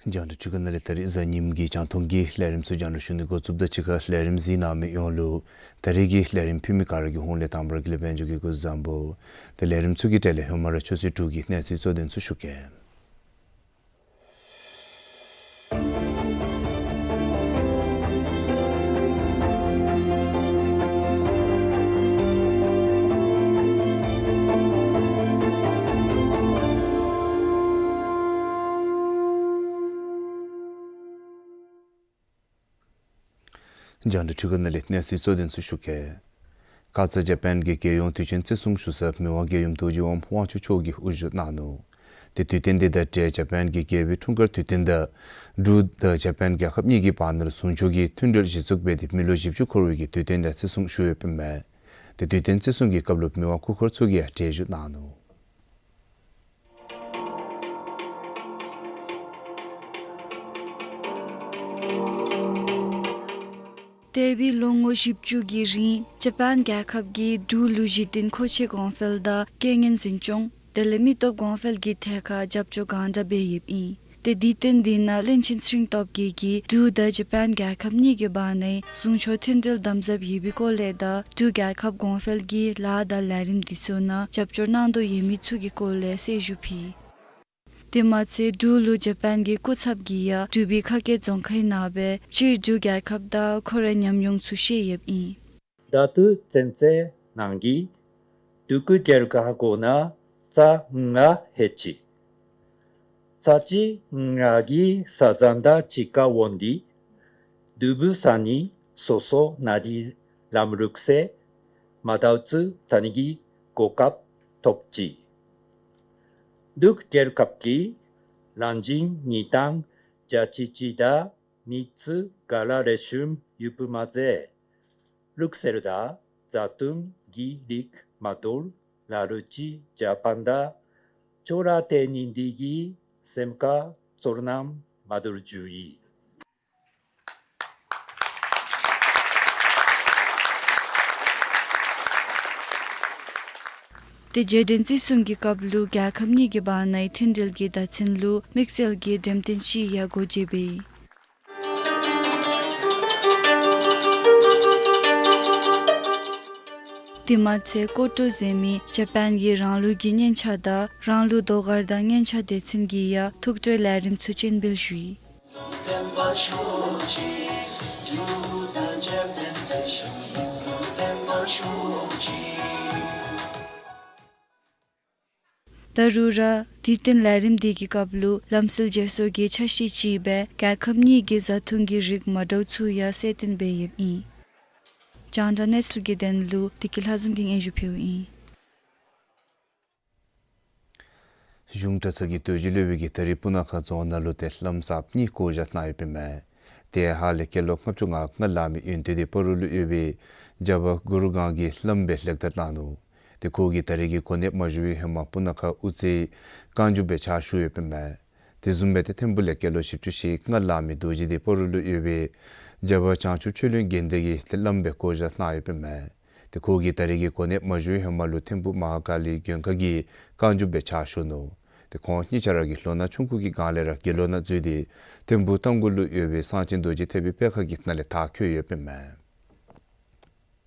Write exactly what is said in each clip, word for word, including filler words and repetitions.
རྒྱང་བསྒྲགས་འཕྲུལ་ཁང་ནང་ལས་ད་རིས་གཟའ་ཉིམ་གི་རྒྱང་མཐོང་གི་ལས་རིམ་ཚུ་རྒྱང་བསྒྲགས་ཞུ་ནི་འགོ་བཙུགསཔ་ད་གཅིག་ཁར་ལས་རིམ་གཟིགས་གནང་མི་ཡོངས་ལུ་ད་རིས་ཀྱི་ལས་རིམ་ཕུལ་མི་ག་ར་གི་ཧོངས་ལས་དང་པ་ར་གི་ལས་དཔལ་འབྱོར་གྱི་སྐུ་གཟུགས་བཟང་པོ། ཏེ་ལས་རིམ་ཚུ་གི་གྲས་ལས་ཧེ་མ་ར་ཆུ་ཚོད་དྲུག་གི་གནས་ཚུལ་གཙོ་དོན་ཚུ་ཞུ་གེ། རྒྱང་བསྒྲགས་འཕྲུལ་ཁང་ནང་ལས་གནས་ཚུལ་གཙོ་དོན་ཚུ་ཞུ་གེ། ཁ་ཙ་ཇ་པཱན་གྱི་རྒྱལ་ཡོངས་དུས་ཆེན་བརྩི་སྲུང་ཞུ་ས་མི་དབང་རྒྱལ་ཡུམ་རྡོ་རྗེ་དབང་དབང་ཕྱུག་མཆོག་གིས་དབུ་བཞུགས་གནང་ནུག། ཏེ་དུས་སྟོན་འདི་དང་འབྲེལ་ཇ་པཱན་གྱི་རྒྱལ་པོའི་འཁྲུངས་སྐར་དུས་སྟོན་དང་འབྲུག་དང་ཇ་པཱན་རྒྱལ་ཁབ་གཉིས་ཀྱི་བར་ན་ལུ་ཟུང་ཕྱོགས་ཀྱི་མཐུན་འབྲེལ་གཞི་བཙུགས་འབད་དེ་མི་ལོ་བཞི་བཅུ་འཁོར་བའི་གི་དུས་སྟོན་དང་བརྩི་སྲུང་ཞུ་ཡོདཔ་ཨིན་མས། ཏེ་དུས་སྟོན་བརྩི་སྲུང་གི་སྐབས་ལུ་མི་དབང་སྐུ་འཁོར་ཚུ་གིས་ཡང་གྲལ་བཞུགས་གནང་ནུག། འདས་པའི་ལོ་ངོ་བཞི་བཅུ་གི་རིང་ཇ་པཱན་རྒྱལ་ཁབ་ཀྱིས་འབྲུག་ལུ་གཞི་རྟེན་མཁོ་ཆས་གོང་འཕེལ་དང་རྐྱེན་ངན་འཛིན་སྐྱོང་དེ་ལས་མི་སྟོབས་གོང་འཕེལ་གྱི་ཐད་ཁར་རྒྱབ་སྐྱོར་གང་དྲག་འབད་ཡོདཔ་ཨིན། ཏེ་དུས་སྟོན་འདི་ནང་བློན་ཆེན་ཚེ་རིང་སྟོབས་རྒྱས་ཀྱིས་འབྲུག་དང་ཇ་པཱན་རྒྱལ་ཁབ་གཉིས་ཀྱི་བར་ནའི་ཟུང་ཕྱོགས་མཐུན་འབྲེལ་དམ་ཟབ་ཡོད་པའི་སྐོར་ལས་དང་འབྲུག་རྒྱལ་ཁབ་གོང་འཕེལ་གྱི་ལཱ་དང་ལས་རིམ་འདི་ཚུ་ནང་རྒྱབ་སྐྱོར་གནང་དོ་ཡོད་མི་ཚུ་གི་སྐོར་ལས་གསལ་ཞུ་ཕུལ། དེ་མ་ཚད་འབྲུག་ལུ་ཇ་པཱན་གྱི་སྐུ་ཚབ་ཀྱིས་ཡང་འབྲུག་པའི་ཁ་སྐད་རྫོང་ཁའི་ནང་སྦེ་སྤྱིར་འབྲུག་རྒྱལ་ཁབ་དང་ཁོ་རའི་ཉམས་མྱོང་ཚུ་བཤད་ཡོདཔ་ཨིན། ད་ལྟོ་ཚུན་ཚོད་ནང་གི་འབྲུག་གི་རྒྱལ་ཁབ་གུ་ན་རྩྭ་ལྔ་ཡོད་ཅི། རྩྭ་ཅིག་ལྔ་གི་ས་མཚམས་དང་གཅིག་ཁར་འོང་སྟེ་འབྲུག་པའི་ས་གནས་སོ་སོ་ནང་འདི་ལམ་ལུགས་ཟེར་མ་འདྲཝ་ཚུ་ཐོན་ནི་གི་གོ་སྐབས་ཐོབ་ཅི། འབྲུག་རྒྱལ་ཁབ་ཀྱི་གླིང་རྗེ་གཉིས་སྟོང་བརྒྱད་ཅུ་གཅིག་དང་མི་རྩིས་ག་ར་ལེགས་ཤོམ་ཡོདཔ་མ་ཚད་ལུགས་སྲོལ་དང་བཟའ་བཏུང་གི་རིགས་མ་འདྲཝ་ལ་ལུ་ཅིག་ཇ་པཱན་དང་ཅོག་ར་འཐད་ནི་འདི་གིས་སེམས་ཁར་ཚོར་སྣང་མ་འདྲཝ་བྱུང་ཡི། ཏེ་རྒྱལ་མཚན་བརྩི་སྲུང་གི་སྐབས་ལུ་རྒྱལ་ཁབ་གཉིས་ཀྱི་བར་ནའི་མཐུན་འབྲེལ་གྱི་བརྡ་མཚོན་ལུ་དམིགས་བསལ་གྱི་འགྲེམས་སྟོན་ཅིག་ཡང་སྒོ་འབྱེད་འབད་ཡི། དེ་མ་ཚད་ཀོ་ཀྲོ་ཟེར་མི་ཇ་པཱན་གྱི་རང་ལུགས་ཀྱི་སྙན་ཆ་དང་རང་ལུགས་ཟློས་གར་དང་སྙན་ཆ་སྡེ་ཚན་གྱིས་ཡང་ཐུགས་སྤྲོའི་ལས་རིམ་ཚུ་སྤྱན་འབུལ་ཞུ་ཡི། ད་རུང་ར་དུས་སྟོན་ལས་རིམ་འདི་གི་སྐབས་ལུ་ལམ་སྲོལ་བརྗེ་སོར་གྱི་འཆར་གཞི་ཅིག་སྦེ་རྒྱལ་ཁབ་གཉིས་ཀྱི་བཟའ་འཐུང་གི་རིགས་མ་འདྲཝ་ཚུ་ཡང་གསལ་སྟོན་འབད་ཡོདཔ་ཨིན། རྒྱང་བསྒྲགས་གནས་ཚུལ་གྱི་དོན་ལུ་བདེ་སྐྱིད་ལྷ་འཛོམས་ཀྱིས་སྙན་ཞུ་ཕུལཝ་ཨིན། གཞུང་གྲྭ་ཚང་གི་རྡོ་རྗེ་སློབ་དཔོན་གྱིས་ད་རིས་སྤུ་ན་ཁ་རྫོང་ནང་ལུ་ཏེ་བླམ་གསརཔ་གཉིས་བསྐོ་བཞག་གནང་ཡོདཔ་ཨིན་མས། དེ་ཧ་ལས་སྐྱེས་ལོ་ལྔ་བཅུ་ང་ལྔ་ལང་མི་ཡོན་ཏན་འདི་སྤ་རོ་ལུ་ཡོད་པའི་རྒྱལ་བ་གུ་རུ་སྒང་གི་བླམ་སྦེ་ལེགས་དར་བཏང་ནུག། ཏེ་ཁོ་གིས་ད་རེས་ཀྱི་གོ་གནས་མ་བཞུགས་པའི་ཧེ་མ་སྤུ་ན་ཁ་དབུ་རྩེའི་བཀའ་འགྱུར་སྦེ་ཕྱག་ཞུ་ཡོདཔ་ཨིན་མས། དེ་བཟུམ་སྦེ་ཏེ་ཐིམ་ཕུག་ལས་སྐྱེས་ལོ་བཞི་བཅུ་ཞེ་ལྔ་བླ་མའི་རྡོ་རྗེ་གདན་སྤ་རོ་ལུ་ཡོད་པའི་རྒྱལ་བ་བྱང་ཆུབ་ཆོས་གླིང་དགོན་སྡེ་གི་ཏེ་བླམ་སྦེ་བསྐོ་བཞག་གནང་ཡོདཔ་ཨིན་མས། ཏེ་ཁོ་གིས་ད་རེས་ཀྱི་གོ་གནས་མ་བཞུགས་པའི་ཧེ་མ་ལུ་ཐིམ་ཕུག་མ་ཧཱ་ཀཱ་ལིའི་མགོན་ཁང་གི་བཀའ་འགྱུར་སྦེ་ཕྱག་ཞུ་ནུག། ཏེ་ཁོང་གཉིས་ཆ་ར་གི་ལོ་ན་ཆུང་ཀུ་གི་སྒང་ལས་ར་དགེ་སློང་ནང་འཛུལ་ཏེ་ཐིམ་ཕུག་རྟ་མགོ་ལུ་ཡོད་པའི་གསང་ཆེན་རྡོ་རྗེ་ཐེག་པའི་པད་དཀར་གྱི་ནང་ལས་མཐར་འཁྱོལ་ཡོདཔ་ཨིན་མས།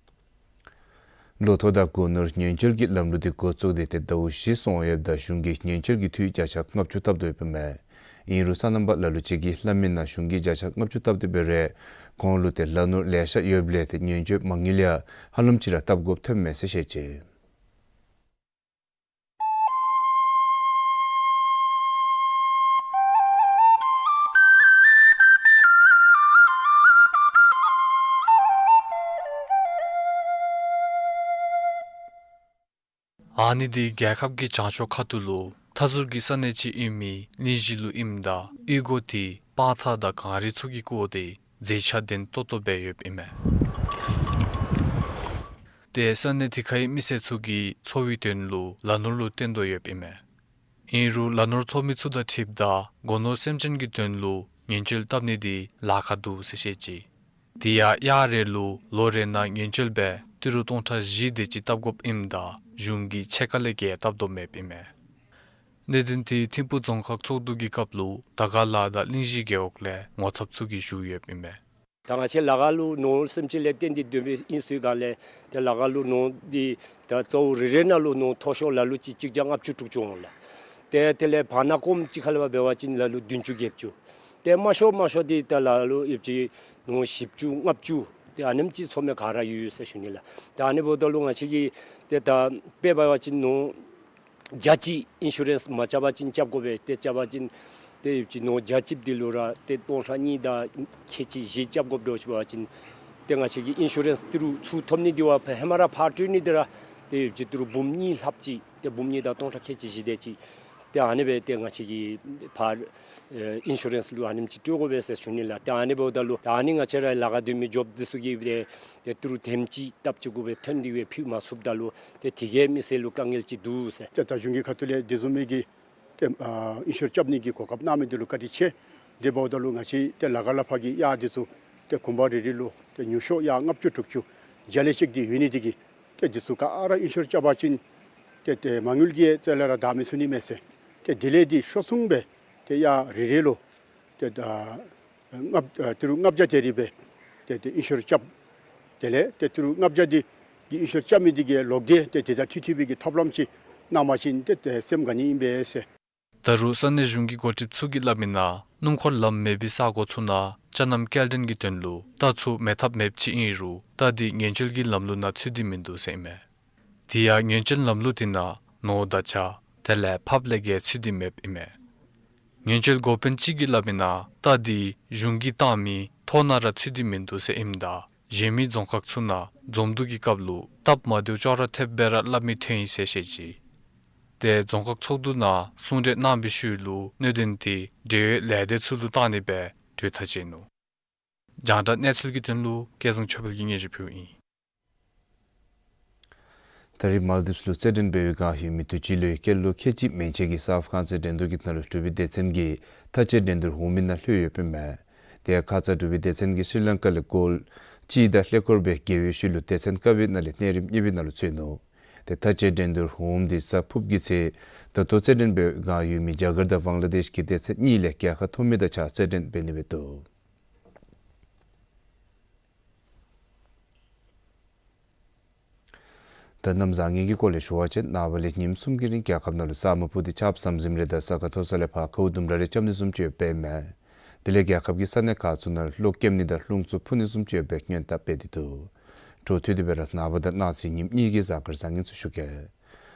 ལོ་ཐོག་དང་སྒོ་ནོར་ཉེན་བཅོལ་གྱི་ལམ་ལུགས་འདི་འགོ་བཙུགས་ཏེ་ཏེ་ཟླཝ་བཞི་སོང་ཡོདཔ་ད་གཞུང་གིས་ཉེན་བཅོལ་གྱི་འཐུས་བརྒྱ་ཆ་ལྔ་བཅུ་བཏབ་དོ་ཡོདཔ་ཨིན་མས། ཨིན་རུང་སོ་ནམ་པ་ལ་ལུ་ཅིག་གིས་སླབ་མི་ནང་གཞུང་གིས་བརྒྱ་ཆ་ལྔ་བཅུ་བཏབ་སྟེ་འབད་རུང་ཁོང་ལུ་ཏེ་ལ་ནོར་ལེ་ཤ་ཡོདཔ་ལས་ཏེ་ཉེན་བཅོལ་མ་དངུལ་ཡང་ཧ་ལམ་ཅིག་ར་བཏབ་དགོཔ་ཐོནམ་མས་ཟེར་བཤད་ཅི། ཨ་ནི་འདི་རྒྱལ་ཁབ་ཀྱི་བྱང་ཕྱོགས་ཁ་ཐུག་ལུ་མཐའ་ཟུར་གྱི་ས་གནས་ཅིག་ཨིན་མི་གླིང་བཞི་ལུ་ཨིནམ་ད་གཡུས་སྒོ་འདི་སྤང་ཐང་དང་གངས་རི་ཚུ་གིས་བསྐོར་ཏེ་མཛེས་ཆ་ལྡན་ཏོག་ཏོ་སྦེ་ཡོདཔ་ཨིན་མས། ཏེ་ས་གནས་དེ་ཁའི་མི་སེར་ཚུ་གིས་འཚོ་བའི་དོན་ལུ་ལ་ནོར་ལུ་བརྟེན་དོ་ཡོདཔ་ཨིན་མས། ཨིན་རུང་ལ་ནོར་འཚོ་མི་ཚུ་དང་འཁྲིལཝ་ད་སྒོ་ནོར་སེམས་ཅན་གྱི་དོན་ལུ་ཉེན་བཅོལ་བཏབ་ནི་འདི་ལཱ་ཁག་འདུག་ཟེར་བཤད་ཅི། དེ་ཡང་གཡག་རེ་ལུ་ལོ་རེ་ནང་ཉེན་བཅོལ་སྦེ་ཏི་རུ་སྟོང་ཕྲག་བཞི་དེ་ཅིག་བཏབ་དགོཔ་ཨིནམ་ད་གཞུང་གིས་ཕྱེད་ཀ་ལས་བརྒལ་བཏབ་དོ་མེདཔ་ཨིན་མས། གནད་དོན་འདི་ཐིམ་ཕུག་རྫོང་ཁག་ཚོགས་འདུ་གི་སྐབས་ལུ་དར་དཀར་ལ་དང་གླིང་བཞི་རྒེད་འོག་ལས་ངོ་ཚབ་ཚུ་གིས་ཞུ་ཡོདཔ་ཨིན་མས། ད་ང་བཅས་ལ་དཀར་ལུ་ནོར་སེམས་ཅན་ལས་བརྟེན་ཏེ་སྡོད་མི་ཨིན་ཟེར་སྒང་ལས་ཏེ་ལ་དཀར་ལུ་ནོར་འདི་ད་རྩ་བོ་རེ་རེ་ནང་ལུ་ནོར་མཐོ་ཤོས་ལ་ལུ་ཅིག་གཅིག་བརྒྱ་ལྔ་བཅུ་དྲུག་ཅུ་འོང་ལགས། ཏེ་དེ་ལས་བར་ན་ཀོམ་ཅིག་ཁ་ལས་འབད་བ་ཅིན་ལ་ལུ་བདུན་ཅུ་བརྒྱད་ཅུ། ཏེ་དམའ་ཤོས་དམའ་ཤོས་འདི་ད་ལ་ལུ་ཡོདཔ་ཅིག་ནོར་བཞི་བཅུ་ལྔ་བཅུ་ཏེ་ཨ་ནེམ་ཅིག་འཚོ་མི་ག་ར་ཡོད་ཡོད་ཟེར་ཞུ་ནི་ལགས། ཏེ་ཨ་ནི་འབདཝ་ད་ལུ་ང་བཅས་ཀྱིས་ཏེ་ད་དཔེ་འབད་བ་ཅིན་ནོར་བརྒྱ་ཅིག་ཨིན་ཤུ་རེནསི་མ་རྐྱབ་པ་ཅིན་རྐྱབ་དགོ་པས། ཏེ་རྐྱབ་པ་ཅིན་ཏེ་ཡོདཔ་ཅིག་ནོར་བརྒྱ་ཅིག་འདི་ལུ་ར་ཏེ་སྟོང་ཕྲག་གཉིས་དང་ཁལ་གཅིག་བཞི་རྐྱབ་དགོཔ་འདྲཝ་ཅིག་འབད་བ་ཅིན་ཏེ་ང་བཅས་ཀྱིས་ཨིན་ཤུ་རེནསི་ཏི་རུ་ཚུར་ཐོབ་ནི་འདི་བ་ཕར་ཧེ་མ་ར་ཕར་སྤྲོད་ནི་འདི་ར་ཏེ་ཡོདཔ་ཅིག་ཏི་རུ་འབུམ་གཉིས་ལྷགཔ་ཅིག་ཏེ་འབུམ་གཉིས་དང་སྟོང་ཕྲག་ཁལ་གཅིག་བཞི་དེ་ཅིག་ཏེ་ཨ་ནི་སྦེ་ཏེ་ང་བཅས་ཀྱིས་ཕར་ཨེ་ཨིན་ཤུ་རེནསི་ལུ་ཨ་ནེམ་ཅིག་སྤྲོད་དགོ་པས་ཟེར་ཞུ་ནི་ལགས། ཏེ་ཨ་ནི་འབདཝ་ད་ལུ་ད་ཨ་ནི་ང་བཅས་ར་ལཱ་ཁག་སྡོད་མི་ཇོབ་འདི་ཚུ་གིས་སྦེ་ཏེ་ཏི་རུ་དེམ་ཅིག་སྟབས་ཅིག་གུ་སྦེ་ཐོན་ཏེ་སྦེ་ཕུལ་མ་ཚུགསཔ་ད་ལུ་ཏེ་དེ་གིས་མི་སེར་ལུ་དཀའ་ངལ་ཅིག་འདུག་ཟེར། ཏེ་ད་གཞུང་གི་ཁ་ཐུག་ལས་དེ་བཟུམ་མའི་གི་ཏེ་ཨ་ཨིན་ཤུར་རྐྱབ་ནི་གི་གོ་སྐབས་གནང་མི་འདི་ལུ་བཀའ་དྲིན་ཆེ། དེ་འབདཝ་ད་ལུ་ང་བཅས་ཏེ་ལ་དཀར་ལ་ཕར་གྱི་གཡག་འདི་ཚུ་ཏེ་གུང་པ་རེ་རེ་ལུ་ཏེ་ཉུང་ཤོས་གཡག་ལྔ་བཅུ་དྲུག་ཅུ་བརྒྱ་ལས་ཅིག་འདི་ཡོད་ནི་འདི་གིས་ཏེ་འདི་ཚུ་ག་ར་ཨིན་ཤུར་རྐྱབ་པ་ཅིན་ཏེ་ཏེ་མ་དངུལ་གྱི་རྩ་ལས་ར་བདའ་མི་ཚུགས་ནི་མས་ཟེར། ཏེ་དེ་ལས་འདི་ཤོག་ཚུ་སྦེ་ཏེ་གཡག་རེ་རེ་ལུ་ཏེ་ད་ལྔ་ཨ་ཏི་རུ་ལྔ་བརྒྱ་དེ་རེ་སྦེ་ཏེ་ཏེ་ཨིན་ཤུར་རྐྱབ། དེ་ལས་ཏེ་ཏི་རུ་ལྔ་བརྒྱ་འདི་གི་ཨིན་ཤུར་རྐྱབ་མི་འདི་གི་ལོག་སྟེ་ཏེ་དེ་དང་འཁྲིལ་འཁྲིལ་བའི་གི་ཐབས་ལམ་ཅིག་གནང་པ་ཅིན་ཏེ་ཏེ་སེམས་དགའ་ནི་ཨིན་པས་ཟེར། ད་རུང་ས་གནས་གཞུང་གི་འགོ་ཁྲིདཔ་ཚུ་གིས་སླབ་མི་ནང་སྣུམ་འཁོར་ལམ་མེད་པའི་ས་གོ་ཚུ་ནང་ཅ་རྣམ་སྐྱེལ་འདྲེན་གྱི་དོན་ལུ་རྟ་ཚུ་མེད་ཐབས་མེདཔ་ཅིག་ཨིན་རུང་རྟ་འདི་ཉེན་བཅོལ་གྱི་ལམ་ལུགས་ནང་ཚུད་དེ་མིན་འདུག་ཟེར་ཨིན་མས། དེ་ཡང་ཉེན་བཅོལ་ལམ་ལུགས་དེ་ནང་ནོར་དང་བྱ་དེ་ལས་ཕགཔ་ལས་བརྒལ་ཚུད་དེ་མེདཔ་ཨིན་མས། ཉེན་བཅོལ་འགོ་དཔོན་ཅིག་གིས་སླབ་མི་ནང་རྟ་འདི་གཞུང་གིས་བཏང་མི་ཐོག་ནང་ར་ཚུད་དེ་མིན་འདུག་ཟེར་ཨིནམ་ད་གཞན་མི་རྫོང་ཁག་ཚུ་ནང་འཛོམས་འདུ་གི་སྐབས་ལུ་སྟབས་མ་བདེཝ་ཅོག་ར་འཐདཔ་སྦེ་ར་སླབ་མི་ཐོན་ཡི་ཟེར་བཤད་ཅི། ཏེ་རྫོང་ཁག་ཚོགས་འདུ་ནང་གསུང་གྲོས་གནང་བའི་ཤུལ་ལུ་གནད་དོན་དེ་འབྲེལ་ཡོད་ལས་སྡེ་ཚུ་ལུ་བཏང་ནི་སྦེ་གྲོས་ཐག་བཅད་ནུག། རྒྱང་བསྒྲགས་གནས་ཚུལ་གྱི་དོན་ལུ་སྐལ་བཟང་ཆོས་འཕེལ་གྱིས་སྙན་ཞུ་ཕུལཝ་ཨིན། ད་རེས་མཱལ་དིབས་ལུ་རྩེད་འགྲན་འབད་བའི་བསྒང་ཡོད་མི་དུས་ཅི་ལུ་སྐྱེས་ལོ་ཁལ་གཅིག་མན་ཆད་ཀྱི་སཱབ་རྐང་རྩེད་འགྲན་བསྡུར་གྱི་ནང་ལུ་འབྲུག་པའི་སྡེ་ཚན་གྱིས་མཐའ་དཔྱད་འགྲན་བསྡུར་འོག་མའི་ནང་ལྷོད་ཡོདཔ་ཨིན་མས། དེ་ཡང་ཁ་ཙ་འབྲུག་པའི་སྡེ་ཚན་གྱིས་ཤྲི་ལང་ཀ་ལས་གོལ་གཅིག་དང་ལྷད་སྐོར་སྦེ་རྒྱལ་བའི་ཤུལ་ལུ་སྡེ་ཚན་ཀ་པའི་ནང་ལས་གནས་རིམ་གཉིས་པའི་ནང་ལུ་ཚུད་ནུག། ཏེ་མཐའ་དཔྱད་འགྲན་བསྡུར་འོག་མ་འདི་གཟའ་ཕུརཔ་གི་ཚེ་ད་ལྟོ་རྩེད་འགྲན་འབད་བའི་བསྒང་ཡོད་མི་རྒྱ་གར་དང་བང་ལ་དེཤ་གི་སྡེ་ཚན་གཉིས་ལས་རྒྱལ་ཁ་ཐོབ་མི་དང་གཅིག་ཁར་རྩེད་འགྲན་འབད་ནི་འབད་དོ། ད་གནམ་བཟང་ངན་གྱི་སྐོར་ལས་ཞུ་བ་ཅིན་ནངས་པ་ལས་ཉིནམ་གསུམ་གྱི་རིང་རྒྱལ་ཁབ་ནང་ལུ་ས་སྨུག་སྤུབས་ཏེ་ཆརཔ་ཟམ་ཟིམ་རེ་དང་ས་ཁ་མཐོ་ས་ལས་ཕར་ཁཝ་ལྡུམ་ར་རེ་རྐྱབ་ནི་བཟུམ་ཅིག་ཡོདཔ་ཨིན་མས། དེ་ལས་རྒྱལ་ཁབ་ཀྱི་ས་གནས་ཁག་ཚུ་ནང་ལུ་གློག་སྐྱེམ་ནི་དང་རླུང་འཚུབ་འཕུ་ནི་བཟུམ་ཅིག་ཡོད་པའི་སྔོན་བརྡ་སྤེལ་ཏེ་འདུག། འཕྲོ་མཐུད་དེ་སྦེ་ར་ནངས་པ་དང་གནངས་ཚེ་ཉིནམ་གཉིས་ཀྱི་གཟའ་སྐར་བཟང་ངན་ཚུ་ཞུ་གེ།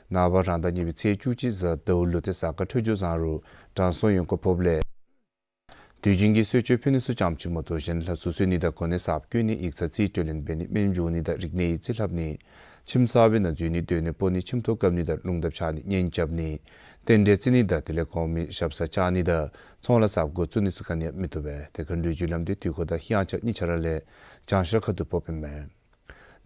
ནངས་པ་རང་ཟླ་གཉིས་པའི་ཚེས་བཅུ་གཅིག་གཟའ་ཟླཝ་ལུ་ཏེ་གཟའ་སྐར་འཕྲོད་སྦྱོར་བཟང་རུང་དྲང་སྲོང་ཡོན་དགུ་ཕོགཔ་ལས་དུས་རྒྱུན་གྱི་གསོལ་མཆོད་ཕུལ་ནི་ཚུ་ཙམ་ཅིག་མ་གཏོགས་གཞན་ལྷ་གསོལ་གསོལ་ནི་དང་གོ་གནས་གསརཔ་བསྐོ་ནི་ཡིག་ཚང་རྩིས་སྤྲོད་ལེན་འབད་ནི་སྨན་སྦྱོང་ནི་དང་རིག་གནས་ཡིག་རྩིས་ལྷབ་ནི་ཁྱིམ་གསར་པའི་ནང་འཛུལ་ནི་སྡོད་གནས་སྤོ་ནི་ཁྱིམ་ཐོག་བཀབ་ནི་དང་རླུང་རྟ་འཕྱར་ནི་གཉེན་རྐྱབ་ནི་རྟེན་འབྲེལ་བརྩི་ནི་དང་དེ་ལས་གོང་མའི་ཞབས་སར་བཅར་ནི་དང་ཚོང་ལཱ་གསརཔ་འགོ་བཙུགས་ནི་ཚུ་ག་ནི་ཡང་མི་བཏུབ་པས། ཏེ་མཁའ་འགྲོའི་རྒྱུ་ལམ་འདི་དུས་འཁོར་དང་དབྱངས་འཆར་གཉིས་ཆ་ར་ལས་བྱང་ཤར་ཁ་ཐུག་ཕོགཔ་ཨིན་མས།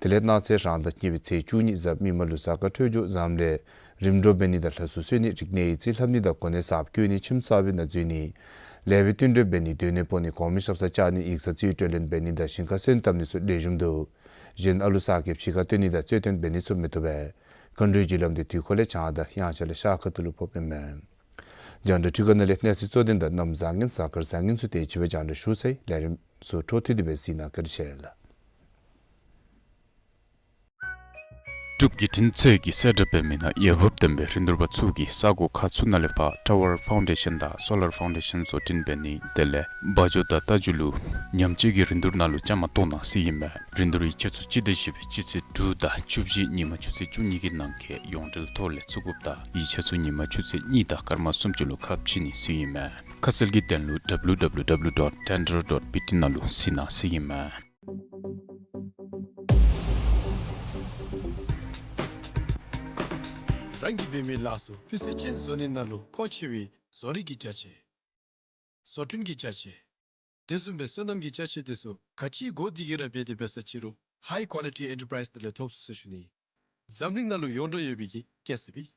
དེ་ལས་གནངས་ཚེ་རང་ཟླ་གཉིས་པའི་ཚེས་བཅུ་གཉིས་གཟའ་མིག་དམར་ལུ་གཟའ་སྐར་འཕྲོད་སྦྱོར་བཟངམ་ལས་རིམ་གྲོ་འབད་ནི་དང་ལྷ་གསོལ་གསོལ་ནི་རིག་གནས་ཡིག་རྩིས་ལྷབ་ནི་དང་གོ་གནས་གསརཔ་བསྐོ་ནི་ཁྱིམ་གསར་པའི་ནང་འཛུལ་ནི་ལེགས་པའི་བསྟུན་གྲོས་འབད་ནི་སྡོད་གནས་སྤོ་ནི་གོང་མའི་ཞབས་སར་བཅར་ནི་ཡིག་ཚང་རྩིས་སྤྲོད་ལེན་འབད་ནི་དང་ཞིང་ཁར་སོན་བཏབ་ནི་ཚུ་ལེགས་ཤོམ་འདུག། གཞན་ཨ་ལུ་གསར་སྐྱེས་ཕྱི་ཁར་བཏོན་ནི་དང་རྩོད་བཏོན་འབད་ནི་ཚུ་མི་བཏུབ་པས། མཁའ་འགྲོའི་རྒྱུ་ལམ་དེ་དུས་འཁོར་ལས་བྱང་དང་དབྱངས་འཆར་ལས་ཤར་ཁ་ཐུག་ལུ་ཕོགཔ་ཨིན་མས། རྒྱང་བསྒྲགས་ཁྲི་ཁང་ནང་ལས་གནས་ཚུལ་གཙོ་དོན་དང་གནམ་བཟང་ངན་གཟའ་སྐར་བཟང་ངན་ཚུ་དེ་ཅིག་སྦེ་རྒྱང་བསྒྲགས་ཞུ་ཚར་ཡི། ལས་རིམ་ཚུ་འཕྲོ་མཐུད་དེ་སྦེ་གཟིགས་གནང་བཀའ་དྲིན་ཆེ་ལགས། འབྲུག་བརྒྱུད་འཕྲིན་ཚད་ཀྱི་གསལ་བསྒྲགས་འབད་མི་ནང་འོས་འབབ་ལྡན་པའི་རིན་བསྡུར་པ་ཚུ་གིས་ས་གོ་ཁག་ཚུ་ནང་ལས་ཕར་ཊ་ཝར་ཕའུན་ཌེ་ཤཱན་དང་སོ་ལར་ཕའུན་ཌེ་ཤཱན་བཟོ་སྐྲུན་འབད་ནི་དེ་ལས་བ་འཇོ་དང་རྟ་འཇོ་ལུ་ཉམས་བཅོས་ཀྱི་རིན་བསྡུར་ནང་ལུ་བཅའ་མར་གཏོགས་གནང་ཟེར་ཨིན་མས། རིན་བསྡུར་ཡིག་ཆ་ཚུ་སྤྱི་ཟླ་བཞི་པའི་སྤྱི་ཚེས་དྲུག་དང་བཅུ་བཞི་ཉིན་མ་ཆུ་ཚོད་བཅུ་གཉིས་ཀྱི་ནང་འཁོད་ཡོངས་འབྲེལ་ཐོག་ལས་ཚུད་དགོཔ་དང་ཡིག་ཆ་ཚུ་ཉིན་མ་ཆུ་ཚོད་གཉིས་དང་སྐར་མ་སུམ་ཅུ་ལུ་ཁ་ཕྱེ་ནི་ཟེར་ཨིན་མས། ཁ་གསལ་གྱི་དོན་ལུ་W W W dot tender dot B T ནང་ལུ་གཟིགས་གནང་ཟེར་ཨིན་མས། རང་གིས་འབད་མི་ལཱ་ཚུ་སྤུས་ཚད་ཅན་བཟོ་ནི་ནང་ལུ་མཁོ་ཆེ་བའི་བཟོ་རིག་གི་ཅ་ཆས། བཟོ་སྐྲུན་གྱི་ཅ་ཆས། དེ་བཟུམ་སྦེ་སོ་ནམ་གྱི་ཅ་ཆས་དེ་ཚུ་ག་ཅི་དགོ་དེ་གིས་ར་འབད་དེ་འབད་ས་ཅི་རུང་High Quality Enterprise དེ་ལས་ཐོབ་ཚུགས་ཟེར་ཞུ་ནི། འཛམ་གླིང་ནང་ལུ་ཡོངས་གྲགས་ཡོད་པའི་གི་ཀེ་སི་བི།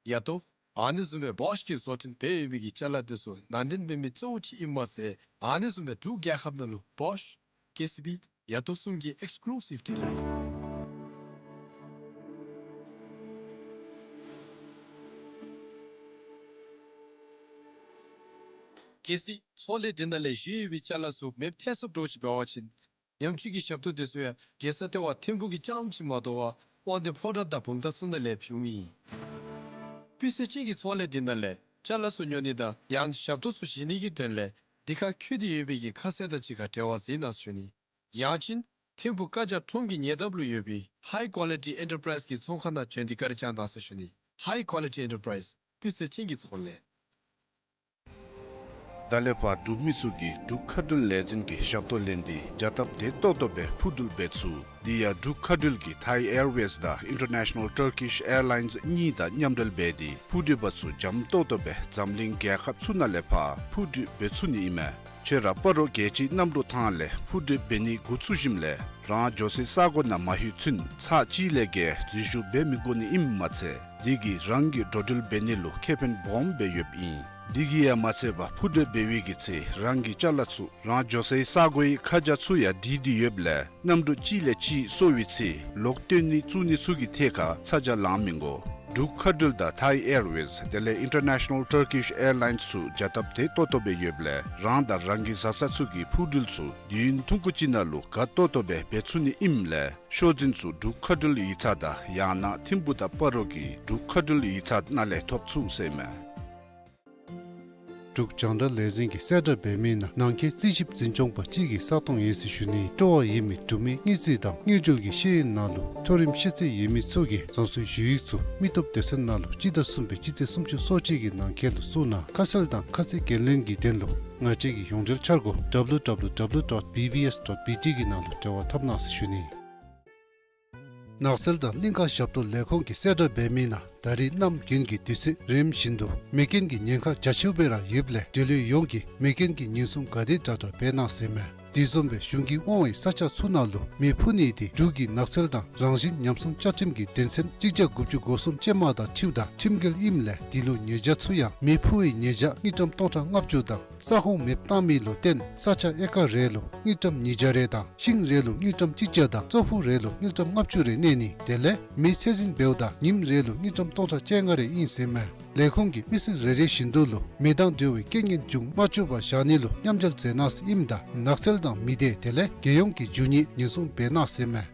ཡ་ཏོ། ཨ་ནི་བཟུམ་སྦེ་བོཤ་གིས་བཟོ་སྐྲུན་འབད་ཡོད་པའི་གི་ཅ་ལ་དེ་ཚུ་ནང་འདྲེན་འབད་མི་གཙོ་བོ་ཅིག་ཨིནམ་མ་ཚད་ཨ་ནི་བཟུམ་སྦེ་འབྲུག་རྒྱལ་ཁབ་ནང་ལུ་བོཤ་ཀེ་སི་བི་ཡ་ཏོ་གསུམ་གྱི་ཨེགསི་ཀུ་ལུ་སིབ་ཌི་ལར་ཨིན། གལ་སྲིད་ཚོང་ལས་འདི་ནང་ལས་བཞེས་ཡོད་པའི་ཅ་ལ་ཚུ་མེདཔ་ཐལ་སོངམ་འདྲཝ་ཅིག་འབད་བ་ཅིན་ཉམས་བཅོས་ཀྱི་ཞབས་ཏོག་དེ་ཚུ་ཡང་རྒྱལ་ས་ལྟེ་བ་ཐིམ་ཕུག་གི་རྐྱངམ་ཅིག་མ་དོ་བར་དབང་འདུས་ཕོ་བྲང་དང་བུམ་ཐང་ཚུ་ནང་ལས་ཕུལ་ཨིན། སྤུས་ཚད་ཅན་གྱི་ཚོང་ལས་འདི་ནང་ལས་ཅ་ལ་ཚུ་ཉོ་ནི་དང་ཡང་ཞབས་ཏོག་ཚུ་བཞེས་ནི་གི་དོན་ལས་འདི་ཁར་འཁོད་དེ་ཡོད་པའི་གི་ཁ་གསལ་དང་གཅིག་ཁར་འབྲེལ་བ་མཛད་གནང་ཟེར་ཞུ་ནི། ཡང་ཅིན་ཐིམ་ཕུག་བཀའ་རྒྱ་ཁྲོམ་གྱི་ཉེ་འདབས་ལུ་ཡོད་པའི་High Quality Enterprise གི་ཚོང་ཁང་ནང་བྱོན་ཏེ་བཀའ་དྲིན་བསྐྱང་གནང་ཟེར་ཞུ་ནི། High Quality Enterprise སྤུས་ཚད་ཅན་གྱི་ཚོང་ལས། ད་ལས་ཕར་འབྲུག་མི་ཚུ་གིས་འབྲུག་མཁའ་འགྲུལ་ལས་འཛིན་གྱི་ཞབས་ཏོག་ལེན་ཏེ་བྱ་སྟབས་བདེ་ཏོག་ཏོ་སྦེ་འཕུར་འགྲུལ་འབད་ཚུགས། དེ་ཡང་འབྲུག་མཁའ་འགྲུལ་གྱིས་Thai Airways དང་International Turkish Airlines གཉིས་དང་མཉམ་འབྲེལ་འབད་དེ་འཕུར་འགྲུལ་པ་ཚུ་འཇམ་ཏོག་ཏོ་སྦེ་འཛམ་གླིང་རྒྱལ་ཁབ་ཚུ་ནང་ལས་ཕར་འཕུར་འགྲུལ་འབད་ཚུགས་ནི་ཨིན་མས། ཁྱོད་ར་སྤ་རོ་རྒྱལ་སྤྱིའི་གནམ་གྲུ་ཐང་ལས་འཕུར་འགྲུལ་འབད་ནི་འགོ་བཙུགས་ཞིནམ་ལས་རང་འགྱོ་སའི་ས་གོ་ནང་མ་ལྷོད་ཚུན་ཚར་གཅིག་ལས་བརྒལ་འཛུལ་ཞུགས་འབད་མི་དགོ་ནི་ཨིནམ་མ་ཚད་དེ་གིས་རང་གི་འགྲོ་འགྲུལ་འབད་ནི་ལུ་ཁེ་ཕན་སྦོམ་སྦེ་ཡོདཔ་ཨིན། དེ་གིས་ཡང་མ་ཚད་པར་འཕུར་འགྲུལ་འབད་བའི་གི་ཚེ་རང་གི་ཅ་ལ་ཚུ་རང་འགྱོ་སའི་ས་གོའི་ཁ་བྱང་ཚུ་ཡང་བྲིས་ཏེ་ཡོདཔ་ལས་གནམ་གྲུ་གཅིག་ལས་གཅིག་སོར་བའི་ཚེ་ལོག་བཏོན་ནི་བཙུགས་ནི་ཚུ་གི་ཐད་ཁར་ཚ་གྱང་ལང་མི་དགོ། འབྲུག་མཁའ་འགྲུལ་དང་Thai Airways དེ་ལས་International Turkish Airlines ཚུ་བྱ་སྟབས་བདེ་ཏོག་ཏོ་སྦེ་ཡོདཔ་ལས་རང་དང་རང་གི་བཟའ་ཚང་ཚུ་གི་འཕུར་འགྲུལ་ཚུ་དུས་ཡུན་ཐུང་ཀུ་ཅིག་ནང་ལུ་དགའ་ཏོག་ཏོ་སྦེ་འབད་ཚུགས་ནི་ཨིནམ་ལས་ཤོག་འཛིན་ཚུ་འབྲུག་མཁའ་འགྲུལ་ཡིག་ཚང་དང་ཡང་ན་ཐིམ་ཕུག་དང་སྤ་རོ་གི་འབྲུག་མཁའ་འགྲུལ་ཡིག་ཚང་ནང་ལས་ཐོབ་ཚུགས་ཟེར་ཨིན་མས། འབྲུག་རྒྱང་བསྒྲགས་ལས་འཛིན་གྱིས་གསལ་བསྒྲགས་འབད་མི་ནང་ནང་འཁོད་རྩིས་ཞིབ་འཛིན་སྐྱོང་པ་གཅིག་གི་ས་སྟོང་ཡོད་ཟེར་ཞུ་ནི། སྤྲོ་བ་ཡོད་མི་འབྲུག་མི་དངུལ་རྩིས་དང་དངུལ་འབྲེལ་གྱི་ཤེས་ཡོན་ནང་ལུ་མཐོ་རིམ་ཤེས་ཚད་ཡོད་མི་ཚུ་གིས་རང་སོའི་ཞུ་ཡིག་ཚུ་མི་སྟོབས་སྡེ་ཚན་ནང་ལུ་སྤྱི་ཟླ་གསུམ་པའི་སྤྱི་ཚེས་སུམ་ཅུ་སོ་གཅིག་གི་ནང་འཁོད་ལུ་བཙུགས་གནང་། ཁ་གསལ་དང་ཁ་ཚིག་འགན་ལེན་གྱི་དོན་ལུ་ང་བཅས་ཀྱི་ཡོངས་འབྲེལ་འཆར་སྒོ་W W W dot B B S dot B T གི་ནང་ལུ་འབྲེལ་བ་འཐབ་གནང་ཟེར་ཞུ་ནི། ནགས་ཚལ་དང་གླིང་ཁ་ཞབས་ཏོག་ལས་ཁུངས་ཀྱིས་གསལ་བསྒྲགས་འབད་མི་ནང་ད་རེས་གནམ་དགུན་གྱི་དུས་ཚོད་རིམ་བཞིན་དུ་མེ་རྐྱེན་གྱི་ཉེན་ཁ་རྒྱ་ཆེཝ་སྦེ་ར་ཡོདཔ་ལས་འབྲེལ་ཡོད་ཡོངས་ཀྱིས་མེ་རྐྱེན་གྱི་ཉེན་སྲུང་ག་དེ་དྲག་དྲག་འབད་གནང་ཟེར་ཨིན་མས། དེ་བཟུམ་སྦེ་གཞུང་གིས་དབང་བའི་ས་ཆ་ཚུ་ནང་ལུ་མེ་འཕུ་ནི་དེ་འབྲུག་གི་ནགས་ཚལ་དང་རང་བཞིན་ཉམས་སྲུང་བཅའ་ཁྲིམས་ཀྱི་དོན་ཚན་གཅིག་བརྒྱ་དགུ་བཅུ་གོ་གསུམ་ཅན་མ་དང་འཁྲིལཝ་ད་ཁྲིམས་འགལ་ཨིནམ་ལས་དེ་ལུ་ཉེས་བྱ་ཚུ་ཡང་མེ་འཕུ་བའི་ཉེས་བྱ་དངུལ་ཀྲམ་སྟོང་ཕྲག་ལྔ་བཅུ་དང་ས་ཁོངས་མེདཔ་བཏང་མི་ལུ་བརྟེན་ས་ཆ་ཨེ་ཀར་རེ་ལུ་དངུལ་ཀྲམ་ཉིས་བརྒྱ་རེ་དང་ཤིང་རེ་ལུ་དངུལ་ཀྲམ་གཅིག་བརྒྱ་དང་ཙོག་ཕུག་རེ་ལུ་དངུལ་ཀྲམ་ལྔ་བཅུ་རེ་གནས་ནི། དེ་ལས་མེ་ཚད་འཛིན་འབདཝ་ད་ཉིནམ་རེ་ལུ་དངུལ་ཀྲམ་སྟོང་ཕྲག་བཅོ་ལྔ་རེ་ཨིན་ཟེར་ཨིན་མས། ལས་ཁུངས་ཀྱིས་མི་སེར་རེ་རེ་བཞིན་དུ་ལུ་མེ་དང་འབྲེལ་བའི་རྐྱེན་ངན་བྱུང་མ་བཅུག་པར་བཞག་ནི་ལུ་མཉམ་འབྲེལ་མཛད་གནང་ཟེར་ཨིནམ་ད་ནགས་ཚལ་དང་མི་སྡེ་དེ་ལས་རྒྱལ་ཡོངས་ཀྱི་རྒྱུ་དངོས་ཉེན་སྲུང་འབད་གནང་ཟེར་ཨིན་མས།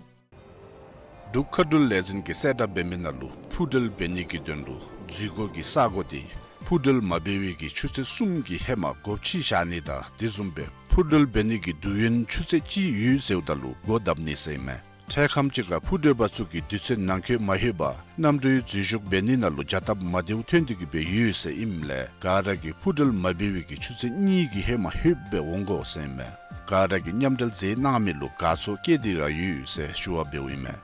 འབྲུག་མཁའ་འགྲུལ་ལས་འཛིན་གྱིས་གསལ་བསྒྲགས་འབད་མི་ནང་ལུ་འཕུར་འགྲུལ་འབད་ནི་གི་དོན་ལུ་འཛུལ་སྒོ་གི་ས་གོ་དེ་འཕུར་འགྲུལ་མ་འབད་བའི་གི་ཆུ་ཚོད་གསུམ་གྱི་ཧེ་མ་སྒོ་ཕྱེ་བཞག་ནི་དང་དེ་བཟུམ་སྦེ་འཕུར་འགྲུལ་འབད་ནི་གི་དུས་ཡུན་ཆུ་ཚོད་གཅིག་ཡོད་ཟེརཝ་ད་ལུ་སྒོ་བརྡབ་ནི་ཟེར་ཨིན་མས། འཕྲལ་ཁམས་ཅིག་ཁར་འཕུར་འགྲུལ་པ་ཚུ་གིས་དུས་ཚོད་ནང་འཁོད་མ་ལྷོད་པར་གནམ་གྲུའི་འཛུལ་ཞུགས་འབད་ནི་ནང་ལུ་བྱ་སྟབས་མ་བདེཝ་ཐོན་ཏེ་གི་སྦེ་ཡོད་ཟེར་ཨིནམ་ལས་ག་ར་གིས་འཕུར་འགྲུལ་མ་འབད་བའི་གི་ཆུ་ཚོད་གཉིས་ཀྱི་ཧེ་མ་ལྷོདཔ་སྦེ་འོང་དགོ་ཟེར་ཨིན་མས། ག་ར་གིས་མཉམ་འབྲེལ་མཛད་གནང་མི་ལུ་དགའ་ཚོར་བསྐྱེད་དེ་ར་ཡོད་ཟེར་ཞུ་བ་འབདཝ་ཨིན་མས།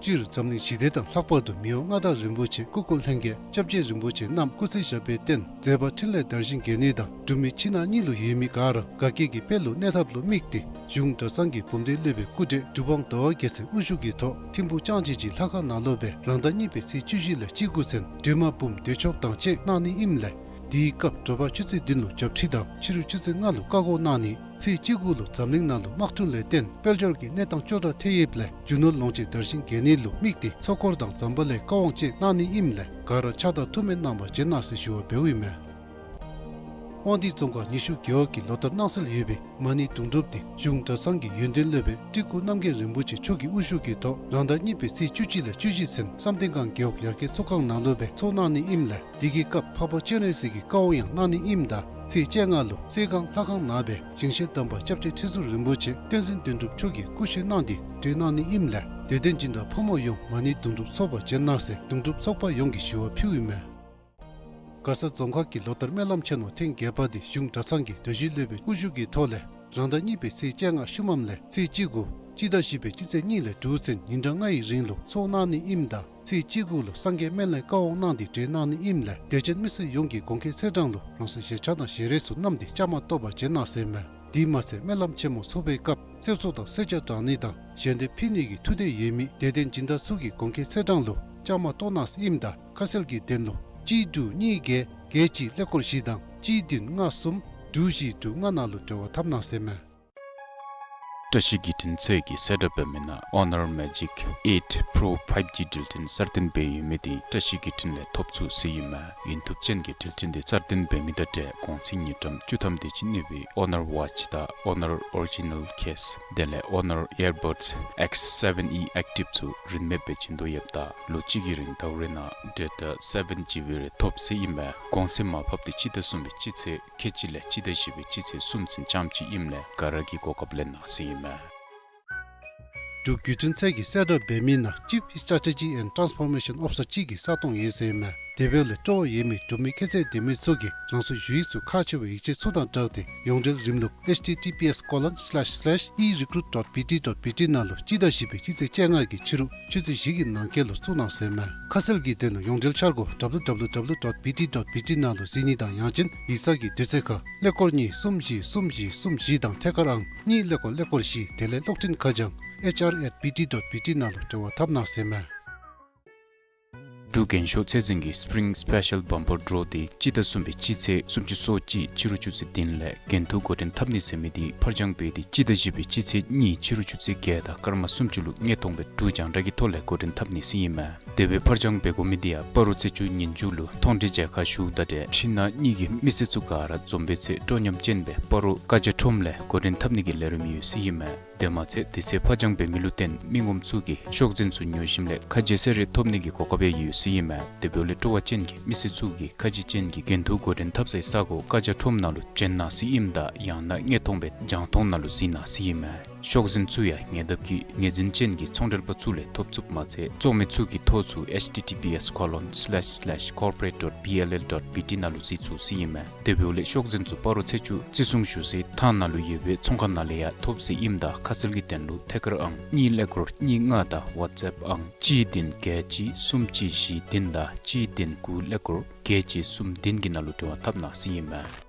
སྤྱིར་འཛམ་གླིང་ཞི་བདེ་དང་ལྷག་པར་དུ་མི་དབང་མངའ་བདག་རིན་པོ་ཆེ་སྐུ་འཁོར་ལྷན་རྒྱས་སྐྱབས་རྗེ་རིན་པོ་ཆེ་རྣམས་སྐུ་ཚེ་ཞབས་པད་བརྟན། མཛད་པ་འཕྲིན་ལས་དར་ཞིང་རྒྱས་ནི་དང་འབྲུག་མི་ཕྱི་ནང་གཉིས་ལུ་ཡོད་མི་ག་ར་དགའ་སྐྱིད་ཀྱི་དཔལ་ལུ་གནས་ཐབས་ལུ་དམིགས་ཏེ་གཞུང་གྲྭ་ཚང་གི་བུམ་སྡེ་སློབ་དཔོན་སྐུ་བགྲེས་གྲུབ་དབང་ཟླ་བ་རྒྱལ་མཚན་དབུ་བཞུགས་ཀྱི་ཐོག་ཐིམ་ཕུག་ལྕང་སྤྱོད་ཀྱི་ལྷ་ཁང་ནང་ལུ་སྦེ་རང་ཟླ་གཉིས་པའི་ཚེས་བཅུ་བཞི་ལས་བཅུ་དགུ་ཚུན་སྒྲོལ་མ་འབུམ་བདེ་མཆོག་དང་བཅས་གནང་ནི་ཨིནམ་ལས། དེའི་སྐབས་དྲོ་པ་ཆུ་ཚོད་བདུན་ལུ་བྱབས་ཁྲི་དང་ཕྱི་རུ་ཆུ་ཚོད་ལྔ་ལུ་བཀའ་བསྒོ་གནང་ནི། ཚེས་བཅུ་དགུ་ལུ་འཛམ་གླིང་ནང་ལུ་དམག་འཁྲུག་ལས་བརྟེན་དཔལ་འབྱོར་གྱི་གནས་སྟངས་སྐྱོ་དྲགས་ཐལ་ཡོདཔ་ལས་རྒྱུ་ནོར་ལོངས་སྤྱོད་དར་ཞིང་རྒྱས་ནི་ལུ་དམིགས་ཏེ་ཚོགས་འཁོར་དང་ཛམ་བྷ་ལའི་བཀའ་དབང་བཅས་གནང་ནི་ཨིནམ་ལས་ག་ར་ཕྱག་དང་ཐུགས་སྨོན་གནང་བར་བྱོན་གནང་ཟེར་ཞུ་བ་འབདཝ་ཨིན་མས། དབང་འདུས་རྫོང་ཁག་ཉི་ཤུ་རྒེད་འོག་གི་ལོ་ལྟར་གནང་སྲོལ་ཡོད་པའི་མ་ཎི་དུང་སྒྲུབ་འདི་གཞུང་གྲྭ་ཚང་གི་ཡོན་ཏན་སློབ་དཔོན་སྤྲུལ་སྐུ་རྣམ་རྒྱལ་རིན་པོ་ཆེ་མཆོག་གི་དབུ་བཞུགས་ཀྱི་ཐོག་རང་ཟླ་གཉིས་པའི་ཚེས་བཅུ་གཅིག་ལས་བཅུ་བཞི་ཚུན་བསམ་གཏན་སྒང་རྒེད་འོག་ཡར་རྒྱས་ཚོགས་ཁང་ནང་ལུ་སྦེ་ཚོགས་གནང་ནི་ཨིནམ་ལས། དེ་གི་སྐབས་འཕགས་པ་སྤྱན་རས་གཟིགས་ཀྱི་བཀའ་དབང་ཡང་གནང་ནི་ཨིནམ་ད་ཚེས་བཅོ་ལྔ་ལུ་གསེར་སྒང་ལྷ་ཁང་ནང་སྦེ་ཞིང་གཤེགས་དམ་པ་སྐྱབས་རྗེ་ཁྲི་ཟུར་རིན་པོ་ཆེ་བསྟན་འཛིན་དོན་གྲུབ་མཆོག་གིས་སྐུ་གཤེགས་གནང་སྟེ་གྲོལ་གནང་ནི་ཨིནམ་ལས། དད་ལྡན་སྦྱིན་བདག་ཕོ་མོ་ཡོངས་མ་ཎི་དུང་སྒྲུབ་ཚོགས་པར་བྱོན་གནང་ཟེར་དུང་སྒྲུབ་ཚོགས་པ་ཡོངས་ཀྱིས་ཞུ་བ་ཕུལཝ་ཨིན་མས། མགར་ས་རྫོང་ཁག་གི་ལོ་ལྟར་སྨོན་ལམ་ཆེན་མོ་ཐེངས་བརྒྱད་པ་འདི་གཞུང་གྲྭ་ཚང་གི་དོན་གཅོད་སློབ་དཔོན་དབུ་བཞུགས་ཀྱི་ཐོག་ལས་རང་ཟླ་གཉིས་པའི་ཚེས་བཅོ་ལྔ་ཤུལ་མམ་ལས་ཚེས་བཅུ་དགུ་སྤྱི་ཟླ་བཞི་པའི་སྤྱི་ཚེས་གཉིས་ལས་དྲུག་ཚུན་ཉིན་གྲངས་ལྔ་ཡི་རིང་ལུ་ཚོགས་གནང་ནི་ཨིནམ་ད་ཚེས་བཅུ་དགུ་ལུ་སངས་རྒྱས་སྨན་བླའི་བཀའ་དབང་གནང་སྟེ་གྲོལ་གནང་ནི་ཨིནམ་ལས། དད་ཅན་མི་སེར་ཡོངས་ཀྱིས་གོང་འཁོད་ཚེས་གྲངས་ལུ་རང་སོའི་བཞེས་ཆ་དང་བཞེས་རས་ཚུ་བསྣམས་ཏེ་བཅའ་མར་གཏོགས་པར་བྱོན་གནང་ཟེར་ཨིན་མས། དེ་མ་ཚད་སྨོན་ལམ་ཆེན་མོ་ཚོགས་པའི་སྐབས་གསེར་བཙོ་དང་གསེར་སྐྱ་དྲང་ནི་དང་ཞལ་འདེབས་ཕུལ་ནི་གི་ཐུགས་འདོད་ཡོད་མི་དད་ལྡན་སྦྱིན་བདག་ཚུ་གིས་གོང་འཁོད་ཚེས་གྲངས་ལུ་བཅའ་མར་གཏོགས་གནང་ཟེར་ཨིནམ་ད་ཁ་གསལ་གྱི་དོན་ལུ་གཅིག་དྲུག་གཉིས་བརྒྱད་བརྒྱད་གཅིག་ཀླད་ཀོར་བཞི་དང་གཅིག་བདུན་ལྔ་གསུམ་དྲུག་བཞི་དྲུག་ལྔ་ནང་ལུ་འབྲེལ་བ་འཐབ་གནང་ཟེར་ཨིན་མས། བཀྲ་ཤིས་བརྒྱུད་འཕྲིན་ཚད་ཀྱིས་གསལ་བསྒྲགས་འབད་མི་ནང་Honor Magic eight Pro five G འགྲུལ་འཕྲིན་གསར་བཏོན་འབད་ཡོད་མི་འདི་བཀྲ་ཤིས་བརྒྱུད་འཕྲིན་ལས་ཐོབ་ཚུགས་ཟེར་ཨིན་མས། ཡུན་ཐུབ་ཅན་གྱི་འགྲུལ་འཕྲིན་འདི་གསར་བཏོན་འབད་མི་དང་འབྲེལ་གོང་ཚད་དངུལ་ཀྲམ་བཅུ་ཐམ་དེ་ཅིག་གནས་པའི་Honor Watch དང་Honor Original Case དེ་ལས་Honor Earbuds X seven E Active ཚུ་རིན་མེད་སྦེ་བྱིན་དོ་ཡོདཔ་ད་ལོ་གཅིག་གི་རིང་ཟླཝ་རེ་ནང་data seven G B རེ་ཐོབ་ཟེར་ཨིན་མས། གོང་ཚད་མར་ཕབ་འདི་སྤྱི་ཟླ་གསུམ་པའི་སྤྱི་ཚེས་ཁལ་གཅིག་ལས་སྤྱི་ཟླ་བཞི་པའི་སྤྱི་ཚེས་གསུམ་ཚུན་རྐྱངམ་ཅིག་ཨིནམ་ལས་ག་ར་གིས་གོ་སྐབས་ལེན་གནང་ཟེར་ཨིན་མས། འབྲུག་བརྒྱུད་འཕྲིན་ཚད་ཀྱིས་གསལ་བསྒྲགས་འབད་མི་ནང་Chief Strategy and Transformation Officer ཅིག་གི་ས་སྟོང་ཡོད་ཟེར་ཨིན་མས། དེ་འབདཝ་ལས་སྤྲོ་བ་ཡོད་མི་འབྲུག་མི་ཁྱད་ཚད་ལྡན་མི་ཚུ་གིས་རང་སོའི་ཞུ་ཡིག་ཚུ་ཁག་ཆེ་བའི་ཡིག་ཆ་ཚུ་དང་སྦྲགས་ཏེ་ཡོངས་འབྲེལ་རིམ་ལུགས་H T T P S colon slash slash e recruit dot B T dot B T ནང་ལུ་སྤྱི་ཟླ་བཞི་པའི་སྤྱི་ཚེས་བཅོ་ལྔ་གི་ཕྱི་རུ་ཆུ་ཚོད་བཞི་གི་ནང་འཁོད་ལུ་བཙུགས་གནང་ཟེར་ཨིན་མས། ཁ་གསལ་གྱི་དོན་ལུ་ཡོངས་འབྲེལ་འཆར་སྒོ་W W W dot B T dot B T ནང་ལུ་གཟིགས་ནི་དང་ཡང་ཅིན་ཡིག་ཚང་གི་དུས་ཚོད་ཁར་ཀླད་ཀོར་གཉིས་གསུམ་བཞི་གསུམ་བཞི་གསུམ་བཞི་དང་ཐད་ཀར་ཨང་གཉིས་ཀླད་ཀོར་ཀླད་ཀོར་བཞི་དེ་ལས་གློག་འཕྲིན་ཁ་བྱང་H R at B T dot B T ནང་ལུ་འབྲེལ་བ་འཐབ་གནང་ཟེར་ཨིན་མས། འབྲུག་རྒྱན་ཤོག་ཚད་འཛིན་གྱི་Spring Special Bumper Draw འདི་སྤྱི་ཟླ་གསུམ་པའི་སྤྱི་ཚེས་སུམ་ཅུ་སོ་གཅིག་ཕྱི་རུ་ཆུ་ཚོད་བདུན་ལས་འགན་ཐུག་འགོ་འདྲེན་འཐབ་ནི་ཟེར་མི་འདི་ཕར་འགྱངས་འབད་དེ་སྤྱི་ཟླ་བཞི་པའི་སྤྱི་ཚེས་གཉིས་ཕྱི་རུ་ཆུ་ཚོད་བརྒྱད་དང་སྐར་མ་སུམ་ཅུ་ལུ་དངོས་མཐོང་སྦེ་འབྲུག་རྒྱང་བསྒྲགས་ཀྱི་ཐོག་ལས་འགོ་འདྲེན་འཐབ་ནི་ཟེར་ཨིན་མས། དེ་སྦེ་ཕར་འགྱངས་འབད་དགོ་མི་འདི་ཡང་སྤ་རོ་ཚེས་བཅུ་ཉིན་མཇུག་ལུ་མཐོང་གྲོལ་མཇལ་ཁ་ཞུཝ་ད་ཏེ་ཕྱི་ནང་གཉིས་ཀྱི་མི་སེར་ཚུ་ག་ར་འཛོམས་པའི་ཚེ་སྤྲོ་ཉམས་ཅན་སྦེ་སྤ་རོ་བཀའ་རྒྱ་ཁྲོམ་ལས་འགོ་འདྲེན་འཐབ་ནི་གི་ལས་རིམ་ཡོད་ཟེར་ཨིན་མས། དེ་མ་ཚད་དེ་ཚེ་ཕར་འགྱངས་འབད་མི་ལུ་བརྟེན་མི་ངོམ་ཚུ་གིས་ཤོག་འཛིན་ཚུ་ཉོ་ཞིནམ་ལས་ཁ་རྗེ་ཟེར་རེ་ཐོབ་ནི་གི་གོ་སྐབས་ཡང་ཡོད་ཟེར་ཨིན་མས། དེ་འབདཝ་ལས་སྤྲོ་བ་ཅན་གྱི་མི་སེར་ཚུ་གིས་ཁ་རྗེ་ཅན་གྱི་འགན་ཐུག་འགོ་འདྲེན་འཐབ་སའི་ས་གོ་བཀའ་རྒྱ་ཁྲོམ་ནང་ལུ་བྱོན་གནང་ཟེར་ཨིནམ་ད་ཡང་ན་དངོས་མཐོང་སྦེ་རྒྱང་མཐོང་ནང་ལུ་གཟིགས་གནང་ཟེར་ཨིན་མས། ཤོག་འཛིན་ཚུ་ཡང་ཉེ་འདབས་ཀྱི་ངོས་འཛིན་ཅན་གྱི་ཚོང་འབྲེལ་པ་ཚུ་ལས་ཐོབ་ཚུགསཔ་མ་ཚད་བཙོང་མི་ཚུ་གིས་ཐོ་ཚུ H T T P S colon slash slash corporate dot B L L dot B T ནང་ལུ་གཟིགས་ཚུགས་ཟེར་ཨིན་མས། དེ་འབདཝ་ལས་ཤོག་འཛིན་ཚུ་སྤ་རོ་ཚེས་བཅུ་བརྩི་སྲུང་ཞུ་སའི་ཐང་ནང་ལུ་ཡོད་པའི་ཚོང་ཁང་ནང་ལས་ཡང་ཐོབ་ཟེར་ཨིནམ་ད་ཁ་གསལ་གྱི་དོན་ལུ་ཐད་ཀར་ཨང་གཉིས་ཀླད་ཀོར་གཉིས་ལྔ་དང་WhatsApp་ཨང་གཅིག་བདུན་བརྒྱད་གཅིག་གསུམ་གཅིག་བཞི་བདུན་དང་གཅིག་བདུན་དགུ་ཀླད་ཀོར་བརྒྱད་གཅིག་གསུམ་བདུན་གྱི་ནང་ལུ་འབྲེལ་བ་འཐབ་གནང་ཟེར་ཨིན་མས།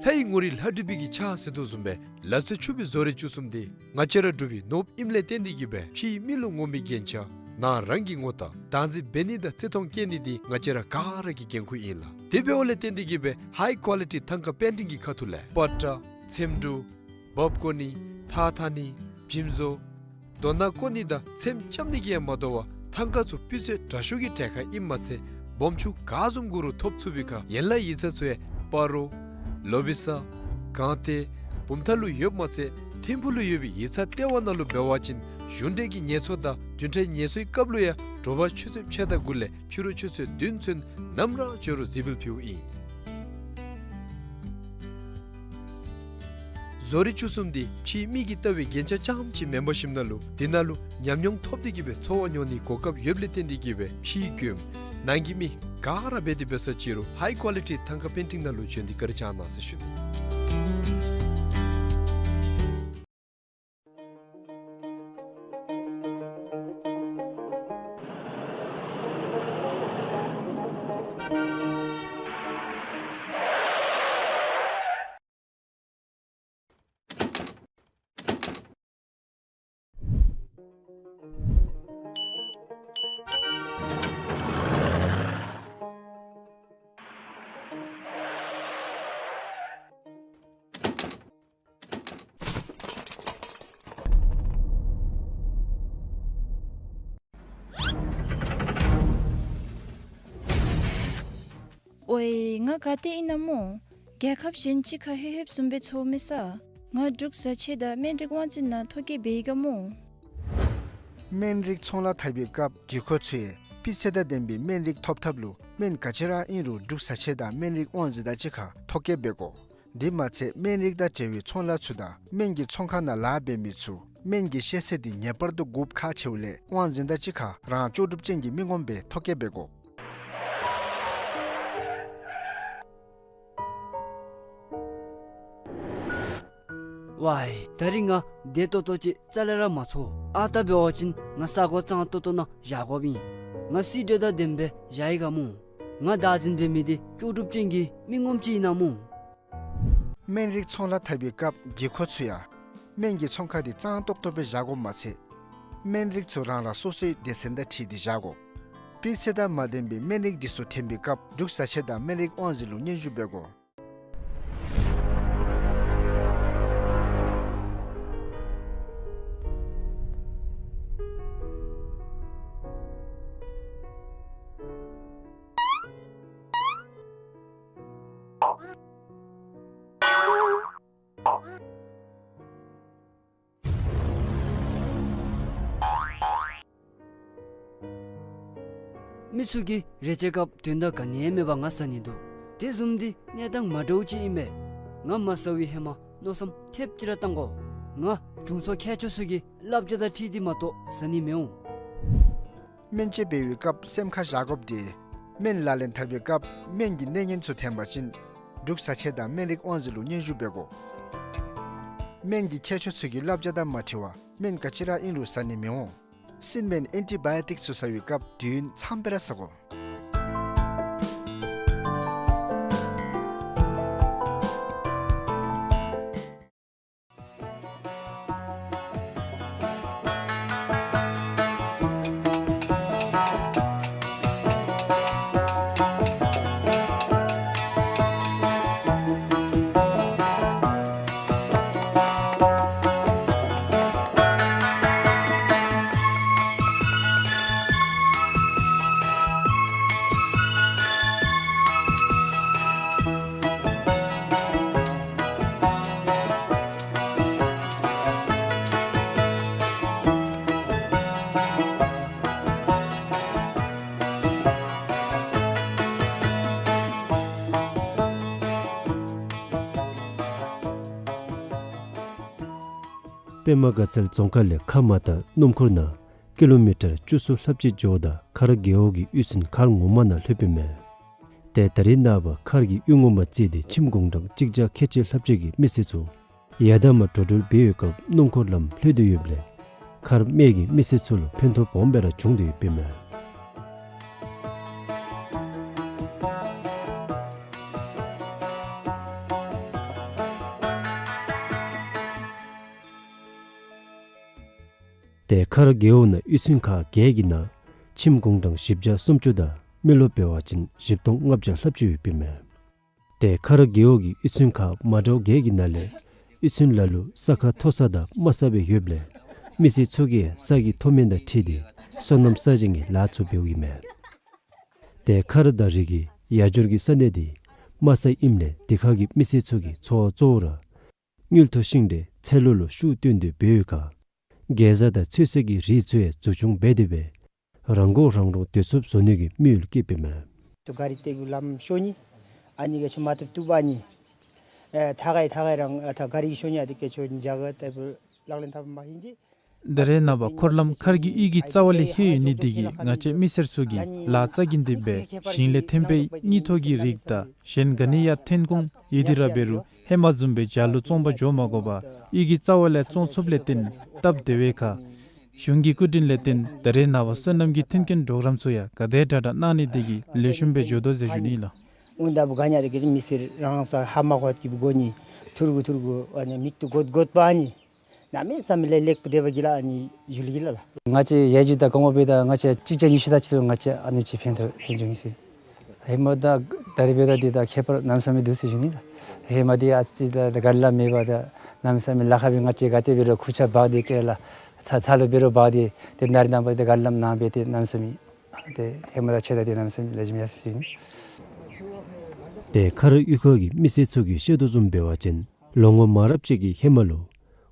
ལྷའི་ངོ་རིས་ལྷ་བྲིས་པའི་གི་ཕྱག་ཟེར་དོ་བཟུམ་སྦེ་ལག་རྩལ་ཕྱུག་པའི་བཟོ་རིག་བཅུ་གསུམ་འདི་ང་བཅས་ར་འབྲུག་པའི་ནོར་བུ་ཨིནམ་ལས་བརྟེན་ཏེ་གིས་སྦེ་ཕྱིའི་མི་ལུ་ངོམ་པའི་རྒྱན་ཆ་ནང་རང་གི་ངོ་རྟགས་བདག་འཛིན་འབད་ནི་དང་བརྩི་མཐོང་བསྐྱེད་ནི་འདི་ང་བཅས་ར་ག་ར་གི་འགན་ཁུར་ཨིན་ལགས། དེ་འབདཝ་ལས་བརྟེན་ཏེ་གིས་སྦེ་ཧའི་ཀོ་ལི་ཊི་ཐང་ཀ་པེན་ཊིང་གི་ཁ་ཐུག་ལས་པ་ཏྲ་ཚེམ་དྲུབ་འབག་བརྐོ་ནི་ཐགས་འཐག་ནི་འཇིམ་བཟོ་ དོ་སྣང་བཀོད་ནི་དང་ཚེམས་བཅམ་ནི་གིས་ཡང་མ་དོ་བར་ཐང་ཀ་ཚུ་སྤུས་ཚད་དྲག་ཤོས་ཀྱི་གྲལ་ཁར་ཨིནམ་མ་ཚད་སྦོམ་ཆུང་ག་བཟུམ་དགོ་རུང་ཐོབ་ཚུགས་པའི་ཁར་ཡན་ལག་ཡིག་ཚང་ཚུ་ཡང་སྤ་རོ་ལོ་བི་ས་སྒང་སྟེང་བུམ་ཐང་ལུ་ཡོདཔ་མ་ཚད་ཐིམ་ཕུག་ལུ་ཡོད་པའི་ཡིག་ཚང་ལྟེ་བ་ནང་ལུ་འབད་བ་ཅིན་གཞུང་འབྲེལ་གྱི་ངལ་གསོ་དང་བདུན་ཕྲག་ངལ་གསོའི་སྐབས་ལུ་ཡང་དྲོ་པ་ཆུ་ཚོད་ཕྱེད་དང་དགུ་ལས་ཕྱི་རུ་ཆུ་ཚོད་བདུན་ཚུན་ནམ་ར་འབྱོན་རུང་གཟིགས་འབུལ་ཕུལཝ་ཨིན། བཟོ་རིག་བཅུ་གསུམ་འདི་ཕྱིའི་མིག་གིས་བལྟ་བའི་རྒྱན་ཆ་རྐྱངམ་ཅིག་མེན་པར་ཞིནམ་ལས་འདི་ནང་ལུ་ཉམས་མྱོང་ཐོབ་སྟེ་གི་སྦེ་འཚོ་བ་མྱོང་ནིའི་གོ་སྐབས་ཡོདཔ་ལས་བརྟེན་ཏེ་གི་སྦེ་ཕྱིའི་མགྱོནམ་ནང་གི་མི་ག་ར་འབད་དེ་འབད་ས་ཅིག་རུང་ཧའི་ཀོ་ལི་ཊི་ཐང་ཀ་པེན་ཊིང་ནང་ལུ་འབྱོན་ཏེ་བཀའ་དྲིན་བསྐྱང་གནང་ཟེར་ཞུ་ནི། ཝའི་ང་ག་ཏེ་ཨིན་ན་སྨོ། རྒྱལ་ཁབ་གཞན་ཅིག་ཁར་ལྷོད་ལྷོདཔ་བཟུམ་སྦེ་འཚོ་མི་ས། ང་འབྲུག་བཟའ་ཆས་དང་སྨན་རིགས་དབང་འཛིན་ནང་ཐོ་བཀོད་འབད་ཡི་ག་སྨོ། སྨན་རིགས་ཚོང་ལཱ་འཐབ་པའི་སྐབས་བགྱིད་འཁོར་ཚུ་ཡང་སྤུས་ཚད་དང་ལྡན་པའི་སྨན་རིགས་ཐོབ་ཐབས་ལུ་སྨན་ག་ཅི་ར་ཨིན་རུང་འབྲུག་བཟའ་ཆས་དང་སྨན་རིགས་དབང་འཛིན་དང་གཅིག་ཁར་ཐོ་བཀོད་འབད་དགོ། དེ་མ་ཚད་སྨན་རིགས་དང་འབྲེལ་བའི་ཚོང་ལཱ་ཚུ་དང་སྨན་གྱི་ཚོང་ཁང་ནང་ལཱ་འབད་མི་ཚུ་སྨན་གྱི་ཤེས་ཚད་འདི་ངེས་པར་དུ་དགོཔ་ཁག་ཆེཝ་ལས་དབང་འཛིན་དང་གཅིག་ཁར་རང་ལྕོགས་གྲུབ་ཅན་གྱི་མི་ངོམ་སྦེ་ཐོ་བཀོད་འབད་དགོ། ཝའི་ད་རིས་ང་བདེ་ཏོག་ཏོ་ཅིག་རྩ་ལས་ར་མ་ཚོར། ཨ་རྟག་འབད་བ་ཅིན་ང་ས་གོ་གཙང་ཏོག་ཏོ་ནང་བཞག་དགོཔ་ཨིན། ང་སི་ཌི་དང་ལྡནམ་སྦེ་བཞག་ཡི་ག་སྨོ། ང་བདག་འཛིན་འབད་མི་འདི་ལྕོགས་གྲུབ་ཅན་གྱི་མི་ངོམ་ཅིག་ཨིན་ན་སྨོ། སྨན་རིགས་ཚོང་ལཱ་འཐབ་པའི་སྐབས་བགྱིད་འཁོར་ཚུ་ཡང་སྨན་གྱི་ཚོང་ཁང་འདི་གཙང་ཏོག་ཏོ་སྦེ་བཞག་དགོཔ་མ་ཚད་སྨན་རིགས་ཚུ་རང་རང་སོ་སོའི་སྡེ་ཚན་དང་འཁྲིལ་ཏེ་བཞག་དགོ། སྤུས་ཚད་དང་མ་ལྡན་པའི་སྨན་རིགས་འདི་ཚུ་འཐེན་པའི་སྐབས་འབྲུག་བཟའ་ཆས་དང་སྨན་རིགས་དབང་འཛིན་ལུ་སྙན་ཞུ་འབད་དགོ། མི་ཚུ་གིས་རེ་ཆེ་སྐབས་དོན་དག་ག་ནི་ཡང་མེད་པར་ང་ཟ་ནི་འདུག། དེ་བཟུམ་འདི་གནས་སྟངས་མ་འདྲཝ་ཅིག་ཨིན་པས། ང་མ་ཟ་བའི་ཧེ་མ་མནོ་བསམ་ཐེབས་ཅིག་ར་བཏང་དགོ། ང་དྲུང་འཚོ་མཁས་མཆོག་ཚུ་གི་བསླབ་བྱ་དང་འཁྲིལ་ཏེ་མ་གཏོགས་ཟ་ནི་མི་འོང་། སྨན་བཅོས་འབད་བའི་སྐབས་སེམས་ཁར་བཞག་དགོཔ་འདི་སྨན་ལག་ལེན་འཐབ་པའི་སྐབས་སྨན་གྱི་གནས་ངན་ཚུ་ཐོན་པ་ཅིན་འབྲུག་བཟའ་ཆས་དང་སྨན་རིགས་དབང་འཛིན་ལུ་སྙན་ཞུ་འབད་དགོ། སྨན་གྱི་མཁས་མཆོག་ཚུ་གི་བསླབ་བྱ་དང་མ་འཁྲིལ་བར་སྨན་ག་ཅི་ར་ཨིན་རུང་ཟ་ནི་མི་འོང་། སྲིན་སྨན་ཨེན་ཊི་བཱ་ཡོ་ཊིཀ་ཚུ་ཟ་བའི་སྐབས་དུས་ཡུན་ཙམ་སྦེ་ར་ཟ་དགོ། པདྨ་དགའ་ཚལ་རྫོང་ཁག་ལས་མཁར་མ་དང་སྣུམ་འཁོར་ནང་ཀི་ལོ་མི་ཊར་བཅུ་གསུམ་ལྷགཔ་ཅིག་འགྱོཝ་ད་མཁར་རྒེད་འོག་གི་གཡུས་ཚན་མཁར་ངོ་མ་ནང་ལྷོདཔ་ཨིན་མས། ཏེ་ད་རིས་ནངས་པ་མཁར་གྱི་གཡུས་ངོ་མ་བརྩིས་ཏེ་ཁྱིམ་གུང་གྲངས་གཅིག་བརྒྱ་ཁལ་གཅིག་ལྷགཔ་ཅིག་གི་མི་སེར་ཚུ་ཡར་དང་མར་འགྲོ་འགྲུལ་འབད་བའི་སྐབས་སྣུམ་འཁོར་ལམ་ལྷོད་དེ་ཡོདཔ་ལས་མཁར་སྨད་ཀྱི་མི་སེར་ཚུ་ལུ་ཕན་ཐོགས་སྦོམ་སྦེ་ར་བྱུང་སྟེ་ཡོདཔ་ཨིན་མས། ཏེ་མཁར་རྒེད་འོག་ནང་གཡུས་ཚན་ཁག་བརྒྱད་ཀྱི་ནང་ཁྱིམ་གུང་གྲངས་བཞི་བརྒྱ་སུམ་ཅུ་དང་མི་ལོ་འབད་བ་ཅིན་བཞི་སྟོང་ལྔ་བརྒྱ་ལྷགཔ་ཅིག་ཡོདཔ་ཨིན་མས། ཏེ་མཁར་རྒེད་འོག་གི་གཡུས་ཚན་ཁག་མ་འདྲཝ་བརྒྱད་ཀྱི་ནང་ལས་གཡུས་ཚན་ལ་ལུ་ས་ཁ་མཐོ་ས་དང་དམའ་ས་སྦེ་ཡོདཔ་ལས་ མི་སེར་ཚུ་གིས་ས་གི་མཐོ་དམན་དང་འཁྲིལ་ཏེ་སོ་ནམ་ས་ཞིང་གི་ལཱ་ཚུ་འབདཝ་ཨིན་མས། ཏེ་མཁར་དང་རི་གི་ཡར་འགྱུར་གྱི་ས་གནས་འདི་དམའ་ས་ཨིནམ་ལས་འདི་ཁ་གི་མི་སེར་ཚུ་གི་འཚོ་བ་གཙོ་བོ་ར་དངུལ་མཐོ་ཤིང་འབྲས་ཚལ་ལུ་ལུ་ཤུགས་བཏོན་ཏེ་འབད་བའི་ཁར་གེ་ཛ་དང་ཚོད་བསྲེ་གི་རིགས་ཚུ་ཡང་འཛུགས་སྐྱོང་འབད་དེ་སྦེ་རང་མགོ་རང་འདྲོངས་སྡོད་ཚུགསཔ་བཟོ་ནི་གི་དམིགས་ཡུལ་བསྐྱེདཔ་ཨིན་མས། ག་རི་ཏེ་གུ་ལམ་ཤོར་ནི་ཨ་ནི་ག་ཆུ་མ་ཏོག་ཏུ་བ་ནི་ཨེ་ཐ་གའི་ཐ་གའི་རང་ཨ་ཐ་ག་རི་ཤོར་ནི་ཨ་དེ་ག་ཆུ་ཇ་ག་ཏེ་བུ་ལག་ལེན་འཐབ་མ་ཧིན་ཅི། ད་རེས་ནངས་པ་འཁོར་ལམ་མཁར་གྱི་གཡུས་ཀྱི་རྩ་བ་ལས་ལྷོད་ཡོད་ནི་དེ་གིས་ང་བཅས་མི་སེར་ཚུ་གིས་ལཱ་རྩ་འགེངས་ཏེ་སྦེ་ཞིང་ལས་ཐོན་པའི་དངུལ་ཐོག་གི་རིགས་དང་གཞན་ག་ནི་ཡང་ཐོན་ཁུངས་ཡོད་དེ་ར་འབད་རུང་ཧེ་མ་བཟུམ་སྦེ་ཇ་ལུ་བཙོང་པར་འགྱོ་མ་དགོ་པར་གཡུས་ཀྱི་རྩ་བ་ལས་བཙོང་ཚུགསཔ་ལས་བརྟེན་སྟབས་བདེ་བའི་ཁར་གཞུང་གི་སྐུ་དྲིན་ལས་བརྟེན་ད་རེས་ནངས་པ་སོ་ནམ་གྱི་མཐུན་རྐྱེན་གྲོགས་རམ་ཚུ་ཡང་ག་དེ་དྲག་དྲག་གནང་ནི་དེ་གིས་ལེགས་ཤོམ་སྦེ་འགྱོ་དོ་ཟེར་ཞུ་ནི་ལགས། འོང་ད་བུ་ག་ཉ་དེ་གི་མི་སེར་རང་ས་ཧ་མ་གོ་གི་བུ་གོ་ནི་ཐུར་གུ་ཐུར་གུ་ཨ་ནི་མིག་ཏོ་གོད་གོད་པ་ཨ་ནི་གནམ་མེད་ས་མེད་ལེགས་ལེགས་པོ་སྡོད་པ་གི་ལ་ཨ་ནི་ཡུལ་གི་ལ་ལགས། ང་བཅས་ཡར་རྒྱས་དང་གོང་འོག་འབདཝ་ད་ང་བཅས་གཅིག་བརྒྱ་ཉི་ཤུ་དང་གཅིག་ལུ་ང་བཅས་ཨ་ནི་ཅིག་ཕན་ཐོགས་ཕན་བྱུང་ཡི་ཟེར། ཧེ་མ་དང་ད་རེས་འབདཝ་ད་འདི་དང་ཁྱད་པར་གནམ་མེད་ས་མེད་འདུག་ཟེར་ཞུ་ནི་ལགས། ཧེ་མ་འདི་ཨ་ཙི་ད་ད་ག་རི་ལམ་མེད་པར་ད་གནམ་མེད་ས་མེད་ལཱ་ཁག་སྦེ་ང་བཅས་ག་ཏེ་འབད་རུང་ཁུར་ཆ་འབག་སྟེ་སྐྱེལ་ལ་ཚ་ཚ་ལུ་འབད་རུང་འབག་སྟེ་ཏེ་ནཱ་རེ་ནངས་པ་ད་ག་རི་ལམ་ནང་སྦེ་ཏེ་གནམ་མེད་ས་མེད་ཏེ་ཧེ་མ་དང་ཕྱད་ད་ཏེ་གནམ་མེད་ས་མེད་ལེགས་ཤོམ་ཡར་སོང་ཡི་ཟེར་ཞུ་ནི། ཏེ་མཁར་གཡུས་ཁ་གི་མི་སེར་ཚུ་གིས་བཤད་དོ་བཟུམ་འབད་བ་ཅིན་ལོ་ངོ་མང་རབས་ཅིག་གི་ཧེ་མ་ལུ་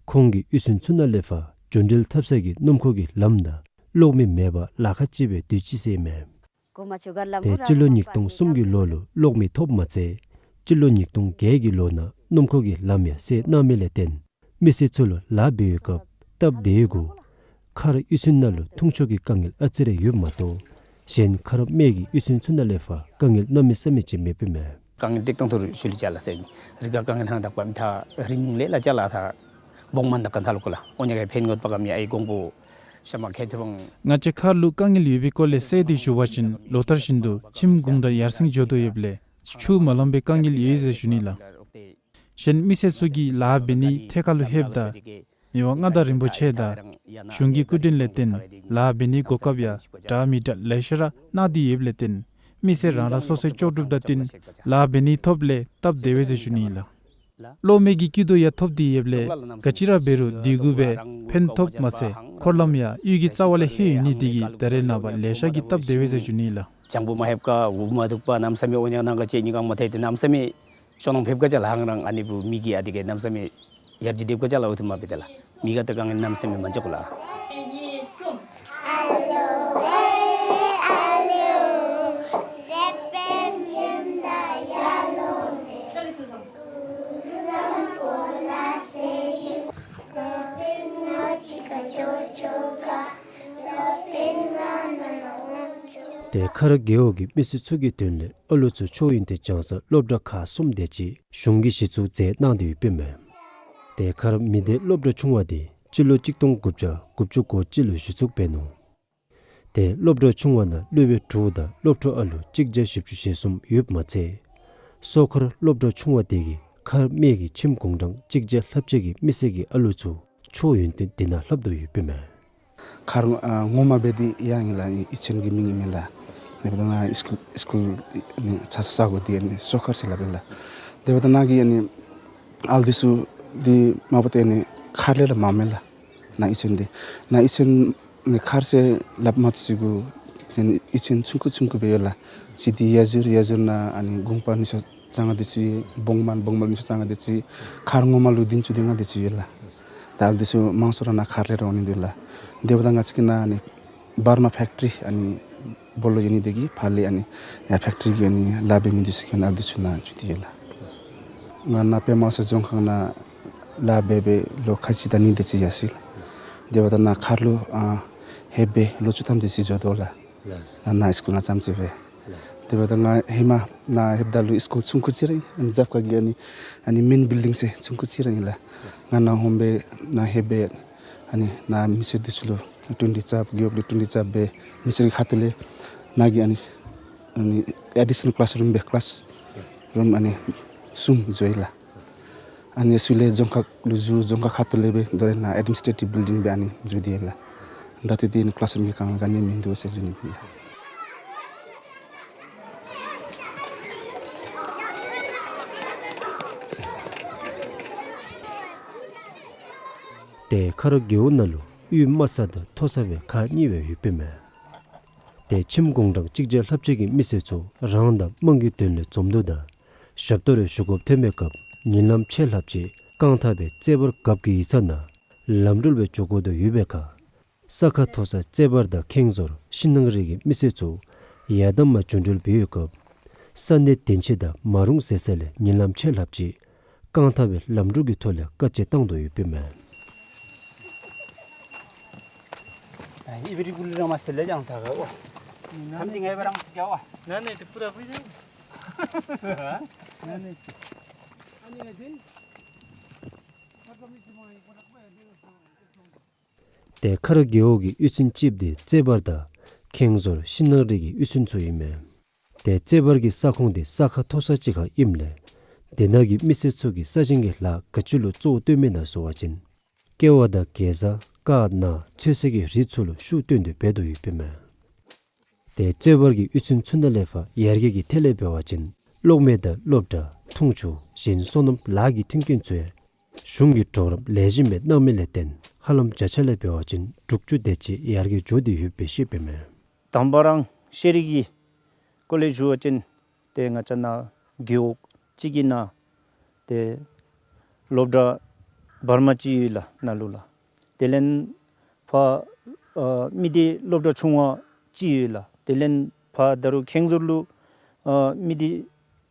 ཁོང་གི་གཡུས་ཚན་ཚུ་ནང་ལས་ཕར་རྒྱུན་འགྲུལ་འཐབ་ས་གི་སྣུམ་འཁོར་གྱི་ལམ་དང་གློག་མེ་མེད་པར་ལཱ་ཁག་ཅིག་སྦེ་སྡོད་ཅི་ཟེར་ཨིན་མས། ཏེ་སྤྱི་ལོ་ཉིས་སྟོང་གསུམ་གྱི་ལོ་ལུ་གློག་མེ་ཐོབ་མ་ཚད་སྤྱི་ལོ་ཉིས་སྟོང་བརྒྱད་ཀྱི་ལོ་ནང་སྣུམ་འཁོར་གྱི་ལམ་ཡང་བསལ་གནང་མི་ལས་བརྟེན་མི་སེར་ཚུ་ལུ་ལཱ་འབད་བའི་སྐབས་སྟབས་བདེ་བའི་གུ་མཁར་གཡུས་ཚན་ནང་ལུ་འཐུང་ཆུ་གི་དཀའ་ངལ་ཨ་ཙི་རེ་ཡོདཔ་མ་གཏོགས་གཞན་མཁར་སྨད་ཀྱི་གཡུས་ཚན་ཚུ་ནང་ལས་ཕར་དཀའ་ངལ་གནམ་མེད་ས་མེད་ཅིག་མེདཔ་ཨིན་མས། དཀའ་ངལ་ཏིག་ཏོ་ཐུར་ཤུལ་ལུ་ཅ་ལ་ཟེར་མི་རི་ཁར་དཀའ་ངལ་ཧང་དག་པ་མི་ཐ་རི་མུང་ལས་ལ་ཅ་ལ་ཐ་བོང་མ་དག་ཁན་ཐ་ལུ་ཀོ་ལ་ཨོ་ཉ་ག་ཕན་ངོ་པ་གམ་ཡ་ཨའི་གོང་བུ་ཤ་མ་ཁེ་ཐུ་བང་། ང་བཅས་མཁར་ལུ་དཀའ་ངལ་ཡོད་པའི་སྐོར་ལས་གསལ་ཏེ་ཞུ་བ་ཅིན་ལོ་ལྟར་བཞིན་དུ་ཁྱིམ་གུང་དྲག་ཡར་སེང་འགྱོ་དོ་ཡོདཔ་ལས་ཆུ་མ་ལང་པའི་དཀའ་ངལ་ཡོད་ཟེར་ཞུ་ནི་ལགས། གཞན་མི་སེར་ཚུ་གིས་ལཱ་འབད་ནི་ཐད་ཁར་ལུ་ལྷོདཔ་ད་མི་དབང་མངའ་བདག་རིན་པོ་ཆེ་དང་གཞུང་གི་སྐུ་དྲིན་ལས་བརྟེན་ལཱ་འབད་ནི་གོ་སྐབས་ཡང་འདྲ་མི་འདྲ་ལེ་ཤ་ར་གནང་སྟེ་ཡོདཔ་ལས་བརྟེན་མི་སེར་རང་རང་སོ་སོའི་ལྕོགས་གྲུབ་དང་བསྟུན་ལཱ་འབད་ནི་ཐོབ་ལས་སྟབས་བདེ་བས་ཟེར་ཞུ་ནི་ལགས། གློག་མེ་གི་སྐྱིད་སྡུག་ཡང་ཐོབ་སྟེ་ཡོདཔ་ལས་ག་ཅི་ར་འབད་རུང་དེ་གུ་སྦེ་ཕན་ཐོགས་མ་ཚད་འཁོར་ལམ་ཡང་གཡུས་ཀྱི་རྩ་བ་ལས་ལྷོད་ཡོད་ནི་དེ་གིས་ད་རེས་ནངས་པ་ལེ་ཤ་གིས་སྟབས་བདེ་བས་ཟེར་ཞུ་ནི་ལགས། ལྗང་བུ་མ་ལྷོདཔ་ཁར་འུ་མ་འདུག་པར་གནམ་མེད་ས་མེད་ཨོ་ཉ་ནང་ག་ཅིག་ཉི་གང་མ་ཐལ་ཏེ་གནམ་མེད་ས་མེད་ཤོ་ནང་ཕེབས་ཁ་ཅ་ལ་ཧང་རང་ཨ་ནི་བུ་མི་གིས་ཨ་དེ་གི་གནམ་མེད་ས་མེད་ཡར་རྒྱས་འདེབས་ཁ་ཅ་ལ་འོ་ཐུ་མ་འབད་དེ་ལགས། མི་ག་ཏེ་དཀའ་ངལ་གནམ་མེད་ས་མེད་མ་འཇོག་ལགས། ཏེ་མཁར་རྒེད་འོག་གི་མི་སེར་ཚུ་གི་དོན་ལས་ཨ་ལུ་ཚུ་ཆོས་ཡོན་ཏན་སྦྱང་སར་སློབ་གྲྭ་ཁག་གསུམ་དེ་ཅིག་གཞུང་གིས་གཞི་བཙུགས་མཛད་གནང་སྟེ་ཡོདཔ་ཨིན་མས། ཏེ་མཁར་མི་སྡེ་སློབ་གྲྭ་ཆུང་བ་དེ་སྤྱི་ལོ་གཅིག་སྟོང་དགུ་བརྒྱ་དགུ་བཅུ་གོ་གཅིག་ལུ་གཞི་བཙུགས་འབད་ནུག། ཏེ་སློབ་གྲྭ་ཆུང་བ་ནང་སློབ་དཔོན་དྲུག་དང་སློབ་ཕྲུག་ཨ་ལུ་གཅིག་བརྒྱ་བཞི་བཅུ་ཞེ་གསུམ་ཡོདཔ་མ་ཚད་སོ་མཁར་སློབ་གྲྭ་ཆུང་བ་དེ་གིས་མཁར་སྨད་ཀྱི་ཁྱིམ་གུང་གྲངས་གཅིག་བརྒྱ་ལྷགཔ་ཅིག་གི་མི་སེར་གྱི་ཨ་ལུ་ཚུ་ཆོས་ཡོན་ཏན་དེ་ནང་ལྷབ་དོ་ཡོདཔ་ཨིན་མས། མཁར་ཨ་ངོ་མ་འབད་དེ་ཡང་ཨིན་ལགས། གཡུས་ཚན་གྱི་མིང་ཨིན་མས་ལགས། དེ་འབདཝ་ད་ནཱ་སི་ཀུལ་སི་ཀུལ་ནི་ཚ་ས་ས་གོ་དེ་ནི་སོ་མཁར་ཟེར་སླབ་ཨིན་ལགས། དེ་འབདཝ་ད་ནཱ་གི་ཨ་ནི་ཨ་ལུ་འདི་ཚུ་འདི་མ་པ་ཏེ་ནི་མཁར་ལས་ར་མངམ་མས་ལགས། ནཱ་གཡུས་ཚན་འདི་ནཱ་གཡུས་ཚན་ནི་མཁར་ཟེར་སླབ་མ་བཏུབ་ཅིག་གུ་ཏེ་ནི་གཡུས་ཚན་ཆུང་ཀུ་ཆུང་ཀུ་སྦེ་ཡོད་ལགས། གཅིག་འདི་ཡ་ཟུར་ཡ་ཟུར་ནང་ཨ་ནི་གུང་པ་ཉི་ཤུ་རྩ་ལྔ་དེ་ཚུ་ཡོད། བོང་མ་བོང་མ་ཉི་ཤུ་རྩ་ལྔ་དེ་ཚུ་ཡོད། མཁར་ངོ་མ་ལུ་བདུན་ཅུ་དོན་ལྔ་དེ་ཚུ་ཡོད་ལགས། ད་ཨ་ལུ་འདི་ཚུ་མང་སུ་ར་ནཱ་མཁར་ལས་ར་འོང་ནི་འདུག་ལགས། དེ་འབདཝ་ད་ང་བཅས་ཀྱི་ནཱ་ཨ་ནི་བར་མ་ཕེཀ་ཊི་རི་ཨ་ནི་སྦོ་ལོགས་ཡོད་ནི་དེ་གིས་ཕར་ལས་ཨ་ནི་ཡར་ཕེཀ་ཊི་རི་གི་ཨ་ནི་ལཱ་འབད་མི་འདི་ཚུ་གིས་ཨ་ནི་ཨ་ལུ་འདི་ཚུ་ནཱ་འགྱོ་སྟེ་ཡོད་ལགས། ང་ནཱ་པདྨ་གསལ་རྫོང་ཁག་ནང་ལཱ་འབད་འབད་ལོ་ཁ་ཅིག་དང་ནི་དེ་ཅིག་ཡར་སོ་ཡི་ལགས། དེ་འབདཝ་ད་ནཱ་མཁར་ལུ་ཨ་ལྷོད་འབད་ལོ་བཅུ་ཐམ་དེ་ཅིག་འགྱོ་དོ་ལགས། ལགས། ནཱ་ནཱ་སི་ཀུལ་ནང་རྐྱངམ་ཅིག་སྦེ། ལགས། དེ་འབདཝ་ད་ང་ཧེ་མ་ནཱ་ལྷོདཔ་ད་ལུ་སི་ཀུལ་ཆུང་ཀུ་ཅིག་ར་ཨིན། ཨ་ནི་རྒྱབ་ཁ་གི་ཨ་ནི་ཨ་ནི་མེན་བིལ་ཌིང་ཟེར་ཆུང་ཀུ་ཅིག་ར་ཨིན་ལགས། ང་ནཱ་ཧོངས་སྦེ་ནཱ་ལྷོད་འབད་ཨ་ནི་ནཱ་མི་སེར་འདི་ཚུ་ལུ་ཊུན་ཊི་རྩ་གི་ཡོདཔ་ལས་ཊུན་ཊི་རྩ་སྦེ་མི་སེར་གྱི་ཁ་ཐུག་ལས་ནཱ་གི་ཨ་ནི་ཨ་ནི་ཨེ་ཌི་ཤ་ནཱལ་ཀི་ལཱསི་རུམ་སྦེ་ཀི་ལཱསི་རུམ་ཨ་ནི་གསུམ་བཟོ་ཡི་ལགས། ཨ་ནི་ཚུ་ལས་རྫོང་ཁག་ལུ་བཙུགས། རྫོང་ཁག་ཁ་ཐུག་ལས་སྦེ་དོ་རུང་ནཱ་ཨེཌ་མི་ནིས་ཊེ་ཊིབ་བིལ་ཌིང་སྦེ་ཨ་ནི་བཙུགས་ཏེ་ཡོད་ལགས། ད་ལྟོ་འདི་ནི་ཀི་ལཱསི་རུམ་གྱི་དཀའ་ངལ་ག་ནི་མིན་འདུག་ཟེར་ཞུ་ནི་ཨིན་ལགས། ཏེ་མཁར་རྒེད་འོག་ནང་ལུ་ གཡུས་དམའ་ས་དང་མཐོ་ས་སྦེ་ཁག་གཉིས་སྦེ་ཡོདཔ་ཨིན་མས། ཏེ་ཁྱིམ་གུང་གྲངས་གཅིག་བརྒྱ་ལྷགཔ་ཅིག་གི་མི་སེར་ཚུ་རང་དང་དམངས་ཀྱི་དོན་ལུ་འཛོམས་འདུ་དང་ཞབས་ཏོག་རེ་ཞུ་དགོཔ་ཐོན་པའི་སྐབས་ཉིན་ལམ་ཕྱེད་ལྷགཔ་ཅིག་རྐང་ཐང་སྦེ་རྩེ་བར་རྒཔོ་གི་ཡིག་ཚང་ནང་ལམ་འགྲུལ་སྦེ་འགྱོ་དགོ་དོ་ཡོད་པའི་ཁར་ས་ཁ་མཐོ་ས་རྩེ་བར་དང་ཁེངས་ཟོར་ཤིང་ནགས་རི་གི་མི་སེར་ཚུ་ཡར་དམ་མར་བྱོན་འགྲུལ་འབད་བའི་སྐབས་ས་གནས་དོན་ཆེན་དང་མ་རུངས་ཟེར་ས་ལས་ཉིན་ལམ་ཕྱེད་ལྷགཔ་ཅིག་རྐང་ཐང་སྦེ་ལམ་འགྲུལ་གྱི་ཐོག་ལས་དཀའ་སྤྱད་བཏང་དོ་ཡོདཔ་ཨིན་མས། ཏེ་ཁ་ར་རྒེད་འོག་གི་གཡུས་ཚན་གཅིགཔོ་འདི་རྩེ་བར་དང་ཁེངས་ཟོར་ཤིང་ནགས་རི་གི་གཡུས་ཚན་ཚུ་ཨིན་མས། ཏེ་རྩེ་བར་གྱི་ས་ཁོངས་འདི་ས་ཁ་མཐོ་ས་ཅིག་ཁར་ཨིནམ་ལས་དེ་ནང་གི་མི་སེར་ཚུ་གིས་ས་ཞིང་གི་ལཱ་ག་ཅི་ལུ་གཙོ་བོ་བཏོན་མི་ན་ཟེར་བ་ཅིན་ཀེ་བ་དང་གེ་ཛ་ཀར་ནཱ་ཚོད་བསྲེ་གི་རིགས་ཚུ་ལུ་ཤུགས་བཏོན་ཏེ་འབད་དོ་ཡོདཔ་ཨིན་མས། ཏེ་རྩེ་བར་གྱི་གཡུས་ཚན་ཚུ་ནང་ལས་ཕར་ཡར་རྒྱས་ཀྱི་ཐད་ལས་འབད་བ་ཅིན་གློག་མེ་དང་སློབ་གྲྭ་འཐུང་ཆུ་གཞན་སོ་ནམ་ལཱ་གི་མཐུན་རྐྱེན་ཚུ་ཡང་གཞུང་གིས་གྲོགས་རམ་ལེགས་ཤོམ་སྦེ་གནང་མི་ལས་བརྟེན་ཧ་ལམ་བརྒྱ་ཆ་ལས་འབད་བ་ཅིན་དྲུག་ཅུ་དེ་ཅིག་ཡར་རྒྱས་འགྱོ་སྟེ་ཡོདཔ་སྦེ་བཤདཔ་ཨིན་མས། དང་པ་ར་ཤེས་རིག་གི་སྐོར་ལས་ཞུ་བ་ཅིན་ཏེ་ང་བཅས་ནཱ་རྒེད་འོག་གཅིག་གི་ནང་ཏེ་སློབ་གྲྭ་བར་མ་ཅིག་ཡོད་ལགས་ནཱ་ལུ་ལགས། དེ་ལས་ཕར་ཨ་མི་སྡེ་སློབ་གྲྭ་ཆུང་བ་ཅིག་ཡོད་ལགས། དེ་ལས་ཕར་ད་རུང་ཁེངས་ཟོར་ལུ་ཨ་མི་སྡེ་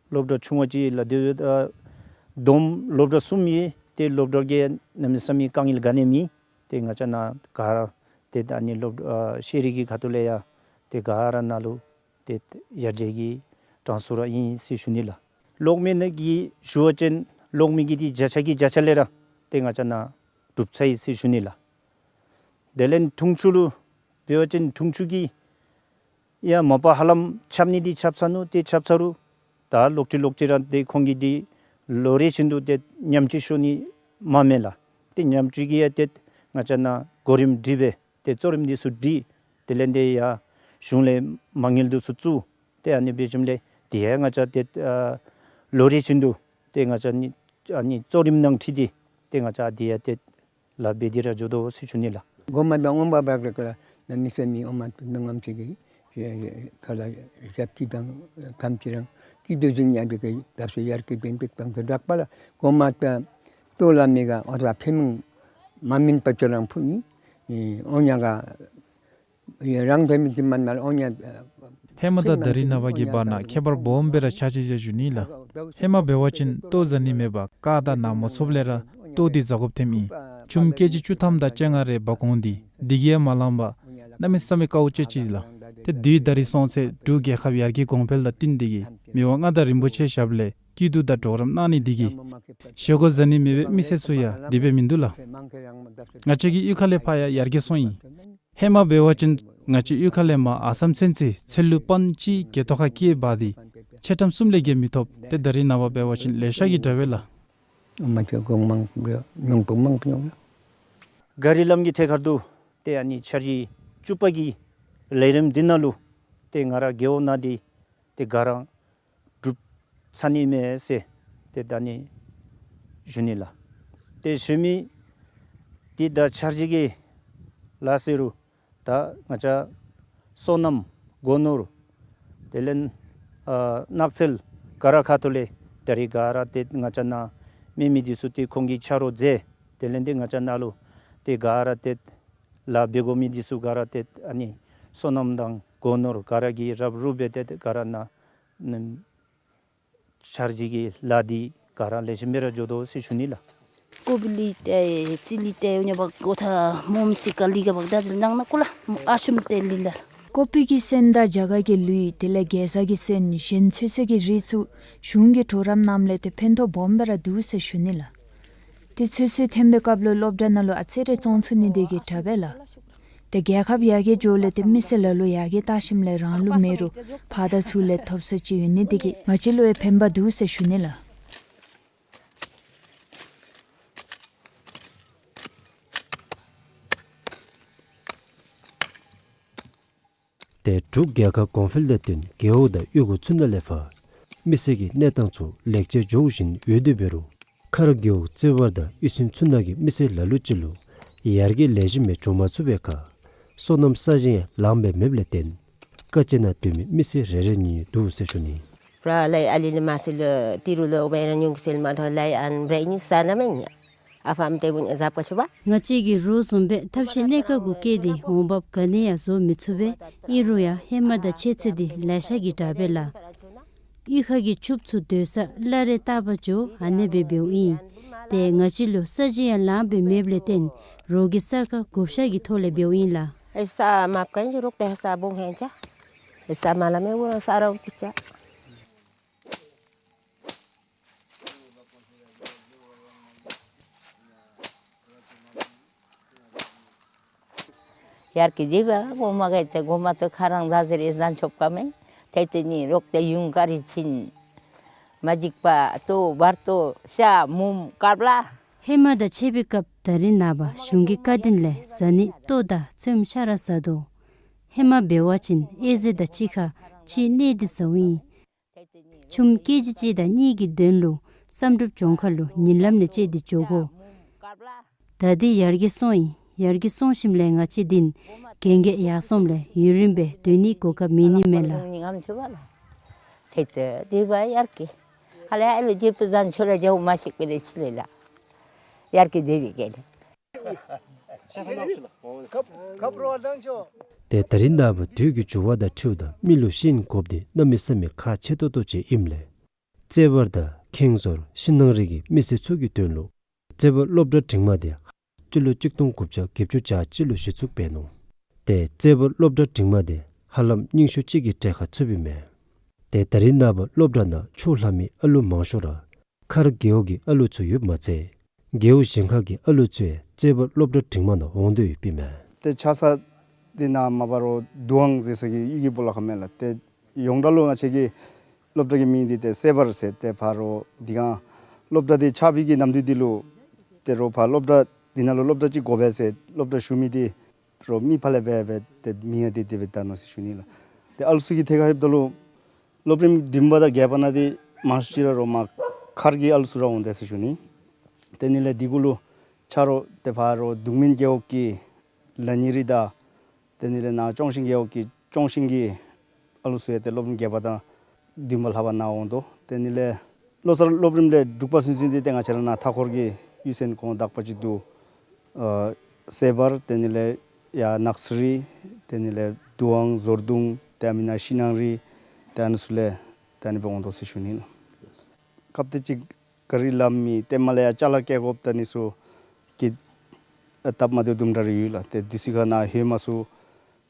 སློབ་གྲྭ་ཆུང་བ་ཅིག་ཡོད་ལགས། དེ་ཨ་བསྡོམས་སློབ་གྲྭ་གསུམ་ཡོད། ཏེ་སློབ་གྲྭ་གི་གནམ་མེད་ས་མེད་དཀའ་ངལ་ག་ནི་མེད། ཏེ་ང་བཅས་ནཱ་ག་ར་ཏེ་ད་ནི་སློབ་ཨ་ཤེས་རིག་གི་ཁ་ཐུག་ལས་ཡང་ཏེ་ག་ར་ནཱ་ལུ་ཏེ་ཡར་རྒྱས་ཀྱི་གྲངས་སུ་ར་ཨིན་ཟེར་ཞུ་ནི་ལགས། གློག་མེ་ནང་གི་ཞུ་བ་ཅིན་གློག་མེ་གི་འདི་བརྒྱ་ཆ་གི་བརྒྱ་ཆ་ལས་ར་ཏེ་ང་བཅས་ནཱ་གྲུབ་ཚར་ཡི་ཟེར་ཞུ་ནི་ལགས། དེ་ལས་འཐུང་ཆུ་ལུ་འབད་བ་ཅིན་འཐུང་ཆུ་གི་ཡང་མ་པ་ཧ་ལམ་ཆགས་ནི་འདི་ཆགས་ཚར་ནུག། ཏེ་ཆགས་ཚར་རུང་ད་ལོག་ཅི་ལོག་ཅི་ར་ཏེ་ཁོང་གིས་འདི་ལོ་རེ་བཞིན་དུ་ཏེ་ཉམས་བཅོས་ཤོར་ནི་མ་མེད་ལགས། ཏེ་ཉམས་བཅོས་ཀྱི་ཡང་ཏེ་ང་བཅས་ནཱ་གོ་རིམ་སྒྲིག་སྦེ་ཏེ་གཙོ་རིམ་འདི་ཚུ་སྒྲིག། དེ་ལས་ཏེ་ཡང་གཞུང་ལས་མ་དངུལ་འདི་ཚུ་བཙུགས། ཏེ་ཨ་ནི་འབད་ཞིནམ་ལས་དེ་ཡང་ང་བཅས་ཏེ་ཨ་ལོ་རེ་བཞིན་དུ་ཏེ་ང་བཅས་ནི་ཨ་ནི་གཙོ་རིམ་ནང་འཁྲིལ་ཏེ་ཏེ་ང་བཅས་དེ་ཡང་ཏེ་ལཱ་འབད་དེ་ར་འགྱོ་དོ་ཟེར་ཞུ་ནི་ལགས། གོང་མ་དང་འོང་འབབ་ར་ག་ར་ནང་མི་ས་མི་འོང་མ་ཏེ་ནང་ངམ་ཅིག་གི་ཁ་ལས་ཞབས་ཕྱི་དང་ཐམས་ཅད་རང་སྐྱིད་སྡུག་ཅིག་ཉམས་པའི་གི་བརྡབ་གསིག་ཡར་རྒྱས་ཏན་ཏིག་བཏང་ཚུ་དྲག་པ་ལགས། གོང་མ་ད་ལྟོ་ལ་མི་ག་འོ་ད་ཕེ་མིང་མ་མིན་པ་ཅོ་རང་ཕུ་ནི་འོ་ཉ་ག་རང་ཐེ་མི་ཅི་མ་ནར་འོ་ཉ། ཧེ་མ་དང་ད་རིས་ནངས་པ་གི་བར་ན་ཁྱད་པར་སྦོམ་སྦེ་ར་ཆགས་ཅི་ཟེར་ཞུ་ནི་ལགས། ཧེ་མ་འབད་བ་ཅིན་ལྟོ་བཟའ་ནི་མེད་པར་ཀ་དང་ནཱ་མ་ཚུདཔ་ལས་ར་ལྟོ་འདི་བཟའ་དགོཔ་ཐོནམ་ཨིན། ཆུམ་ཀེ་ཇི་བཅུ་ཐམ་དང་བཅོ་ལྔ་རེ་འབག་འོང་སྟེ་འདི་གིས་ཡང་མ་ལངམ་པར་གནམ་མེད་ས་མེད་དཀའཝ་སྤྱད་ཅི་ལགས། ཏེ་དུས་ད་རིས་སོང་ཚེ་འབྲུག་རྒྱལ་ཁབ་ཡར་རྒྱས་གོང་འཕེལ་དང་བསྟུན་ཏེ་གིས་མི་དབང་མངའ་བདག་རིན་པོ་ཆེ་ཞབས་ལས་སྐྱིད་སྡུག་དང་གྲོགས་རམ་གནང་ནི་འདི་གིས་བཞེས་སྒོ་བཟའ་ནི་མེད་པའི་མི་སེར་ཚུ་ཡང་དེ་སྦེ་མིན་འདུག་ལགས། ང་བཅས་ཀྱི་གཡུས་ཁ་ལས་ཕར་ཡང་ཡར་རྒྱས་སོང་ཡི། ཧེ་མ་འབད་བ་ཅིན་ང་བཅས་གཡུས་ཁ་ལས་མར་ཨ་སམ་ཚུན་ཚོད་ཚལ་ལུ་པོན་གཅིག་གི་ཐོག་ཁར་སྐྱེལ་འབག་སྟེ་ཕྱེད་ཀྲམ་གསུམ་ལས་བརྒལ་མི་ཐོབ། ཏེ་ད་རིས་ནངས་པ་འབད་བ་ཅིན་ལེ་ཤ་གིས་དྲག་པས་ལགས། མ་ཆོག་གོང་མང་པོ་མྱོང་པོ་མང་པོ་མྱོང་ལགས། ག་རི་ལམ་གྱི་ཐད་ཁར་དུ་ཏེ་ཨ་ནི་འཆར་གཞི་བཅུ་པ་གི་ལས་རིམ་འདི་ནང་ལུ་ཏེ་ང་ར་རྒེད་འོག་ནང་འདི་ཏེ་ག་ར་གྲུབ་ཚར་ནི་མས་ཟེར་ཏེ་ད་ནི་ཞུ་ནི་ལགས། ཏེ་ཞུ་མི་འདི་ད་འཆར་གཞི་གི་ལཱ་ཟེར་རུང་ད་ང་བཅས་སོ་ནམ་སྒོ་ནོར་དེ་ལས་ཨ་ནགས་ཚལ་ག་ར་ཁ་ཐུག་ལས་ད་རིས་ག་ར་ཏེ་ང་བཅས་ནཱ་མེད་མི་འདི་ཚུ་ཏེ་ཁོང་གིས་ཆ་རོགས་མཛད། དེ་ལས་ཏེ་ང་བཅས་ནཱ་ལུ་ཏེ་ག་ར་ཏེ་ལཱ་འབད་དགོ་མི་འདི་ཚུ་ག་ར་ཏེ་ཨ་ནི་སོ་ནམ་དང་སྒོ་ནོར་ག་ར་གིས་རབ་རུབ་སྦེ་ཏེ་ག་ར་ནཱ་འཆར་གཞི་གི་ལཱ་འདི་ག་ར་ལེགས་ཤོམ་སྦེ་ར་འགྱོ་དོ་ཟེར་ཞུ་ནི་ལགས། ཀོ་པི་ལི་ཏེ་ཙི་ལི་ཏེ་ཉ་བ་གོ་ཐ་མོམ་སི་ཀ་ལི་ག་བག་ད་ཟིལ་ནང་ན་ཀོ་ལ་ཨ་ཤུམ་ཏེ་ལི་ལ། ཀོ་པི་གི་སོན་དང་རྒྱ་གར་གྱི་ལུད་དེ་ལས་གེ་ཛ་གི་སོན་གཞན་ཚོད་བསྲེ་གི་རིགས་ཚུ་གཞུང་གིས་གྲོགས་རམ་གནངམ་ལས་ཏེ་ཕན་ཐོགས་སྦོམ་སྦེ་ར་འདུག་ཟེར་ཞུ་ནི་ལགས། ཏེ་ཚོད་བསྲེ་ཐོན་པའི་སྐབས་ལུ་སློབ་གྲྭ་ནང་ལུ་ཨ་ཙི་རེ་བཙོང་ཚུགས་ནི་དེ་གིས་དྲག་པས་ལགས། ཏེ་རྒྱལ་ཁབ་ཡར་རྒྱས་འགྱོཝ་ལས་ཏེ་མི་སེར་ལ་ལུ་ཡར་རྒྱས་བཏང་ཞིནམ་ལས་རང་ལུ་མེད་རུང་ཕར་དང་ཚུར་ལས་ཐོབ་ས་ཅིག་ཡོད་ནི་དེ་གིས་ང་བཅས་ལུ་ཡང་ཕན་པ་འདུག་ཟེར་ཞུ་ནི་ལགས། ཏེ་འབྲུག་རྒྱལ་ཁབ་གོང་འཕེལ་དང་བསྟུན་རྒེད་འོག་དང་གཡུས་སྒོ་ཚུ་ནང་ལས་ཕར་མི་སེར་གྱི་གནས་སྟངས་ཚུ་ལེགས་ཆ་འགྱོ་བཞིན་ཡོད་དེ་འབད་རུང་ཁ་ར་རྒེད་འོག་རྩེ་བར་དང་གཡུས་ཚན་ཚུ་ནང་གི་མི་སེར་ལ་ལུ་ཅིག་ལུ་ ཡར་རྒྱས་ལེགས་ཤོམ་སྦེ་འགྱོ་མ་ཚུགས་པའི་ཁར་སོ་ནམ་ས་ཞིང་ཡང་ལངམ་སྦེ་མེདཔ་ལས་བརྟེན་དཀའ་སྤྱད་ནང་སྡོད་མི་མི་སེར་རེ་རེ་གཉིས་འདུག་ཟེར་ཞུ་ནི། ར་ལས་ཨ་ལི་ལི་མ་སི་ལུ་ཏི་རུ་ལུ་འབད་ར་ཉུང་ཀུ་སེལ་མ་ཐོ་ལས་ཨན་འབྲས་ནི་ས་ན་མེན་ནི། ཨ་ཕམ་ཏེ་བུན་ཟབ་ཀ་ཆུ་བ། ང་བཅས་ཀྱིས་རོགས་བཟུམ་སྦེ་ཐབས་ཤེས་གནས་སྐབས་གུ་བཀལ་ཏེ་འོང་འབབ་ག་ནི་ཡང་བཟོ་མི་ཚུགས་པས། ཨིན་རུང་ཡང་ཧེ་མ་དང་ཕྱད་ཚེ་འདི་ལེ་ཤ་གི་དྲག་པས་ལགས། གཡུས་ཁ་གི་ཕྱུགཔོ་ཚུ་སྡོད་ས་བླ་རེ་ལྟག་པ་ཅིག་ཨ་ནེ་སྦེ་འབདཝ་ཨིན། ཏེ་ང་བཅས་ལུ་ས་ཞིང་ཡང་ལངམ་སྦེ་མེདཔ་ལས་བརྟེན་རོགས་ཀྱི་ས་ཁར་བགོ་བཤའ་གི་ཐོག་ལས་འབདཝ་ཨིན་ལགས། ཨེ་ས་མ་བཀལ་ཅི་རོགས་ཏེ་ས་བུང་ཧན་ཅ། ཨེ་ས་མ་ལ་མེ་བུ་རང་ས་ར་བུ་ཅ། ཡར་གི་ཇི་བ་གོ་མ་ག་ཏེ་གོ་མ་ཏེ་ཁ་རང་ཟ་ཟེར་ཨིན་ཟན་ཆོབ་ཀ་མེ། ཏེ་ཏེ་ནི་རོགས་ཏེ་ཡུང་ཀ་རི་ཆིན་མ་འཇིག་པ་ཏོ་བར་ཏོ་ཤ་མུམ་ཀབ་ལ། ཧེ་མ་དང་ཕྱད་པའི་སྐབས་ད་རིས་ནངས་པ་གཞུང་གི་བཀའ་དྲིན་ལས་ཟ་ནི་ལྟོ་དང་ཚོདམ་ཤ་ར་ཟ་དོ། ཧེ་མ་འབད་བ་ཅིན་ཨེ་ཟེ་དང་གཅིག་ཁར་ཕྱེ་ནི་འདི་ཟཝ་ཨིན། ཆུམ་ཀེ་ཇི་གཅིག་དང་གཉིས་ཀྱི་དོན་ལུ་བསམ་གྲུབ་ལྗོངས་མཁར་ལུ་ཉིན་ལམ་ནས་བཅད་དེ་འགྱོ་དགོ། ད་འདི་ཡར་རྒྱས་སོང་ཡི། ཡར་རྒྱས་སོང་ཞིནམ་ལས་ང་བཅས་འདི་གན་རྐྱལ་ཡར་སོངམ་ལས་ཡུན་རིངམོ་སྦེ་སྡོད་ནིའི་གོ་སྐབས་མེད་ནི་མས་ལགས། ཏེ་ཏེ་འདི་བ་ཡར་གི་ཧ་ལས་ཨ་ལོ་ཇེ་པུ་ཟན་ཆོ་ལ་ཇོ་མ་ཤིག་པེ་ལེ་ཆི་ལེ་ལགས། ཡར་གི་འདི་རི་གེ་ལེ། ཏེ་ད་རིས་ནངས་པ་དུས་ཀྱི་འགྱུར་བ་དང་འཁྲིལཝ་ད་མི་ལུ་ཤེས་ཡོན་དགོཔ་འདི་གནམ་མེད་ས་མེད་ཁག་ཆེ་ཏོག་ཏོ་ཅིག་ཨིནམ་ལས་རྩེ་བར་དང་ཁེངས་ཟོར་ཤིང་ནང་རི་གི་མི་སེར་ཚུ་གི་དོན་ལུ་རྩེ་བར་སློབ་གྲྭ་འབྲིང་མ་འདི་སྤྱི་ལོ་གཅིག་སྟོང་དགུ་བརྒྱ་བརྒྱད་ཅུ་གྱ་གཅིག་ལུ་གཞི་བཙུགས་འབད་ནུག། ཏེ་རྩེ་བར་སློབ་གྲྭ་འབྲིང་མ་འདི་ཧ་ལམ་རྙིང་ཤོས་ཅིག་གི་གྲས་ཁར་ཚུདཔ་ཨིན་མས། ཏེ་ད་རིས་ནངས་པ་སློབ་གྲྭ་ནང་ཕྱུགས་ལྷ་མོའི་ཨ་ལུ་མང་ཤོས་ར་མཁར་རྒེད་འོག་གི་ཨ་ལུ་ཚུ་ཡོདཔ་མ་ཚད་རྒེད་འོག་གཞན་ཁག་གི་ཨ་ལུ་ཚུ་ཡང་རྩེ་བར་སློབ་གྲྭ་འབྲིང་མ་ནང་འོང་དོ་ཡོདཔ་ཨིན་མས། ཏེ་ཆགས་ས་འདི་ནང་མ་པ་རོ་དུ་ཝང་ཟེར་ས་གི་གཡུས་ཀྱི་སྦོ་ལོགས་ཁར་མས་ལགས། ཏེ་ཡོངས་གྲགས་ལུ་ང་བཅས་ཀྱི་སློབ་གྲྭ་གི་མིང་འདི་ཏེ་སེ་བར་ཟེར་ཏེ་ཕར་རོ་འདི་གང་སློབ་གྲྭ་འདི་ཆགས་པའི་གི་ནམ་དུས་འདི་ལུ་ཏེ་རོ་ཕར་སློབ་གྲྭ་འདི་ནང་ལུ་སློབ་གྲྭ་ཅིག་དགོ་པས་ཟེར་སློབ་གྲྭ་ཞུ་མི་འདི་རོ་མི་ཕར་ལས་འབད་འབད་ཏེ་མིང་ཡང་འདི་དེ་སྦེ་བཏགས་ནུག་ཟེར་ཞུ་ནི་ལགས། ཏེ་ཨ་ལུ་ཚུ་གི་ཐད་ཁར་ལྷོདཔ་ད་ལུ་སློབ་རིམ་བདུན་པ་དང་བརྒྱད་པ་ནང་འདི་མང་ཤོས་ཅིག་ར་རོ་མར་མཁར་གྱི་ཨ་ལུ་ཚུ་ར་འོང་དེས་ཟེར་ཞུ་ནི། ཏེ་ནི་ལས་འདི་གུ་ལུ་ཆ་རོགས་ཏེ་ཕར་རོ་གདུང་སྨིན་རྒེད་འོག་གི་ལ་ཉི་རི་དང་ཏེ་ནི་ལས་ནཱ་ལྕོང་ཤིང་རྒེད་འོག་གི་ལྕོང་ཤིང་གི་ཨ་ལུ་ཚུ་ཡང་ཏེ་སློབ་རིམ་བརྒྱད་པ་དང་བདུན་པ་ལྷག་པ་ནང་འོང་དོ། ཏེ་ནི་ལས་ལོ་གསར་སློབ་རིམ་ལས་དྲུག་པ་ཚུན་ཚོད་འདི་ཏེ་ང་བཅས་ར་ནཱ་མཐའ་འཁོར་གྱི་གཡུས་ཚན་ཁོངས་དག་པ་ཅིག་འདུག། ཨ་སེ་བར་ཏེ་ནི་ལས་ཡར་ནགས་རི་ཏེ་ནི་ལས་དུ་ཝང་ཟོར་གདུང་ཏེ་ཨ་མི་ནཱ་ཤིང་ནང་རི་ཏེ་ཨ་ནི་ཚུ་ལས་ཏེ་ཨ་ནི་སྦེ་འོང་དོ་ཟེར་ཞུ་ནི་ལགས། སྐབས་དེ་ཅིག་ག་རི་ལམ་མེད། ཏེ་མར་ལས་ཡར་ཅ་ལ་བཀལ་དགོཔ་ད་ཨ་ནི་ཚུ་གི་སྟབས་མ་བདེཝ་དུམ་གྲ་རེ་ཡོད་ལགས། ཏེ་དུས་ཅི་ཁར་ནཱ་ལྷོད་མ་ཚུགས།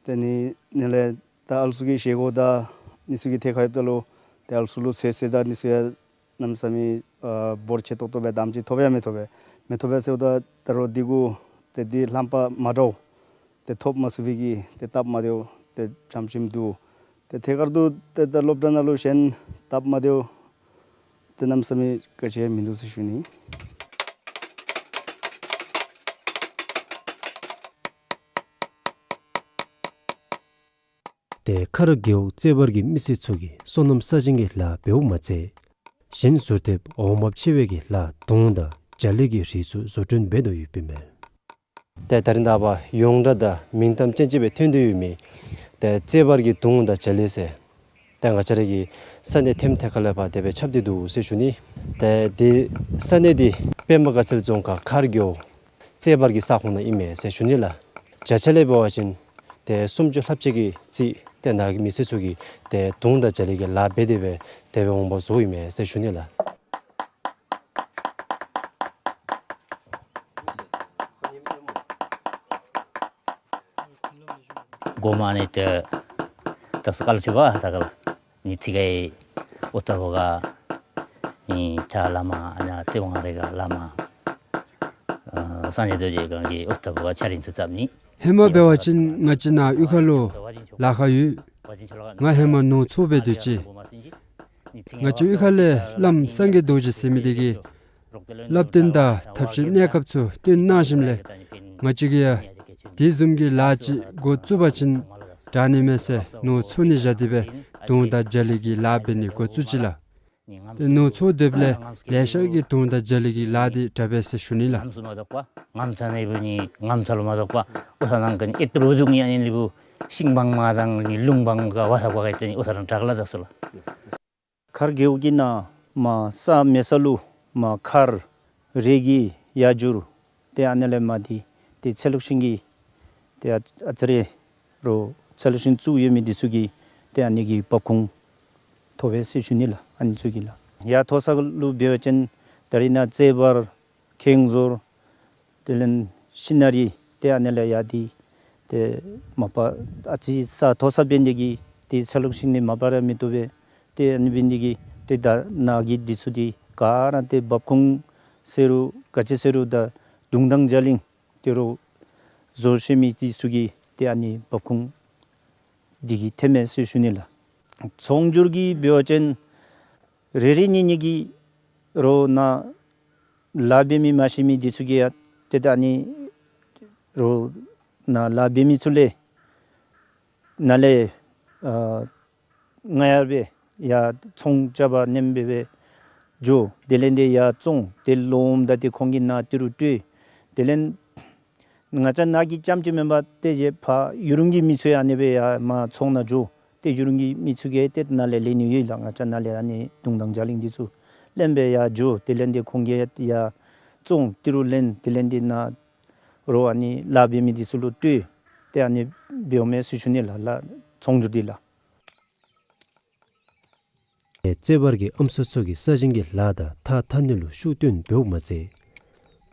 ཏེ་ནི་ནི་ལས་ད་ཨ་ལུ་ཚུ་གི་བཞེས་སྒོ་དང་ཨ་ནི་ཚུ་གི་ཐད་ཁར་ལྷོདཔ་ད་ལུ་ཏེ་ཨ་ལུ་ཚུ་ལུ་ཟས་ཟེར་དང་ཨ་ནི་ཚུ་ཡང་གནམ་མེད་ས་མེད་ཨ་འབོར་ཆེ་ཏོག་ཏོ་སྦེ་དམ་ཅིག་ཐོབ་ཡང་མི་ཐོབ་པས། མི་ཐོབ་པས་ཟེརཝ་ད་ད་རོ་འདི་གུ་ཏེ་འདི་ལྷམ་པ་མ་འདྲཝ་ཏེ་ཐོབ་མ་ཚུགས་པའི་གི་ཏེ་སྟབས་མ་བདེཝ་ཏེ་ཙམ་ཅིག་འདུག། ཏེ་ཐད་ཀར་དུ་ཏེ་ད་སློབ་གྲྭ་ནང་ལུ་གཞན་སྟབས་མ་བདེཝ་ཏེ་གནམ་མེད་ས་མེད་ག་ཅི་ཡང་མིན་འདུག་ཟེར་ཞུ་ནི། ཏེ་མཁར་རྒེད་འོག་རྩེ་བར་གྱི་མི་སེར་ཚུ་གིས་སོ་ནམ་ས་ཞིང་གི་ལཱ་འབདཝ་མ་ཚད་གཞན་ཟུར་ཐེབས་འོང་འབབ་ཆེ་བའི་གི་ལཱ་དུང་དང་ཇ་ལི་གི་རིགས་ཚུ་བཟོ་སྐྲུན་འབད་དོ་ཡོདཔ་ཨིན་མས། ཏེ་ད་རིས་ནངས་པ་ཡོངས་གྲགས་དང་མིང་གཏམ་ཅན་ཅིག་སྦེ་ཐོན་དོ་ཡོད་མི་ཏེ་རྩེ་བར་གྱི་དུང་དང་ཇ་ལི་ཟེར་ཏེ་ང་བཅས་ར་གི་ས་གནས་ཐེམ་ཐད་ཁར་ལས་ཕར་དེ་སྦེ་ཁྱབ་སྟེ་འདུག་ཟེར་ཞུ་ནི། ཏེ་འདི་ས་གནས་འདི་པདྨ་དགའ་ཚལ་རྫོང་ཁག་མཁར་རྒེད་འོག་རྩེ་བར་གྱི་ས་ཁོངས་ནང་ཨིན་མས་ཟེར་ཞུ་ནི་ལགས། བརྒྱ་ཆ་ལས་འབད་བ་ཅིན་ཏེ་སུམ་ཅུ་ལྷགཔ་ཅིག་གིས་རྩིས་ཏེ་ནཱ་གི་མི་སེར་ཚུ་གིས་ཏེ་དུང་དང་ཇ་ལི་གི་ལཱ་འབད་དེ་སྦེ་དེ་སྦེ་འོང་འབབ་བཟོཝ་ཨིན་མས་ཟེར་ཞུ་ནི་ལགས། གོ་མ་ནི་ཏེ་ད་སྐལ་ཆེ་བ་ད་ག་ལ་ནི་ཚིག་གི་ཨོ་ཏ་བོ་ག་ནི་ཆ་བླ་མ་ཨ་ནཱ་ཏེ་ཝང་རེ་ག་བླ་མ་ཨ་སངས་རྒྱས་རྡོ་རྗེ་གང་གི་ཨོ་ཏ་བོ་ག་ཆ་རིན་ཚུ་བཏབ་ནི། ཧེ་མ་འབད་བ་ཅིན་ང་བཅས་ནཱ་གཡུས་ཁ་ལུ་ལཱ་ཁག་ཡོད། ང་ཧེ་མ་ནོར་ཚོ་སྦེ་སྡོད་ཅི། ང་བཅས་གཡུས་ཁ་ལས་བླམ་སངས་རྒྱས་རྡོ་རྗེ་ཟེར་མི་དེ་གིས་བསླབ་སྟོན་དང་ཐབས་ཤེས་གནས་སྐབས་ཚུ་སྟོན་གནང་ཞིནམ་ལས་ང་བཅས་ཀྱིས་ཡང་དེ་བཟུམ་གྱི་ལཱ་ཅིག་འགོ་བཙུགས་པ་ཅིན་དྲག་ནི་མས་ཟེར་ནོར་ཚོ་ནི་བཞག་སྟེ་སྦེ་དུང་དང་ཇ་ལི་གི་ལཱ་འབད་ནི་འགོ་བཙུགས་ཅི་ལགས། ཏེ་ནུབ་ཕྱོགས་དེ་ལས་ལེ་ཤ་གིས་དུང་དང་རྒྱ་གླིང་གི་ལཱ་འདི་དྲག་པས་ཟེར་ཞུ་ནི་ལགས། ངམ་ཚ་ནི་བུ་ནི་ངམ་ཚ་ལུ་མ་ཟོག་པ་ཨོ་ས་ནང་གི་ཨེ་ཏི་རུ་དུང་ཡ་ནི་ལི་བུ་ཤིང་བང་མ་དང་ནི་ལུང་བང་ག་བ་ས་བ་ག་ཏེ་ནི་ཨོ་ས་རང་དྲག་ལ་ཟ་སུ་ལགས། མཁར་རྒེད་འོག་གི་ནང་མར་ས་མེད་ས་ལུ་མར་མཁར་རི་གི་ཡ་འགྱུར་ཏེ་ཨ་ནི་ལས་མར་འདི་ཏེ་ཚལ་ལུ་ཤིང་གི་ཏེ་ཨ་ཨ་ཙི་རེ་རོ་ཚལ་ལུ་ཤིང་བཙུགས་ཡོད་མི་འདི་ཚུ་གི་ཏེ་ཨ་ནི་གི་བབ་ཁུངས་ཐོབ་པས་ཟེར་ཞུ་ནི་ལགས། ཨ་ནི་ཚུ་གི་ལགས། ཡར་མཐོ་ས་ལུ་འབད་བ་ཅིན་ད་རིས་ནཱ་ཙེ་བར་ཁེང་ཟོར་དེ་ལས་ཤིང་ནག་རི་ཏེ་ཨ་ནི་ལས་ཡར་འདི་ཏེ་མ་པ་ཨ་ཙི་ས་མཐོ་ས་འབད་ནི་དེ་གིས་ཏེ་ཚལ་ལུ་ཤིང་ནི་མ་པ་ར་མི་བཏུབ་པས། ཏེ་ཨ་ནི་འབད་ནི་དེ་གིས་ཏེ་ད་ནཱ་གི་འདི་ཚུ་འདི་ག་ར་ཏེ་བབ་ཁུངས་ཟེར་རུང་ག་ཅི་ཟེར་རུང་ད་དུང་དང་རྒྱ་གླིང་ཏེ་རོ་བཟོ་ཤེས་མི་འདི་ཚུ་གི་ཏེ་ཨ་ནི་བབ་ཁུངས་འདི་གིས་ཐོནམ་མས་ཟེར་ཞུ་ནི་ལགས། ཚོང་སྒྱུར་གྱི་འབད་བ་ཅིན་རེ་རེ་གཉིས་གཉིས་ཀྱིས་རོ་ནཱ་ལཱ་འབད་མི་མ་ཤེས་མི་འདི་ཚུ་གིས་ཡང་ཏེ་ད་ཨ་ནི་རོ་ནཱ་ལཱ་འབད་མི་ཚུ་ལས་ནཱ་ལས་ཨ་ང་ཡར་སྦེ་ཡར་ཚོང་རྐྱབ་པར་ནེམ་སྦེ་སྦེ་འགྱོ། དེ་ལས་འདི་ཡར་བཙོང་། ཏེ་ལོངམ་ད་ཏེ་ཁོང་གིས་ནཱ་ཏི་རུ་སྤྲོད། དེ་ལས་ང་བཅས་ནཱ་གི་རྐྱངམ་ཅིག་མེན་པར་ཏེ་ཡར་ཕར་ཡུལ་གྲུ་གི་མི་ཚུ་ཡང་ཨ་ནི་སྦེ་ཡར་མར་ཚོང་ནང་འགྱོ། ཏེ་ཡུལ་གྲུ་གི་མི་ཚུ་གིས་ཏེ་ནཱ་ལས་ལེན་ནི་ཡོད་ལགས། ང་བཅས་ནཱ་ལས་ཨ་ནི་དུང་དང་རྒྱ་གླིང་འདི་ཚུ་ལེན་སྦེ་ཡར་འགྱོ། དེ་ལས་འདི་ཁོང་གིས་ཡར་བཙོང་ཏི་རུ་ལེན། དེ་ལས་འདི་ནཱ་རོ་ཨ་ནི་ལཱ་འབད་མི་འདི་ཚུ་ལུ་སྤྲོད། ཏེ་ཨ་ནི་འབདཝ་མས་ཟེར་ཞུ་ནི་ལགས། ལགས་ཚོང་སྒྱུར་འདི་ལགས། ཏེ་རྩེ་བར་གྱི་ཨམ་སྲུ་ཚུ་གིས་ས་ཞིང་གི་ལཱ་དང་ཐགས་འཐག་ནི་ལུ་ཤུགས་བཏོན་འབདཝ་མ་ཚད་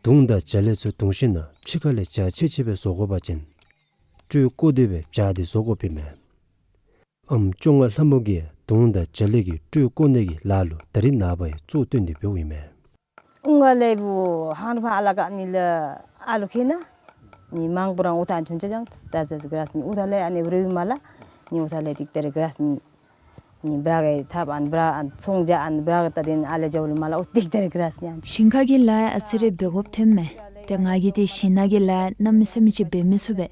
དུང་དང་རྒྱ་གླིང་ཚུ་དུང་ཞིང་ནང་ཕྱི་ཁ་ལས་རྒྱ་ཆེ་ཆེ་སྦེ་བཟོ་དགོ་པ་ཅིན་སྤྲོས་བཀོ་སྟེ་སྦེ་བྱ་སྟེ་བཟོ་དགོཔ་ཨིན་མས། ཨམ་བཅོ་ལྔ་ལྷ་མོ་གིས་དུང་དང་རྒྱ་གླིང་གི་སྤྲོས་བཀོ་ནི་གི་ལཱ་ལུ་ད་རིས་ནངས་པ་ཡང་གཙོ་བཏོན་ཏེ་འབདཝ་ཨིན་མས། ཨུང་ག་ལས་བུ་ཧང་ཕ་ཨ་ལ་ཀ་ནི་ལ་ཨ་ལུ་ཁེ་ན་ནི་མང་པོ་རང་ཨུ་ཐང་ཆུང་ཆ་ཅང་ད་ཟེར་ག་ར་ནི་ཨུ་ཐང་ལས་ཨ་ནི་རེ་བུ་མ་ལ་ནི་ཨུ་ཐང་ལས་ཏིག་ཏེ་རེ་ག་ར་ནི་ནི་བྲག་གི་ཐབ་ཨན་བྲག་ཨན་ཚོང་རྒྱག་ཨན་བྲག་ད་དེན་ཨ་ལས་རྒྱབ་ལུ་མ་ལ་ཨུ་ཏིག་ཏེ་རེ་ག་ར་ནི་ཨན། ཞིང་ཁ་གི་ལཱ་ཨ་ཙི་རེ་འབད་དགོཔ་ཐོནམ་མས། ཏེ་ང་གིས་ཏེ་ཞིང་ནང་གི་ལཱ་གནམ་མེད་ས་མེད་ཅིག་འབད་མི་ཚུགས་པས།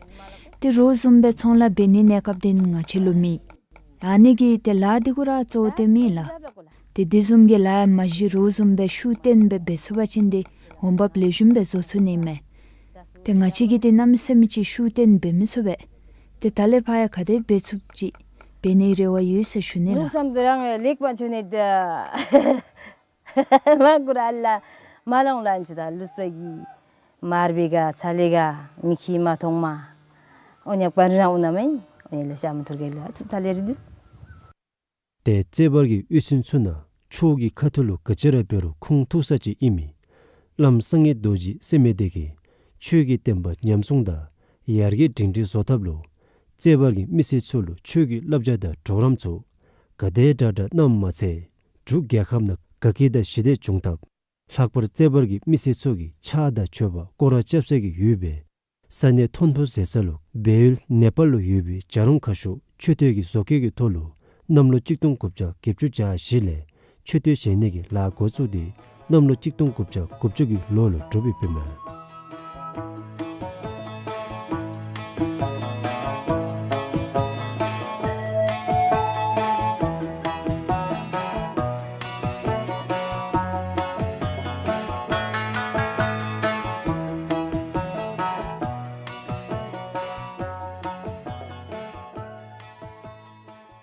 ཏེ་རོགས་བཟུམ་སྦེ་ཚོང་ལཱ་འབད་ནི་གནས་སྐབས་དེ་ང་བཅས་ལུ་མེད། ཨ་ནི་གིས་ཏེ་ལཱ་འདི་གུ་ར་གཙོ་བོ་བཏོན་མི་ལགས། ཏེ་དེ་བཟུམ་གྱི་ལཱ་མ་གཞི་རོགས་བཟུམ་སྦེ་ཤུགས་བཏོན་སྦེ་འབད་ཚུགས་པ་ཅིན་ཏེ་འོང་འབབ་ལེགས་ཤོམ་སྦེ་བཟོ་ཚུགས་ནི་མས། ཏེ་ང་བཅས་ཀྱིས་ཏེ་གནམ་མེད་ས་མེད་ཅིག་ཤུགས་བཏོན་འབད་མི་ཚུགས་པས། ཏེ་ད་ལས་ཕར་ཡང་ག་དེ་འབད་ཚུགསཔ་ཅིག་འབད་ནིའི་རེ་བ་ཡོད་ཟེར་ཞུ་ནི་ལགས། ལུགས་བསམ་དེ་རང་ལེགས་པ་བྱུང་ནི་ད། མ་གུ་ར་ཨ་ལ་མ་ལོང་ལ་འཇུ་ད་ལུས་པ་གི་མར་བེ་ག་ཚ་ལེ་ག་མི་ཁི་མ་ཐོང་མ། ཨོ་ཉག་པ་རང་ཨུ་ན་མེན། ཨོ་ཉག་ལ་ཤ་མ་ཐུར་གེ་ལ་ཐུབ་ད་ལེ་རི་དུ། ཏེ་རྩེ་བར་གྱི་ཡུལ་སྲུང་ཚུ་ནང་ཆོས་ཀྱི་ཁ་ཐུག་ལུ་ག་ཅི་ར་འབད་རུང་ཁུངས་ཐུག་ས་ཅིག་ཨིན་མི་བླམ་སངས་རྒྱས་རྡོ་རྗེ་ཟེར་མི་དེ་གིས་ཆོས་ཀྱི་བསྟན་པ་ཉམས་སྲུང་དང་ཡར་རྒྱས་སྒྲིང་སྒྲིང་བཟོ་ཐབས་ལུ་རྩེ་བར་གྱི་མི་སེར་ཚུ་ལུ་ཆོས་ཀྱི་བསླབ་བྱ་དང་གྲོགས་རམ་ཚུ་ག་དེ་དྲག་དྲག་གནངམ་མ་ཚད་འབྲུག་རྒྱལ་ཁབ་ནང་དགའ་སྐྱིད་དང་ཞི་བདེ་བྱུང་ཐབས་ལྷག་པར་རྩེ་བར་གྱི་མི་སེར་ཚུ་གིས་ཕྱག་དང་མཆོད་པ་སྐོར་ར་རྐྱབ་ས་གི་ཡུལ་སྦེ་ས་གནས་མཐོན་པོ་ཟེར་ས་ལུ་སྦས་ཡུལ་ནེ་པཱལ་ལུ་ཡོད་པའི་བྱ་རུང་ཁ་ཤོར་མཆོད་རྟེན་གྱི་བཟོ་བཀོད་ཀྱི་ཐོག་ལུ་གནམ་ལོ་གཅིག་སྟོང་དགུ་བརྒྱ་བརྒྱད་ཅུ་གྱ་བཞི་ལས་མཆོད་རྟེན་བཞེངས་ནི་གི་ལཱ་འགོ་བཙུགས་ཏེ་གནམ་ལོ་གཅིག་སྟོང་དགུ་བརྒྱ་དགུ་བཅུ་གི་ལོ་ལུ་གྲུབ་ཡོདཔ་ཨིན་མས།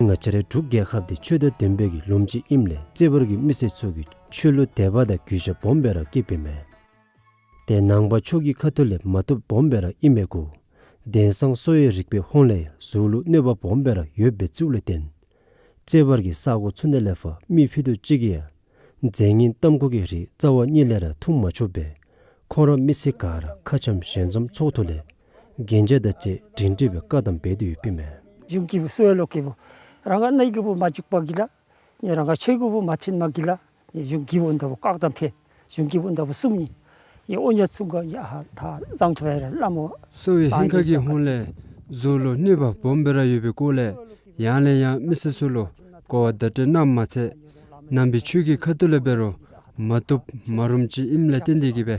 ང་བཅས་རའི་འབྲུག་རྒྱལ་ཁབ་འདི་ཆོས་དང་ལྡན་པའི་གི་ལུངམ་ཅིག་ཨིནམ་ལས་རྩེ་བར་གྱི་མི་སེར་ཚུ་གིས་ཆོས་ལུ་དད་པ་དང་གུས་ཞབས་སྦོམ་སྦེ་ར་བསྐྱེདཔ་ཨིན་མས། ཏེ་ནང་པ་ཆོས་ཀྱི་ཁ་ཐུག་ལས་མ་བཏུབ་སྦོམ་སྦེ་ར་ཨིན་མས་གུ། དེང་སང་གསོ་བའི་རིག་པའི་ཧོང་ལས་ཡང་གཟུགས་ལུ་གནོད་པ་སྦོམ་སྦེ་ར་ཡོདཔ་སྦེ་བཙུགས་ལས་བརྟེན། རྩེ་བར་གྱི་ས་གོ་ཚུ་ནང་ལས་ཕར་མི་ཕུད་རྡོག་གཅིག་གིས་ཡང་རྫས་ངན་གཏམ་གོ་གི་རིགས་རྩ་བ་ཉིད་ལས་ར་འཐུང་མ་ཆོགཔ་སྦེ་ཁོང་ར་མི་སེར་ག་ར་ཁ་འཆམ་ཞལ་འཛོམས་ཚོགས་ཐོག་ལས་གན་རྒྱ་དང་བཅས་སྒྲིང་སྒྲིང་སྦེ་བཀའ་གདམས་འབད་དེ་ཡོདཔ་ཨིན་མས། གཞུང་གི་བུ་གསོ་བའི་ལོ་གི་བུ་རང་ག་ནཱ་གི་བུ་མ་འཇུག་པ་གི་ལ། ཡ་རང་ག་ཆོས་གི་བུ་མ་ཐོན་མ་གི་ལ། ཡ་གཞུང་གི་བུ་འདི་བུ་བཀའ་གདམས་འབད། གཞུང་གི་བུ་འདི་བུ་གསུང་ནི། ཡ་ཨོ་ཉ་ཚུ་ག་ཡ་ད་བཟང་ཐུབ་པའི་ར་བླ་མོ། གསོ་བའི་ཧིང་ཁ་གི་ཧོང་ལས་གཟུགས་ལུ་གནོད་པ་སྦོམ་སྦེ་ར་ཡོད་པའི་སྐོར་ལས་ཡང་ལས་ཡང་མི་སེར་ཚུ་ལུ་གོ་བ་བརྡ་སྤྲོད་གནངམ་མ་ཚད་ནང་པའི་ཆོས་ཀྱི་ཁ་ཐུག་ལས་འབད་རུང་མ་བཏུབ་མ་རུངམ་ཅིག་ཨིནམ་ལས་བརྟེན་ཏེ་གིས་སྦེ་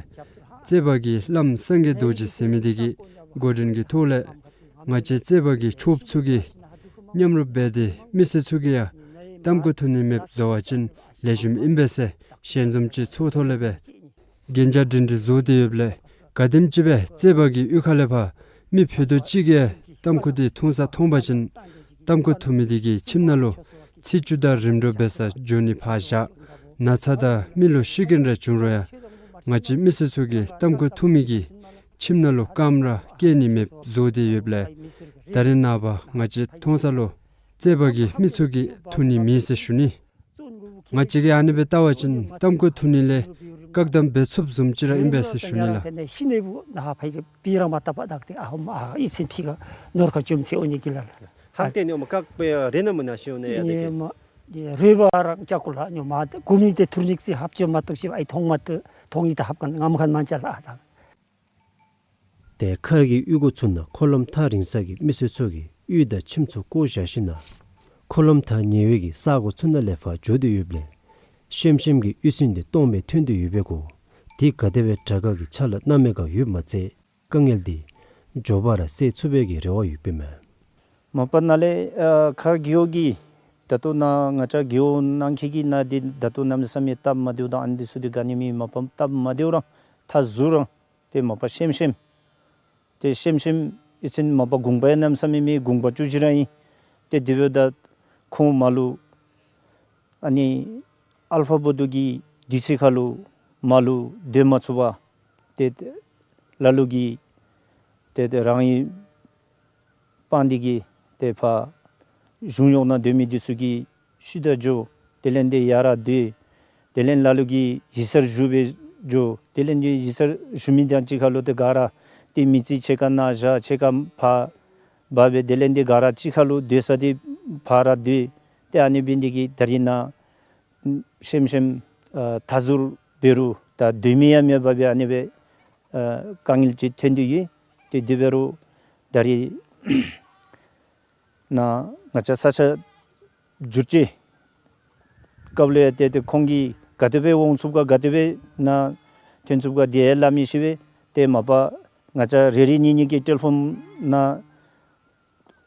རྩེ་བར་གྱི་བླམ་སངས་རྒྱས་རྡོ་རྗེ་ཟེར་མི་དེ་གིས་འགོ་འདྲེན་གྱི་ཐོག་ལས་ང་བཅས་རྩེ་བར་གྱི་ཆོསཔ་ཚུ་གིས་མཉམ་རུབ་འབད་དེ་མི་སེར་ཚུ་གིས་ཡང་ ཏམ་ཁུ་འཐུང་ནི་མེདཔ་བཟོ་བ་ཅིན་ལེགས་ཤོམ་ཨིན་པས་ཟེར་ཞལ་འཛོམས་ཅིག་ཚོགས་ཐོག་ལས་སྦེ་གན་རྒྱ་སྒྲིང་སྒྲི་བཟོ་སྟེ་ཡོདཔ་ལས་ག་དེམ་ཅིག་སྦེ་རྩོད་པ་གི་གཡུས་ཁ་ལས་ཕར་མི་ཕུད་རྡོག་གཅིག་གིས་ཏམ་ཁུ་འདི་འཐུང་ས་མཐོང་པ་ཅིན་ཏམ་ཁུ་འཐུང་མི་འདི་གི་ཁྱིམ་ནང་ལུ་ཚེས་བཅུ་དང་རིམ་གྲོ་འབད་སར་འགྱོ་ནི་ཕར་བཞག་ན་ཚ་དང་མི་ལུ་ཤི་རྐྱེན་རེ་བྱུང་རུང་ཡང་ང་བཅས་མི་སེར་ཚུ་གིས་ཏམ་ཁུ་འཐུང་མི་གིས་ཁྱིམ་ནང་ལུ་རྐངམ་ར་བཀལ་ནི་མེདཔ་བཟོ་སྟེ་ཡོདཔ་ལས་ད་རེས་ནངས་པ་ང་བཅས་མཐོང་ས་ལུ་རྩོད་པ་གི་མི་ཚུ་གིས་འཐུང་ནི་མེད་ཟེར་ཞུ་ནི། ང་བཅས་ཀྱིས་ཨ་ནི་སྦེ་བལྟ་བ་ཅིན་ཏམ་ཁུ་འཐུང་ནི་ལས་བཀག་སྡོམ་འབད་ཚུགསཔ་བཟུམ་ཅིག་ར་ཨིན་པས་ཟེར་ཞུ་ནི་ལགས། ཏེ་མཁར་གྱི་གཡུས་སྒོ་ཚུ་ནང་འཁོར་ལམ་ཐག་རིང་ས་གི་མི་སེར་ཚུ་གིས་གཡུས་དང་ཁྱིམ་ཚུ་བཀོ་བཞག་ཞིནམ་ལས་འཁོར་ལམ་ཐག་ཉེ་བའི་གི་ས་གོ་ཚུ་ནང་ལས་ཕར་འགྱོ་སྟེ་ཡོདཔ་ལས་ཤེམ་ཤེམ་གྱི་གཡུས་ཚན་འདི་སྟོངམ་སྦེ་ཐོན་ཏེ་ཡོད་པའི་གོ། དེ་ག་དེ་སྦེ་དྲག་དཀའ་གི་ཆ་ལ་སྣང་མེད་ག་ཡོདཔ་མ་ཚད་དཀའ་ངལ་འདི་མགྱོགས་པ་ར་སེལ་ཚུགས་པའི་གི་རེ་བ་ཡོདཔ་ཨིན་མས། མ་པ་ནཱ་ལས་ཨ་མཁར་རྒེད་འོག་གི་ད་ལྟོ་ནཱ་ང་བཅས་རྒེད་འོག་ནང་འཁོད་ཀྱི་ནང་འདི་ད་ལྟོ་གནམ་མེད་ས་མེད་སྟབས་མ་བདེཝ་དང་ཨ་ནི་འདི་ཚུ་འདི་ག་ནི་མེད། མ་པ་སྟབས་མ་བདེཝ་ར་མཐའ་ཟུར་ར་ཏེ་མ་པ་ཤེམ་ཤེམ། ཏེ་ཤེམ་ཤེམ་གཡུས་ཚན་མ་པ་དགུང་པ་ཡང་གནམ་མེད་ས་མེད་མེད། དགུང་པ་བཅུ་གཅིག་ར་ཨིན། ཏེ་དེ་འབདཝ་ད་ཁོང་མར་ལུ་ཨ་ནི་ཨལ་ཕ་བོ་དྷུ་གི་དུས་ཚོད་ཁར་ལུ་མར་ལུ་སྡོད་མ་ཚུགས་པར་ཏེ་ལ་ལུ་གིས་ཏེ་ཏེ་རང་གི་སྤང་འདི་གིས་ཏེ་ཕར་གཞུང་གཡོག་ནང་སྡོད་མི་འདི་ཚུ་གིས་ཤུལ་ད་འགྱོ། དེ་ལས་ཏེ་ཡར་ར་སྡོད། དེ་ལས་ལ་ལུ་གིས་ཡིག་ཚང་བཞུགས་སྦེ་འགྱོ། དེ་ལས་ཏེ་ཡིག་ཚང་བཞུགས་མི་དང་གཅིག་ཁར་ལུ་ཏེ་ག་ར་ཏེ་མི་རྩིས་ཕྱེད་ཀ་ནཱ་བཞག་ཕྱེད་ཀ་ཕར་འབག་སྦེ་དེ་ལས་ཏེ་ག་ར་གཅིག་ཁར་ལུ་སྡོད་ས་འདི་ཕར་ར་སྡོད། ཏེ་ཨ་ནི་འབད་ནི་འདི་གིས་ད་རིས་ནཱ་ཤེམ་ཤེམ་ཨ་མཐའ་ཟུར་འབད་རུང་ད་སྡོད་མི་ཡང་མེད་པར་སྦེ་ཨ་ནི་སྦེ་ཨ་དཀའ་ངལ་ཅིག་ཐོན་ཏེ་ཡོད། ཏེ་དེ་འབད་རུང་ད་རིས་ནཱ་ང་བཅས་ས་ཆ་བསྒྱུར་བཅོས་སྐབས་ལུ་ཡང་ཏེ་ཏེ་ཁོང་གིས་ག་དེ་སྦེ་འོང་ཚུགས་ག་ག་དེ་སྦེ་ནཱ་ཐོན་ཚུགས་ག་དེ་ཡང་སླབ་མི་ཤེས་པས། ཏེ་མ་པ་ང་བཅས་རེ་རེ་གཉིས་གཉིས་ཀྱིས་ཊེ་ལི་ཕོན་ནང་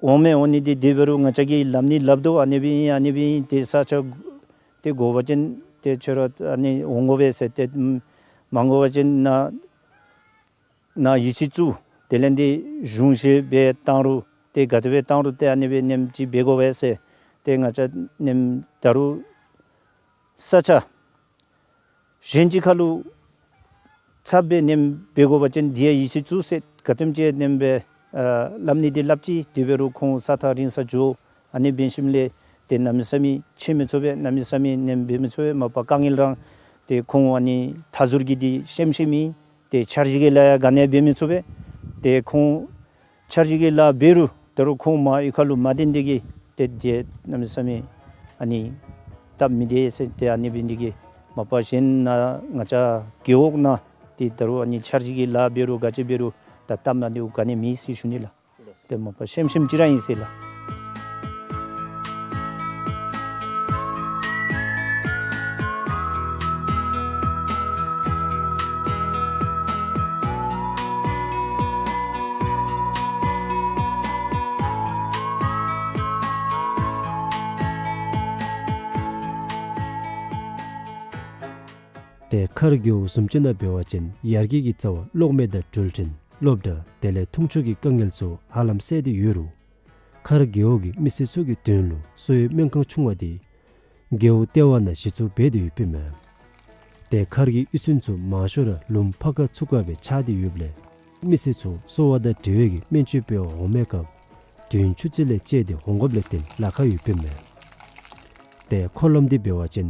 འོང་མི་འོང་ནི་འདི་དེ་འབད་རུང་ང་བཅས་ཀྱིས་སླབ་ནི་སླབ་དོ། ཨ་ནི་སྦེ་ཨིན་ཨ་ནི་སྦེ་ཨིན། ཏེ་ས་ཆ་ཏེ་དགོ་པ་ཅིན་ཏེ་ཁྱོད་ར་ཨ་ནི་འོང་དགོ་པས་ཟེར། ཏེ་མ་དགོ་པ་ཅིན་ནཱ་ནཱ་ཡིག་ཚང་བཙུགས། དེ་ལས་ཏེ་གཞུང་བཞེས་སྦེ་བཏང་རུང་ཏེ་ག་དེ་སྦེ་བཏང་རུང་ཏེ་ཨ་ནི་སྦེ་ནེམ་ཅིག་འབད་དགོ་པས་ཟེར། ཏེ་ང་བཅས་ནེམ་ད་རུང་ས་ཆ་གཞན་ཅིག་ཁར་ལུ་ཚབ་སྦེ་ནེམ་འབད་དགོ་པ་ཅིན་འདི་ཡང་ཡིག་ཚང་བཙུགས་ཟེར་ག་དེམ་ཅིག་ནེམ་སྦེ་ཨ་སླབ་ནི་འདི་སླབ་ཅི། དེ་འབད་རུང་ཁོང་ས་ཐག་རིང་ས་འགྱོ། ཨ་ནི་འབད་ཞིནམ་ལས་ཏེ་གནམ་མེད་ས་མེད་ཕྱད་མི་ཚུགས་པས། གནམ་མེད་ས་མེད་ནེམ་འབད་མི་ཚུགས་པས། མ་པ་དཀའ་ངལ་རང་ཏེ་ཁོང་ཨ་ནི་མཐའ་ཟུར་གྱི་འདི་ཤེམ་ཤེམ་ཨིན། ཏེ་འཆར་གཞི་གི་ལཱ་ཡང་ག་ནི་འབད་མི་ཚུགས་པས། ཏེ་ཁོང་འཆར་གཞི་གི་ལཱ་འབད་རུང་ད་རུང་ཁོང་མར་གཡུས་ཁ་ལུ་མ་སྡོད་ནི་འདི་གིས་ཏེ་འདི་གནམ་མེད་ས་མེད་ཨ་ནི་སྟབས་མི་བདེ་ཟེར། ཏེ་ཨ་ནི་འབད་ནི་འདི་གིས་མ་པ་གཞན་ནཱ་ང་བཅས་རྒེད་འོག་ནང་ཏེ་ད་རུང་ཨ་ནི་འཆར་གཞི་གི་ལཱ་འབད་རུང་ག་ཅི་འབད་རུང་ད་སྟབས་མ་བདེཝ་ག་ནི་མེད་ཟེར་ཞུ་ནི་ལགས། ཏེ་མ་པ་ཤེམ་ཤེམ་ཅིག་ར་ཨིན་ཟེར་ལགས། ཏེ་མཁར་རྒེད་འོག་བཟུམ་ཅིག་ནང་འབད་བ་ཅིན་ཡར་རྒྱས་ཀྱི་རྩ་བ་གློག་མེ་དང་འགྲུལ་འཕྲིན་སློབ་གྲྭ་དེ་ལས་འཐུང་ཆུ་གི་དཀའ་ངལ་ཚུ་ཧ་ལམ་སེལ་ཏེ་ཡོད་རུང་མཁར་རྒེད་འོག་གི་མི་སེར་ཚུ་གི་དོན་ལུ་གསོ་བའི་སྨན་ཁང་ཆུང་བ་འདི་རྒེད་འོག་ལྟེ་བ་ནང་གཞི་བཙུགས་འབད་དེ་ཡོདཔ་ཨིན་མས། ཏེ་མཁར་གྱི་གཡུས་ཚན་ཚུ་མང་ཤོས་ར་ལུངམ་ཕར་ཁ་ཚུར་ཁ་སྦེ་ཆགས་ཏེ་ཡོདཔ་ལས་མི་སེར་ཚུ་གསོ་བ་དང་འབྲེལ་བའི་གི་སྨན་བཅོས་འབད་བར་འོང་མི་སྐབས་དུས་ཡུན་ཆུ་ཚོད་ལས་བཅད་དེ་འོང་དགོཔ་ལས་བརྟེན་ལཱ་ཁག་ཡོདཔ་ཨིན་མས། ཏེ་འཁོར་ལམ་འདི་འབད་བ་ཅིན་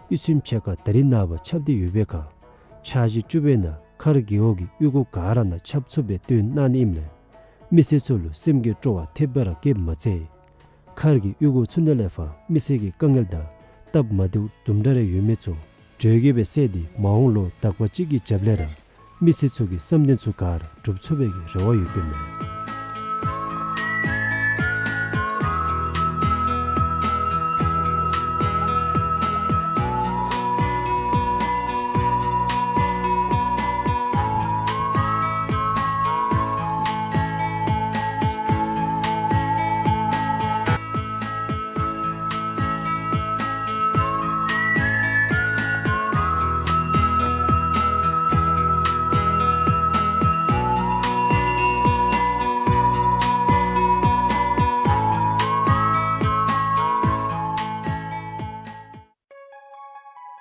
གཡུས་ཚན་ཕྱེད་ཀ་ད་རིས་ནངས་པ་ཁྱབ་སྟེ་ཡོད་པའི་ཁར་འཆར་གཞི་བཅུ་པའི་ནང་མཁར་རྒེད་འོག་གི་གཡུས་སྒོ་ག་ར་ནང་ཁྱབ་ཚུགསཔ་སྦེ་བཏོན་གནང་ནི་ཨིནམ་ལས་མི་སེར་ཚུ་ལུ་སེམས་ཀྱི་སྤྲོ་བ་ཐེབས་པ་ར་བསྐྱེདཔ་མ་ཚད་མཁར་གྱི་གཡུས་སྒོ་ཚུ་ནང་ལས་ཕར་མི་སེར་གྱི་དཀའ་ངལ་དང་སྟབས་མ་བདེཝ་དུམ་གྲ་རེ་ཡོད་མི་ཚུ་གྲོས་བསྐྱེད་སྦེ་སེལ་ཏེ་མ་འོངས་ལོ་དག་པ་ཅིག་གི་རྒྱབ་ལས་ར་མི་སེར་ཚུ་གི་བསམ་དོན་ཚུ་ག་ར་འགྲུབ་ཚུགས་པའི་གི་རེ་བ་ཡོདཔ་ཨིན་མས།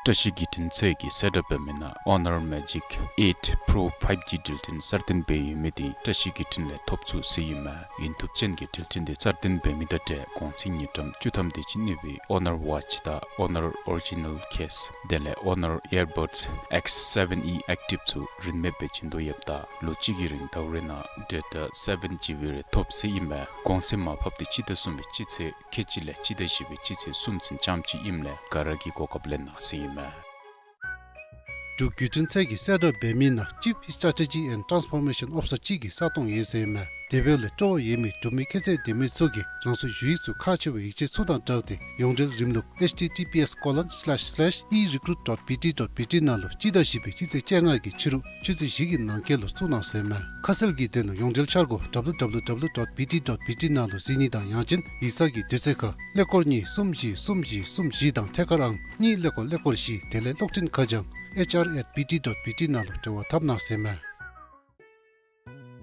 བཀྲ་ཤིས་བརྒྱུད་འཕྲིན་ཚད་ཀྱིས་གསལ་བསྒྲགས་འབད་མི་ནང་Honor Magic eight Pro five G འགྲུལ་འཕྲིན་གསར་བཏོན་འབད་ཡོད་མི་འདི་བཀྲ་ཤིས་བརྒྱུད་འཕྲིན་ལས་ཐོབ་ཚུགས་ཟེར་ཨིན་མས། ཡུན་ཐུབ་ཅན་གྱི་འགྲུལ་འཕྲིན་འདི་གསར་བཏོན་འབད་མི་དང་འབྲེལ་གོང་ཚད་དངུལ་ཀྲམ་བཅུ་ཐམ་དེ་ཅིག་གནས་པའི་Honor Watch དང་Honor Original Case དེ་ལས་Honor Earbuds X seven E Active ཚུ་རིན་མེད་སྦེ་བྱིན་དོ་ཡོདཔ་ད་ལོ་གཅིག་གི་རིང་ཟླཝ་རེ་ནང་data seven GB རེ་ཐོབ་ཟེར་ཨིན་མས། གོང་ཚད་མར་ཕབ་འདི་སྤྱི་ཟླ་གསུམ་པའི་སྤྱི་ཚེས་ཁལ་གཅིག་ལས་སྤྱི་ཟླ་བཞི་པའི་སྤྱི་ཚེས་གསུམ་ཚུན་ཙམ་ཅིག་ཨིནམ་ལས་ག་ར་གིས་གོ་སྐབས་ལེན་གནང་ཟེར་ཨིན་མས། འབྲུག་བརྒྱུད་འཕྲིན་ཚད་ཀྱིས་གསལ་བསྒྲགས་འབད་མི་ནང་Chief Strategy and Transformation Officer ཅིག་གི་ས་སྟོང་ཡོད་ཟེར་ཨིན་མས། དེ་འབདཝ་ལས་སྤྲོ་བ་ཡོད་མི་འབྲུག་མི་ཁྱད་ཚད་ལྡན་མི་ཚུ་གིས་རང་སོའི་ཞུ་ཡིག་ཚུ་ཁག་ཆེ་བའི་ཡིག་ཆ་ཚུ་དང་སྦྲགས་ཏེ་ཡོངས་འབྲེལ་རིམ་ལུགས H T T P S colon slash slash e recruit dot B T dot B T ནང་ལུ་སྤྱི་ཟླ་བཞི་པའི་སྤྱི་ཚེས་བཅོ་ལྔ་གི་ཕྱི་རུ་ཆུ་ཚོད་བཞི་གི་ནང་འཁོད་ལུ་བཙུགས་གནང་ཟེར་ཨིན་མས། ཁ་གསལ་གྱི་དོན་ལུ་ཡོངས་འབྲེལ་འཆར་སྒོ་W W W dot B T dot B T ནང་ལུ་གཟིགས་ནི་དང་ཡང་ཅིན་ཡིག་ཚང་གི་དུས་ཚོད་ཁར་ཀླད་ཀོར་གཉིས་གསུམ་བཞི་གསུམ་བཞི་གསུམ་བཞི་དང་ཐད་ཀར་ཨང་གཉིས་ཀླད་ཀོར་ཀླད་ཀོར་བཞི་དེ་ལས་གློག་འཕྲིན་ཁ་བྱང་H R at B T dot B T ནང་ལུ་འབྲེལ་བ་འཐབ་གནང་ཟེར་ཨིན་མས།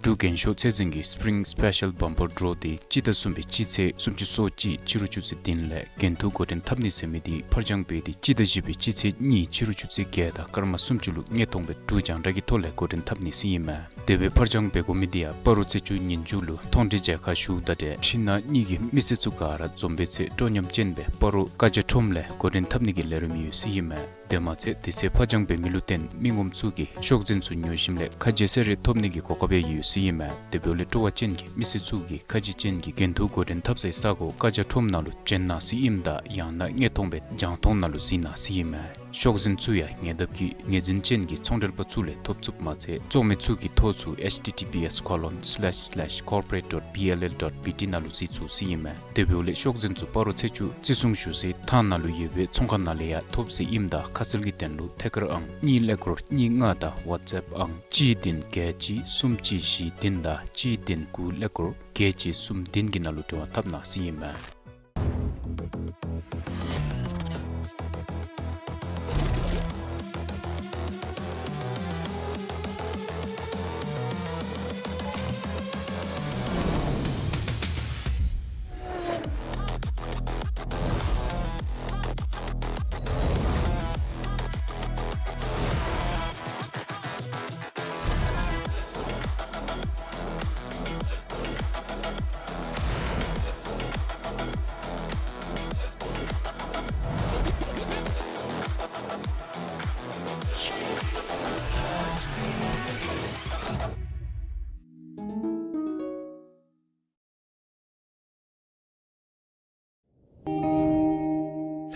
འབྲུག་རྒྱན་ཤོག་ཚད་འཛིན་གྱི་Spring Special Bumper Draw འདི་སྤྱི་ཟླ་གསུམ་པའི་སྤྱི་ཚེས་སུམ་ཅུ་སོ་གཅིག་ཕྱི་རུ་ཆུ་ཚོད་བདུན་ལས་འགན་ཐུག་འགོ་འདྲེན་འཐབ་ནི་ཟེར་མི་འདི་ཕར་འགྱངས་འབད་དེ་སྤྱི་ཟླ་བཞི་པའི་སྤྱི་ཚེས་གཉིས་ཕྱི་རུ་ཆུ་ཚོད་བརྒྱད་དང་སྐར་མ་སུམ་ཅུ་ལུ་དངོས་མཐོང་སྦེ་འབྲུག་རྒྱང་བསྒྲགས་ཀྱི་ཐོག་ལས་འགོ་འདྲེན་འཐབ་ནི་ཟེར་ཨིན་མས། དེ་སྦེ་ཕར་འགྱངས་འབད་དགོ་མི་འདི་ཡང་སྤ་རོ་ཚེས་བཅུ་ཉིན་མཇུག་ལུ་མཐོང་གྲོལ་མཇལ་ཁ་ཞུཝ་ད་ཏེ་འཕྲིན་ནང་གཉིས་ཀྱི་མི་སེར་ཚུ་ག་ར་འཛོམས་པའི་ཚེ་སྤྲོ་ཉམས་ཅན་སྦེ་སྤ་རོ་བཀའ་རྒྱ་ཁྲོམ་ལས་འགོ་འདྲེན་འཐབ་ནི་གི་ལས་རིམ་ཡོད་ཟེར་ཨིན་མས། དེ་མ་ཚད་དེ་ཚེ་ཕར་འགྱངས་འབད་མི་ལུ་བརྟེན་མི་ངོམ་ཚུ་གིས་ཤོག་འཛིན་ཚུ་ཉོ་ཞིནམ་ལས་ཁ་རྗེ་ས་རེ་ཐོབ་ནི་གི་གོ་སྐབས་ཡང་ཡོད་ཟེར་ཨིན་མས། དེ་འབདཝ་ལས་སྤྲོ་བ་ཅན་གྱི་མི་སེར་ཚུ་གིས་ཁ་རྗེ་ཅན་གྱི་འགན་ཐུག་འགོ་འདྲེན་འཐབ་སའི་ས་སྒོ་བཀའ་རྒྱ་ཁྲོམ་ནང་ལུ་བྱོན་གནང་ཟེར་ཨིནམ་ད་ཡང་ན་དངོས་མཐོང་སྦེ་རྒྱང་མཐོང་ནང་ལུ་གཟིགས་གནང་ཟེར་ཨིན་མས། ཤོག་འཛིན་ཚུ་ཡང་ཉེ་འདབས་ཀྱི་ངོས་འཛིན་ཅན་གྱི་ཚོང་འབྲེལ་པ་ཚུ་ལས་ཐོབ་ཚུགསཔ་མ་ཚད་བཙོང་མི་ཚུ་གི་ཐོ་ཚུ H T T P S colon slash slash corporate dot B L L dot B T ནང་ལུ་གཟིགས་ཚུགས་ཟེར་ཨིན་མས། དེ་འབདཝ་ལས་ཤོག་འཛིན་ཚུ་སྤ་རོ་ཚེས་བཅུ་བརྩི་སྲུང་ཞུ་སའི་ཐང་ནང་ལུ་ཡོད་པའི་ཚོང་ཁང་ནང་ལས་ཡང་ཐོབ་ཟེར་ཨིནམ་ད་ཁ་གསལ་གྱི་དོན་ལུ་ཐད་ཀར་ཨང་གཉིས་ཀླད་ཀོར་གཉིས་ལྔ་དང་WhatsApp་ཨང་གཅིག་བདུན་བརྒྱད་གཅིག་གསུམ་གཅིག་བཞི་བདུན་དང་གཅིག་བདུན་དགུ་ཀླད་ཀོར་བརྒྱད་གཅིག་གསུམ་བདུན་གྱི་ནང་ལུ་འབྲེལ་བ་འཐབ་གནང་ཟེར་ཨིན་མས།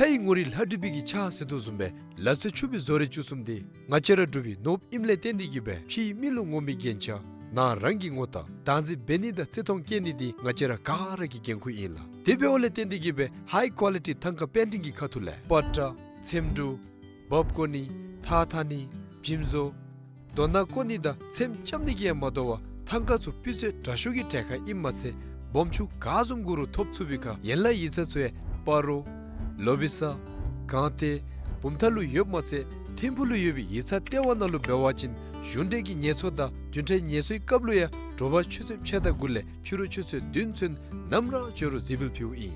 ལྷའི་ངོ་རིས་ལྷ་བྲིས་པའི་གི་ཕྱག་ཟེར་དོ་བཟུམ་སྦེ་ལག་རྩལ་ཕྱུག་པའི་བཟོ་རིག་བཅུ་གསུམ་འདི་ང་བཅས་ར་འབྲུག་པའི་ནོར་བུ་ཨིནམ་ལས་བརྟེན་ཏེ་གིས་སྦེ་ཕྱིའི་མི་ལུ་ངོམ་པའི་རྒྱན་ཆ་ནང་རང་གི་ངོ་རྟགས་བདག་འཛིན་འབད་ནི་དང་བརྩི་མཐོང་བསྐྱེད་ནི་འདི་ང་བཅས་ར་ག་ར་གི་འགན་ཁུར་ཨིན་ལགས། དེ་འབདཝ་ལས་བརྟེན་ཏེ་གིས་སྦེ་ཧའི་ཀོ་ལི་ཊི་ཐང་ཀ་པེན་ཊིང་གི་ཁ་ཐུག་ལས་པ་ཏྲ་ཚེམ་དྲུབ་འབག་བཀོ་ནི་ཐགས་འཐག་ནི་འཇིམ་བཟོ་རྡོ་ནག་བརྐོ་ནི་དང་ཚེམ་རྐྱབ་ནི་གིས་ཡང་མ་དོ་བར་ཐང་ཀ་ཚུ་སྤུས་ཚད་དྲག་ཤོས་ཀྱི་གྲལ་ཁར་ཨིནམ་མ་ཚད་སྦོམ་ཆུང་ག་བཟུམ་དགོ་རུང་ཐོབ་ཚུགས་པའི་ཁར་ཡན་ལག་ཡིག་ཚང་ཚུ་ཡང་སྤ་རོ་ལོ་བི་ས་སྒང་སྟེང་བུམ་ཐང་ལུ་ཡོདཔ་མ་ཚད་ཐིམ་ཕུག་ལུ་ཡོད་པའི་ཡིག་ཚང་ལྟེ་བ་ནང་ལུ་འབད་བ་ཅིན་གཞུང་འབྲེལ་གྱི་ངལ་གསོ་དང་བདུན་ཕྲག་ངལ་གསོའི་སྐབས་ལུ་ཡང་དྲོ་པ་ཆུ་ཚོད་ཕྱེད་དང་དགུ་ལས་ཕྱི་རུ་ཆུ་ཚོད་བདུན་ཚུན་ནམ་ར་འབྱོན་རུང་གཟིགས་འབུལ་ཕུལཝ་ཨིན།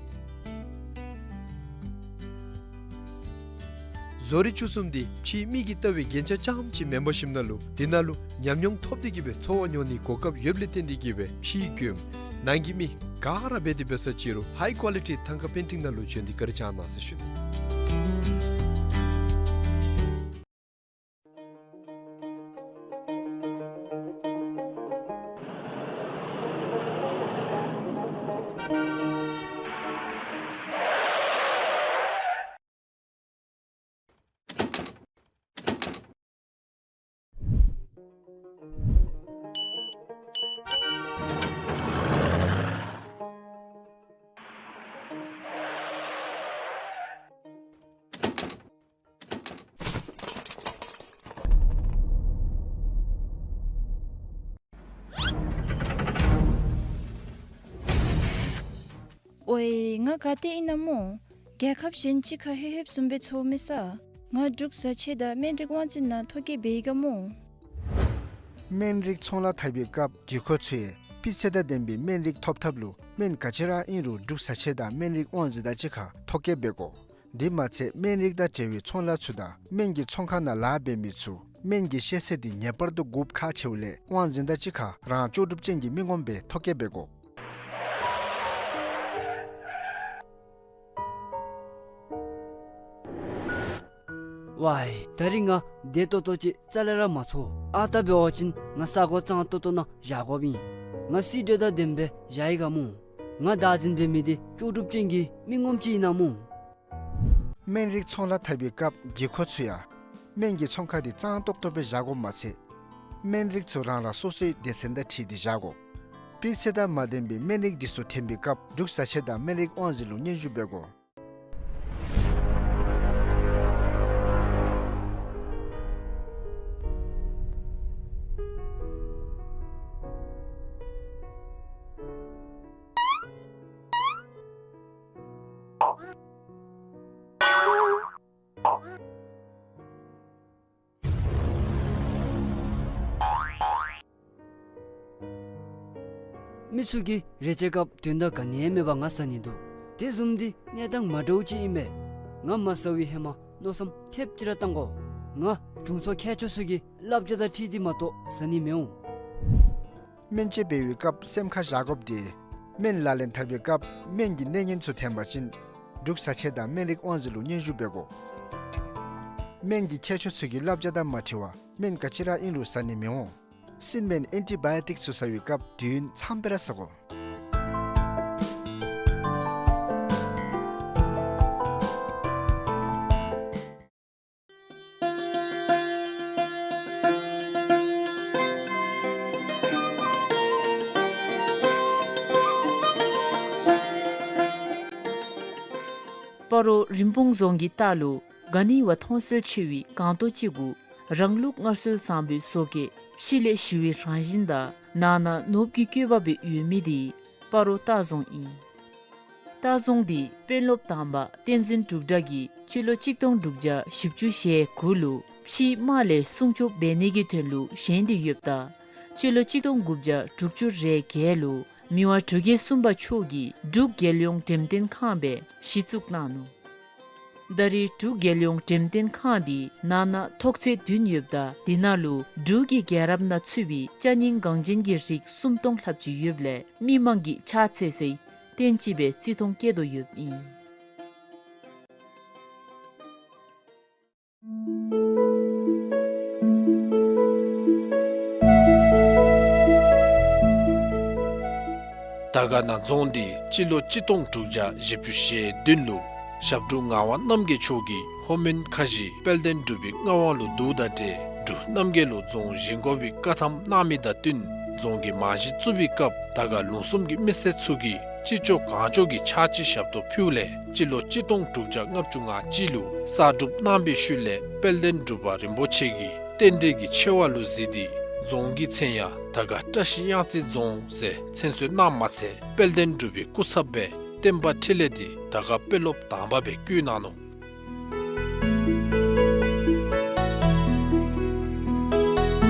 བཟོ་རིག་བཅུ་གསུམ་འདི་ཕྱིའི་མི་གིས་བལྟ་བའི་རྒྱན་ཆ་རྐྱངམ་ཅིག་མེན་པར་ཞིནམ་ལས་འདི་ནང་ལུ་ཉམས་མྱོང་ཐོབ་སྟེ་གིས་སྦེ་འཚོ་བ་མྱོང་ནིའི་གོ་སྐབས་ཡོདཔ་ལས་བརྟེན་ཏེ་གིས་སྦེ་ཕྱིའི་མགྱོནམ་ནང་གི་མི་ག་ར་འབད་དེ་འབད་ས་ཅིག་རུང་ཧའི་ཀོ་ལི་ཊི་ཐང་ཀ་པེན་ཊིང་ནང་ལུ་བྱོན་ཏེ་བཀའ་དྲིན་བསྐྱང་གནང་ཟེར་ཞུ་ནི། ཨོའི་ང་ག་ཏེ་ཨིན་ན་སྨོ། རྒྱལ་ཁབ་གཞན་ཅིག་ཁར་ལྷོད་ལྷོདཔ་བཟུམ་སྦེ་ཚོར་མི་ས། ང་འབྲུག་བཟའ་ཆས་དང་སྨན་རིགས་དབང་འཛིན་ནང་ཐོ་བཀོད་འབད་ཡི་ག་སྨོ། སྨན་རིགས་ཚོང་ལཱ་འཐབ་པའི་སྐབས་བརྒྱུད་འཁོར་ཚུ་ཡང་སྤུས་ཚད་དང་ལྡན་པའི་སྨན་རིགས་ཐོབ་ཐབས་ལུ་སྨན་ག་ཅི་ར་ཨིན་རུང་འབྲུག་བཟའ་ཆས་དང་སྨན་རིགས་དབང་འཛིན་དང་གཅིག་ཁར་ཐོ་བཀོད་འབད་དགོ། འདི་མ་ཚད་སྨན་རིགས་དང་འབྲེལ་བའི་ཚོང་ལཱ་ཚུ་དང་སྨན་གྱི་ཚོང་ཁང་ནང་ལཱ་འབད་མི་ཚུ་སྨན་གྱི་ཤེས་ཚད་འདི་ངེས་པར་དུ་དགོཔ་ཁག་ཆེཝ་ལས་དབང་འཛིན་དང་གཅིག་ཁར་རང་ལྕོགས་གྲུབ་ཅན་གྱི་མི་ངོམ་སྦེ་ཐོ་བཀོད་འབད་དགོ། ཝའི། ད་རིས་ང་བདེ་ཏོག་ཏོ་ཅིག་རྩ་ལས་ར་མ་ཚོར། ཨ་རྟག་འབད་བ་ཅིན་ང་ས་གོ་གཙང་ཏོག་ཏོ་ནང་བཞག་དགོཔ་ཨིན། ང་སིང་འདྲེ་དང་ལྡནམ་སྦེ་བཞག་ཡི་ག་སྨོ། ང་བདག་འཛིན་འབད་མི་འདི་ལྕོགས་གྲུབ་ཅན་གྱི་མི་ངོམ་ཅིག་ཨིན་ན་སྨོ། སྨན་རིགས་ཚོང་ལཱ་འཐབ་པའི་སྐབས་དགོས་མཁོ་ཚུ་ཡང་སྨན་གྱི་ཚོང་ཁང་འདི་གཙང་ཏོག་ཏོ་སྦེ་བཞག་དགོཔ་མ་ཚད་སྨན་རིགས་ཚུ་རང་རང་སོ་སོའི་སྡེ་ཚན་དང་འཁྲིལ་ཏེ་བཞག་དགོ། སྤུས་ཚད་དང་མ་ལྡན་པའི་སྨན་རིགས་འདི་ཚུ་འཐོན་པའི་སྐབས་འབྲུག་བཟའ་ཆས་དང་སྨན་རིགས་དབང་འཛིན་ལུ་སྙན་ཞུ་འབད་དགོ། མི་ཚུ་གིས་རེ་ཆེ་སྐབས་དོན་དག་ག་ནི་ཡང་མེད་པར་ང་ཟ་ནི་འདུག། དེ་བཟུམ་འདི་གནས་སྟངས་མ་འདྲཝ་ཅིག་ཨིན་པས། ང་མ་ཟ་བའི་ཧེ་མ་མནོ་བསམ་ཐེབས་ཅིག་ར་བཏང་དགོ། ང་དྲུང་འཚོ་མཁས་མཆོག་ཚུ་གི་བསླབ་བྱ་དང་འཁྲིལ་ཏེ་མ་གཏོགས་ཟ་ནི་མི་འོང་། སྨན་བཅོས་འབད་བའི་སྐབས་སེམས་ཁར་བཞག་དགོཔ་འདི་སྨན་ལག་ལེན་འཐབ་པའི་སྐབས་སྨན་གྱི་གནས་ངན་ཚུ་འཐོན་པ་ཅིན་འབྲུག་བཟའ་ཆས་དང་སྨན་རིགས་དབང་འཛིན་ལུ་སྙན་ཞུ་འབད་དགོ། སྨན་གྱི་མཁས་མཆོག་ཚུ་གི་བསླབ་བྱ་དང་མ་འཁྲིལ་བར་སྨན་ག་ཅི་ར་ཨིན་རུང་ཟ་ནི་མི་འོང་། སྲིན་སྨན་ཨེན་ཊི་བཱ་ཡོ་ཊིཀ་ཚུ་ཟ་བའི་སྐབས་དུས་ཡུན་ཙམ་སྦེ་ར་ཟ་དགོ། སྤ་རོ་རིན་སྤུངས་རྫོང་གི་ལྟག་ལུ་ག་ནི་བ་མཐོང་གསལ་ཆེ་བའི་སྒང་ཏོག་ཅིག་གུ་རང་ལུགས་སྔར་སྲོལ་བཟང་པོའི་བཟོ་བཀོད་ཕྱི་ལས་ཞི་བའི་རང་བཞིན་དང་ནང་ན་ནོར་བུ་གི་བཀོད་པ་སྦེ་ཡོད་མི་འདི་སྤ་རོ་ལྟ་རྫོང་ཨིན། ལྟ་རྫོང་འདི་དཔོན་སློབ་དང་པ་བསྟན་འཛིན་འབྲུག་གྲགས་ཀྱིས་སྤྱི་ལོ་གཅིག་སྟོང་དྲུག་བརྒྱ་བཞི་བཅུ་ཞེ་དགུ་ལུ་ཕྱིའི་དམག་ལས་སྲུང་སྐྱོབ་འབད་ནི་གི་དོན་ལུ་བཞེངས་ཏེ་ཡོདཔ་ད་སྤྱི་ལོ་གཅིག་སྟོང་དགུ་བརྒྱ་དྲུག་ཅུ་རེ་བརྒྱད་ལུ་མི་དབང་འབྲུག་རྒྱལ་གསུམ་པ་མཆོག་གིས་འབྲུག་རྒྱལ་ཡོངས་འགྲེམས་སྟོན་ཁང་སྦེ་གཞི་བཙུགས་གནང་ནུག། ད་རེས་འབྲུག་རྒྱལ་ཡོངས་འགྲེམས་སྟོན་ཁང་འདི་ནང་ན་ཐོག་ཚད་བདུན་ཡོདཔ་ད་འདི་ནང་ལུ་འབྲུག་གི་རྒྱལ་རབས་ནང་ཚུད་པའི་ཅ་རྙིང་འགངས་ཅན་གྱི་རིགས་སུམ་སྟོང་ལྷགཔ་ཅིག་ཡོདཔ་ལས་མི་མང་གིས་ཕྱག་འཚལ་སའི་རྟེན་ཅིག་སྦེ་བརྩི་མཐོང་བསྐྱེད་དོ་ཡོདཔ་ཨིན། དར་དཀར་ན་རྫོང་འདི་སྤྱི་ལོ་གཅིག་སྟོང་དྲུག་བརྒྱ་བཞི་བཅུ་ཞེ་བདུན་ལུ་ཞབས་དྲུང་ངག་དབང་རྣམ་རྒྱལ་མཆོག་གིས་ལྷོ་མོན་ཁ་བཞི་དཔལ་ལྡན་འབྲུག་པའི་མངའ་དབང་ལུ་བསྡུཝ་དང་འབྲེལ་འབྲུག་རྣམ་རྒྱལ་ལུ་རྫོང་བཞེངས་དགོ་པའི་བཀའ་ཐམ་གནང་མི་དང་བསྟུན་རྫོང་གི་རྨང་གཞི་བཙུགས་པའི་སྐབས་དར་དཀར་ལུང་གསུམ་གྱི་མི་སེར་ཚུ་གིས་ཅི་ལྕོགས་གང་ལྕོགས་ཀྱི་ཕྱག་ཕྱི་ཞབས་ཏོག་ཕུལཝ་ལས་སྤྱི་ལོ་གཅིག་སྟོང་དྲུག་བརྒྱ་ལྔ་བཅུ་ང་གཅིག་ལུ་གསར་སྒྲུབ་གནང་པའི་ཤུལ་ལས་དཔལ་ལྡན་འབྲུག་པ་རིན་པོ་ཆེ་གིས་རྟེན་འབྲེལ་གྱི་ཆེ་བ་ལུ་གཟིགས་ཏེ་རྫོང་གི་མཚན་ཡང་དར་དཀར་བཀྲ་ཤིས་གཡང་རྩེ་རྫོང་ཟེར་མཚན་གསོལ་གནངམ་མ་ཚད་དཔལ་ལྡན་འབྲུག་པའི་སྐུ་ཚབ་སྦེ་བསྟན་པ་འཕྲིན་ལས་འདི་དར་དཀར་དཔོན་སློབ་དང་པ་སྦེ་བསྐོས་གནང་ནུག།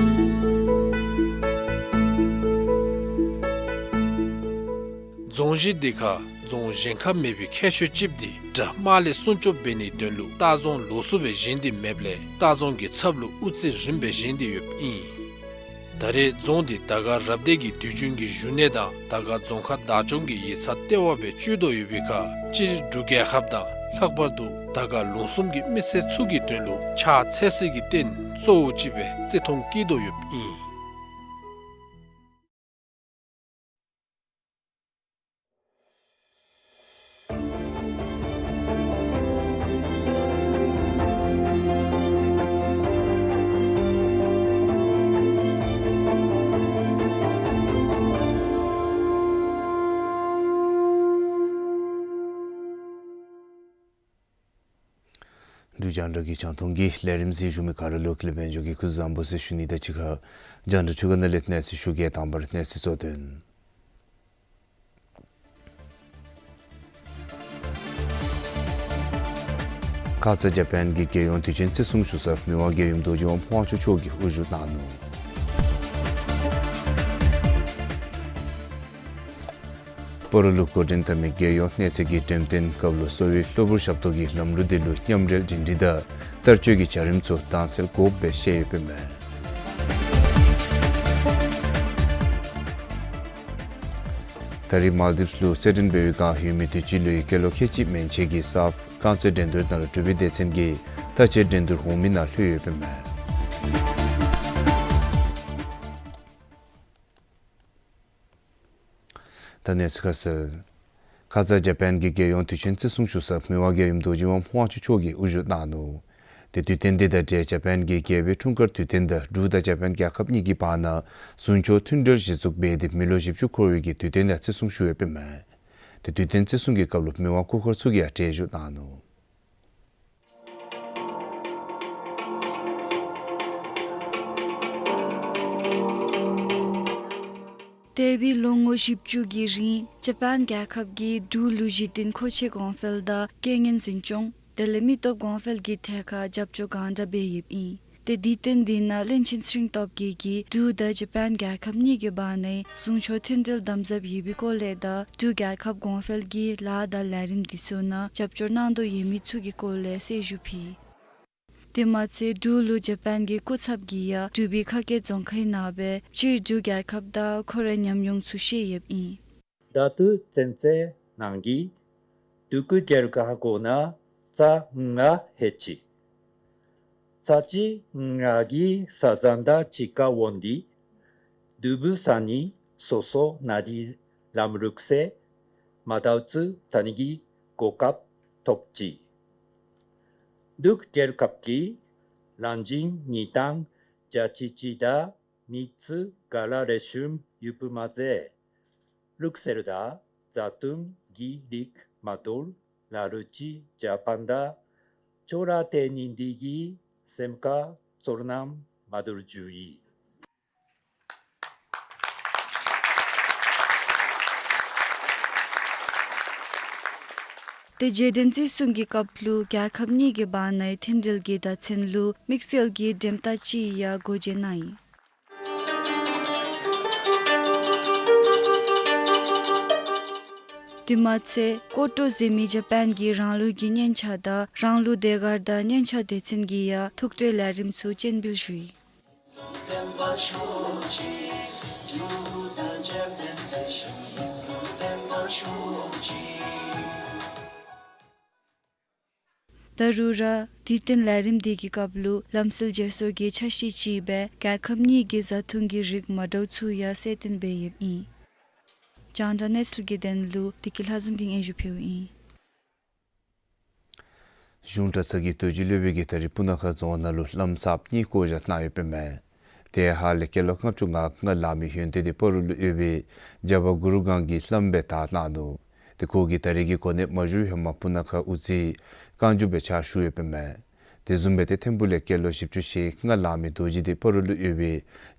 རྫོང་གཞི་འདི་ཁར་རྫོང་གཞན་ཁར་མེད་པའི་ཁྱད་ཆོས་ཅིག་འདི་དགྲ་དམག་ལས་སྲུང་སྐྱོབ་འབད་ནིའི་དོན་ལུ་ལྟ་རྫོང་ལོགས་སུ་སྦེ་བཞེངས་ཏེ་མེདཔ་ལས་ལྟ་རྫོང་གི་ཚབ་ལུ་དབུ་རྩེ་རིམ་སྦེ་བཞེངས་ཏེ་ཡོདཔ་ཨིན། ད་རེས་རྫོང་འདི་དར་དཀར་རབ་སྡེ་གི་དུས་རྒྱུན་གྱི་བཞུགས་གནས་དང་དར་དཀར་རྫོང་ཁག་བདག་སྐྱོང་གི་ཡིག་ཚང་ལྟེ་བ་སྦེ་སྤྱོད་དོ་ཡོད་པའི་ཁར་སྤྱིར་འབྲུག་རྒྱལ་ཁབ་དང་ལྷག་པར་དུ་དར་དཀར་ལུང་གསུམ་གྱི་མི་སེར་ཚུ་གི་དོན་ལུ་ཕྱག་འཚལ་སའི་རྟེན་གཙོ་བོ་ཅིག་སྦེ་བརྩི་མཐོང་བསྐྱེད་དོ་ཡོདཔ་ཨིན། འབྲུག་རྒྱང་བསྒྲགས་ཀྱི་རྒྱང་མཐོང་གི་ལས་རིམ་གཟིགས་བཞུགས་མི་ག་ར་ལུ་ཀུན་ལེགས་དཔལ་འབྱོར་གྱི་སྐུ་གཟུགས་བཟང་པོ་ཟེར་ཞུ་ནི་དང་གཅིག་ཁར་རྒྱང་བསྒྲགས་འཕྲུལ་ཁང་ནང་ལས་གནས་ཚུལ་ཞུ་གེ། དང་པ་ར་གནས་ཚུལ་གཙོ་དོན། ཁ་ཙ་ཇ་པཱན་གྱི་རྒྱལ་ཡོངས་དུས་ཆེན་བརྩི་སྲུང་ཞུ་སར་མི་དབང་རྒྱལ་ཡུམ་རྡོ་རྗེ་དབང་པོ་དབང་ཕྱུག་མཆོག་གིས་དབུ་བཞུགས་གནང་ནུག། སྤ་རོ་ལུ་འགོ་འདྲེན་འཐབ་མི་རྒྱལ་ཡོངས་གནས་ཚད་ཀྱི་འགྲེམས་སྟོན་སྐབས་ལུ་གསོ་བའི་གློ་བུར་ཞབས་ཏོག་གི་ལམ་ལུགས་དེ་ལུ་མཉམ་འབྲེལ་སྒྲིང་སྒྲིང་དང་བསྟར་སྤྱོད་ཀྱི་བྱ་རིམ་ཚུ་དྭངས་གསལ་དགོཔ་སྦེ་བཤད་ཡོདཔ་ཨིན་མས། ད་རིས་མཱལ་ཌིབས་ལུ་རྩེད་འགྲན་འབད་བའི་བསྒང་ཡོད་མི་དུས་ཅི་ལོའི་སྐྱེས་ལོ་ཁལ་གཅིག་མན་ཆད་ཀྱི་སཱཕ་རྐང་རྩེད་འགྲན་བསྡུར་ནང་ལུ་གྲུབ་པའི་སྡེ་ཚན་གྱིས་མཐའ་དཔྱད་འགྲན་བསྡུར་འོང་མི་ནང་ལྷོད་ཡོདཔ་ཨིན་མས། ད་གནས་ཚུལ་ཁ་གསལ། ཁ་ཙ་ཇ་པཱན་གྱི་རྒྱལ་ཡོངས་དུས་ཆེན་བརྩི་སྲུང་ཞུ་ས་མི་དབང་རྒྱལ་ཡུམ་རྡོ་རྗེ་དབང་དབང་ཕྱུག་མཆོག་གིས་དབུ་བཞུགས་གནང་ནུག། ཏེ་དུས་སྟོན་དེ་དང་འབྲེལ་ཇ་པཱན་གྱི་རྒྱལ་པོའི་འཁྲུངས་སྐར་དུས་སྟོན་དང་འབྲུག་དང་ཇ་པཱན་རྒྱལ་ཁབ་གཉིས་ཀྱི་བར་ན་ཟུང་ཕྱོགས་མཐུན་འབྲེལ་གཞི་བཙུགས་འབད་དེ་མི་ལོ་བཞི་བཅུ་འཁོར་བའི་གི་དུས་སྟོན་དང་བརྩི་སྲུང་ཞུ་ཡོདཔ་ཨིན་མས། ཏེ་དུས་སྟོན་བརྩི་སྲུང་གི་སྐབས་ལུ་མི་དབང་སྐུ་འཁོར་ཚུ་གིས་ཡང་གྲལ་བཞུགས་གནང་ནུག། འདས་པའི་ལོ་ངོ་བཞི་བཅུ་གི་རིང་ཇ་པཱན་རྒྱལ་ཁབ་ཀྱིས་འབྲུག་ལུ་གཞི་རྟེན་མཁོ་ཆས་གོང་འཕེལ་དང་རྐྱེན་ངན་འཛིན་སྐྱོང་དེ་ལས་མི་སྟོབས་གོང་འཕེལ་གྱི་ཐད་ཁར་རྒྱབ་སྐྱོར་གང་དྲག་འབད་ཡོདཔ་ཨིན། ཏེ་དུས་སྟོན་དེ་ནང་བློན་ཆེན་ཚེ་རིང་སྟོབས་རྒྱས་ཀྱིས་འབྲུག་དང་ཇ་པཱན་རྒྱལ་ཁབ་གཉིས་ཀྱི་བར་ནའི་ཟུང་ཕྱོགས་མཐུན་འབྲེལ་དམ་ཟབ་ཡོད་པའི་སྐོར་ལས་དང་འབྲུག་རྒྱལ་ཁབ་གོང་འཕེལ་གྱི་ལཱ་དང་ལས་རིམ་དེ་ཚུ་ནང་རྒྱབ་སྐྱོར་གནང་དོ་ཡོད་མི་ཚུ་གི་སྐོར་ལས་གསལ་ཞུ་ཕུལ། དེ་མ་ཚད་འབྲུག་ལུ་ཇ་པཱན་གྱི་སྐུ་ཚབ་ཀྱིས་ཡང་འབྲུག་པའི་ཁ་སྐད་རྫོང་ཁའི་ནང་སྦེ་སྤྱིར་འབྲུག་རྒྱལ་ཁབ་དང་ཁོ་རའི་ཉམས་མྱོང་ཚུ་བཤད་ཡོདཔ་ཨིན། ད་ལྟོ་ཚུན་ཚོད་ནང་གི་འབྲུག་གི་རྒྱལ་ཁབ་ཁོ་ན་རྩྭ་ལྔ་ཡོད་ཅི། རྩྭ་ཅིག་ང་གིས་ས་ཟན་དང་གཅིག་ཁར་འོང་སྟེ་འབྲུག་པའི་ས་གནས་སོ་སོ་ནང་འདི་ལམ་རིག་སའི་མ་དྭ་ཚུ་ཐོན་ནི་གི་གོ་སྐབས་ཐོབ་ཅི། འབྲུག་རྒྱལ་ཁབ་ཀྱི་གླིང་རྗེ་གཉིས་དང་རྒྱལ་སྲས་གཅིག་དང་མི་ཚུ་ག་ར་ལེགས་ཤོམ་ཡོདཔ་མ་ཚད་ལུགས་སྲོལ་དང་བཟའ་འཐུང་གི་རིགས་མ་འདྲཝ་ལ་ལུ་ཅིག་ཇ་པཱན་དང་ཁྱོད་ར་ཏེ་ནི་འདི་གིས་སེམས་ཁར་ཚོར་སྣང་མ་འདྲཝ་བྱུང་ཡི། ཏེ་རྗེས་དྲན་བརྩི་སྲུང་གི་སྐབས་ལུ་རྒྱལ་ཁབ་གཉིས་ཀྱི་བར་ནའི་མཐུན་འབྲེལ་གྱི་བརྡ་མཚོན་ལུ་དམིགས་བསལ་གྱི་འགྲེམས་རྟགས་ཅིག་ཡང་སྒོ་འབྱེད་གནང་ཡི། དེ་མ་ཚད་ཀོ་ཏོ་ཟེར་མི་ཇ་པཱན་གྱི་རང་ལུགས་ཀྱི་སྙན་ཆ་དང་རང་ལུགས་ཟློས་གར་དང་སྙན་ཆ་སྡེ་ཚན་གྱིས་ཡང་ཐུགས་སྤྲོའི་ལས་རིམ་ཚུ་སྤྱན་འབུལ་ཞུ་ཡི། ད་རུང་ར་དུས་སྟོན་ལས་རིམ་འདི་གི་སྐབས་ལུ་ལམ་སྲོལ་བརྗེ་སོར་གྱི་འཆར་གཞི་ཅིག་སྦེ་རྒྱལ་ཁབ་གཉིས་ཀྱི་བཟའ་འཐུང་གི་རིགས་མ་འདྲཝ་ཚུ་ཡང་གསལ་སྟོན་འབད་ཡོདཔ་ཨིན། རྒྱང་བསྒྲགས་གནས་ཚུལ་གྱི་དོན་ལུ་བདེ་སྐྱིད་ལྷ་འཛོམས་ཀྱིས་སྙན་ཞུ་ཕུལཝ་ཨིན། གཞུང་གྲྭ་ཚང་གི་རྡོ་རྗེ་སློབ་དཔོན་གྱིས་ད་རིས་སྤུ་ན་ཁ་རྫོང་ནང་ལུ་བླམ་གསརཔ་གཉིས་བསྐོ་བཞག་གནང་ཡོདཔ་ཨིན་མས། དེ་ཧ་ལས་སྐྱེས་ལོ་ལྔ་བཅུ་ང་ལྔ་ལང་མི་ཡོན་ཏན་འདི་སྤ་རོ་ལུ་ཡོད་པའི་རྒྱལ་བ་གུ་རུ་སྒང་གི་བླམ་སྦེ་དར་གནང་ནུག། ཏེ་ཁོ་གིས་ད་རིས་ཀྱི་གོ་གནས་མ་ཞུ་ཧེ་མ་སྤུ་ན་ཁ་དབུ་རྩེ་བཀའ་འགྱུར་སྦེ་ཕྱག་ཞུ་ཡོདཔ་ཨིན་མས། དེ་བཟུམ་སྦེ་ཏེ་ཐིམ་ཕུག་ལས་སྐྱེས་ལོ་བཞི་བཅུ་ཞེ་ལྔ་ལང་མི་རྡོ་རྗེ་འདི་སྤ་རོ་ལུ་ཡོད་པའི་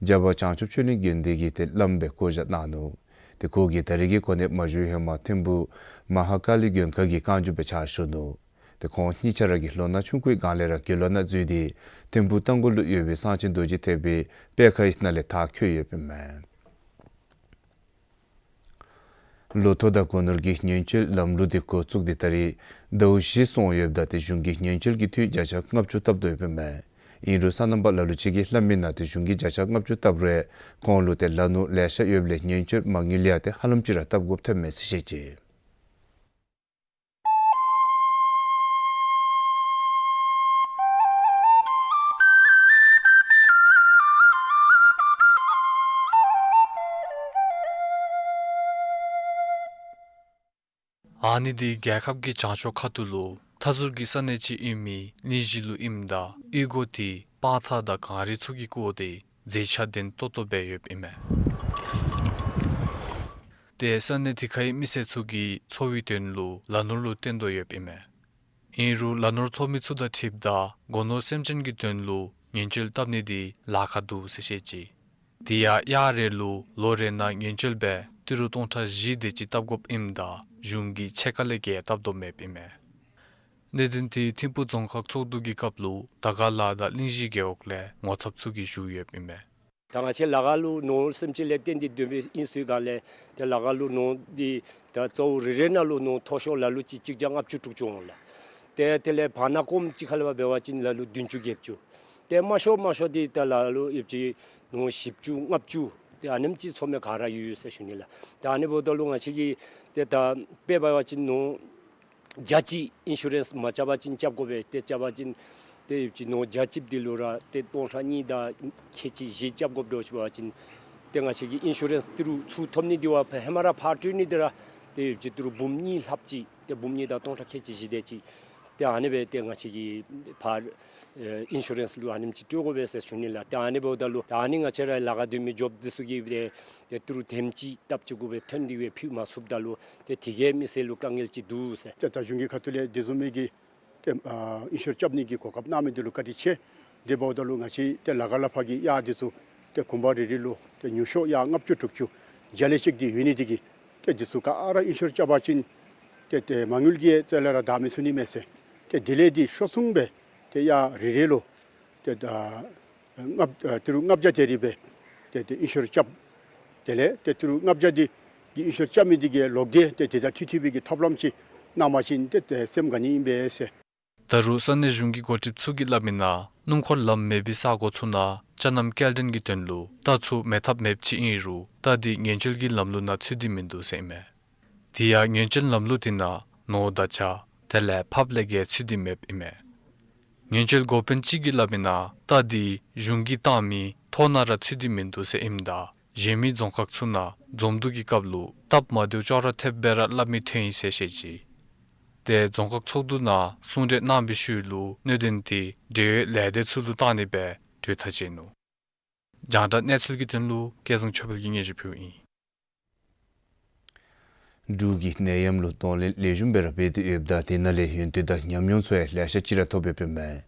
རྒྱལ་བ་བྱང་ཆུབ་ཆོས་གླིང་དགོན་སྡེ་གི་ཏེ་བླམ་སྦེ་བསྐོ་བཞག་གནང་ནུག། ཏེ་ཁོ་གིས་ད་རིས་ཀྱི་གོ་གནས་མ་ཞུ་ཧེ་མ་ཐིམ་ཕུག་མ་ཧཱ་ཀཱ་ལི་མགོན་ཁང་གི་བཀའ་འགྱུར་སྦེ་ཕྱག་ཞུ་ནུག། ཏེ་ཁོང་གཉིས་ཆ་ར་གིས་ལོ་ན་ཆུང་ཀུའི་སྒང་ལས་ར་དགེ་སློང་ནང་འཛུལ་ཏེ་ཐིམ་ཕུག་རྟ་མགོ་ལུ་ཡོད་པའི་གསང་ཆེན་རྡོ་རྗེ་ཐེག་པའི་པད་ཁའི་ནང་ལས་མཐར་འཁྱོལ་ཡོདཔ་ཨིན་མས། ལོ་ཐོག་དང་སྒོ་ནོར་གྱི་ཉེན་བཅོལ་ལམ་ལུགས་འདི་འགོ་བཙུགས་ཏེ་ད་རིས་ཟླཝ་བཞི་སོང་ཡོདཔ་ད་ཏེ་གཞུང་གིས་ཉེན་བཅོལ་གྱི་འཐུས་བརྒྱ་ཆ་ལྔ་བཅུ་བཏབ་དོ་ཡོདཔ་ཨིན་མས། ཨིན་རུང་སོ་ནམ་པ་ལ་ལུ་ཅིག་གིས་སླབ་མི་ནང་ཏེ་གཞུང་གིས་བརྒྱ་ཆ་ལྔ་བཅུ་བཏབ་རུང་ཁོང་ལུ་ཏེ་ལ་ནོར་ལེ་ཤ་ཡོདཔ་ལས་ཉེན་བཅོལ་མ་དངུལ་ལས་ཡང་ཏེ་ཧ་ལམ་ཅིག་ར་བཏབ་དགོཔ་ཐོནམ་མས་ཟེར་བཤད་ཅི། ཨ་ནི་འདི་རྒྱལ་ཁབ་ཀྱི་བྱང་ཕྱོགས་ཁ་ཐུག་ལུ་མཐའ་ཟུར་གྱི་ས་གནས་ཅིག་ཨིན་མི་གླིང་བཞི་ལུ་ཨིནམ་ད་གཡུས་སྒོ་འདི་སྤང་ཐང་དང་གངས་རི་ཚུ་གིས་བསྐོར་ཏེ་མཛེས་ཆ་ལྡན་ཏོག་ཏོ་སྦེ་ཡོདཔ་ཨིན་མས། ཏེ་ས་གནས་དེ་ཁའི་མི་སེར་ཚུ་གིས་འཚོ་བའི་དོན་ལུ་ལ་ནོར་ལུ་བརྟེན་དོ་ཡོདཔ་ཨིན་མས། ཨིན་རུང་ལ་ནོར་འཚོ་མི་ཚུ་དང་འཁྲིལཝ་ད་སྒོ་ནོར་སེམས་ཅན་གྱི་དོན་ལུ་ཉེན་བཅོལ་བཏབ་ནི་འདི་ལཱ་ཁག་འདུག་ཟེར་བཤད་ཅི། དེ་ཡང་གཡག་རེ་ལུ་ལོ་རེ་ནང་ཉེན་བཅོལ་སྦེ་ཏི་རུ་སྟོང་ཕྲག་བཞི་དེ་ཅིག་བཏབ་དགོཔ་ཨིནམ་ད་གཞུང་གིས་ཕྱེད་ཀ་ལས་བརྒལ་བཏབ་དོ་མེདཔ་ཨིན་མས། གནད་དོན་འདི་ཐིམ་ཕུག་རྫོང་ཁག་ཚོགས་འདུ་གི་སྐབས་ལུ་དར་དཀར་ལ་དང་གླིང་བཞི་རྒེད་འོག་ལས་ངོ་ཚབ་ཚུ་གིས་ཞུ་ཡོདཔ་ཨིན་མས། ད་ང་བཅས་ལ་ཁ་ལུ་ནོར་སེམས་ཅན་ལས་བརྟེན་ཏེ་སྡོད་མི་ཨིན་ཟེར་ག་ལས་ཏེ་ལ་ཁ་ལུ་ནོར་འདི་ད་གཙོ་བོ་རེ་རེ་ནང་ལུ་ནོར་མཐོ་ཤོས་ལ་ལུ་ཅིག་གཅིག་བརྒྱ་ལྔ་བཅུ་དྲུག་ཅུ་འོང་ལགས། ཏེ་དེ་ལས་བར་ན་ཀོམ་ཅིག་ཁ་ལས་འབད་བ་ཅིན་ལ་ལུ་བདུན་ཅུ་བརྒྱད་ཅུ། ཏེ་དམའ་ཤོས་དམའ་ཤོས་འདི་ད་ལ་ལུ་ཡོད་ཅི་ནོར་བཞི་བཅུ་ལྔ་བཅུ། ཏེ་ཨ་ནེམ་ཅིག་ཚོ་མི་ག་ར་ཡོད་ཡོད་ཟེར་ཞུ་ནི་ལགས། ཏེ་ཨ་ནི་འབདཝ་ད་ལུ་ང་བཅས་ཀྱིས་ཏེ་ད་དཔེ་འབད་བ་ཅིན་ནོར་བརྒྱ་ཅིག་ཨིན་ཤུ་རེནསི་མ་རྐྱབ་པ་ཅིན་རྐྱབ་དགོ་པས། ཏེ་རྐྱབ་པ་ཅིན་ཏེ་ཡོད་ཅི་ནོར་བརྒྱ་ཅིག་འདི་ལུ་ར་ཏེ་སྟོང་ཕྲག་གཉིས་དང་ཁལ་གཅིག་བཞི་རྐྱབ་དགོཔ་འདྲཝ་ཅིག་འབད་བ་ཅིན་ཏེ་ང་བཅས་ཀྱིས་ཨིན་ཤུ་རེནསི་ཏི་རུ་ཚུར་ཐོབ་ནི་འདི་བ་ཕར་ཧེ་མ་ར་ཕར་སྤྲོད་ནི་འདི་ར་ཏེ་ཡོད་ཅི་ཏི་རུ་འབུམ་གཉིས་ལྷགཔ་ཅིག་ཏེ་འབུམ་གཉིས་དང་སྟོང་ཕྲག་ཁལ་གཅིག་བཞི་དེ་ཅིག། ཏེ་ཨ་ནི་སྦེ་ཏེ་ང་བཅས་ཀྱིས་ཕར་ཨེ་ཨིན་ཤུ་རེནསི་ལུ་ཨ་ནེམ་ཅིག་སྤྲོད་དགོ་པས་ཟེར་ཞུ་ནི་ལགས། ཏེ་ཨ་ནི་འབདཝ་ད་ལུ་ད་ཨ་ནི་ང་བཅས་ར་ལ་ཁ་སྡོད་མི་འབྱོརཔ་འདི་ཚུ་གིས་ཏེ་ཏི་རུ་དེམ་ཅིག་སྟབས་ཅིག་གུ་སྦེ་ཐོན་ཏེ་སྦེ་ཕུལ་མ་ཚུགསཔ་ད་ལུ་ཏེ་དེ་གིས་མི་སེར་ལུ་དཀའ་ངལ་ཅིག་འདུག་ཟེར། ཏེ་ད་གཞུང་གི་ཁ་ཐུག་ལས་དེ་བཟུམ་མའི་གི་ཏེ་ཨ་ཨིན་ཤུར་རྐྱབ་ནི་གི་གོ་སྐབས་གནང་མི་འདི་ལུ་བཀའ་དྲིན་ཆེ། དེ་འབདཝ་ད་ལུ་ང་བཅས་ཏེ་ལ་ཁ་ལས་ཕར་གྱི་གཡག་འདི་ཚུ་ཏེ་གུང་པ་རེ་རེ་ལུ་ཏེ་ཉུང་ཤོས་གཡག་ལྔ་བཅུ་དྲུག་ཅུ་བརྒྱ་ལས་ཅིག་འདི་ཡོད་ནི་འདི་གིས་ཏེ་འདི་ཚུ་ག་ར་ཨིན་ཤུར་རྐྱབ་པ་ཅིན་ཏེ་ཏེ་མ་དངུལ་གྱི་རྩ་ལས་ར་བདའ་མི་ཚུགས་ནི་མས་ཟེར། ཏེ་དེ་ལས་འདི་ཤོར་སོང་སྦེ་ཏེ་གཡག་རེ་རེ་ལུ་ཏེ་ད་ལྔ་ཨ་ཏི་རུ་ལྔ་བརྒྱ་དེ་རེ་སྦེ་ཏེ་ཏེ་ཨིན་ཤུར་རྐྱབ། དེ་ལས་ཏེ་ཏི་རུ་ལྔ་བརྒྱ་འདི་གི་ཨིན་ཤུར་རྐྱབ་མི་འདི་གི་ལོག་སྟེ་ཏེ་དེ་དང་འཁྲིལ་འཁྲིལ་བའི་གི་ཐབས་ལམ་ཅིག་གནང་པ་ཅིན་ཏེ་ཏེ་སེམས་དགའ་ནི་ཨིན་པས་ཟེར། ད་རུང་ས་གནས་གཞུང་གི་འགོ་ཁྲིདཔ་ཚུ་གིས་སླབ་མིའི་ནང་སྣུམ་འཁོར་ལམ་མེད་པའི་ས་གོ་ཚུ་ནང་ཅ་རྣམ་སྐྱེལ་འདྲེན་གྱི་དོན་ལུ་རྟ་ཚུ་མེད་ཐབས་མེདཔ་ཅིག་ཨིན་རུང་རྟ་འདི་ཉེན་བཅོལ་གྱི་ལམ་ལུགས་ནང་ཚུད་དེ་མིན་འདུག་ཟེར་ཨིན་མས། དེ་ཡང་ཉེན་བཅོལ་ལམ་ལུགས་དེ་ནང་ནོར་དང་བྱ་དེ་ལས་ཕགཔ་ལས་བརྒལ་ཚུད་དེ་མེདཔ་ཨིན་མས། ཉེན་བཅོལ་འགོ་དཔོན་ཅིག་གིས་སླབ་མིའི་ནང་རྟ་འདི་གཞུང་གིས་བཏང་མི་ཐོག་ནང་ར་ཚུད་དེ་མིན་འདུག་ཟེར་ཨིནམ་ད་གཞན་མི་རྫོང་ཁག་ཚུ་ནང་འཛོམས་འདུ་གི་སྐབས་ལུ་སྟབས་མ་བདེཝ་ཅོག་ར་འཐདཔ་སྦེ་ར་སླབ་མི་ཐོན་ཡི་ཟེར་བཤད་ཅི། ཏེ་རྫོང་ཁག་ཚོགས་འདུ་ནང་གསུང་གྲོས་གནང་བའི་ཤུལ་ལུ་གནད་དོན་དེ་འབྲེལ་ཡོད་ལས་སྡེ་ཚུ་ལུ་བཏང་ནི་སྦེ་གྲོས་ཐག་བཅད་ནུག། རྒྱང་བསྒྲགས་གནས་ཚུལ་གྱི་དོན་ལུ་སྐལ་བཟང་ཆོས་འཕེལ་གྱིས་སྙན་ཞུ་ཕུལཝ་ཨིན། འབྲུག་གིས་ནད་ཡམས་ལུ་གདོང་ལེན་ལེགས་ཤོམ་སྦེ་ར་འབད་དེ་ཡོདཔ་ད་དེ་ནང་ལས་ཡོན་ཏན་དང་ཉམས་མྱོང་ཚུ་ཡང་ལེ་ཤ་ཅིག་ར་ཐོབ་ཡོདཔ་ཨིན་མས།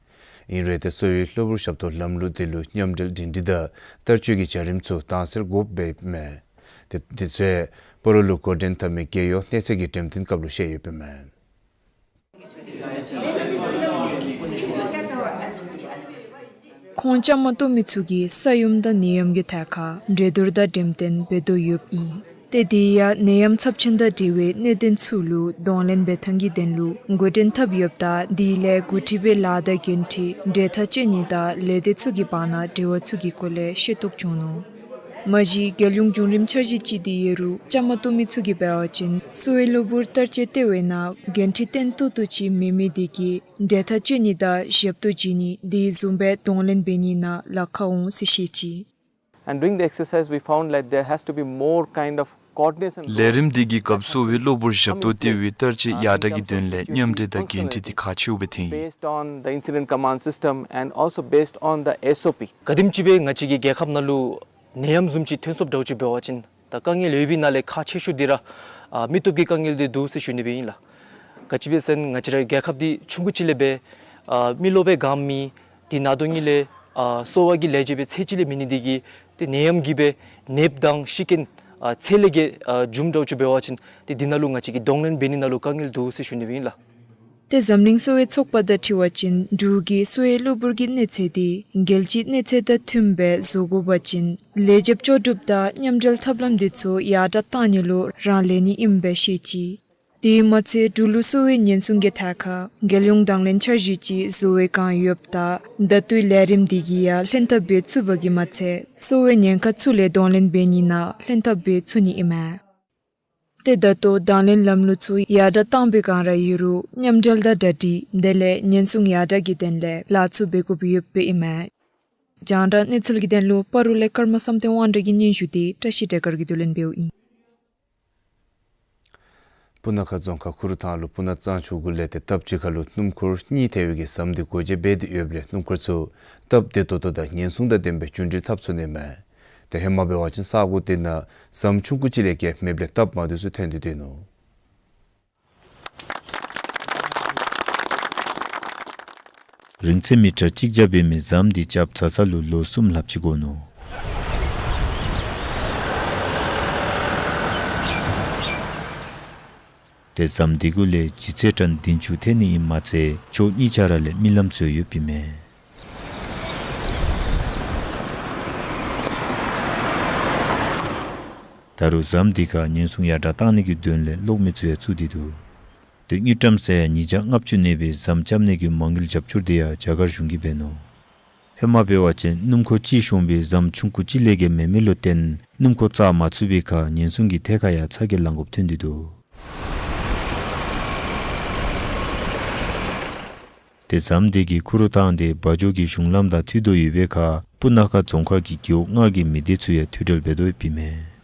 ཨིན་རུང་ཏེ་གསོ་བའི་གློ་བུར་ཞབས་ཏོག་ལམ་ལུགས་དེ་ལུ་མཉམ་འབྲེལ་སྒྲིང་སྒྲིང་དང་བསྟར་སྤྱོད་ཀྱི་བྱ་རིམ་ཚུ་དྭངས་གསལ་དགོཔ་སྦེ་ཨིན་མས། ཏེ་དེ་ཚུ་ཡང་སྤ་རོ་ལུ་འགོ་འདྲེན་འཐབ་མི་རྒྱལ་ཡོངས་གནས་ཚད་ཀྱི་འགྲེམས་སྟོན་སྐབས་ལུ་བཤད་ཡོདཔ་ཨིན་མས། ཁོང་བཅའ་མར་གཏོགས་མི་ཚུ་གིས་ས་ཡོམ་དང་ནད་ཡམས་ཀྱི་ཐད་ཁར་གྲོས་བསྡུར་དང་འགྲེམས་སྟོན་འབད་དོ་ཡོདཔ་ཨིན། ཏེ་དེ་ཡང་ནད་ཡམས་ཚབས་ཆེན་དང་འབྲེལ་བའི་གནད་དོན་ཚུ་ལུ་གདོང་ལེན་འབད་ཐངས་ཀྱི་དོན་ལུ་འགོ་འདྲེན་འཐབ་ཡོདཔ་ད་དེ་ལས་འགོ་ཁྲིད་པའི་ལཱ་དང་འགན་འཁྲི་གྲོས་ཐག་བཅད་ནི་དང་ལས་སྡེ་ཚུ་གི་བར་ན་འབྲེལ་བ་ཚུ་གི་སྐོར་ལས་ཤེས་རྟོགས་བྱུང་ནུག། མ་གཞི་རྒྱལ་ཡོངས་བྱུང་རིམ་འཆར་གཞི་ཅིག་འདི་ཡོད་རུང་བཅའ་མར་གཏོགས་མི་ཚུ་གིས་འབད་བ་ཅིན་གསོ་བའི་གློ་བུར་བསྟར་སྤྱོད་ལྟེ་བའི་ནང་འགན་འཁྲི་བརྟན་ཏོག་ཏོ་ཅིག་མེད་མི་དེ་གིས་གྲོས་ཐག་བཅད་ནི་དང་ཞབས་ཏོག་བྱིན་ནི་དེ་བཟུམ་སྦེ་གདོང་ལེན་འབད་ནི་ནང་ལཱ་ཁག་འོང་ཟེར་བཤད་ཅི། And doing the exercise, we found that there has to be more kind of coordination. ལས་རིམ་འདི་གི་སྐབས་གསོ་བའི་གློ་བུར་ཞབས་ཏོག་ལྟེ་བའི་བསྟར་སྤྱོད་ཡར་དྲག་གི་དོན་ལས་མཉམ་འབྲེལ་དང་འགན་འཁྲི་འདི་ཁག་ཆེཝ་སྦེ་ཐོན་ཡི། Based on the incident command system and also based on the S O P. ག་དེམ་ཅིག་སྦེ་ང་བཅས་ཀྱི་རྒྱལ་ཁབ་ནང་ལུ་ནད་ཡམས་བཟུམ་ཅིག་ཐོན་སོངམ་འདྲཝ་ཅིག་འབད་བ་ཅིན་ད་དཀའ་ངལ་ཡོད་པའི་ནང་ལས་ཁག་ཆེ་ཤོས་འདི་ར་ཨ་མི་སྟོབས་ཀྱི་དཀའ་ངལ་འདི་འདུག་ཟེར་ཞུ་ནི་སྦེ་ཨིན་ལགས། ག་ཅི་སྦེ་ཟེར་ན་ང་བཅས་རའི་རྒྱལ་ཁབ་འདི་ཆུང་ཀུ་ཅིག་ལས་སྦེ་ཨ་མི་རློབས་སྦེ་གང་མེད། དེ་ནང་དོན་ཉིད་ལས་ཨ་གསོ་བ་གི་ལས་བྱེདཔ་སྦེ་ཚད་ཅིག་ལས་མེད་ནི་འདི་གིས་ཏེ་ནད་ཡམས་ཀྱིས་སྦེ་ནདཔ་དང་ཤི་རྐྱེན་ཨ་ཚད་ལས་བརྒལ་ཨ་འབྱུངམ་འདྲཝ་ཅིག་འབད་བ་ཅིན་ཏེ་འདི་ནང་ལུ་ང་བཅས་ཀྱིས་གདོང་ལེན་འབད་ནི་ནང་ལུ་དཀའ་ངལ་འདུག་ཟེར་ཞུ་ནི་སྦེ་ཨིན་ལགས། ཏེ་འཛམ་གླིང་གསོ་བའི་ཚོགས་པ་དང་འཁྲིལ་བ་ཅིན་འབྲུག་གིས་གསོ་བའི་གློ་བུར་གྱི་གནས་ཚད་འདི་རྒྱལ་སྤྱིའི་གནས་ཚད་དང་མཐུནམ་སྦེ་བཟོ་དགོ་པ་ཅིན་ལས་བྱེདཔ་ལྕོགས་གྲུབ་དང་མཉམ་འབྲེལ་ཐབས་ལམ་འདི་ཚུ་ཡར་དྲག་གཏང་ནི་ལུ་རང་ལས་ནི་ཨིནམ་སྦེ་བཤད་ཅི། དེ་མ་ཚད་འབྲུག་ལུ་གསོ་བའི་ཉེན་སྲུང་གི་ཐད་ཁར་རྒྱལ་ཡོངས་དང་ལེན་འཆར་གཞི་ཅིག་བཟོ་བའི་བསྒང་ཡོདཔ་ད་ད་ལྟོའི་ལས་རིམ་འདི་གིས་ཡང་ལྷན་ཐབས་འབད་ཚུགས་པ་གིས་མ་ཚད་གསོ་བའི་ཉེན་ཁ་ཚུ་ལས་གདོང་ལེན་འབད་ནི་ནང་ལྷན་ཐབས་འབད་ཚུགས་ནི་ཨིན་མས། ཏེ་ད་ལྟོ་གདོང་ལེན་ལམ་ལུགས་ཚུ་ཡར་དྲག་བཏང་པའི་བསྒང་ར་ཡོད་རུང་མཉམ་འབྲེལ་དང་གྲ་སྒྲིག་དེ་ལས་ཉེན་སྲུང་ཡར་དྲག་གི་དོན་ལས་ལཱ་ཚུ་འབད་དགོཔ་ཡོདཔ་ཨིན་མས། རྒྱང་བསྒྲགས་གནས་ཚུལ་གྱི་དོན་ལུ་སྤ་རོ་ལས་ཀརྨ་བསམ་གཏན་དབང་གྲགས་ཀྱི་སྙན་ཞུ་འདི་བཀྲ་ཤིས་སྒྲོལ་དཀར་གྱིས་བསྡུ་ལེན་འབདཝ་ཨིན། སྤུ་ན་ཁ་རྫོང་ཁག་ཁུ་རུ་ཐང་ལུ་སྤུ་ན་གཙང་ཆུ་གུ་ལས་ཏེ་སྟབས་གཅིག་ཁར་ལུ་སྣུམ་འཁོར་གཉིས་ཐེ་བའི་གི་ཟམ་འདི་སྒོ་འབྱེད་འབད་དེ་ཡོདཔ་ལས་སྣུམ་འཁོར་ཚུ་སྟབས་བདེ་ཏོག་ཏོ་དང་ཉེན་སྲུང་དང་ལྡནམ་སྦེ་རྒྱུན་འགྲུལ་འཐབ་ཚུགས་ནི་མས། ཏེ་ཧེ་མ་འབད་བ་ཅིན་ས་གོ་དེ་ནང་ཟམ་ཆུང་ཀུ་ཅིག་ལས་བརྒལ་མེདཔ་ལས་སྟབས་མ་བདེཝ་ཚུ་ཐོན་ཏེ་སྡོད་ནུག། རིང་ཚད་མི་ཊར་གཅིག་བརྒྱ་འབད་མི་ཟམ་འདི་རྐྱབ་ཚར་ཚར་ལུ་ལོ་གསུམ་ལྷགཔ་ཅིག་འགོར་ནུག། ཏེ་ཟམ་འདི་གུ་ལས་ལྗིད་ཚད་ཊཱན་བདུན་ཅུ་ཐོན་ནི་ཨིནམ་མ་ཚད་ཕྱོགས་གཉིས་ཆ་ར་ལས་རྨི་ལམ་ཚུ་ཡོདཔ་ཨིན་མས། ད་རུང་ཟམ་འདི་ཁར་ཉེན་སྲུང་ཡར་དྲག་གཏང་ནི་གི་དོན་ལས་གློག་མེ་ཚུ་ཡང་བཙུགས་ཏེ་འདུག། ཏེ་དངུལ་ཀྲམ་ས་ཡ་ཉིས་བརྒྱ་ལྔ་བཅུ་གནས་པའི་ཟམ་རྐྱབ་ནི་གི་མ་དངུལ་རྒྱབ་སྐྱོར་འདི་ཡང་རྒྱ་གར་གཞུང་གིས་འབད་ནུག། ཧེ་མ་འབད་བ་ཅིན་སྣུམ་འཁོར་གཅིག་ཤོང་བའི་ཟམ་ཆུང་ཀུ་གཅིག་ལས་བརྒལ་མེད་མི་ལུ་བརྟེན་སྣུམ་འཁོར་བཙུགས་མ་ཚུགས་པའི་ཁར་ཉེན་སྲུང་གི་ཐད་ཁར་ཡང་ཚ་གྱང་ལང་དགོཔ་ཐོན་ཏེ་འདུག། ཏེ་ཟམ་འདི་གིས་ཁུ་རུ་བཏང་སྟེ་བ་འཇོ་གི་གཞུང་ལམ་དང་མཐུད་དོ་ཡོད་པའི་ཁར་སྤུ་ན་ཁ་རྫོང་ཁག་གི་རྒེད་འོག་ལྔ་གི་མི་སྡེ་ཚུ་ཡང་མཐུད་འབྲེལ་འབད་དོ་ཡོདཔ་ཨིན་མས།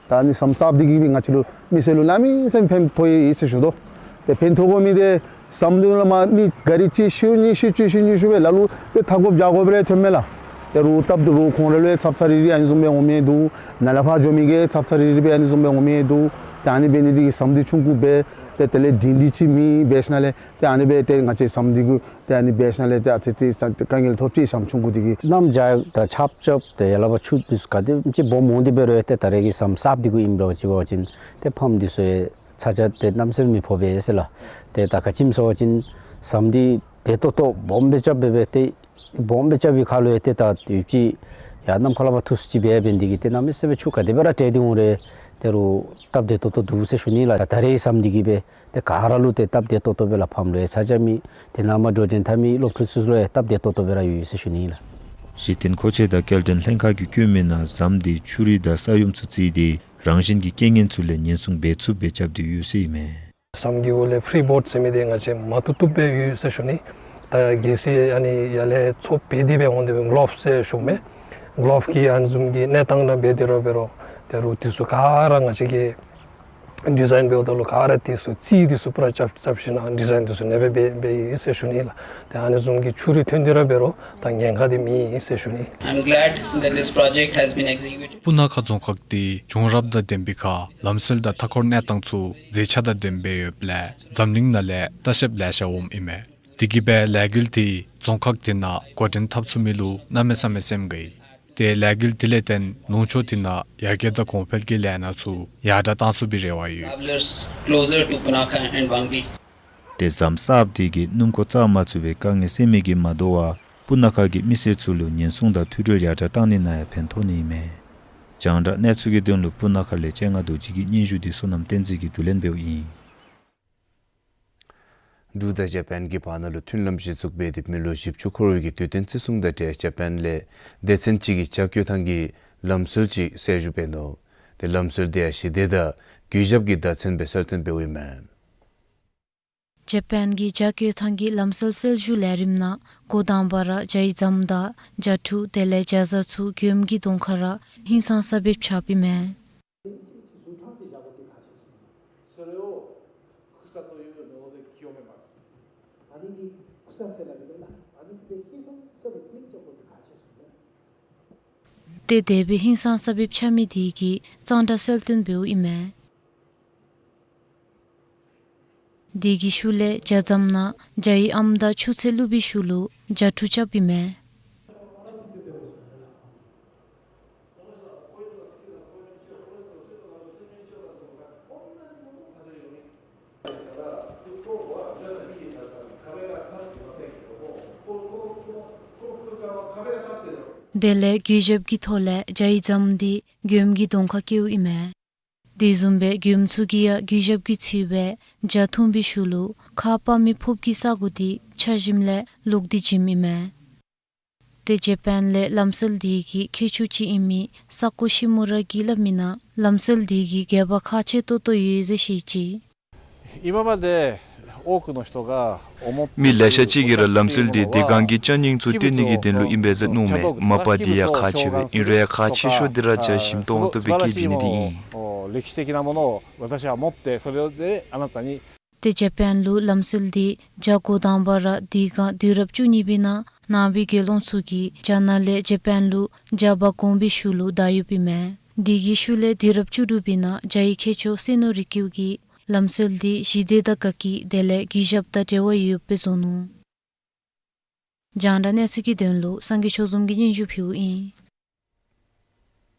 ད་ནི་ཟམ་གསརཔ་འདི་གིས་སྦེ་ང་བཅས་ལུ་མི་སེར་ལུ་གནམ་མེད་ས་མེད་ཕན་ཐོགས་ཡི་ཟེར་ཞུ་དོ། ཏེ་ཕན་ཐོགས་དགོ་མི་འདི་ཟམ་འདི་ལུ་མ་ནི་ག་རི་གཅིག་ཤུ་གཉིས་ཤུ་བཅུ་ཤུ་ཉི་ཤུ་སྦེ་ལ་ལུ་ཏེ་འཐག་དགོཔ་རྒྱག་དགོཔ་རེ་ཐོནམ་མས་ལགས། ཏེ་རུང་སྟབས་བདེ་རུང་ཁོང་ར་ལུ་ཡང་ཚབ་ཚ་རི་རི་ཨ་ནི་བཟུམ་སྦེ་འོང་མི་འདུག། ནཱ་ལས་ཕར་འགྱོ་མི་གི་ཚབ་ཚ་རི་རི་སྦེ་ཨ་ནི་བཟུམ་སྦེ་འོང་མི་འདུག། ཏེ་ཨ་ནི་འབད་ནི་འདི་གིས་ཟམ་འདི་ཆུང་ཀུ་སྦེ་ཏེ་དེ་ལས་སྒྲིང་སྒྲི་ཅིག་མེད་འབད་ཞིནམ་ལས་ཏེ་ཨ་ནི་སྦེ་ཏེ་ང་བཅས་ཟམ་འདི་གུ་ཏེ་ཨ་ནི་འབད་ཞིནམ་ལས་ཏེ་ཨ་ཙི་ཙི་དཀའ་ངལ་ཐོབ་ཅི། ཟམ་ཆུང་ཀུ་འདི་གིས་གནམ་བྱཱར་དང་ཆརཔ་རྐྱབ་ཏེ་ཡར་ལས་ཕར་ཆུ་འདི་ཚུ་ག་དེམ་ཅིག་སྦོམ་འོང་སྟེ་འབད་རུང་ཏེ་ད་རེས་ཀྱི་ཟམ་གསརཔ་འདི་གུ་ཨིན་པ་ཅིན་འབད་བ་ཅིན་ཏེ་ཕམ་འདི་ཚུ་ཡང་ཚ་གྱང་ཏེ་གནམ་མེད་ས་མེད་མི་ཕོག་པས་ཟེར་ལགས། ཏེ་ད་ག་ཅི་སྨོ་ཟེར་བ་ཅིན་ཟམ་འདི་བདེ་ཏོག་ཏོ་སྦོམ་སྦེ་རྐྱབ་སྦེ་སྦེ་ཏེ་སྦོམ་སྦེ་རྐྱབ་པའི་ཁར་ལུ་ཡང་ཏེ་ད་ཡུདཔ་ཅིག་ཡར་གནམ་ཁ་ལས་ཕར་འཐུ་སུ་ཅིག་འབད་འབད་ནི་འདི་གིས་ཏེ་གནམ་མེད་ས་མེད་ཆུ་ག་དེ་སྦེ་ར་བྲལ་ཏེ་འོང་རུང་ཏེ་རུང་སྟབས་བདེ་ཏོག་ཏོ་འདུག་ཟེར་ཞུ་ནི་ལགས། ད་རེས་ཀྱི་ཟམ་འདི་གིས་སྦེ་ཏེ་ག་ར་ལུ་ཏེ་སྟབས་བདེ་ཏོག་ཏོ་སྦེ་ལགས། ཕམ་ལུ་ཡང་ཚ་གྱང་མེད། ཏེ་ནཱ་མར་འགྲོ་འགྲུལ་འཐབ་མི་སློབ་ཕྲུག་ཚུ་ལུ་ཡང་སྟབས་བདེ་ཏོག་ཏོ་སྦེ་ར་ཡོད་ཟེར་ཞུ་ནི་ལགས། གཞི་རྟེན་མཁོ་ཆས་དང་སྐྱེལ་འདྲེན་ལྷན་ཁག་གིས་བཀོད་མི་ནང་ཟམ་འདི་ཆུ་རུད་དང་ས་ཡོམ་ཚུ་བརྩིས་ཏེ་རང་བཞིན་གྱི་རྐྱེན་ངན་ཚུ་ལས་ཉེན་སྲུང་འབད་ཚུགསཔ་སྦེ་རྐྱབ་སྟེ་ཡོད་ཟེར་ཨིན་མས། ཟམ་གྱི་འོག་ལས་ཕི་རི་བོརཌ་ཟེར་མི་འདི་ང་བཅས་མ་བཏུབ་བཏུབ་སྦེ་ཡོད་ཟེར་ཞུ་ནི། ད་གལ་སྲིད་ཨ་ནི་ཡར་ལས་མཚོ་འབད་དེ་སྦེ་འོང་དེ་སྦེ་གོ་ལོབ་ཟེར་ཞུཝ་མས། གོ་ལོབ་ཀྱི་ཨ་ནི་བཟུམ་གྱི་གནས་སྟངས་ནང་འབད་དེ་ར་འབད་རུང་ཏེ་རུང་འདི་ཚུ་ག་ར་ང་བཅས་ཀྱིས་ཌི་ཛའིན་འབདཝ་ད་ལུ་ག་ར་འདི་ཚུ་རྩིས་འདི་ཚུ་པུ་ར་རྐྱབ་རྐྱབ་ཞིནམ་ལས་ཌི་ཛའིན་འདི་ཚུ་ཨ་ནེ་སྦེ་འབད་འབད་ཡི་ཟེར་ཞུ་ནི་ལགས། ཏེ་ཨ་ནི་བཟུམ་གྱི་ཆུ་རུད་ཐོན་ཏེ་ར་འབད་རུང་ད་ཉེན་ཁ་འདི་མེད་ཟེར་ཞུ་ནི། I'm glad that this project has been executed. སྤུ་ན་ཁ་རྫོང་ཁག་འདི་བྱུང་རབས་དང་ལྡན་པའི་ཁར་ལམ་སྲོལ་དང་མཐའ་འཁོར་གནས་སྟངས་ཚུ་མཛེས་ཆ་དང་ལྡནམ་སྦེ་ཡོདཔ་ལས་འཛམ་གླིང་ནང་ལས་ལྟ་བཤལཔ་ལེ་ཤ་འོངམ་ཨིན་མས། དེ་གིས་སྦེ་ལས་འགུལ་འདི་རྫོང་ཁག་འདི་ནང་འགོ་འདྲེན་འཐབ་ཚུགས་མི་ལུ་གནམ་མེད་ས་མེད་སེམས་དགའ་ཡི། ཏེ་ལས་འགུལ་འདི་ལས་བརྟེན་ལུང་ཕྱོགས་འདི་ནང་ཡར་རྒྱས་དང་གོང་འཕེལ་གྱི་ལས་སྣ་ཚུ་ཡར་དྲག་གཏང་ཚུགས་པའི་རེ་བ་ཡོད། Travelers closer to Punakha and Wangdi. ཏེ་ཟམ་གསརཔ་འདི་གིས་སྣུམ་འཁོར་བཙུགས་མ་ཚུགས་པའི་དཀའ་ངལ་སེལ་མི་གིས་མ་དོ་བར་སྤུ་ན་ཁ་གི་མི་སེར་ཚུ་ལུ་ཉེན་སྲུང་དང་མཐུད་འབྲེལ་ཡར་དྲག་གཏང་ནི་ནང་ཡང་ཕན་ཐོགས་ནི་ཨིན་མས། རྒྱང་བསྒྲགས་གནས་ཚུལ་གྱི་དོན་ལུ་སྤུ་ན་ཁ་ལས་སྤྱན་སྔ་རྡོ་རྗེ་གི་སྙན་ཞུ་འདི་བསོད་ནམས་བསྟན་འཛིན་གྱིས་བསྡུ་ལེན་འབདཝ་ཨིན། འབྲུག་དང་ཇ་པཱན་གྱི་བར་ན་ལུ་མཐུན་ལམ་གཞི་བཙུགས་འབད་དེ་མི་ལོ་བཞི་བཅུ་འཁོར་བའི་གི་དུས་སྟོན་བརྩི་སྲུང་དང་འབྲེལ་ཇ་པཱན་ལས་སྡེ་ཚན་ཅིག་གིས་ཇ་བཀོལ་ཐངས་ཀྱི་ལམ་སྲོལ་ཅིག་གསལ་ཞུ་འབད་ནུག། ཏེ་ལམ་སྲོལ་འདི་ཡང་ཞི་བདེ་དང་གུས་ཞབས་ཀྱི་བརྡ་མཚོན་སྦེ་གསལ་སྟོན་འབདཝ་ཨིན་མས། ཇ་པཱན་གྱི་ཇ་བཀོལ་ཐངས་ཀྱི་ལམ་སྲོལ་གསལ་ཞུ་ལས་རིམ་ནང་འགོ་དང་པ་ར་ཇའི་ཟམ་དང་ཇ་ཕྲུག་དེ་ལས་ཇ་བཟའ་ཚུ་མགྱོནམ་གྱི་གདོང་ཁར་ར་ཧིང་སངས་ས་འབེབས་རྐྱབ་ཨིན་མས། ཏེ་དེ་སྦེ་ཧིང་སངས་ས་འབེབས་རྐྱབ་མི་དེ་གིས་གཙང་སྦྲ་གསལ་སྟོན་འབདཝ་ཨིན་མས། དེ་གི་ཤུལ་ལས་ཇ་ཟམ་ནང་ཇའི་ཨམ་དང་ཆུ་ཚན་བླུགས་པའི་ཤུལ་ལུ་ཇ་ཕྲུག་རྐྱབ་ཨིན་མས། དེ་ལས་གུས་ཞབས་ཀྱི་ཐོག་ལས་ཇའི་ཟམ་འདི་མགྱོནམ་གྱི་གདོང་ཁར་བཀལཝ་ཨིན་མས། དེ་བཟུམ་སྦེ་མགྱོནམ་ཚུ་གིས་ཡང་གུས་ཞབས་ཀྱིས་འཚོལ་སྦེ་ཇ་འཐུང་པའི་ཤུལ་ལུ་ཁ་པར་མེ་ཕོརཔ་གི་ས་གོ་འདི་ཆ་ཞིནམ་ལས་ལོག་སྟེ་བྱིནམ་ཨིན་མས། ཏེ་ཇ་པཱན་ལས་ལམ་སྲོལ་འདི་གི་མཁས་མཆོག་ཅིག་ཨིན་མི་ས་ཀོ་ཤི་མུ་ར་གིས་སླབ་མི་ནང་ལམ་སྲོལ་འདི་གི་དགེ་བ་ཁག་ཆེ་ཏོག་ཏོ་ཡོད་ཟེར་བཤད་ཅི། 今まで多くの人が思っているよりは མི་ལེ་ཤ་ཅིག་གིས་ར་ལམ་སྲོལ་འདི་བདེ་སྐྱིད་ཀྱི་ཆ་སྙོམས་ཚུ་སྟོན་ནི་གི་དོན་ལུ་ཨིན་པས་ཟེར་མནོཝ་མས། མ་པ་འདི་ཡང་ཁག་ཆེ་བས། ཨིན་རུང་ཡང་ཁག་ཆེ་ཤོས་འདི་ར་ཇ་ཞིམ་ཏོང་ཏོ་སྦེ་བཀོལ་བྱིན་ནི་འདི་ཨིན། 素晴らしいもの、私は持って、それであなたに ཏེ་ཇ་པཱན་ལུ་ལམ་སྲོལ་འདི་ཇ་འགོ་དང་པ་ར་དེ་སྒང་དུས་རབས་བཅུ་གཉིས་པའི་ནང་ནང་པའི་དགེ་སློང་ཚུ་གིས་ཇ་ནང་ལས་ཇ་པཱན་ལུ་ཇ་འབག་འོང་པའི་ཤུལ་ལུ་བདའ་ཡོདཔ་ཨིན་མས། དེ་གི་ཤུལ་ལས་དུས་རབས་བཅུ་དྲུག་པའི་ནང་ཇའི་མཁས་མཆོག་སེ་ནོ་རི་ཀིའུ་གིས་ལམ་སྲོལ་འདི་ཞི་བདེ་དང་དགའ་སྐྱིད་དེ་ལས་གུས་ཞབས་དང་འབྲེལ་བ་ཡོདཔ་སྦེ་བཟོ་ནུག། རྒྱང་བསྒྲགས་གནས་ཚུལ་གྱི་དོན་ལུ་སངས་རྒྱས་ཆོས་འཛོམས་ཀྱིས་སྙན་ཞུ་ཕུལཝ་ཨིན།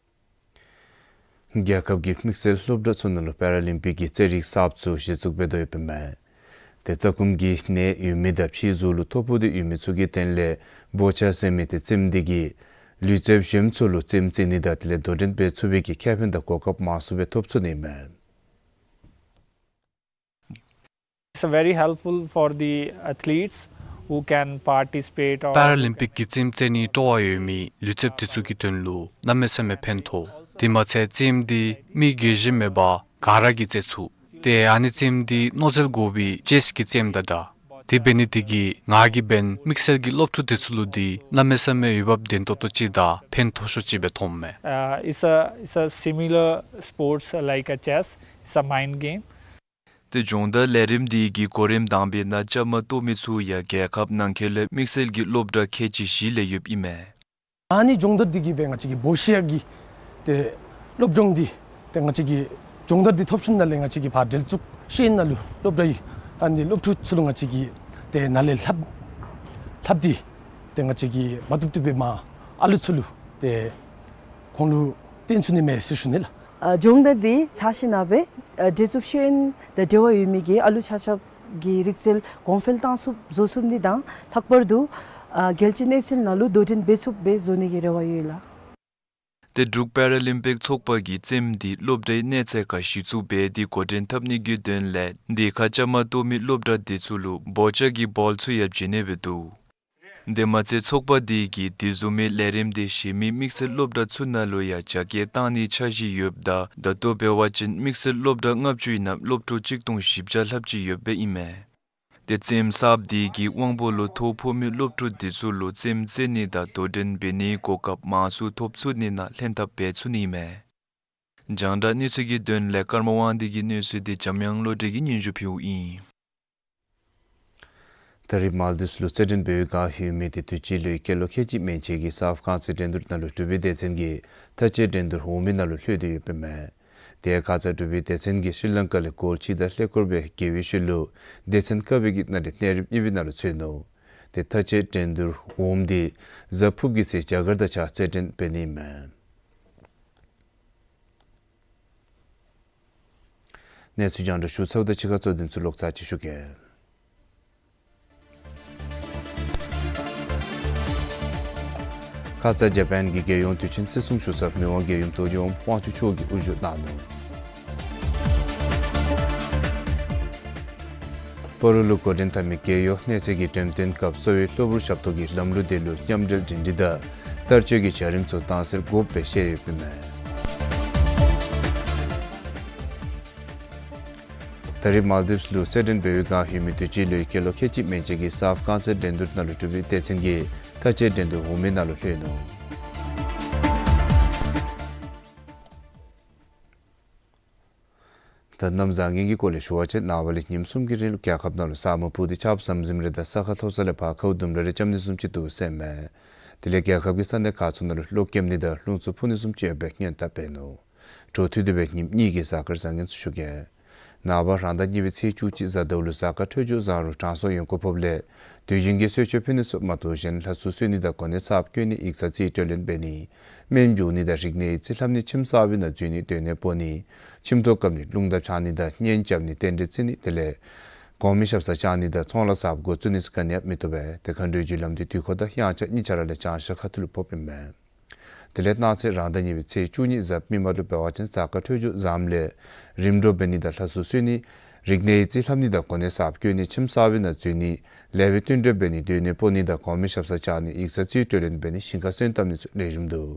རྒྱལ་ཁབ་ཀྱི་དམིགས་བསལ་སློབ་གྲྭ་ཚུ་ནང་ལུ་པེ་ར་ལིམ་པིག་གི་རྩེད་རིགས་གསརཔ་ཚུ་གཞི་བཙུགས་འབད་དོ་ཡོདཔ་ཨིན་མས། ཏེ་རྩ་ཁུངས་ཀྱི་གནས་ཡོད་མི་དང་ཕྱི་ཟུར་ལུ་ཐོ་ཕོག་སྟེ་ཡོད་མི་ཚུ་གི་དོན་ལས་བོ་ཅར་ཟེར་མི་ཏེ་རྩེདམོ་འདི་གིས་ ལུས་རྩལཔ་གཞོནམ་ཚུ་ལུ་རྩེདམོ་རྩེ་ནི་དང་དེ་ལས་དོ་འགྲན་འབད་ཚུགས་པའི་གི་ཁེ་ཕན་དང་གོ་སྐབས་མང་སུ་སྦེ་ཐོབ་ཚུགས་ནི་མས། It's very helpful for the athletes who can participate or པེ་ར་ལིམ་པིག་གི་རྩེདམོ་རྩེ་ནི་སྤྲོ་བ་ཡོད་མི་ལུས་རྩལཔ་དེ་ཚུ་གི་དོན་ལུ་གནམ་མེད་ས་མེད་ཕན་ཐོགས། དེ་མ་ཚད་རྩེདམོ་འདི་མི་རྒས་གཞོན་མེད་པར་ག་ར་གིས་རྩེ་ཚུགས། ཏེ་ཨ་ནི་རྩེདམོ་འདི་མནོ་རྩལ་དགོ་པའི་ཅེསི་གི་རྩེདམོ་དང་འདྲ། དེ་འབད་ནི་དེ་གིས་ང་གིས་འབདན་དམིགས་བསལ་གྱི་སློབ་ཕྲུག་དེ་ཚུ་ལུ་འདི་གནམ་མེད་ས་མེད་འོས་འབབ་ལྡན་ཏོག་ཏོ་ཅིག་དང་ཕན་ཐོགས་ཤོས་ཅིག་སྦེ་མཐོངམ་མས། Uh, it's a, it's a similar sports like a chess. It's a mind game. ཏེ་སྦྱོང་བརྡར་ལས་རིམ་འདི་གི་གོ་རིམ་དང་པའི་ནང་བཅའ་མར་གཏོགས་མི་ཚུ་ཡང་རྒྱལ་ཁབ་ནང་འཁོད་ལས་དམིགས་བསལ་གྱི་སློབ་གྲྭ་ཁལ་གཅིག་བཞི་ལས་ཡོདཔ་ཨིན་མས། ཨ་ནི་སྦྱོང་བརྡར་འདི་གིས་སྦེ་ང་བཅས་ཀྱི་བོ་ཤི་ཡ་གི་ཏེ་སློབ་སྦྱོང་འདི་ཏེ་ང་བཅས་ཀྱི་སྦྱོང་བརྡར་འདི་ཐོབ་ཞིནམ་ལས་ང་བཅས་ཀྱི་ཕར་འབྲེལ་གཏུག་ཤེས་ཡོན་ནང་ལུ་སློབ་གྲྭ་ཡི་ཨ་ནི་སློབ་ཕྲུག་ཚུ་ལུ་ང་བཅས་ཀྱིས་ཏེ་ནཱ་ལས་ལྷབ་ལྷབ་སྟེ་ཏེ་ང་བཅས་ཀྱིས་མ་བཏུབ་བཏུབ་སྦེ་མར་ཨ་ལུ་ཚུ་ལུ་ཏེ་ཁོང་ལུ་སྟོན་ཚུགས་ནི་མས་ཟེར་ཞུ་ནི་ལགས། ཨ་སྦྱོང་བརྡར་འདི་ཚར་ཞིནམ་སྦེ་ཨ་འབྲེལ་གཏུག་ཤེས་ཡོན་དང་འབྲེལ་བ་ཡོད་མི་གི་ཨ་ལུ་ཆ་ཁྱབ་ཀྱི་རིག་རྩལ་གོང་འཕེལ་བཏང་ཚུགསཔ་བཟོ་ཚུགས་ནི་དང་ལྷག་པར་དུ་ཨ་རྒྱལ་སྤྱིའི་གནས་ཚད་ནང་ལུ་དོ་འགྲན་འབད་ཚུགསཔ་སྦེ་བཟོ་ནི་གི་རེ་བ་ཡོད་ལགས། ཏེ་འབྲུག་པེ་ར་ལིམ་པིག་ཚོགས་པ་གིས་རྩེདམོ་འདི་སློབ་གྲྭའི་གནས་ཚད་ཁར་གཞི་བཙུགས་འབད་དེ་འགོ་འདྲེན་འཐབ་ནི་གི་དོན་ལས་འདི་ཁར་བཅའ་མར་གཏོགས་མི་སློབ་གྲྭ་འདི་ཚུ་ལུ་བོ་ཅ་གི་བཱོལ་ཚུ་ཡང་བྱིན་ནི་སྦེ་འདུག། དེ་མ་ཚད་ཚོགས་པ་འདི་གིས་དེ་བཟུམ་མའི་ལས་རིམ་འདི་གཞན་མི་དམིགས་བསལ་སློབ་གྲྭ་ཚུ་ནང་ལུ་ཡང་རྒྱ་སྐྱེད་བཏང་ནིའི་འཆར་གཞི་ཡོདཔ་ད་ད་ལྟོ་འབད་བ་ཅིན་དམིགས་བསལ་སློབ་གྲྭ་ལྔ་བཅུའི་ནང་སློབ་ཕྲུག་གཅིག་སྟོང་བཞི་བརྒྱ་ལྷགཔ་ཅིག་ཡོདཔ་ཨིན་མས། ཏེ་རྩེདམོ་གསརཔ་འདི་གི་དབང་པོ་ལུ་ཐོ་ཕོག་མི་སློབ་ཕྲུག་འདི་ཚུ་ལུ་རྩེདམོ་རྩེ་ནི་དང་དོ་འགྲན་འབད་ནིའི་གོ་སྐབས་མང་སུ་ཐོབ་ཚུགས་ནི་ནང་ལྷན་ཐབས་འབད་ཚུགས་ནི་མས། རྒྱང་བསྒྲགས་གནས་ཚུལ་གྱི་དོན་ལས་ཀརྨ་དབང་འདུས་ཀྱི་གནས་ཚུལ་འདི་འཇམ་དབྱངས་བློ་གྲོས་ཀྱིས་སྙན་ཞུ་ཕུལཝ་ཨིན། ད་རེས་མཱལ་ཌིབས་ལུ་རྩེད་འགྲན་འབད་བའི་བསྒང་ཡོད་མི་འདི་དུས་ཅི་ལུ་སྐྱེས་ལོ་ཁལ་གཅིག་མན་ཆད་ཀྱི་གཟའ་སྤེན་པ་རྩེད་འགྲན་བསྡུར་ནང་ལུ་འབྲུག་པའི་སྡེ་ཚན་གྱིས་མཐའ་དཔྱད་འགྲན་བསྡུར་འོག་མའི་ནང་ལུ་ལྷོད་དེ་ཡོདཔ་ཨིན་མས། དེ་ཁ་ཙ་འབྲུག་པའི་སྡེ་ཚན་གྱིས་ཤྲི་ལང་ཀ་ལས་གོལ་གཅིག་དང་ལྷད་སྐོར་སྦེ་རྒྱལ་བའི་ཤུལ་ལུ་སྡེ་ཚན་ཀ་པའི་གི་ནང་ལས་གནས་རིམ་གཉིས་པའི་ནང་ལུ་ཚུད་ནུག། ཏེ་མཐའ་དཔྱད་འགྲན་བསྡུར་འོགམ་འདི་གཟའ་ཕུརཔ་གི་ཚེ་རྒྱ་གར་དང་གཅིག་ཁར་རྩེད་འགྲན་འབད་ནི་ཨིན་མས། གནས་ཚུལ་རྒྱང་བསྒྲགས་ཞུ་ཚརཝ་དང་གཅིག་ཁར་གཙོ་དོན་ཚུ་ལོག་ཚར་ཅིག་ཞུ་གེ། ཁ་ཙ་ཇ་པཱན་གྱི་རྒྱལ་ཡོངས་དུས་ཆེན་བརྩི་སྲུང་ཞུ་སར་མི་དབང་རྒྱལ་ཡུམ་དོ་རྒྱལ་ཨོམ་དབང་ཕྱུག་མཆོག་གིས་དབུ་བཞུགས་གནང་ནུག། སྤ་རོ་ལུ་འགོ་འདྲེན་འཐབ་མི་རྒྱལ་ཡོངས་གནས་ཚད་ཀྱི་འགྲེམས་སྟོན་སྐབས་གསོ་བའི་གློ་བུར་ཞབས་ཏོག་གི་ལམ་ལུགས་དེ་ལུ་མཉམ་འབྲེལ་འབྲེལ་འདྲིས་དང་བསྟར་སྤྱོད་ཀྱི་བྱ་རིམ་ཚུ་དྭངས་གསལ་དགོཔ་སྦེ་བཤད་ཡོདཔ་ཨིན་མས། ད་རེས་མཱལ་ཌིབས་ལུ་རྩེད་འགྲན་འབད་བའི་བསྒང་ཡོད་མི་དུས་ཅི་ལུ་སྐྱེས་ལོ་ཁལ་གཅིག་མན་ཆད་ཀྱི་གཟའ་སྤེན་པ་རྩེད་འགྲན་བསྡུར་ནང་ལུ་འབྲུག་པའི་སྡེ་ཚན་གྱིས་མཐའ་དཔྱད་འགྲན་བསྡུར་འོག་མའི་ནང་ལུ་ལྷོད་ནུག། ད་གནམ་བཟང་ངན་གྱི་སྐོར་ལས་ཞུ་བ་ཅིན་ནངས་པ་ལས་ཉིནམ་གསུམ་གྱི་རིང་ལུ་རྒྱལ་ཁབ་ནང་ལུ་ས་སྨུག་སྤུབས་ཏེ་ཆརཔ་ཟམ་ཟིམ་རེ་དང་ས་ཁ་མཐོ་ས་ལས་ཕར་ཁཝ་ལྡུམ་ར་རེ་རྐྱབ་ནི་བཟུམ་ཅིག་འདུག་ཟེར་མས། དེ་ལས་རྒྱལ་ཁབ་ཀྱི་ས་གནས་ཁག་ཚུ་ནང་ལུ་གློག་རྐྱབ་ནི་དང་རླུང་འཚུབ་འཕུ་ནི་བཟུམ་ཅིག་ཡོདཔ་སྦེ་སྔོན་དཔག་འབད་ནུག། འཕྲོ་མཐུད་དེ་སྦེ་ཉིནམ་གཉིས་ཀྱི་གཟའ་སྐར་བཟང་ངན་ཚུ་ཞུ་གེ། ནངས་པ་རང་ཟླ་གཉིས་པའི་ཚེས་བཅུ་གཅིག་གཟའ་ཟླཝ་ལུ་གཟའ་སྐར་འཕྲོད་སྦྱོར་བཟང་རུང་གྲང་སོགས་ཡོང་གོ་ཕོགཔ་ལས་དུས་རྒྱུན་གྱི་གསོལ་མཆོད་ཕུལ་ནི་ཚུ་མ་གཏོགས་གཞན་ལྷ་སྲུང་གསོལ་ནི་དང་གོ་གནས་གསརཔ་བསྐོ་ནི་ཡིག་ཚང་རྩིས་སྤྲོད་ལེན་འབད་ནི། སྨན་སྦྱོང་ནི་དང་རིག་གནས་ཡིག་རྩིས་ལྷབ་ནི། ཁྱིམ་གསར་པའི་ནང་འཛུལ་ནི་སྡོད་གནས་སྤོ་ནི། ཁྱིམ་ཐོག་བཀབ་ནི་རླུང་ཐག་འཕྱང་ནི་དང་གཉེན་རྐྱབ་ནི་རྟེན་འབྲེལ་བརྩི་ནི་དེ་ལས་གོང་མའི་ཞབས་སར་བཅར་ནི་དང་ཚོང་ལཱ་གསརཔ་འགོ་བཙུགས་ནི་ཚུ་ག་ནི་ཡང་མི་བཏུབ་པས། དེ་མཁའ་འགྲོའི་རྒྱུ་ལམ་འདི་དུས་འཁོར་དང་དབྱངས་འཆར་གཉིས་ཆ་ར་ལས་བྱང་ཤར་ཁ་ཐུག་ལུ་ཕོགཔ་ཨིན་མས། དེ་ལས་གནངས་ཚེ་རང་ཟླ་གཉིས་པའི་ཚེས་བཅུ་གཉིས་གཟའ་མིག་དམར་ལུ་འབད་བ་ཅིན་གཟའ་སྐར་འཕྲོད་སྦྱོར་བཟངམ་ལས་རིམ་གྲོ་འབད་ནི་དང་ལྷ་སྲུང་གསོལ་ནི། རིག་གནས་ཡིག་རྩིས་ལྷབ་ནི་དང་གོ་གནས་གསརཔ་བསྐོ་ནི། ཁྱིམ་གསར་པའི་ནང་འཛུལ་ནི། ལེགས་པའི་བསྟུན་གྲོས་འབད་ནི། སྡོད་གནས་སྤོ་ནི་དང་གོང་མའི་ཞབས་སར་བཅར་ནི། ཡིག་ཚང་རྩིས་སྤྲོད་ལེན་འབད་ནི། ཞིང་ཁར་སོན་བཏབ་ནི་ཚུ་ལེགས་ཤོམ་འདུག།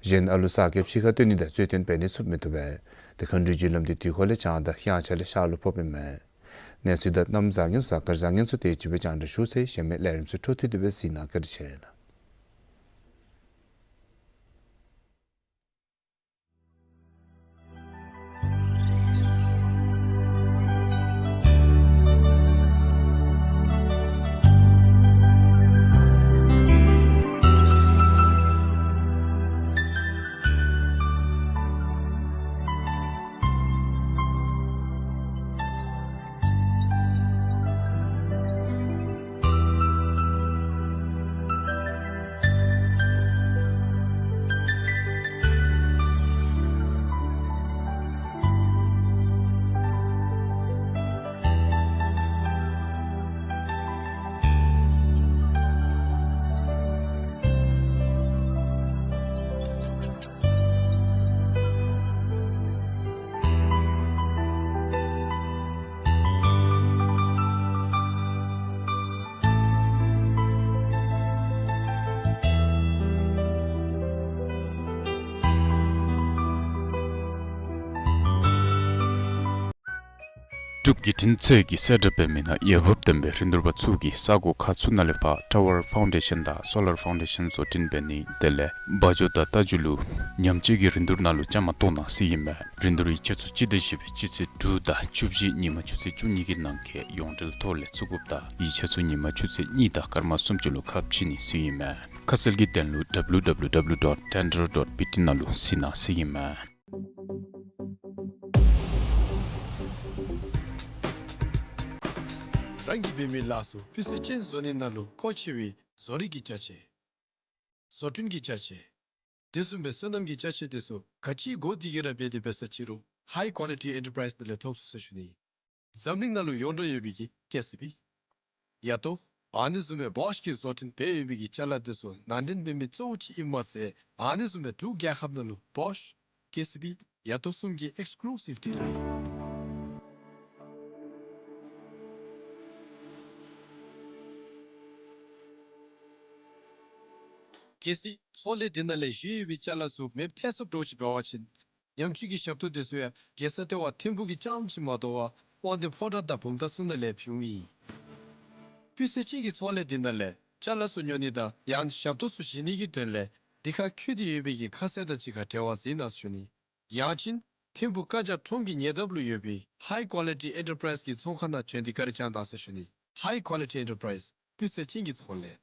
གཞན་ཨ་ལུ་གསར་སྐྱེས་ཕྱི་ཁར་བཏོན་ནི་དང་རྩོད་དོན་འབད་ནི་ཚུ་མི་བཏུབ་པས། དེ་མཁའ་འགྲོའི་རྒྱུ་ལམ་འདི་དུས་འཁོར་ལས་བྱང་དང་དབྱངས་འཆར་ལས་ཤར་ལུ་ཕོགཔ་ཨིན་མས། གནས་ཚུལ་དང་གནམ་བཟང་ངན་གཟའ་སྐར་བཟང་ངན་ཚུ་དེ་ཅིག་སྦེ་རྒྱང་བསྒྲགས་ཞུ་ཚར་ཡི། གཞན་མི་ལས་རིམ་ཚུ་འཕྲོ་མཐུད་དེ་སྦེ་གཟིགས་གནང་། བཀའ་དྲིན་ཆེ་ལགས། འབྲུག་བརྒྱུད་འཕྲིན་ཚད་ཀྱི་གསལ་བསྒྲགས་འབད་མི་ནང་འོས་འབབ་ལྡན་པའི་རིན་བསྡུར་པ་ཚུ་གིས་ས་གོ་ཁག་ཚུ་ནང་ལས་ཕར་ཊ་ཝར་ཕའུན་ཌེ་ཤཱན་དང་སོ་ལར་ཕའུན་ཌེ་ཤཱན་བཟོ་སྐྲུན་འབད་ནི་དེ་ལས་བ་འཇོ་དང་རྟ་རྒྱུག་ལུ་ཉམས་བཅོས་ཀྱི་རིན་བསྡུར་ནང་ལུ་བཅའ་མར་གཏོགས་གནང་ཟེར་ཨིན་མས། རིན་བསྡུར་ཡིག་ཆ་ཚུ་སྤྱི་ཟླ་བཞི་པའི་སྤྱི་ཚེས་དྲུག་དང་བཅུ་བཞི་ཉིན་མ་ཆུ་ཚོད་བཅུ་གཉིས་ཀྱི་ནང་འཁོད་ཡོངས་འབྲེལ་ཐོག་ལས་བཙུགས་དགོཔ་དང་ཡིག་ཆ་ཚུ་ཉིན་མ་ཆུ་ཚོད་གཉིས་དང་སྐར་མ་སུམ་ཅུ་ལུ་ཁ་ཕྱེ་ནི་ཟེར་ཨིན་མས། ཁ་གསལ་གྱི་དོན་ལུ་W W W dot tender dot B T ནང་ལུ་གཟིགས་གནང་ཟེར་ཨིན་མས། རང་གིས་འབད་མི་ལཱ་ཚུ་སྤུས་ཚད་ཅན་བཟོ་ནི་ནང་ལུ་མཁོ་ཆེ་བའི་བཟོ་རིག་གི་ཅ་ཆས། བཟོ་སྐྲུན་གྱི་ཅ་ཆས། དེ་བཟུམ་སྦེ་སོ་ནམ་གྱི་ཅ་ཆས་དེ་ཚུ་ག་ཅི་དགོ་དེ་གི་ར་འབད་དེ་འབད་ས་ཅི་རུང་High Quality Enterprise ནང་ལས་ཐོབ་ཚུགས་ཟེར་ཞུ་ནི། འཛམ་གླིང་ནང་ལུ་ཡོངས་གྲགས་ཡོད་པའི་གི་ཀེ་སི་བི། ཡ་ཏོ། ཨ་ནི་བཟུམ་སྦེ་བོཤ་གིས་བཟོ་སྐྲུན་འབད་ཡོད་པའི་གི་ཅ་ལ་དེ་ཚུ་ནང་འདྲེན་འབད་མི་གཙོ་བོ་ཅིག་ཨིནམ་མ་ཚད་ཨ་ནི་བཟུམ་སྦེ་འབྲུག་རྒྱལ་ཁབ་ནང་ལུ་བོཤ་ཀེ་སི་བི་ཡ་ཏོ་གསུམ་གྱི་ཨེགསི་ཀུ་ལུ་སིབ་ཌི་ལར་ཨིན། གལ་སྲིད་ཚོང་ལས་འདི་ནང་ལས་བཞེས་ཡོད་པའི་ཅ་ལ་ཚུ་མེདཔ་ཐལ་སོངམ་འདྲཝ་ཅིག་འབད་བ་ཅིན་ཉམས་བཅོས་ཀྱི་ཞབས་ཏོག་དེ་ཚུ་ཡང་རྒྱལ་ས་ལྟེ་བ་ཐིམ་ཕུག་གི་རྐྱངམ་ཅིག་མ་དོ་བར་དབང་འདུས་ཕོ་བྲང་དང་བུམ་ཐང་ཚུ་ནང་ལས་ཕུལཝ་ཨིན། སྤུས་ཚད་ཅན་གྱི་ཚོང་ལས་འདི་ནང་ལས་ཅ་ལ་ཚུ་ཉོ་ནི་དང་ཡང་ཞབས་ཏོག་ཚུ་བཞེས་ནི་གི་དོན་ལས་འདི་ཁར་འཁོད་དེ་ཡོད་པའི་གི་ཁ་གསལ་དང་གཅིག་ཁར་འབྲེལ་བ་འཛིན་གནང་ཟེར་ཞུ་ནི། ཡང་ཅིན་ཐིམ་ཕུག་བཀའ་རྒྱ་ཁྲོམ་གྱི་ཉེ་འདབས་ལུ་ཡོད་པའི་High Quality Enterprise གི་ཚོང་ཁང་ནང་བྱོན་ཏེ་བཀའ་དྲིན་བསྐྱང་གནང་ཟེར་ཞུ་ནི། High Quality Enterprise སྤུས་ཚད་ཅན་གྱི་ཚོང་ལས།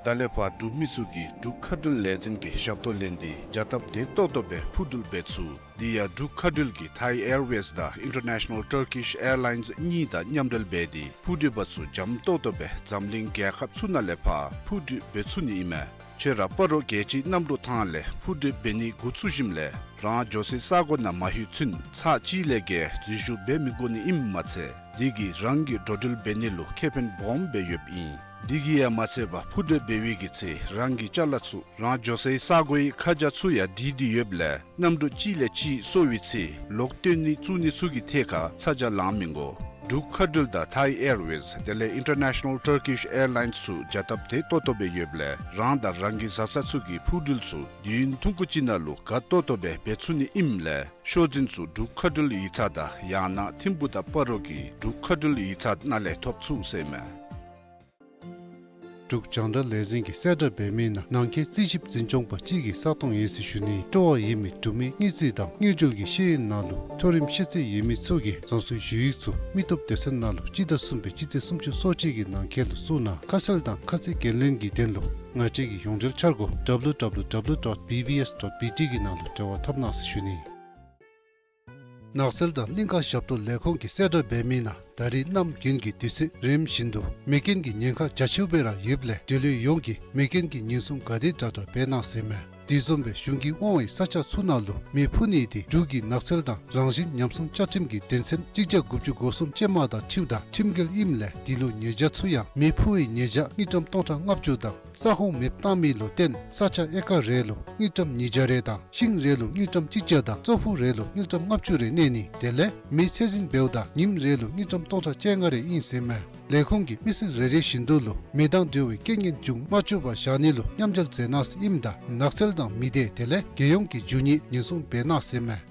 ད་ལས་ཕར་འབྲུག་མི་ཚུ་གིས་འབྲུག་མཁའ་འགྲུལ་ལས་འཛིན་གྱི་ཞབས་ཏོག་ལེན་ཏེ་བྱ་སྟབས་བདེ་ཏོག་ཏོ་སྦེ་འཕུར་འགྲུལ་འབད་ཚུགས། དེ་ཡང་འབྲུག་མཁའ་འགྲུལ་གྱིས་Thai Airways དང་International Turkish Airlines གཉིས་དང་མཉམ་འབྲེལ་འབད་དེ་འཕུར་འགྲུལ་པ་ཚུ་འཇམ་ཏོག་ཏོ་སྦེ་འཛམ་གླིང་རྒྱལ་ཁབ་ཚུ་ནང་ལས་ཕར་འཕུར་འགྲུལ་འབད་ཚུགས་ནི་ཨིན་མས། ཁྱོད་ར་སྤ་རོ་རྒྱལ་སྤྱིའི་གནམ་གྲུ་ཐང་ལས་འཕུར་འགྲུལ་འབད་ནི་འགོ་བཙུགས་ཞིནམ་ལས་རང་འགྱོ་སའི་ས་གོ་ནང་མ་ལྷོད་ཚུན་ཚར་གཅིག་ལས་བརྒལ་འཛུལ་ཞུགས་འབད་མི་དགོ་ནི་ཨིནམ་མ་ཚད་དེ་གིས་རང་གི་འགྲོ་འགྲུལ་འབད་ནི་ལུ་ཁེ་ཕན་སྦོམ་སྦེ་ཡོདཔ་ཨིན། དེ་གིས་ཡང་མ་ཚད་པར་འཕུར་འགྲུལ་འབད་བའི་གི་ཚེ་རང་གི་ཅ་ལ་ཚུ་རང་འགྱོ་སའི་ས་གོའི་ཁ་བྱང་ཚུ་ཡང་བྲིས་ཏེ་ཡོདཔ་ལས་གནམ་གྲུ་གཅིག་ལས་གཅིག་སོར་བའི་ཚེ་ལོག་བཏོན་ནི་བཙུགས་ནི་ཚུ་གི་ཐད་ཁར་ཚ་གྱང་ལང་མི་དགོ། འབྲུག་མཁའ་འགྲུལ་དང་Thai Airways དེ་ལས་International Turkish Airlines ཚུ་བྱ་སྟབས་བདེ་ཏོག་ཏོ་སྦེ་ཡོདཔ་ལས་རང་དང་རང་གི་བཟའ་ཚང་ཚུ་གི་འཕུར་འགྲུལ་ཚུ་དུས་ཡུན་ཐུང་ཀུ་ཅིག་ནང་ལུ་དགའ་ཏོག་ཏོ་སྦེ་འབད་ཚུགས་ནི་ཨིནམ་ལས་ཤོག་འཛིན་ཚུ་འབྲུག་མཁའ་འགྲུལ་ཡིག་ཚང་དང་ཡང་ན་ཐིམ་ཕུག་དང་སྤ་རོ་གི་འབྲུག་མཁའ་འགྲུལ་ཡིག་ཚང་ནང་ལས་ཐོབ་ཚུགས་ཟེར་མས། འབྲུག་རྒྱང་བསྒྲགས་ལས་འཛིན་གྱིས་གསལ་བསྒྲགས་འབད་མི་ནང་ནང་འཁོད་རྩིས་ཞིབ་འཛིན་སྐྱོང་པ་གཅིག་གི་ས་སྟོང་ཡིན་ཟེར་ཞུ་ནི། སྤྲོ་བ་ཡོད་མི་འབྲུག་མི་དངུལ་རྩིས་དང་དངུལ་འབྲེལ་གྱི་ཤེས་ཡོན་ནང་ལུ་མཐོ་རིམ་ཤེས་ཚད་ཡོད་མི་ཚུ་གིས་རང་སོའི་ཞུ་ཡིག་ཚུ་མི་སྟོབས་སྡེ་ཚན་ནང་ལུ་སྤྱི་ཟླ་གསུམ་པའི་སྤྱི་ཚེས་སུམ་ཅུ་སོ་གཅིག་གི་ནང་འཁོད་ལུ་བཙུགས་གནང་། ཁ་གསལ་དང་ཁ་ཚིག་འགན་ལེན་གྱི་དོན་ལུ་ང་བཅས་ཀྱི་ཡོངས་འབྲེལ་འཆར་སྒོ་W W W dot B B S dot B T གི་ནང་ལུ་འབྲེལ་བ་འཐབ་གནང་ཟེར་ཞུ་ནི། ནགས་ཚལ་དང་གླིང་ཁ་ཞབས་ཏོག་ལས་ཁུངས་ཀྱིས་གསལ་བསྒྲགས་འབད་མི་ནང་ད་རེས་གནམ་དགུན་གྱི་དུས་ཚོད་རིམ་བཞིན་དུ་མེ་རྐྱེན་གྱི་ཉེན་ཁ་རྒྱ་ཆེཝ་སྦེ་ར་ཡོདཔ་ལས་འབྲེལ་ཡོད་ཡོངས་ཀྱིས་མེ་རྐྱེན་གྱི་ཉེན་སྲུང་ག་དེ་དྲག་དྲག་འབད་གནང་ཟེར་མས། དེ་བཟུམ་སྦེ་གཞུང་གིས་དབང་བའི་ས་ཆ་ཚུ་ནང་ལུ་མེ་འཕུ་ནི་དེ་འབྲུག་གི་ནགས་ཚལ་དང་རང་བཞིན་ཉམས་སྲུང་བཅའ་ཁྲིམས་ཀྱི་དོན་ཚན་གཅིག་བརྒྱ་དགུ་བཅུ་གོ་གསུམ་ཅན་མ་དང་འཁྲིལཝ་ད་ཁྲིམས་འགལ་ཨིནམ་ལས་དེ་ལུ་ཉེས་བྱ་ཚུ་ཡང་མེ་འཕུ་བའི་ཉེས་བྱ་དངུལ་ཀྲམ་སྟོང་ཕྲག་ལྔ་བཅུ་དང་ས་ཁོངས་མེདཔ་བཏང་མི་ལུ་བརྟེན་ས་ཆ་ཨེ་ཀར་རེ་ལུ་དངུལ་ཀྲམ་ཉིས་བརྒྱ་རེ་དང་ཤིང་རེ་ལུ་དངུལ་ཀྲམ་གཅིག་བརྒྱ་དང་ཙོག་ཕུག་རེ་ལུ་དངུལ་ཀྲམ་ལྔ་བཅུ་རེ་གནས་ནི། དེ་ལས་མེ་ཚད་འཛིན་འབདཝ་ད་ཉིནམ་རེ་ལུ་དངུལ་ཀྲམ་སྟོང་ཕྲག་བཅོ་ལྔ་རེ་ཨིན་ཟེར་མས། ལས་ཁུངས་ཀྱིས་མི་སེར་རེ་རེ་བཞིན་དུ་ལུ་མེ་དང་འབྲེལ་བའི་རྐྱེན་ངན་འབྱུང་མ་བཅུག་པར་བཞག་ནི་ལུ་མཉམ་འབྲེལ་མཛད་གནང་ཟེར་ཨིནམ་ད་ནགས་ཚལ་དང་མི་སྡེ་དེ་ལས་རྒྱལ་ཡོངས་ཀྱི་རྒྱུ་དངོས་ཉེན་སྲུང་འབད་གནང་ཟེར་མས།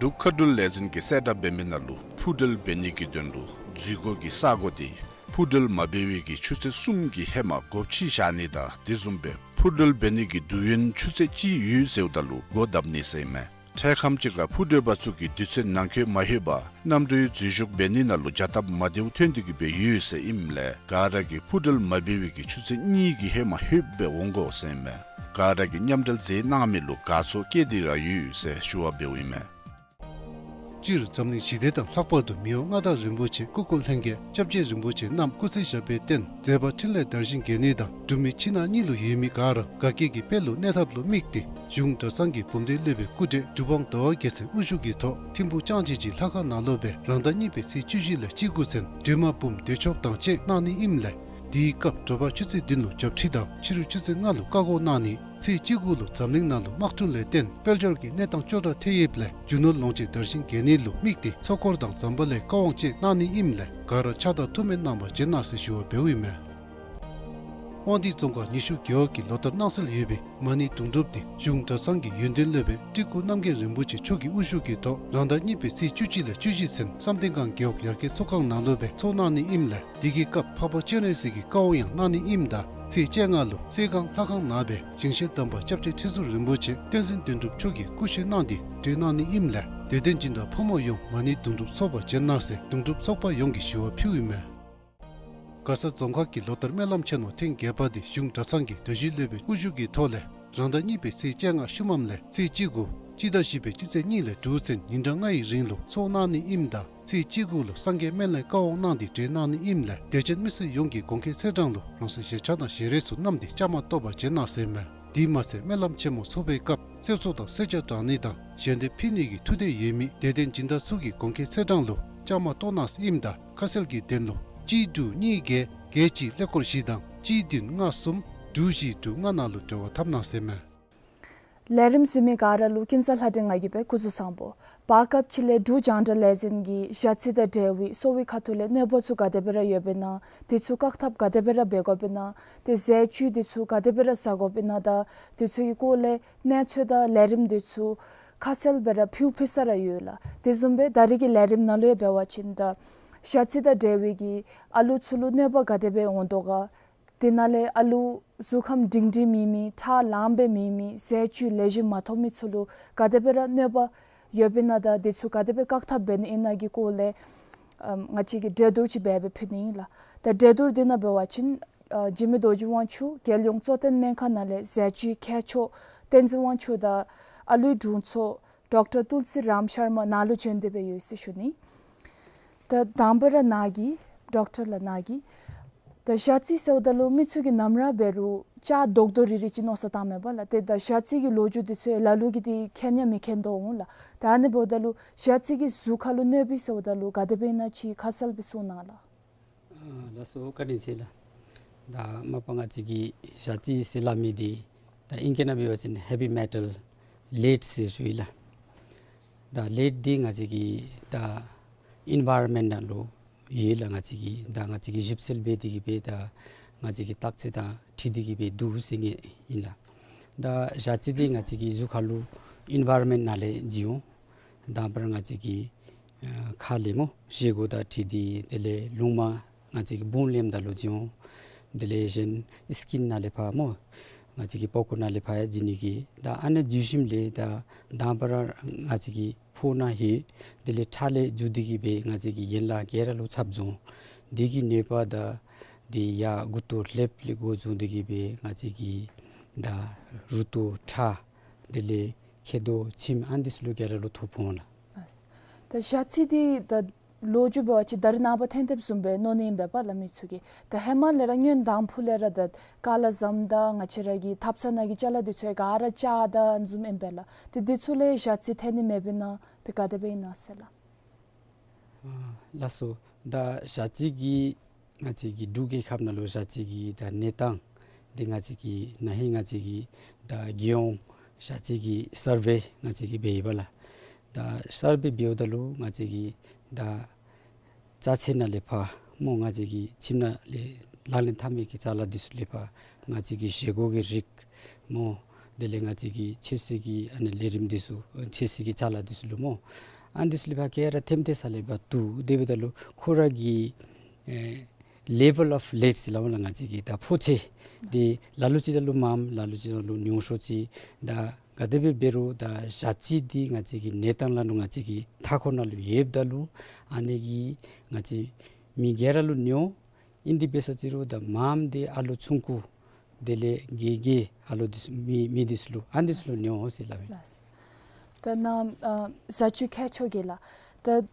འབྲུག་མཁའ་འགྲུལ་ལས་འཛིན་གྱིས་གསལ་བསྒྲགས་འབད་མི་ནང་ལུ་འཕུར་འགྲུལ་འབད་ནི་གི་དོན་ལུ་འཛུལ་སྒོ་གི་ས་གོ་དེ་འཕུར་འགྲུལ་མ་འབད་བའི་གི་ཆུ་ཚོད་གསུམ་གྱི་ཧེ་མ་སྒོ་ཕྱེ་བཞག་ནི་དང་དེ་བཟུམ་སྦེ་འཕུར་འགྲུལ་འབད་ནི་གི་དུས་ཡུན་ཆུ་ཚོད་གཅིག་ཡོད་ཟེརཝ་ད་ལུ་སྒོ་བརྡབ་ནི་ཟེར་མས། འཕྲལ་ཁམས་ཅིག་ཁར་འཕུར་འགྲུལ་པ་ཚུ་གིས་དུས་ཚོད་ནང་འཁོད་མ་ལྷོད་པར་གནམ་གྲུའི་འཛུལ་ཞུགས་འབད་ནི་ནང་ལུ་བྱ་སྟབས་མ་བདེཝ་ཐོན་ཏེ་གི་སྦེ་ཡོད་ཟེར་ཨིནམ་ལས་ག་ར་གིས་འཕུར་འགྲུལ་མ་འབད་བའི་གི་ཆུ་ཚོད་གཉིས་ཀྱི་ཧེ་མ་ལྷོདཔ་སྦེ་འོང་དགོ་ཟེར་མས། ག་ར་གིས་མཉམ་འབྲེལ་མཛད་གནང་མི་ལུ་དགའ་ཚོར་བསྐྱེད་དེ་ར་ཡོད་ཟེར་ཞུ་བ་འབདཝ་ཨིན་མས། སྤྱིར་འཛམ་གླིང་ཞི་བདེ་དང་ལྷག་པར་དུ་མི་དབང་མངའ་བདག་རིན་པོ་ཆེ་སྐུ་འཁོར་ལྷན་རྒྱས་སྐྱབས་རྗེ་རིན་པོ་ཆེ་རྣམས་སྐུ་ཚེ་ཞབས་པད་བརྟན་མཛད་པ་འཕྲིན་ལས་དར་ཞིང་རྒྱས་ནི་དང་འབྲུག་མི་ཕྱི་ནང་གཉིས་ལུ་ཡོད་མི་ག་ར་དགའ་སྐྱིད་ཀྱི་དཔལ་ལུ་གནས་ཐབས་ལུ་དམིགས་ཏེ་གཞུང་གྲྭ་ཚང་གི་བུམ་སྡེ་སློབ་དཔོན་སྐུ་བགྲེས་གྲུབ་དབང་ཟླ་བ་རྒྱལ་མཚན་དབུ་བཞུགས་ཀྱི་ཐོག་ཐིམ་ཕུག་ལྕང་སྤྱོད་ཀྱི་ལྷ་ཁང་ནང་ལུ་སྦེ་རང་ཟླ་གཉིས་པའི་ཚེས་བཅུ་བཞི་ལས་བཅུ་དགུ་ཚུན་སྒྲོལ་མ་འབུམ་བདེ་མཆོག་དང་བཅས་གནང་ནི་ཨིནམ་ལས་དེའི་སྐབས་དྲོ་པ་ཆུ་ཚོད་བདུན་ལུ་བྱབས་ཁྲི་དང་ཕྱི་རུ་ཆུ་ཚོད་ལྔ་ལུ་བཀའ་བསྒོ་གནང་ནི། ཚེས་བཅུ་དགུ་ལུ་འཛམ་གླིང་ནང་ལུ་དམག་འཁྲུག་ལས་བརྟེན་དཔལ་འབྱོར་གྱི་གནས་སྟངས་སྐྱོ་དྲགས་ཐལ་ཡོདཔ་ལས་རྒྱུ་ནོར་ལོངས་སྤྱོད་དར་ཞིང་རྒྱས་ནི་ལུ་དམིགས་ཏེ་ཚོགས་འཁོར་དང་ཛམ་བྷ་ལའི་བཀའ་དབང་བཅས་གནང་ནི་ཨིནམ་ལས་ག་ར་ཕྱག་དང་ཐུགས་སྨོན་གནང་བར་བྱོན་གནང་ཟེར་ཞུ་བ་འབདཝ་ཨིན་མས། དབང་འདུས་རྫོང་ཁག་ཉི་ཤུ་རྒེད་འོག་གི་ལོ་ལྟར་གནང་སྲོལ་ཡོད་པའི་མ་ཎི་དུང་སྒྲུབ་འདི་གཞུང་གྲྭ་ཚང་གི་ཡོན་ཏན་སློབ་དཔོན་སྤྲུལ་སྐུ་རྣམ་རྒྱལ་རིན་པོ་ཆེ་མཆོག་གི་དབུ་བཞུགས་ཀྱི་ཐོག་རང་ཟླ་གཉིས་པའི་ཚེས་བཅུ་གཅིག་ལས་བཅུ་བཞི་ཚུན་བསམ་གཏན་ཁང་རྒེད་འོག་ཡར་རྒྱས་ཚོགས་ཁང་ནང་ལུ་སྦེ་ཚོགས་གནང་ནི་ཨིནམ་ལས་དེ་གི་སྐབས་འཕགས་པ་སྤྱན་རས་གཟིགས་ཀྱི་བཀའ་དབང་ཡང་གནང་ནི་ཨིནམ་ད་ཚེས་བཅོ་ལྔ་ལུ་གསས་སྒང་ལྷ་ཁང་ནང་སྦེ་ཞིང་གཤེགས་དམ་པ་སྐྱབས་རྗེ་ཁྲི་ཟུར་རིན་པོ་ཆེ་བསྟན་འཛིན་དོན་གྲུབ་མཆོག་གིས་སྐུ་གཤེགས་གནང་སྟེ་གྲོལ་གནང་ནི་ཨིནམ་ལས་དད་ལྡན་སྦྱིན་བདག་ཕོ་མོ་ཡོངས་མ་ཎི་དུང་སྒྲུབ་ཚོགས་པར་བྱོན་གནང་ཟེར་དུང་སྒྲུབ་ཚོགས་པ་ཡོངས་ཀྱིས་ཞུ་བ་ཕུལཝ་ཨིན་མས། མགར་ས་རྫོང་ཁག་གི་ལོ་ལྟར་སྨོན་ལམ་ཆེན་མོ་ཐེངས་བརྒྱད་པ་འདི་གཞུང་གྲྭ་ཚང་གི་དོན་ཞུ་སློབ་དཔོན་དབུ་བཞུགས་ཀྱི་ཐོག་ལས་རང་ཟླ་གཉིས་པའི་ཚེས་བཅོ་ལྔ་ཤུལ་མམ་ལས་ཚེས་བཅུ་དགུ་སྤྱི་ཟླ་བཞི་པའི་སྤྱི་ཚེས་གཉིས་ལས་དྲུག་ཚུན་ཉིན་གྲངས་ལྔ་ཡི་རིང་ལུ་ཚོགས་གནང་ནི་ཨིནམ་ད་ཚེས་བཅུ་དགུ་ལུ་སངས་རྒྱས་སྨན་བླའི་བཀའ་དབང་གནང་སྟེ་གྲོལ་གནང་ནི་ཨིནམ་ལས་དད་ཅན་མི་སེར་ཡོངས་ཀྱིས་དགོན་ཁའི་ཚེས་གྲངས་ལུ་རང་སོའི་བཞེས་ཆག་དང་བཞེས་རས་ཚུ་བསྣམས་ཏེ་བཅའ་མར་གཏོགས་པར་བྱོན་གནང་ཟེར་མས། དེ་མ་ཚད་སྨོན་ལམ་ཆེན་མོ་ཚོགས་པའི་སྐབས་གསེར་མཚོ་དང་གསེར་ཇ་དྲང་ནི་དང་ཞལ་འདེབས་ཕུལ་ནི་གི་ཐུགས་འདོད་ཡོད་མི་དད་ལྡན་སྦྱིན་བདག་ཚུ་གིས་དགོན་ཁའི་ཚེས་གྲངས་ལུ་བཅའ་མར་གཏོགས་གནང་ཟེར་ཨིནམ་ད་ཁ་གསལ་གྱི་དོན་ལུ་གཅིག་དྲུག་གཉིས་བརྒྱད་བརྒྱད་གཅིག་ཀླད་ཀོར་བཞི་དང་གཅིག་བདུན་ལྔ་གསུམ་དྲུག་བཞི་དྲུག་ལྔ་ནང་ལུ་འབྲེལ་བ་འཐབ་གནང་ཟེར་མས། ལས་རིམ་གཟིགས་མི་ག་ར་ལུ་ཀུན་བཟང་ལྷ་སྒྲོན་ང་གིས་སྦེ་སྐུ་གཟུགས་བཟང་པོ། བར་སྐབས་ཅིག་ལས་འབྲུག་རྒྱང་བསྒྲགས་ལས་འཛིན་གྱིས་ཞ་རྩི་དང་འབྲེལ་བའི་གསོ་བའི་ཁ་ཐུག་ལས་གནོད་པ་ཚུ་ག་དེ་སྦེ་ར་ཡོདཔ་ཨིན་ན། དེ་ཚུ་བཀག་ཐབས་ག་དེ་སྦེ་ར་འབད་དགོཔ་ཨིན་ན། ཏེ་ཟས་བཅུད་དེ་ཚུ་ག་དེ་སྦེ་ར་ཟ་དགོཔ་ཨིན་ན་དང་དེ་ཚུ་གི་སྐོར་ལས་གནས་ཚུལ་དང་ལས་རིམ་དེ་ཚུ་ཁ་གསལ་སྦེ་ར་ཕུལ་ཕུལ་ས་ར་ཡོད་ལགས། དེ་བཟུམ་སྦེ་ད་རེས་ཀྱི་ལས་རིམ་ནང་ལུ་ཡང་འབད་བ་ཅིན་ད་ཞ་རྩི་དང་འབྲེལ་བའི་གི་ཨ་ལུ་ཚུ་ལུ་གནོད་པ་ག་དེ་སྦེ་འོང་དོ་ག། དེ་ནང་ལས་ཨ་ལུ་གཟུགས་ཁམས་སྒྲིང་སྒྲིང་མེད་མི་ཁྲག་ལངམ་སྦེ་མེད་མི་ཟས་བཅུད་ལེགས་ཤོམ་མ་ཐོབ་མི་ཚུ་ལུ་ག་དེ་སྦེ་ར་གནོད་པ་ཡོདཔ་ཨིན་ན་དང་དེ་ཚུ་ག་དེ་སྦེ་བཀག་ཐབས་འབད་ནི་ཨིན་ན་གི་སྐོར་ལས་ཨམ་ང་བཅས་ཀྱིས་གྲོས་བསྡུར་ཅིག་འབད་སྦེ་ཕུལ་ནི་ཨིན་ལགས། ད་གྲོས་བསྡུར་འདི་ནང་འབད་བ་ཅིན་ཨ་འཇིགས་མེད་རྡོ་རྗེ་དབང་ཕྱུག་རྒྱལ་ཡོངས་གཙོ་བསྟེན་སྨན་ཁང་ནང་ལས་ཟས་བཅུད་མཁས་མཆོག་བསྟན་འཛིན་དབང་ཕྱུག་དང་ཨ་ལུའི་དྲུང་འཚོ་ཌོག་ཊར་ཏུལ་སི་རམ་ཤར་མ་ནཱ་ལུ་བྱོན་ཏེ་སྦེ་ཡོད་ཟེར་ཞུ་ནི། ད་དང་པ་ར་ནཱ་གིས་ཌོག་ཊར་ལགས་ནཱ་གིས་ད་ཞ་རྩི་ཟེརཝ་ད་ལུ་མི་ཚུ་གིས་ནམ་ར་འབད་རུང་ལྕགས་རྡོག་རྡོག་རིལ་རི་ཅིག་མནོ་བསམ་བཏངམ་མས་པ་ལགས། ཏེ་ད་ཞ་རྩི་གི་ལོ་རྒྱུས་དེ་ཚུ་ལ་ལུ་གིས་ཏེ་མཁྱེན་ཡང་མི་མཁྱེན་དོ་འོང་ལགས། ད་ཨ་ནི་འབདཝ་ད་ལུ་ཞ་རྩི་གིས་གཟུགས་ཁར་ལུ་གནོད་པས་ཟེརཝ་ད་ལུ་ག་དེ་སྦེ་ཨིན་ན་ཅིག་ཁ་གསལ་སྦེ་གསུང་གནང་ལགས། ཨ་ལགས་སོ། བཀའ་དྲིན་ཆེ་ལགས། ད་མ་པ་ང་བཅས་ཀྱི་ཞ་རྩི་ཟེར་སླབ་མི་འདི་ད་ཨིང་སྐད་ནང་འབད་བ་ཅིན་ཧེ་བི་མེ་ཊལ་ལེཌ་ཟེར་ཞུ་ཡི་ལགས། ད་ལེཌ་འདི་ང་བཅས་ཀྱི་ད་ཨིན་བཱ་རོན་མེནཊ་ནང་ལུ་ཡོད་ལགས། ང་བཅས་ཀྱི་ད་ང་བཅས་ཀྱིས་ཞིབ་འཚོལ་འབད་དེ་གིས་སྦེ་ད་ང་བཅས་ཀྱིས་བརྟག་དཔྱད་དང་འཁྲིལ་ཏེ་གིས་སྦེ་འདུག་ཟེར་ངེས་ཨིན་ལགས། ད་ཞ་རྩི་འདི་ང་བཅས་ཀྱི་གཟུགས་ཁར་ལུ་ཨིན་བཱ་རོན་མེནཊ་ནང་ལས་བྱུང་འོང་། དང་པ་ར་ང་བཅས་ཀྱི་ཨ་ཁ་ལས་སྨོ་བཞེས་སྒོ་དང་འཁྲིལ་ཏེ་དེ་ལས་རླུང་མ་ང་བཅས་ཀྱི་བུང་ལེནམ་ད་ལུ་བྱུང་འོང་། དེ་ལས་གཞན་སི་ཀིན་ནང་ལས་ཕར་སྨོ་ང་བཅས་ཀྱི་པགས་ཀོ་ནང་ལས་ཕར་ཡང་བྱུང་ནི་གི་ད་ཨ་ནི་བྱུང་ཞིནམ་ལས་ད་དང་པ་ར་ང་བཅས་ཀྱི་ཕོཝ་ནང་ལྷོད། དེ་ལས་ཁྲག་ལས་འགྱུར་ཏེ་གིས་སྦེ་ང་བཅས་ཀྱི་ཡན་ལག་ག་ར་ལུ་ཁྱབ་འགྱོ་འོང་། དེ་གི་གནོད་པ་དང་དེ་ཡར་མགུ་ཏོ་ལྷེབ་ལས་འགོ་བཟུང་སྟེ་གིས་སྦེ་ང་བཅས་ཀྱི་ད་རུ་ཏོ་ཁྲག་དེ་ལས་མཁལ་རྡོག་མཆིནམ་ཨ་ནི་ཚུ་ལུ་ག་ར་ལུ་ཐོབ་འོང་ལགས། ལགས། ད་ཞ་རྩི་འདི་ད་ལོ་རྒྱུས་འབད་བ་ཅིན་ད་རེས་ནངས་པ་ཐོན་ཐོནམ་བཟུམ་སྦེ་མནོ་ནི་ཨིན་པས་པ་ལགས་མི་ཚུ་གིས། ད་ཧེ་མ་ལས་ར་སྔོན་དང་ཕུ་ལས་ར་ད་ཀ་ལ་བཟུམ་དང་ང་བཅས་ར་གི་ཐབ་ཚང་ནང་གི་ཅ་ལ་འདི་ཚུ་ག་ར་ལྕགས་དང་བཟུམ་ཨིན་པས་ལགས། ཏེ་འདི་ཚུ་ལས་ཞ་རྩི་ཐོན་ནི་མེདཔ་ཨིན་ན་ཏེ་ག་དེ་སྦེ་ཨིན་ན་ཟེར་ལགས། ཨ་ལགས་སོ། ད་ཞ་རྩི་གི་ང་བཅས་ཀྱི་འབྲུག་རྒྱལ་ཁབ་ནང་ལུ་ཞ་རྩི་གི་ད་གནས་སྟངས་འདི་ང་བཅས་ཀྱིས་ན་ཧིང་ང་བཅས་ཀྱིས་ད་རྒྱལ་ཡོངས་ཞ་རྩི་གི་སར་ཝེ་ང་བཅས་ཀྱིས་འབད་ཡི་པ་ལགས། ད་སར་ཝེ་འབདཝ་ད་ལུ་ང་བཅས་ཀྱིས་ད་རྩ་ཚད་ནང་ལས་ཕར་སྨོ་ང་བཅས་ཀྱི་ཁྱིམ་ནང་ལས་ལག་ལེན་འཐབ་མི་གི་ཅ་ལ་འདི་ཚུ་ལས་ཕར་ང་བཅས་ཀྱི་བཞེས་སྒོ་གི་རིགས་སྨོ་དེ་ལས་ང་བཅས་ཀྱི་ཆོས་སྲིད་ཀྱི་ཨ་ནི་ལས་རིམ་འདི་ཚུ་ཆོས་སྲིད་ཀྱི་ཅ་ལ་འདི་ཚུ་ལུ་སྨོ་ཨ་ནི་འདི་ཚུ་ལས་ཕར་ག་ར་ཐེམ་ཐེ་ས་ལས་ཕར་བཏུབ། དེ་འབདཝ་ད་ལུ་ཁོ་ར་གི་ཨེ་ལེ་བཱལ་ཨོཕ་ལེཌ་ཟེར་སླབ་མས་ལགས། ང་བཅས་ཀྱི་ད་ཕོ་ཆེ་འདི་ལ་ལུ་ཅིག་ད་ལུ་མངམ་ལ་ལུ་ཅིག་ད་ལུ་ཉུང་ཤོས་ཅིག་ད་ག་དེ་སྦེ་འབད་རུང་ད་ཞ་རྩི་འདི་ང་བཅས་ཀྱི་གནས་སྟངས་ལ་ནུ་ང་བཅས་ཀྱི་མཐའ་འཁོར་ནང་ལུ་ཡོདཔ་ད་ལུ་ཨ་ནི་གིས་ང་བཅས་མི་ག་ར་ལུ་ཉོ། ཨིན་དེ་འབད་ས་ཅི་རུང་ད་མངམ་འདི་ཨ་ལོ་ཆུང་ཀུ་དེ་ལས་གི་གི་ཨ་ལོ་འདི་ཚུ་མི་མི་འདི་ཚུ་ལུ་ཨ་འདི་ཚུ་ལུ་ཉོ་ཟེར་སླབ་ཨིན། ལགས། ད་ནཱ་ཨ་ཟས་བཅུད་མཁས་མཆོག་གིས་ལགས། ད་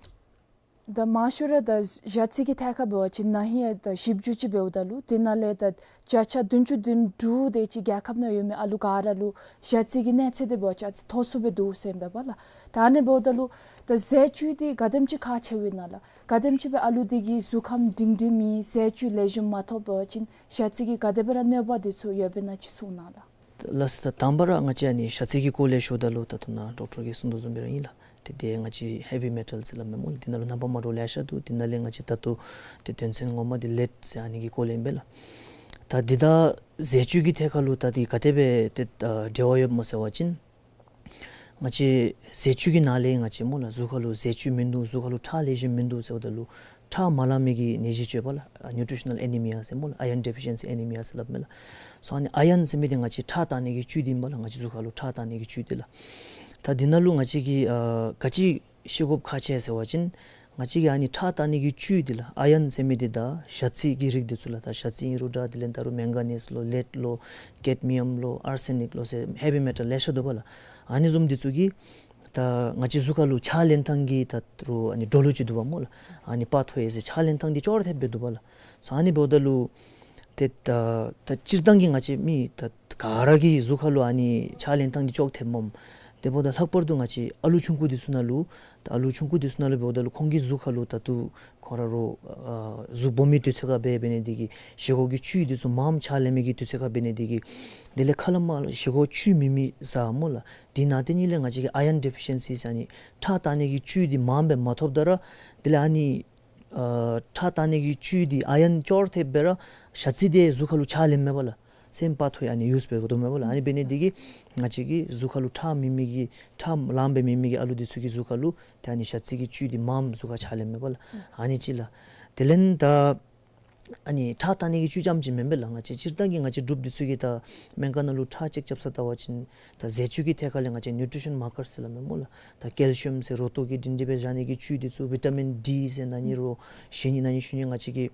ད་མང་ཤོས་ར་ད་ཞ་རྩི་གི་ཐད་ཁར་འབད་བ་ཅིན་ན་ཧིང་ཡང་ད་ཞིབ་འཇུག་ཅིག་འབདཝ་ད་ལུ་དེ་ནང་ལས་ད་བརྒྱ་ཆ་བདུན་ཅུ་དོན་དྲུག་དེ་ཅིག་རྒྱལ་ཁབ་ནང་ཡོད་མི་ཨ་ལུ་ག་ར་ལུ་ཞ་རྩི་གི་གནས་ཚད་དེ་འབད་བ་ཅིན་ཨ་ཙི་མཐོ་སུ་སྦེ་འདུག་ཟེར་ཨིན་པས་པ་ལགས། ད་ཨ་ནི་འབདཝ་ད་ལུ་ད་ཟས་བཅུད་དེ་ག་དེམ་ཅིག་ཁག་ཆེཝ་ཨིན་ན་ལགས། ག་དེམ་ཅིག་སྦེ་ཨ་ལུ་དེ་གི་གཟུགས་ཁམས་སྒྲིང་སྒྲིང་མེད་ཟས་བཅུད་ལེགས་ཤོམ་མ་ཐོབ་པ་ཅིན་ཞ་རྩི་གི་ག་དེ་སྦེ་ར་གནོད་པ་དེ་ཚུ་ཡོདཔ་ཨིན་ན་ཅིག་གསུང་གནང་ལགས། ལགས་སོ། ད་དང་པ་ར་ང་བཅས་ཨ་ནི་ཞ་རྩི་གི་སྐོར་ལས་ཞུཝ་ད་ལུ་ད་ལྟོ་ནཱ་ཌོག་ཊར་གྱིས་གསུང་དོ་བཟུམ་སྦེ་ར་ཨིན་ལགས། ཏེ་དེ་ང་བཅས་ཧེ་བི་མེ་ཊལ་ཟེར་སླབ་མས་སྨོ། དེ་ནང་ལུ་རྣམ་པ་མ་འདྲཝ་ལེ་ཤ་འདུག། དེ་ནང་ལས་ང་བཅས་ད་ལྟོ་ཏེ་དོན་ཚན་ངོ་མ་འདི་ལེཌ་ཟེར་ཨ་ནི་གི་སྐོར་ལས་ཨིན་པས་ལགས། ད་འདི་དང་ཟས་བཅུད་ཀྱི་ཐད་ཁར་ལུ་ད་འདི་ག་དེ་སྦེ་ཏེ་ཨ་འབྲེལ་བ་ཡོདཔ་སྨོ་ཟེར་བ་ཅིན་ང་བཅས་ཟས་བཅུད་ཀྱི་ནང་ལས་ང་བཅས་སྨོ་ལགས་གཟུགས་ཁར་ལུ་ཟས་བཅུད་མིན་འདུག། གཟུགས་ཁར་ལུ་ཁྲག་ལེགས་ཤོམ་མིན་འདུག་ཟེརཝ་ད་ལུ་ཁྲག་མ་ལང་མི་གི་ནད་གཞི་ཅིག་ཡོདཔ་ལགས། ཨ་nutritional anemia ཟེར་སྨོ་ལགས། Iron deficiency anemia ཟེར་སླབ་མས་ལགས། སོ་ཨ་ནི་ཨ་ཡོན་ཟེར་མི་འདི་ང་བཅས་ཁྲག་བཏང་ནི་གི་བཅུད་འདི་ཨིན་པས་ལགས། ང་བཅས་གཟུགས་ཁར་ལུ་ཁྲག་བཏང་ནི་གི་བཅུད་འདི་ལགས། ད་འདི་ནང་ལུ་ང་བཅས་ཀྱིས་ཨ་ག་ཅི་ཤེས་དགོཔ་ཁག་ཆེ་ཟེར་བ་ཅིན་ང་བཅས་ཀྱིས་ཨ་ནི་ཁྲག་བཏང་ནི་གི་བཅུད་འདི་ལགས་ཨ་ཡོན་ཟེར་མི་འདི་ད་ཞ་རྩི་གི་རིགས་འདི་ཚུ་ལགས། ད་ཞ་རྩི་ཨིན་རུང་འདྲ། དེ་ལས་ད་རུང་མེང་ག་ནིས་ལོ་ལེཌ་ལོ་ཀེཌ་མི་ཡམ་ལོ་ཨར་སེ་ནིཀ་ལོ་ཟེར་ཧེ་བི་མེ་ཊལ་ལེ་ཤ་འདུག་པ་ལགས། ཨ་ནི་བཟུམ་འདི་ཚུ་གིས་ད་ང་བཅས་གཟུགས་ཁར་ལུ་ཕྱག་ལེན་ཐངས་ཀྱི་ད་རུང་ཨ་ནི་འགྲོ་ལུགས་ཅིག་འདུག་པ་སྨོ་ལགས། ཨ་ནི་པ་ཐོ་ཡེ་ཟེར་ཕྱག་ལེན་ཐངས་འདི་ཅོག་ར་འཐདཔ་སྦེ་འདུག་པ་ལགས། སོ་ཨ་ནི་འབདཝ་ད་ལུ་ཏེ་ད་ད་སྤྱིར་བཏང་གི་ང་བཅས་མི་ད་ག་ར་གི་གཟུགས་ཁར་ལུ་ཨ་ནི་ཕྱག་ལེན་ཐངས་འདི་ཅོག་འཐདཔ་མས། དེ་འབདཝ་ད་ལྷག་པར་དུ་ང་བཅས་ཨ་ལུ་ཆུང་ཀུ་འདི་ཚུ་ནང་ལུ་ད་ཨ་ལུ་ཆུང་ཀུ་འདི་ཚུ་ནང་ལུ་འབདཝ་ད་ལུ་ཁོང་གི་གཟུགས་ཁར་ལུ་ད་ལྟོ་ཁོང་ར་རོགས་ཨ་གཟུགས་སྦོམ་མི་དུས་ཚོད་ཁར་འབད་འབད་ནི་འདི་གིས་བཞེས་སྒོ་གི་བཅུད་འདི་ཚུ་མངམ་ཕྱག་ལེན་མི་གི་དུས་ཚོད་ཁར་འབད་ནི་འདི་གིས་དེ་ལས་ཁ་ལས་མར་བཞེས་སྒོ་བཅུད་མེད་མི་བཟའཝ་སྨོ་ལགས། དེ་ནང་དེ་ཉིད་ལས་ང་བཅས་ཀྱི་ཨ་ཡོན་ཌི་ཕི་ཤན་སི་ཟེར་ཨ་ནི་ཁྲག་བཏང་ནི་གི་བཅུད་འདི་མངམ་སྦེ་མ་ཐོབ་ད་ར་དེ་ལས་ཨ་ནི་ཨ་ཁྲག་བཏང་ནི་གི་བཅུད་འདི་ཨ་ཡོན་ཅོག་ར་འཐདཔ་སྦེ་ར་ཞ་རྩི་འདི་གཟུགས་ཁར་ལུ་ཕྱག་ལེནམ་མས་པ་ལགས། སེམས་པ་ཐོ་ཡ་ཨ་ནི་ཡུས་འབད་དགོ་དོ་མས་པ་ལགས། ཨ་ནི་འབད་ནི་འདི་གིས་ང་བཅས་ཀྱི་གཟུགས་ཁར་ལུ་ཁྲག་མེད་མི་གི་ཁྲག་ལངམ་སྦེ་མེད་མི་གི་ཨ་ལུ་འདི་ཚུ་གི་གཟུགས་ཁར་ལུ་ཏེ་ཨ་ནི་ཞ་རྩི་གི་བཅུད་འདི་མངམ་གཟུགས་ཁར་ཕྱག་ལེནམ་མས་པ་ལགས། ཨ་ནི་གཅིག་ལགས། དེ་ལས་ད་ཨ་ནི་ཁྲག་བཏང་ནི་གི་བཅུད་རྐྱངམ་ཅིག་མེན་པས་ལགས། ང་བཅས་སྤྱིར་བཏང་གི་ང་བཅས་འབྲུགཔ་འདི་ཚུ་གིས་ད་སྨན་ཁང་ནང་ལུ་ཁྲག་ཅེཀ་རྐྱབ་ས་བལྟ་བ་ཅིན་ད་ཟས་བཅུད་ཀྱི་ཐད་ཁར་ལས་ང་བཅས་ནིའུ་ཊི་རི་ཤན་མར་ཀར་ཟེར་སླབ་མས་སྨོ་ལགས། ད་ཀེལ་ཤི་ཡམ་ཟེར་རུ་ཏོག་གི་སྒྲིང་སྒྲི་སྦེ་བཞག་ནི་གི་བཅུད་འདི་ཚུ་བི་ཊ་མིན་ཌི་ཟེར་ན་ནི་རོགས་གཞན་ཨིན་ན་ནི་ཤུལ་ནི་ང་བཅས་ཀྱི་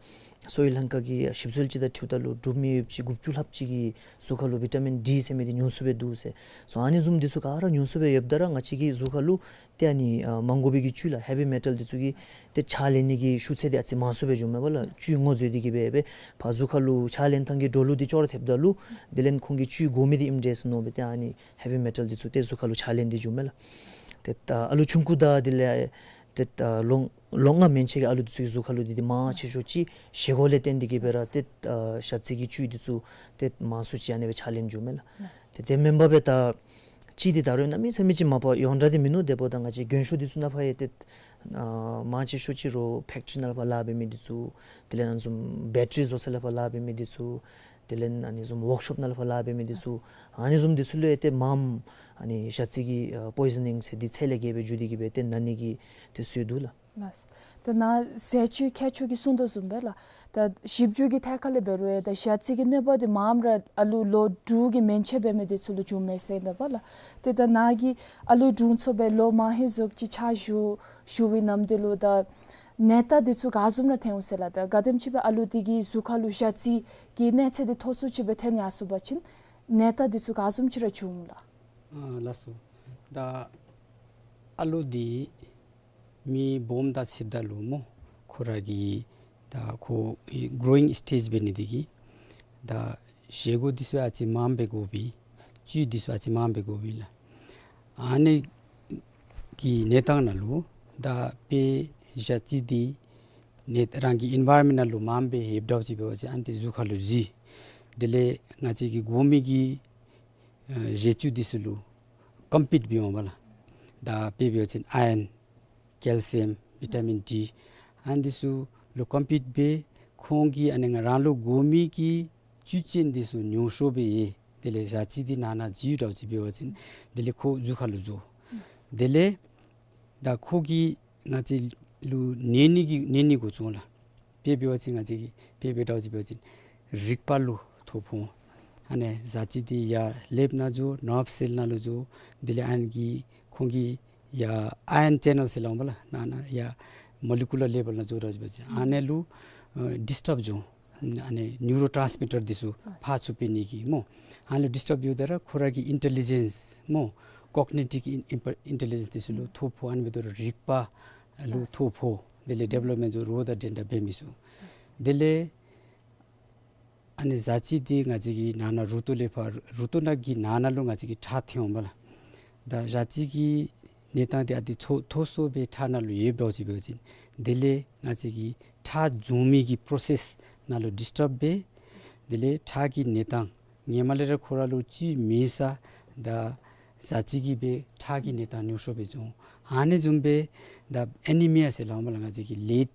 སོ་ཡི་ལང་ཀ་གི་ཞིབ་འཚོལ་ཅིག་དང་འཁྲིལཝ་ད་ལུ་འབྲུག་མི་ཡོདཔ་ཅིག་དགུ་བཅུ་ལྷགཔ་ཅིག་གི་གཟུགས་ཁར་ལུ་བི་ཊ་མིན་ཌི་ཟེར་མི་འདི་ཉུང་སུ་སྦེ་འདུག་ཟེར། སོ་ཨ་ནི་བཟུམ་འདི་ཚུ་ག་ར་ཉུང་སུ་སྦེ་ཡོདཔ་ད་ར་ང་བཅས་ཀྱི་གཟུགས་ཁར་ལུ་ཏེ་ཨ་ནི་ཨ་མ་དགོ་པའི་གི་བཅུད་ལགས་ཧེ་བི་མེ་ཊལ་འདི་ཚུ་གིས་ཏེ་ཕྱག་ལེན་ནི་གི་ཤུགས་ཚད་འདི་ཨ་ཙི་མང་སུ་སྦེ་འགྱོཝ་མས་པ་ལགས། བཅུད་ངོ་འཛོལ་ཏེ་གི་སྦེ་སྦེ་ཕར་གཟུགས་ཁར་ལུ་ཕྱག་ལེན་ཐངས་ཀྱི་འགྲོ་ལུགས་འདི་ཅོག་ར་འཐདཔ་ད་ལུ་དེ་ལས་ཁོང་གིས་བཅུད་དགོ་མི་འདི་ཨིནམ་འདྲས་ཟེར་མནོ་སྦེ་ཏེ་ཨ་ནི་ཧེ་བི་མེ་ཊལ་འདི་ཚུ་ཏེ་གཟུགས་ཁར་ལུ་ཕྱག་ལེན་ཏེ་འགྱོཝ་མས་ལགས། ཏེ་ད་ཨ་ལུ་ཆུང་ཀུ་དང་དེ་ལས་ཏེ་ད་ལོ་ལོ་ལྔ་མན་ཆད་ཀྱི་ཨ་ལུ་འདི་ཚུ་གི་གཟུགས་ཁར་ལུ་འདི་འདི་མང་ཆེ་ཤོས་ཅིག་བཞེས་སྒོ་ལས་བརྟེན་ཏེ་གི་སྦེ་ར་ཏེ་ཨ་ཞ་རྩི་གི་བཅུད་འདི་ཚུ་ཏེ་མང་སུ་ཅིག་ཨ་ནི་སྦེ་ཕྱག་ལེན་འགྱོཝ་མས་ལགས། ཏེ་དེ་མེན་པར་སྦེ་ད་ཅིག་འདི་ད་རུང་གནམ་མེད་ས་མེད་ཅིག་མ་པ་ཡོངས་གྲགས་འདི་མིན་ནུག། དེ་འབདཝ་ད་ང་བཅས་རྒན་ཤོས་འདི་ཚུ་ནང་ཕར་ཡང་ཏེ་ཨ་མང་ཆེ་ཤོས་ཅིག་རོགས་ཕེཀ་ཊི་རི་ནང་ལས་ཕར་ལཱ་འབད་མི་འདི་ཚུ་དེ་ལས་ཨ་ནི་བཟུམ་བེ་ཊ་རི་བཟོ་ས་ལས་ཕར་ལཱ་འབད་མི་འདི་ཚུ་དེ་ལས་ཨ་ནི་བཟུམ་ཝོརཀ་ཤོཔ་ནང་ལས་ཕར་ལཱ་འབད་མི་འདི་ཚུ་ཨ་ནི་བཟུམ་འདི་ཚུ་ལུ་ཡང་ཏེ་མངམ་ཨ་ནི་ཞ་རྩི་གི་ཨ་པོའི་ཛ་ནིང་ཟེར་འདི་ཚད་ལས་བརྒལ་སྦེ་འགྱོ་སྟེ་གི་སྦེ་ཏེ་ན་ནི་གི་ཏེ་སྲོལ་འདུག་ལགས། ལགས། ད་ནཱ་ཟས་བཅུད་མཁས་མཆོག་གིས་གསུངས་དོ་བཟུམ་སྦེ་ལགས། ད་ཞིབ་འཇུག་གི་ཐད་ཁར་ལས་འབད་རུང་ཡང་ད་ཞ་རྩི་གི་གནོད་པ་འདི་མངམ་ར་ཨ་ལུ་ལོ་དྲུག་གི་མན་ཆད་འབད་མི་འདི་ཚུ་ལུ་འབྱུངམ་མས་ཟེར་ཨིན་པས་ལགས། ཏེ་ད་ནཱ་གིས་ཨ་ལུ་དྲུང་འཚོ་སྦེ་ལོ་མང་ཧེང་བཟུམ་ཅིག་ཕྱག་ཞུ་ཞུ་བའི་ནམ་དུས་ལུ་ད་ནད་རྟགས་འདི་ཚུ་ག་བཟུམ་ར་ཐོན་འོང་ཟེར་ལགས། ད་ག་དེམ་ཅིག་སྦེ་ཨ་ལུ་འདི་གི་གཟུགས་ཁར་ལུ་ཞ་རྩི་གི་གནོད་འཚེ་འདི་མཐོ་སུ་ཅིག་སྦེ་ཐོན་ཡར་སོང་པ་ཅིན་ནད་རྟགས་འདི་ཚུ་ག་བཟུམ་ཅིག་ར་འབྱུང་འོང་ལགས། ཨ་ལགས་སོ། ད་ཨ་ལུ་འདི་མི་སྦོམ་དང་ཕྱདཔ་ད་ལུ་སྨོ་ཁོ་ར་གི་ད་ཁོ་གི་གྲོ་ཝིང་སི་ཊེཇ་འབད་ནི་འདི་གིས་ད་བཞེས་སྒོ་འདི་ཚུ་ཨ་ཙི་མངམ་འབད་དགོ་པས། བཅུད་འདི་ཚུ་ཨ་ཙི་མངམ་འབད་དགོ་པས་ལགས། ཨ་ནི་གི་གནས་སྟངས་ནང་ལུ་ད་དཔེ་ཞ་རྩི་འདི་ནི་རང་གི་ཨེན་བཱའི་རོན་མེནཊ་ནང་ལུ་མངམ་སྦེ་ཡོདཔ་འདྲཝ་ཅིག་འབད་བ་ཅིན་ཨ་ནི་འདི་གཟུགས་ཁར་ལུ་འཛུལ། དེ་ལས་ང་བཅས་ཀྱི་དགོ་མི་གི་ཨ་བཞེས་བཅུད་འདི་ཚུ་ལུ་ཀོམ་པིཊ་འབད་འོང་པས་ལགས། ད་དཔེ་འབད་བ་ཅིན་ཨ་ཡོན་ཀེལ་ཤི་ཡམ་བི་ཊ་མིན་ཌི་ཨ་ནི་འདི་ཚུ་ལུ་ཀོམ་པིཊ་འབད་ཁོང་གིས་ཨ་ནི་ང་རང་ལུ་དགོ་མི་གི་བཅུད་ཅན་འདི་ཚུ་ཉུང་ཤོས་སྦེ་ཡོད། དེ་ལས་ཞ་རྩི་འདི་ནང་ན་འཛུལ་འདྲཝ་ཅིག་འབད་བ་ཅིན་དེ་ལས་ཁོ་གཟུགས་ཁར་ལུ་འཛུལ། དེ་ལས་ད་ཁོ་གིས་ང་བཅས་ལུ་ནད་ནི་གི་ནད་ནི་འགོ་བཙུགས་ལགས། དཔེ་འབད་བ་ཅིན་ང་བཅས་ཀྱིས་དཔེ་འབད་འདྲཝ་ཅིག་འབད་བ་ཅིན་རིག་པ་ལུ་ཐོ་ཕོག། ཨ་ནི་ཞ་རྩི་འདི་ཡར་ལེབ་ནང་འཛུལ། ནརབ་སེལ་ནང་ལུ་འཛུལ། དེ་ལས་ཨ་ནི་གིས་ཁོང་གིས་ཡར་ཨ་ཡོན་ཅེ་ནཱལ་ཟེར་སླབ་འོང་པས་ལགས། ནང་ན་ཡར་མོ་ལི་ཀུ་ལར་ལེ་བཱལ་ནང་འཛུལ་འདྲཝ་ཅིག་འབད་བ་ཅིན་ཨ་ནི་ལུ་ཨ་ཌིསི་ཊརབ་འབྱུང་། ཨ་ནི་ནིའུ་རོ་ཊཱནསི་མི་ཊར་འདི་ཚུ་ཕར་ཚུར་འབད་ནི་གི་སྨོ། ཨ་ནི་ལུ་ཌིསི་ཊརབ་འབདཝ་ད་ར་ཁོ་ར་གི་ཨིན་ཊེ་ལི་ཇེནསི་སྨོ་ཀོག་ནི་ཊིབ་ཨིན་ཨིན་ཨིན་ཊེ་ལི་ཇེནསི་འདི་ཚུ་ལུ་ཐོ་ཕོག། ཨ་ནི་འབདཝ་ད་ར་རིག་པ་ལུ་ཐོ་ཕོག། དེ་ལས་ཌི་བེ་ལོབ་མེནཊ་ཚུ་རོགས་དང་འགྲན་ཟླ་འབད་མི་ཚུགས། དེ་ལས་ཨ་ནི་ཞ་རྩི་འདི་ང་བཅས་ཀྱི་ནང་ན་རུ་ཏོ་ལས་ཕར་རུ་ཏོ་ནང་གི་ནང་ན་ལུ་ང་བཅས་ཀྱི་ཁྲག་ཐོན་འོང་པས་ལགས། ད་ཞ་རྩི་གི་གནས་སྟངས་འདི་ཨ་འདི་མཐོ་མཐོ་སུ་སྦེ་ཁྲག་ནང་ལུ་ཡོདཔ་འདྲཝ་ཅིག་འབད་བ་ཅིན་དེ་ལས་ང་བཅས་ཀྱི་ཁྲག་འབྱུང་མི་གི་པྲོ་སེསི་ནང་ལུ་ཌིསི་ཊརབ་འབད། དེ་ལས་ཁྲག་གི་གནས་སྟངས་ཧེ་མ་ལས་ར་ཁོ་ར་ལུ་བཅུད་མེད་ས་ད་ཞ་རྩི་གིས་སྦེ་ཁྲག་གི་གནས་སྟངས་ཉུང་ཤོས་སྦེ་འབྱུང་། ཨ་ནི་བཟུམ་སྦེ་ད་ཨེ་ནི་མི་ཡ་ཟེར་སླབ་འོང་པས་ལགས། ང་བཅས་ཀྱི་ལིཌ་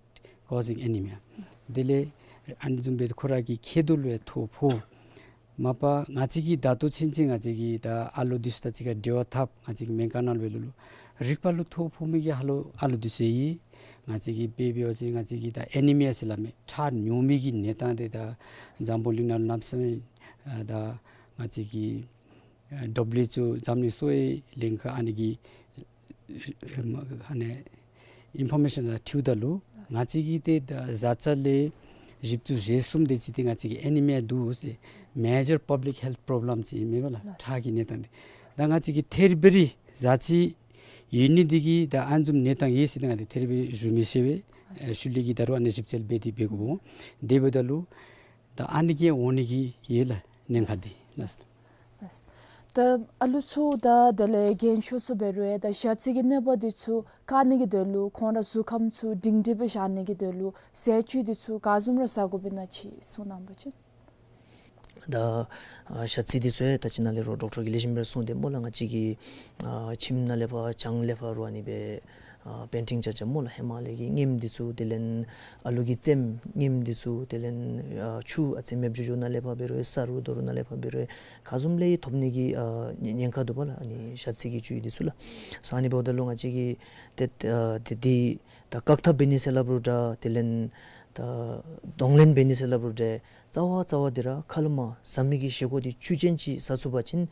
ཀོ་ཟིང་ཨེ་ནི་མི་ཡ། དེ་ལས་ ཨ་ནི་བཟུམ་སྦེ་ཁོ་ར་གི་ཁེ་དོ་ལུ་ཡང་ཐོ་ཕོག། མ་པ་ང་བཅས་ཀྱིས་ད་ལྟོ་ཚུན་ཚོད་ང་བཅས་ཀྱིས་ད་ཨ་ལུ་འདི་ཚུ་དང་གཅིག་ཁར་འབྲེལ་བ་འཐབ་ང་བཅས་ཀྱི་སྨན་ཁང་ནང་ལུ་འབད་རུང་རིག་པ་ལུ་ཐོ་ཕོག་མི་གི་ཧ་ལུ་ཨ་ལུ་འདི་ཚུ་ཡོད། ང་བཅས་ཀྱིས་དཔེ་འབད་བ་ཅིན་ང་བཅས་ཀྱིས་ད་ཨེ་ནི་མི་ཡ་ཟེར་སླབ་མི་ཁྲག་ཉུང་མི་གི་གནས་སྟངས་འདི་ད་འཛམ་བུ་གླིང་ནང་ལུ་གནམ་མེད་ས་མེད་ཨ་ད་ང་བཅས་ཀྱི་ཨ་ཌབ་ལིའུ་ཨེཆ་ཨོ་འཛམ་གླིང་གསོ་བའི་ལྷན་ཁག་ཨ་ནི་གི་ཨ་ནི་ཨིན་ཕོར་མེ་ཤཱན་དང་འཁྲིལཝ་ད་ལུ་ང་བཅས་ཀྱི་ཏེ་ད་བཟའ་ཚང་ལས་བཞི་བཅུ་ཞེ་གསུམ་དེ་ཅིག་ཏེ་ང་བཅས་ཀྱི་ཨེ་ནི་མི་ཡ་འདུག་ཟེར། མེ་ཇར་པབ་ལིཀ་ཧེལཐ་པོརོབ་ལེམ་ཅིག་ཨིན་མས་པ་ལགས། ཁྲག་གི་གནས་སྟངས་འདི་ད་ང་བཅས་ཀྱི་ཐེར་བེ་རི་བཟའ་ཚང་ཡོད་ནི་འདི་གིས་ད་ཨ་ནི་བཟུམ་གནས་སྟངས་ཡོད་ཟེར་ཏེ་ང་བཅས་ཐེར་བེ་རི་ཞུ་མི་ཤེས་པས། ཨ་ཤུལ་ལས་ཀྱི་ད་རུང་ཨ་ནི་ཞིབ་འཚོལ་འབད་དེ་འབད་དགོ། དེ་འབདཝ་ད་ལུ་ད་ཨ་ནི་གིས་འོང་ནི་གི་ཡོད་ལགས་ཉེན་ཁ་འདི་ལགས། ལགས། ད་ཨ་ལུ་ཚུ་དང་དེ་ལས་རྒན་ཤོས་ཚུ་འབད་རུང་ད་ཞ་རྩི་གི་གནོད་པ་འདི་ཚུ་བཀག་ནི་གི་དོན་ལུ་ཁོང་ར་གཟུགས་ཁམས་ཚུ་སྒྲིང་སྒྲིང་སྦེ་བཞག་ནི་གི་དོན་ལུ་ཟས་བཅུད་འདི་ཚུ་ག་བཟུམ་ར་ཟ་དགོཔ་ཨིན་ན་ཅིག་གསུང་གནང་བ་ཅིན། ད་ཨ་ཞ་རྩི་འདི་ཚུ་ཡང་ད་ཅི་ནཱ་ལས་རོགས་ཌོག་ཊར་གྱིས་ལེགས་ཤོམ་སྦེ་གསུངས་ཏེ་སྨོ་ལགས། ང་བཅས་ཀྱི་ཨ་ཁྱིམ་ནང་ལས་ཕར་གྱང་ལས་ཕར་རུ་ཨ་ནི་སྦེ་ཨ་པེན་ཊིང་རྐྱབ་རྐྱབ་སྨོ་ལགས། ཧེ་མ་ལས་ཀྱི་རྔེམ་འདི་ཚུ་དེ་ལས་ཨ་ལུ་གི་རྩེདམོ་རྔེམ་འདི་ཚུ་དེ་ལས་ཨ་ཆུ་ཨ་ཙི་མེདཔ་འགྱོ་འགྱོཝ་ནང་ལས་ཕར་འབད་རུང་ས་རུ་རྡོ་རུ་ནང་ལས་ཕར་འབད་རུང་ག་བཟུམ་ལས་ཐོབ་ནི་གི་ཨ་ཉེན་ཁ་འདུག་པ་ལགས། ཨ་ནི་ཞ་རྩི་གི་བཅུད་འདི་ཚུ་ལགས། སོ་ཨ་ནི་འབདཝ་ད་ལུ་ང་བཅས་ཀྱིས་ཏེ་ཨ་ཏེ་འདི་ད་བཀག་ཐབས་འབད་ནི་ཟེར་སླབ་རུང་འདྲ་དེ་ལས་ད་གདོང་ལེན་འབད་ནི་ཟེར་སླབ་རུང་འདྲ་རྩ་བ་རྩ་བ་འདི་ར་ཁ་ལས་མར་ཟ་མི་གི་བཞེས་སྒོ་འདི་བཅུད་ཅན་ཅིག་ཟ་ཚུགས་པ་ཅིན་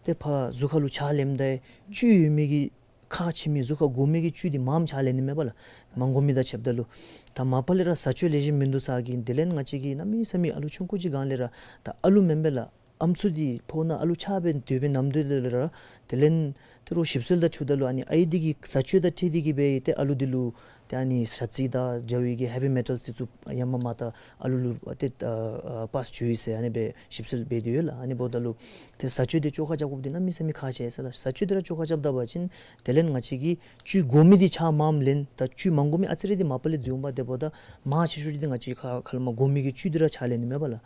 ཏེ་ཕར་གཟུགས་ཁ་ལུ་ཆ་ལེནམ་ད་བཅུད་ཡོད་མི་གི་ཁག་ཆེ་མི་གཟུགས་ཁར་དགོ་མི་གི་བཅུད་འདི་མངམ་ཆ་ལེན་ནི་མས་པ་ལགས། མ་དགོ་མི་དང་ཕྱདཔ་ད་ལུ། ད་མ་པ་ལས་ར་བཟའ་སྤྱོད་ལེགས་ཤོམ་མིན་འདུག་ཟེར་གི་དེ་ལས་ང་བཅས་ཀྱིས་གནམ་མེད་ས་མེད་ཨ་ལུ་ཆུང་ཀུ་ཅིག་སྒང་ལས་ར་ད་ཨ་ལུ་མེན་པས་ལགས། ཨམ་སྲུ་འདི་ཕོཝ་ནང་ཨ་ལུ་ཆགས་སྦེ་སྡོད་པའི་ནམ་དུས་ལས་ར་དེ་ལས་ཏེ་རོགས་ཞིབ་འཚོལ་དང་འཁྲིལཝ་ད་ལུ་ཨ་ནི་ཨའི་འདི་གི་བཟའ་སྤྱོད་དང་འཁྲིལ་ཏེ་གིས་སྦེ་ཏེ་ཨ་ལུ་འདི་ལུ་ཏེ་ཨ་ནི་ཞ་རྩི་དང་འདྲ་བའི་གི་ཧེ་བི་མེ་ཊལ་འདི་ཚུ་ཡར་མར་མར་ད་ཨ་ལུ་ལུ་ཏེ་ཨ་ཨ་པཱས་འགྱོ་ཡི་ཟེར་ཨ་ནི་སྦེ་ཞིབ་འཚོལ་འབད་དེ་ཡོད་ལགས། ཨ་ནི་འབདཝ་ད་ལུ་ཏེ་བཟའ་སྤྱོད་འདི་བཅོ་ཁ་རྐྱབ་དགོཔ་འདི་གནམ་མེད་ས་མེད་ཁག་ཆེ་ཟེར་ལགས། བཟའ་སྤྱོད་འདི་ར་བཅོ་ཁ་རྐྱབ་ད་པ་ཅིན་དེ་ལས་ང་བཅས་ཀྱི་བཅུད་དགོ་མི་འདི་ཆ་མངམ་ལེན། ད་བཅུད་མ་དགོ་མི་ཨ་ཙི་རེ་འདི་མ་པ་ལས་འཛོལ་འོང་པ། དེ་འབདཝ་ད་མང་ཆེ་ཤོས་འདི་ང་བཅས་ཁ་ཁ་ལས་མར་དགོ་མི་གི་བཅུད་འདི་ར་ཆ་ལེན་ནི་མས་པ་ལགས།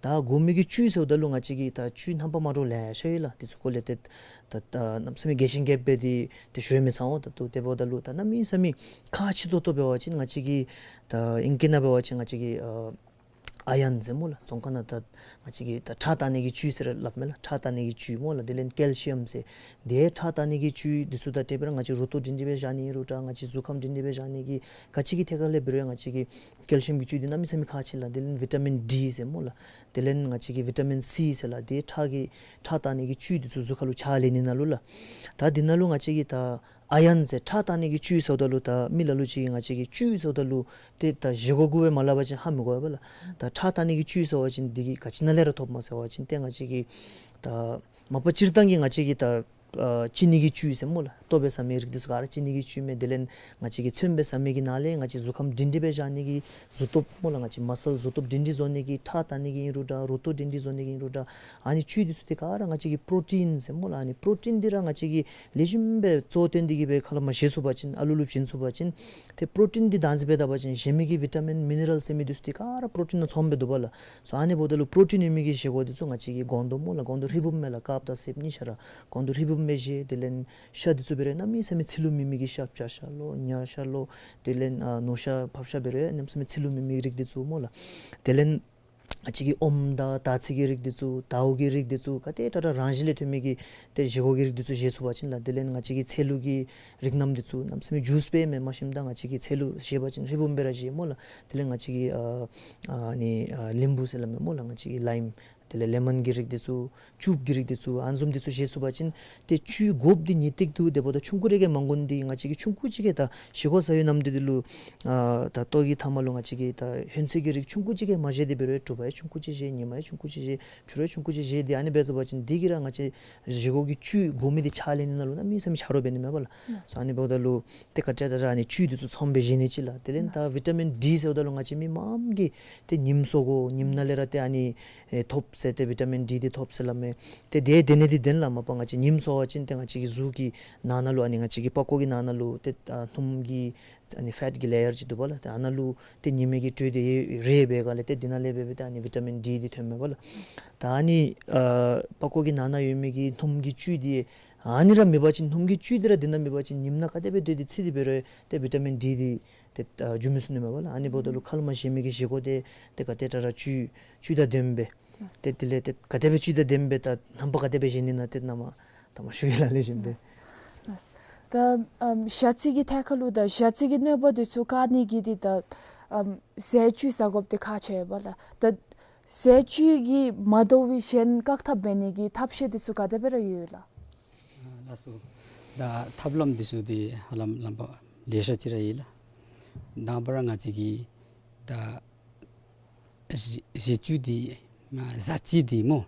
ད་དགོ་མི་གི་བཅུད་ཟེརཝ་ད་ལུ་ང་བཅས་ཀྱི་ད་བཅུད་རྣམ་པ་མ་འདྲཝ་ལེ་ཤ་ཡོད་ལགས། དེ་ཚུ་སྐོར་ལས་ཏེ་ད་ད་གནམ་མེད་ས་མེད་རྒྱས་ཤིང་རྒྱསཔ་སྦེ་འདི་ཏེ་ཞུ་མི་ཚར་འོང་། ད་ལྟོ་དེ་འབདཝ་ད་ལུ་ད་གནམ་མེད་ས་མེད་ཁག་ཆེ་ཏོག་ཏོ་འབད་བ་ཅིན་ང་བཅས་ཀྱི་ད་ཨིང་སྐད་ནང་འབད་བ་ཅིན་ང་བཅས་ཀྱི་ཨ་ཨའི་རཱན་ཟེར་སྨོ་ལགས། རྫོང་ཁ་ནང་ད་ང་བཅས་ཀྱི་ད་ཁྲག་བཏང་ནི་གི་བཅུད་ཟེར་སླབ་མས་ལགས། ཁྲག་བཏང་ནི་གི་བཅུད་སྨོ་ལགས། དེ་ལས་ཀེལ་ཤི་ཡམ་ཟེར། དེ་ཁྲག་བཏང་ནི་གི་བཅུད་འདི་ཚུ་དང་འབྲེལ་སྦེ་ར་ང་བཅས་རུ་ཏོག་སྒྲིང་སྒྲིང་སྦེ་བཞག་ནི་ཨིན་རུང་འདྲ་ང་བཅས་གཟུགས་ཁམས་སྒྲིང་སྒྲིང་སྦེ་བཞག་ནི་གི་ག་ཅི་གི་ཐད་ཁར་ལས་འབད་རུང་ང་བཅས་ཀྱི་ཀེལ་ཤི་ཡམ་གྱི་བཅུད་འདི་གནམ་མེད་ས་མེད་ཁག་ཆེ་ལགས། དེ་ལས་བི་ཊ་མིན་ཌི་ཟེར་སྨོ་ལགས། དེ་ལས་ང་བཅས་ཀྱི་བི་ཊ་མིན་སི་ཟེར་ལགས། དེ་ཁྲག་གི་ཁྲག་བཏང་ནི་གི་བཅུད་འདི་ཚུ་གཟུགས་ཁ་ལུ་ཆ་ལེན་ནི་ནང་ལུ་ལགས། ད་འདི་ནང་ལུ་ང་བཅས་ཀྱི་ད་ཨའི་རཱན་ཟེར་ཁྲག་བཏང་ནི་གི་བཅུད་ཟེརཝ་ད་ལུ་ད་མི་ལ་ལུ་ཅིག་གིས་ང་བཅས་ཀྱི་བཅུད་ཟེརཝ་ད་ལུ་ཏེ་ད་བཞེས་སྒོ་གུ་སྦེ་མ་སླབ་པ་ཅིན་ཧ་མི་གོ་བས་ལགས། ད་ཁྲག་བཏང་ནི་གི་བཅུད་ཟེར་བ་ཅིན་འདི་གིས་ག་ཅི་ནང་ལས་ར་ཐོབ་སྨོ་ཟེར་བ་ཅིན་ཏེ་ང་བཅས་ཀྱི་ད་མ་པ་སྤྱིར་བཏང་གི་ང་བཅས་ཀྱི་ད་ཨ་ཅི་ནི་གི་བཅུད་ཟེར་སྨོ་ལགས། ལྟོ་སྦེ་ཟ་མི་རིགས་འདི་ཚུ་ག་ར་ཅི་ནི་གི་བཅུད་མས། དེ་ལས་ང་བཅས་ཀྱིས་ཚོདམ་སྦེ་ཟ་མི་གི་ནང་ལས་ང་བཅས་གཟུགས་ཁམས་སྒྲིང་སྒྲིང་སྦེ་བཞག་ནི་གི་གཟུགས་སྟོབས་སྨོ་ལགས། ང་བཅས་མ་སཱལ་གཟུགས་སྟོབས་སྒྲིང་སྒྲིང་བཟོ་ནི་གི་ཁྲག་བཏང་ནི་གི་ཨིན་རུང་འདྲ་རུ་ཏོག་སྒྲིང་སྒྲིང་བཟོ་ནི་གི་ཨིན་རུང་འདྲ་ཨ་ནི་བཅུད་འདི་ཚུ་ཏེ་ག་ར་ང་བཅས་ཀྱི་པྲོ་ཊིན་ཟེར་སྨོ་ལགས། ཨ་ནི་པྲོ་ཊིན་འདི་ར་ང་བཅས་ཀྱིས་ལེགས་ཤོམ་སྦེ་གཙོ་བོ་བཏོན་ཏེ་གིས་སྦེ་ཁ་ལས་མར་བཞེས་ཚུགས་པ་ཅིན་ཨ་ལུ་ལུ་བྱིན་ཚུགས་པ་ཅིན་ཏེ་པྲོ་ཊིན་འདི་བདག་འཛིན་འབད་ད་པ་ཅིན་གཞན་མི་གི་བི་ཊ་མིན་མི་ནི་རཱལ་ཟེར་མི་འདི་ཚུ་ཏེ་ག་ར་པྲོ་ཊིན་ནང་ཚངམ་སྦེ་འདུག་པ་ལགས། སོ་ཨ་ནི་འབདཝ་ད་ལུ་པྲོ་ཊིན་ཡོད་མི་གི་བཞེས་སྒོ་འདི་ཚུ་ང་བཅས་ཀྱིས་གོང་དུ་སྨོ་ལགས་གོང་དུ་ཧྲིལ་བུམ་མས་ལགས། དཀརཔོ་དང་སེརཔོ་གཉིས་ཆ་ར་གོང་དུ་ཧྲིལ་བུམ་སྦེ་བཞེས། དེ་ལས་ཤ་འདི་ཚུ་འབད་རུང་གནམ་མེད་ས་མེད་ཚིལ་ལུ་མེད་མི་གི་ཤ་བྱ་ཤ་ལོ་ཉ་ཤ་ལོ་དེ་ལས་ཨ་ནོར་ཤ་ཕགཔ་ཤ་འབད་རུང་གནམ་མེད་ས་མེད་ཚིལ་ལུ་མེད་མི་གི་རིགས་འདི་ཚུ་སྨོ་ལགས། དེ་ལས་ང་བཅས་ཀྱི་ཨོམ་དང་དར་ཚིལ་གྱི་རིགས་འདི་ཚུ་དརཝ་གི་རིགས་འདི་ཚུ་ག་དེ་དྲག་དྲག་རང་བཞིན་ལས་ཐོན་མི་གི་ཏེ་བཞེས་སྒོ་གི་རིགས་འདི་ཚུ་བཞེས་ཚུགས་པ་ཅིན་ལགས། དེ་ལས་ང་བཅས་ཀྱི་ཚལ་ལུ་གི་རིགས་རྣམས་འདི་ཚུ་གནམ་མེད་ས་མེད་ཇུས་སྦེ་མེན། མ་ཤེསཔ་ད་ང་བཅས་ཀྱི་ཚལ་ལུ་བཞེས་པ་ཅིན་ཧྲིལ་བུམ་སྦེ་ར་བཞེས་སྨོ་ལགས། དེ་ལས་ང་བཅས་ཀྱི་ཨ་ཨ་ནི་ཨ་ལིམ་བུ་ཟེར་སླབ་མས་སྨོ་ལགས། ང་བཅས་ཀྱི་ལའིམ་དེ་ལས་ལེ་མོན་གྱི་རིགས་འདི་ཚུ་ཅུབ་ཀྱི་རིགས་འདི་ཚུ་ཨ་ནི་བཟུམ་འདི་ཚུ་བཞེས་ཚུགས་པ་ཅིན་ཏེ་བཅུད་དགོཔ་འདི་ངེས་ཏིག་འདུག། དེ་འབདཝ་ད་ཆུང་ཀུ་རེ་གི་མ་དགོ་ནི་འདི་ང་བཅས་ཀྱིས་ཆུང་ཀུ་ཅིག་གིས་ད་བཞེས་སྒོ་ཟ་བའི་ནམ་དུས་འདི་ལུ་ཨ་ད་ལྟོ་གི་ཐ་མ་ལུ་ང་བཅས་ཀྱིས་ད་ཧོན་ཚོད་ཀྱི་རིགས་ཆུང་ཀུ་ཅིག་གིས་མ་བཞེས་ཏེ་འབད་རུང་དྲོ་པ་ཡང་ཆུང་ཀུ་ཅིག་བཞེས། ཉིན་མ་ཡང་ཆུང་ཀུ་ཅིག་བཞེས། ཕྱི་རུ་ཡང་ཆུང་ཀུ་ཅིག་བཞེས། ཏེ་ཨ་ནི་འབད་ཚུགས་པ་ཅིན་འདི་གིས་ར་ང་བཅས་བཞེས་སྒོ་གི་བཅུད་དགོ་མི་འདི་ཆ་ལེན་ནི་ནང་ལུ་གནམ་མེད་ས་མེད་ཆ་རོགས་འབད་ནི་མས་པ་ལགས། སོ་ཨ་ནི་འབདཝ་ད་ལུ་ཏེ་ག་དེ་དྲག་དྲག་ཨ་ནི་བཅུད་འདི་ཚུ་ཚངམ་སྦེ་བཞེས་ནི་ཅིག་ལགས། དེ་ལས་ད་བི་ཊ་མིན་ཌི་ཟེརཝ་ད་ལུ་ང་བཅས་མི་མངམ་གིས་ཏེ་ཉིམ་གསོ་དགོ། ཉིམ་ནང་ལས་ར་ཏེ་ཨ་ནི་ཨེ་ཐོབ་ཟེར་ཏེ་བི་ཊ་མིན་ཌི་འདི་ཐོབ་ཟེར་སླབ་མས། ཏེ་དེ་དེ་ནི་འདི་བདེན་ལགས། མ་པ་ང་བཅས་ཉིམ་གསོ་བ་ཅིན་ཏེ་ང་བཅས་ཀྱི་གཟུགས་ཀྱི་ནང་ན་ལུ་ཨ་ནི་ང་བཅས་ཀྱི་པགས་ཀོ་གི་ནང་ན་ལུ་ཏེ་ཨ་སྣུམ་གྱི་ཨ་ནི་ཕེཊ་གི་ལེ་ཡར་ཅིག་འདུག་པ་ལགས། ཏེ་ཨ་ནཱ་ལུ་ཏེ་ཉི་མའི་གི་དྲོད་འདི་རེག་པའི་སྒང་ལས་ཏེ་འདི་ནང་ལས་འབད་འབད་ཏེ་ཨ་ནི་བི་ཊ་མིན་ཌི་འདི་ཐོནམ་མས་པ་ལགས། ད་ཨ་ནི་ཨ་པགས་ཀོ་གི་ནང་ན་ཡོད་མི་གི་སྣུམ་གྱི་བཅུད་འདི་ ཨ་ནི་ར་མེད་པ་ཅིན་སྣུམ་གྱི་བཅུད་འདི་ར་འདི་ནང་མེད་པ་ཅིན་ཉིམ་ནང་ག་དེ་སྦེ་སྡོད་དེ་ཚིག་སྟེ་འབད་རུང་ཏེ་བི་ཊ་མིན་ཌི་འདི་ཏེ་ཨ་འགྱོ་མི་ཚུགས་ནི་མས་པ་ལགས། ཨ་ནི་འབདཝ་ད་ལུ་མཁལ་མ་བཞེས་མི་གི་བཞེས་སྒོ་འདི་ཏེ་ག་དེ་དྲག་དྲག་བཅུད་བཅུད་དང་ལྡནམ་སྦེ་ཏེ་དེ་ལས་ཏེ་ག་དེ་སྦེ་བཅུད་དང་ལྡནམ་སྦེ་ད་རྣམ་པ་ག་དེ་སྦེ་བཞེས་ནི་ན་ཏེ་ནཱ་མར་ད་མར་ཞུ་གེ་ལགས། ལེགས་ཤོམ་སྦེ། ལགས། ད་ཨམ་ཞ་རྩི་གི་ཐད་ཁར་ལུ་ད་ཞ་རྩི་གི་གནོད་པ་འདི་ཚུ་བཀག་ནི་གི་འདི་ད་ཨམ་ཟས་བཅུད་ཟ་དགོཔ་འདི་ཁག་ཆེ་བས་ལགས། ད་ཟས་བཅུད་ཀྱིས་མ་དོ་བའི་གཞན་བཀག་ཐབས་འབད་ནི་གི་ཐབས་ཤེས་འདི་ཚུ་ག་དེ་སྦེ་ར་ཡོད་ལགས། ལགས་སོ། ད་ཐབས་ལམ་འདི་ཚུ་འདི་ཧ་ལམ་ལམ་པ་ལེ་ཤ་ཅིག་ར་ཡོད་ལགས། དང་པ་ར་ང་བཅས་ཀྱིས་ད་ཟས་ཟས་བཅུད་འདི་ཨ་ཞ་རྩི་འདི་སྨོ།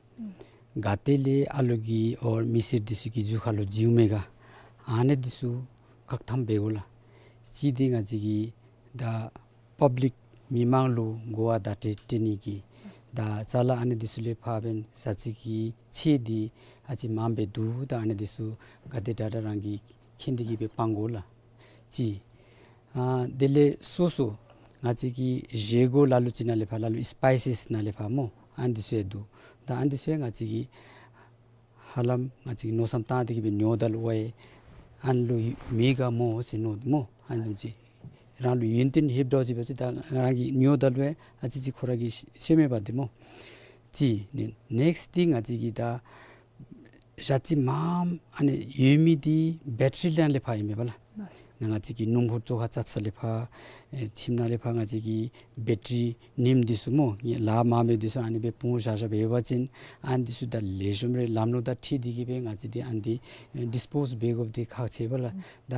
ག་ཏེ་ལས་ཨ་ལོ་གི་ཨོར་མི་སེར་འདི་ཚུ་གི་རྒྱུ་ཁ་ལུ་འཛུལཝ་མས་ག། ཨ་ནི་འདི་ཚུ་བཀག་ཐབས་འབད་དགོ་ལགས། གཅིག་འདི་ང་བཅས་ཀྱིས་ད་པབ་ལིཀ་མི་མང་ལུ་གོ་བ་བརྡ་སྤྲོད་སྤྲོད་ནི་གི་ད་ཅ་ལ་ཨ་ནི་འདི་ཚུ་ལས་ཕར་འབདན་ཞ་རྩི་གི་ཚད་འདི་ཨ་ཙི་མངམ་སྦེ་འདུག། ད་ཨ་ནི་འདི་ཚུ་ག་དེ་དྲག་དྲག་རང་གིས་མཁྱེན་ཏེ་གིས་སྦེ་སྤང་དགོ་ལགས། གཅིག། ཨ་དེ་ལས་སོ་སོ་ང་བཅས་ཀྱི་བཞེས་སྒོ་ལ་ལུ་ཅིག་ནང་ལས་ཕར་ལ་ལུ་སི་པའི་སིས་ནང་ལས་ཕར་སྨོ། ཨ་ནི་འདི་ཚུ་ཡང་འདུག། ད་ཨ་ནི་འདི་ཚུ་ཡང་ང་བཅས་ཀྱིས་ཧ་ལམ་ང་བཅས་ཀྱིས་མནོ་བསམ་བཏང་སྟེ་གིས་སྦེ་ཉོཝ་ད་ལུ་ཝའི་ཨ་ནི་ལུ་མེད་ག་སྨོ་ཟེར་མནོ་སྨོ། ཨ་ནི་ཅིག་རང་ལུ་ཡོན་ཏན་ཧེབ་འདྲཝ་ཅིག་འབད་ཅི། ད་རང་གིས་ཉོཝ་ད་ལུ་ཡང་ཨ་ཙི་ཅིག་ཁོ་ར་གིས་ཤེས་མས་པ་འདི་སྨོ། གཅིག་ནི་ནེགསཊ་འདི་ང་བཅས་ཀྱིས་ད་ཞ་རྩི་མངམ་ཨ་ནི་ཡོད་མི་འདི་བེ་ཊ་རི་ནང་ལས་ཕར་ཨིན་མས་པ་ལགས། ལགས། ང་བཅས་ཀྱི་སྣུམ་འཁོར་བཅོ་ཁ་རྐྱབ་ས་ལས་ཕར་ཨེ་ཁྱིམ་ནང་ལས་ཕར་ང་བཅས་ཀྱི་བེ་ཊ་རི་ཉིམ་འདི་ཚུ་སྨོ། ལཱ་མངམ་མི་འདི་ཚུ་ཨ་ནི་སྦེ་སྤུངས་བཞག་བཞགཔ་ཡོད་པ་ཅིན་ཨ་ནི་འདི་ཚུ་ད་ལེགས་ཤོམ་རེ་ལམ་ལུགས་དང་འཁྲིལ་ཏེ་གིས་སྦེ་ང་བཅས་འདི་ཨ་ནི་འདི་ཨེ་ཌིས་པོསི་འབད་དགོཔ་འདི་ཁག་ཆེ་བས་ལགས། ད་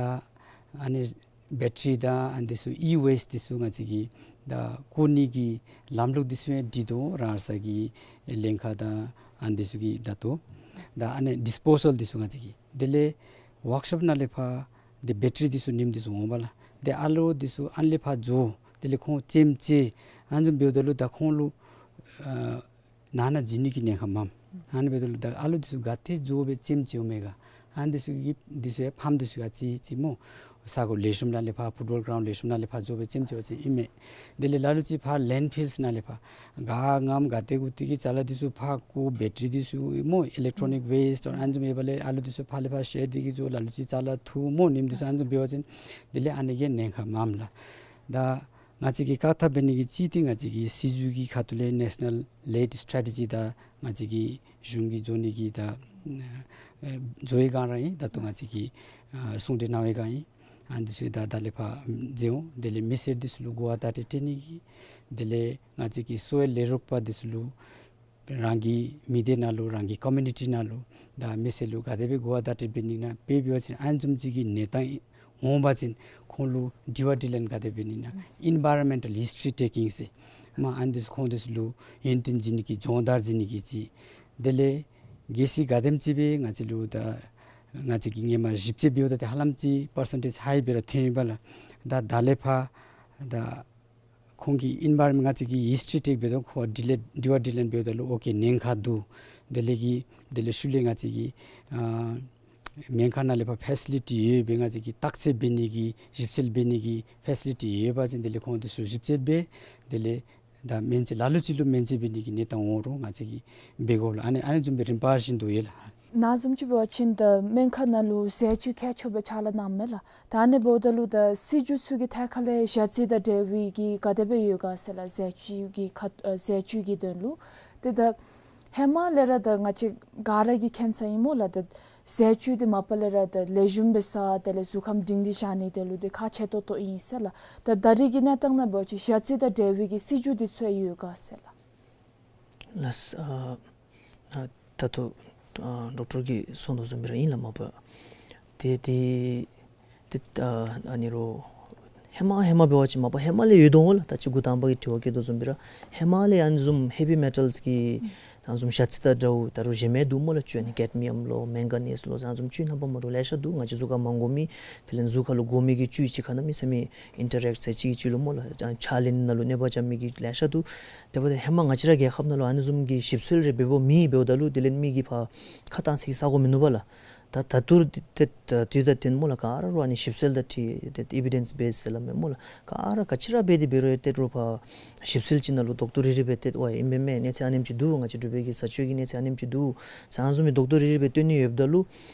ཨ་ནི་བེ་ཊ་རི་དང་ཨ་ནི་འདི་ཚུ་ཨི་ཝེསཊ་འདི་ཚུ་ང་བཅས་ཀྱིས་ད་བཀོ་ནི་གི་ལམ་ལུགས་འདི་ཚུ་ཡང་སྒྲིག་དོ། རང་སོའི་གི་ལེན་ཁ་དང་ཨ་ནི་འདི་ཚུ་གི་ད་ལྟོ་ད་ཨ་ནི་ཌིས་པོ་སཱལ་འདི་ཚུ་ང་བཅས་ཀྱིས། དེ་ལས་ཝརཀ་ཤོབ་ནང་ལས་ཕར་འདི་བེ་ཊ་རི་འདི་ཚུ་ཉིམ་འདི་ཚུ་འོང་བས་ལགས། ཏེ་ཨ་ལོ་འདི་ཚུ་ཨ་ནི་ལས་ཕར་འགྱོ། དེ་ལས་ཁོང་ཅེམ་ཅིག་ཨ་ནི་བཟུམ་འབདཝ་ད་ལུ་ད་ཁོང་ལུ་ཨ་ནང་ན་འཛུལ་ནི་གི་ཉེན་ཁ་མངམ། ཨ་ནི་འབདཝ་ད་ལུ་ད་ཨ་ལོ་འདི་ཚུ་ག་ཏེ་འགྱོ་སྦེ་ཅེམ་ཅིག་འོང་མས་ག། ཨ་ནི་འདི་ཚུ་གི་འདི་ཚུ་ཡང་ཕམ་འདི་ཚུ་ཡང་ཅིག་ཅིག་སྨོ། ས་གོ་ལེགས་ཤོམ་ནང་ལས་ཕར་ཕུཊ་བཱོལ་གི་རའུནཌ་ལེགས་ཤོམ་ནང་ལས་ཕར་འགྱོ་སྦེ་ཅེམ་ཅིག་འབད་བ་ཅིན་ཨིན་མས། དེ་ལས་ལ་ལུ་ཅིག་ཕར་ལེནཌ་ཕིལསི་ནང་ལས་ཕར་ག་མངམ་ག་ཏེ་གུ་ཏེ་གི་ཅ་ལ་འདི་ཚུ་ཕར་བཀོ། བེ་ཊ་རི་འདི་ཚུ་སྨོ། ཨི་ལེག་ཊོ་ནིཀ་ཝེསཊ་ཨ་ནི་བཟུམ་ཡོདཔ་ལས་ཨ་ལོ་འདི་ཚུ་ཕར་ལས་ཕར་བཤལ་ཏེ་གིས་འགྱོ། ལ་ལུ་ཅིག་ཅ་ལ་འཐུ་སྨོ། ཉིམ་འདི་ཚུ་ཨ་ནི་བཟུམ་འབད་བ་ཅིན་དེ་ལས་ཨ་ནི་གི་ཉེན་ཁ་མངམ་ལགས། ད་ང་བཅས་ཀྱིས་བཀག་ཐབས་འབད་ནི་གི་གཅིག་འདི་ང་བཅས་ཀྱི་སྲིད་བྱུས་ཀྱི་ཁ་ཐུག་ལས་ནེ་ཤ་ནཱལ་ལེཌ་སི་ཊེ་རེ་ཊི་ཇི་དང་ང་བཅས་ཀྱི་གཞུང་གིས་བཟོ་ནི་གི་ད་ཨེ་བཟོ་བའི་སྒང་ར་ཨིན། ད་ལྟོ་ང་བཅས་ཀྱིས་ཨ་གསུང་གྲོས་གནང་བའི་སྒང་ཨིན། ཨ་ནི་འདི་ཚུ་ད་ད་ལས་ཕར་མཛད་འོང་། དེ་ལས་མི་སེར་འདི་ཚུ་ལུ་གོ་བ་བརྡ་སྤྲོད་སྤྲོད་ནི་གི། དེ་ལས་ང་བཅས་ཀྱི་གསོ་བའི་ལས་རོགས་པ་འདི་ཚུ་ལུ་རང་གི་མི་སྡེ་ནང་ལུ་རང་གི་ཀོ་མིའུ་ནི་ཊི་ནང་ལུ་ད་མི་སེར་ལུ་ག་དེ་སྦེ་གོ་བ་བརྡ་སྤྲོད་འབད་ནི་ན། དཔེ་འབད་བ་ཅིན་ཨ་ནི་བཟུམ་ཅིག་གི་གནས་སྟངས་འོང་བ་ཅིན་ཁོང་ལུ་དྲི་བ་དྲིས་ལན་ག་དེ་འབད་ནི་ན། ཨིན་བཱ་རོན་མེནཊལ་ཧིསི་ཊི་རི་ཊེ་ཀིང་ཟེར་མ། ཨ་ནི་འདི་ཚུ་ཁོང་འདི་ཚུ་ལུ་ཡོན་ཏན་བྱིན་ནི་གི་སྦྱོང་བརྡར་བྱིན་ནི་གི་ཅིག། དེ་ལས་གལ་སྲིད་ག་དེམ་ཅིག་སྦེ་ང་བཅས་ལུ་ད་ང་བཅས་ཀྱིས་སྔོན་མ་ཞིབ་དཔྱད་འབདཝ་ད་ཏེ་ཧ་ལམ་ཅིག་པར་སེན་ཊེཇ་ཧའི་སྦེ་ར་ཐོན་ཡི་པ་ལགས། ད་ད་ལས་ཕར་ད་ཁོང་གིས་ཨིན་བཱ་རོན་མེནཊ་ང་བཅས་ཀྱིས་ཧིསི་ཊི་རི་ཊེཀ་འབདཝ་ད་ཁོང་དྲི་ལན་དྲི་བ་དྲིས་ལན་འབདཝ་ད་ལུ་ཨོ་ཀེ་ཉེན་ཁ་འདུག། དེ་ལས་ཀྱི་དེ་ལས་ཤུལ་ལས་ང་བཅས་ཀྱིས་ཨ་སྨན་ཁང་ནང་ལས་ཕར་ཕེ་སི་ལི་ཊི་ཡོད་པའི་ང་བཅས་ཀྱིས་བརྟག་དཔྱད་འབད་ནི་གི་ཞིབ་འཚོལ་འབད་ནི་གི་ཕེ་སི་ལི་ཊི་ཡོད་པ་ཅིན་དེ་ལས་ཁོང་འདི་ཚུ་ཞིབ་འཚོལ་འབད། དེ་ལས་ད་སྨན་བཅོས་ལ་ལུ་ཅིག་ལུ་སྨན་བཅོས་འབད་ནི་གི་གནས་སྟངས་འོང་རུང་ང་བཅས་ཀྱིས་འབད་དགོ་ལགས། ཨ་ནི་ཨ་ནི་བཟུམ་སྦེ་རིམ་པ་བཞིན་དུ་ཡོད་ལགས། ནཱ་བཟུམ་ཅིག་འབད་བ་ཅིན་ད་སྨན་ཁང་ནང་ལུ་ཟས་བཅུད་མཁས་མཆོག་སྦེ་ཕྱག་ལཱ་གནངམ་མས་ལགས། ད་ཨ་ནི་འབདཝ་ད་ལུ་ད་སྲིད་བྱུས་ཚུ་གི་ཐད་ཁར་ལས་ཞ་རྩི་དང་འབྲེལ་བའི་གི་ག་དེ་སྦེ་ཡོད་ག་ཟེར་ལགས། ཟས་བཅུད་ཀྱི་ཁ་ཨ་ཟས་བཅུད་ཀྱི་དོན་ལུ། ཏེ་ད་ཧེ་མ་ལས་ར་ད་ང་བཅས་ག་ར་གིས་མཁྱེན་ས་ཨིན་སྨོ་ལགས། ད་ཟས་བཅུད་འདི་མ་པ་ལས་ར་ད་ལེགས་ཤོམ་སྦེ་ཟ། དེ་ལས་གཟུགས་ཁམས་སྒྲིང་སྒྲིང་བཞག་ནི་དེ་ལུ་འདི་ཁག་ཆེ་ཏོག་ཏོ་ཨིན་ཟེར་ལགས། ད་ད་རེས་ཀྱི་གནས་སྟངས་ནང་འབད་བ་ཅིན་ཞ་རྩི་དང་འབྲེལ་བའི་གི་སྲིད་བྱུས་འདི་ཚུ་ཡོད་ག་ཟེར་ལགས། ལགས། ཨ་ཨ་ད་ལྟོ་ཨ་ཌོག་ཊར་གྱིས་གསུངས་དོ་བཟུམ་སྦེ་ར་ཨིན་ལགས། མ་པ་ཏེ་ཏེ་ཏེ་ཨ་ཨ་ནི་རོགས་ཧེ་མ་ཧེ་མ་འབད་བ་ཅིན་མ་པ་ཧེ་མ་ལས་ཡོད་དོ་འོང་ལགས། ད་ཅི་འགོ་དང་པ་གི་དྲི་བ་བཀོད་དོ་བཟུམ་སྦེ་ར་ཧེ་མ་ལས་ཨ་ནི་བཟུམ་ཧེ་བི་མེ་ཊལསི་གི་ཨ་ནི་བཟུམ་ཞ་རྩི་དང་འདྲཝ་ད་རུང་གཞན་མི་འདུག་སྨོ་ལགས། བཅུད་ཨ་ནི་ཀེཌ་མི་ཡམ་ལོ་མེང་ག་ནིས་ལོ་ཟེར་ཨ་ནི་བཟུམ་བཅུད་རྣམ་པ་མ་འདྲཝ་ལེ་ཤ་འདུག། ང་བཅས་གཟུགས་ཁར་མ་དགོ་མི་དེ་ལས་གཟུགས་ཁར་ལུ་དགོ་མི་གི་བཅུད་གཅིག་ཁར་གནམ་མེད་ས་མེད་ཨིན་ཊ་རེཀཊ་ཟེར་གཅིག་གཅིག་ལུ་སྨོ་ལགས། ཨ་ཕྱག་ལེན་ནང་ལུ་གནོད་པ་རྐྱབ་མི་གི་ལེ་ཤ་འདུག། དེ་འབདཝ་ད་ཧེ་མ་ང་བཅས་ར་རྒྱལ་ཁབ་ནང་ལུ་ཨ་ནི་བཟུམ་གྱི་ཞིབ་འཚོལ་རེ་འབད་འབདཝ་མེད། འབདཝ་ད་ལུ་དེ་ལས་མི་གིས་ཕར་ཁ་བཏང་ས་གི་ས་གོ་མིན་ནུག་པ་ལགས། ད་ད་ལྟོ་ཏེ་ད་དུས་ད་ལྟོ་སྨོ་ལགས་ག་ར་རུང་ཨ་ནི་ཞིབ་འཚོལ་དང་འཁྲིལ་ཏེ་ཨི་བི་ཌེནསི་བེསི་ཟེར་སླབ་མས་སྨོ་ལགས། ག་ར་ག་ཅི་ར་འབད་དེ་འབད་རུང་ཏེ་རུང་ཕར་ཞིབ་འཚོལ་ཅིག་ནང་ལུ་རྡོག་ཏོ་རེ་རེ་སྦེ་ཏེ་ཝའི་ཨིན་པས་མས། གནས་ཚད་ཨ་ནེམ་ཅིག་འདུག། ང་བཅས་འབྲུག་པའི་གི་བཟའ་སྤྱོད་ཀྱི་གནས་ཚད་ཨ་ནེམ་ཅིག་འདུག་ཟེར་ཨ་ནི་བཟུམ་མའི་རྡོག་ཏོ་རེ་རེ་སྦེ་སྟོན་ནི་ཡོདཔ་ད་ལུ།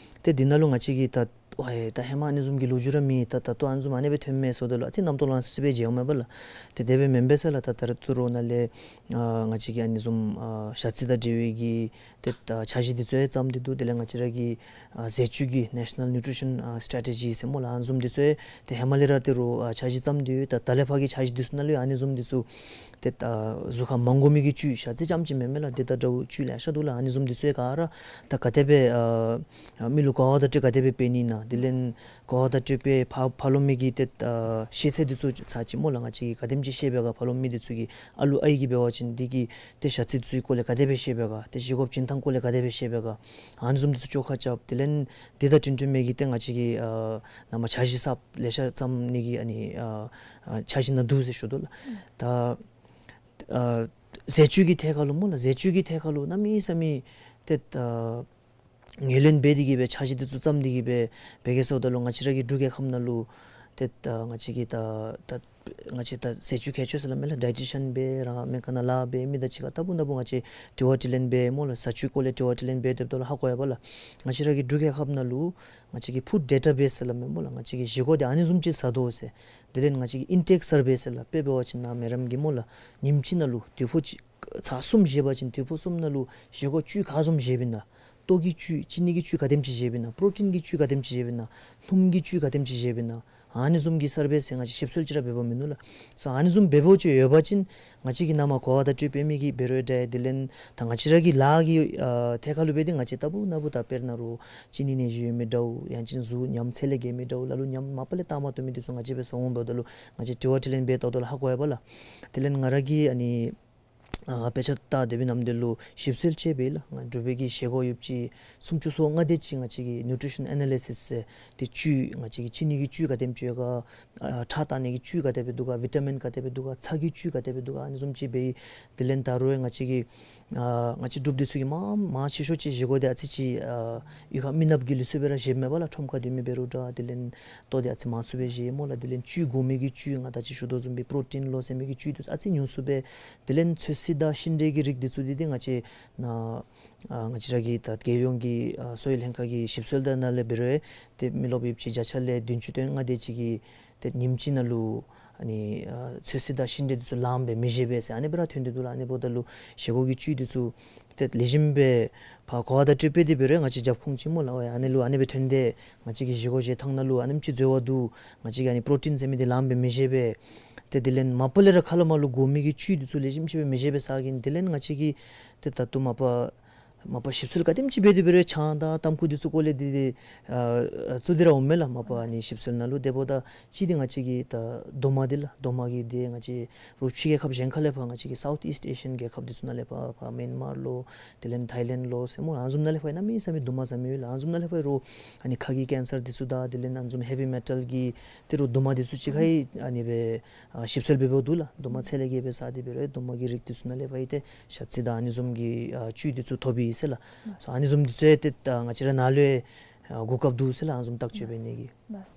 ཏེ་འདི་ནང་ལུ་ང་བཅས་ཀྱིས་ད་ཝའི་ད་ཧེ་མ་ཨ་ནི་བཟུམ་གྱི་ལོ་རྒྱུས་ར་མེད། ད་ད་ལྟོ་ཨ་ནི་བཟུམ་ཨ་ནི་སྦེ་ཐོནམ་མས་ཟེརཝ་ད་ལུ་ཨ་ཙི་རྣམ་རྟོག་ལང་སི་སི་སྦེ་མཇལཝ་མས་པ་ལགས། ཏེ་དེ་སྦེ་མེན་པས་ཟེར་ལགས། ད་ད་རུང་ཏི་རུ་ནང་ལས་ཨ་ང་བཅས་ཀྱིས་ཨ་ནི་བཟུམ་ཨ་ཞ་རྩི་དང་འབྲེལ་བའི་གི་ཏེ་ཨ་འཆར་གཞི་འདི་ཚུ་ཡང་བརྩམས་ཏེ་འདུག། དེ་ལས་ང་བཅས་ར་གི་ཨ་ཟས་བཅུད་ཀྱི་National Nutrition ཨ་Strategy ཟེར་སྨོ་ལགས། ཨ་ནི་བཟུམ་འདི་ཚུ་ཡང་ཏེ་ཧེ་མ་ལས་ར་ཏི་རུ་ཨ་འཆར་གཞི་བརྩམས་ཏེ་ཡོད། ད་ད་ལས་ཕར་གྱི་འཆར་གཞི་འདི་ཚུ་ནང་ལུ་ཡང་ཨ་ནི་བཟུམ་འདི་ཚུ་ཏེ་ཨ་གཟུགས་ཁར་མ་དགོ་མི་གི་བཅུད་ཞ་རྩི་རྐྱངམ་ཅིག་མེན་མས་ལགས། དེ་དང་འདྲཝ་བཅུད་ལེ་ཤ་འདུག་ལགས། ཨ་ནི་བཟུམ་འདི་ཚུ་ཡང་ག་ར་ད་ག་དེ་སྦེ་ཨ་ཨ་མི་ལུ་གོ་བ་བརྡ་སྤྲོད་ག་དེ་སྦེ་འབད་ནི་ཨིན་ན། དེ་ལས་གོ་བ་བརྡ་སྤྲོད་པའི་ཕར་ཕར་ལོགས་མི་གི་ཏེ་ཨ་ཤེས་ཚད་འདི་ཚུ་ཚར་གཅིག་སྨོ་ལགས། ང་བཅས་ཀྱིས་ག་དེམ་ཅིག་ཤེས་པས་ག། ཕར་ལོགས་མི་འདི་ཚུ་གིས་ཨ་ལུ་ཨའི་གིས་འབད་བ་ཅིན་འདི་གིས་ཏེ་ཞ་རྩི་འདི་ཚུ་གི་སྐོར་ལས་ག་དེ་སྦེ་ཤེས་པས་ག། ཏེ་བཞེས་སྒོ་བྱིན་ཐངས་སྐོར་ལས་ག་དེ་སྦེ་ཤེས་པས་ག། ཨ་ནི་བཟུམ་འདི་ཚུ་བཅོ་ཁ་རྐྱབ། དེ་ལས་འདི་དང་བསྟུན་བསྟུན་མི་གི་ཏེ་ང་བཅས་ཀྱིས་ཨ་ནཱ་མར་འཆར་གཞི་གསརཔ་ལེ་ཤ་བརྩམ་ནི་གི་ཨ་ནི་ཨ་ཨ་འཆར་གཞི་ནང་འདུག་ཟེར་ཞུ་དོ་ལགས། ད་ཨ་ཟས་བཅུད་ཀྱི་ཐད་ཁར་ལུ་སྨོ་ལགས། ཟས་བཅུད་ཀྱི་ཐད་ཁར་ལུ་གནམ་མེད་ས་མེད་ཏེ་ཨ་ངོས་ལེན་འབད་དེ་གིས་སྦེ་འཆར་གཞི་འདི་ཚུ་བརྩམས་ཏེ་གིས་སྦེ་འབད་གེ་ཟེརཝ་ད་ལུ་ང་བཅས་ར་གི་འབྲུག་རྒྱལ་ཁབ་ནང་ལུ་ཏེ་ཨ་ང་བཅས་ཀྱིས་ད་ད་ང་བཅས་ད་ཟས་བཅུད་མཁས་མཆོག་ཟེར་སླབ་མས་ལགས། ཌའེ་ཊི་ཤཱན་འབད་ར་སྨན་ཁང་ནང་ལཱ་འབད་མི་དང་གཅིག་ཁར་ལྟ་བུ་ལྟ་བུ་ང་བཅས་དྲི་བ་དྲིས་ལན་འབད་སྨོ་ལགས། ཟས་བཅུད་སྐོར་ལས་དྲི་བ་དྲིས་ལན་འབད་སྡོདཔ་ད་ལུ་ཧ་གོ་ཡི་པ་ལགས། ང་བཅས་ར་གི་འབྲུག་རྒྱལ་ཁབ་ནང་ལུ་ང་བཅས་ཀྱིས་ཕུཌ་ཌེ་ཊ་བེསི་ཟེར་སླབ་མས་སྨོ་ལགས། ང་བཅས་ཀྱིས་བཞེས་སྒོ་འདི་ཨ་ནི་བཟུམ་ཅིག་ཟ་དོ་ཟེར། དེ་ལས་ང་བཅས་ཀྱིས་ཨིན་ཊེཀ་སར་ཝེ་ཟེར་ལགས། དཔེ་འབད་བ་ཅིན་ནཱ་མེ་རམ་གྱིས་སྨོ་ལགས། ཉིནམ་གཅིག་ནང་ལུ་དུས་ཕོ་གཅིག་ཚར་གསུམ་བཞེས་པ་ཅིན་དུས་ཕོ་གསུམ་ནང་ལུ་བཞེས་སྒོ་བཅུད་ག་བཟུམ་བཞེསཔ་ཨིན་ན། ལྟོ་གི་བཅུད་ཅི་ནི་གི་བཅུད་ག་དེམ་ཅིག་བཞེསཔ་ཨིན་ན། པྲོ་ཊིན་གྱི་བཅུད་ག་དེམ་ཅིག་བཞེསཔ་ཨིན་ན། སྣུམ་གྱི་བཅུད་ག་དེམ་ཅིག་བཞེསཔ་ཨིན་ན། ཨ་ནི་བཟུམ་གྱི་སར་ཝེ་ཟེར་ང་བཅས་ཞིབ་འཚོལ་ཅིག་ར་འབད་འབདཝ་མིན་འདུག་ལགས། སོ་ཨ་ནི་བཟུམ་འབད་འབདཝ་ཅིག་ཡོད་པ་ཅིན་ང་བཅས་ཀྱིས་ནཱ་མར་གོ་བ་བརྡ་སྤྲོད་འབད་མི་གི་འབད་རུང་འདྲ། དེ་ལས་ད་ང་བཅས་ར་གི་ལཱ་གི་ཨ་ཐད་ཁར་ལུ་འབད་དེ་ང་བཅས་ལྟ་བུ་ན་བུ་ད་དཔེར་ན་རུང་གཅིན་སྙི་ནད་གཞི་ཡོད་མི་འདྲཝ་ཡང་ཅིན་གཟུགས་ཉམས་ཚད་ལས་བརྒལ་མི་འདྲཝ་ལ་ལུ་ཉམས་མ་པ་ལས་བཏང་མ་བཏུབ་མི་འདི་ཚུ་ང་བཅས་འབད་ཟ་འོང་འབདཝ་ད་ལུ་ང་བཅས་དྲི་བ་དྲིས་ལན་འབད་ལྟཝ་ད་ལུ་ཧ་གོ་ཡི་པ་ལགས། དེ་ལས་ང་ར་གིས་ཨ་ནི་ཨ་དཔེ་ཆ་ལྟ་སྡོད་པའི་ནམ་དུས་ལུ་ཞིབ་འཚོལ་ཅིག་འབད་ལགས། ང་འབྲུག་པའི་གི་བཞེས་སྒོ་ཡོདཔ་ཅིག་སུམ་ཅུ་སོ་ལྔ་དེ་ཅིག་ང་བཅས་ཀྱིས་ནིའུ་ཊི་རི་ཤཱན་ཨེ་ན་ལི་སིས་ཟེར་ཏེ་བཅུད་ང་བཅས་ཀྱི་ཅི་ནི་གི་བཅུད་ག་དེམ་ཅིག་ཡོད་ག། ཨ་ཁྲག་བཏང་ནི་གི་བཅུད་ག་དེ་སྦེ་འདུག་ག། བི་ཊ་མིན་ག་དེ་སྦེ་འདུག་ག། ཚྭ་གི་བཅུད་ག་དེ་སྦེ་འདུག་ག། ཨ་ནི་བཟུམ་ཅིག་འབད་ཡི། དེ་ལས་ད་རུང་ང་བཅས་ཀྱི་ཨ་ང་བཅས་འབྲུགཔ་འདི་ཚུ་གིས་མང་མང་ཆེ་ཤོས་ཅིག་བཞེས་སྒོ་འདི་ཨ་ཙི་ཅིག་ཨ་གཡུས་ཁར་མི་ནགཔ་གི་ལུགས་སྲོལ་སྦེ་ར་བཞེསཔ་མས་པ་ལགས། ཁྲོམ་ཁར་སྡོད་མི་འབད་རུང་འདྲ། དེ་ལས་ལྟོ་འདི་ཨ་ཙི་མང་སུ་སྦེ་བཞེས་སྨོ་ལགས། དེ་ལས་བཅུད་དགོ་མི་གི་བཅུད་ང་ད་ཅི་ཞུ་དོ་བཟུམ་སྦེ་པྲོ་ཊིན་ལོ་ཟེར་མི་གི་བཅུད་འདི་ཚུ་ཨ་ཙི་ཉུང་སུ་སྦེ། དེ་ལས་ཚོད་བསྲེ་དང་ཤིང་འབྲས་ཀྱི་རིགས་འདི་ཚུ་འདི་ཏེ་ང་བཅས་ནཱ་ཨ་ང་བཅས་ར་གི་ད་རྒྱལ་ཡོངས་ཀྱི་ཨ་གསོ་བའི་ལྷན་ཁག་གི་ཞིབ་འཚོལ་དང་ནང་ལས་འབད་རུང་ཏེ་མི་རློབས་ཡོདཔ་ཅིག་བརྒྱ་ཆ་ལས་བདུན་ཅུ་དོན་ལྔ་དེ་ཅིག་གིས་ཏེ་ཉིནམ་གཅིག་ནང་ལུ་ཨ་ནི་ཨ་ཚོད་བསྲེ་དང་ཤིང་འབྲས་འདི་ཚུ་ལངམ་སྦེ་མི་བཞེས་པས་ཟེར་ཨ་ནི་སྦེ་ར་ཐོན་ཏེ་འདུག་ལགས། ཨ་ནི་འབདཝ་ད་ལུ་བཞེས་སྒོ་གི་བཅུད་འདི་ཚུ་ཏེ་ལེགས་ཤོམ་སྦེ་ཕར་གོ་བ་བརྡ་སྤྲོད་འབད་དེ་འབད་རུང་ང་བཅས་རྒྱབ་ཁུངས་ཅིག་སྨོ་ལགས། ཨ་ནི་ལུ་ཨ་ནི་སྦེ་ཐོན་ཏེ་ང་བཅས་ཀྱི་བཞེས་སྒོ་བཞེས་ཐངས་ནང་ལུ་ཨ་ནེམ་ཅིག་འཛོལ་བ་འདུག། ང་བཅས་ཀྱིས་ཨ་ནི་པྲོ་ཊིན་ཟེར་མི་འདི་ལངམ་སྦེ་མི་བཞེས་པས། ཏེ་དེ་ལས་མ་པ་ལས་ར་ཁ་ལས་མར་ལུ་དགོ་མི་གི་བཅུད་འདི་ཚུ་ལེགས་ཤོམ་ཅིག་སྦེ་མི་བཞེས་པས་ཟེར་གིས། དེ་ལས་ང་བཅས་ཀྱིས་ཏེ་ད་ལྟོ་མ་པ་མ་པ་ཞིབ་འཚོལ་ག་དེམ་ཅིག་འབད་དེ་འབད་རུང་ཆང་དང་ཏམ་ཁུ་འདི་ཚུ་སྐོར་ལས་འདི་ཏེ་ཨ་ཨ་ཚུ་འདི་ར་འོངམ་མས་ལགས། མ་པ་ཨ་ནི་ཞིབ་འཚོལ་ནང་ལུ། དེ་འབདཝ་ད་ཅི་འདི་ང་བཅས་ཀྱི་ད་རྡོག་མ་འདི་ལགས། རྡོག་མ་གི་འདི་ང་བཅས་རོགས་ཕྱི་རྒྱལ་ཁབ་གཞན་ཁ་ལས་ཕར་ང་བཅས་ཀྱི་སའུཐ་ཨིསཊ་ཨེ་ཤི་ཡཱན་རྒྱལ་ཁབ་འདི་ཚུ་ནང་ལས་ཕར་ཕར་མེན་མར་ལོ་དེ་ལས་ཐའི་ལེནཌ་ལོ་ཟེར་སྨོ་ཨ་ནི་བཟུམ་ནང་ལས་ཕར་གནམ་མེད་ས་མེད་རྡོག་མ་ཟ་མི་ཡོད་ལགས། ཨ་ནི་བཟུམ་ནང་ལས་ཕར་རོགས་ཨ་ནི་ཁ་གི་ཀེན་སར་འདི་ཚུ་དང་དེ་ལས་ཨ་ནི་བཟུམ་ཧེ་བི་མེ་ཊལ་གྱི་ཏེ་རོགས་རྡོག་མ་འདི་ཚུ་ཅིག་ཁར་ཨ་ནི་སྦེ་ཨ་ཞིབ་འཚོལ་འབད་འབདཝ་འདུག་ལགས། རྡོག་མ་ཚད་ལས་བརྒལ་སྦེ་ཟ་སྟེ་འབད་རུང་རྡོག་མ་གི་རིགས་འདི་ཚུ་ནང་ལས་ཕར་ཨིན་ཏེ་ཞ་རྩི་དང་ཨ་ནི་བཟུམ་གྱི་ཨ་བཅུད་འདི་ཚུ་ཐོབ་ཨིན་ཟེར་ལགས། སོ་ཨ་ནི་བཟུམ་འདི་ཚུ་ཡང་ཏེ་ད་ང་བཅས་ར་ནཱ་ལུ་ཡང་ཨ་གོ་སྐབས་འདུག་ཟེར་ལགས། ཨ་ནི་བཟུམ་བརྟག་དཔྱད་འབད་ནི་གི། ལགས།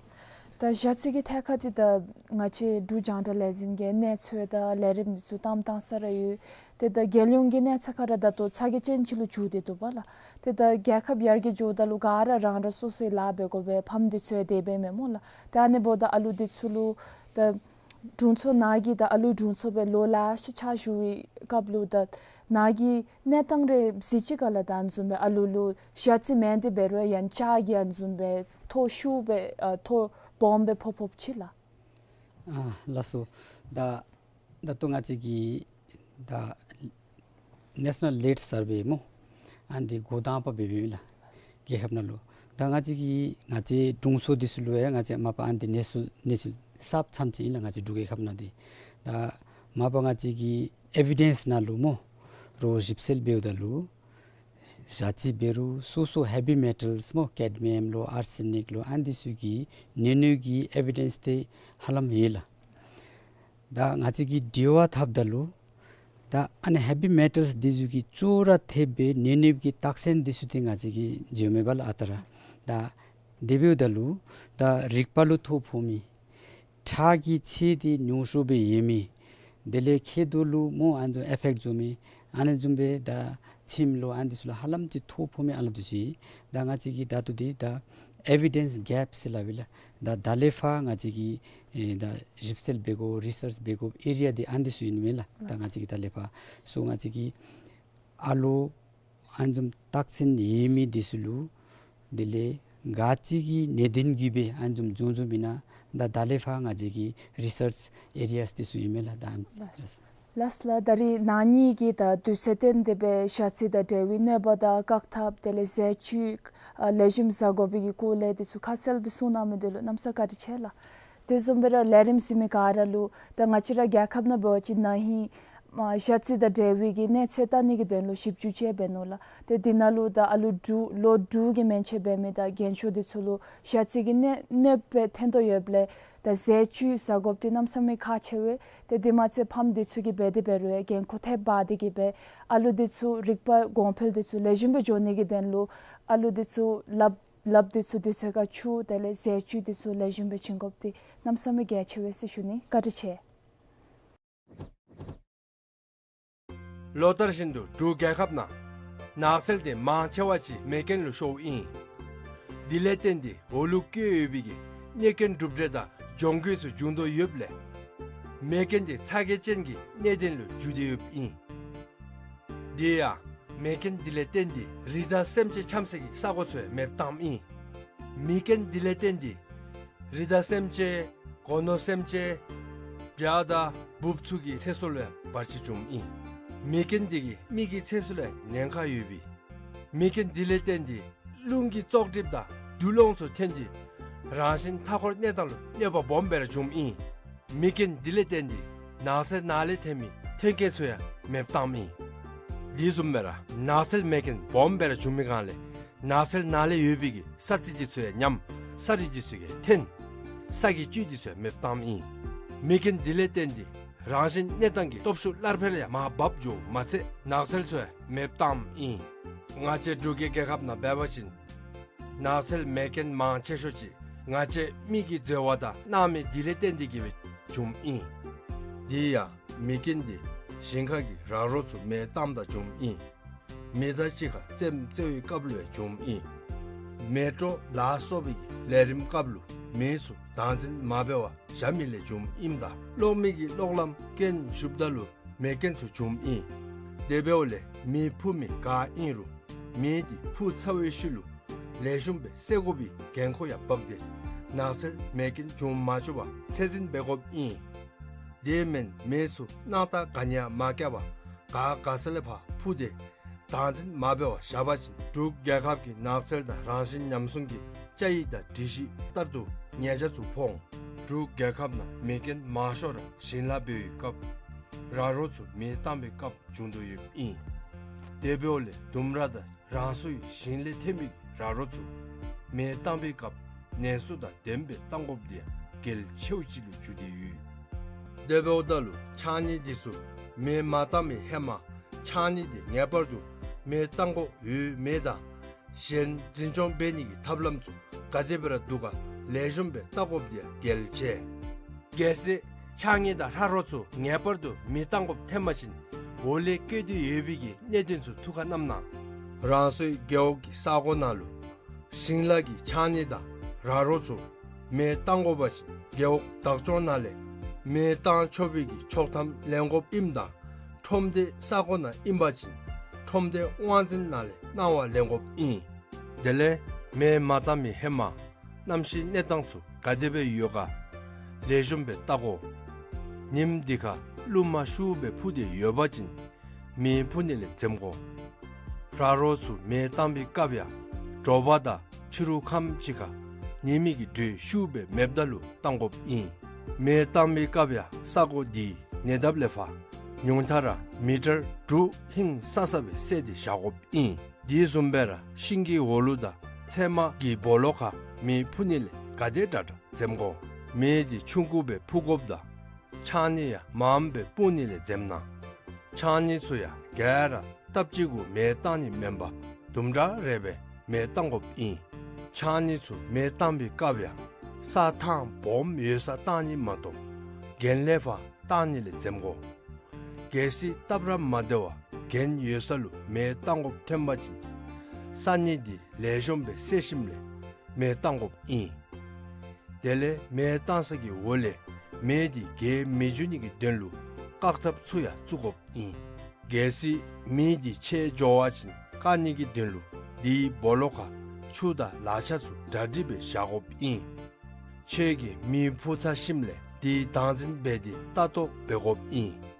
ད་ཞ་རྩི་གི་ཐད་ཁར་འདི་ད་ང་བཅས་འབྲུག་རྒྱང་བསྒྲགས་ལས་འཛིན་གྱིས་གནས་ཚུལ་དང་ལས་རིམ་འདི་ཚུ་བཏངམ་བཏང་ས་ར་ཡོད། ཏེ་ད་རྒྱལ་ཡོངས་ཀྱི་གནས་ཚད་ཁར་ར་ད་ལྟོ་ཚ་གྱང་ཅན་ཅིག་ལུ་གྱུར་ཏེ་འདུག་པ་ལགས། ཏེ་ད་རྒྱལ་ཁབ་ཡར་རྒྱས་འགྱོཝ་ད་ལུ་ག་ར་རང་རང་སོ་སོའི་ལཱ་འབད་དགོ་པས། ཕམ་འདི་ཚུ་ཡང་དེ་སྦེ་མས་སྨོ་ལགས། ཏེ་ཨ་ནི་འབདཝ་ད་ཨ་ལུ་འདི་ཚུ་ལུ་ད་དྲུང་འཚོ་ནཱ་གིས་ད་ཨ་ལུའི་དྲུང་འཚོ་སྦེ་ལོ་ལེ་ཤ་ཕྱག་ཞུ་བའི་སྐབས་ལུ་ད་ནཱ་གིས་གནས་སྟངས་རེ་གཟིགས་ཅི་ག་ལགས། ད་ཨ་ནི་བཟུམ་སྦེ་ཨ་ལུ་ལུ་ཞ་རྩི་མེན་ཏེ་འབད་རུང་ཡང་ལྕགས་ཀྱི་ཨ་ནི་བཟུམ་སྦེ་ཐོ་ཤུགས་སྦེ་ཨ་ཐོ་སྦོམ་སྦེ་ཕོག་ཕོགཔ་ཅིག་ལགས། ཨ་ལགས་སོ། ད་ད་ལྟོ་ང་བཅས་ཀྱི་ད་ནེ་ཤ་ནཱལ་ལིཌ་སར་ཝེ་སྨོ། ཨ་ནི་འདི་འགོ་དང་པ་འབད་འབདཝ་ཨིན་ལགས། རྒྱལ་ཁབ་ནང་ལུ། ད་ང་བཅས་ཀྱི་ང་བཅས་དྲུང་འཚོ་འདི་ཚུ་ལུ་ཡང་ང་བཅས་མ་པ་ཨ་ནི་འདི་གནས་ཚུལ་གནས་ཚུལ་གསརཔ་ཙམ་ཅིག་ཨིན་ལགས། ང་བཅས་འབྲུག་རྒྱལ་ཁབ་ནང་འདི། ད་མ་པ་ང་བཅས་ཀྱི་ཨེ་བི་ཌེནསི་ནང་ལུ་སྨོ། རོགས་ཞིབ་འཚོལ་འབདཝ་ད་ལུ་ཞ་རྩི་འབད་རུང་སོ་སོ་ཧེ་བི་མེ་ཊལ་སྨོ། ཀེཌ་མི་ཡམ་ལོ་ཨར་སེ་ནིཀ་ལོ་ཨ་ནི་འདི་ཚུ་གི་ཉེན་གནོད་ཀྱི་ཨེ་བི་ཌེནསི་འདི་ཧ་ལམ་ཡོད་ལགས། ད་ང་བཅས་ཀྱིས་དྲི་བ་འཐབ་ད་ལུ་ད་ཨ་ནི་ཧེ་བི་མེ་ཊལ་འདི་ཚུ་གིས་ཅོག་ར་འཐདཔ་སྦེ་ཉེན་གནོད་ཀྱི་རྟགས་མཚན་འདི་ཚུ་འདི་ང་བཅས་ཀྱིས་བརྗོད་མེད་པ་ལགས་ཨ་རྟག་ར། ད་དེ་འབདཝ་ད་ལུ་ད་རིག་པ་ལུ་ཐོ་ཕོག་མི། ཁྲག་གི་ཚད་འདི་ཉུང་སུ་སྦེ་ཡོད་མི། དེ་ལས་མཁལ་རྡོག་ལུ་སྨོ་ཨ་ནི་ཚུ་ཨེ་ཕེཀཊ་འགྱོ་མི། ཨ་ནི་བཟུམ་སྦེ་ད་ཁྱིམ་ལོ་ཨ་ནི་འདི་ཚུ་ལུ་ཧ་ལམ་ཅིག་ཐོ་ཕོག་མི་ཨ་ལུ་འདི་ཚུ་ཨིན། ད་ང་བཅས་ཀྱིས་ད་ལྟོ་འདི་ད་ཨེ་བི་ཌེནསི་གེབ་ཟེར་སླབ་ཨིན་ལགས། ད་ད་ལས་ཕར་ང་བཅས་ཀྱིས་ཨེ་ད་ཞིབ་འཚོལ་འབད་དགོ་རི་སརཆ་འབད་དགོ་ཨེ་རི་ཡ་འདི་ཨ་ནི་འདི་ཚུ་ཨིན་མས་ལགས། ད་ང་བཅས་ཀྱིས་ད་ལས་ཕར་སོ་ང་བཅས་ཀྱིས་ཨ་ལོ་ཨ་ནི་བཟུམ་རྟགས་མཚན་ཡོད་མི་འདི་ཚུ་ལུ་དེ་ལས་ག་ཅི་གི་གནད་དོན་གྱིས་སྦེ་ཨ་ནི་བཟུམ་བྱུང་བྱུངམ་ཨིན་ན་ད་ད་ལས་ཕར་ང་བཅས་ཀྱི་རི་སརཆ་ཨེ་རི་ཡཱས་འདི་ཚུ་ཨིན་མས་ལགས། ད་ཨ་ནི་ལགས། ལགས་ལགས། ད་རིས་ན་ཧིང་གི་ད་དུས་ཚོད་བཏོན་ཏེ་སྦེ་ཞ་རྩི་དང་འབྲེལ་བའི་གནོད་པ་དང་བཀག་ཐབས་དེ་ལས་ཟས་བཅུད་ཨ་ལེགས་ཤོམ་བཟའ་དགོ་པའི་གི་སྐོར་ལས་འདི་ཚུ་ཁ་གསལ་སྦེ་གསུངས་གནང་མི་འདི་ལུ་གནམ་ས་བཀའ་དྲིན་ཆེ་ལགས། དེ་བཟུམ་སྦེ་ར་ལས་རིམ་གཟིགས་མི་ག་ར་ལུ་ད་ང་བཅས་ར་རྒྱལ་ཁབ་ནང་འབད་བ་ཅིན་ན་ཧིང་ཨ་ཞ་རྩི་དང་འབྲེལ་བའི་གི་གནས་ཚད་བལྟ་ནི་གི་དོན་ལུ་ཞིབ་འཇུག་ཅིག་འབད་ནུག་ལགས། ཏེ་འདི་ནང་ལུ་ད་ཨ་ལོ་དྲུག་ལོ་དྲུག་གི་མན་ཆད་འབད་མི་ད་རྒན་ཤོས་འདི་ཚུ་ལུ་ཞ་རྩི་གི་གནོད་གནོད་པ་ཐོན་དོ་ཡོདཔ་ལས་ད་ཟས་བཅུད་བཟའ་དགོཔ་འདི་གནམ་ས་མེད་ཁག་ཆེ་བས། ཏེ་འདི་མ་ཚད་ཕམ་འདི་ཚུ་གིས་འབད་དེ་འབད་རུང་ཡང་འགན་ཁུར་ཐེབས་འབག་སྟེ་གིས་སྦེ་ཨ་ལོ་འདི་ཚུ་རིག་པ་གོང་འཕེལ་འདི་ཚུ་ལེགས་ཤོམ་སྦེ་འགྱོ་ནི་གི་དོན་ལུ་ཨ་ལོ་འདི་ཚུ་ལགཔ་ལགཔ་འདི་ཚུ་དུས་ཚོད་ཁར་འཁྱུ་དེ་ལས་ཟས་བཅུད་འདི་ཚུ་ལེགས་ཤོམ་སྦེ་བྱིན་དགོཔ་འདི་གནམ་ས་མེད་གལ་ཆེ་བས་ཟེར་ཞུ་ནི། བཀའ་དྲིན་ཆེ། ལོ་ལྟར་བཞིན་དུ་འབྲུག་རྒྱལ་ཁབ་ནང་ནགས་ཚལ་དེ་མང་ཆེ་བ་ཅིག་མེ་རྐྱེན་ལུ་ཤོརཝ་ཨིན། དེ་ལས་བརྟེན་ཏེ་འོག་ལུ་བཀོད་ཡོད་པའི་གི་གནོད་སྐྱོན་གྲུབ་འབྲས་དང་གྱོང་གུད་ཚུ་འབྱུང་དོ་ཡོདཔ་ལས་མེ་རྐྱེན་དེ་ཚ་གྱང་ཅན་གྱི་གནད་དོན་ལུ་འགྱུར་ཏེ་ཡོདཔ་ཨིན། དེ་ཡང་མེ་རྐྱེན་དེ་ལས་བརྟེན་ཏེ་རི་དྭགས་སེམས་ཅན་འཁྱམ་སའི་གི་ས་གོ་ཚུ་ཡང་མེདཔ་བཏངམ་ཨིན། མེ་རྐྱེན་དེ་ལས་བརྟེན་ཏེ་རི་དྭགས་སེམས་ཅན་སྒོ་ནོར་སེམས་ཅན་བྱ་དང་འབུཔ་ཚུ་གི་ཚེ་སྲོག་ལུ་ཡང་བར་ཆད་བྱུངམ་ཨིན། མེ་རྐྱེན་དེ་གིས་མི་གི་ཚེ་སྲོག་ལུ་ཡང་ཉེན་ཁ་ཡོད་པས། མེ་རྐྱེན་དེ་ལས་བརྟེན་ཏེ་རླུང་གི་བཙོག་གྲིབ་དང་རྡུལ་སློང་ཚུ་ཐོན་ཏེ་རང་བཞིན་མཐའ་འཁོར་གནས་སྟངས་ལུ་གནོད་པ་སྦོམ་སྦེ་ར་བྱུངམ་ཨིན། མེ་རྐྱེན་དེ་ལས་བརྟེན་ཏེ་ནགས་ཚལ་ནང་ལས་ཐོན་མི་ཐོན་སྐྱེད་ཚུ་ཡང་མེདཔ་བཏངམ་ཨིན། དེ་བཟུམ་སྦེ་ར་ནགས་ཚལ་མེ་རྐྱེན་སྦོམ་སྦེ་ར་བྱུང་མི་སྒང་ལས་ནགས་ཚལ་ནང་ལས་ཡོད་པའི་གི་ས་རྩི་འདི་ཚུ་ཡང་ཉམས། ས་རུད་འདི་ཚུ་ཡང་འཐོན། ས་གི་བཅུད་འདི་ཚུ་ཡང་མེདཔ་བཏངམ་ཨིན། མེ་རྐྱེན་དེ་ལས་བརྟེན་ཏེ་རང་བཞིན་གནས་སྟངས་ཀྱི་སྟོབས་ཤུགས་སླར་འཕེལ་ཡང་མར་བབས་འགྱོཝ་མ་ཚད་ནགས་ཚལ་ཚུ་ཡང་མེདཔ་བཏངམ་ཨིན། ང་བཅས་འབྲུག་གི་རྒྱལ་ཁབ་ནང་འབད་བ་ཅིན་ནགས་ཚལ་མེ་རྐྱེན་མང་ཆེ་ཤོས་ཅིག་ང་བཅས་མི་གིས་འཛོལ་བ་དང་གནང་མི་དེ་ལས་བརྟེན་ཏེ་གིས་སྦེ་བྱུངམ་ཨིན། དེ་ཡང་མེ་རྐྱེན་དེ་ཞིང་ཁ་གི་ར་རོ་ཚུ་མེ་བཏངམ་ད་བྱུངམ་ཨིན། མེ་མདའ་གཅིག་ཁར་རྩེདམོ་རྩེ་བའི་སྐབས་ལུ་ཡང་བྱུངམ་ཨིན། མེ་དྲོད་ལ་སོགས་པའི་གི་ལས་རིམ་སྐབས་ལུ་མེ་ཚུ་བདག་འཛིན་མ་འབད་བར་བཞག་མི་ལས་བྱུངམ་ཨིནམ་ད་གློག་མེ་གི་གློག་ལམ་རྐྱེན་ཞུགསཔ་ད་ལུ་མེ་རྐྱེན་ཚུ་བྱུངམ་ཨིན། དེ་འབདཝ་ལས་མེ་འཕུ་མི་ག་ཨིན་རུང་མེ་དེ་འཕུ་ཚར་བའི་ཤུལ་ལུ་ལེགས་ཤོམ་སྦེ་བསད་དགོ་པའི་འགན་ཁུར་ཡང་འབག་སྟེ་ནགས་ཚལ་མེ་རྐྱེན་འབྱུང་མ་བཅུག་པར་ཚད་འཛིན་འབད་དགོཔ་ཨིན། དེ་མེན་མེ་ཚུ་སྣང་ཐག་ག་ནི་ཡང་མ་བཀལ་བར་ག་ག་ས་ལས་ཕར་འཕུ་སྟེ་བདག་འཛིན་མ་འབད་བར་བཞག་པ་ཅིན་འབྲུག་རྒྱལ་ཁབ་ཀྱི་ནགས་ཚལ་དང་རང་བཞིན་ཉམས་སྲུང་གི་བཅའ་ཡིག་དང་སྒྲིག་གཞི་ལྟར་དུ་ཉེས་བྱ་ཚུ་ཕོག་འོང་། འབྲུག་རྒྱལ་ཁབ་ནང་མེ་རྐྱེན་མང་ཤོས་ར་ཞིང་ལཱ་འབད་བའི་སྐབས་ར་རོ་ཚུ་མེ་བཏང་བའི་སྐབས་བྱུང་དོ་ཡོདཔ་ཨིན། དེ་འབདཝ་ལས་ལྡུམ་ར་དང་རང་སོའི་ཞིང་ལས་ཐོན་པའི་ར་རོ་ཚུ་མེ་བཏང་བའི་སྐབས་ནན་སོ་དང་ལྡནམ་སྦེ་བཏང་དགོཔ་དེ་ཡང་གལ་ཆེཝ་ཅིག་ལུ་གྱུར་ཏེ་ཡོད། དེ་འབདཝ་ད་ལུ་ཕྱགས་སྙིགས་འདི་ཚུ་མེ་མ་བཏང་བའི་ཧེ་མ་ཕྱགས་སྙིགས་དེ་ངེས་པར་དུ་མེ་བཏང་དགོཔ་ཡོད་མེད་དང་གཞན་འཛིན་སྐྱོང་འབད་ནི་གི་ཐབས་ལམ་ཚུ་ག་དེ་སྦེ་ར་འདུག་ག་ལེགས་ཤོམ་སྦེ་བལྟ་དགོཔ་དེ་ཡང་གལ་ཆེ། གལ་སྲིད་ཕྱགས་སྙིགས་དང་ར་རོ་ཚུ་ངེས་པར་དུ་མེ་བཏང་དགོཔ་ཐོན་པ་ཅིན་འོག་ལས་བཀོད་དེ་ཡོད་པའི་གི་གནད་དོན་ཚུ་ཐུགས་ཁར་བསྣམས་གནང་། རང་སོའི་རྒེད་འོག་གི་ས་གོ་ནང་ལུ་ཞིང་ལཱ་གི་ཕྱགས་སྙིགས་དང་ར་རོ་ཚུ་མེ་བཏང་དགོ་པ་ཅིན་རྒེད་འོག་བདག་སྐྱོང་ནང་ལས་མེ་བཏང་ཆོག་པའི་གི་ཆོག་ཐམ་ལེན་དགོཔ་ཨིནམ་ད་ཁྲོམ་སྡེ་ས་གོ་ནང་ཨིན་པ་ཅིན་ཁྲོམ་སྡེ་དབང་འཛིན་ནང་ལས་གནང་བ་ལེན་དགོཔ་ཨིན། དེ་ལས་མེ་མ་བཏང་མི་ཧེ་མ་གནམ་གཤིས་གནས་སྟངས་ཚུ་ག་དེ་སྦེ་ཡོད་ག་ལེགས་ཤོམ་སྦེ་བལྟ་དགོ། ཉིནམ་དེ་ཁར་རླུང་མ་ཤུགས་སྦེ་འཕུ་སྟེ་ཡོད་པ་ཅིན་མེ་འཕུ་ནི་ལས་འཛེམ་དགོ། ར་རོ་ཚུ་མེ་བཏང་བའི་སྐབས་ཡང་དྲོ་པ་དང་ཕྱི་རུ་ཁམས་ཅིག་ཁར་ཉི་མའི་གི་དྲོད་ཤུགས་སྦེ་མེདཔ་ད་ལུ་བཏང་དགོཔ་ཨིན། མེ་བཏང་བའི་སྐབས་ཡང་ས་གོ་དེའི་ཉེ་འདབས་ལས་ཕར་ཉུང་མཐའ་ར་མི་ཊར་དྲུག་ཧིང་སང་ས་སྦེ་བསལ་ཏེ་བཞག་དགོཔ་ཨིན། དེ་བཟུམ་སྦེ་ར་ཤིང་གི་འོག་ལུ་དང་ཚལ་མ་གི་སྦོ་ལོགས་ཁར་མེ་འཕུ་ནི་ལས་ག་དེ་དྲག་དྲག་འཛེམ་དགོ། མེ་དེ་ཆུང་ཀུ་སྦེ་འཕུ་དགོཔ་དང་ཕྱགས་སྙིགས་ཡང་མངམ་སྦེ་སྤུངས་ནི་ལས་འཛེམ་གནང་། ཕྱགས་སྙིགས་ཚུ་ཡང་ག་ར་སྟབས་གཅིག་གུ་མེ་བཏང་ནི་མེན་པར་དུམ་གྲ་རེ་སྦེ་མེ་བཏང་དགོཔ་ཨིན། ཕྱགས་སྙིགས་ཚུ་མེ་བཏང་བའི་སྐབས་ཡང་ས་ཐང་སྦོམ་ཡོད་སར་བཏང་ནི་མ་གཏོགས་གྱེན་ལས་ཕར་བཏང་ནི་ལས་འཛེམ་དགོ། གལ་སྲིད་སྟབས་ར་མ་བདེ་བར་རྒན་ཡོད་ས་ལུ་མེ་བཏང་དགོཔ་ཐོན་པ་ཅིན་ས་གནས་འདི་ལེགས་ཤོམ་སྦེ་བསལ་ཞིནམ་ལས་མེ་བཏང་དགོཔ་ཨིན། དེ་ལས་མེ་བཏང་ས་གི་འོག་ལས་མེ་འདི་རྒྱས་མི་འགྱོ་ནི་གི་དོན་ལུ་བཀག་ཐབས་ཚུ་ཡང་བཙུགས་དགོཔ་ཨིན། གལ་སྲིད་མེ་འདི་ཆད་འགྱོ་བ་ཅིན་བཀག་ནི་གི་དོན་ལུ་དེའི་སྦོ་ལོགས་ཁར་ཆུ་དང་ལག་ཆ་ཚུ་གྲ་སྒྲིག་སྦེ་བཞག་དགོཔ་ཨིན། ཁྱོད་ཀྱིས་མེ་ཕུ་ཚར་ཞིནམ་ལས་དེ་བདག་འཛིན་འབད་དེ་ལྟ་རྟོག་འབད་དགོཔ་ཨིན།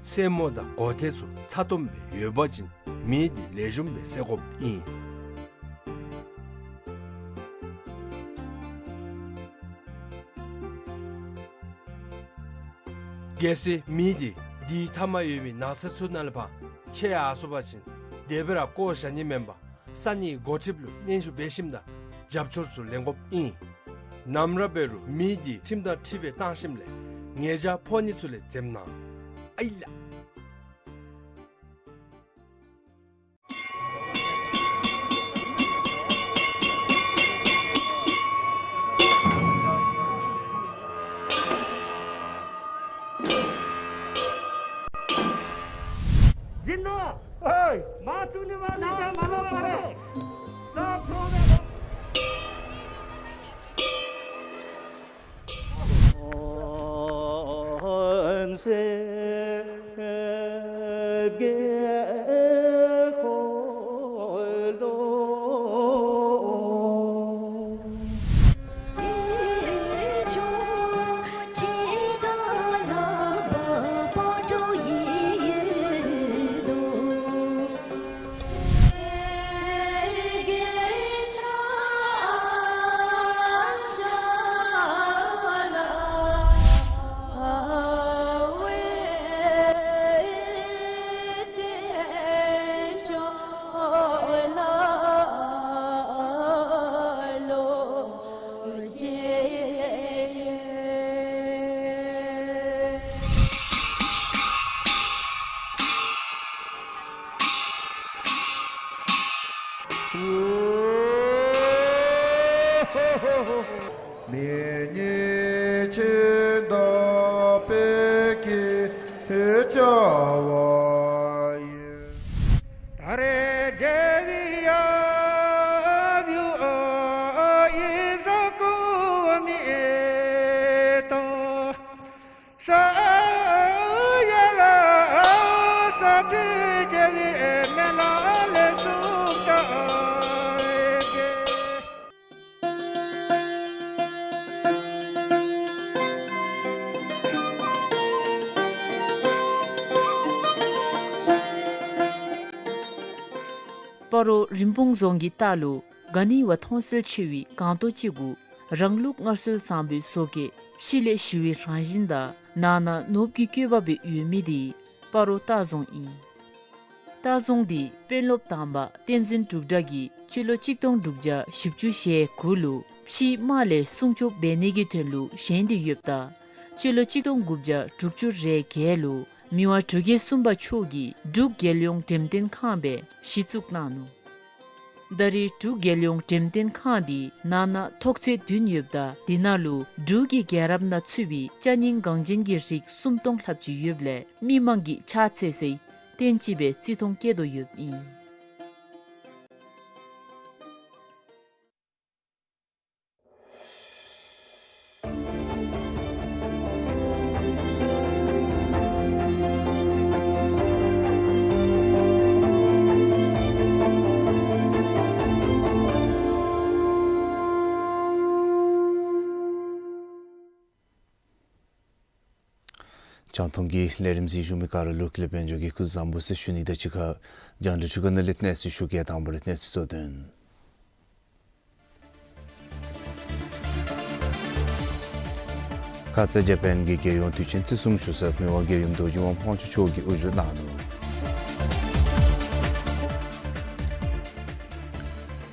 སེན་མོ་དང་སྒོ་ཐེལ་ཚུ་ཚ་ཏོམ་སྦེ་ཡོད་པ་ཅིན་མེ་འདི་ལེགས་ཤོམ་སྦེ་བསད་དགོཔ་ཨིན། གལ་སྲིད་མེ་འདི་དེའི་མཐའ་མར་ཡོད་མི་ནགས་ཚལ་ཚུ་ནང་ལས་ཕར་ཆད་ཡར་སོང་པ་ཅིན་དེ་སྦེ་ར་བཀོ་བཞག་ནི་མེན་པར་ས་གནས་འགོ་ཁྲིདཔ་ལུ་སྙན་ཞུ་འབད་ཞིནམ་དང་རྒྱབ་སྐྱོར་ཚུ་ལེན་དགོཔ་ཨིན། ནམ་ར་འབད་རུང་མེ་འདི་ཁྲིམས་དང་འཁྲིལ་སྦེ་བཏང་ཞིནམ་ལས་ཉེས་བྱ་ཕོག་ནི་ཚུ་ལས་འཛེམ་གནང་། ཨའི་ལགས། སྦྱིན་ནོ། ཨོའི། མ་བཙུགས་ནི་མ་ནི་ན་མ་ལོ་པ་རེ། ས་ཕོ་བེ། མེ་ཉེས་ཆད་དག་པའི་སྐད་ཆ་བ་ཡི། ད་རེས་རྒྱལ་བའི་ཡབ་ཡུམ་ཨི་ཟ་ཀུ་མི་ཏོ། ས་ཡ་ལ་ས་ཏི་རྒྱལ་བའི་མེ་ལ་ལས་སུམ་ཏ་གེ། སྤ་རོ་རིན་སྤུངས་རྫོང་གི་ལྟག་ལུ་ག་ནི་བ་མཐོང་གསལ་ཆེ་བའི་སྒང་ཏོ་ཅིག་གུ་རང་ལུགས་སྔར་སྲོལ་བཟང་པོའི་བཟོ་བཀོད་ཕྱི་ལས་ཞི་བའི་རང་བཞིན་དང་ནང་ན་ནོར་བུ་གི་བཀོད་པ་སྦེ་ཡོད་མི་འདི་སྤ་རོ་ལྟ་རྫོང་ཨིན། ལྟ་རྫོང་འདི་དཔོན་སློབ་དང་པ་བསྟན་འཛིན་འབྲུག་གྲགས་ཀྱིས་སྤྱི་ལོ་གཅིག་སྟོང་དྲུག་བརྒྱ་བཞི་བཅུ་ཞེ་དགུ་ལུ་ཕྱིའི་དམག་ལས་སྲུང་སྐྱོབ་འབད་ནི་གི་དོན་ལུ་བཞེངས་ཏེ་ཡོདཔ་ད་སྤྱི་ལོ་གཅིག་སྟོང་དགུ་བརྒྱ་དྲུག་ཅུ་རེ་བརྒྱད་ལུ་མི་དབང་འབྲུག་རྒྱལ་གསུམ་པ་མཆོག་གིས་འབྲུག་རྒྱལ་ཡོངས་འགྲེམས་སྟོན་ཁང་སྦེ་གཞི་བཙུགས་གནང་ནུག། ད་རེས་འབྲུག་རྒྱལ་ཡོངས་འགྲེམས་སྟོན་ཁང་འདི་ནང་ན་ཐོག་ཚད་བདུན་ཡོདཔ་ད་འདི་ནང་ལུ་འབྲུག་གི་རྒྱལ་རབས་ནང་ཚུད་པའི་ཅ་རྙིང་འགངས་ཅན་གྱི་རིགས་སུམ་སྟོང་ལྷགཔ་ཅིག་ཡོདཔ་ལས་མི་མང་གིས་ཕྱག་འཚལ་སའི་རྟེན་ཅིག་སྦེ་བརྩི་མཐོང་བསྐྱེད་དོ་ཡོདཔ་ཨིན། རྒྱང་མཐོང་གི་ལས་རིམ་གཟིགས་བཞུགས་མི་ག་ར་ལུ་ཀུན་ལེགས་དཔལ་འབྱོར་གྱི་སྐུ་གཟུགས་བཟང་པོ་ཟེར་ཞུ་ནི་དང་གཅིག་ཁར་རྒྱང་བསྒྲགས་འཕྲུལ་ཁང་ནང་ལས་གནས་ཚུལ་ཞུ་གེ། དང་པ་ར་གནས་ཚུལ་གཙོ་དོན། ཁ་ཙ་ཇ་པཱན་གྱི་རྒྱལ་ཡོངས་དུས་ཆེན་བརྩི་སྲུང་ཞུ་སར་མི་དབང་རྒྱལ་ཡུམ་རྡོ་རྗེ་དབང་ཕོན་ཆེ་མཆོག་གིས་དབུ་བཞུགས་གནང་ནུག།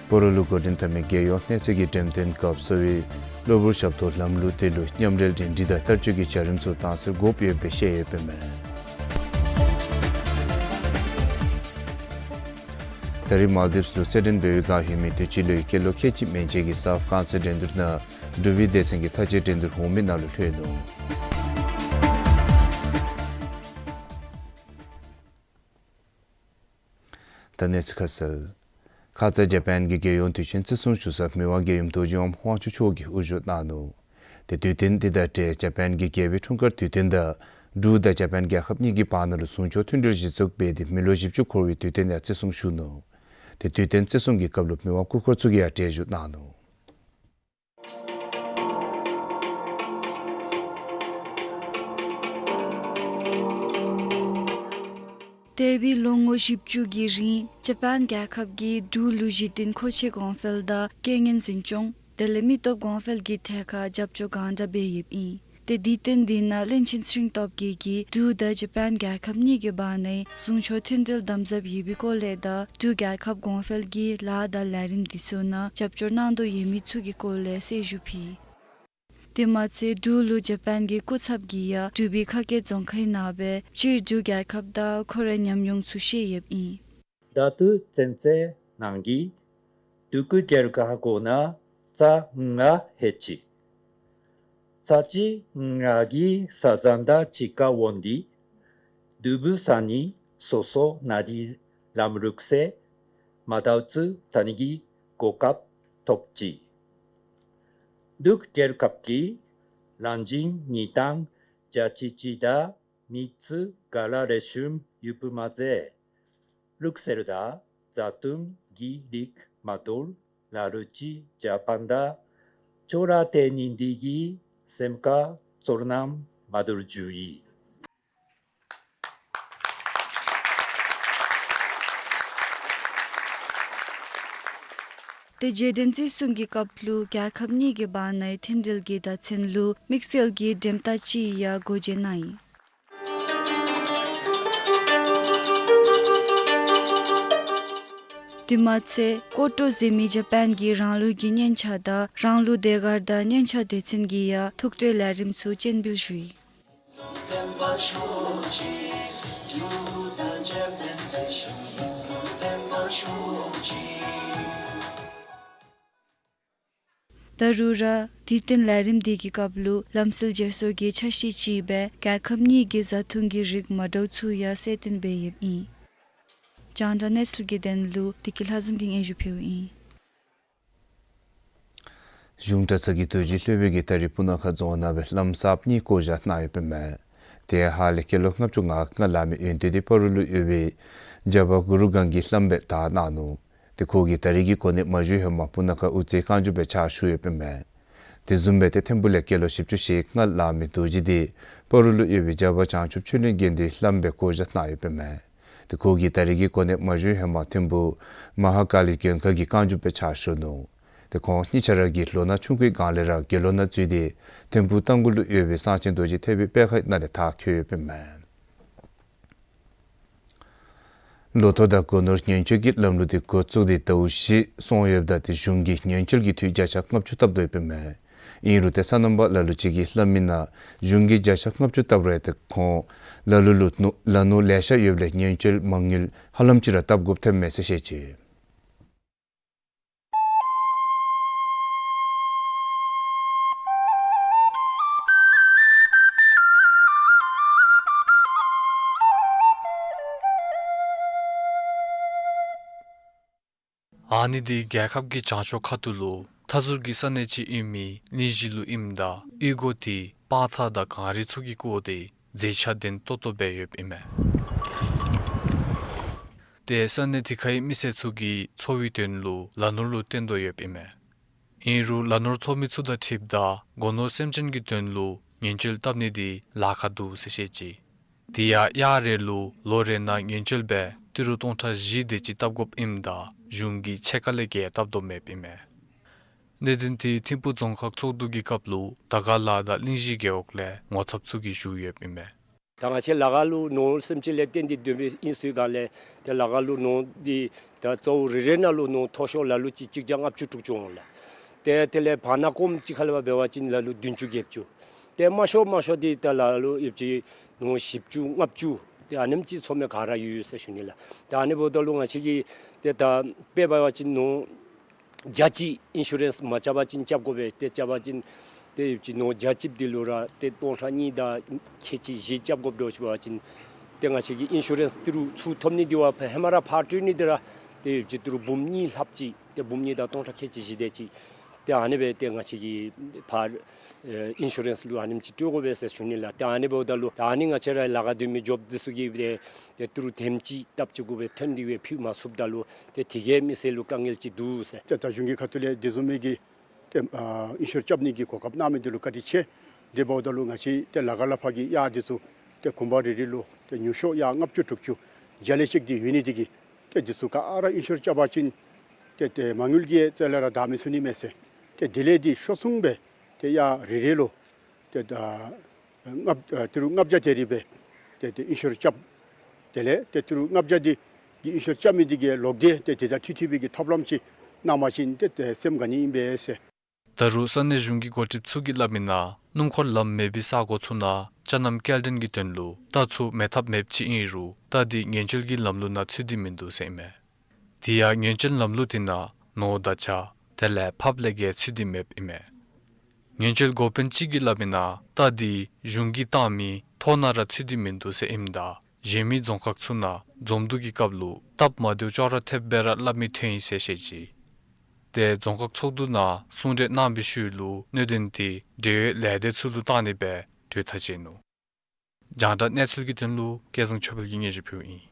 སྤ་རོ་ལུ་འགོ་འདྲེན་འཐབ་མི་རྒྱལ་ཡོངས་གནས་ཚད་ཀྱི་འགྲེམས་སྟོན་སྐབས་གསོ་བའི་གློ་བུར་ཞབས་ཏོག་ལམ་ལུགས་དེ་ལུ་མཉམ་འབྲེལ་འབྲེལ་འདྲིས་དང་བསྟར་སྤྱོད་ཀྱི་བྱ་རིམ་ཚུ་དྭངས་གསལ་དགོཔ་ཡོདཔ་སྦེ་བཤད་ཡོདཔ་མས། ད་རེས་མཱལ་དིབས་ལུ་རྩེད་འགྲན་འབད་བའི་བསྒང་ལྷོད་མི་དེ་སྤྱི་ལོའི་སྐྱེས་ལོ་ཁལ་གཅིག་མན་ཆད་ཀྱི་སཱཕ་རྐང་རྩེད་འགྲན་བསྡུར་ནང་འབྲུག་པའི་སྡེ་ཚན་གྱི་མཐའ་དཔྱད་འགྲན་བསྡུར་འོང་མི་ནང་ལུ་ལྷོད་ནུག། ད་གནས་ཚུལ་ཁ་གསལ། ཁ་ཙ་ཇ་པཱན་གྱི་རྒྱལ་ཡོངས་དུས་ཆེན་བརྩི་སྲུང་ཞུ་ས་མི་དབང་རྒྱལ་ཡུམ་རྡོ་རྗེ་དབང་དབང་ཕྱུག་མཆོག་གིས་དབུ་བཞུགས་གནང་ནུག། ཏེ་དུས་སྟོན་འདི་དང་འབྲེལ་ཇ་པཱན་གྱི་རྒྱལ་པོའི་འཁྲུངས་སྐར་དུས་སྟོན་དང་འབྲུག་དང་ཇ་པཱན་རྒྱལ་ཁབ་གཉིས་ཀྱི་བར་ན་ལུ་ཟུང་ཕྱོགས་མཐུན་འབྲེལ་གཞི་བཙུགས་འབད་དེ་མི་ལོ་བཞི་བཅུ་འཁོར་བའི་དུས་སྟོན་ཡང་བརྩི་སྲུང་ཞུ་ནུག། ཏེ་དུས་སྟོན་བརྩི་སྲུང་གི་སྐབས་ལུ་མི་དབང་སྐུ་འཁོར་ཚུ་གིས་ཡང་གྲལ་བཞུགས་གནང་ནུག། འདས་པའི་ལོ་ངོ་བཞི་བཅུ་གི་རིང་ཇ་པཱན་རྒྱལ་ཁབ་ཀྱིས་འབྲུག་ལུ་གཞི་རྟེན་མཁོ་ཆས་གོང་འཕེལ་དང་རྐྱེན་ངན་འཛིན་སྐྱོང་དེ་ལས་མི་སྟོབས་གོང་འཕེལ་གྱི་ཐད་ཁར་རྒྱབ་སྐྱོར་གང་དྲག་འབད་ཡོདཔ་ཨིན། ཏེ་དུས་སྟོན་འདི་ནང་བློན་ཆེན་ཚེ་རིང་སྟོབས་རྒྱས་ཀྱིས་འབྲུག་དང་ཇ་པཱན་རྒྱལ་ཁབ་གཉིས་ཀྱི་བར་ནའི་ཟུང་ཕྱོགས་མཐུན་འབྲེལ་དམ་ཟབ་ཡོད་པའི་སྐོར་ལས་དང་འབྲུག་རྒྱལ་ཁབ་གོང་འཕེལ་གྱི་ལཱ་དང་ལས་རིམ་འདི་ཚུ་ནང་རྒྱབ་སྐྱོར་གནང་དོ་ཡོད་མི་ཚུ་གི་སྐོར་ལས་གསལ་ཞུ་ཕུལ། དེ་མ་ཚད་འབྲུག་ལུ་ཇ་པཱན་གྱི་སྐུ་ཚབ་ཀྱིས་ཡང་འབྲུག་པའི་ཁ་སྐད་རྫོང་ཁའི་ནང་སྦེ་སྤྱིར་འབྲུག་རྒྱལ་ཁབ་དང་ཁོ་རའི་ཉམས་མྱོང་ཚུ་བཤད་ཡོདཔ་ཨིན། ད་ལྟོ་ཚུན་ཚོད་ནང་གི་འབྲུག་གི་རྒྱལ་ཁབ་གུ་ན་རྩྭ་ལྔ་ཡོད་ཅི། རྩྭ་ཅིག་ང་གིས་ས་ཟན་དང་ཅི་ཀ་འོང་སྟེ་འབྲུག་པའི་ས་གནས་སོ་སོ་ནང་འདི་ལམ་ལུགས་ཟེར་མ་འདྲཝ་ཚུ་ད་ནི་གི་གོ་སྐབས་ཐོབ་ཅི། འབྲུག་རྒྱལ་ཁབ་ཀྱི་གླིང་རྗེས་གཉིས་དང་རྒྱལ་སྤྱི་གཅིག་དང་མི་ཚུ་ག་ར་རེ་ཟུང་ཡོདཔ་མ་ཚད་ལུགས་སྲོལ་དང་བཟའ་འཐུང་གི་རིགས་མ་འདྲཝ་ལ་ལུ་ཅིག་ཇ་པཱན་དང་ཅོག་ར་འཐདཔ་ཨིན་དེ་གིས་སེམས་ཁར་ཚོར་སྣང་མ་འདྲཝ་བྱུང་ཡི། ཏེ་རྗེས་དྲན་བརྩི་སྲུང་གི་སྐབས་ལུ་རྒྱལ་ཁབ་གཉིས་ཀྱི་བར་ནའི་མཐུན་འབྲེལ་གྱི་བརྡ་མཚོན་ལུ་དམིགས་བསལ་གྱི་འགྲེམས་སྟེགས་ཅིག་ཡང་སྒོ་འབྱེད་གནང་ཡི། དེ་མ་ཚད་ཀོ་ཏོ་ཟེར་མི་ཇ་པཱན་གྱི་རང་ལུགས་ཀྱི་སྙན་ཆ་དང་རང་ལུགས་ཟློས་གར་དང་སྙན་ཆ་སྡེ་ཚན་གྱིས་ཡང་ཐུགས་སྤྲོའི་ལས་རིམ་ཚུ་སྤྱན་འབུལ་ཞུ་ཡི། ད་རུང་ར་དུས་སྟོན་ལས་རིམ་འདི་གི་སྐབས་ལུ་ལམ་སྲོལ་བརྗེ་སོར་གྱི་འཆར་གཞི་ཅིག་སྦེ་རྒྱལ་ཁབ་གཉིས་ཀྱི་བཟའ་འཐུང་གི་རིགས་མ་འདྲཝ་ཚུ་ཡང་གསལ་སྟོན་འབད་ཡོདཔ་ཨིན། རྒྱང་བསྒྲགས་གནས་ཚུལ་གྱི་དོན་ལུ་བདེ་སྐྱིད་ལྷ་འཛོམས་ཀྱིས་སྙན་ཞུ་ཕུལཝ་ཨིན། གཞུང་གྲྭ་ཚང་གི་རྡོ་རྗེ་སློབ་དཔོན་གྱིས་ད་རིས་སྤུ་ན་ཁ་རྫོང་ནང་སྦེ་བླམ་གསརཔ་གཉིས་བསྐོ་བཞག་གནང་ཡོདཔ་ཨིན་མས། དེ་ཧ་ལས་སྐྱེས་ལོ་ལྔ་བཅུ་ང་ལྔ་ལང་མི་ཡོན་ཏན་འདི་སྤ་རོ་ལུ་ཡོད་པའི་རྒྱལ་བ་གུ་རུ་སྒང་གི་བླམ་སྦེ་དར་གནང་ནུག། ཏེ་ཁོ་གིས་ད་རིས་ཀྱི་གོ་གནས་མ་ཞུ་ཧེ་མ་སྤུ་ན་ཁ་དབུ་རྩེ་བཀའ་འགྱུར་སྦེ་ཕྱག་ཞུ་ཡོདཔ་ཨིན་མས། དེ་བཟུམ་སྦེ་ཏེ་ཐིམ་ཕུག་ལས་སྐྱེས་ལོ་བཞི་བཅུ་ཞེ་ལྔ་ལང་མི་རྡོ་རྗེ་འདི་སྤ་རོ་ལུ་ཡོད་པའི་རྒྱལ་བ་བྱང་ཆུབ་ཆོས་གླིང་དགེ་འདུན་བླམ་སྦེ་བསྐོ་བཞག་གནང་ཡོདཔ་ཨིན་མས། ཏེ་ཁོ་གིས་ད་རིས་ཀྱི་གོ་གནས་མ་ཞུ་ཧེ་མ་ཐིམ་ཕུག་མ་ཧཱ་ཀཱ་ལི་མགོན་ཁང་གི་བཀའ་འགྱུར་སྦེ་ཕྱག་ཞུ་ནུག། ཏེ་ཁོང་གཉིས་ཆ་ར་གིས་ལོ་ན་ཆུང་ཀུའི་སྒང་ལས་ར་དགེ་སློང་ནང་བཙུགས་ཏེ་ཐིམ་ཕུག་རྟ་མགོ་ལུ་ཡོད་པའི་གསང་ཆེན་རྡོ་རྗེ་ཐེག་པའི་པད་ཁ་ནང་ལས་མཐར་འཁྱོལ་ཡོདཔ་ཨིན་མས། ལོ་ཐོག་དང་སྒོ་ནོར་ཉེན་བཅོལ་གྱི་ལམ་ལུགས་འདི་འགོ་བཙུགས་ཏེ་ཟླཝ་བཞི་སོང་ཡོདཔ་ད་ཏེ་གཞུང་གིས་ཉེན་བཅོལ་གྱི་འཐུས་བརྒྱ་ཆ་ལྔ་བཅུ་བཏབ་དོ་ཡོདཔ་ཨིན་མས། ཨིན་རུང་ཏེ་སོ་ནམ་པ་ལ་ལུ་ཅིག་གིས་སླབ་མི་ནང་གཞུང་གིས་བརྒྱ་ཆ་ལྔ་བཅུ་བཏབ་རུང་ཏེ་ཁོང་ལ་ལུ་ལུ་ནོར་ལ་ནོར་ལེ་ཤ་ཡོདཔ་ལས་ཉེན་བཅོལ་མ་དངུལ་ཧ་ལམ་ཅིག་ར་བཏབ་དགོཔ་ཐོནམ་མས་ཟེར་བཤད་ཅི། ཨ་ནི་འདི་རྒྱལ་ཁབ་ཀྱི་བྱང་ཕྱོགས་ཁ་ཐུག་ལུ་མཐའ་ཟུར་གྱི་ས་གནས་ཅིག་ཨིན་མི་གླིང་བཞི་ལུ་ཨིནམ་ད་གཡུས་སྒོ་འདི་སྤང་ཐང་དང་གངས་རི་ཚུ་གིས་བསྐོར་ཏེ་མཛེས་ཆ་ལྡན་ཏོག་ཏོ་སྦེ་ཡོདཔ་ཨིན་མས། ཏེ་ས་གནས་དེ་ཁའི་མི་སེར་ཚུ་གི་འཚོ་བའི་དོན་ལུ་ལ་ནོར་ལུ་བརྟེན་དོ་ཡོདཔ་ཨིན་མས། ཨིན་རུང་ལ་ནོར་འཚོ་མི་ཚུ་དང་འཁྲིལཝ་ད་སྒོ་ནོར་སེམས་ཅན་གྱི་དོན་ལུ་ཉེན་བཅོལ་བཏབ་ནི་འདི་ལཱ་ཁག་འདུག་ཟེར་བཤད་ཅི། དེ་ཡང་གཡག་རེ་ལུ་ལོ་རེ་ནང་ཉེན་བཅོལ་སྦེ་ཏི་རུ་སྟོང་ཕྲག་བཞི་དེ་ཅིག་བཏབ་དགོཔ་ཨིནམ་ད་གཞུང་གིས་ཕྱེད་ཀ་ལས་བརྒལ་བཏབ་དོ་མེདཔ་ཨིན་མས། གནད་དོན་དེ་ཐིམ་ཕུག་རྫོང་ཁག་ཚོགས་འདུ་གི་སྐབས་ལུ་དར་དཀར་ལ་དང་གླིང་བཞི་རྒེད་འོག་ལས་ངོ་ཚབ་ཚུ་གིས་ཞུ་ཡོདཔ་ཨིན་མས། ད་ང་བཅས་ལ་དྭགས་ལུ་ནོར་སེམས་ཅན་ལས་བརྟེན་ཏེ་སྡོད་མི་ཨིན་ཟེར་སྒང་ལས་ཏེ་ལ་དྭགས་ལུ་ནོར་འདི་ད་ཙོག་རེ་རེ་ནང་ལུ་ནོར་མཐོ་ཤོས་ལ་ལུ་ཅིག་གཅིག་བརྒྱ་ལྔ་བཅུ་དྲུག་ཅུ་འོང་ལགས། ཏེ་དེ་ལས་བར་ན་ཀོམ་ཅིག་ཁ་ལས་འབད་བ་ཅིན་ལ་ལུ་བདུན་ཅུ་བརྒྱད་ཅུ། ཏེ་དམའ་ཤོས་དམའ་ཤོས་འདི་ད་ལ་ལུ་ཡོདཔ་ཅིག་ནོར་བཞི་བཅུ་ལྔ་བཅུ་ཏེ་ཨ་ནེམ་ཅིག་འཚོ་མི་ག་ར་ཡོད་ཡོད་ཟེར་ཞུ་ནི་ལགས། ཏེ་ཨ་ནི་འབདཝ་ད་ལུ་ང་བཅས་ཀྱིས་ཏེ་ད་དཔེ་འབད་བ་ཅིན་ནོར་བརྒྱ་གཅིག་ཨིན་ཤུ་རེནསི་མ་རྐྱབ་པ་ཅིན་རྐྱབ་དགོ་པས། ཏེ་རྐྱབ་པ་ཅིན་ཏེ་ཡོདཔ་ཅིག་ནོར་བརྒྱ་གཅིག་འདི་ལུ་ར་ཏེ་སྟོང་ཕྲག་གཉིས་དང་ཁལ་གཅིག་བཞི་རྐྱབ་དགོཔ་འདྲཝ་ཅིག་འབད་བ་ཅིན་ ཏེ་ང་བཅས་ཀྱིས་ཨིན་ཤུ་རེནསི་ཏི་རུ་ཚུར་ཐོབ་ནི་འདི་བ་ཕར་ཧེ་མ་ར་ཕར་སྤྲོད་ནི་འདི་ར་ཏེ་ཅིག་ཏི་རུ་འབུམ་གཉིས་ལྷགཔ་ཅིག་ཏེ་འབུམ་གཉིས་དང་སྟོང་ཕྲག་ཁལ་གཅིག་བཞི་དེ་ཅིག་ཏེ་ཨ་ནི་སྦེ་ཏེ་ང་བཅས་ཀྱིས་ཕར་ཨེ་ཨིན་ཤུ་རེནསི་ལུ་ཨ་ནེམ་ཅིག་སྤྲོད་དགོ་པས་ཟེར་ཞུ་ནི་ལགས། ཏེ་ཨ་ནི་འབདཝ་ད་ལུ་ད་ཨ་ནི་ང་བཅས་ར་ལཱ་ཁག་སྡོད་མི་ཇོབ་འདི་ཚུ་གིས་ཏེ་ཏི་རུ་དེམ་ཅིག་སྟབས་ཅིག་གུ་སྦེ་ཐོན་ཏེ་སྦེ་ཕུལ་མ་ཚུགསཔ་ད་ལུ་ཏེ་དེ་གིས་མི་སེར་ལུ་དཀའ་ངལ་ཅིག་འདུག་ཟེར། ཏེ་ད་གཞུང་གི་ཁ་ཐུག་ལས་དེ་བཟུམ་མའི་གི་ཏེ་ཨ་ཨིན་ཤུར་རྐྱབ་ནི་གི་གོ་སྐབས་གནང་མི་འདི་ལུ་བཀའ་དྲིན་ཆེ། དེ་འབདཝ་ད་ལུ་ང་བཅས་ཏེ་ལ་ཁ་ལ་ཕར་གྱི་གཡག་འདི་ཚུ་ཏེ་གུང་པ་རེ་རེ་ལུ་ཏེ་ཉུང་ཤོས་གཡག་ལྔ་བཅུ་དྲུག་ཅུ་བརྒྱ་ལས་ཅིག་འདི་ཡོད་ནི་འདི་གིས་ཏེ་འདི་ཚུ་ག་ར་ཨིན་ཤུར་རྐྱབ་པ་ཅིན་ཏེ་ཏེ་མ་དངུལ་གྱི་རྩ་ལས་ར་བདའ་མི་ཚུགས་ནི་མས་ཟེར། ཏེ་དེ་ལས་འདི་ཤོར་སོང་སྦེ་ཏེ་གཡག་རེ་རེ་ལུ་ཏེ་ད་ལྔ་ཨ་ཏི་རུ་ལྔ་བརྒྱ་དེ་རེ་སྦེ་ཏེ་ཏེ་ཨིན་ཤུར་རྐྱབ། དེ་ལས་ཏེ་ཏི་རུ་ལྔ་བརྒྱ་འདི་གི་ཨིན་ཤུར་རྐྱབ་མི་འདི་གི་ལོག་སྟེ་ཏེ་དེ་དང་འཁྲིལ་འཁྲིལ་བའི་གི་ཐབས་ལམ་ཅིག་གནང་པ་ཅིན་ཏེ་ཏེ་སེམས་དགའ་ནི་ཨིན་པས་ཟེར། ད་རུང་ས་གནས་གཞུང་གི་འགོ་ཁྲིདཔ་ཚུ་གིས་སླབ་མིའི་ནང་སྣུམ་འཁོར་ལམ་མེད་པའི་ས་གོ་ཚུ་ནང་ཅ་རྣམ་སྐྱེལ་འདྲེན་གྱི་དོན་ལུ་རྟ་ཚུ་མེད་ཐབས་མེདཔ་ཅིག་ཨིན་རུང་རྟ་འདི་ཉེན་བཅོལ་གྱི་ལམ་ལུགས་ནང་ཚུད་དེ་མིན་འདུག་ཟེར་ཨིན་མས། དེ་ཡང་ཉེན་བཅོལ་ལམ་ལུགས་དེ་ནང་ནོར་དང་བྱ་དེ་ལས་ཕགཔ་ལས་བརྒལ་ཚུད་དེ་མེདཔ་ཨིན་མས། ཉེན་བཅོལ་འགོ་དཔོན་ཅིག་གིས་སླབ་མིའི་ནང་རྟ་འདི་གཞུང་གིས་བཏང་མི་ཐོག་ནང་ར་ཚུད་དེ་མིན་འདུག་ཟེར་ཨིནམ་ད་གཞན་མི་རྫོང་ཁག་ཚུ་ནང་འཛོམས་འདུ་གི་སྐབས་ལུ་སྟབས་མ་བདེཝ་ཅོག་ར་འཐདཔ་སྦེ་ར་སླབ་མི་ཐོན་ཡི་ཟེར་བཤད་ཅི། ཏེ་རྫོང་ཁག་ཚོགས་འདུ་ནང་གསུང་གྲོས་གནང་བའི་ཤུལ་ལུ་གནད་དོན་དེ་འབྲེལ་ཡོད་ལས་སྡེ་ཚུ་ལུ་བཏང་ནི་སྦེ་གྲོས་ཐག་བཅད་ནུག། རྒྱང་བསྒྲགས་གནས་ཚུལ་གྱི་དོན་ལུ་སྐལ་བཟང་ཆོས་འཕེལ་གྱིས་སྙན་ཞུ་ཕུལཝ་ཨིན།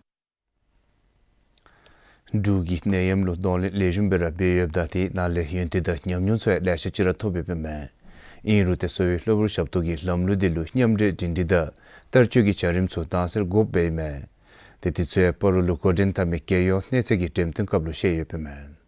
འབྲུག་གིས་ནད་ཡམས་ལུ་གདོང་ལེན་ལེགས་ཤོམ་སྦེ་ར་འབད་ཡོདཔ་ད་དེ་ནང་ལས་ཡོན་ཏན་དང་ཉམས་མྱོང་ཚུ་ཡང་ལེ་ཤ་ཅིག་ར་ཐོབ་ཡོདཔ་ཨིན་མས། ཨིན་རུང་ཏེ་གསོ་བའི་གློ་བུར་ཞབས་ཏོག་གི་ལམ་ལུགས་འདི་ལུ་མཉམ་འབྲེལ་སྒྲིང་སྒྲིང་དང་བསྟར་སྤྱོད་ཀྱི་བྱ་རིམ་ཚུ་དྭངས་གསལ་དགོཔ་སྦེ་ཨིན་མས། ཏེ་དེ་ཚུ་ཡང་སྤ་རོ་ལུ་འགོ་འདྲེན་འཐབ་མི་རྒྱལ་ཡོངས་གནས་ཚད་ཀྱི་འགྲེམས་སྟོན་སྐབས་ལུ་བཤད་ཡོདཔ་ཨིན་མས།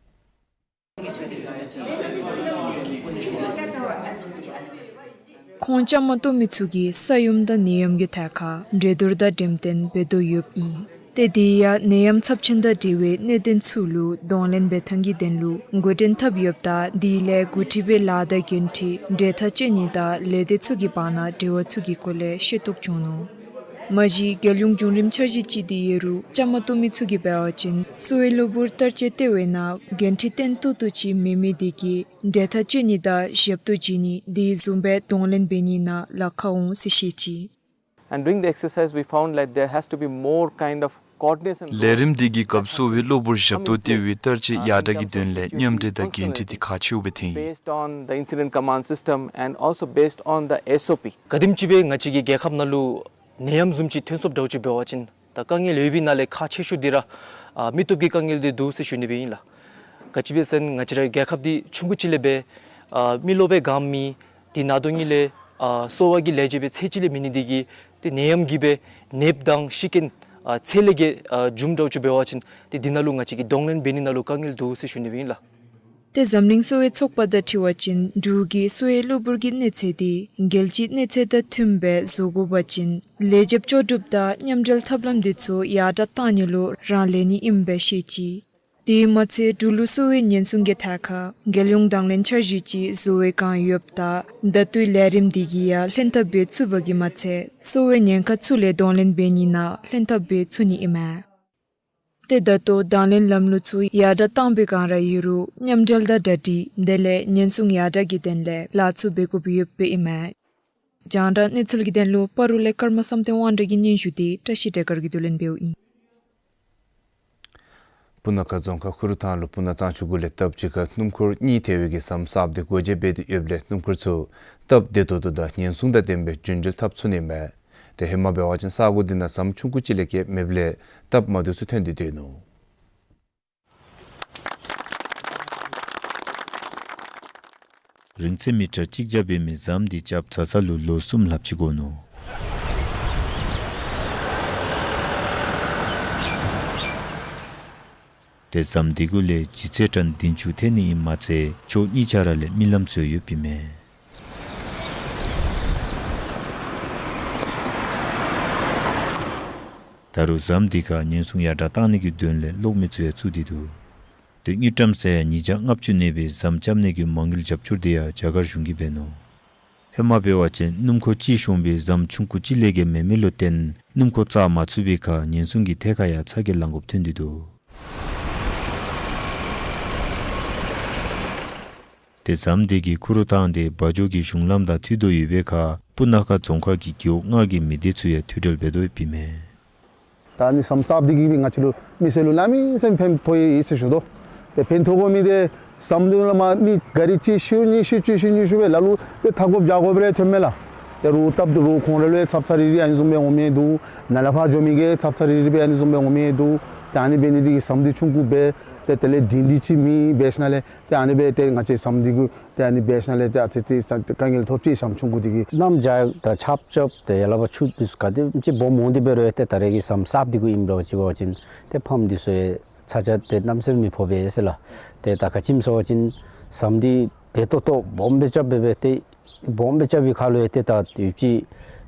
ཁོང་བཅའ་མར་གཏོགས་མི་ཚུ་གིས་ས་ཡོམ་དང་ནད་ཡམས་ཀྱི་ཐད་ཁར་འགྲན་བསྡུར་དང་འགྲེམས་སྟོན་འབད་དོ་ཡོདཔ་ཨིན། ཏེ་དེ་ཡང་ནད་ཡམས་ཚབས་ཆེན་དང་འབྲེལ་བའི་གནད་དོན་ཚུ་ལུ་གདོང་ལེན་འབད་ཐངས་ཀྱི་དོན་ལུ་འགོ་འདྲེན་འཐབ་ཡོདཔ་ད་དེ་ལས་འགོ་ཁྲིད་པའི་ལཱ་དང་འགན་འཁྲི་འབྲེལ་ཐག་བཅད་ནི་དང་ལས་སྡེ་ཚུ་གི་བར་ན་འབྲེལ་བ་ཚུ་གི་སྐོར་ལས་ཤེས་རྟོགས་བྱུང་ནུག། མ་གཞི་རྒྱལ་ཡོངས་བྱུང་རིམ་འཆར་གཞི་ཅིག་འདི་ཡོད་རུང་བཅའ་མར་གཏོགས་མི་ཚུ་གིས་འབད་བ་ཅིན་གསོ་བའི་གློ་བུར་བསྟར་སྤྱོད་ལྟེ་བའི་ནང་འགན་འཁྲི་བརྟན་ཏོག་ཏོ་ཅིག་མེད་མི་དེ་གིས་འབྲེལ་ཐག་བཅད་ནི་དང་ཞབས་ཏོག་བྱིན་ནི་དེ་བཟུམ་སྦེ་གདོང་ལེན་འབད་ནི་ནང་ལཱ་ཁག་འོང་ཟེར་བཤད་ཅི། And doing the exercise, we found that there has to be more kind of coordination. ལས་རིམ་འདི་གི་སྐབས་གསོ་བའི་གློ་བུར་ཞབས་ཏོག་ལྟེ་བའི་བསྟར་སྤྱོད་ཡར་དྲག་གི་དོན་ལས་མཉམ་འབྲེལ་དང་འགན་འཁྲི་འདི་ཁག་ཆེཝ་སྦེ་ཐོན་ཡི། Based on the incident command system and also based on the S O P. ག་དེམ་ཅིག་སྦེ་ང་བཅས་ཀྱི་རྒྱལ་ཁབ་ནང་ལུ་ནད་ཡམས་བཟུམ་ཅིག་ཐོན་སོངམ་འདྲཝ་ཅིག་འབད་བ་ཅིན་ད་དཀའ་ངལ་ཡོད་པའི་ནང་ལས་ཁག་ཆེ་ཤོས་འདི་ར་ཨ་མི་སྟོབས་ཀྱི་དཀའ་ངལ་འདི་འདུག་ཟེར་ཞུ་ནི་སྦེ་ཨིན་ལགས། ག་ཅི་སྦེ་ཟེར་ན་ང་བཅས་རའི་རྒྱལ་ཁབ་འདི་ཆུང་ཀུ་ཅིག་ལས་སྦེ་ཨ་མི་རློབས་སྦེ་གང་མེད། དེ་ནང་དོག་ཉིད་ལས་ཨ་གསོ་བ་གི་ལས་བྱེདཔ་ཚད་ཅིག་ལས་མེད་ནི་འདི་གིས་ཏེ་ནད་ཡམས་ཀྱིས་སྦེ་ནདཔ་དང་ཤི་རྐྱེན་ཨ་ཚད་ལས་བརྒལ་ཨ་འབྱུངམ་འདྲཝ་ཅིག་འབད་བ་ཅིན་ཏེ་འདི་ནང་ལུ་ང་བཅས་ཀྱིས་གདོང་ལེན་འབད་ནི་ནང་ལུ་དཀའ་ངལ་འདུག་ཟེར་ཞུ་ནི་སྦེ་ཨིན་ལགས། ཏེ་འཛམ་གླིང་གསོ་བའི་ཚོགས་པ་དང་འཁྲིལ་བ་ཅིན་འབྲུག་གི་གསོ་བའི་གློ་བུར་གྱི་གནས་ཚད་འདི་རྒྱལ་སྤྱིའི་གནས་ཚད་དང་མཐུནམ་སྦེ་བཟོ་དགོ་པ་ཅིན་ལས་བྱེདཔ་ལྕོགས་གྲུབ་དང་མཉམ་འབྲེལ་ཐབས་ལམ་འདི་ཚུ་ཡར་དྲག་གཏང་ནི་ལུ་རང་ལས་ནི་ཨིནམ་སྦེ་བཤད་ཅི། དེ་མ་ཚད་འབྲུག་ལུ་གསོ་བའི་ཉེན་སྲུང་གི་ཐད་ཁར་རྒྱལ་ཡོངས་དང་ལེན་འཆར་གཞི་ཅིག་བཟོ་བའི་བསྒང་ཡོདཔ་ད་ད་ལྟོའི་ལས་རིམ་འདི་གིས་ཡང་ལྷན་ཐབས་འབད་ཚུགས་པ་གིས་མ་ཚད་གསོ་བའི་ཉེན་ཁ་ཚུ་ལས་གདོང་ལེན་འབད་ནི་ནང་ལྷན་ཐབས་འབད་ཚུགས་ནི་ཨིན་མས། ཏེ་ད་ལྟོ་གདོང་ལེན་ལམ་ལུགས་ཚུ་ཡར་དྲག་བཏང་པའི་བསྒང་ར་ཡོད་རུང་མཉམ་འབྲེལ་དང་གྲ་སྒྲིག་དེ་ལས་ཉེན་སྲུང་ཡར་དྲག་གི་དོན་ལས་ལཱ་ཚུ་འབད་དགོཔ་ཡོདཔ་ཨིན་མས། རྒྱང་བསྒྲགས་གནས་ཚུལ་གྱི་དོན་ལུ་སྤ་རོ་ལས་ཀརྨ་བསམ་གཏན་དབང་གྲགས་ཀྱི་སྙན་ཞུ་འདི་བཀྲ་ཤིས་སྒྲོལ་དཀར་གྱིས་བསྡུ་ལེན་འབདཝ་ཨིན། སྤུ་ན་ཁ་རྫོང་ཁག་ཁུ་རུ་ཐང་ལུ་སྤུ་ན་གཙང་ཆུ་གུ་ལས་སྟབས་གཅིག་ཁར་སྣུམ་འཁོར་གཉིས་ཐལ་བའི་གི་ཟམ་གསརཔ་འདི་སྒོ་འབྱེད་འབད་དེ་ཡོདཔ་ལས་སྣུམ་འཁོར་ཚུ་སྟབས་བདེ་ཏོག་ཏོ་དང་ཉེན་སྲུང་དང་ལྡནམ་སྦེ་རྒྱུན་འགྲུལ་འཐབ་ཚུགས་ནི་མས། ཏེ་ཧེ་མ་འབད་བ་ཅིན་ས་གོ་འདི་ནང་ཟམ་ཆུང་ཀུ་ཅིག་ལས་བརྒལ་མེདཔ་ལས་སྟབས་མ་བདེཝ་ཚུ་ཐོན་ཏེ་སྡོད་ནུག། རིང་ཚད་མི་ཊར་གཅིག་བརྒྱ་འབད་མི་ཟམ་འདི་རྐྱབ་ཚར་ཚར་ལུ་ལོ་གསུམ་ལྷགཔ་ཅིག་འགོར་ནུག། ཏེ་ཟམ་འདི་གུ་ལས་ལྗིད་ཚད་ཊཱོན་བདུན་ཅུ་ཐལ་ནི་ཨིནམ་མ་ཚད་ཕྱོགས་གཉིས་ཆ་ར་ལས་རྨི་ལམ་ཚུ་ཡོདཔ་ཨིན་མས། ད་རུང་ཟམ་འདི་ཁར་ཉེན་སྲུང་ཡར་དྲག་གཏང་ནི་གི་དོན་ལས་གློག་མེ་ཚུ་ཡང་བཙུགས་ཏེ་འདུག། ཏེ་དངུལ་ཀྲམ་ས་ཡ་ཉིས་བརྒྱ་ལྔ་བཅུ་གནས་པའི་ཟམ་རྐྱབ་ནི་གི་མ་དངུལ་རྒྱབ་སྐྱོར་འདི་ཡང་རྒྱ་གར་གཞུང་གིས་འབད་ནུག། ཧེ་མ་འབད་བ་ཅིན་སྣུམ་འཁོར་གཅིག་ཤོང་པའི་ཟམ་ཆུང་ཀུ་གཅིག་ལས་བརྒལ་མེད་མི་ལུ་བརྟེན་སྣུམ་འཁོར་བཙག་མ་ཚུགས་པའི་ཁར་ཉེན་སྲུང་གི་ཐད་ཁར་ཡང་ཚ་གྱང་ལང་དགོཔ་ཐོན་ཏེ་འདུག། ཏེ་ཟམ་འདི་གིས་ཁུ་རུ་ཐང་དེ་བ་འཇོ་གི་གཞུང་ལམ་དང་མཐུད་དོ་ཡོད་པའི་ཁར་སྤུ་ན་ཁ་རྫོང་ཁག་གི་རྒེད་འོག་ལྔ་གི་མི་སྡེ་ཚུ་ཡང་མཐུད་འབྲེལ་འབད་དོ་ཡོདཔ་ཨིན་མས། ད་ཨ་ནི་ཟམ་གསརཔ་འདི་གིས་སྦེ་ང་བཅས་ལུ་མི་སེར་ལུ་གནམ་མེད་ས་མེད་ཕན་ཐོགས་ཡི་ཟེར་ཞུ་དོ། ཏེ་ཕན་ཐོགས་དགོ་མི་འདི་ཟམ་འདི་ལུ་མ་མི་ག་ར་གཅིག་ཤུལ་གཉིས་ཤུལ་གཅིག་ཤུལ་གཉིས་ཤུལ་སྦེ་ལ་ལུ་ཏེ་ཐག་དགོཔ་རྒྱག་དགོཔ་རེ་ཐོནམ་མས་ལགས། ཏེ་རོགས་སྟབས་བདེ་རོགས་ཁོང་ར་ལུ་ཡང་ཚབ་ཚ་རི་རི་ཨ་ནི་བཟུམ་སྦེ་འོང་མི་འདུག། ནཱ་ལས་ཕར་འགྱོ་མི་གི་ཚབ་ཚ་རི་རི་སྦེ་ཨ་ནི་བཟུམ་སྦེ་འོང་མི་འདུག། ཏེ་ཨ་ནི་འབད་ནི་འདི་གིས་ཟམ་འདི་ཆུང་ཀུ་སྦེ་ཏེ་དེ་ལས་སྒྲིང་སྒྲི་ཅིག་མེད་འབད་ཞིནམ་ལས་ཏེ་ཨ་ནི་སྦེ་ཏེ་ང་བཅས་ཟམ་འདི་གུ་ཏེ་ཨ་ནི་འབད་ཞིནམ་ལས་ཏེ་ཨ་ཙི་ཙི་ས་དཀའ་ངལ་ཐོབ་ཅི། ཟམ་ཆུང་ཀུ་འདི་གིས། གནམ་བྱཱར་ད་ཆརཔ་རྐྱབ་སྟེ་ཡར་ལས་ཕར་ཆུ་འདི་ཚུ་ག་དེམ་ཅིག་སྦོམ་འོང་སྟེ་འབད་རུང་ཏེ་ད་རེས་ཀྱི་ཟམ་གསརཔ་འདི་གུ་ཨིནམ་འདྲཝ་ཅིག་འབད་བ་ཅིན་ཏེ་ཕམ་འདི་ཚུ་ཡང་ཚ་གྱང་ཏེ་གནམ་མེད་ས་མེད་མི་ཕོག་པས་ཟེར་ལགས། ཏེ་ད་ག་ཅི་སྨོ་ཟེར་བ་ཅིན་ཟམ་འདི་བདེ་ཏོག་ཏོ་སྦོམ་སྦེ་རྐྱབ་སྦེ་སྦེ་ཏེ་སྦོམ་སྦེ་རྐྱབ་པའི་ཁར་ལུ་ཡང་ཏེ་ད་ཡུདཔ་ཅིག་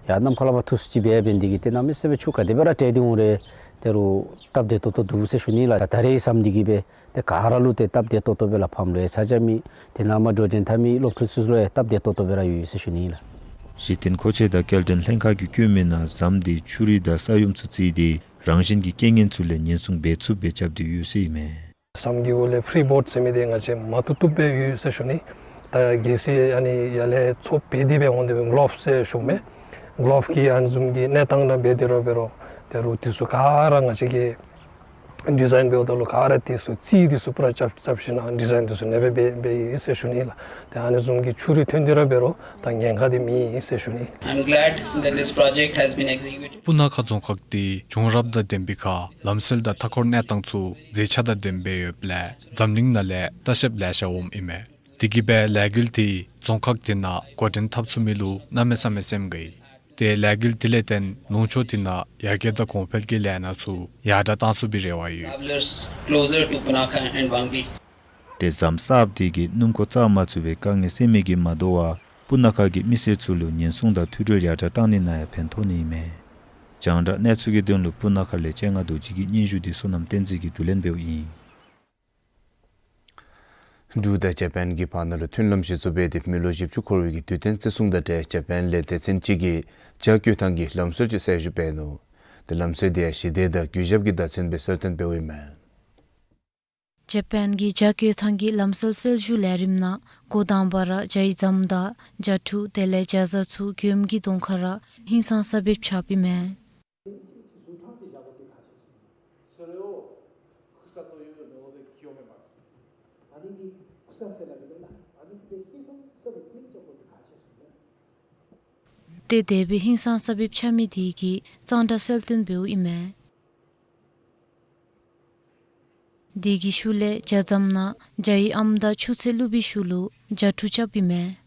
ཡར་ནམ་མཁའ་ལས་ཕར་འཐུ་སུ་ཅིག་འབད་འབད་ནི་འདི་གིས་ཏེ་གནམ་མེད་ས་མེད་ཆུ་ག་དེ་སྦེ་ར་བྲལ་ཏེ་འོང་རུང་ཏེ་རོགས་སྟབས་བདེ་ཏོག་ཏོ་འདུག་ཟེར་ཞུ་ནི་ལགས། ད་ད་རེས་ཀྱི་ཟམ་འདི་གིས་སྦེ་ཏེ་ག་ར་ལུ་ཏེ་སྟབས་བདེ་ཏོག་ཏོ་སྦེ་ལགས། ཕམ་ལུ་ཡང་ཚ་གྱང་མེད། དེ་ནང་མར་འགྲོ་འགྲུལ་འཐབ་མི་སློབ་ཕྲུག་ཚུ་ལུ་ཡང་སྟབས་བདེ་ཏོག་ཏོ་སྦེ་ར་ཡོད་ཟེར་ཞུ་ནི་ལགས། གཞི་རྟེན་མཁོ་ཆས་དང་སྐྱེལ་འདྲེན་ལྷན་ཁག་གིས་བསྐྱོན་མི་ནང་ཟམ་འདི་ཆུ་རུད་དང་ས་ཡོམ་ཚུ་བརྩིས་ཏེ་རང་བཞིན་གྱི་རྐྱེན་ངན་ཚུ་ལས་ཉེན་སྲུང་འབད་ཚུགསཔ་སྦེ་རྐྱབ་སྟེ་ཡོད་ཟེར་ཨིན་མས། ཟམ་གྱི་འོག་ལས་ཕི་རི་བོརཌ་ཟེར་མི་འདི་ང་བཅས་མ་བཏུབ་བཏུབ་སྦེ་ཡོད་ཟེར་ཞུ་ནི། ད་གལ་སྲིད་ཨ་ནི་ཡར་ལས་མཚོ་འབད་དེ་སྦེ་འོང་དེ་སྦེ་གོ་ལོབ་སི་ཟེར་ཞུཝ་མས། གོ་ལོབ་སི་གི་ཨ་ནི་བཟུམ་གྱི་གནས་སྟངས་ནང་འབད་དེ་ར་འབད་རུང་ཏེ་རོགས་འདི་ཚུ་ག་ར་ང་བཅས་ཀྱིས་ཌི་ཛའིན་འབདཝ་ད་ལུ་ག་ར་འདི་ཚུ་རྩིས་འདི་ཚུ་པུ་ར་རྐྱབ་རྐྱབ་ཞིནམ་ལས་ཌི་ཛའིན་འདི་ཚུ་ཨ་ནེ་སྦེ་འབད་འབད་ཡི་ཟེར་ཞུ་ནི་ལགས། ཏེ་ཨ་ནི་བཟུམ་གྱི་ཆུ་རུད་ཐོན་དེ་ར་འབད་རུང་ད་ཉེན་ཁ་འདི་མེད་ཟེར་ཞུ་ནི། I'm glad that this project has been executed. སྤུ་ན་ཁ་རྫོང་ཁག་འདི་བྱུང་རབས་དང་ལྡན་པའི་ཁར་ལམ་སྲོལ་དང་མཐའ་འཁོར་གནས་སྟངས་ཚུ་མཛེས་ཆ་དང་ལྡནམ་སྦེ་ཡོདཔ་ལས་འཛམ་གླིང་ནང་ལས་ལྟ་བཤལཔ་ལེ་ཤ་འོངམ་ཨིན་མས། དེ་གིས་སྦེ་ལས་འགུལ་འདི་རྫོང་ཁག་འདི་ནང་འགོ་འདྲེན་འཐབ་ཚུགས་མི་ལུ་གནམ་མེད་ས་མེད་སེམས་དགའ་ཡི། ཏེ་ལས་འགུལ་འདི་ལས་བརྟེན་ལུང་ཕྱོགས་འདི་ནང་ཡར་རྒྱས་དང་གོང་འཕེལ་གྱི་ལས་སྣ་ཚུ་ཡར་དྲགས་གཏང་ཚུགས་པའི་རེ་བ་ཡོད། Travelers closer to Punakha and Wangdi. ཏེ་ཟམ་གསརཔ་འདི་གིས་སྣུམ་འཁོར་བཙག་མ་ཚུགས་པའི་དཀའ་ངལ་སེལ་མི་གིས་མ་དོ་བར་སྤུ་ན་ཁ་གི་མི་སེར་ཚུ་ལུ་ཉེན་སྲུང་དང་མཐུད་སྦྱོར་ཡར་དྲགས་གཏང་ནི་ནང་ཡང་ཕན་ཐོགས་ནི་ཨིན་མས། རྒྱང་བསྒྲགས་གནས་ཚུལ་གྱི་དོན་ལུ་སྤུ་ན་ཁ་ལས་སྤྱན་སྔ་རྡོ་རྗེ་གི་སྙན་ཞུ་འདི་བསོད་ནམས་བསྟན་འཛིན་གྱིས་བསྡུ་ལེན་འབདཝ་ཨིན། འབྲུག་དང་ཇ་པཱན་གྱི་བར་ན་ལུ་མཐུན་ལམ་གཞི་བཙུགས་འབད་དེ་མི་ལོ་བཞི་བཅུ་འཁོར་བའི་གི་དུས་སྟོན་བརྩི་སྲུང་དང་འབྲེལ་ཇ་པཱན་ལས་སྡེ་ཚན་ཅིག་གིས་ཇ་བཀོལ་ཐངས་ཀྱི་ལམ་སྲོལ་ཅིག་གསར་ཞུ་འབད་ནུག། ཏེ་ལམ་སྲོལ་འདི་ཡང་ཞི་བདེ་དང་གུས་ཞབས་ཀྱི་བརྡ་མཚོན་སྦེ་གསལ་སྟོན་འབདཝ་ཨིན་མས། ཇ་པཱན་གྱི་ཇ་བཀོལ་ཐངས་ཀྱི་ལམ་སྲོལ་གསར་ཞུ་ལས་རིམ་ནང་འགོ་དང་པ་ར་ཇའི་ཟམ་དང་ཇ་ཕྲུག་དེ་ལས་ཇ་བཟའ་ཚུ་མགྱོནམ་གྱི་གདོང་ཁར་ར་ཧིང་སངས་ས་འབེབས་རྐྱབ་ཨིན་མས། ཏེ་དེ་སྦེ་ཧིང་སངས་ས་འབེབས་རྐྱབ་མི་དེ་གིས་གཙང་སྦྲ་གསལ་སྟོན་འབདཝ་ཨིན་མས། དེ་གི་ཤུལ་ལས་ཇ་ཟམ་ནང་ཇའི་ཨམ་དང་ཆུ་ཚན་བླུགས་པའི་ཤུལ་ལུ་ཇ་ཕྲུག་རྐྱབ་ཨིན་མས།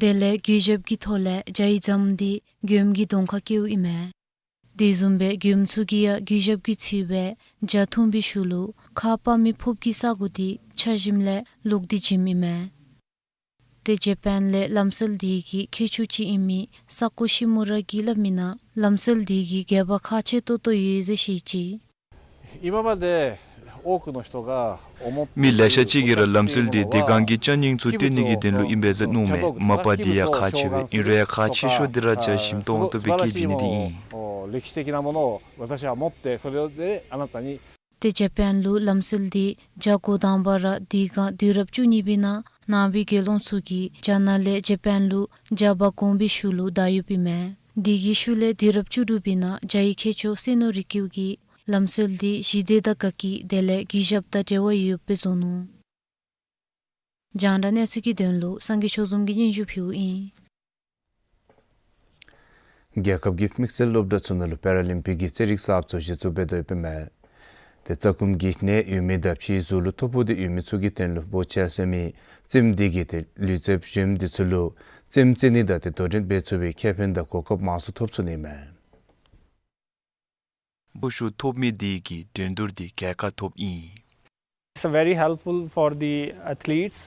དེ་ལས་གུས་ཞབས་ཀྱི་ཐོག་ལས་ཇའི་ཟམ་འདི་མགྱོནམ་གྱི་གདོང་ཁར་བཀལཝ་ཨིན་མས། དེ་བཟུམ་སྦེ་མགྱོནམ་ཚུ་གིས་ཡང་གུས་ཞབས་ཀྱི་ཚིག་སྦེ་ཇ་འཐུང་བའི་ཤུལ་ལུ་ཁ་ཕམ་མི་ཕོགཔ་གི་ས་གོ་འདི་ཆ་ཞིནམ་ལས་ལོག་སྟེ་བྱིནམ་ཨིན་མས། ཏེ་ཇ་པཱན་ལས་ལམ་སྲོལ་འདི་གི་མཁས་མཆོག་ཅིག་ཨིན་མི་ས་ཀོ་ཤི་མུ་ར་གིས་སླབ་མི་ནང་ལམ་སྲོལ་འདི་གིས་རྒྱལ་བ་ཁག་ཆེ་ཏོག་ཏོ་ཡོད་ཟེར་བཤད་ཅི། 今まで多くの人が思っている མི་ལེ་ཤ་ཅིག་གིས་ར་ལམ་སྲོལ་འདི་བདེ་སྒང་གི་ཅ་རྙིང་ཚུ་སྟོན་ནི་གི་དོན་ལུ་ཨིན་པས་ཟེར་མནོཝ་མས། མ་པ་འདི་ཡང་ཁག་ཆེ་བས། ཨིན་རུང་ཡང་ཁག་ཆེ་ཤོས་འདི་ར་ཇ་ཞིམ་ཏོང་ཏོ་སྦེ་བཀོལ་བྱིན་ནི་འདི་ཨིན། 素晴らしいものを私は持って、それであなたに ཏེ་ཇ་པཱན་ལུ་ལམ་སྲོལ་འདི་ཇ་གོ་དང་པ་ར་དེ་སྒང་དུས་རབས་བཅུ་གཉིས་པའི་ནང་ནང་པའི་དགེ་སློང་ཚུ་གིས་ཇ་ནང་ལས་ཇ་པཱན་ལུ་ཇ་འབག་འོང་བའི་ཤུལ་ལུ་བདའ་ཡོདཔ་ཨིན་མས། དེ་གི་ཤུལ་ལས་དུས་རབས་བཅུ་དྲུག་པའི་ནང་ཇའི་མཁས་མཆོག་སེ་ནོ་རི་ཀིའུ་གིས་ལམ་སྲོལ་འདི་ཞི་བདེ་དང་དགའ་སྐྱིད་དེ་ལས་གུས་ཞབས་དང་འབྲེལ་བ་ཡོདཔ་སྦེ་བཟོ་ནུག། རྒྱང་བསྒྲགས་གནས་ཚུལ་གྱི་དོན་ལུ་སངས་རྒྱས་ཆོས་འཛོམས་ཀྱིས་སྙན་ཞུ་ཕུལཝ་ཨིན། རྒྱལ་ཁབ་ཀྱི་དམིགས་བསལ་སློབ་གྲྭ་ཚུ་ནང་ལུ་པེ་ར་ལིམ་པིག་གི་རྩེད་རིགས་གསརཔ་ཚུ་གཞི་བཙུགས་འབད་དོ་ཡོདཔ་ཨིན་མས། ཏེ་རྩ་ཁུངས་ཀྱི་ནད་ཡོད་མི་དང་ཕྱིའི་གཟུགས་ལུ་ཐོ་ཕོག་སྟེ་ཡོད་མི་ཚུ་གི་དོན་ལུ་བོ་ཆ་ཟེར་མི་རྩེདམོ་འདི་གིས་ཏེ་ལུས་རྩལཔ་གཞོནམ་འདི་ཚུ་ལུ་རྩེདམོ་རྩེ་ནི་དང་ཏེ་དོ་འགྲན་འབད་ཚུགས་པའི་ཁེ་ཕན་དང་གོ་སྐབས་མང་སུ་ཐོབ་ཚུགས་ནི་ཨིན་མས། སྤོ་ཤུགས་ཐོབ་མི་དེ་གིས་འགྲན་བསྡུར་འདི་རྒྱལ་ཁ་ཐོབ་ཨིན། It's very helpful for the athletes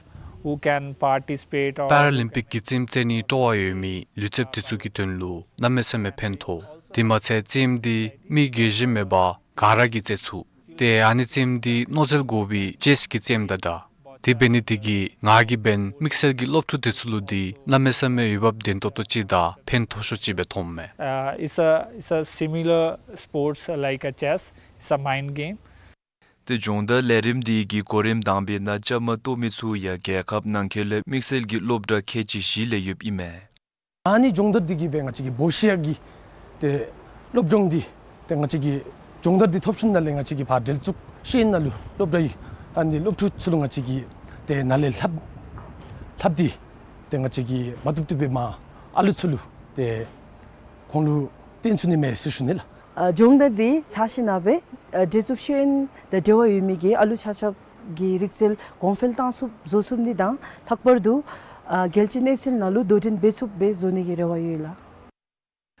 who can participate or པེ་ར་ལིམ་པིག་གི་རྩེདམོ་རྩེ་ནི་སྤྲོ་བ་ཡོད་མི་ལུས་རྩལཔ་དེ་ཚུ་གི་དོན་ལུ་གནམ་མེད་ས་མེད་ཕན་ཐོགས། དེ་མ་ཚད་རྩེདམོ་འདི་མི་རྒས་གཞོན་མེད་པར་ག་ར་གིས་རྩེ་ཚུགས། ཏེ་ཨ་ནི་རྩེདམོ་འདི་མནོ་རྩལ་དགོ་པའི་ཅེསི་གི་རྩེདམོ་དང་འདྲ། དེ་འབད་ནི་དེ་གིས་ང་གིས་འབདན་དམིགས་བསལ་གྱི་སློབ་ཕྲུག་དེ་ཚུ་ལུ་འདི་གནམ་མེད་ས་མེད་འོས་འབབ་ལྡན་ཏོག་ཏོ་ཅིག་དང་ཕན་ཐོགས་ཤོས་ཅིག་སྦེ་མཐོངམ་མས། Uh, it's a, it's a similar sports like a chess. It's a mind game. ཏེ་སྦྱོང་བརྡར་ལས་རིམ་འདི་གི་གོ་རིམ་དང་པའི་ནང་བཅའ་མར་གཏོགས་མི་ཚུ་ཡང་རྒྱལ་ཁབ་ནང་འཁོད་ལས་དམིགས་བསལ་གྱི་སློབ་གྲྭ་ཁལ་གཅིག་བཞི་ལས་ཡོདཔ་ཨིན་མས། ཨ་ནི་སྦྱོང་བརྡར་འདི་གིས་སྦེ་ང་བཅས་ཀྱི་བོ་ཤི་ཡ་གི་ཏེ་སློབ་སྦྱོང་འདི་ཏེ་ང་བཅས་ཀྱི་སྦྱོང་བརྡར་འདི་ཐོབ་ཞིནམ་ལས་ང་བཅས་ཀྱིས་ཕར་འབྲེལ་གཏུག་ཤེས་ནང་ལུ་སློབ་གྲྭའི་ཨ་ནི་སློབ་ཕྲུག་ཚུ་ལུ་ང་བཅས་ཀྱིས་ཏེ་ནཱ་ལས་ལྷབ་ལྷབ་སྟེ་ཏེ་ང་བཅས་ཀྱིས་མ་བཏུབ་བཏུབ་སྦེ་མར་ཨ་ལུ་ཚུ་ལུ་ཏེ་ཁོང་ལུ་སྟོན་ཚུགས་ནི་མས་ཟེར་ཞུ་ནི་ལགས། ཨ་སྦྱོང་བརྡར་འདི་ཚར་ཞིནམ་ལས་ཨ་འབྲེལ་གཏུག་ཤེས་ཡོན་དང་འབྲེལ་བ་ཡོད་མི་གི་ཨ་ལུ་ཆ་ཁྱབ་ཀྱི་རིག་རྩལ་གོང་འཕེལ་བཏང་ཚུགསཔ་བཟོ་ཚུགས་ནི་དང་ལྷག་པར་དུ་ཨ་རྒྱལ་སྤྱིའི་གནས་ཚད་ནང་ལུ་དོ་འགྲན་འབད་ཚུགསཔ་སྦེ་བཟོ་ནི་གི་རེ་བ་ཡོད་ལགས།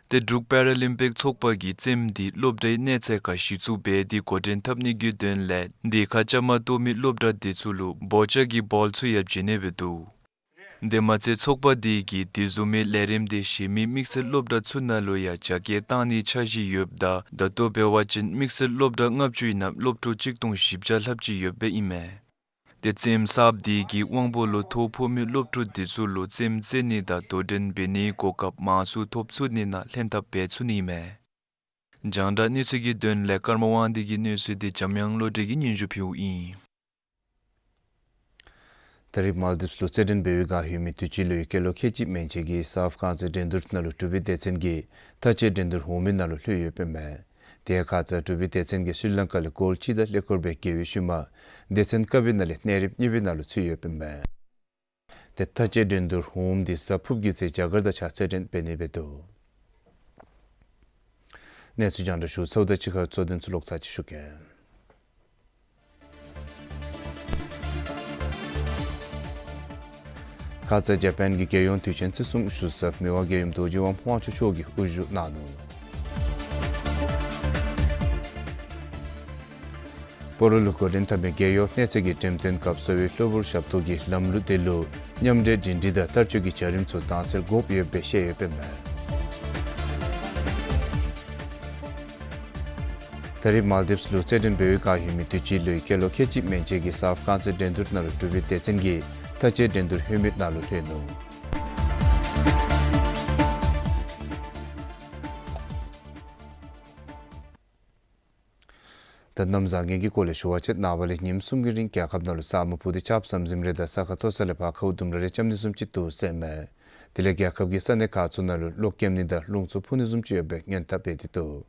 ཏེ་འབྲུག་པེ་ར་ལིམ་པིག་ཚོགས་པ་གིས་རྩེདམོ་འདི་སློབ་གྲྭའི་གནས་ཚད་ཁར་གཞི་བཙུགས་འབད་དེ་འགོ་འདྲེན་འཐབ་ནི་གི་དོན་ལས་འདི་ཁར་བཅའ་མར་གཏོགས་མི་སློབ་གྲྭ་དེ་ཚུ་ལུ་བོ་ཅར་གྱི་བཱོལ་ཚུ་ཡང་བྱིན་ནི་སྦེ་འདུག། དེ་མ་ཚད་ཚོགས་པ་དེ་གིས་དེ་བཟུམ་མའི་ལས་རིམ་དེ་གཞན་མི་དམིགས་བསལ་སློབ་གྲྭ་ཚུ་ནང་ལུ་ཡང་རྒྱ་སྐྱེད་བཏང་ནིའི་འཆར་གཞི་ཡོདཔ་ད་ད་ལྟོ་འབད་བ་ཅིན་དམིགས་བསལ་སློབ་གྲྭ་ལྔ་བཅུའི་ནང་སློབ་ཕྲུག་གཅིག་སྟོང་བཞི་བརྒྱ་ལྷགཔ་ཅིག་ཡོདཔ་ཨིན་མས། ཏེ་རྩེདམོ་གསརཔ་དེ་གིས་དབང་པོ་ལུ་ཐོ་ཕོག་མི་སློབ་ཕྲུག་དེ་ཚུ་ལུ་རྩེདམོ་རྩེ་ནི་དང་དོ་འགྲན་འབད་ནིའི་གོ་སྐབས་མང་སུ་ཐོབ་ཚུགས་ནི་ནང་ལྷན་ཐབས་འབད་ཚུགས་ནི་མས། རྒྱང་བསྒྲགས་གནས་ཚུལ་གྱི་དོན་ལས་ཀརྨ་དབང་འདུས་ཀྱི་གནས་ཚུལ་དེ་འཇམ་དབྱངས་བློ་གྲོས་ཀྱིས་སྙན་ཞུ་ཕུལཝ་ཨིན། ད་རེས་མཱལ་དིབས་ལུ་རྩེད་འགྲན་འབད་བའི་བསྒང་ཡོད་མི་དུས་ཅི་ལོའི་སྐྱེས་ལོ་ཁལ་གཅིག་མན་ཆད་ཀྱི་སཱཕ་རྐང་རྩེད་འགྲན་བསྡུར་ནང་ལུ་འབྲུག་པའི་སྡེ་ཚན་གྱིས་མཐའ་དཔྱད་འགྲན་བསྡུར་འོག་མའི་ནང་ལུ་ལྷོད་ཡོདཔ་ཨིན་མས། དེ་ཁར་རྩེད་འགྲན་འབྲུག་པའི་སྡེ་ཚན་གྱིས་ཤྲི་ལང་ཀ་ལས་གོལ་གཅིག་དང་ཀླད་ཀོར་སྦེ་རྒྱལ་བའི་ཤུལ་མ་སྡེ་ཚན་ཀ་པའི་ནང་ལས་གནས་རིམ་གཉིས་པའི་ནང་ལུ་ཚུད་ཡོདཔ་ཨིན་མས། ཏེ་མཐའ་དཔྱད་འགྲན་བསྡུར་འོག་མ་འདི་གཟའ་ཕུརཔ་གི་ཚེ་རྒྱ་གར་དང་གཅིག་ཁར་རྩེད་འགྲན་འབད་ནི་འབད་དོ། གནས་ཚུལ་རྒྱང་བསྒྲགས་ཞུ་ཚརཝ་དང་གཅིག་ཁར་གཙོ་དོན་ཚུ་ལོག་ཚར་ཅིག་ཞུ་གེ། ཁ་ཙ་ཇ་པཱན་གྱི་རྒྱལ་ཡོངས་དུས་ཆེན་བརྩི་སྲུང་ཞུ་ས་མི་དབང་རྒྱལ་ཡུམ་རྡོ་རྗེ་དབང་དབང་ཕྱུག་མཆོག་གིས་དབུ་བཞུགས་གནང་ནུག། སྤ་རོ་ལུ་འགོ་འདྲེན་འཐབ་མི་རྒྱལ་ཡོངས་གནས་ཚད་ཀྱི་འགྲེམས་སྟོན་སྐབས་གསོ་བའི་གློ་བུར་ཞབས་ཏོག་གི་ལམ་ལུགས་དེ་ལུ་མཉམ་འབྲེལ་སྒྲིང་སྒྲིང་དང་བསྟར་སྤྱོད་ཀྱི་བྱ་རིམ་ཚུ་དྭངས་གསལ་དགོཔ་ཡོདཔ་སྦེ་བཤད་ཡོདཔ་ཨིན་མས། ད་རེས་མཱལ་དིབས་ལུ་རྩེད་འགྲན་འབད་བའི་བསྒང་ཡོད་མི་དུས་ཅི་ལོའི་སྐྱེས་ལོ་ཁལ་གཅིག་མན་ཆད་ཀྱི་སཱཕ་རྐང་རྩེད་འགྲན་བསྡུར་ནང་ལུ་འབྲུག་པའི་སྡེ་ཚན་གྱིས་མཐའ་དཔྱད་འགྲན་བསྡུར་ལྷོད་མི་ནང་ལུ་ལྷོད་ནུག། ད་གནམ་བཟང་ངན་གྱི་སྐོར་ལས་ཞུ་བ་ཅིན་ནངས་པ་ལས་ཉིནམ་གསུམ་གྱི་རིང་རྒྱལ་ཁབ་ནང་ལུ་ས་སྨུག་ཕུབ་སྟེ་ཆརཔ་ཟམ་ཟིམ་རེ་དང་ས་ཁ་མཐོ་ས་ལས་བར་ཁཝ་ལྡུམ་ར་རེ་རྐྱབ་ནི་བཟུམ་ཅིག་འདུག་ཟེར་མས། དེ་ལས་རྒྱལ་ཁབ་ཀྱི་ས་གནས་ཁག་ཚུ་ནང་ལུ་གློག་སྐྱེམ་ནི་དང་རླུང་འཚུབ་འཕུ་ནི་བཟུམ་ཅིག་ཡོད་པའི་སྔོན་དཔག་འབད་དེ་འདུག།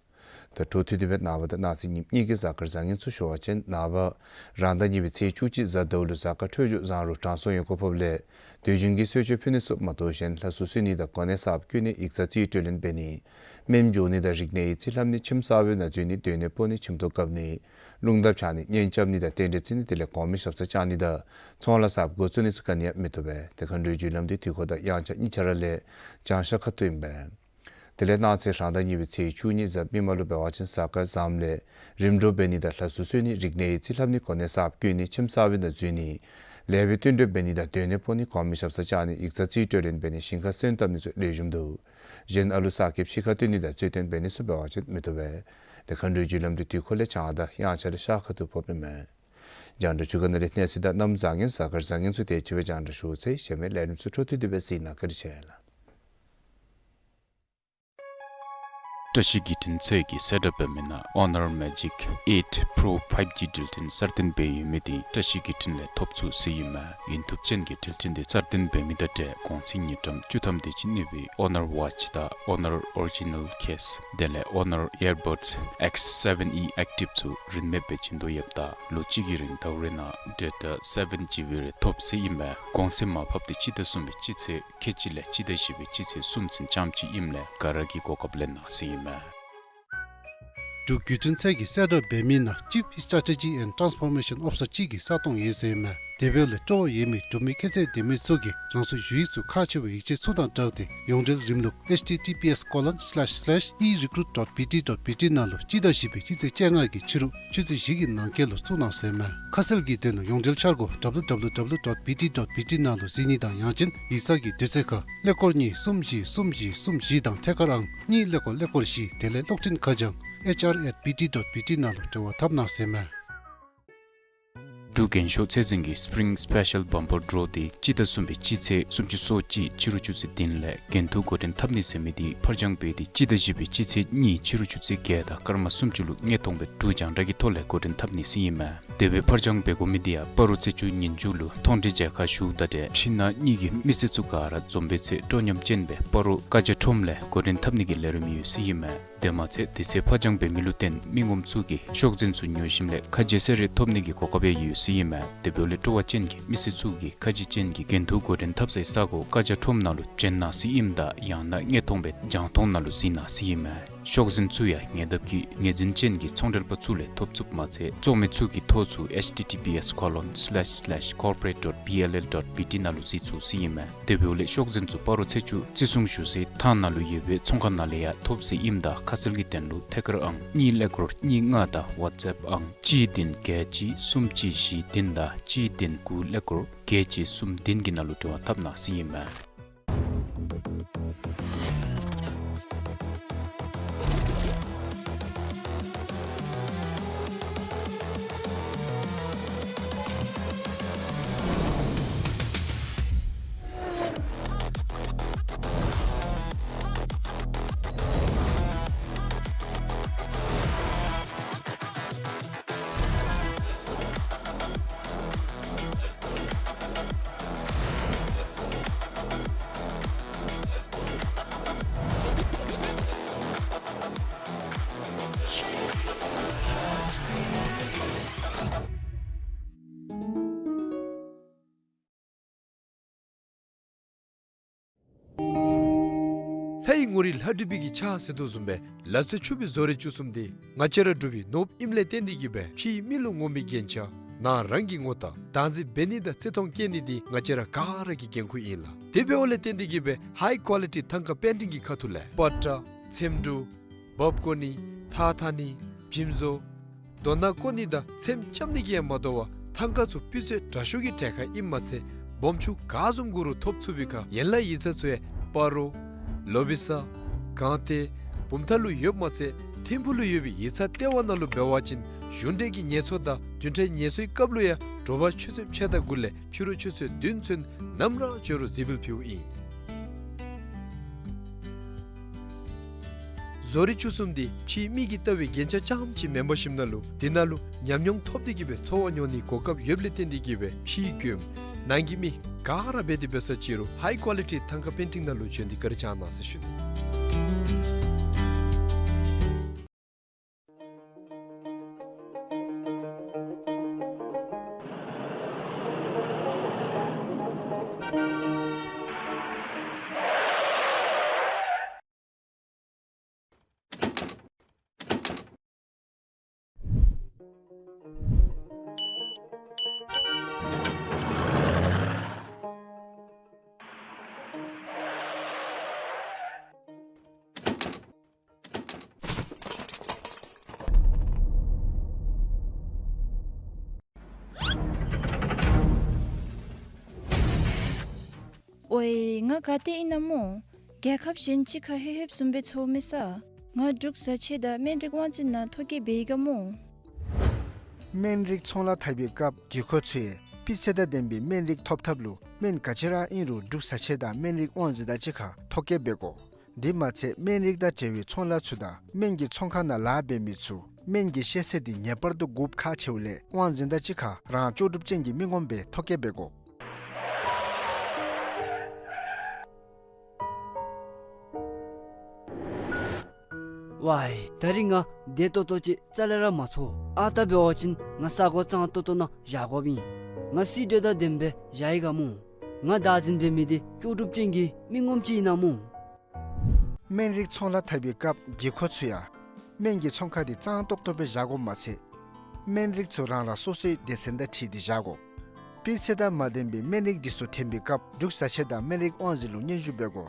ད་འཕྲོ་མཐུད་དེ་སྦེ་ནངས་པ་དང་གནངས་ཚེ་ཉིནམ་གཉིས་ཀྱི་གཟའ་སྐར་བཟང་ངན་ཚུ་ཞུ་བ་ཅིན་ནངས་པ་རང་ཟླ་གཉིས་པའི་ཚེས་བཅུ་གཅིག་གཟའ་ཟླཝ་ལུ་གཟའ་སྐར་འཕྲོད་སྦྱོར་བཟང་རུང་དྲང་སྲོང་ཡོན་ཁོག་ཕོགཔ་ལས་དུས་རྒྱུན་གྱི་གསོལ་མཆོད་ཕུལ་ནི་ཚུ་མ་དོ་གཞན་ལྷ་གསོལ་གསོལ་ནི་དང་གོ་གནས་གསརཔ་བསྐོ་ནི་ཡིག་ཚང་རྩིས་སྤྲོད་ལེན་འབད་ནི་སྨན་འཇོག་ནི་དང་རིག་གནས་ཡིག་རྩིས་ལྷབ་ནི་ཁྱིམ་གསར་པའི་ནང་འཛུལ་ནི་སྡོད་གནས་སྤོ་ནི་ཁྱིམ་ཐོག་བཀབ་ནི་རླུང་རྟ་འཕྱར་ནི་གཉེན་རྐྱབ་ནི་དང་རྟེན་འབྲེལ་བརྩི་ནི་དེ་ལས་གོང་མའི་ཞབས་སར་བཅར་ནི་དང་ཚོང་ལཱ་གསརཔ་འགོ་བཙུགས་ནི་ཚུ་ག་ནི་ཡང་མི་བཏུབ་པས། ཏེ་མཁའ་འགྲོའི་རྒྱུ་ལམ་འདི་དུས་འཁོར་དང་དབྱངས་འཆར་གཉིས་ཆ་ར་ལས་བྱང་ཤར་ཁ་ཐུག་ཨིན་པས། དེ་ལས་གནངས་ཚེ་རང་ཟླ་གཉིས་པའི་ཚེས་བཅུ་གཉིས་གཟའ་མིག་དམར་ལུ་འབད་བ་ཅིན་གཟའ་སྐར་བཟངམ་ལས་རིམ་གྲོ་འབད་ནི་དང་ལྷ་གསོལ་གསོལ་ནི་རིག་གནས་ཡིག་རྩིས་ལྷབ་ནི་གོ་གནས་གསརཔ་བསྐོ་ནི་ཁྱིམ་གསར་པའི་ནང་འཛུལ་ནི་ལེགས་པའི་བསྟུན་གྲོས་འབད་ནི་དང་སྡོད་གནས་སྤོ་ནི་གོང་མའི་ཞབས་སར་བཅར་ནི་ཡིག་ཚང་རྩིས་སྤྲོད་ལེན་འབད་ནི་ཞིང་ཁར་སོན་བཏབ་ནི་ཚུ་ལེགས་ཤོམ་འདུག། གཞན་ཨ་ལུ་གསར་སྐྱེསཔ་ཤི་ཁར་བཏོན་ནི་དང་རྩོད་ལྟུང་འབད་ནི་ཚུ་འབད་བ་ཅིན་མི་བཏུབ་པས། ཏེ་མཁའ་འགྲོའི་རྒྱུ་ལམ་འདི་དུས་འཁོར་ལས་བྱང་དང་དབྱངས་འཆར་ལས་ཤར་ཁ་ཐུག་ཕོགཔ་ཨིན་མས། རྒྱང་བསྒྲགས་ཚུ་ག་ནི་ལས་གནས་ཚུལ་དང་གནམ་བཟང་ངན་གཟའ་སྐར་བཟང་ངན་ཚུ་དེ་ཅིག་སྦེ་རྒྱང་བསྒྲགས་ཞུ་ཚར་ཡི། གཞན་མི་ལས་རིམ་ཚུ་འཕྲོ་མཐུད་དེ་སྦེ་གཟིགས་གནང་། བཀའ་དྲིན་ཆེ་ལགས། བཀྲ་ཤིས་བརྒྱུད་འཕྲིན་ཚད་ཀྱིས་གསལ་བསྒྲགས་འབད་མི་ནང་Honor Magic eight Pro five G འགྲུལ་འཕྲིན་གསར་བཏོན་འབད་ཡོད་མི་དེ་བཀྲ་ཤིས་བརྒྱུད་འཕྲིན་ལས་ཐོབ་ཚུགས་ཟེར་ཨིན་མས། ཡུན་ཐུབ་ཅན་གྱི་འགྲུལ་འཕྲིན་དེ་གསར་བཏོན་འབད་མི་དང་འབྲེལ་གོང་ཚད་དངུལ་ཀྲམ་བཅུ་ཐམ་དེ་ཅིག་གནས་པའི་Honor Watch དང་Honor Original Case དེ་ལས་Honor Earbuds X seven E Active ཚུ་རིན་མེད་སྦེ་བྱིན་དོ་ཡོདཔ་ད་ལོ་གཅིག་གི་རིང་ཟླཝ་རེ་ནང་data seven G B རེ་ཐོབ་ཟེར་ཨིན་མས། གོང་ཚད་མར་ཕབ་སྟེ་སྤྱི་ཟླ་གསུམ་པའི་སྤྱི་ཚེས་ཁལ་གཅིག་ལས་སྤྱི་ཟླ་བཞི་པའི་སྤྱི་ཚེས་གསུམ་ཚུན་ཙམ་ཅིག་ཨིནམ་ལས་ག་ར་གིས་གོ་སྐབས་ལེན་གནང་ཟེར་ཨིན་མས། འབྲུག་བརྒྱུད་འཕྲིན་ཚད་ཀྱིས་གསལ་བསྒྲགས་འབད་མི་ནང་Chief Strategy and Transformation Officer ཅིག་གི་ས་སྟོང་ཡོད་ཟེར་ཨིན་མས། དེ་འབདཝ་ལས་སྤྲོ་བ་ཡོད་མི་འབྲུག་མི་ཁྱད་ཚད་ལྡན་མི་ཚུ་གིས་རང་སོའི་ཞུ་ཡིག་ཚུ་ཁག་ཆེ་བའི་ཡིག་ཆ་ཚུ་དང་སྦྲགས་ཏེ་ཡོངས་འབྲེལ་རིམ་ལུགས་H T T P S colon slash slash e recruit dot B T dot B T ནང་ལུ་སྤྱི་ཟླ་བཞི་པའི་སྤྱི་ཚེས་བཅོ་ལྔ་གི་ཕྱི་རུ་ཆུ་ཚོད་བཞི་གི་ནང་འཁོད་ལུ་བཙུགས་གནང་ཟེར་ཨིན་མས། ཁ་གསལ་གྱི་དོན་ལུ་ཡོངས་འབྲེལ་འཆར་སྒོ་W W W dot B T dot B T ནང་ལུ་གཟིགས་ནི་དང་ཡང་ཅིན་ཡིག་ཚང་གི་དུས་ཚོད་ཁར་ཀླད་ཀོར་གཉིས་གསུམ་བཞི་གསུམ་བཞི་གསུམ་བཞི་དང་ཐད་ཀར་ཨང་གཉིས་ཀླད་ཀོར་ཀླད་ཀོར་བཞི་དེ་ལས་གློག་འཕྲིན་ཁ་བྱང་H R at B T dot B T ནང་ལུ་འབྲེལ་བ་འཐབ་གནང་ཟེར་ཨིན་མས། འབྲུག་རྒྱན་ཤོག་ཚད་འཛིན་གྱི་Spring Special Bumper Draw འདི་སྤྱི་ཟླ་གསུམ་པའི་སྤྱི་ཚེས་སུམ་ཅུ་སོ་གཅིག་ཕྱི་རུ་ཆུ་ཚོད་བདུན་ལས་འགན་ཐུག་འགོ་འདྲེན་འཐབ་ནི་ཟེར་མི་འདི་ཕར་འགྱངས་འབད་དེ་སྤྱི་ཟླ་བཞི་པའི་སྤྱི་ཚེས་གཉིས་ཕྱི་རུ་ཆུ་ཚོད་བརྒྱད་དང་སྐར་མ་སུམ་ཅུ་ལུ་དངོས་མཐོང་སྦེ་འབྲུག་རྒྱང་བསྒྲགས་ཀྱི་ཐོག་ལས་འགོ་འདྲེན་འཐབ་ནི་ཟེར་ཨིན་མས། དེ་སྦེ་ཕར་འགྱངས་འབད་དགོ་མི་འདི་ཡང་སྤ་རོ་ཚེས་བཅུ་ཉིན་མཇུག་ལུ་མཐོང་གྲོལ་མཇལ་ཁ་ཞུཝ་ད་ཏེ་ཕྱི་ནང་གཉིས་ཀྱི་མི་སེར་ཚུ་ག་ར་འཛོམས་པའི་ཚེ་སྤྲོ་ཉམས་ཅན་སྦེ་སྤ་རོ་བཀའ་རྒྱ་ཁྲོམ་ལས་འགོ་འདྲེན་འཐབ་ནི་གི་ལས་རིམ་ཡོད་ཟེར་ཨིན་མས། དེ་མ་ཚད་དེ་ཚེ་ཕར་འགྱངས་འབད་མི་ལུ་བརྟེན་མི་ངོམ་ཚུ་གིས་ཤོག་འཛིན་ཚུ་ཉོ་ཞིནམ་ལས་ཁ་རྗེ་ཟེར་རེ་ཐོབ་ནི་གི་གོ་སྐབས་ཡང་ཡོད་ཟེར་ཨིན་མས། དེ་འབདཝ་ལས་སྤྲོ་བ་ཅན་གྱི་མི་སེར་ཚུ་གིས་ཁ་རྗེ་ཅན་གྱི་འགན་ཐུག་འགོ་འདྲེན་འཐབ་སའི་ས་གོ་བཀའ་རྒྱ་ཁྲོམ་ནང་ལུ་བྱོན་གནང་ཟེར་ཨིནམ་ད་ཡང་ན་དངོས་མཐོང་སྦེ་རྒྱང་མཐོང་ནང་ལུ་གཟིགས་གནང་ཟེར་ཨིན་མས། ཤོག་འཛིན་ཚུ་ཡང་ཉེ་འདབས་ཀྱི་ངོས་འཛིན་ཅན་གྱི་ཚོང་འབྲེལ་པ་ཚུ་ལས་ཐོབ་ཚུགསཔ་མ་ཚད་བཙོང་མི་ཚུ་གི་ཐོ་ཚུ་H T T P S colon slash slash corporate dot B L L dot B T ནང་ལུ་གཟིགས་ཚུགས་ཟེར་ཨིན་མས། དེ་འབདཝ་ལས་ཤོག་འཛིན་ཚུ་སྤ་རོ་ཚེས་བཅུ་བརྩི་སྲུང་ཞུ་སའི་ཐང་ནང་ལུ་ཡོད་པའི་ཚོང་ཁང་ནང་ལས་ཡང་ཐོབ་ཟེར་ཨིནམ་ད་ཁ་གསལ་གྱི་དོན་ལུ་ཐད་ཀར་ཨང་གཉིས་ཀླད་ཀོར་གཉིས་ལྔ་དང་WhatsApp་ཨང་གཅིག་བདུན་བརྒྱད་གཅིག་གསུམ་གཅིག་བཞི་བདུན་དང་གཅིག་བདུན་དགུ་ཀླད་ཀོར་བརྒྱད་གཅིག་གསུམ་བདུན་གྱི་ནང་ལུ་འབྲེལ་བ་འཐབ་གནང་ཟེར་ཨིན་མས། ལྷའི་ངོ་རིས་ལྷ་བྲིས་པའི་གི་ཕྱག་ཟེར་དོ་བཟུམ་སྦེ་ལག་རྩལ་ཕྱུག་པའི་བཟོ་རིག་བཅུ་གསུམ་འདི་ང་བཅས་ར་འབྲུག་པའི་ནོར་བུ་ཨིནམ་ལས་བརྟེན་ཏེ་གིས་སྦེ་ཕྱིའི་མི་ལུ་ངོམ་པའི་རྒྱན་ཆ་ནང་རང་གི་ངོ་རྟགས་བདག་འཛིན་འབད་ནི་དང་བརྩི་མཐོང་བསྐྱེད་ནི་འདི་ང་བཅས་ར་ག་ར་གི་འགན་ཁུར་ཨིན་ལགས། དེ་འབདཝ་ལས་བརྟེན་ཏེ་གིས་སྦེ་ཧའི་ཀོ་ལི་ཊི་ཐང་ཀ་པེན་ཊིང་གི་ཁ་ཐུག་ལས་པ་ཏྲ་ཚེམ་དྲུབ་འབག་བརྐོ་ནི་ཐགས་འཐག་ནི་འཇིམ་བཟོ་རྡོ་ནག་བརྐོ་ནི་དང་ཚེམ་རྐྱབ་ནི་གིས་ཡང་མ་དོ་བར་ཐང་ཀ་ཚུ་སྤུས་ཚད་དྲག་ཤོས་ཀྱི་གྲལ་ཁར་ཨིནམ་མ་ཚད་སྦོམ་ཆུང་ག་བཟུམ་དགོ་རུང་ཐོབ་ཚུགས་པའི་ཁར་ཡན་ལག་ཡིག་ཚང་ཚུ་ཡང་སྤ་རོ་ལོ་བི་ས་སྒང་སྟེང་བུམ་ཐང་ལུ་ཡོདཔ་མ་ཚད་ཐིམ་ཕུག་ལུ་ཡོད་པའི་ཡིག་ཚང་ལྟེ་བ་ནང་ལུ་འབད་བ་ཅིན་གཞུང་འབྲེལ་གྱི་ངལ་གསོ་དང་བདུན་ཕྲག་ངལ་གསོའི་སྐབས་ལུ་ཡང་དྲོ་པ་ཆུ་ཚོད་ཕྱེད་དང་དགུ་ལས་ཕྱི་རུ་ཆུ་ཚོད་བདུན་ཚུན་ནམ་ར་འབྱོན་རུང་གཟིགས་འབུལ་ཕུལཝ་ཨིན། བཟོ་རིག་བཅུ་གསུམ་འདི་ཕྱིའི་མི་གིས་བལྟ་བའི་རྒྱན་ཆ་རྐྱངམ་ཅིག་མེན་པར་ཞིནམ་ན་ལུ་འདི་ནང་ལུ་ཉམས་མྱོང་ཐོབ་སྟེ་གིས་སྦེ་འཚོ་བ་མྱོང་ནིའི་གོ་སྐབས་ཡོདཔ་ལས་བརྟེན་ཏེ་གིས་སྦེ་ཕྱིའི་མགྱོནམ་ནང་གི་མི་ག་ར་འབད་དེ་འབད་ས་ཅིག་རུང་ཧའི་ཀོ་ལི་ཊི་ཐང་ཀ་པེན་ཊིང་ནང་ལུ་བྱོན་ཏེ་བཀའ་དྲིན་བསྐྱང་གནང་ཟེར་ཞུ་ནི། ཨོའི་ང་ག་ཏེ་ཨིན་ན་སྨོ། རྒྱལ་ཁབ་གཞན་ཅིག་ཁར་ལྷོད་ལྷོདཔ་བཟུམ་སྦེ་འཚོལ་མི་ས། ང་འབྲུག་བཟའ་ཆས་དང་སྨན་རིགས་དབང་འཛིན་ནང་ཐོ་བཀོད་འབད་ཡི་ག་སྨོ། སྨན་རིགས་ཚོང་ལཱ་འཐབ་པའི་སྐབས་བགྱི་མཁོ་ཚུ་ཡང་སྤུས་ཚད་དང་ལྡན་པའི་སྨན་རིགས་ཐོབ་ཐབས་ལུ་སྨན་ག་ཅི་ར་ཨིན་རུང་འབྲུག་བཟའ་ཆས་དང་སྨན་རིགས་དབང་འཛིན་དང་གཅིག་ཁར་ཐོ་བཀོད་འབད་དགོ། དེ་མ་ཚད་སྨན་རིགས་དང་འབྲེལ་བའི་ཚོང་ལཱ་ཚུ་དང་སྨན་གྱི་ཚོང་ཁང་ནང་ལཱ་འབད་མི་ཚུ་སྨན་གྱི་ཤེས་ཚད་འདི་ངེས་པར་དུ་དགོཔ་ཁག་ཆེཝ་ལས་དབང་འཛིན་དང་གཅིག་ཁར་རང་ལྕོགས་གྲུབ་ཅན་གྱི་མི་ངོམ་སྦེ་ཐོ་བཀོད་འབད་དགོ། ཝའི་ད་རིས་ང་བདེ་ཏོག་ཏོ་ཅིག་རྩ་ལས་ར་མ་ཚོར། ཨ་རྟག་འབད་བ་ཅིན་ང་ས་གོ་གཙང་ཏོག་ཏོ་ནང་བཞག་དགོཔ་ཨིན། ང་སི་ཌེཊ་དང་ལྡནམ་སྦེ་བཞག་ཡི་ག་སྨོ། ང་བདག་འཛིན་འབད་མི་འདི་ལྕོགས་གྲུབ་ཅན་གྱི་མི་ངོམ་ཅིག་ཨིན་ན་སྨོ། སྨན་རིགས་ཚོང་ལཱ་འཐབ་པའི་སྐབས་བགྱི་མཁོ་ཚུ་ཡང་སྨན་གྱི་ཚོང་ཁང་འདི་གཙང་ཏོག་ཏོ་སྦེ་བཞག་དགོཔ་མ་ཚད་སྨན་རིགས་ཚུ་རང་རང་སོ་སོའི་སྡེ་ཚན་དང་འཁྲིལ་ཏེ་བཞག་དགོ། སྤུས་ཚད་དང་མ་ལྡན་པའི་སྨན་རིགས་འདི་ཚུ་འཐོན་པའི་སྐབས་འབྲུག་བཟའ་ཆས་དང་སྨན་རིགས་དབང་འཛིན་ལུ་སྙན་ཞུ་འབད་དགོ།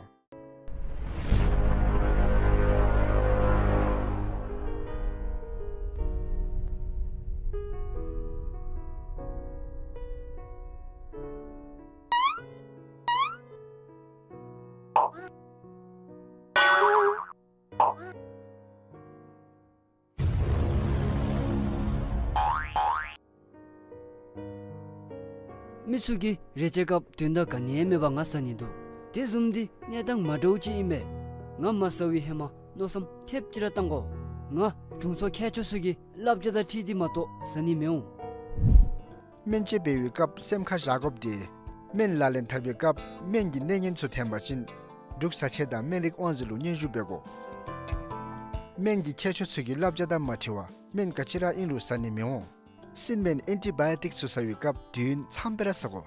མི་ཚུ་གིས་རེ་ཆེ་སྐབས་དོན་དག་ག་ནི་ཡང་མེདཔ་ང་ཟ་ནི་འདུག། དེ་བཟུམ་འདི་གནས་སྟངས་མ་འདྲཝ་ཅིག་ཨིན་པས། ང་མ་ཟ་བའི་ཧེ་མ་མནོ་བསམ་ཐེབས་ཅིག་ར་བཏང་དགོ། ང་དྲུང་འཚོ་མཁས་མཆོག་ཚུ་གི་བསླབ་བྱ་དང་འཁྲིལ་ཏེ་མ་གཏོགས་ཟ་ནི་མི་འོང་། སྨན་དཔྱད་འབད་བའི་སྐབས་སེམས་ཁར་བཞག་དགོཔ་འདི་སྨན་ལག་ལེན་འཐབ་པའི་སྐབས་སྨན་གྱི་གནས་ངན་ཚུ་ཐོན་པ་ཅིན་འབྲུག་བཟའ་ཆས་དང་སྨན་རིག་དབང་འཛིན་ལུ་སྙན་ཞུ་འབད་དགོ། སྨན་གྱི་མཁས་མཆོག་ཚུ་གི་བསླབ་བྱ་དང་མ་འཁྲིལ་བར་སྨན་ག་ཅི་ར་ཨིན་རུང་ཟ་ནི་མི་འོང་། སྲིན་སྨན་ཨེན་ཊི་བཱ་ཡོ་ཊིཀ་ཚུ་ཟ་བའི་སྐབས་དུས་ཡུན་འཚམས་སྦེ་ར་ཟ་དགོ།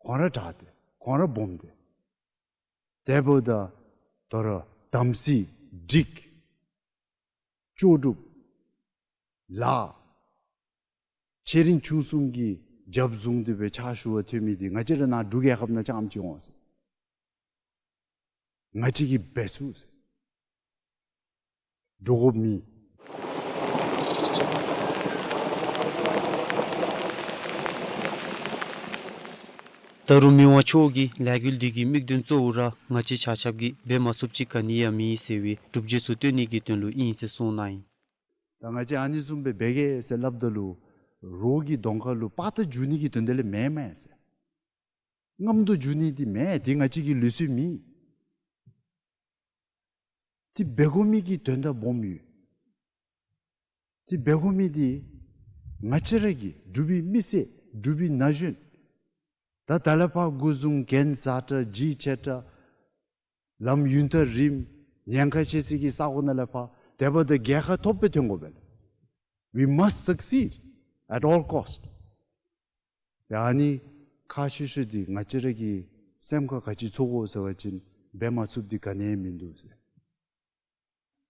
གོང་ར་དྲག་སྟེ་གོང་ར་སྦོམ་སྟེ། དེ་འབདཝ་ད་དོ་རུང་དམ་སྲི་འབྲིག་ལྕོག་གྲུབ་ལ་ཆེ་འབྲིང་ཆུང་གསུམ་གྱིས་རྒྱབ་བཟུང་སྟེ་སྦེ་ཕྱག་ཞུ་བར་འཐོན་མི་འདི་ང་བཅས་ར་ནཱ་འབྲུག་རྒྱལ་ཁབ་ནང་རྐྱངམ་ཅིག་འོང་ཟེར། ང་བཅས་ཀྱིས་འབད་ཚུགས་ཟེར། འདྲོག་དགོཔ་མེད། ད་རུང་མི་དབང་མཆོག་གིས་ལས་འགུལ་འདི་གི་དམིགས་དོན་གཙོ་བོ་ར་ང་བཅས་ཆ་ཁྱབ་ཀྱིས་འབད་མ་ཚུགསཔ་ཅིག་ག་ནི་ཡང་མེད་ཟེར་བའི་སྒྲུབ་བྱེད་ཚུ་སྟོན་ནི་གི་དོན་ལུ་ཨིན་ཟེར་གསུངས་གནང་ཡི། ད་ང་བཅས་ཨ་ནི་བཟུམ་སྦེ་འབད་གེ་ཟེར་སླབ་ད་ལུ་རོགས་ཀྱི་གདོང་ཁ་ལུ་པར་ཏ་འཇུ་ནི་གི་དོན་དག་ལས་མེན་མས་ཟེར། རྔམ་སྟེ་འཇུ་ནི་འདི་མེན། འདི་ང་བཅས་ཀྱི་ལུགས་སྲོལ་མེན། འདི་འབད་དགོ་མི་གི་དོན་དག་སྦོམ་ཡོད། འདི་འབད་དགོ་མི་འདི་ང་བཅས་ར་གི་འབྲུག་པའི་མི་སེར་འབྲུག་པའི་ན་གཞོན་ད་ད་ལས་ཕར་འགོ་བཟུང་རྒན་བཟའ་དྲགས་ཇི་ཆེ་དྲགས་ལམ་ཡུན་ཐག་རིངམོ་ཉེན་ཁ་ཆེ་སའི་གི་ས་གོ་ནང་ལས་ཕར་དེ་འབདཝ་ད་རྒྱལ་ཁ་ཐོབ་སྦེ་ཐོན་དགོ་པས་ལགས། We must succeed at all cost. ཡ་ཨ་ནི་ཁག་ཆེ་ཤོས་འདི་ང་བཅས་ར་གི་སེམས་ཁར་ག་ཅི་ཚོར་དགོ་ཟེར་བ་ཅིན་འབད་མ་ཚུགསཔ་འདི་ག་ནི་ཡང་མིན་འདུག་ཟེར།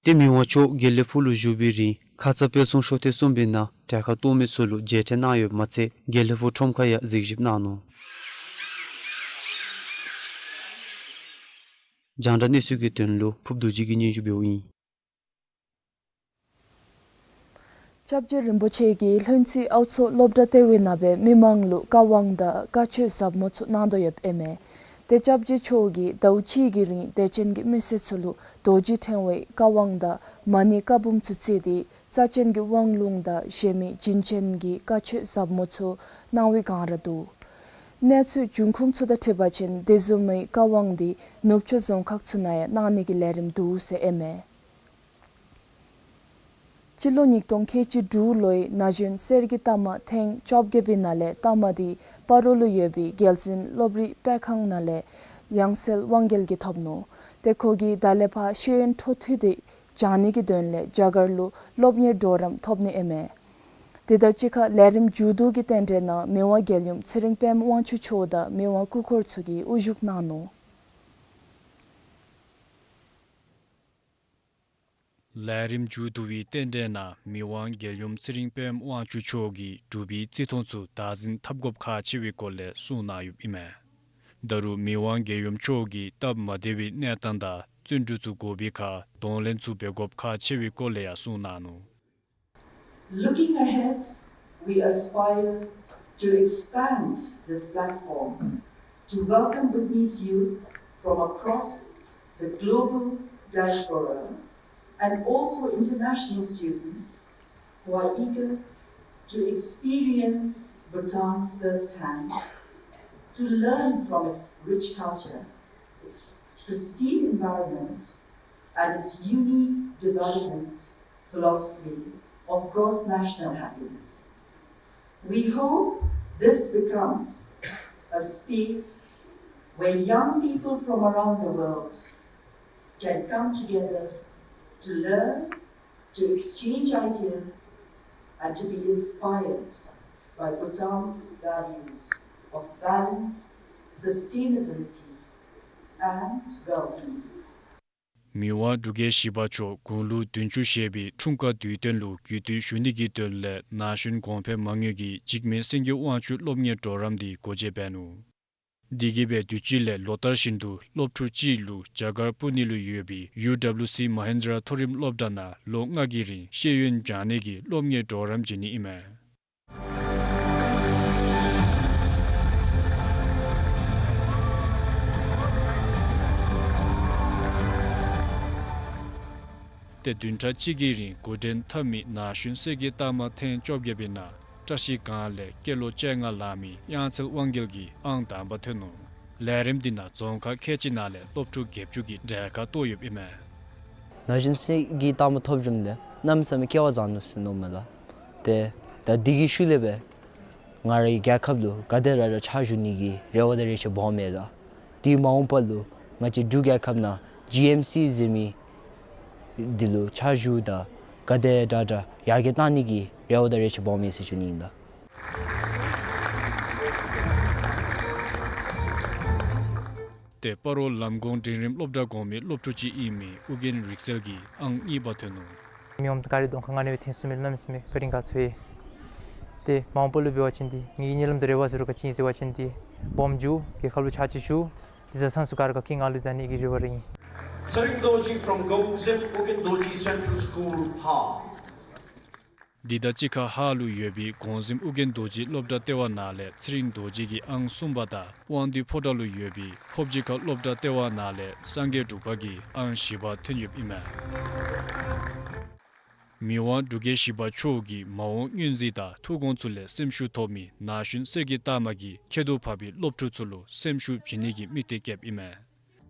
ཏེ་མི་དབང་མཆོག་དགེ་ལེགས་ཕུག་ལུ་བཞུགས་པའི་རིང་ཁ་ཙ་དཔལ་གསུང་ཤོག་ཐེངས་གསུམ་པའི་ནང་གྲལ་ཁར་གཏོགས་མི་ཚུ་ལུ་མཇལ་འཕྲད་གནང་ཡོདཔ་མ་ཚད་དགེ་ལེགས་ཕུག་ཁྲོམ་ཁར་ཡང་གཟིགས་ཞིབ་གནང་ནུག། རྒྱང་བསྒྲགས་གནས་ཚུལ་གྱི་དོན་ལུ་ཕུབ་རྡོ་རྗེ་གིས་སྙན་ཞུ་འབདཝ་ཨིན། སྐྱབས་རྗེ་རིན་པོ་ཆེ་གིས་ལྷུན་རྩེ་ཨའུ་མཚོ་སློབ་གྲྭ་ལྟེ་བའི་ནང་སྦེ་མི་མང་ལུ་བཀའ་དབང་དང་བཀའ་ཆོས་ཟབ་མོ་ཚུ་གནང་དོ་ཡོདཔ་ཨིན་མས། ཏེ་སྐྱབས་རྗེ་མཆོག་གིས་ཟླཝ་གཅིག་གི་རིང་དད་ཅན་གྱི་མི་སེར་ཚུ་ལུ་རྡོ་རྗེ་ཕྲེང་བའི་བཀའ་དབང་དང་མ་ཎི་བཀའ་འབུམ་ཚུ་བརྩིས་ཏེ་རྩ་ཅན་གྱི་དབང་ལུང་དང་གཞན་མི་བྱིན་ཅན་གྱི་བཀའ་ཆོས་ཟབ་མོ་ཚུ་གནང་བའི་སྒང་ར་འདུག། གནས་ཚུལ་འབྱུང་ཁུངས་ཚུ་དང་འཁྲིལ་བ་ཅིན་དེ་བཟུམ་མའི་བཀའ་དབང་འདི་ནུབ་ཕྱོགས་རྫོང་ཁག་ཚུ་ནང་ཡང་གནང་ནི་གི་ལས་རིམ་འདུག་ཟེར་ཨིན་མས། སྤྱི་ལོ་ཉིས་སྟོང་ཁལ་གཅིག་དྲུག་ལོའི་ན་གཞོན་གསེར་གྱི་རྟགས་མ་ཐེངས་བཅོ་བརྒྱད་པའི་ནང་ལས་རྟགས་མ་འདི་སྤ་རོ་ལུ་ཡོད་པའི་རྒྱལ་འཛིན་སློབ་རིག་སྤེལ་ཁང་ནང་ལས་ཡང་སེལ་དབང་རྒྱལ་གྱིས་ཐོབ་ནུག། ཏེ་ཁོ་གིས་ད་ལས་ཕར་ཤེས་ཡོན་འཕྲོ་མཐུད་དེ་སྦྱང་ནི་གི་དོན་ལས་རྒྱ་གར་ལུ་སློབ་གཉེར་གྲོགས་རམ་ཐོབ་ནི་ཨིན་མས། དེ་དང་གཅིག་ཁར་ལས་རིམ་མཇུག་བསྡུ་གི་རྟེན་འབྲེལ་ནང་མི་དབང་རྒྱལ་ཡུམ་ཚེ་རིང་དཔལམོ་དབང་ཕྱུག་མཆོག་དང་མི་དབང་སྐུ་འཁོར་ཚུ་གིས་དབུ་བཞུགས་གནང་ནུག། ལས་རིམ་མཇུག་བསྡུ་བའི་རྟེན་འབྲེལ་ནང་མི་དབང་རྒྱལ་ཡུམ་ཚེ་རིང་དཔལམོ་དབང་ཕྱུག་མཆོག་གིས་འབྲུག་པའི་བརྩི་མཐོང་ཚུ་བདག་འཛིན་འཐབ་དགོཔ་ཁག་ཆེ་བའི་སྐོར་ལས་གསུངས་གནང་ཡོདཔ་ཨིན་མས། ད་རུང་མི་དབང་རྒྱལ་ཡུམ་མཆོག་གིས་སྟབས་མ་བདེ་བའི་གནས་སྟངས་དང་བརྩོན་འགྲུས་ཚུ་དགོ་པའི་ཁར་གདོང་ལེན་ཚུ་འབད་དགོཔ་ཁག་ཆེ་བའི་སྐོར་ལས་ཡང་གསུངས་གནང་ནུག། Looking ahead, we aspire to expand this platform to welcome Bhutanese youth from across the global diaspora and also international students who are eager to experience Bhutan firsthand, to learn from its rich culture, its pristine environment, and its unique development philosophy of cross-national happiness. We hope this becomes a space where young people from around the world can come together to learn, to exchange ideas, and to be inspired by Bhutan's values of balance, sustainability, and well-being. མི་དབང་འབྲུག་རྒྱལ་བཞི་པ་མཆོག་དགུང་ལོ་བདུན་ཅུ་བཞེས་པའི་འཁྲུངས་སྐར་དུས་སྟོན་ལུ་གུས་བཏུད་ཞུ་ནི་གི་དོན་ལས་ན་གཞོན་གོང་འཕེལ་མ་དངུལ་གྱིས་འཇིགས་མེད་སེང་གེ་དབང་ཕྱུག་སློབ་གཉེར་གྲོགས་རམ་འདི་སྒོ་འབྱེད་འབད་ནུག། དེ་གིས་སྦེ་དུས་ཅི་ལས་ལོ་ལྟར་བཞིན་དུ་སློབ་ཕྲུག་གཅིག་ལུ་རྒྱ་གར་པུ་ནེ་ལུ་ཡོད་པའི་ཡུ་ཌབ་ལུ་སི་མ་ཧེན་དྲ་མཐོ་རིམ་སློབ་གྲྭ་ནང་ལོ་ལྔ་གི་རིང་ཤེས་ཡོན་སྦྱང་ནི་གི་སློབ་གཉེར་གྲོགས་རམ་བྱིན་ནི་ཨིན་མས། ཏེ་བདུན་ཕྲག་གཅིག་གི་རིང་འགོ་འདྲེན་འཐབ་མི་ན་གཞོན་སེར་སྐྱའི་རྟགས་མ་ཐེངས་བཅོ་བརྒྱད་པའི་ནང་བཀྲ་ཤིས་སྒང་ལས་སྐྱེས་ལོ་བཅོ་ལྔ་ལང་མི་དབྱངས་འཚེར་དབང་རྒྱལ་གྱིས་ཨང་དང་པ་ཐོན་ནུག། ལས་རིམ་འདི་ནང་རྫོང་ཁག་ཁལ་གཅིག་ནང་ལས་སློབ་ཕྲུག་བརྒྱད་ཅུ་གིས་གྲལ་ཁར་གཏོགས་ཡོདཔ་ཨིན་མས། ན་གཞོན་སེར་སྐྱའི་རྟགས་མ་ཐོབ་རནམ་ལས་གནམ་མེད་ས་མེད་སྐལ་བ་བཟང་ནུག་ཟེར་མནོཝ་མས་ལགས། ཏེ་ད་འདི་གི་ཤུལ་ལས་སྦེ་ང་རའི་རྒྱལ་ཁབ་ལུ་ག་དེ་དྲག་དྲག་ཕྱག་ཞུ་ནི་གི་རེ་བ་དང་རེ་ཆེ་སྦོམ་ཨིན་ལགས། དེ་མ་འོངས་པ་ལུ་ང་བཅས་འབྲུག་རྒྱལ་ཁབ་ནང་ཇི་ཨེམ་སི་ཟེར་མི་འདི་ལུ་ཕྱག་ཞུ་དང་ག་དེ་དྲག་དྲག་ཡར་རྒྱས་གཏང་ནི་གི་རེ་བ་དང་རེ་ཆེ་སྦོམ་ཨིན་ཟེར་ཞུ་ནི་ཨིན་ལགས། ཏེ་སྤ་རོ་ལམ་གོང་འབྲིང་རིམ་སློབ་གྲྭ་གོང་མའི་སློབ་ཕྲུག་ཅིག་ཨིན་མི་ཨུ་རྒྱན་རིག་རྩལ་གྱིས་ཨང་གཉིས་པ་ཐོན་ནུག། མི་དབང་ག་རི་གདོང་ཁར་ང་གནས་པའི་ཐེངས་གསུམ་མའི་གནམ་མེད་ས་མེད་བཀའ་དྲིན་དགའ་ཚོར་ཡོད། ཏེ་མ་འོངས་པ་ལུ་འབད་བ་ཅིན་འདི་ངེའི་གཉིད་ལམ་དུ་རེ་བ་ཟེར་རུང་ག་ཅི་ཨིན་ཟེར་བ་ཅིན་འདི་སྦོམ་འགྱོ་རྒྱལ་ཁབ་ལུ་ཕྱག་ཕྱིད་ཞུ། འདི་བཟའ་ཚང་ཚུ་ག་ར་ག་གིས་ང་ལུ་ད་ནི་གི་རེ་བ་རེ་ཨིན། Tshering Dorji from Gongzim Ugyen Dorji Central School, Har. འདི་དང་གཅིག་ཁར་ཧཱར་ལུ་ཡོད་པའི་གོང་གཟིམ་ཨུ་རྒྱན་རྡོ་རྗེ་སློབ་གྲྭ་ལྟེ་བ་ནང་ལས་ཚེ་རིང་རྡོ་རྗེ་གིས་ཨང་གསུམ་པ་དང་དབང་འདུས་ཕོ་བྲང་ལུ་ཡོད་པའི་ཕོབ་སྦྱིས་ཁ་སློབ་གྲྭ་ལྟེ་བ་ནང་ལས་སངས་རྒྱས་འབྲུག་པ་གིས་ཨང་བཞི་པ་ཐོན་ཡོདཔ་ཨིན་མས། མི་དབང་འབྲུག་རྒྱལ་བཞི་པ་མཆོག་གི་མ་འོངས་སྙུན་གཞི་དང་ཐུགས་དགོངས་ཚུ་ལས་སེམས་ཤུགས་ཐོབ་མི་ན་གཞོན་སེར་སྐྱའི་རྟགས་མ་གིས་ཁྱད་དུ་འཕགས་པའི་སློབ་ཕྲུག་ཚུ་ལུ་སེམས་ཤུགས་བྱིན་ནི་གི་དམིགས་གཏད་བསྐྱེདཔ་ཨིན་མས།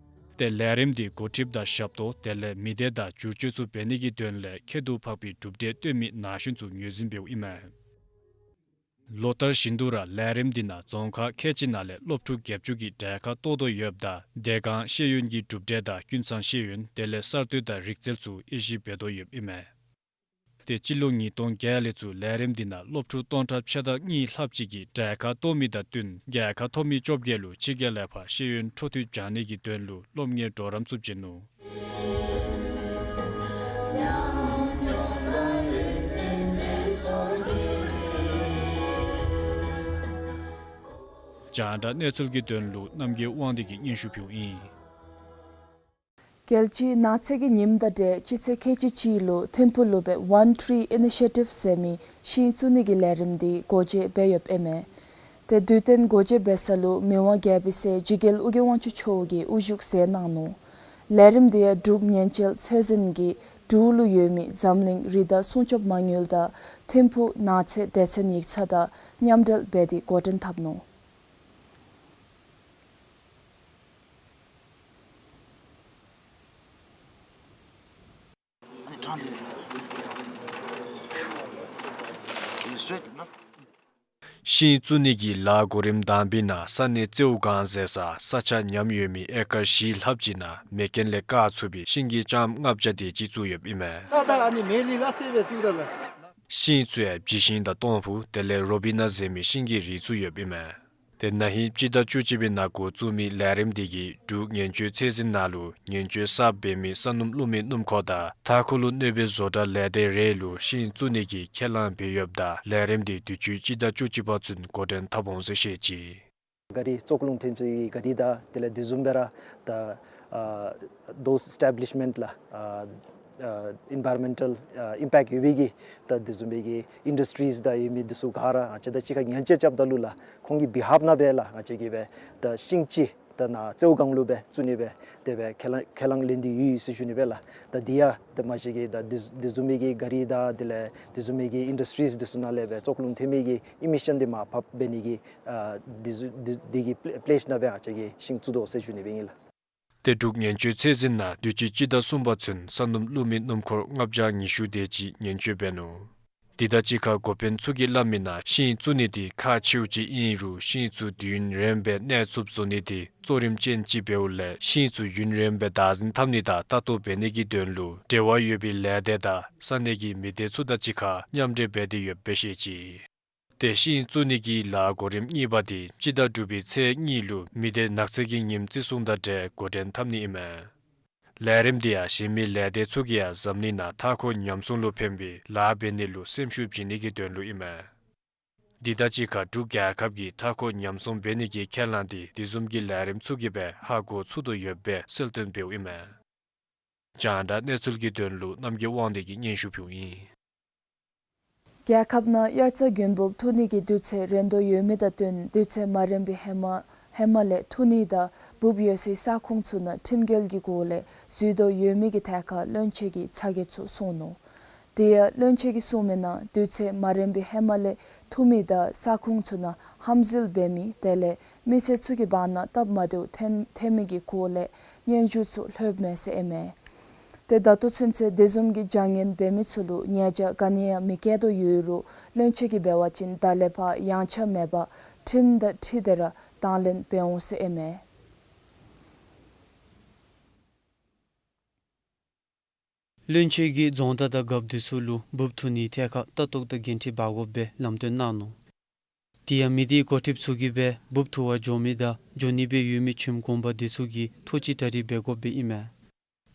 ཏེ་ལས་རིམ་འདི་འགོ་ཁྲིདཔ་དང་ཞབས་ཏོག་དེ་ལས་མི་སྡེ་དང་བསྒྱུར་བཅོས་ཚུ་འབད་ནི་གི་དོན་ལས་ཁྱད་དུ་འཕགས་པའི་གྲུབ་འབྲས་སྟོན་མི་ན་གཞོན་ཚུ་ངོས་འཛིན་འབདཝ་ཨིན་མས། ལོ་ལྟར་བཞིན་དུ་ར་ལས་རིམ་འདི་ནང་རྫོང་ཁག་ཁལ་གཅིག་ནང་ལས་སློབ་ཕྲུག་བརྒྱད་ཅུ་གིས་གྲལ་ཁར་གཏོགས་དོ་ཡོདཔ་ད་དེ་སྒང་ཤེས་ཡོན་གྱི་གྲུབ་འབྲས་དང་ཀུན་ཚང་ཤེས་ཡོན་དེ་ལས་གསར་གཏོད་དང་རིག་རྩལ་ཚུ་དབྱེ་ཞིབ་འབད་དོ་ཡོདཔ་ཨིན་མས། ཏེ་སྤྱི་ལོ་ཉིས་སྟོང་བརྒྱད་ལས་ཚུར་ལས་རིམ་འདི་ནང་སློབ་ཕྲུག་སྟོང་ཕྲག་ཕྱེད་དང་གཉིས་ལྷགཔ་ཅིག་གིས་གྲལ་ཁར་གཏོགས་མི་དང་བསྟུན་རྒྱལ་ཁ་ཐོབ་མི་བཅོ་བརྒྱད་ལུ་ཕྱི་རྒྱལ་ལས་ཕར་ཤེས་ཡོན་འཕྲོ་མཐུད་སྦྱང་ནི་གི་དོན་ལུ་སློབ་གཉེར་གྲོགས་རམ་ཚུ་བྱིན་ནུག། རྒྱང་བསྒྲགས་གནས་ཚུལ་གྱི་དོན་ལུ་རྣམ་རྒྱལ་དབང་འདུས་ཀྱིས་སྙན་ཞུ་ཕུལཝ་ཨིན། རྒྱལ་སྤྱིའི་ནགས་ཚལ་གྱི་ཉིནམ་དང་འབྲེལ་སྤྱི་ཚེས་ཁལ་གཅིག་གཅིག་ལུ་ཐིམ་ཕུག་ལུ་སྦེ་One Tree Initiative ཟེར་མི་ཤིང་བཙུགས་ནི་གི་ལས་རིམ་འདི་སྒོ་འབྱེད་འབད་ཡོདཔ་ཨིན་མས། ཏེ་དུས་སྟོན་སྒོ་འབྱེད་འབད་ས་ལུ་མི་དབང་རྒྱལ་པོའི་སྲས་འཇིགས་རྒྱལ་ཨོ་རྒྱན་དབང་ཕྱུག་མཆོག་གིས་དབུ་བཞུགས་མཛད་གནང་ནུག། ལས་རིམ་འདི་ཡང་འབྲུག་ཉེན་བཅོལ་ཚད་འཛིན་གྱིས་འབྲུག་ལུ་ཡོད་མི་འཛམ་གླིང་རི་དྭགས་སྲུང་སྐྱོབ་མ་དངུལ་དང་ཐིམ་ཕུག་ནགས་ཚལ་སྡེ་ཚན་ཡིག་ཚང་དང་མཉམ་འབྲེལ་འབད་དེ་འགོ་འདྲེན་འཐབ་ནུག། ཤིང་བཙུགས་ནི་གི་ལཱ་གོ་རིམ་དང་པའི་ནང་ས་གནས་ཙེའུ་སྒང་ཟེར་ས་ས་ཆ་ཉམས་ཡོད་མི་ཨེ་ཀར་བཞི་ལྷགཔ་ཅིག་ནང་མེ་རྐྱེན་ལས་བཀག་ཚུགས་པའི་ཤིང་གི་ལྕངམ་ལྔ་བརྒྱ་དེ་ཅིག་བཙུགས་ཡོདཔ་ཨིན་མས། ཤིང་བཙུགས་ཡང་བྱི་ཤིང་དང་སྟོང་ཕུ་དེ་ལས་རོ་བི་ན་ཟེར་མི་ཤིང་གི་རིགས་ཚུ་ཡོདཔ་ཨིན་མས། ཏེ་ན་ཧིང་སྤྱི་ཟླ་བཅུ་གཅིག་པའི་ནང་འགོ་བཙུགས་མི་ལས་རིམ་འདི་གིས་འབྲུག་ཉེན་བཅོལ་ཚད་འཛིན་ནང་ལུ་ཉེན་བཅོལ་གསརཔ་འབད་མི་ས་སྣུམ་བླུག་མི་སྣུམ་འཁོར་དང་མཐའ་འཁོར་ལུ་གནོད་པའི་བཟོ་གྲྭ་ལས་སྡེ་རེ་ལུ་ཤིང་བཙུགས་ནི་གི་ཁས་བླངས་འབད་ཡོདཔ་ད་ལས་རིམ་འདི་དུས་ཅི་སྤྱི་ཟླ་བཅུ་གཅིག་པ་ཚུན་འགོ་འདྲེན་འཐབ་འོང་ཟེར་བཤད་ཅི། ག་རི་བཙོག་རླུང་ཐོན་སའི་ག་རི་དང་དེ་ལས་དེ་བཟུམ་སྦེ་ར་ད་ཨ་those establishment ལགས་ཨ་ཨ་environmental ཨ་impact ཡོད་པའི་གི་ད་དེ་བཟུམ་སྦེ་གི་industries དང་ཡོད་མི་འདི་ཚུ་ག་ར་ང་བཅས་དང་གཅིག་ཁར་ཉེན་བཅོལ་རྐྱབ་ད་ལུ་ལགས་ཁོང་གི་བི་ཧཱབ་ནང་སྦེ་ལགས་ང་བཅས་ཀྱིས་སྦེ་ད་ཤིང་གཅིག་ད་ནཱ་ཙེའུ་སྒང་ལུ་སྦེ་བཙུགས་ནི་སྦེ་དེ་སྦེ་ཁས་བླངས་ཁས་བླངས་ལེན་ཏེ་ཡོད་ཟེར་ཞུ་ནི་སྦེ་ལགས། ད་འདི་ཡང་ད་མ་གཞི་གི་ད་དེ་དེ་བཟུམ་མའི་གི་ག་རི་དང་དེ་ལས་དེ་བཟུམ་མའི་གི་industries འདི་ཚུ་ནང་ལས་སྦེ་བཙོག་རླུང་ཐོན་མི་གི་ཨི་མི་ཤཱན་འདི་མར་ཕབ་འབད་ནི་གི་ཨ་དེ་ཚུ་དེ་དེ་གི་པེ་ལེ་ཤི་ནང་སྦེ་ང་བཅས་ཀྱིས་ཤིང་བཙུགས་དོ་ཟེར་ཞུ་ནི་སྦེ་ཨིན་ལགས། ཏེ་འབྲུག་ཉེན་བཅོལ་ཚད་འཛིན་ནང་དུས་ཅི་སྤྱི་ཟླ་གསུམ་པ་ཚུན་ས་སྣུམ་བླུག་མི་སྣུམ་འཁོར་ལྔ་བརྒྱ་ཉི་ཤུ་དེ་ཅིག་ཉེན་བཅོལ་འབད་ནུག། དེ་དང་གཅིག་ཁར་འགོ་དཔོན་ཚུ་གིས་སླབ་མི་ནང་ཤིང་བཙུགས་ནི་འདི་ཁག་ཆེཝ་ཅིག་ཨིན་རུང་ཤིང་ཚུ་དུས་ཡུན་རིངམོ་སྦེ་གནས་ཚུགསཔ་བཟོ་ནི་འདི་གཙོ་རིམ་ཅན་ཅིག་འབདཝ་ལས་ཤིང་ཚུ་ཡུན་རིངམོ་སྦེ་བདག་འཛིན་འཐབ་ནི་དང་ལྟ་རྟོག་འབད་ནི་གི་དོན་ལུ་འབྲེལ་བ་ཡོད་པའི་ལས་སྡེ་དང་ས་གནས་ཀྱི་མི་སྡེ་ཚུ་དང་གཅིག་ཁར་མཉམ་འབྲེལ་འབད་དེ་ཡོདཔ་སྦེ་བཤད་ཅི། ཏེ་ཤིང་བཙུགས་ནི་གི་ལཱ་གོ་རིམ་གཉིས་པ་འདི་སྤྱི་ཟླ་དྲུག་པའི་ཚེས་གཉིས་ལུ་མི་སྡེ་ནགས་ཚལ་གྱི་ཉིནམ་བརྩི་སྲུང་དང་འབྲེལ་འགོ་འདྲེན་འཐབ་ནི་ཨིན་མས། ལས་རིམ་འདི་ཡང་གཞན་མི་ལས་སྡེ་ཚུ་གིས་ཡང་འཛམ་གླིང་ནང་མཐའ་འཁོར་ཉམས་སྲུང་ལུ་ཕན་པའི་ལཱ་འབད་ནི་ལུ་སེམས་ཤུགས་བྱིན་ནི་གི་དོན་ལུ་ཨིན་མས། འདི་དང་གཅིག་ཁར་འབྲུག་རྒྱལ་ཁབ་ཀྱིས་མཐའ་འཁོར་ཉམས་སྲུང་འབད་ནི་གི་ཁས་བླངས་འདི་དེ་བཟུམ་གྱི་ལས་རིམ་ཚུ་གིས་སྦེ་ཧ་གོ་ཚུགས་དོ་ཡོདཔ་སྦེ་གསལ་སྟོན་འབདཝ་ཨིན་མས། རྒྱང་བསྒྲགས་གནས་ཚུལ་གྱི་དོན་ལུ་རྣམ་རྒྱལ་དབང་འདུས་ཀྱིས་སྙན་ཞུ་ཕུལཝ་ཨིན། རྒྱལ་ཁབ་ནང་དབྱར་རྩྭ་དགུན་འབུབ་འཐུ་ནི་གི་དུས་ཚོད་རན་དོ་ཡོད་མི་དང་བསྟུན་དུས་ཚོད་མ་རན་པའི་ཧེ་མ་ཧེ་མ་ལས་འཐུ་ནི་དང་འབུབ་ཡོད་སའི་ས་ཁོངས་ཚུ་ནང་ཁྲིམས་འགལ་གྱི་སྒོ་ལས་འཛུལ་དོ་ཡོད་མི་གི་ཐད་ཁར་བློན་ཆེན་གྱིས་ཚ་གྱང་ཚུ་གསུངས་ནུག། དེ་ཡང་བློན་ཆེན་གྱིས་གསུངས་མི་ནང་དུས་ཚོད་མ་རན་པའི་ཧེ་མ་ལས་འཐུ་མི་དང་ས་ཁོངས་ཚུ་ནང་ཧམ་འཛུལ་འབད་མི་དེ་ལས་མི་སེར་ཚུ་གི་བར་ན་སྟབས་མ་བདེཝ་ཐོན་ཐོན་མི་གི་སྐོར་ལས་སྙན་ཞུ་ཚུ་ལྷོདཔ་མས་ཟེར་ཨིན་མས། ཏེ་ད་ལྟོ་ཚུན་ཚོད་དེ་བཟུམ་གྱི་བྱ་ངན་འབད་མི་ཚུ་ལུ་ཉེས་བྱ་ག་ནི་ཡང་མི་བཀལ་དོ་ཡོད་རུང་བློན་ཆེན་གྱིས་འབད་བ་ཅིན་ད་ལས་ཕར་ཡངས་ཆག་མེད་པར་ཁྲིམས་དང་འཁྲིལ་ཏེ་ར་དང་ལེན་འབད་འོང་ཟེར་ཨིན་མས། བློན་ཆེན་གྱིས་རྫོང་བདག་དང་རྒཔོ་འདི་ཚུ་ལུ་འབུབ་འཐུ་ནིའི་ཐད་ཁར་ལྟ་རྟོག་དང་འགན་འཁྲི་འབག་དགོཔ་སྦེ་ལམ་སྟོན་གནང་ནུག། དེ་ཡང་མི་སྡེའི་འགོ་ཁྲིདཔ་ཚུ་གིས་སྦེ་འབུབ་འཐུ་བར་འགྱོ་མི་དང་འགྱོ་ནི་སྦེ་ཡོད་མི་ཁྱིམ་གུང་པ་འདི་ཚུ་གིས་ཐོ་ཅིག་གྲ་སྒྲིག་འབད་དགོཔ་སྦེ་ཨིན་མས།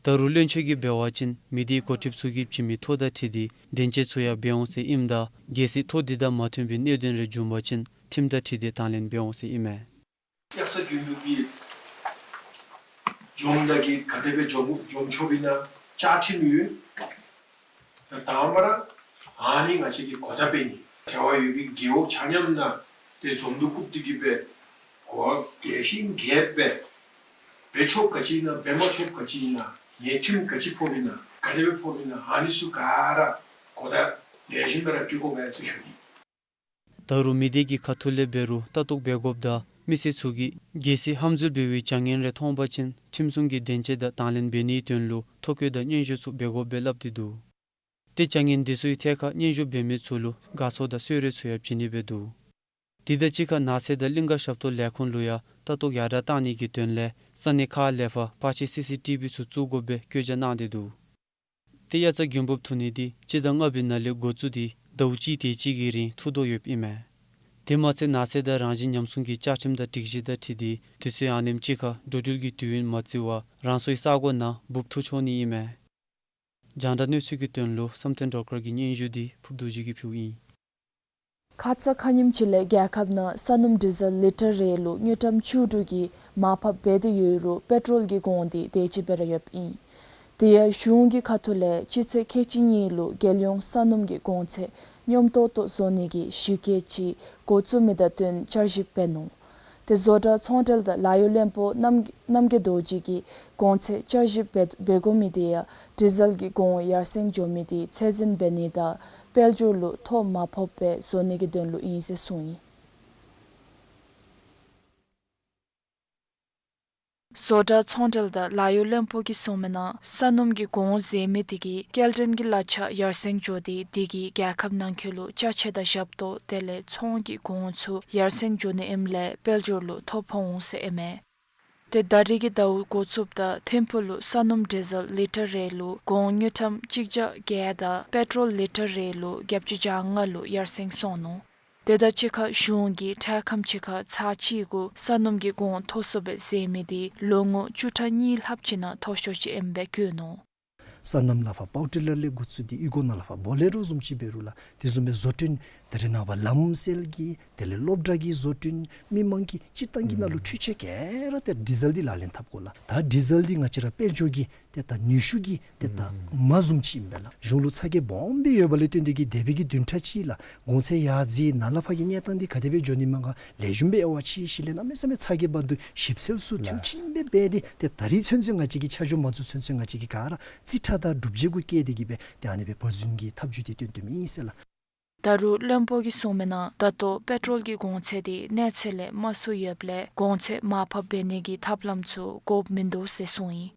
ད་རུང་བློན་ཆེན་གྱིས་འབད་བ་ཅིན་མི་སྡེའི་འགོ་ཁྲིདཔ་ཚུ་གིས་བྱིན་མི་ཐོ་དང་འཁྲིལ་ཏེ་སྡིངས་ཆ་ཚུ་ཡང་འབད་འོང་ཟེར་ཨིནམ་ད་གལ་སྲིད་ཐོ་འདི་དང་མ་མཐུན་པའི་གནད་དོན་རེ་བྱུང་བ་ཅིན་ཁྲིམས་དང་འཁྲིལ་ཏེ་དང་ལེན་འབད་འོང་ཟེར་ཨིན་མས། དབྱར་རྩྭ་དགུན་འབུབ་ཀྱི་འཇོམས་དང་གི་ག་དེ་སྦེ་འཇོམས་འཇོམས་ཆོགཔ་ཨིན་ན་བཅའ་ཁྲིམས་ཡོད། ད་དང་པ་ར་ཨ་ནི་ང་བཅས་ཀྱིས་གོ་བརྡ་སྤེལ་ནི། འབྲེལ་བ་ཡོད་པའི་རྒེད་འོག་ཆ་མཉམ་ནང་ཏེ་འཛོམས་འདུ་བཀུག་སྟེ་གི་སྦེ་གོ་བ་རྒྱས་ཤིང་རྒྱསཔ་སྦེ་འབད་ཆོགཔ་ག་ཅི་ཨིན་ན་འབད་མ་ཆོགཔ་ག་ཅི་ཨིན་ན་ཉེས་ཁྲིམས་ག་ཅི་ཕོགཔ་ཨིན་ན་ག་དེ་སྦེ་ཕོགཔ་ཨིན་ན་ཨ་ནི་ཚུ་ག་ར་གོ་བརྡ་ལེགས་ཤོམ་སྦེ་ར་སྤྲོད་དགོ་པས་ཟེར་ཞུ་ནི། ད་རུང་མི་སྡེ་གི་ཁ་ཐུག་ལས་འབད་རུང་ལྟ་རྟོག་འབད་དགོཔ་དང་མི་སེར་ཚུ་གིས་གལ་སྲིད་ཧམ་འཛུལ་འབད་བའི་བྱ་ངན་རེ་མཐོང་པ་ཅིན་ཁྲིམས་སྲུང་གི་སྡིངས་ཆ་དང་དང་ལེན་འབད་ནིའི་དོན་ལུ་ཐོ་བཀོད་དང་སྙན་ཞུ་ཚུ་འབད་དགོཔ་སྦེ་སླབ་སྟེ་འདུག། ཏེ་བྱ་ངན་འདི་ཚུའི་ཐད་ཁར་སྙན་ཞུ་འབད་མི་ཚུ་ལུ་དགའ་ཚོར་དང་གསོལ་རས་ཚུ་ཡང་བྱིན་ནི་སྦེ་འདུག། དེ་དང་གཅིག་ཁར་ནགས་ཚལ་དང་གླིང་ག་ཞབས་ཏོག་ལས་ཁུངས་ལུ་ཡང་ལྟ་རྟོག་ཡར་དྲག་གཏང་ནི་གི་དོན་ལས་ས་གནས་ཁག་ལས་ཕར་པར་ཆས་སི་སི་ཊི་བི་ཚུ་བཙུགས་དགོཔ་སྦེ་བཀོད་རྒྱ་གནང་སྟེ་འདུག། ཏེ་དབྱར་རྩྭ་དགུན་འབུབ་འཐུ་ནི་འདི་སྤྱི་ཟླ་ལྔ་པའི་ནང་ལས་འགོ་བཙུགས་ཏེ་ཟླཝ་གཅིག་དེ་ཅིག་གི་རིང་འཐུ་དོ་ཡོདཔ་ཨིན་མས། དེ་མ་ཚད་ནགས་ཚལ་དང་རང་བཞིན་ཉམས་སྲུང་གི་བཅའ་ཁྲིམས་དང་སྒྲིག་གཞི་དང་འཁྲིལ་ཏེ་དུས་ཚོད་ཨ་ནེམ་ཅིག་ཁར་འགྲོ་འགྲུལ་གྱི་དུས་ཡུན་མ་བརྩི་བར་རང་སོའི་ས་གོ་ནང་འབུབ་འཐུ་ཆོག་ནི་ཨིན་མས། རྒྱང་བསྒྲགས་གནས་ཚུལ་གྱི་དོན་ལུ་བསམ་གཏན་སྒྲོལ་དཀར་གྱི་སྙན་ཞུ་འདི་ཕུརབ་རྡོ་རྗེ་གིས་ཕུལཝ་ཨིན། ཁ་ཙ་ཁ་ཉིནམ་ཅིག་ལས་རྒྱལ་ཁབ་ནང་ས་སྣུམ་ཌི་ཟེལ་ལི་ཊར་རེ་ལུ་དངུལ་ཀྲམ་བཅུ་དྲུག་གི་མར་ཕབ་འབད་དེ་ཡོད་རུང་པེ་ཊོལ་གྱི་གོང་འདི་དེ་ཅིག་སྦེ་ར་ཡོདཔ་ཨིན། དེ་ཡང་གཞུང་གི་ཁ་ཐུག་ལས་སྤྱི་ཚེས་ཁལ་གཅིག་གཉིས་ལུ་རྒྱལ་ཡོངས་ས་སྣུམ་གྱི་གོང་ཚད་སྙོམས་ཏོག་ཏོ་བཟོ་ནི་གི་ཞིབ་དཔྱད་ཅིག་འགོ་བཙུགས་མི་དང་བསྟུན་བསྐྱར་ཞིབ་འབད་ནུག། ཏེ་བཟོ་གྲྭ་ཚོང་འབྲེལ་དང་ལཱ་གཡོག་བློན་པོ་རྣམ་རྣམ་རྒྱལ་རྡོ་རྗེ་གིས་གོང་ཚད་བསྐྱར་ཞིབ་འབད་འབད་དགོ་མི་དེ་ཡང་ཌི་ཟེལ་གྱི་གོང་ཡར་སེང་འགྱོ་མི་དེ་ཚད་འཛིན་འབད་ནི་དང་དཔལ་འབྱོར་ལུ་ཐོ་མར་ཕབ་སྦེ་བཟོ་ནི་གི་དོན་ལུ་ཨིན་ཟེར་གསུངས་ཡི། བཟོ་གྲྭ་ཚོང་འབྲེལ་དང་ལཱ་གཡོག་བློན་པོ་གིས་གསུངས་མི་ནང་ས་སྣུམ་གྱི་གོང་ཟེར་མི་དེ་གིས་སྐྱེལ་འདྲེན་གྱི་གླ་ཆ་ཡར་སེང་འགྱོ་སྟེ་དེ་གིས་རྒྱལ་ཁབ་ནང་འཁོད་ལུ་ཅ་ཆས་དང་ཞབས་ཏོག་དེ་ལས་ཚོང་གི་གོང་ཚུ་ཡར་སེང་འགྱོ་ནི་ཨིནམ་ལས་དཔལ་འབྱོར་ལུ་ཐོ་ཕོག་འོང་ཟེར་ཨིན་མས། ཏེ་ད་རིས་ཀྱི་ཟླཝ་འགོ་བཙུགསཔ་ད་ཐིམ་ཕུག་ལུ་ས་སྣུམ་ཌི་ཟེལ་ལི་ཊར་རེ་ལུ་གོང་དངུལ་ཀྲམ་གཅིག་བརྒྱ་བརྒྱད་དང་པེ་ཊོལ་ལི་ཊར་རེ་ལུ་བརྒྱད་ཅུ་གྱ་ལྔ་ལུ་ཡར་སེང་སོང་ནུག། དེ་དང་གཅིག་ཁར་གཞུང་གིས་འཕྲལ་ཁམས་ཅིག་ཁར་ཚར་གཅིག་གུ་ས་སྣུམ་གྱི་གོང་མཐོ་སུ་སྦེ་ཟེར་མི་དེ་ལོ་ངོ་བཅུ་ཕྲག་གཉིས་ལྷགཔ་ཅིག་ནང་མཐོ་ཤོས་ཅིག་ཨིནམ་སྦེ་བཀོད་ནུག། སོ་ནམ་ལས་ཕར་པཱཝར་ཊི་ལར་ལས་འགོ་བཙུགས་ཏེ་གཡུས་སྒོ་ནང་ལས་ཕར་བོ་ལེ་རོ་བཟུམ་ཅིག་འབད་རུང་ལགས། དེ་བཟུམ་སྦེ་བཟོ་སྐྲུན་ད་རེས་ནངས་པ་ལམ་སེལ་གྱི་དེ་ལས་སློབ་གྲྭ་གི་བཟོ་སྐྲུན་མི་མང་གི་སྤྱིར་བཏང་གི་ནང་ལུ་འཕྲུལ་ཆས་ག་ར་ཏེ་ཌི་ཟེལ་འདི་ལག་ལེན་འཐབ་དགོ་ལགས། ད་ཌི་ཟེལ་འདི་ང་བཅས་ར་དཔལ་འབྱོར་གྱི་ཏེ་ད་ནུས་ཤུགས་ཀྱི་ཏེ་ད་མ་བཟུམ་ཅིག་ཨིན་པས་ལགས། གཞུང་ལུ་ཚ་གྱང་སྦོམ་སྦེ་ཡོད་པ་ལས་བརྟེན་ཏེ་གིས་འདས་པའི་གི་བདུན་ཕྲག་ཅིག་ལགས་གོང་ཚད་ཡར་འཛེགས་ནཱ་ལས་ཕར་གྱི་གནས་སྟངས་འདི་ག་དེ་སྦེ་འགྱོ་ནི་མས་ག་ལེགས་ཤོམ་སྦེ་དབྱེ་བ་ཕྱེ་ཞིནམ་ལས་གནམ་མེད་ས་མེད་ཚ་གྱང་འབག་འདུག་ཞིབ་འཚོལ་ཚུ་མཐིལ་ཕྱིན་སྦེ་འབད་དེ་ཏེ་ད་རིས་ཚུན་ཚོད་ང་བཅས་ཀྱིས་ཆ་འཇོག་མ་བཙུགས་ཚུན་ཚོད་ང་བཅས་ཀྱིས་ག་ར་རྩིས་ཁྲ་དང་སྒྲུབ་བྱེད་གུ་བཀལ་ཏེ་གིས་སྦེ་ཏེ་ཨ་ནི་སྦེ་བར་འཛིན་གྱི་ཐབས་བྱུས་འདི་སྟོན་སྟོནམ་ཨིན་ཟེར་ལགས། ད་རུང་བློན་པོ་གིས་གསུངས་མི་ནང་ད་ལྟོ་པེ་ཊོལ་གྱི་གོང་ཚད་དེ་གནས་ཚད་ལས་དམའ་སུ་ཡོདཔ་ལས་གོང་ཚད་མར་ཕབ་འབད་ནི་གི་ཐབས་ལམ་ཚུ་དགོཔ་མིན་འདུག་ཟེར་གསུངས་ཡི།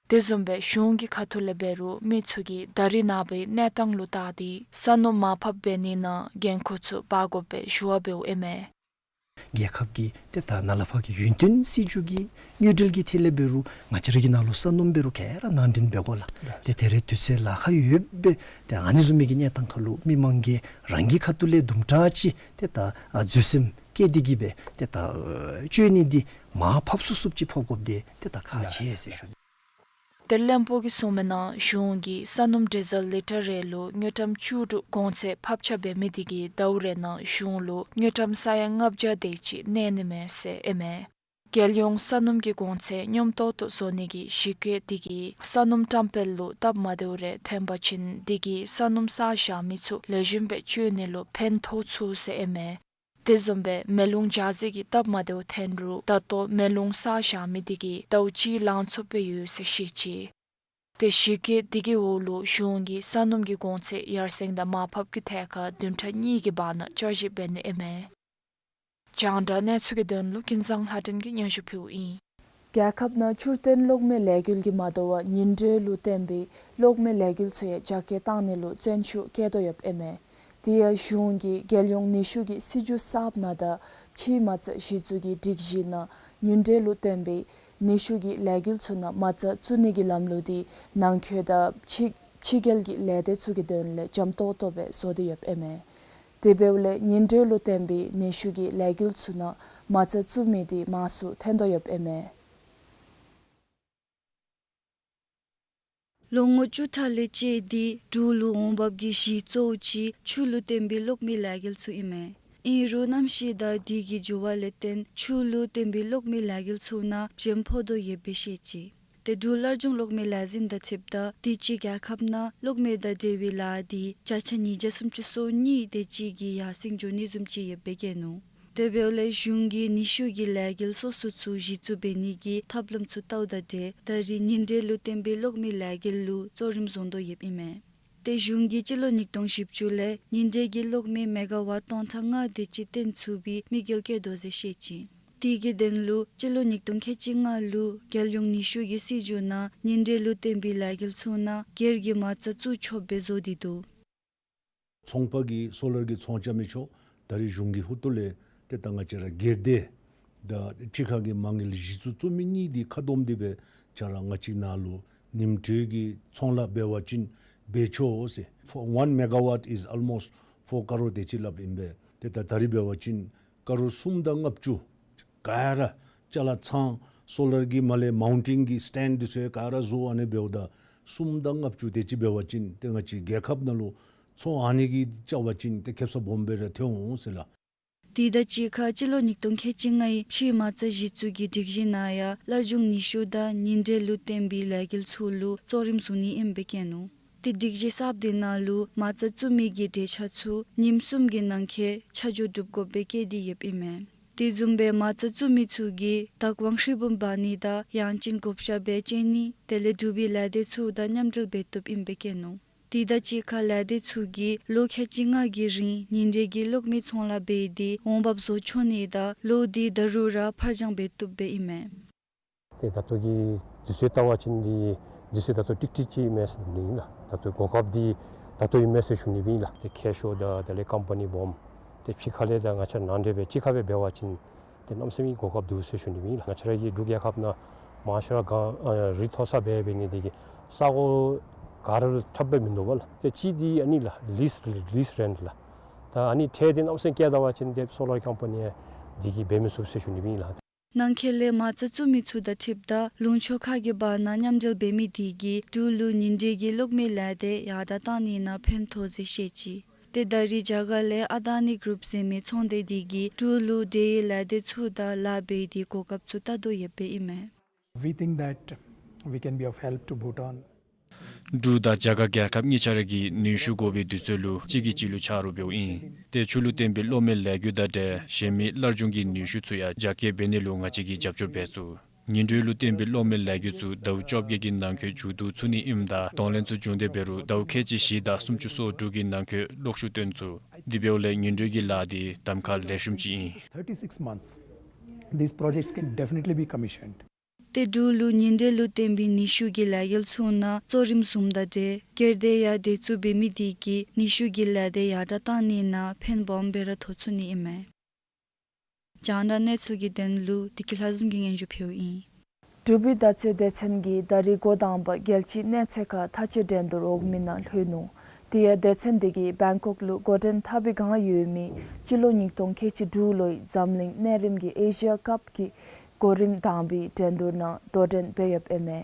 དེ་བཟུམ་སྦེ་གཞུང་གི་ཁ་ཐུག་ལས་འབད་རུང་མི་ཚུ་གིས་ད་རིས་ནངས་པའི་གནས་སྟངས་ལུ་བལྟ་སྟེ་ས་སྣུམ་མར་ཕབ་འབད་ནི་ནང་འགན་ཁུར་ཚུ་འབག་དགོཔ་སྦེ་ཞུ་བ་འབདཝ་ཨིན་མས། རྒྱལ་ཁབ་ཀྱི་ཏེ་ད་ནཱ་ལས་ཕར་གྱི་ཡུན་བརྟན་སྲིད་བྱུས་ཀྱི་དངུལ་འབྲེལ་གྱི་ཐད་ལས་འབད་རུང་ང་བཅས་ར་གི་ནང་ལུ་ས་སྣུམ་འབད་རུང་ག་ར་ནང་འདྲེན་འབད་དགོ་ལགས། ཏེ་ད་རེས་དུས་ཚོད་ལཱ་ཁག་ཡོདཔ་སྦེ་ཏེ་ཨ་ནི་བཟུམ་མའི་གི་གནས་སྟངས་ཁར་ལུ་མི་མང་གིས་རང་གི་ཁ་ཐུག་ལས་དུམ་གྲ་ཅིག་ཏེ་ད་ཨ་འཛོལ་སེམས་བསྐྱེད་དེ་གིས་སྦེ་ཏེ་ད་ཨ་སྤྱོད་ནི་འདི་མར་ཕབ་ཚུགས་ཚུགསཔ་ཅིག་ཕབ་དགོཔ་འདི་ཏེ་ད་ཁག་ཆེ་ཟེར་ཞུ། ཏེ་བློན་པོ་གིས་གསུངས་མི་ནང་གཞུང་གིས་ས་སྣུམ་ཌི་ཟེལ་ལི་ཊར་རེ་ལུ་དངུལ་ཀྲམ་བཅུ་དྲུག་གོང་ཚད་ཕབ་ཆ་འབད་མི་དེ་གིས་ཟླཝ་རེ་ནང་གཞུང་ལུ་དངུལ་ཀྲམ་ས་ཡ་ལྔ་བརྒྱ་དེ་ཅིག་གནས་ནི་མས་ཟེར་ཨིན་མས། རྒྱལ་ཡོངས་ས་སྣུམ་གྱི་གོང་ཚད་སྙོམས་ཏོག་ཏོ་བཟོ་ནི་གི་གཞི་བཀོད་དེ་གིས་ས་སྣུམ་བཀྲམ་སྤེལ་ལུ་སྟབས་མ་བདེཝ་རེ་ཐོན་པ་ཅིན་དེ་གིས་ས་སྣུམ་བསགས་བཞག་མི་ཚུ་ལེགས་ཤོམ་སྦེ་སྤྱོད་ནི་ལུ་ཕན་ཐོགས་ཚུགས་ཟེར་ཨིན་མས། དེ་བཟུམ་སྦེ་མེ་རླུང་འཇགས་སའི་གི་སྟབས་མ་བདེཝ་ཐོན་རུང་ད་ལྟོ་མེ་རླུང་བསགས་བཞག་མི་དེ་གིས་ཟླཝ་གཅིག་ལང་ཚུགས་སྦེ་ཡོད་ཟེར་བཤད་ཅི། ཏེ་གཞི་བཀོད་དེ་གི་འོག་ལུ་གཞུང་གིས་ས་སྣུམ་གྱི་གོང་ཚད་ཡར་སེང་དང་མར་ཕབ་ཀྱི་ཐད་ཁར་བདུན་ཕྲག་གཉིས་ཀྱི་བར་ན་བསྐྱར་ཞིབ་འབད་ནི་ཨིན་མས། རྒྱང་བསྒྲགས་གནས་ཚུལ་གྱི་དོན་ལུ་ཀུན་བཟང་ལྷ་སྒྲོན་གྱིས་སྙན་ཞུ་ཕུལཝ་ཨིན། རྒྱལ་ཁབ་ནང་འཕྲུལ་བསྟེན་གློག་མེ་ལས་འགུལ་གྱིས་མ་དོ་བར་ཉིན་དྲོད་ལུ་བརྟེན་པའི་གློག་མེ་ལས་འགུལ་ཚུ་ཡང་རྒྱ་སྐྱེད་བཏང་ནི་ལུ་བརྩོན་ཤུགས་བསྐྱེད་དོ་ཡོདཔ་ཨིན་མས། དེ་ཡང་གཞུང་གིས་རྒྱལ་ཡོངས་ནུས་ཤུགས་ཀྱི་སྲིད་བྱུས་གསརཔ་ནང་དང་ཕྱིའི་མ་རྩ་གཞི་བཙུགས་ཀྱི་སྒྲིག་གཞི་ནང་ཉིན་དྲོད་ལུ་བརྟེན་པའི་ནུས་ཤུགས་ཀྱི་ལས་འགུལ་ཚུ་ནང་མ་རྩ་བཙུགས་ནི་གི་ལམ་ལུགས་དེ་ནང་འཁོད་དང་ཕྱི་ཕྱི་རྒྱལ་གྱི་ལས་སྡེ་ཚུ་གི་དོན་ལས་འཇམ་ཏོག་ཏོ་སྦེ་བཟོ་སྟེ་ཡོདཔ་ཨིན་མས། དེ་འབདཝ་ལས་ཉིན་དྲོད་ལུ་བརྟེན་པའི་ནུས་ཤུགས་ཀྱི་ལས་འགུལ་ཚུ་ནང་མ་རྩ་བཙུགས་མི་དེ་མང་སུ་ཐོན་དོ་ཡོདཔ་ཨིན་མས། ལོ་ངོ་བཅུ་ཕྲག་ལས་བཅད་དེ་འབྲུག་ལུ་འོང་འབབ་ཀྱི་གཞི་གཙོ་བོ་ཅིག་ཆུ་ལུ་བརྟེན་པའི་གློག་མེ་ལས་འགུལ་ཚུ་ཨིན་མས། ཨིན་རུང་གནམ་གཤིས་དང་དེ་གི་འགྱུར་བ་ལས་བརྟེན་ཆུ་ལུ་བརྟེན་པའི་གློག་མེ་ལས་འགུལ་ཚུ་ནང་བྱེམ་ཕོག་དོ་ཡོདཔ་སྦེ་བཤད་ཅི། ཏེ་འབྲུག་སླར་འབྱུང་གློག་མེ་ལས་འཛིན་དང་འཁྲིལཝ་ད་དུས་ཅི་རྒྱལ་ཁབ་ནང་གློག་མེ་དང་འབྲེལ་བའི་ལཱ་དེ་བརྒྱ་ཆ་ཉིས་བརྒྱ་སུམ་ཅུ་སོ་གཉིས་དེ་ཅིག་གིས་ཡར་སེང་འགྱོ་ནི་བཟུམ་ཅིག་ཡོདཔ་སྦེ་བཀོད་ནུག། དེ་འབདཝ་ལས་གཞུང་གིས་ནུས་ཤུགས་ཀྱི་ལས་འགུལ་སོ་སོ་ཚུ་གཞི་བཙུགས་འབད་ནི་གི་ཐབས་ལམ་ཚུ་བལྟཝ་ད་ཏེ་ད་རེས་ཉིན་དྲོད་ལུ་བརྟེན་པའི་གློག་མེ་ལས་འགུལ་ལུ་གཙོ་རིམ་བཟུང་དོ་ཡོདཔ་ཨིན་མས། ཏེ་གཞུང་གིས་སྤྱི་ལོ་ཉིས་སྟོང་བཞི་བཅུ་ལས་ཉིན་དྲོད་ཀྱི་གློག་མེ་མེ་ག་ཝཊ་སྟོང་ཕྲག་ལྔ་དེ་ཅིག་བཏོན་ཚུགས་པའི་དམིགས་ཡུལ་བསྐྱེད་དོ་ཟེར་བཤད་ཅི། དེ་གི་དོན་ལུ་སྤྱི་ལོ་ཉིས་སྟོང་ཁལ་གཅིག་ལྔ་ལུ་རྒྱལ་ཡོངས་ནུས་ཤུགས་ཀྱི་སྲིད་བྱུས་ནང་ཉིན་དྲོད་ལུ་བརྟེན་པའི་ལས་འགུལ་ཚུ་ནང་སྒེར་གྱིས་མ་རྩ་བཙུགས་ཆོགཔ་སྦེ་བཟོ་སྟེ་འདུག། ཚོང་པ་གིས་སོ་ལར་གྱི་ཚོང་རྐྱབ་མི་ཆོག། ད་རེས་གཞུང་གི་ཧོངས་ལས་ཏེ་ད་ང་བཅས་ར་སྒེར་སྡེ་དང་ཕྱི་ཁ་གི་མ་དངུལ་གཞི་བཙུགས་བཙུགས་མི་གཉིས་འདི་ཁ་བསྡོམས་ཏེ་སྦེ་ང་བཅས་ར་ང་བཅས་ནང་ལུ་ཉིན་དྲོད་ཀྱི་ཚོང་ལཱ་འབད་བ་ཅིན་འབད་ཆོག་ཟེར། For one megawatt is almost four crore དེ་ཅིག་སླབ་ཨིན་པས། ཏེ་ད་ད་རེས་འབད་བ་ཅིན་ཀ་རོར་གསུམ་དང་ལྔ་བཅུ་ག་ར་ཅ་ལ་ཚང་སོ་ལར་གྱི་མར་ལས་མའུན་ཊིང་གི་སི་ཊེནཌ་འདི་ཚུ་ག་ར་བཟོ་ཨ་ནི་འབདཝ་ད་གསུམ་དང་ལྔ་བཅུ་དེ་ཅིག་འབད་བ་ཅིན་ཏེ་ང་བཅས་རྒྱལ་ཁབ་ནང་ལུ་ཚོང་ཨ་ནི་གིས་རྐྱབ་པ་ཅིན་ཏེ་ཁེབ་ས་སྦོམ་སྦེ་ར་ཐོན་འོང་ཟེར་ལགས། དེ་དང་གཅིག་ཁར་སྤྱི་ལོ་ཉིས་སྟོང་ཁལ་གཅིག་ལྔའི་ཕྱིའི་མ་རྩ་གཞི་བཙུགས་ཀྱི་སྒྲིག་གཞི་ནང་ཡང་སླར་འབྱུང་ནུས་ཤུགས་དང་ཉིན་དྲོད་ལུ་བརྟེན་པའི་ལས་འགུལ་ཚུ་ལུ་གཙོ་རིམ་བཟུང་ནི་ཨིནམ་སྦེ་བཀོད་ནུག། ཏེ་སྒྲིག་གཞི་གསརཔ་དེ་ནང་ལུ་མ་རྩ་བཙུགས་མི་གི་གྲོས་འཆར་ཚུ་ཉིནམ་གསུམ་གྱི་ནང་འཁོད་ཆ་འཇོག་གྲུབ་དགོཔ་སྦེ་བཀོད་དེ་ཡོདཔ་ཨིན་མས། དེ་བཟུམ་སྦེ་མ་རྩ་བཙུགས་མི་ཚུ་གིས་བདག་དབང་ཧྲིལ་བུམ་འབག་ནི་དང་ཡང་ཅིན་བགོ་བཤའ་སྦེ་སྤྱོད་ནི་དེ་ལས་འབྲུག་པའི་ལས་སྡེ་ཚུ་དང་མཉམ་འབྲེལ་འབད་བཏུབ་ཨིནམ་སྦེ་བཀོད་ནུག། དེ་དང་གཅིག་ཁར་ལས་སྡེ་ཚུ་གིས་ལོ་ཁལ་གཅིག་ལྔ་གི་རིང་ཉིན་དྲོད་ཀྱི་གློག་མེ་ཚོང་ལཱ་འབད་དེ་འོང་འབབ་བཟོ་ཆོག་ནི་དང་ལོ་དེ་ད་རུང་ར་ཕར་འགྱངས་འབད་བཏུབ་སྦེ་ཨིན་མས། ཏེ་ད་ལྟོ་གི་དུས་ཚོད་བལྟ་བ་ཅིན་འདི་དུས་ཚོད་ད་ལྟོ་ཀྲིག་ཀྲི་ཅིག་མས་ཟེར་ཞུ་ནི་ཨིན་ལགས། ད་ལྟོ་གོ་སྐབས་འདི་ད་ལྟོ་ཨིན་མས་ཟེར་ཞུ་ནི་ཨིན་ལགས། ཏེ་མཁས་མཆོག་དང་དེ་ལས་ཀམ་པ་ནི་སྦོམ་ཏེ་ཕྱི་ཁ་ལས་དང་ང་བཅས་ནང་འབྲེལ་སྦེ་གཅིག་ཁར་སྦེ་འབད་བ་ཅིན་ཏེ་གནམ་མེད་ས་མེད་གོ་སྐབས་འདུག་ཟེར་ཞུ་ནི་ཨིན་ལགས། ང་བཅས་ར་གི་འབྲུག་རྒྱལ་ཁབ་ནང་མང་ཤོས་ར་ག་ཨ་རི་མཐོ་ས་སྦེ་འབད་ནི་འདི་གིས་ས་གོ་ག་ར་ལུ་ཁྱབ་སྦེ་མིན་འདུག་པ་ལགས། ཏེ་གཅིག་འདི་ཨ་ནི་ལགས་ལིསི་ལིསི་རེནཊ་ལགས། ད་ཨ་ནི་ཁྲལ་འདི་གནམ་མེད་ས་མེད་བཀལ་ད་པ་ཅིན་ཏེ་སོ་ལར་ཀམ་པ་ནི་འདི་གིས་འབད་མི་ཚུགས་ཟེར་ཞུ་ནི་ཨིན་ལགས། ནང་འཁོད་ལས་མ་རྩ་བཙུགས་མི་ཚུ་དང་འཁྲིལཝ་ད་ལུང་ཕྱོགས་ཁག་གི་བར་ན་མཉམ་འབྲེལ་འབད་མི་དེ་གིས་འབྲུག་ལུ་ཉིན་དྲོད་ཀྱི་གློག་མེ་ལས་སྡེ་ཡར་དྲགས་བཏང་ནི་ནང་ཕན་ཐོགས་ཟེར་བཤད་ཅི། ཏེ་ད་རེས་རྒྱ་གར་ལས་ཨ་དཱ་ནི་གུ་རུབ་ཟེར་མི་ཚོང་སྡེ་དེ་གིས་འབྲུག་ལུ་འབྲེལ་ཡོད་ལས་སྡེ་ཚུ་དང་ལཱ་འབད་དེ་གོ་སྐབས་ཚུ་བལྟ་དོ་ཡོདཔ་ཨིན་མས། We think that we can be of help to Bhutan. འབྲུག་དང་རྒྱ་གར་རྒྱལ་ཁབ་གཉིས་ཆ་ར་གིས་ནུས་ཤུགས་དགོ་པའི་དུས་ཚོད་ལུ་གཅིག་གིས་གཅིག་ལུ་ཆ་རོགས་འབདཝ་ཨིན། ཏེ་ཆུ་ལུ་བརྟེན་པའི་གློག་མེ་ལས་འགུལ་དང་འབྲེལ་གཞན་མི་སླར་འབྱུང་གི་ནུས་ཤུགས་ཚུ་ཡང་རྒྱ་སྐྱེད་འབད་ནི་ལུ་ང་བཅས་ཀྱིས་རྒྱབ་སྐྱོར་འབད་ཚུགས། ཉིན་དྲོད་ལུ་བརྟེན་པའི་གློག་མེ་ལས་འགུལ་ཚུ་ཟླཝ་བཅོ་བརྒྱད་ཀྱི་ནང་འཁོད་མཇུག་བསྡུ་ཚུགས་ནི་ཨིནམ་ད་གདོང་ལེན་ཚུ་འབྱུང་སྟེ་འབད་རུང་ཟླཝ་ཁལ་གཅིག་བཞི་དང་སུམ་ཅུ་སོ་དྲུག་གི་ནང་འཁོད་གློག་ཤུགས་བཏོན་ཚུགས། དེ་འབདཝ་ལས་ཉིན་དྲོད་ཀྱི་ལཱ་འདི་གདམ་ཁ་ལེགས་ཤོམ་ཅིག་ཨིན། Thirty-six months, these projects can definitely be commissioned. ཏེ་འབྲུག་ལུ་ཉིན་དྲོད་ལུ་བརྟེན་པའི་ནུས་ཤུགས་ཀྱི་ལས་འགུལ་ཚུ་ནང་གཙོ་རིམ་བཟུངམ་དང་འབྲེལ་སྒེར་སྡེ་ཡང་འབྲེལ་གཏུག་འབད་མི་དེ་གིས་ནུས་ཤུགས་ཀྱི་ལས་སྡེ་ཡར་དྲགས་བཏང་ནི་ནང་ཕན་སྦོམ་སྦེ་ར་ཐོགས་ཚུགས་ནི་ཨིན་མས། རྒྱང་བསྒྲགས་གནས་ཚུལ་གྱི་དོན་ལུ་བདེ་སྐྱིད་ལྷ་འཛོམས་ཀྱིས་སྙན་ཞུ་ཕུལཝ་ཨིན། འབྲུག་པའི་མདའ་རྩེད་སྡེ་ཚན་གྱིས་ད་རིས་འགོ་དང་པ་རྒྱལ་སྤྱིའི་གནས་ཚད་ཁར་མཐའ་དཔྱད་འགྲན་བསྡུར་འོག་མིན་ནང་ལྷོད་ནུག། དེ་ཡང་སྡེ་ཚན་དེ་གིས་བེང་ཀོག་ལུ་འགོ་འདྲེན་འཐབ་པའི་སྒང་ཡོད་མི་སྤྱི་ལོ་ཉིས་སྟོང་ཁལ་གཅིག་དྲུག་ལོའི་འཛམ་གླིང་གནས་རིམ་གྱི་ཨེ་ཤི་ཡ་ཀབ་ཀྱི་གོ་རིམ་དང་པའི་འགྲན་བསྡུར་ནང་དོ་འགྲན་འབད་ཡོདཔ་ཨིན་མས།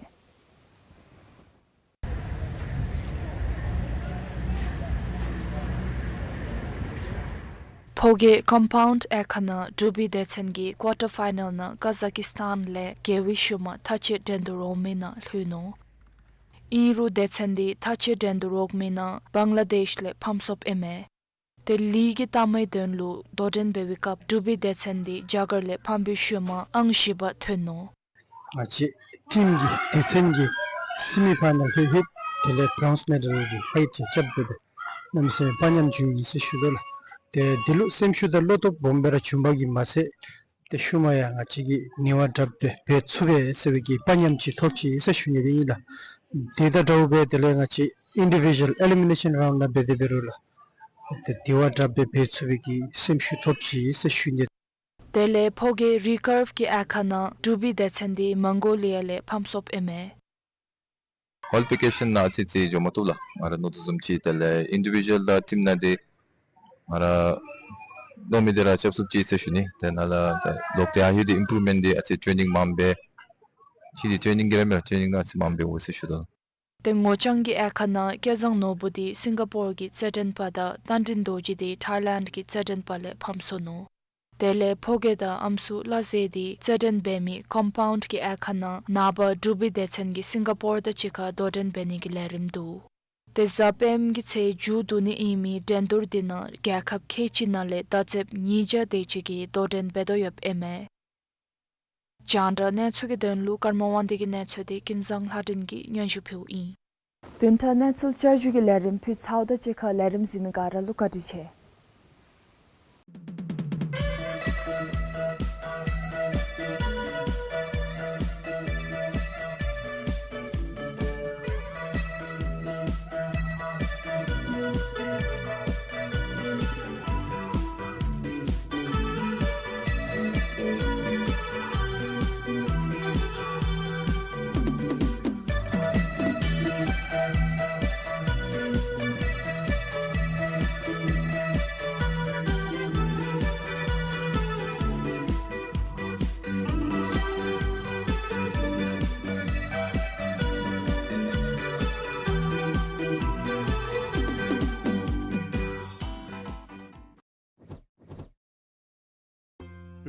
ཕོ་སྐྱེས་ཀོམ་པའུནཌ་དབྱེ་ཁག་ནང་འབྲུག་པའི་སྡེ་ཚན་གྱིས་ཀོར་ཊར་ཕའི་ནཱལ་ནང་ཀ་ཟ་ཀི་སི་ཐཱན་ལས་རྒྱལ་བའི་ཤུལ་མ་མཐའ་བཅད་འགྲན་བསྡུར་འོག་མའི་ནང་ལྷོད་ནུག། ཨིན་རུང་སྡེ་ཚན་འདི་མཐའ་བཅད་འགྲན་བསྡུར་འོག་མའི་ནང་བང་ལ་དེཤ་ལས་ཕམ་སོཔ་ཨིན་མས། ཏེ་ལིག་གི་མཐའ་མའི་དོན་ལུ་དོ་འགྲན་འབད་བའི་སྐབས་འབྲུག་པའི་སྡེ་ཚན་འདི་རྒྱ་གར་ལས་ཕམ་པའི་ཤུལ་མ་ཨང་བཞི་པ་ཐོན་ནུག། ང་བཅས་ཊིམ་གྱིས་སྡེ་ཚན་གྱི་སི་མི་ཕའི་ནཱལ་ལྷོད་ལྷོདཔ་དེ་ལས་བྲོནསི་མེ་ཌལ་གྱི་ཕའིཊ་རྐྱབ་སྦེ་གནམ་མེད་ས་མེད་དཔའ་ཉམས་བྱུང་ཡི་ཟེར་ཞུ་དོ་ལགས། ཏེ་འདི་ལུ་སེམས་ཤུགས་དང་བློ་སྟོབས་སྦོམ་སྦེ་ར་བྱུང་བ་གིས་མ་ཚད་ཏེ་ཤུལ་མ་ཡང་ང་བཅས་ཀྱིས་ནི་བ་དྲགཔ་སྦེ་འབད་ཚུགས་པས་ཟེར་བའི་གི་དཔའ་ཉམས་ཅིག་ཐོབ་ཅི་ཟེར་ཞུ་ནི་སྦེ་ཨིན་ལགས། དེ་དང་འདྲཝ་སྦེ་དེ་ལས་ང་བཅས་ཨིན་ཌི་བི་ཞུ་ཨལ་ཨེ་ལི་མི་ནེ་ཤཱན་རའུནཌ་ནང་འབད་དེ་འབད་རུང་ལགས། ཏེ་དེ་བ་དྲགཔ་སྦེ་འབད་ཚུགས་པའི་གི་སེམས་ཤུགས་ཐོབ་ཅི་ཟེར་ཞུ་ནི། དེ་ལས་ཕོ་སྐྱེས་རི་ཀརབ་ཀྱི་དབྱེ་ཁག་ནང་འབྲུག་པའི་སྡེ་ཚན་འདི་མོང་གོ་ལི་ཡ་ལས་ཕམ་སོཔ་ཨིན་མས། ཀོ་ལི་ཕི་ཀེ་ཤཱན་ནང་ཨ་ཙི་ཅིག་འགྱོ་མ་བཏུབ་ལགས། ང་ར་མནོ་དོ་བཟུམ་ཅིག་དེ་ལས་ཨིན་ཌི་བི་ཞུ་ཨལ་དང་ཊིམ་ནང་འདི་ང་ར་མནོ་མི་འདི་ར་རྐྱབ་ཚུགས་ཅི་ཟེར་ཞུ་ནི། དེ་ནང་ལས་ད་ལོག་སྟེ་ཨ་ཧེ་འདི་ཨིམ་པུརུབ་མེནཊ་འདི་ཨ་ཙི་ཊེ་ནིང་མངམ་སྦེ་ཅིག་འདི་ཊེ་ནིང་གི་ར་མེན་ཊེ་ནིང་ནང་ཨ་ཙི་མངམ་སྦེ་འོང་ཟེར་ཞུ་དོ། ཏེ་ངོ་རྐྱང་གི་དབྱེ་ཁག་ནང་སྐལ་བཟང་ནོར་བུ་འདི་སིང་ག་པོར་གྱི་རྩེད་འགྲན་པ་དང་རྟ་མགྲིན་རྡོ་རྗེ་འདི་ཐའི་ལེནཌ་གྱི་རྩེད་འགྲན་པ་ལས་ཕམ་སོ་ནུག། དེ་ལས་ཕོ་སྐྱེས་དང་ཨམ་སྲུ་བླ་ཟེ་འདི་རྩེད་འགྲན་འབད་མི་ཀོམ་པའུནཌ་གི་དབྱེ་ཁག་ནང་ནངས་པ་འབྲུག་པའི་སྡེ་ཚན་གྱིས་སིང་ག་པོར་དང་གཅིག་ཁར་དོ་འགྲན་འབད་ནི་གི་ལས་རིམ་འདུག། ཏེ་གཟའ་སྤེནམ་གྱི་ཚེ་མཇུག་བསྡུ་ནི་ཨིན་མི་འགྲན་བསྡུར་འདི་ནང་རྒྱལ་ཁབ་ཁལ་གཅིག་ནང་ལས་མདའ་རྩེདཔ་ཉིས་བརྒྱ་དེ་ཅིག་གིས་དོ་འགྲན་འབད་དོ་ཡོདཔ་ཨིན་མས། རྒྱང་བསྒྲགས་གནས་ཚུལ་གྱི་དོན་ལུ་ཀརྨ་དབང་འདུས་ཀྱི་གནས་ཚུལ་འདི་ཀུན་བཟང་ལྷ་སྒྲོན་གྱིས་སྙན་ཞུ་ཕུལཝ་ཨིན། བདུན་ཕྲག་གནས་ཚུལ་བསྐྱར་ཞུ་གི་ལས་རིམ་ཕུལ་ཚརཝ་དང་གཅིག་ཁར་ལས་རིམ་གཟིགས་མི་ག་ར་ལུ་བཀའ་དྲིན་ཆེ།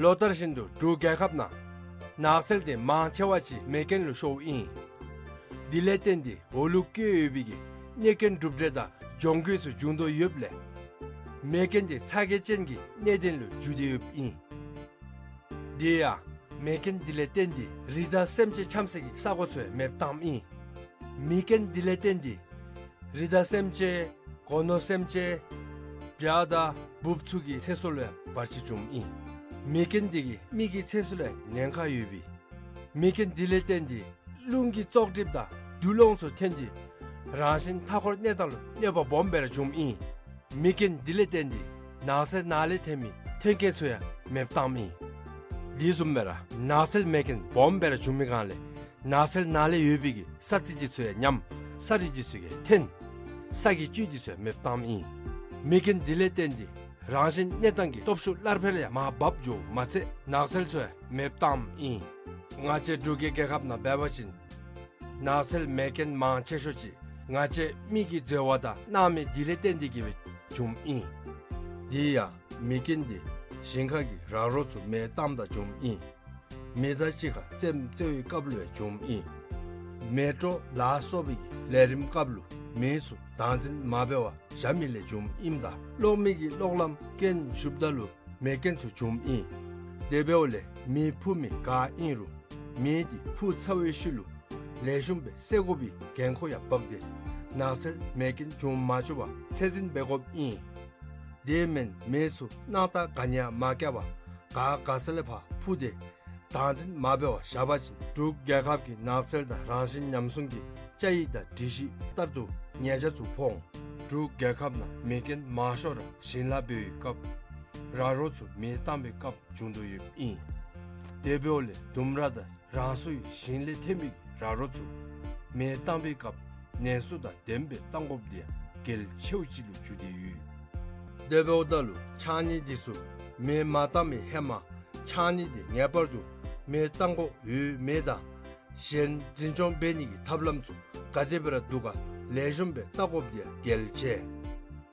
ལོ་ལྟར་བཞིན་དུ་འབྲུག་རྒྱལ་ཁབ་ནང་ནགས་ཚལ་དེ་མང་ཆེ་བ་ཅིག་མེ་རྐྱེན་ལུ་ཤོརཝ་ཨིན། དེ་ལས་བརྟེན་ཏེ་འོ་ལུ་བཀལ་ཡོད་པའི་གི་གནོད་སྐྱོན་གྲུབ་འབྲས་དང་གྱོང་གུད་ཚུ་འབྱུང་དོ་ཡོདཔ་ལས་མེ་རྐྱེན་དེ་ཚ་གྱང་ཅན་གྱི་གནད་དོན་ལུ་འགྱུར་ཏེ་ཡོདཔ་ཨིན། དེ་ཡང་མེ་རྐྱེན་དེ་ལས་བརྟེན་ཏེ་རི་དྭགས་སེམས་ཅན་འཁྱམ་སའི་གི་ས་གོ་ཚུ་ཡང་མེདཔ་བཏངམ་ཨིན། མེ་རྐྱེན་དེ་ལས་བརྟེན་ཏེ་རི་དྭགས་སེམས་ཅན་སྒོ་ནོར་སེམས་ཅན་བྱ་དང་འབུཔ་ཚུ་གི་ཚེ་སྲོག་ལུ་ཡང་བར་ཆད་བྱུངམ་ཨིན། མེ་རྐྱེན་དེ་གིས་མི་གི་ཚེ་སྲོག་ལུ་ཡང་ཉེན་ཁ་ཡོདཔ་ཨིན། མེ་རྐྱེན་དེ་ལས་བརྟེན་ཏེ་རླུང་གི་བཙོག་གྲིབ་དང་དུག་རླངས་ཚུ་ཐོན་ཏེ་རང་བཞིན་མཐའ་འཁོར་གནས་སྟངས་ལུ་གནོད་པ་སྦོམ་སྦེ་ར་བྱུངམ་ཨིན། མེ་རྐྱེན་དེ་ལས་བརྟེན་ཏེ་ནགས་ཚལ་ནང་ལས་ཐོན་མི་མཐུན་རྐྱེན་ཚུ་ཡང་མེདཔ་བཏངམ་ཨིན། དེ་བཟུམ་སྦེ་ར་ནགས་ཚལ་མེ་རྐྱེན་སྦོམ་སྦེ་ར་བྱུང་མི་སྒང་ལས་ནགས་ཚལ་ནང་ལས་ཡོད་པའི་གི་ས་རྩི་དེ་ཚུ་ཡང་ཉམས། ས་རིགས་དེ་ཚུ་གིས་ཐོན། ས་གི་བཅུད་དེ་ཚུ་ཡང་མེདཔ་བཏངམ་ཨིན། མེ་རྐྱེན་དེ་ལས་བརྟེན་ཏེ་རང་བཞིན་གནས་སྟངས་ཀྱི་སྟོབས་ཤུགས་སླར་འཕེལ་ཡང་མར་བབས་འགྱོཝ་མ་ཚད་ནགས་ཚལ་ཚུ་ཡང་མེདཔ་བཏངམ་ཨིན། ང་བཅས་འབྲུག་གི་རྒྱལ་ཁབ་ནང་འབད་བ་ཅིན་ནགས་ཚལ་མེ་རྐྱེན་མང་ཆེ་ཤོས་ཅིག་ང་བཅས་མི་གི་འཛོལ་བ་དང་སྣང་མེད་དེ་ལས་བརྟེན་ཏེ་གིས་སྦེ་བྱུངམ་ཨིན། དེ་ཡང་མེ་རྐྱེན་དེ་ཞིང་ཁ་གི་ར་རོ་ཚུ་མེ་བཏངམ་ད་བྱུངམ་ཨིན། མི་དང་གཅིག་ཁར་རྩེདམོ་རྩེ་བའི་སྐབས་ལུ་ཡང་བྱུངམ་ཨིན། མེ་སྤྲོ་ལ་སོགས་པའི་གི་ལས་རིམ་སྐབས་ལུ་མེ་ཚུ་བདག་འཛིན་མ་འབད་བར་བཞག་མི་ལས་བྱུངམ་ཨིནམ་ད་གློག་མེ་གི་གློག་ལམ་རྐྱེན་ཞུཝ་ད་ལུ་མེ་རྐྱེན་ཚུ་བྱུངམ་ཨིན། དེ་འབདཝ་ལས་མེ་འཕུ་མི་ག་ཨིན་རུང་མེ་དེ་འཕུ་ཚར་བའི་ཤུལ་ལུ་ལེགས་ཤོམ་སྦེ་བསད་དགོ་པའི་འགན་ཁུར་ཡང་བབས་ཏེ་ནགས་ཚལ་མེ་རྐྱེན་འབྱུང་མ་བཅུག་པར་ཚད་འཛིན་འབད་དགོཔ་ཨིན། དེ་མེན་མེ་ཚུ་སྣང་རྟགས་ག་ནི་ཡང་མ་བཀལ་བར་ག་ག་ས་ལས་ཕར་འཕུ་སྟེ་བདག་འཛིན་མ་འབད་བར་བཞག་པ་ཅིན་འབྲུག་རྒྱལ་ཁབ་ཀྱི་ནགས་ཚལ་དང་རང་བཞིན་ཉམས་སྲུང་གི་བཅའ་ཡིག་དང་སྒྲིག་གཞི་ལྟར་དུ་ཉེས་ཆད་ཚུ་ཕོག་འོང་། འབྲུག་རྒྱལ་ཁབ་ནང་མེ་རྐྱེན་མང་ཤོས་ར་ཞིང་ལཱ་འབད་བའི་སྐབས་ར་རོ་ཚུ་མེ་བཏང་བའི་སྐབས་བྱུང་དོ་ཡོདཔ་ཨིན། དེ་འབདཝ་ལས་ལྡུམ་ར་དང་རང་སོའི་ཞིང་ལས་ཐོན་མི་ར་རོ་ཚུ་མེ་བཏང་བའི་སྐབས་ནན་སུ་དང་ལྡནམ་སྦེ་བཏང་དགོཔ་དེ་ཡང་གལ་ཆེཝ་ཅིག་ལུ་གྱུར་ཏེ་ཡོད། དེ་འབདཝ་ད་ལུ་ཕྱགས་སྙིགས་དེ་ཚུ་མེ་མ་བཏང་བའི་ཧེ་མ་ཕྱགས་སྙིགས་དེ་ངེས་པར་དུ་མེ་བཏང་དགོཔ་ཡོད་མེད་དང་གཞན་འཛིན་སྐྱོང་འབད་ནི་གི་ཐབས་ལམ་ཚུ་ག་དེ་སྦེ་ར་འདུག་ག་ལེགས་ཤོམ་སྦེ་བལྟ་དགོཔ་དེ་ཡང་གལ་ཆེ།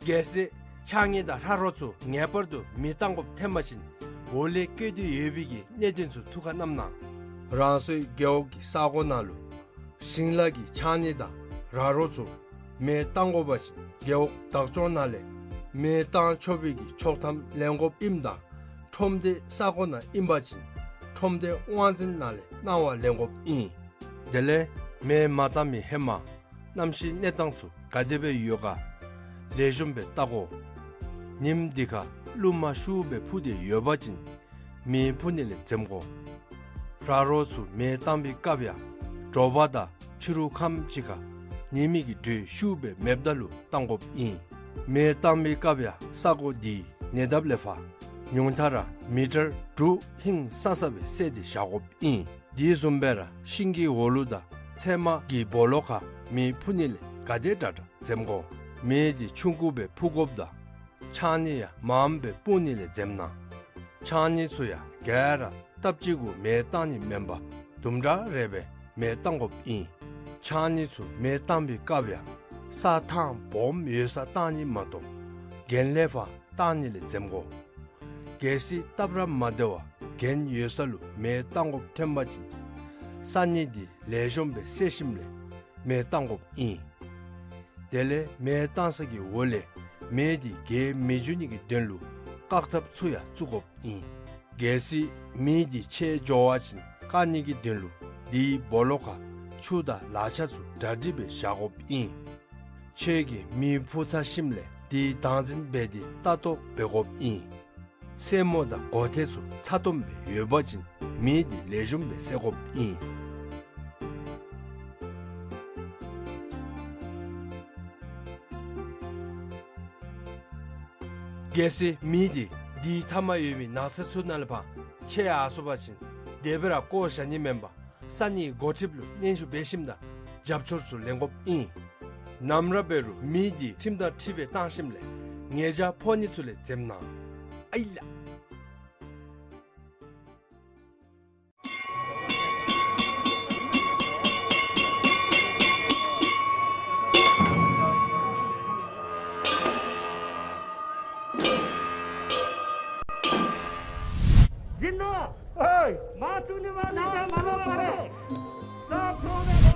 གལ་སྲིད་ ཕྱགས་སྙིགས་དང་ལྷ་རོ་ཚུ་ངེས་པར་དུ་མེ་བཏང་དགོཔ་ཐོན་པ་ཅིན་འོག་ལས་བཀོད་དེ་ཡོད་པའི་གི་གནད་དོན་ཚུ་ཐུགས་ཁར་བསྣམས་གནང་། རང་སོའི་རྒེད་འོག་གི་ས་གོ་ནང་ལུ་ཞིང་ལཱ་གི་ཕྱགས་སྙིགས་དང་ར་རོ་ཚུ་མེ་བཏང་དགོ་པ་ཅིན་རྒེད་འོག་བདག་སྐྱོང་ནང་ལས་མེ་བཏང་ཆོག་པའི་གི་ཆོག་ཐམ་ལེན་དགོཔ་ཨིནམ་ད་ཁྲོམ་སྡེ་ས་གོ་ནང་ཨིན་པ་ཅིན་ཁྲོམ་སྡེ་དབང་འཛིན་ནང་ལས་གནང་བ་ལེན་དགོཔ་ཨིན། དེ་ལས་མེ་མ་བཏང་མི་ཧེ་མ་གནམ་གཤིས་གནས་སྟངས་ཚུ་ག་དེ་སྦེ་ཡོད་ག་ལེགས་ཤོམ་སྦེ་བལྟ་དགོ། ཉིམ་འདི་ཁར་རླུང་མ་ཤུགས་སྦེ་འཕུ་སྟེ་ཡོད་པ་ཅིན་མེ་འཕུ་ནི་ལས་འཛེམ་དགོ། ར་རོ་ཚུ་མེ་བཏང་པའི་སྐབས་ཡང་དྲོ་པ་དང་ཕྱི་རུ་ཁམས་ཅིག་ཁར་ཉི་མའི་གི་དྲོད་ཤུགས་སྦེ་མེདཔ་ད་ལུ་བཏང་དགོཔ་ཨིན། མེ་བཏང་པའི་སྐབས་ཡང་ས་གོ་འདི་ཉེ་འདབས་ལས་ཕར་ཉུང་མཐའ་ར་མི་ཊར་དྲུག་ཧིང་སང་ས་སྦེ་བསལ་ཏེ་བཞག་དགོཔ་ཨིན། དེ་བཟུམ་སྦེ་ར་ཤིང་གི་འོག་ལུ་དང་ཚལ་མ་གི་སྦོ་ལོགས་ཁར་མེ་འཕུ་ནི་ལས་ག་དེ་དྲག་དྲག་འཛེམ་དགོ། མེ་འདི་ཆུང་ཀུ་སྦེ་འཕུ་དགོཔ་དང་ཕྱགས་སྙིགས་ཡང་མངམ་སྦེ་སྤུངས་ནི་ལས་འཛེམ་གནང་། ཕྱགས་སྙིགས་ཚུ་ཡང་ག་ར་སྟབས་གཅིག་གུ་མེ་བཏང་ནི་མེན་པར་དུམ་གྲ་རེ་སྦེ་མེ་བཏང་དགོཔ་ཨིན། ཕྱགས་སྙིགས་ཚུ་མེ་བཏང་པའི་སྐབས་ཡང་ས་ཐང་སྦོམ་ཡོད་སར་བཏང་ནི་མ་གཏོགས་གྱེན་ལས་ཕར་བཏང་ནི་ལས་འཛེམ་དགོ། གལ་སྲིད་སྟབས་ར་མ་བདེ་བར་གྱེན་ཡོད་ས་ལུ་མེ་བཏང་དགོཔ་ཐོན་པ་ཅིན་ས་སྙིགས་འདི་ལེགས་ཤོམ་སྦེ་བསལ་ཞིནམ་ལས་མེ་བཏང་དགོཔ་ཨིན། དེ་ལས་མེ་བཏང་ས་གི་འོག་ལས་མེ་འདི་རྒྱས་མི་འགྱོ་ནི་གི་དོན་ལུ་བཀག་ཐབས་ཚུ་ཡང་བཙུགས་དགོཔ་ཨིན། གལ་སྲིད་མེ་འདི་ཆད་འགྱོ་བ་ཅིན་བཀག་ནི་གི་དོན་ལུ་དེའི་སྦོ་ལོགས་ཁར་ཆུ་དང་ལག་ཆ་ཚུ་གྲ་སྒྲིག་སྦེ་བཞག་དགོཔ་ཨིན། ཁྱོད་ཀྱིས་མེ་འཕུ་ཚར་ཞིནམ་ལས་དེ་བདག་འཛིན་འབད་དེ་ལྟ་རྟོག་འབད་དགོཔ་ཨིན། སེན་མོ་དང་སྒོ་ཐེལ་ཚུ་ཚ་ཏོམ་སྦེ་ཡོད་པ་ཅིན་མེ་འདི་ལེགས་ཤོམ་སྦེ་བསལ་དགོཔ་ཨིན། གལ་སྲིད་མེ་འདི་དེའི་མཐའ་མར་ཡོད་པའི་ནགས་ཚལ་ཚུ་ནང་ལས་ཕར་ཆད་ཡར་སོང་པ་ཅིན་དེ་སྦེ་ར་བཀོ་བཞག་ནི་མེན་པར་ས་གནས་འགོ་ཁྲིདཔ་ལུ་སྙན་ཞུ་འབད་ཞིནམ་ད་རྒྱབ་སྐྱོར་ཚུ་ལེན་དགོཔ་ཨིན། ནམ་ར་འབད་རུང་མེ་འདི་ཁྲིམས་དང་འཁྲིལ་སྦེ་བཏང་ཞིནམ་ལས་ཉེས་བྱ་ཕོག་ནི་ཚུ་ལས་འཛེམ་གནང་། ཨའི་ལ། སྦྱིན་ནོ། ཨོའི། མ་བཙུགས་ནི་མ་ནི་ན་མ་ལོ་པ་རེ། ས་ཕོ་བའི།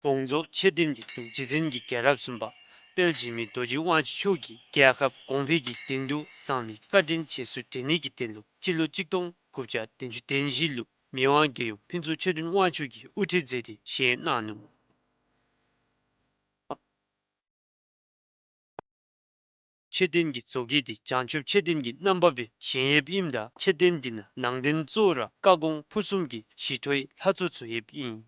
བོང་རྫོང་ཆོས་ལྡན་གྱི་གདུང་རྗེ་བཙུན་གྱི་རྒྱལ་རབས་གསུམ་པ་དཔལ་འཇིགས་མེད་རྡོ་རྗེ་དབང་ཕྱུག་མཆོག་གིས་རྒྱལ་ཁབ་གོང་འཕེལ་གྱི་དོན་དུ་བཟང་མི་བཀའ་དྲིན་རྗེས་སུ་དྲན་ནི་གི་དོན་ལུ་སྤྱི་ལོ་གཅིག་སྟོང་དགུ་བརྒྱ་བདུན་ཅུ་དོན་བཞི་ལུ་མི་དབང་རྒྱལ་ཡུམ་ཕུན་ཚོགས་ཆོས་སྒྲོན་དབང་ཕྱུག་གིས་དབུ་ཁྲིད་མཛད་དེ་བཞེངས་གནང་ནུག། མཆོད་རྟེན་གྱི་བཟོ་བཀོད་འདི་བྱང་ཆུབ་མཆོད་རྟེན་གྱི་རྣམ་པ་སྦེ་བཞེངས་ཡོདཔ་ཨིནམ་ད་མཆོད་རྟེན་འདི་ནང་ནང་རྟེན་གཙོ་བོ་ར་བཀའ་དགོངས་ཕུར་གསུམ་གྱི་ཞི་ཁྲོའི་ལྷ་ཚོགས་ཚུ་ཡོདཔ་ཨིན།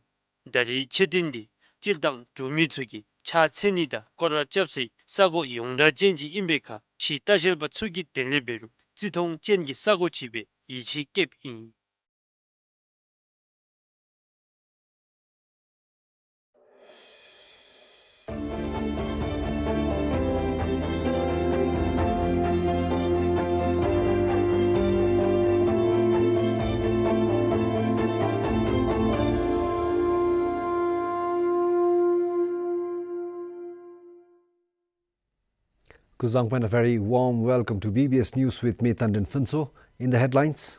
ད་རེས་མཆོད་རྟེན་འདི་སྤྱིར་བཏང་འབྲུག་མི་ཚུ་གིས་ཕྱག་འཚལ་ནི་དང་སྐོར་ར་རྐྱབ་སའི་ས་གོ་ཡོངས་གྲགས་ཅན་ཅིག་ཨིན་པའི་ཁར་ཕྱིའི་ལྟ་བཤལ་པ་ཚུ་གི་དོན་ལས་འབད་རུང་བརྩི་མཐོང་ཅན་གྱི་ས་གོ་ཅིག་སྦེ་ ཡིད་ཆེས་བསྐྱེདཔ་ཨིན། Kuzuzangpo, and a very warm welcome to B B S News with me, Tandin Phuntsho. In the headlines,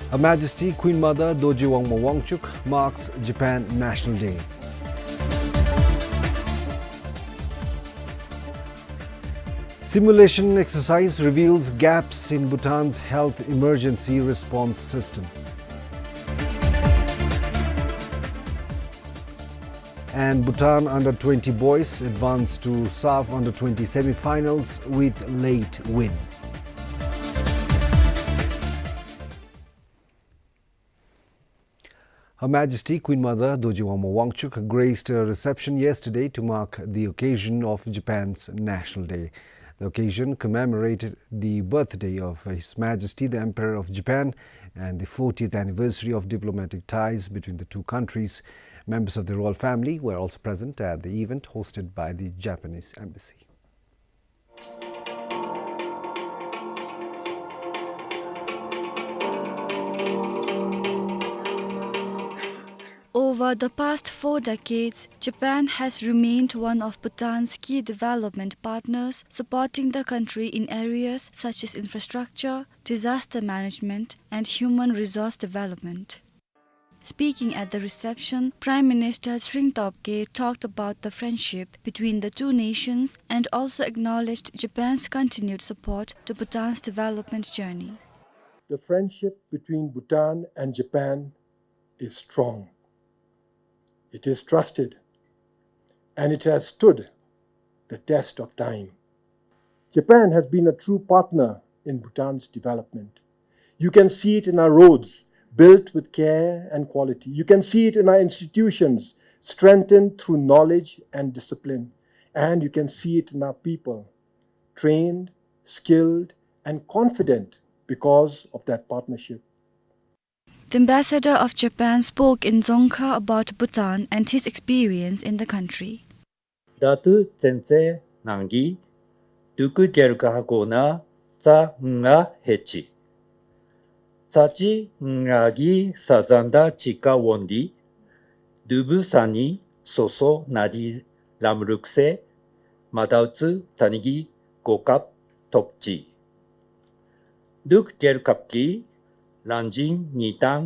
Her Majesty Queen Mother Dorji Wangmo Wangchuck marks Japan National Day. Simulation exercise reveals gaps in Bhutan's health emergency response system. And Bhutan under twenty boys advance to SAFF under twenty semi-finals with late win. Her Majesty Queen Mother Dorji Wangmo Wangchuck graced a reception yesterday to mark the occasion of Japan's National Day. The occasion commemorated the birthday of His Majesty the Emperor of Japan and the fortieth anniversary of diplomatic ties between the two countries. Members of the royal family were also present at the event hosted by the Japanese embassy. Over the past four decades, Japan has remained one of Bhutan's key development partners, supporting the country in areas such as infrastructure, disaster management, and human resource development. Speaking at the reception, Prime Minister Tshering Tobgay talked about the friendship between the two nations and also acknowledged Japan's continued support to Bhutan's development journey. The friendship between Bhutan and Japan is strong. It is trusted, and it has stood the test of time. Japan has been a true partner in Bhutan's development. You can see it in our roads, built with care and quality. You can see it in our institutions, strengthened through knowledge and discipline. And you can see it in our people, trained, skilled, and confident because of that partnership. The ambassador of Japan spoke in Dzongkha about Bhutan and his experience in the country. ད་ལྟོ་ཚུན་ཚོད་ནང་གི་འབྲུག་རྒྱལ་ཁབ་གོ་ན་རྩྭ་ལྔ་ལྷག་ཅི། རྩྭ་ཅིག་ལྔ་གི་ས་ཟན་དང་གཅིག་ཁར་འོང་སྟེ་དུམ་བུ་ས་ནི་སོ་སོ་ན་དི་ལམ་རུག་སེ་མ་དའུ་ཚུ་ཐ་ནི་གི་གོ་སྐབས་ཐོབ་ཅི། འབྲུག་རྒྱལ་ཁབ་ཀྱི་གླིང་རྗེ་གཉིས་དང་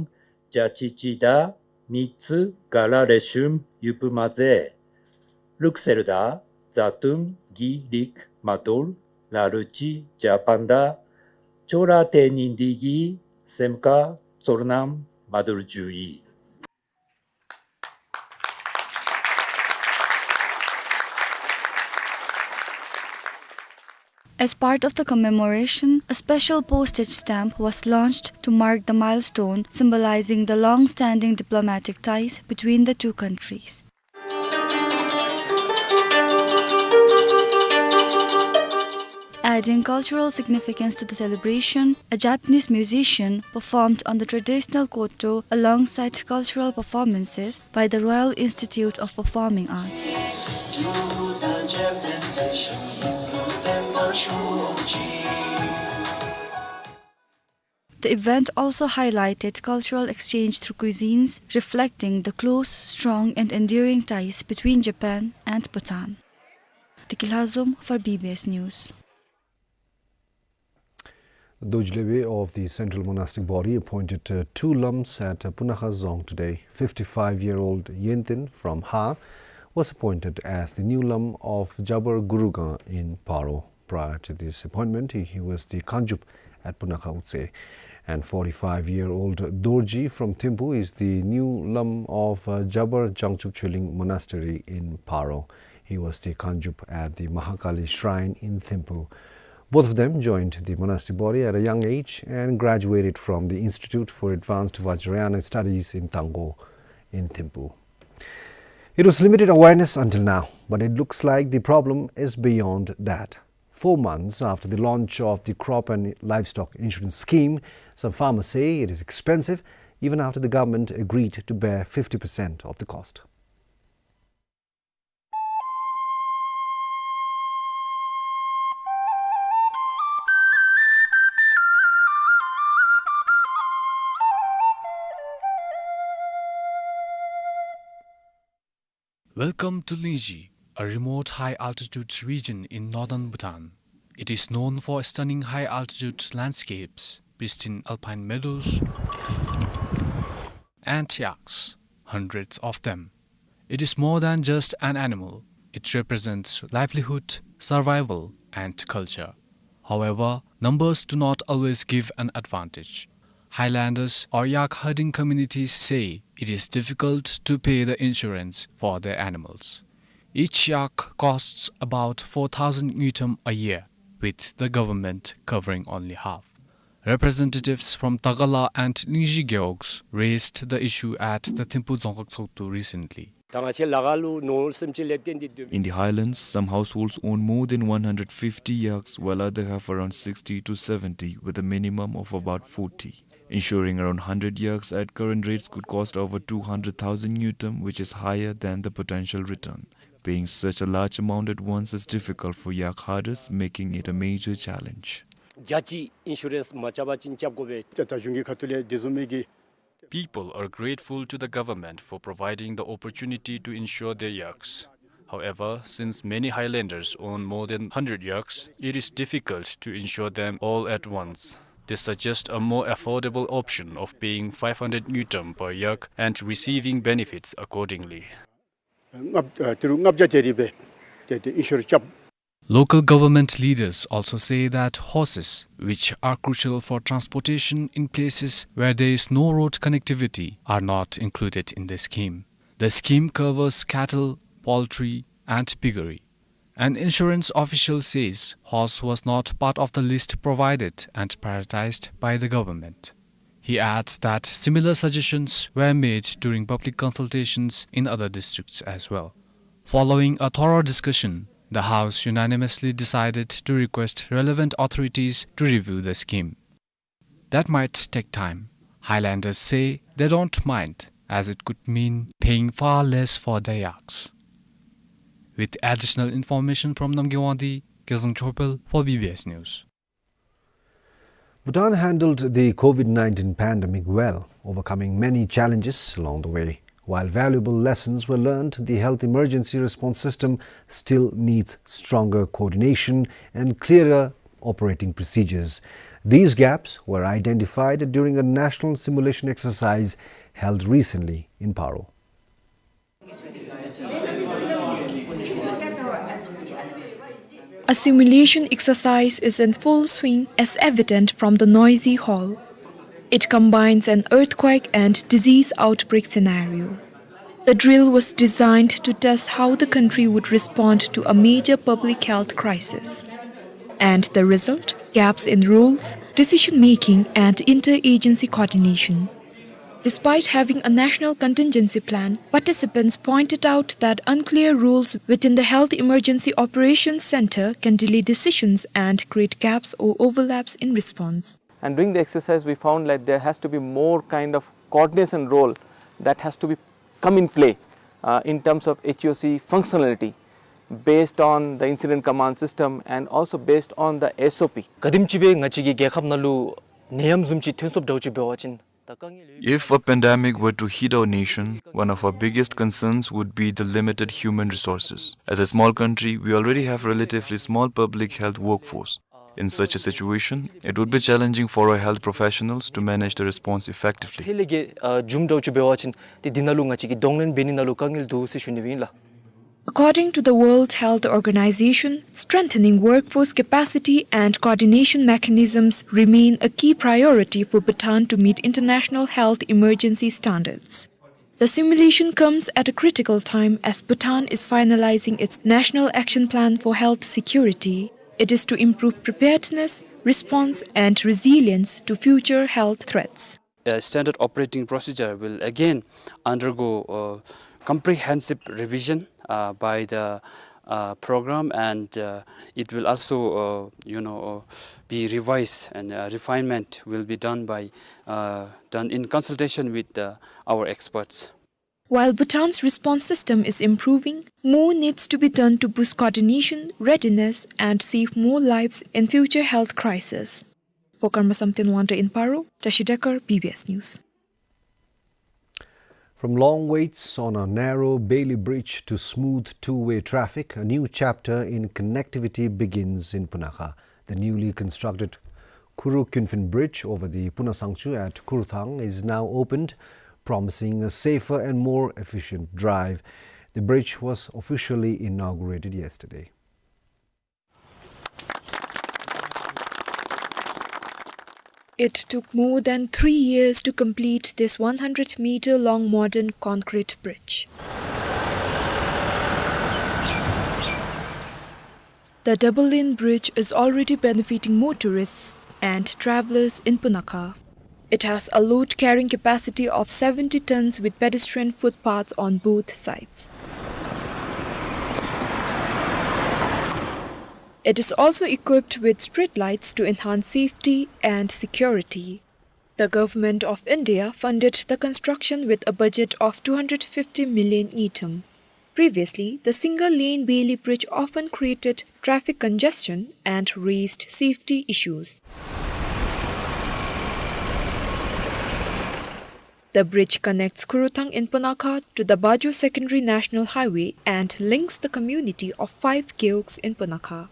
རྒྱལ་སྲས་གཅིག་དང་མི་ཚུ་ག་ར་རེ་ཤུམ་ཡོདཔ་མ་ཚད་རུག་སེལ་དང་བཟའ་བཏུམ་གྱི་རིགས་མ་དོར་ལ་ལུ་ཅིག་འཇའ་ཕན་དང་ཅོག་ར་འཐད་ནི་འདི་གིས་སེམས་ཁར་ཚོར་སྣང་མ་དོར་ཞུ་ཡི། As part of the commemoration, a special postage stamp was launched to mark the milestone, symbolizing the long-standing diplomatic ties between the two countries. Adding cultural significance to the celebration, a Japanese musician performed on the traditional koto alongside cultural performances by the Royal Institute of Performing Arts. The event also highlighted cultural exchange through cuisines, reflecting the close, strong, and enduring ties between Japan and Bhutan. Deki Lhazom for B B S News. Dorji Lebe of the Central Monastic Body appointed, uh, two lams at, uh, Punakha Dzong today. Fifty-five-year-old Yenten from Ha was appointed as the new lam of Jabar Gurugang in Paro. Prior to this appointment, he, he was the Kangdrup at Punakha Utse. And forty-five-year-old Dorji from Thimphu is the new lam of, uh, Jabar Jangchup Choeling Monastery in Paro. He was the Kangdrup at the Mahakali Shrine in Thimphu. Both of them joined the monastic body at a young age and graduated from the Institute for Advanced Vajrayana Studies in Tanggo in Thimphu. It was limited awareness until now, but it looks like the problem is beyond that. four months after the launch of the crop and livestock insurance scheme. Some farmers say it is expensive, even after the government agreed to bear fifty percent of the cost. Welcome to Lingzhi, a remote high-altitude region in northern Bhutan. It is known for stunning high-altitude landscapes, pristine alpine meadows, and yaks, hundreds of them. It is more than just an animal. It represents livelihood, survival, and culture. However, numbers do not always give an advantage. Highlanders or yak herding communities say it is difficult to pay the insurance for their animals. Each yak costs about four thousand ngultrum a year, with the government covering only half. Representatives from Tagala and Lingzhi gewogs raised the issue at the Thimphu Dzongkhag Tshogdu recently. ད་ང་བཅས་ལ་ག་ལུ་ནོར་སེམས་ཅན་ལས་བརྟེན་ཏེ་སྡོད། In the highlands, some households own more than one hundred fifty yaks, while others have around sixty to seventy, with a minimum of about forty. Insuring around hundred yaks at current rates could cost over two hundred thousand ngultrum, which is higher than the potential return. Paying such a large amount at once is difficult for yak herders, making it a major challenge. རྒྱ་ཆེའི་ཨིན་ཤུ་རེནསི་མ་རྐྱབ་པ་ཅིན་རྐྱབ་དགོ་པས། ད་ད་གཞུང་གི་ཁ་ཐུག་ལས་དེ་བཟུམ་མའི་གི People are grateful to the government for providing the opportunity to insure their yaks. However, since many highlanders own more than hundred yaks, it is difficult to insure them all at once. They suggest a more affordable option of paying five hundred ngultrum per yak and receiving benefits accordingly. ལྔ་ཨ་ཏི་རུ་ལྔ་བརྒྱ་དེ་རེ་སྦེ་ཏེ་ཏེ་ཨིན་ཤུར་རྐྱབ། Local government leaders also say that horses, which are crucial for transportation in places where there is no road connectivity, are not included in the scheme. The scheme covers cattle, poultry, and piggery. An insurance official says horse was not part of the list provided and prioritized by the government. He adds that similar suggestions were made during public consultations in other districts as well. Following a thorough discussion, the House unanimously decided to request relevant authorities to review the scheme. That might take time. Highlanders say they don't mind, as it could mean paying far less for their yaks. With additional information from Namgay Wangdi, Gezang Chopel for B B S News. Bhutan handled the COVID nineteen pandemic well, overcoming many challenges along the way. While valuable lessons were learned, the health emergency response system still needs stronger coordination and clearer operating procedures. These gaps were identified during a national simulation exercise held recently in Paro. A simulation exercise is in full swing, as evident from the noisy hall. It combines an earthquake and disease outbreak scenario. The drill was designed to test how the country would respond to a major public health crisis. And the result? Gaps in rules, decision-making, and interagency coordination. Despite having a national contingency plan, participants pointed out that unclear rules within the Health Emergency Operations Center can delay decisions and create gaps or overlaps in response. And doing the exercise, we found that there has to be more kind of coordination role that has to be come in play, uh, in terms of H E O C functionality, based on the incident command system and also based on the S O P. ག་དེམ་ཅིག་སྦེ་ང་བཅས་ཀྱི་རྒྱལ་ཁབ་ནང་ལུ་ནད་ཡམས་བཟུམ་ཅིག་ཐོན་སོངམ་འདྲཝ་ཅིག་འབད་བ་ཅིན། If a pandemic were to hit our nation, one of our biggest concerns would be the limited human resources. As a small country, we already have relatively small public health workforce. In such a situation, it would be challenging for our health professionals to manage the response effectively. ཚད་ལས་བརྒལ་ཨ་འབྱུངམ་འདྲཝ་ཅིག་འབད་བ་ཅིན་ཏེ་འདི་ནང་ལུ་ང་བཅས་ཀྱིས་གདོང་ལེན་འབད་ནི་ནང་ལུ་དཀའ་ངལ་འདུག་ཟེར་ཞུ་ནི་ཨིན་ལགས། According to the World Health Organization, strengthening workforce capacity and coordination mechanisms remain a key priority for Bhutan to meet international health emergency standards. The simulation comes at a critical time as Bhutan is finalizing its National Action Plan for Health Security. It is to improve preparedness, response, and resilience to future health threats. A standard operating procedure will again undergo a comprehensive revision, uh, by the, uh, program, and, uh, it will also, uh, you know, uh, be revised, and, uh, refinement will be done by, uh, done in consultation with, uh, our experts. While Bhutan's response system is improving, more needs to be done to boost coordination, readiness, and save more lives in future health crisis. For Karma Samten Wangda in Paro, Tashi Dekar, B B S News. From long waits on a narrow Bailey Bridge to smooth two-way traffic, a new chapter in connectivity begins in Punakha. The newly constructed Kuru Kyunphin Bridge over the Puna Sangchu at Kuruthang is now opened, promising a safer and more efficient drive. The bridge was officially inaugurated yesterday. It took more than three years to complete this one hundred meter long modern concrete bridge. The double-lane bridge is already benefiting motorists and travelers in Punakha. It has a load-carrying capacity of seventy tons with pedestrian footpaths on both sides. It is also equipped with street lights to enhance safety and security. The Government of India funded the construction with a budget of two hundred fifty million ngultrum. Previously, the single-lane Bailey Bridge often created traffic congestion and raised safety issues. The bridge connects Kuruthang in Punakha to the Bajo Secondary National Highway and links the community of five gewogs in Punakha.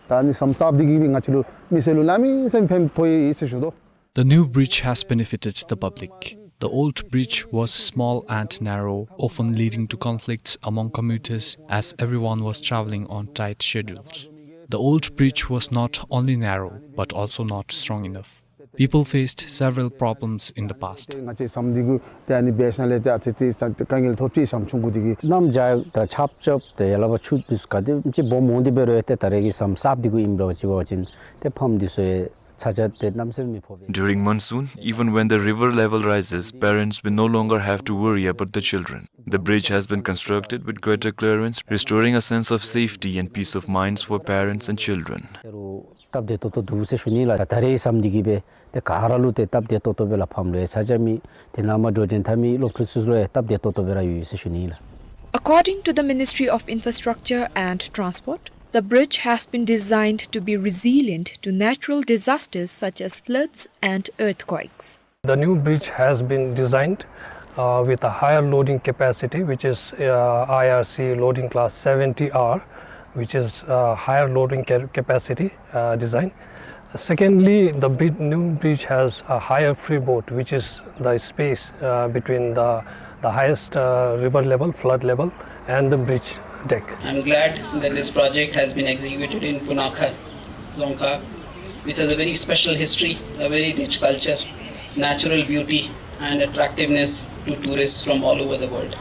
ད་ནི་ཟམ་གསརཔ་འདི་གིས་ང་བཅས་ལུ་མི་སེར་ལུ་གནམ་མེད་ས་མེད་ཕན་ཐོགས་ཡི་ཟེར་ཞུ་དོ། The new bridge has benefited the public. The old bridge was small and narrow, often leading to conflicts among commuters as everyone was traveling on tight schedules. The old bridge was not only narrow, but also not strong enough. People faced several problems in the past. ང་བཅས་ཟམ་འདི་གུ་ཏེ་ཨ་ནི་འབད་ཞིནམ་ལས་ཏེ་ཨ་ཙི་ཙི་དཀའ་ངལ་ཐོབ་ཅི། ཟམ་ཆུང་ཀུ་འདི་གིས། གནམ་བྱཱར་ད་ཆརཔ་རྐྱབ་སྟེ་ཡར་ལས་ཕར་ཆུ་འདི་ཚུ་ག་དེམ་ཅིག་སྦོམ་འོང་སྟེ་འབད་རུང་ཏེ་ད་རེས་ཀྱི་ཟམ་གསརཔ་འདི་གུ་ཨིན་པ་ཅིན་ཏེ་ཕམ་འདི་ཚུ་ཡང་ཚ་གྱང་ཏེ་གནམ་མེད་ས་མེད་མི་ཕོག་པས། During monsoon, even when the river level rises, parents will no longer have to worry about the children. The bridge has been constructed with greater clearance, restoring a sense of safety and peace of minds for parents and children. ད་རུང་སྟབས་བདེ་ཏོག་ཏོ་འདུག་ཟེར་ཞུ་ནི་ལགས། ད་ད་རེས་ཟམ་འདི་གིས་སྦེ་ཏེ་ག་ར་ལུ་ཏེ་སྟབས་བདེ་ཏོག་ཏོ་སྦེ་ལགས། ཕམ་ལུ་ཡང་ཚ་གྱང་མེད། དེ་ནང་མར་འགྲོ་དོན་འཐབ་མི་སློབ་ཕྲུག་ཚུ་ལུ་ཡང་སྟབས་བདེ་ཏོག་ཏོ་སྦེ་ར་ཡོད་ཟེར་ཞུ་ནི་ལགས། According to the Ministry of Infrastructure and Transport, the bridge has been designed to be resilient to natural disasters such as floods and earthquakes. The new bridge has been designed, uh, with a higher loading capacity, which is, uh, I R C loading class seventy R, which is, uh, higher loading ca-, capacity, uh, design. Secondly, the bri-, new bridge has a higher freeboard, which is the space, uh, between the, the highest, uh, river level, flood level, and the bridge deck. I'm glad that this project has been executed in Punakha, Dzongkhag, which has a very special history, a very rich culture, natural beauty, and attractiveness to tourists from all over the world.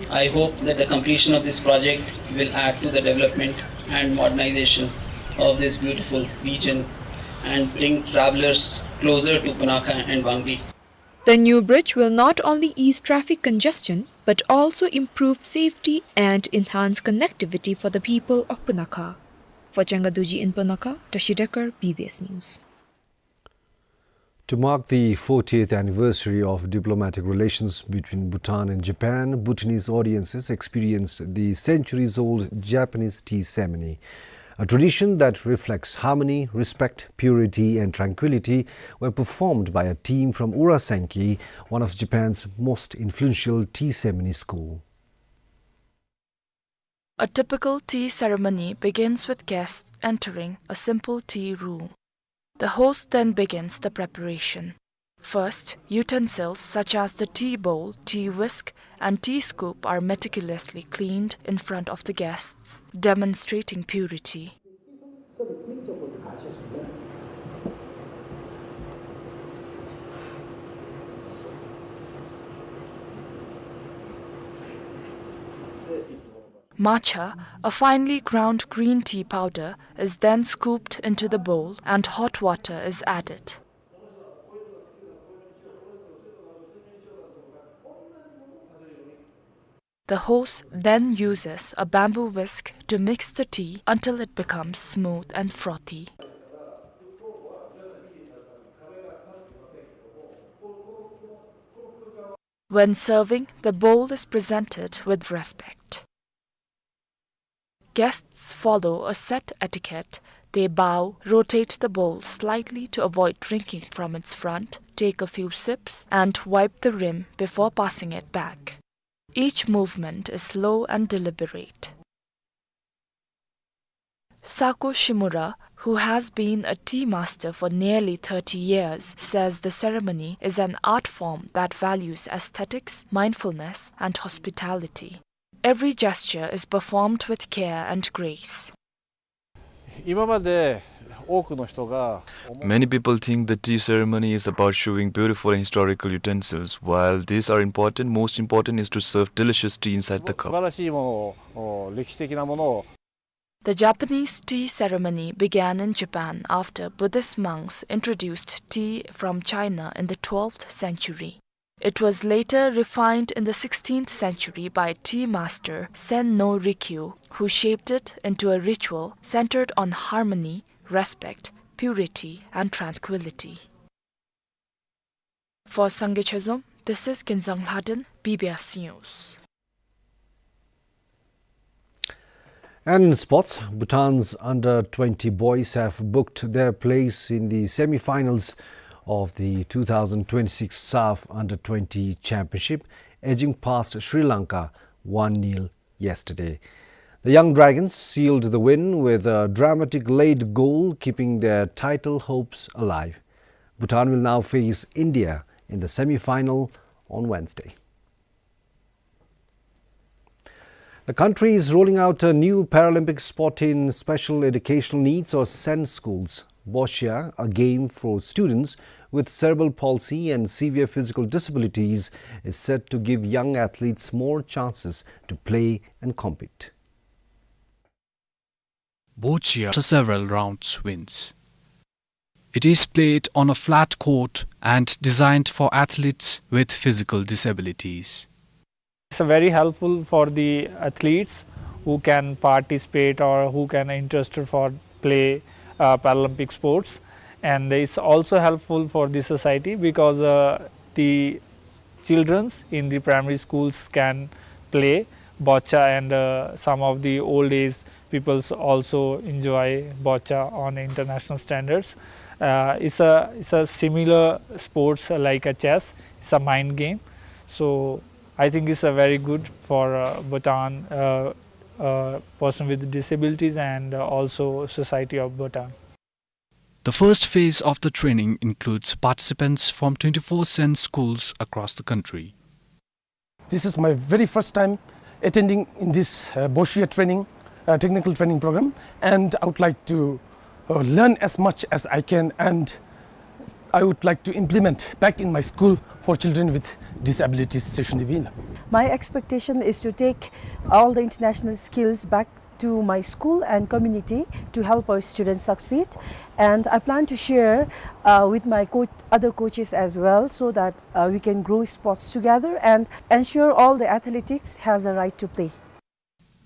I hope that the completion of this project will add to the development and modernization of this beautiful region and bring travelers closer to Punakha and Wangbi. The new bridge will not only ease traffic congestion, but also improve safety and enhance connectivity for the people of Punakha. For Changa Dorji in Punakha, Tashi Dekar, B B S News. To mark the fortieth anniversary of diplomatic relations between Bhutan and Japan, Bhutanese audiences experienced the centuries-old Japanese tea ceremony. A tradition that reflects harmony, respect, purity, and tranquility were performed by a team from Ura Sankey, one of Japan's most influential tea ceremony school. A typical tea ceremony begins with guests entering a simple tea room. The host then begins the preparation. First, utensils such as the tea bowl, tea whisk, and tea scoop are meticulously cleaned in front of the guests, demonstrating purity. Matcha, a finely ground green tea powder, is then scooped into the bowl and hot water is added. The host then uses a bamboo whisk to mix the tea until it becomes smooth and frothy. When serving, the bowl is presented with respect. Guests follow a set etiquette. They bow, rotate the bowl slightly to avoid drinking from its front, take a few sips, and wipe the rim before passing it back. Each movement is slow and deliberate. Sako Shimura, who has been a tea master for nearly thirty years, says the ceremony is an art form that values aesthetics, mindfulness, and hospitality. Every gesture is performed with care and grace. 今まで多くの人が思う Many people think the tea ceremony is about showing beautiful and historical utensils. While these are important, most important is to serve delicious tea inside the cup. 素晴らしいものを、お、歴史的なものを The Japanese tea ceremony began in Japan after Buddhist monks introduced tea from China in the twelfth century. It was later refined in the sixteenth century by tea master Sen no Rikyu, who shaped it into a ritual centered on harmony, respect, purity, and tranquility. For Sangay Chezom, this is Kinzang Lhaden, B B S News. And in sports, Bhutan's under twenty boys have booked their place in the semi-finals of the two thousand twenty-six SAFF Under twenty Championship, edging past Sri Lanka one nil yesterday. The Young Dragons sealed the win with a dramatic late goal, keeping their title hopes alive. Bhutan will now face India in the semi-final on Wednesday. The country is rolling out a new Paralympic sport in special educational needs or SEND schools. Boccia, a game for students with cerebral palsy and severe physical disabilities, is set to give young athletes more chances to play and compete. Boccia after several rounds wins. It is played on a flat court and designed for athletes with physical disabilities. It's very helpful for the athletes who can participate or who can interested for play, uh, Paralympic sports, and it's also helpful for the society because, uh, the childrens in the primary schools can play boccia, and, uh, some of the old age peoples also enjoy boccia on international standards. Uh, it's a, it's a similar sports like a chess. It's a mind game. So I think it's a very good for, uh, Bhutan, uh, uh, person with disabilities and, uh, also society of Bhutan. The first phase of the training includes participants from twenty-four SEND schools across the country. This is my very first time attending in this, uh, boccia training, uh, technical training program, and I would like to, uh, learn as much as I can, and I would like to implement back in my school for children with disabilities, Seishun Devi. My expectation is to take all the international skills back to my school and community to help our students succeed. And I plan to share, uh, with my co-, other coaches as well, so that, uh, we can grow sports together and ensure all the athletics has a right to play.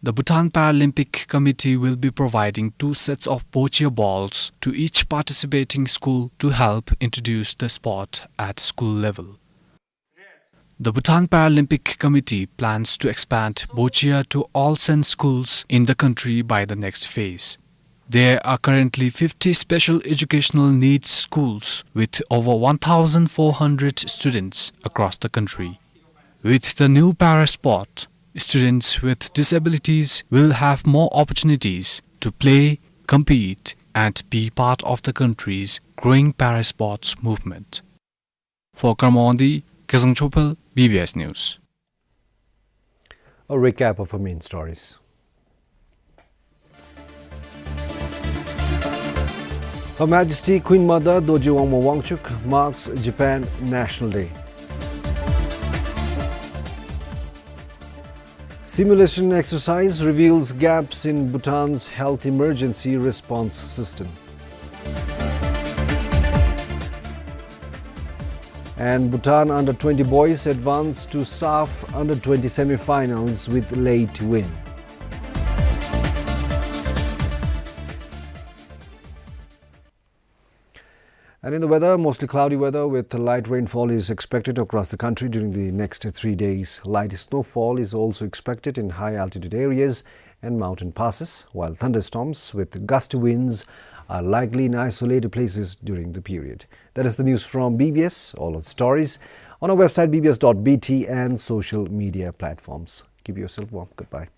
The Bhutan Paralympic Committee will be providing two sets of boccia balls to each participating school to help introduce the sport at school level. The Bhutan Paralympic Committee plans to expand boccia to all SEND schools in the country by the next phase. There are currently fifty special educational needs schools with over one thousand four hundred students across the country. With the new para sport, students with disabilities will have more opportunities to play, compete, and be part of the country's growing para sports movement. For Karma Wangdi, Kezang Chophel, B B S News. A recap of our main stories. Her Majesty Queen Mother Dorji Wangma Wangchuck marks Japan National Day. Simulation exercise reveals gaps in Bhutan's health emergency response system. And Bhutan under twenty boys advanced to SAFF under twenty semi-finals with late win. And in the weather, mostly cloudy weather with light rainfall is expected across the country during the next three days. Light snowfall is also expected in high altitude areas and mountain passes, while thunderstorms with gusty winds are likely in isolated places during the period. That is the news from B B S. All our stories on our website B B S dot B T and social media platforms. Keep yourself warm. Goodbye.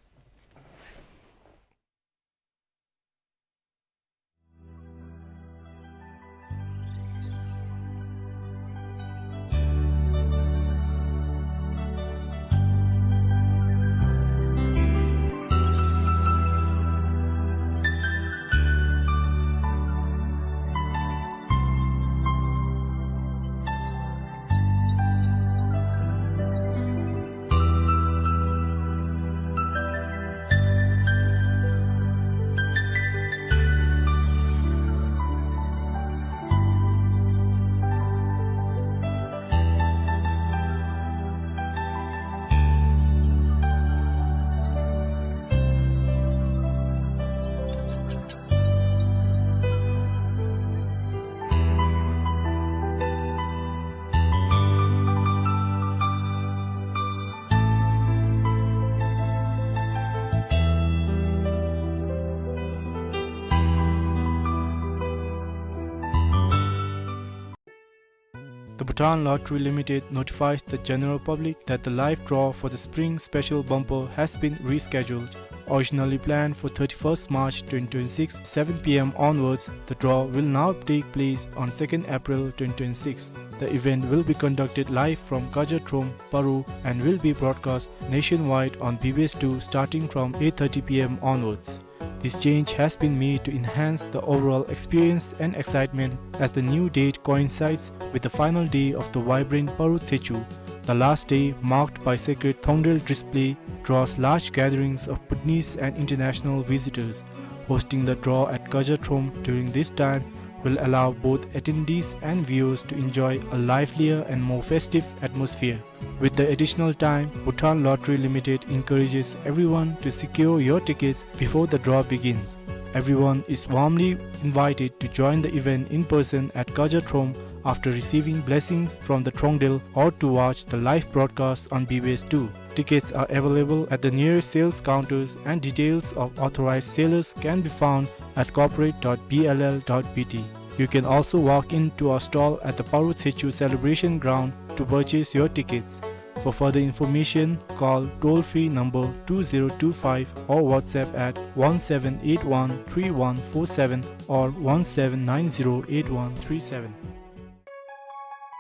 The Bhutan Lottery Limited notifies the general public that the live draw for the Spring Special Bumper has been rescheduled. Originally planned for thirty-first March twenty twenty-six, seven p m onwards, the draw will now take place on second April twenty twenty-six. The event will be conducted live from Kaja Throm, Paro, and will be broadcast nationwide on B B S two starting from eight thirty p m onwards. This change has been made to enhance the overall experience and excitement, as the new date coincides with the final day of the vibrant Paro Tsechu. The last day, marked by sacred Thongdel display, draws large gatherings of Bhutanese and international visitors. Hosting the draw at Kaja Throm during this time will allow both attendees and viewers to enjoy a livelier and more festive atmosphere. With the additional time, Bhutan Lottery Limited encourages everyone to secure your tickets before the draw begins. Everyone is warmly invited to join the event in person at Kaja Throm after receiving blessings from the Thongdel or to watch the live broadcast on B B S two. Tickets are available at the nearest sales counters, and details of authorized sellers can be found at corporate dot B L L dot B T. You can also walk in to our stall at the Paro Tsechu Celebration Ground to purchase your tickets. For further information, call toll-free number two zero two five or WhatsApp at one seven eight one three one four seven or one seven nine zero eight one three seven.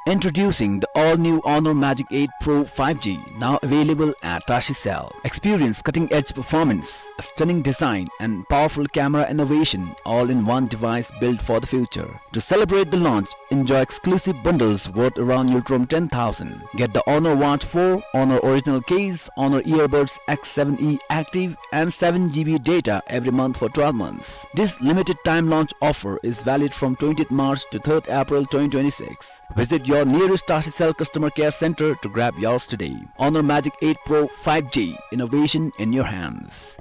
Introducing the all-new Honor Magic eight Pro five G, now available at Tashi Cell. Experience cutting-edge performance, a stunning design, and powerful camera innovation, all in one device built for the future. To celebrate the launch, enjoy exclusive bundles worth around Ngultrum ten thousand. Get the Honor Watch four, Honor Original Case, Honor Earbuds X seven E Active, and seven G B data every month for twelve months. This limited time launch offer is valid from twentieth March to third April twenty twenty-six. Visit your nearest Tashi Cell customer care center to grab yours today. Honor Magic eight Pro five G, innovation in your hands.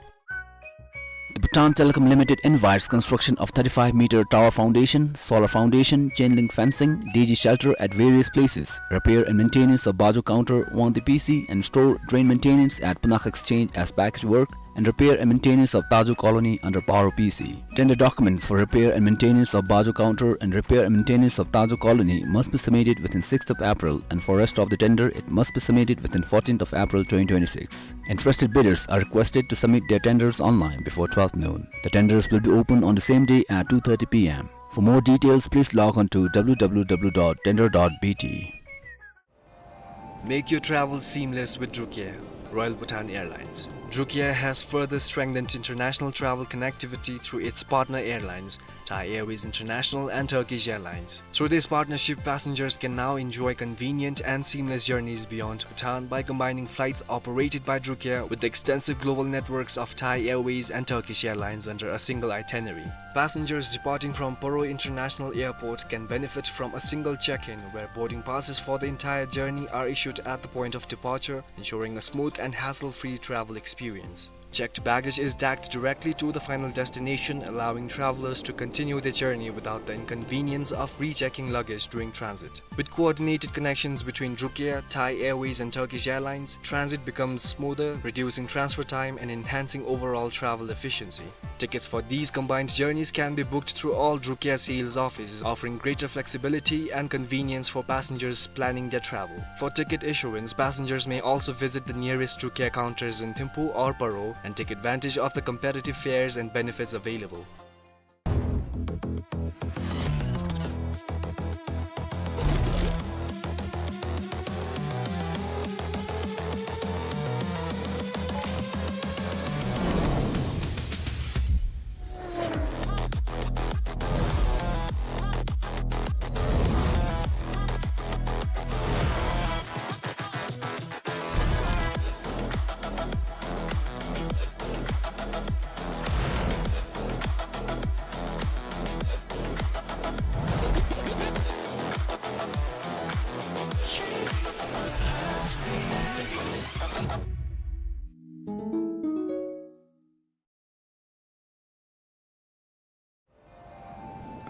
The Bhutan Telecom Limited invites construction of thirty-five meter tower foundation, solar foundation, chain link fencing, D G shelter at various places, repair and maintenance of Bajo Counter, Wangdi P C, and store drain maintenance at Punak Exchange as package work, and repair and maintenance of Tajo Colony under Paro P C. Tender documents for repair and maintenance of Bajo Counter and repair and maintenance of Tajo Colony must be submitted within sixth of April, and for rest of the tender, it must be submitted within fourteenth of April twenty twenty-six. Interested bidders are requested to submit their tenders online before twelfth noon. The tenders will be open on the same day at two thirty p m. For more details, please log on to w w w dot tender dot b t. Make your travel seamless with Drucare. Royal Bhutan Airlines. Druk Air has further strengthened international travel connectivity through its partner airlines, Thai Airways International and Turkish Airlines. Through this partnership, passengers can now enjoy convenient and seamless journeys beyond Bhutan by combining flights operated by Druk Air with the extensive global networks of Thai Airways and Turkish Airlines under a single itinerary. Passengers departing from Paro International Airport can benefit from a single check-in, where boarding passes for the entire journey are issued at the point of departure, ensuring a smooth and hassle-free travel experience. Checked baggage is tagged directly to the final destination, allowing travelers to continue their journey without the inconvenience of rechecking luggage during transit. With coordinated connections between Druk Air, Thai Airways, and Turkish Airlines, transit becomes smoother, reducing transfer time and enhancing overall travel efficiency. Tickets for these combined journeys can be booked through all Druk Air sales offices, offering greater flexibility and convenience for passengers planning their travel. For ticket issuance, passengers may also visit the nearest Druk Air counters in Thimphu or Paro and take advantage of the competitive fares and benefits available.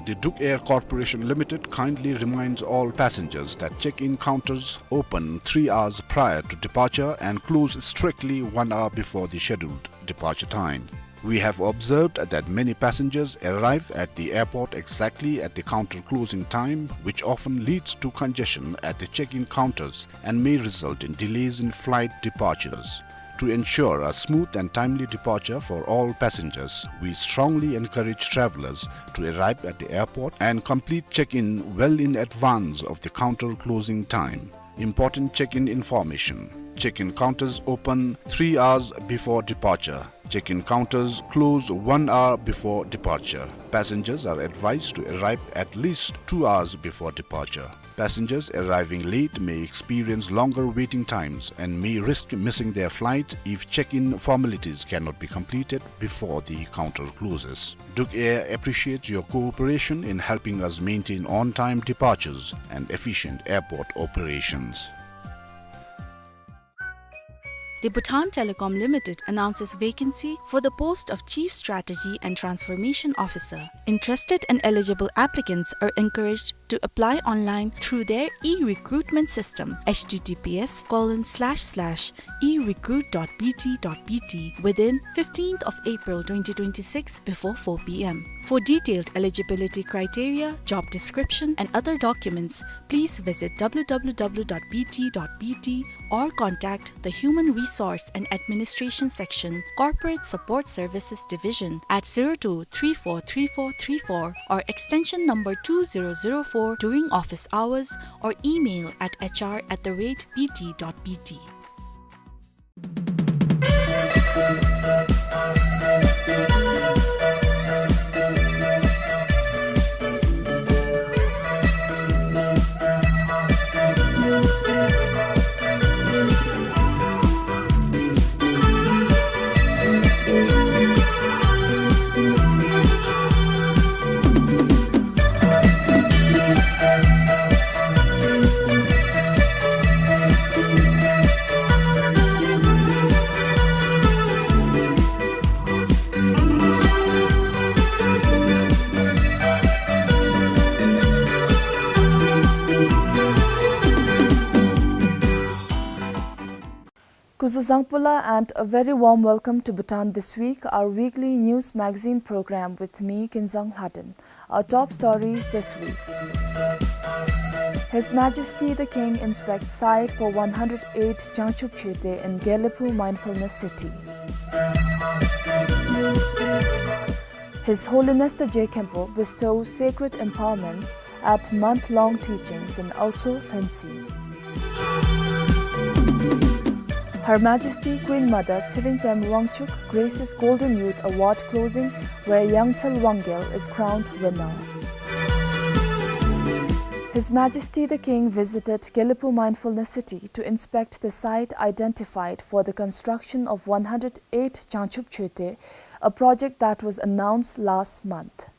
The Druk Air Corporation Limited kindly reminds all passengers that check-in counters open three hours prior to departure and close strictly one hour before the scheduled departure time. We have observed that many passengers arrive at the airport exactly at the counter closing time, which often leads to congestion at the check-in counters and may result in delays in flight departures. To ensure a smooth and timely departure for all passengers, we strongly encourage travelers to arrive at the airport and complete check-in well in advance of the counter closing time. Important check-in information. Check-in counters open three hours before departure. Check-in counters close one hour before departure. Passengers are advised to arrive at least two hours before departure. Passengers arriving late may experience longer waiting times and may risk missing their flight if check-in formalities cannot be completed before the counter closes. Druk Air appreciates your cooperation in helping us maintain on-time departures and efficient airport operations. The Bhutan Telecom Limited announces vacancy for the post of Chief Strategy and Transformation Officer. Interested and eligible applicants are encouraged to apply online through their e-recruitment system, H T T P S colon slash slash e recruit dot B T dot B T, within fifteenth of April twenty twenty-six before four P M. For detailed eligibility criteria, job description, and other documents, please visit W W W dot B T dot B T or contact the Human Resource and Administration Section, Corporate Support Services Division at zero two three four three four three four or extension number two zero zero four during office hours or email at H R at the rate B T dot B T. Kuzu Zangpula and a very warm welcome to Bhutan This Week, our weekly news magazine program with me, Kinzang Lhaden. Our top stories this week. His Majesty the King inspects site for one hundred eight Jangchub Choeten in Gelephu Mindfulness City. His Holiness the Je Khenpo bestows sacred empowerments at month-long teachings in Aotso, Lhuentse. Her Majesty Queen Mother Tshering Pema Wangchuck graces Golden Youth Award closing, where Yangthzal Wangyal is crowned winner. His Majesty the King visited Gelephu Mindfulness City to inspect the site identified for the construction of one hundred eight Jangchub Choetwe, a project that was announced last month.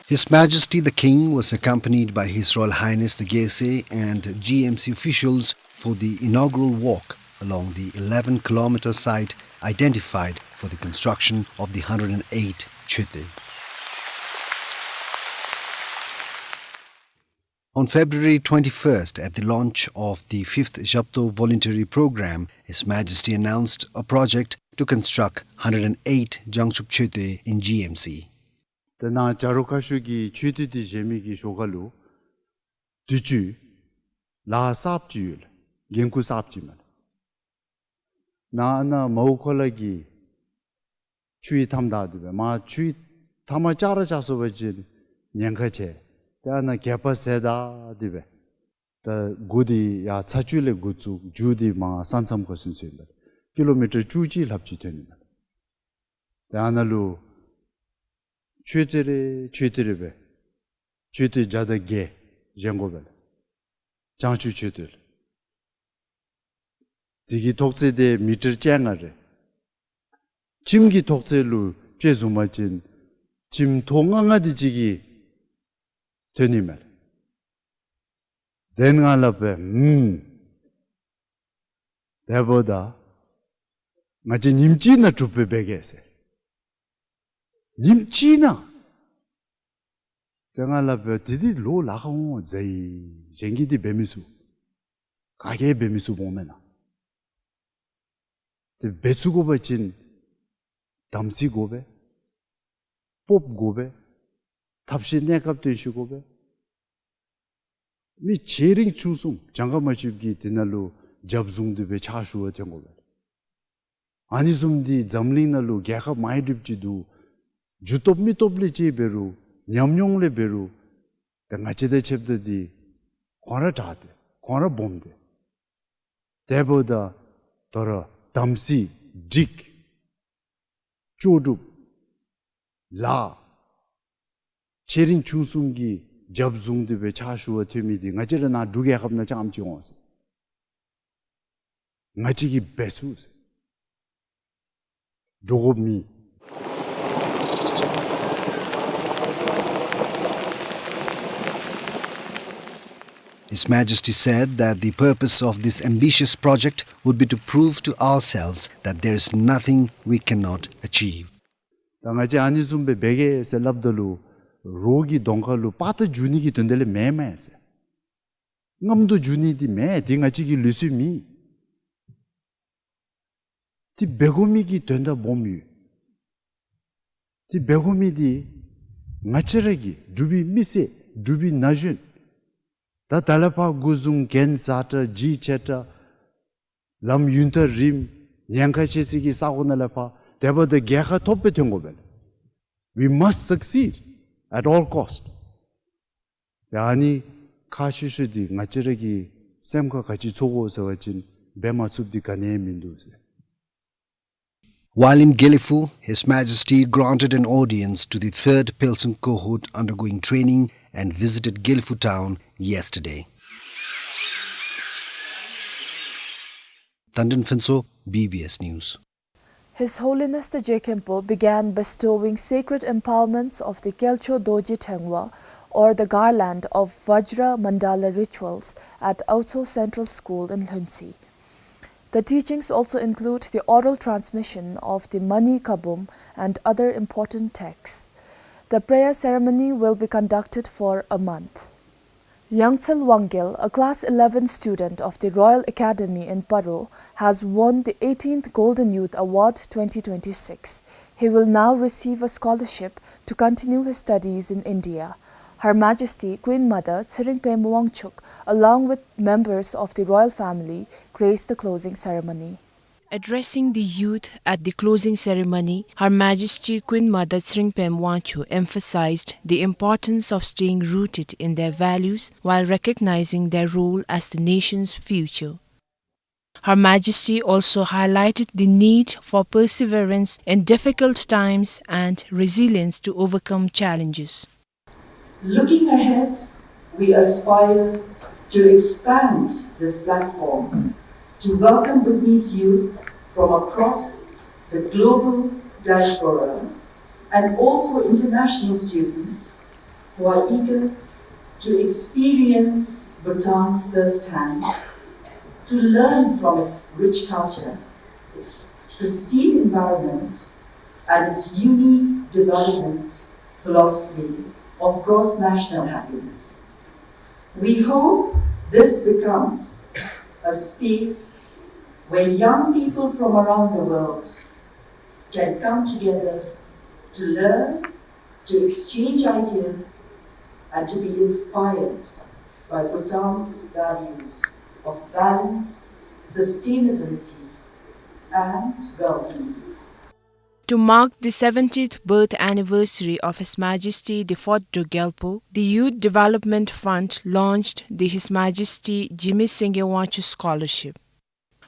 His Majesty the King was accompanied by His Royal Highness the Gyaltsuen and G M C officials for the inaugural walk along the eleven kilometer site identified for the construction of the hundred and eight Choetwe. On February twenty-first, at the launch of the fifth Zhabto Voluntary Program, His Majesty announced a project to construct hundred and eight Jangchub Choetwe in G M C. ད་ནཱ་བྱ་རོག་ཁ་ཤུ་གི་ཆོས་དུས་འདི་བཞེས་མི་གི་ཞོར་ཁ་ལུ་དུས་ཅི་ལཱ་གསརཔ་ཅིག་ཡོད་ལགས། འགན་ཁུར་གསརཔ་ཅིག་མས་ལགས། ནཱ་ཨ་ནཱ་མའུ་ཁོ་ལ་གི་ཆུའི་མཐའམ་བདའ་སྟེ་སྦེ་མར་ཆུའི་མཐའ་མར་བཅག་ར་བཅག་སོང་པ་ཅིན་ཉེན་ཁ་ཆེ། ཏེ་ཨ་ནཱ་གད་པ་ཟེ་བདའ་སྟེ་སྦེ་ད་གུ་འདི་ཡར་ཚ་ཆུ་ལས་འགོ་བཙུགས། མཇུག་འདི་མར་ས་མཚམས་ཁར་ཚུན་ཚོད་ཨིན་པས། ཀི་ལོ་མི་ཊར་བཅུ་གཅིག་ལྷགཔ་ཅིག་ཐོན་ནི་མས། ཏེ་ཨ་ནཱ་ལུ་ཆོས་སྡེ་རེ་ཆོས་སྡེ་རེ་སྦེ་ཆོས་སྡེ་བརྒྱ་དང་བརྒྱད་བཞེངས་དགོ་པས་ལགས། བྱང་ཆུབ་ཆོས་སྡེ་ལགས། དེ་གི་ཐོག་ཚད་དེ་མི་ཊར་བཅོ་ལྔ་རེ། ཁྱིམ་གྱི་ཐོག་ཚད་ལུ་དཔྱེ་བཟུང་པ་ཅིན་ཁྱིམ་ཐོག་ལྔ་ལྔ་དེ་ཅིག་གིས་ཐོན་ནི་མས་ལགས། དེ་ནང་ལས་སྦེ་ཨུམ་དེ་འབདཝ་ད་ང་བཅས་ཉིནམ་གཅིག་ནང་གྲུབ་སྦེ་འབད་གེ་ཟེར། ཉིནམ་གཅིག་ནང་། དེ་ནང་ལས་སྦེ་དེ་འདི་ལོ་ལ་ཁག་འོང་ཟེར་ཡི། གཞན་གྱིས་འདི་འབད་མི་ཚུགས། ག་གིས་འབད་མི་ཚུགས་འོང་མེན་ན། དེ་འབད་ཚུགས་དགོ་པ་ཅིན་དམ་ཚིག་དགོ་པས། སྤོབས་པ་དགོ་པས། ཐབས་ཤེས་གནས་སྐབས་སྟོན་ཤེས་དགོ་པས། མི་ཆེ་འབྲིང་ཆུང་གསུམ་གྱངས་ཁ་མ་ཆོདཔ་ཀྱིས་དེ་ནང་ལུ་རྒྱབ་བཟུང་སྟེ་སྦེ་ཕྱག་ཞུ་བར་ཐོན་དགོ་པས། ཨ་ནི་བཟུམ་འདི་འཛམ་གླིང་ནང་ལུ་རྒྱལ་ཁབ་མང་རབས་ཅིག་འདུག། རྒྱུ་སྟོབས་མི་སྟོབས་ལས་བཅད་འབད་རུང་ཉམས་མྱོང་ལས་འབད་རུང་ཏེ་ང་བཅས་དང་ཕྱདཔ་ད་འདི་ཁོང་ར་དྲག་སྟེ་ཁོང་ར་སྦོམ་སྟེ། དེ་འབདཝ་ད་དོ་རུང་དམ་ཚིག་སྒྲིག་ལྕོགས་གྲུབ་ལཱ་ཆེ་འབྲིང་ཆུང་གསུམ་གྱིས་རྒྱབ་བཟུང་སྟེ་སྦེ་ཕྱག་ཞུ་བར་ཐོན་མི་འདི་ང་བཅས་ར་ནཱ་འབྲུག་རྒྱལ་ཁབ་ནང་རྐྱངམ་ཅིག་འོང་ཟེར། ང་བཅས་ཀྱིས་འབད་ཚུགས་ཟེར། འདྲོག་དགོཔ་མེད། His Majesty said that the purpose of this ambitious project would be to prove to ourselves that there is nothing we cannot achieve. ད་ང་བཅས་ཨ་ནི་བཟུམ་སྦེ་འབད་གེ་ཟེར་སླབ་ད་ལུ་རོགས་ཀྱི་གདོང་ཁ་ལུ་པར་ཏ་འཇུ་ནི་གི་དོན་དག་ལས་མེན་མས་ཟེར། རྔམ་སྟོབས་འཇུ་ནི་འདི་མེན། འདི་ང་བཅས་ཀྱི་ལུགས་སྲོལ་མེན། འདི་འབད་དགོ་མི་གི་དོན་དག་སྦོམ་ཡོད། འདི་འབད་དགོ་མི་འདི་ང་བཅས་ར་གི་འབྲུག་པའི་མི་སེར་འབྲུག་པའི་ན་གཞོན་ད་ད་ལས་ཕར་འགོ་བཟུང་རྒན་བཟའ་དྲགས་ཇི་ཆེ་དྲགས་ལམ་ཡུན་ཐག་རིངམོ་ཉེན་ཁ་ཆེ་སའི་གི་ས་གོ་ནང་ལས་ཕར་དེ་འབདཝ་ད་རྒྱལ་ཁ་ཐོབ་སྦེ་ཐོན་དགོ་པས། We must succeed at all cost. ཡ་ཨ་ནི་ཁག་ཆེ་ཤོས་འདི་ང་བཅས་ར་གི་སེམས་ཁར་ག་ཅི་ཚོར་དགོ་ཟེར་བ་ཅིན་འབད་མ་ཚུགསཔ་འདི་ག་ནི་ཡང་མིན་འདུག་ཟེར། While in Gelephu, His Majesty granted an audience to the third Phelsing cohort undergoing training and visited Gelephu town yesterday. Tandon Phuntsho, B B S News. His Holiness the Je Khenpo began bestowing sacred empowerments of the Kelcho Dorji Thengwa, or the garland of Vajra Mandala rituals, at Aotso Central School in Lhuentse. The teachings also include the oral transmission of the Mani Kabum and other important texts. The prayer ceremony will be conducted for a month. Yangthzal Wangyal, a class eleven student of the Royal Academy in Paro, has won the eighteenth Golden Youth Award twenty twenty-six. He will now receive a scholarship to continue his studies in India. Her Majesty Queen Mother Tshering Pema Wangchuck, along with members of the royal family, graced the closing ceremony. Addressing the youth at the closing ceremony, Her Majesty Queen Mother Tshering Pema Wangchuck emphasized the importance of staying rooted in their values while recognizing their role as the nation's future. Her Majesty also highlighted the need for perseverance in difficult times and resilience to overcome challenges. Looking ahead, we aspire to expand this platform to welcome Bhutanese youth from across the global diaspora and also international students who are eager to experience Bhutan firsthand, to learn from its rich culture, its pristine environment, and its unique development philosophy of cross-national happiness. We hope this becomes a space where young people from around the world can come together to learn, to exchange ideas, and to be inspired by Bhutan's values of balance, sustainability, and well-being. To mark the seventieth birth anniversary of His Majesty the fourth Druk Gyalpo, the Youth Development Fund launched the His Majesty Jigme Singye Wangchuck Scholarship.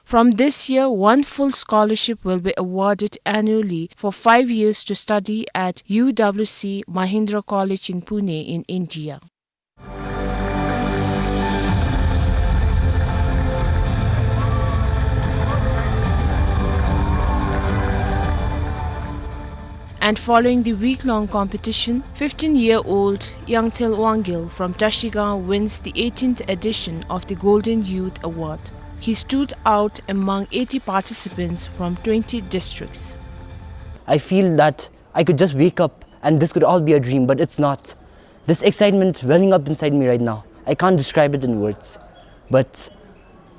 From this year, one full scholarship will be awarded annually for five years to study at U W C Mahindra College in Pune in India. And following the week-long competition, fifteen-year-old Yangthel Wangyel from Trashigang wins the eighteenth edition of the Golden Youth Award. He stood out among eighty participants from twenty districts. I feel that I could just wake up and this could all be a dream, but it's not. This excitement welling up inside me right now, I can't describe it in words. But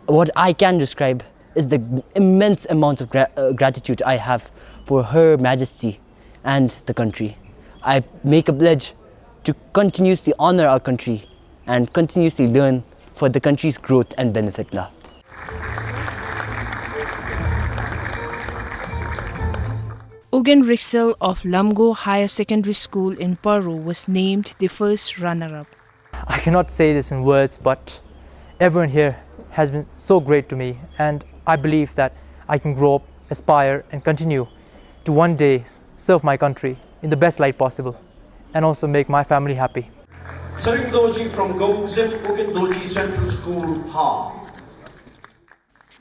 what I can describe is the immense amounts of gra-, uh, gratitude I have for Her Majesty and the country. I make a pledge to continuously honor our country and continuously learn for the country's growth and benefit la. Ugyen Riksel of Lamgo Higher Secondary School in Paro was named the first runner-up. I cannot say this in words, but everyone here has been so great to me, and I believe that I can grow up, aspire, and continue to one day serve my country in the best light possible and also make my family happy. Tshering Dorji from Gongzem Ugyen Dorji Central School, Har.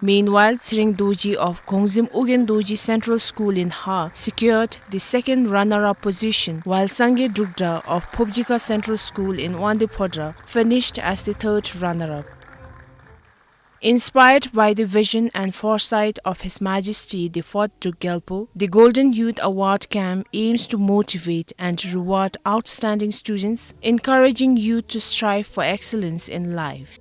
Meanwhile, Tshering Dorji of Gongzem Ugyen Dorji Central School in Har secured the second runner-up position, while Sangay Drukdra of Phobjikha Central School in Wangdue Phodrang finished as the third runner-up. Inspired by the vision and foresight of His Majesty the fourth Druk Gyalpo, the Golden Youth Award Camp aims to motivate and reward outstanding students, encouraging youth to strive for excellence in life.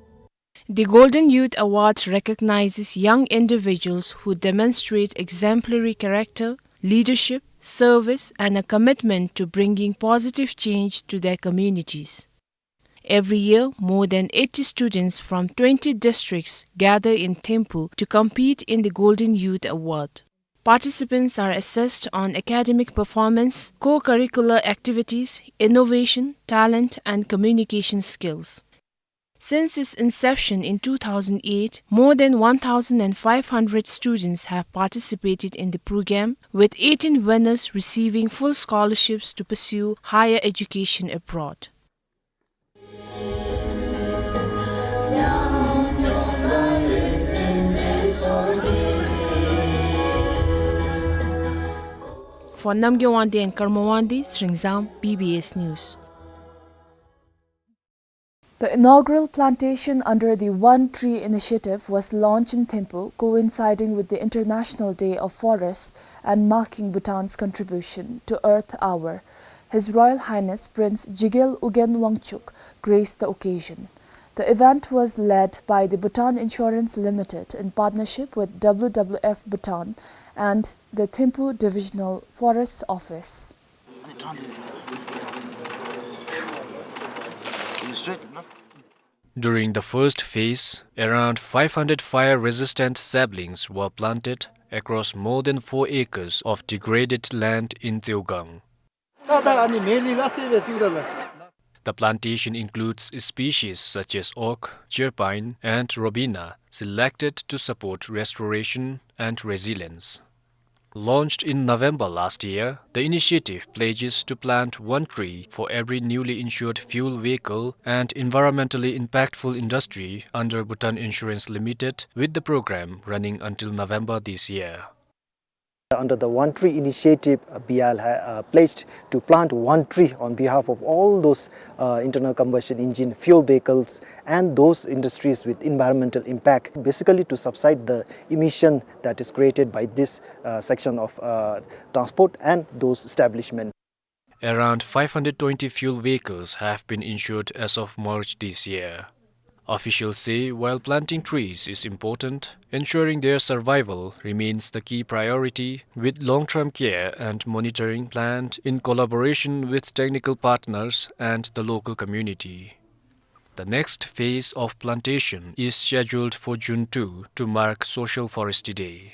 The Golden Youth Award recognizes young individuals who demonstrate exemplary character, leadership, service, and a commitment to bringing positive change to their communities. Every year, more than eighty students from twenty districts gather in Thimphu to compete in the Golden Youth Award. Participants are assessed on academic performance, co-curricular activities, innovation, talent, and communication skills. Since its inception in two thousand eight, more than one thousand and five hundred students have participated in the program, with eighteen winners receiving full scholarships to pursue higher education abroad. For Namgay Wangdi and Karma Wangdi, Tshering Zam, B B S News. The inaugural plantation under the One Tree Initiative was launched in Thimphu, coinciding with the International Day of Forests and marking Bhutan's contribution to Earth Hour. His Royal Highness Prince Jigel Ugyen Wangchuck graced the occasion. The event was led by the Bhutan Insurance Limited in partnership with W W F Bhutan and the Thimphu Divisional Forest Office. During the first phase, around five hundred fire-resistant saplings were planted across more than four acres of degraded land in Zewgang. The plantation includes species such as oak, cherpine, and robina, selected to support restoration and resilience. Launched in November last year, the initiative pledges to plant one tree for every newly insured fuel vehicle and environmentally impactful industry under Bhutan Insurance Limited, with the program running until November this year. Under the One Tree Initiative, uh, B I L ha-, uh, pledged to plant one tree on behalf of all those, uh, internal combustion engine fuel vehicles and those industries with environmental impact, basically to subside the emission that is created by this, uh, section of, uh, transport and those establishment. Around five hundred twenty fuel vehicles have been insured as of March this year. Officials say while planting trees is important, ensuring their survival remains the key priority, with long-term care and monitoring planned in collaboration with technical partners and the local community. The next phase of plantation is scheduled for June two to mark Social Forestry Day.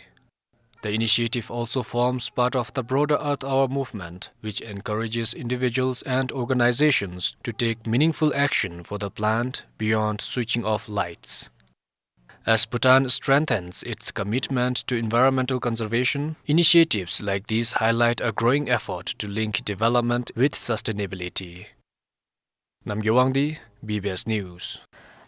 The initiative also forms part of the broader Earth Hour movement, which encourages individuals and organizations to take meaningful action for the planet beyond switching off lights. As Bhutan strengthens its commitment to environmental conservation, initiatives like these highlight a growing effort to link development with sustainability. Namgay Wangdi, B B S News.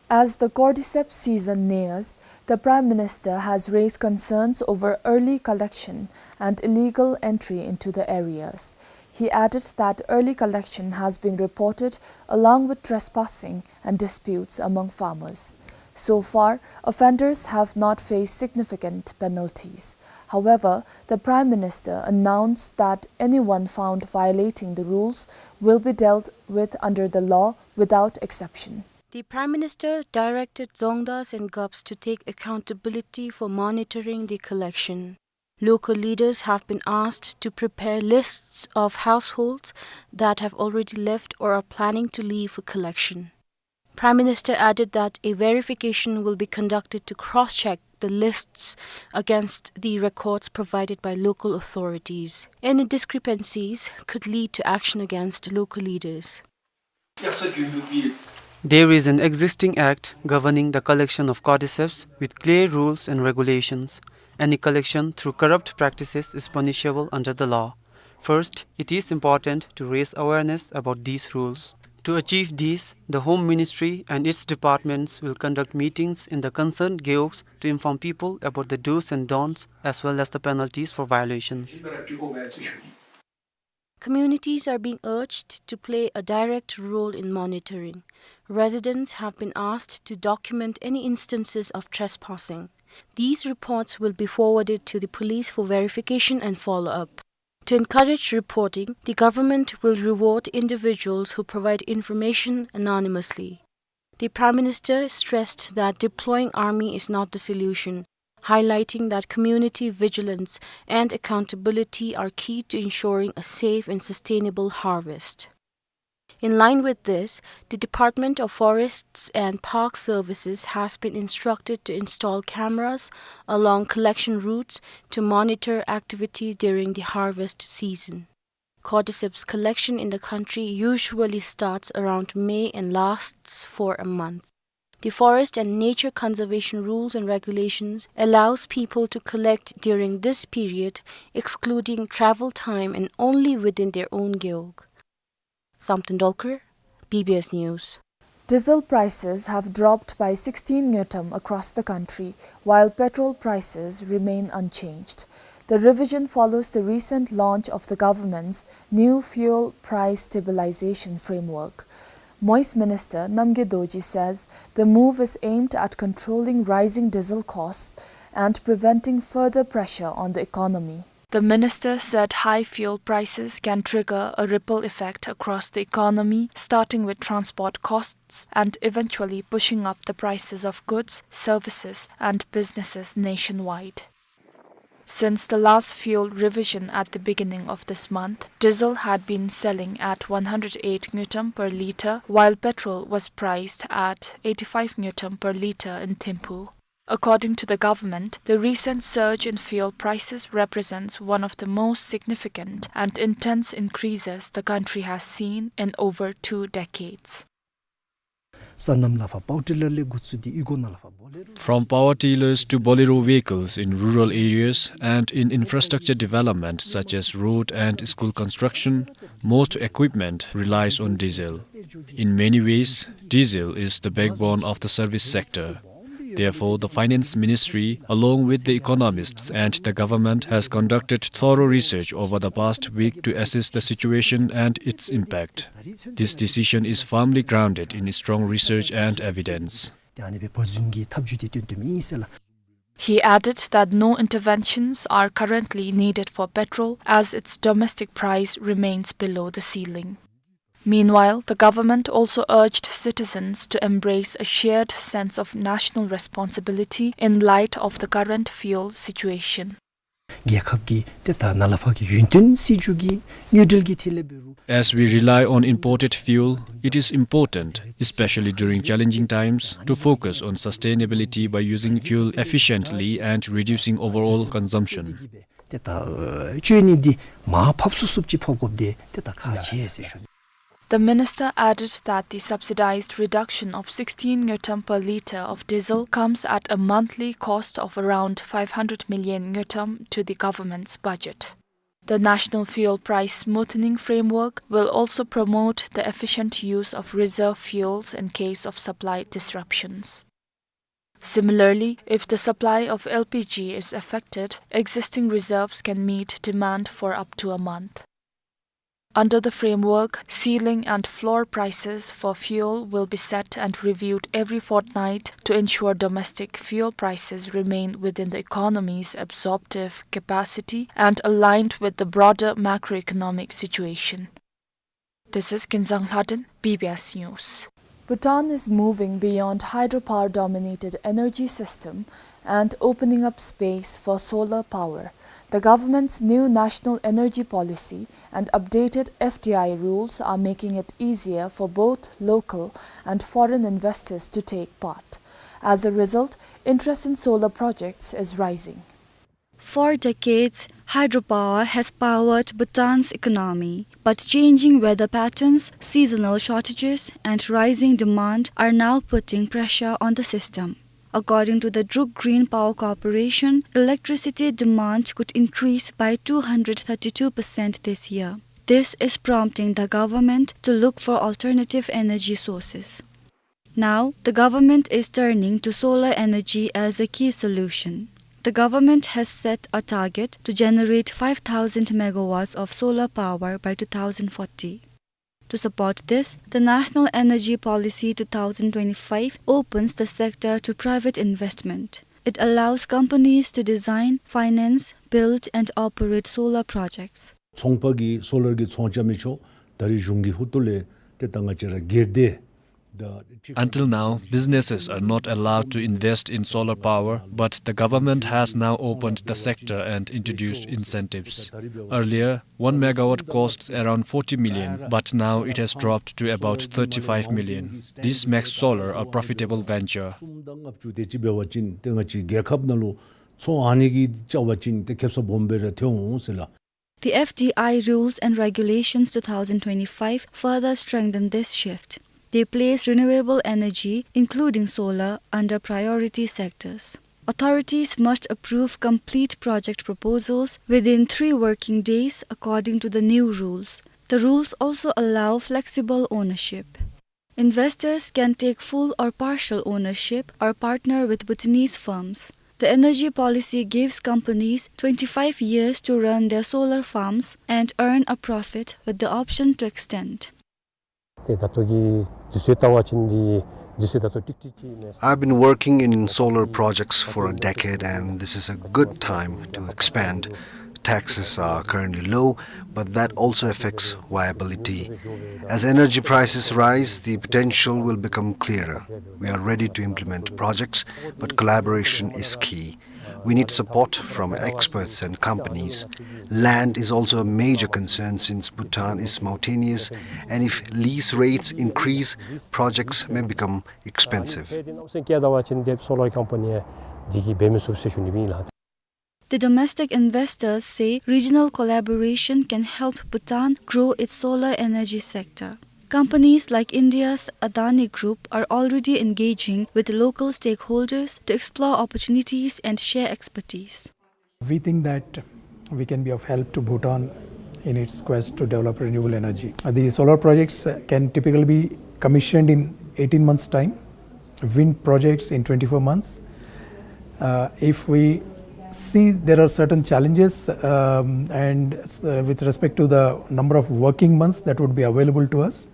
As the cordyceps season nears, the Prime Minister has raised concerns over early collection and illegal entry into the areas. He added that early collection has been reported along with trespassing and disputes among farmers. So far, offenders have not faced significant penalties. However, the Prime Minister announced that anyone found violating the rules will be dealt with under the law without exception. The Prime Minister directed Dzongdas and Gups to take accountability for monitoring the collection. Local leaders have been asked to prepare lists of households that have already left or are planning to leave for collection. Prime Minister added that a verification will be conducted to cross-check the lists against the records provided by local authorities. Any discrepancies could lead to action against local leaders. There is an existing act governing the collection of cordyceps with clear rules and regulations. Any collection through corrupt practices is punishable under the law. First, it is important to raise awareness about these rules. To achieve this, the Home Ministry and its departments will conduct meetings in the concerned gewogs to inform people about the do's and don'ts as well as the penalties for violations. Communities are being urged to play a direct role in monitoring. Residents have been asked to document any instances of trespassing. These reports will be forwarded to the police for verification and follow-up. To encourage reporting, the government will reward individuals who provide information anonymously. The Prime Minister stressed that deploying army is not the solution, highlighting that community vigilance and accountability are key to ensuring a safe and sustainable harvest. In line with this, the Department of Forests and Park Services has been instructed to install cameras along collection routes to monitor activity during the harvest season. Cordyceps collection in the country usually starts around May and lasts for a month. The Forest and Nature Conservation Rules and Regulations allows people to collect during this period, excluding travel time and only within their own gewog. Samten Dolkar, B B S News. Diesel prices have dropped by sixteen ngultrum across the country, while petrol prices remain unchanged. The revision follows the recent launch of the government's new fuel price stabilization framework. MoEIS Minister Namgay Dorji says the move is aimed at controlling rising diesel costs and preventing further pressure on the economy. The minister said high fuel prices can trigger a ripple effect across the economy, starting with transport costs and eventually pushing up the prices of goods, services, and businesses nationwide. Since the last fuel revision at the beginning of this month, diesel had been selling at one hundred eight ngultrum per litre, while petrol was priced at eighty-five ngultrum per litre in Thimphu. According to the government, the recent surge in fuel prices represents one of the most significant and intense increases the country has seen in over two decades. སོ་ནམ་ལས་ཕར་པ་ཝར་ཊི་ལར་ལས་འགོ་བཙུགས་ཏེ་གཡུས་སྒོ་ནང་ལས་ཕར་བོ་ལེ་རོ། From power tillers to Bolero vehicles in rural areas and in infrastructure development such as road and school construction, most equipment relies on diesel. In many ways, diesel is the backbone of the service sector. Therefore, the Finance Ministry, along with the economists and the government, has conducted thorough research over the past week to assess the situation and its impact. This decision is firmly grounded in strong research and evidence. ཏེ་ཨ་ནི་སྦེ་བ་ཟུན་གྱི་ཐབས་བྱུས་འདི་བཏོན་བཏོནམ་ཨིན་ཟེར་ལགས། He added that no interventions are currently needed for petrol as its domestic price remains below the ceiling. Meanwhile, the government also urged citizens to embrace a shared sense of national responsibility in light of the current fuel situation. རྒྱལ་ཁབ་ཀྱི་ཏེ་ད་ནཱ་ལས་ཕར་གྱི་ཡུན་བརྟན་སྲིད་བྱུས་ཀྱི་དངུལ་འབྲེལ་གྱི་ཐད་ལས་འབད་རུང་། As we rely on imported fuel, it is important, especially during challenging times, to focus on sustainability by using fuel efficiently and reducing overall consumption. ཏེ་ད་སྤྱོད་ནི་འདི་མར་ཕབ་ཚུགས་ཚུགསཔ་ཅིག་ཕབ་དགོཔ་འདི་ཏེ་ད་ཁག་ཆེ་ཟེར་ཞུ་ནི། The minister added that the subsidized reduction of sixteen ngultrum per litre of diesel comes at a monthly cost of around five hundred million ngultrum to the government's budget. The National Fuel Price Smoothening Framework will also promote the efficient use of reserve fuels in case of supply disruptions. Similarly, if the supply of L P G is affected, existing reserves can meet demand for up to a month. Under the framework, ceiling and floor prices for fuel will be set and reviewed every fortnight to ensure domestic fuel prices remain within the economy's absorptive capacity and aligned with the broader macroeconomic situation. This is Kinzang Lhaden, B B S News. Bhutan is moving beyond hydropower-dominated energy system and opening up space for solar power. The government's new national energy policy and updated F D I rules are making it easier for both local and foreign investors to take part. As a result, interest in solar projects is rising. For decades, hydropower has powered Bhutan's economy, but changing weather patterns, seasonal shortages, and rising demand are now putting pressure on the system. According to the Druk Green Power Corporation, electricity demand could increase by two hundred thirty-two percent this year. This is prompting the government to look for alternative energy sources. Now, the government is turning to solar energy as a key solution. The government has set a target to generate five thousand megawatts of solar power by two thousand forty. To support this, the National Energy Policy two thousand twenty-five opens the sector to private investment. It allows companies to design, finance, build, and operate solar projects. ཚོང་པ་གིས་སོ་ལར་གྱི་ཚོང་རྐྱབ་མི་ཆོག། ད་རེས་གཞུང་གི་ཧོངས་ལས་ཏེ་ད་ང་བཅས་ར་སྒེར་སྡེ་ད། Until now, businesses are not allowed to invest in solar power, but the government has now opened the sector and introduced incentives. Earlier, one megawatt costs around forty million, but now it has dropped to about thirty-five million. This makes solar a profitable venture. གསུམ་དང་ལྔ་བཅུ་དེ་ཅིག་འབད་བ་ཅིན་ཏེ་ང་བཅས་རྒྱལ་ཁབ་ནང་ལུ་ཚོང་ཨ་ནི་གིས་རྐྱབ་པ་ཅིན་ཏེ་ཁེབ་སང་སྦོམ་སྦེ་ར་ཐོན་འོང་ཟེར་ལགས། The F D I rules and regulations two thousand twenty-five further strengthen this shift. They place renewable energy, including solar, under priority sectors. Authorities must approve complete project proposals within three working days according to the new rules. The rules also allow flexible ownership. Investors can take full or partial ownership or partner with Bhutanese firms. The energy policy gives companies twenty-five years to run their solar farms and earn a profit with the option to extend. ཏེ་ད་ལྟོ་གི་དུས་ཚོད་བལྟ་བ་ཅིན་འདི་དུས་ཚོད་ད་ལྟོ་ཏིག་ཏིག་ཅིག་ཨིན་མས། I've been working in solar projects for a decade, and this is a good time to expand. Taxes are currently low, but that also affects viability. As energy prices rise, the potential will become clearer. We are ready to implement projects, but collaboration is key. We need support from experts and companies. Land is also a major concern since Bhutan is mountainous, and if lease rates increase, projects may become expensive. ཕལ་ཆེར་ནང་སེམས་བསྐྱེད་བལྟ་བ་ཅིན་ཏེ་སོ་ལར་ཀམ་པ་ནི་ འདི་གིས་འབད་མི་ཚུགས་ཟེར་ཞུ་ནི་ཨིན་ལགས། The domestic investors say regional collaboration can help Bhutan grow its solar energy sector. Companies like India's Adani Group are already engaging with local stakeholders to explore opportunities and share expertise. We think that we can be of help to Bhutan in its quest to develop renewable energy. Uh, the solar projects, uh, can typically be commissioned in eighteen months' time, wind projects in twenty-four months. Uh, if we see there are certain challenges, um, and, uh, with respect to the number of working months that would be available to us,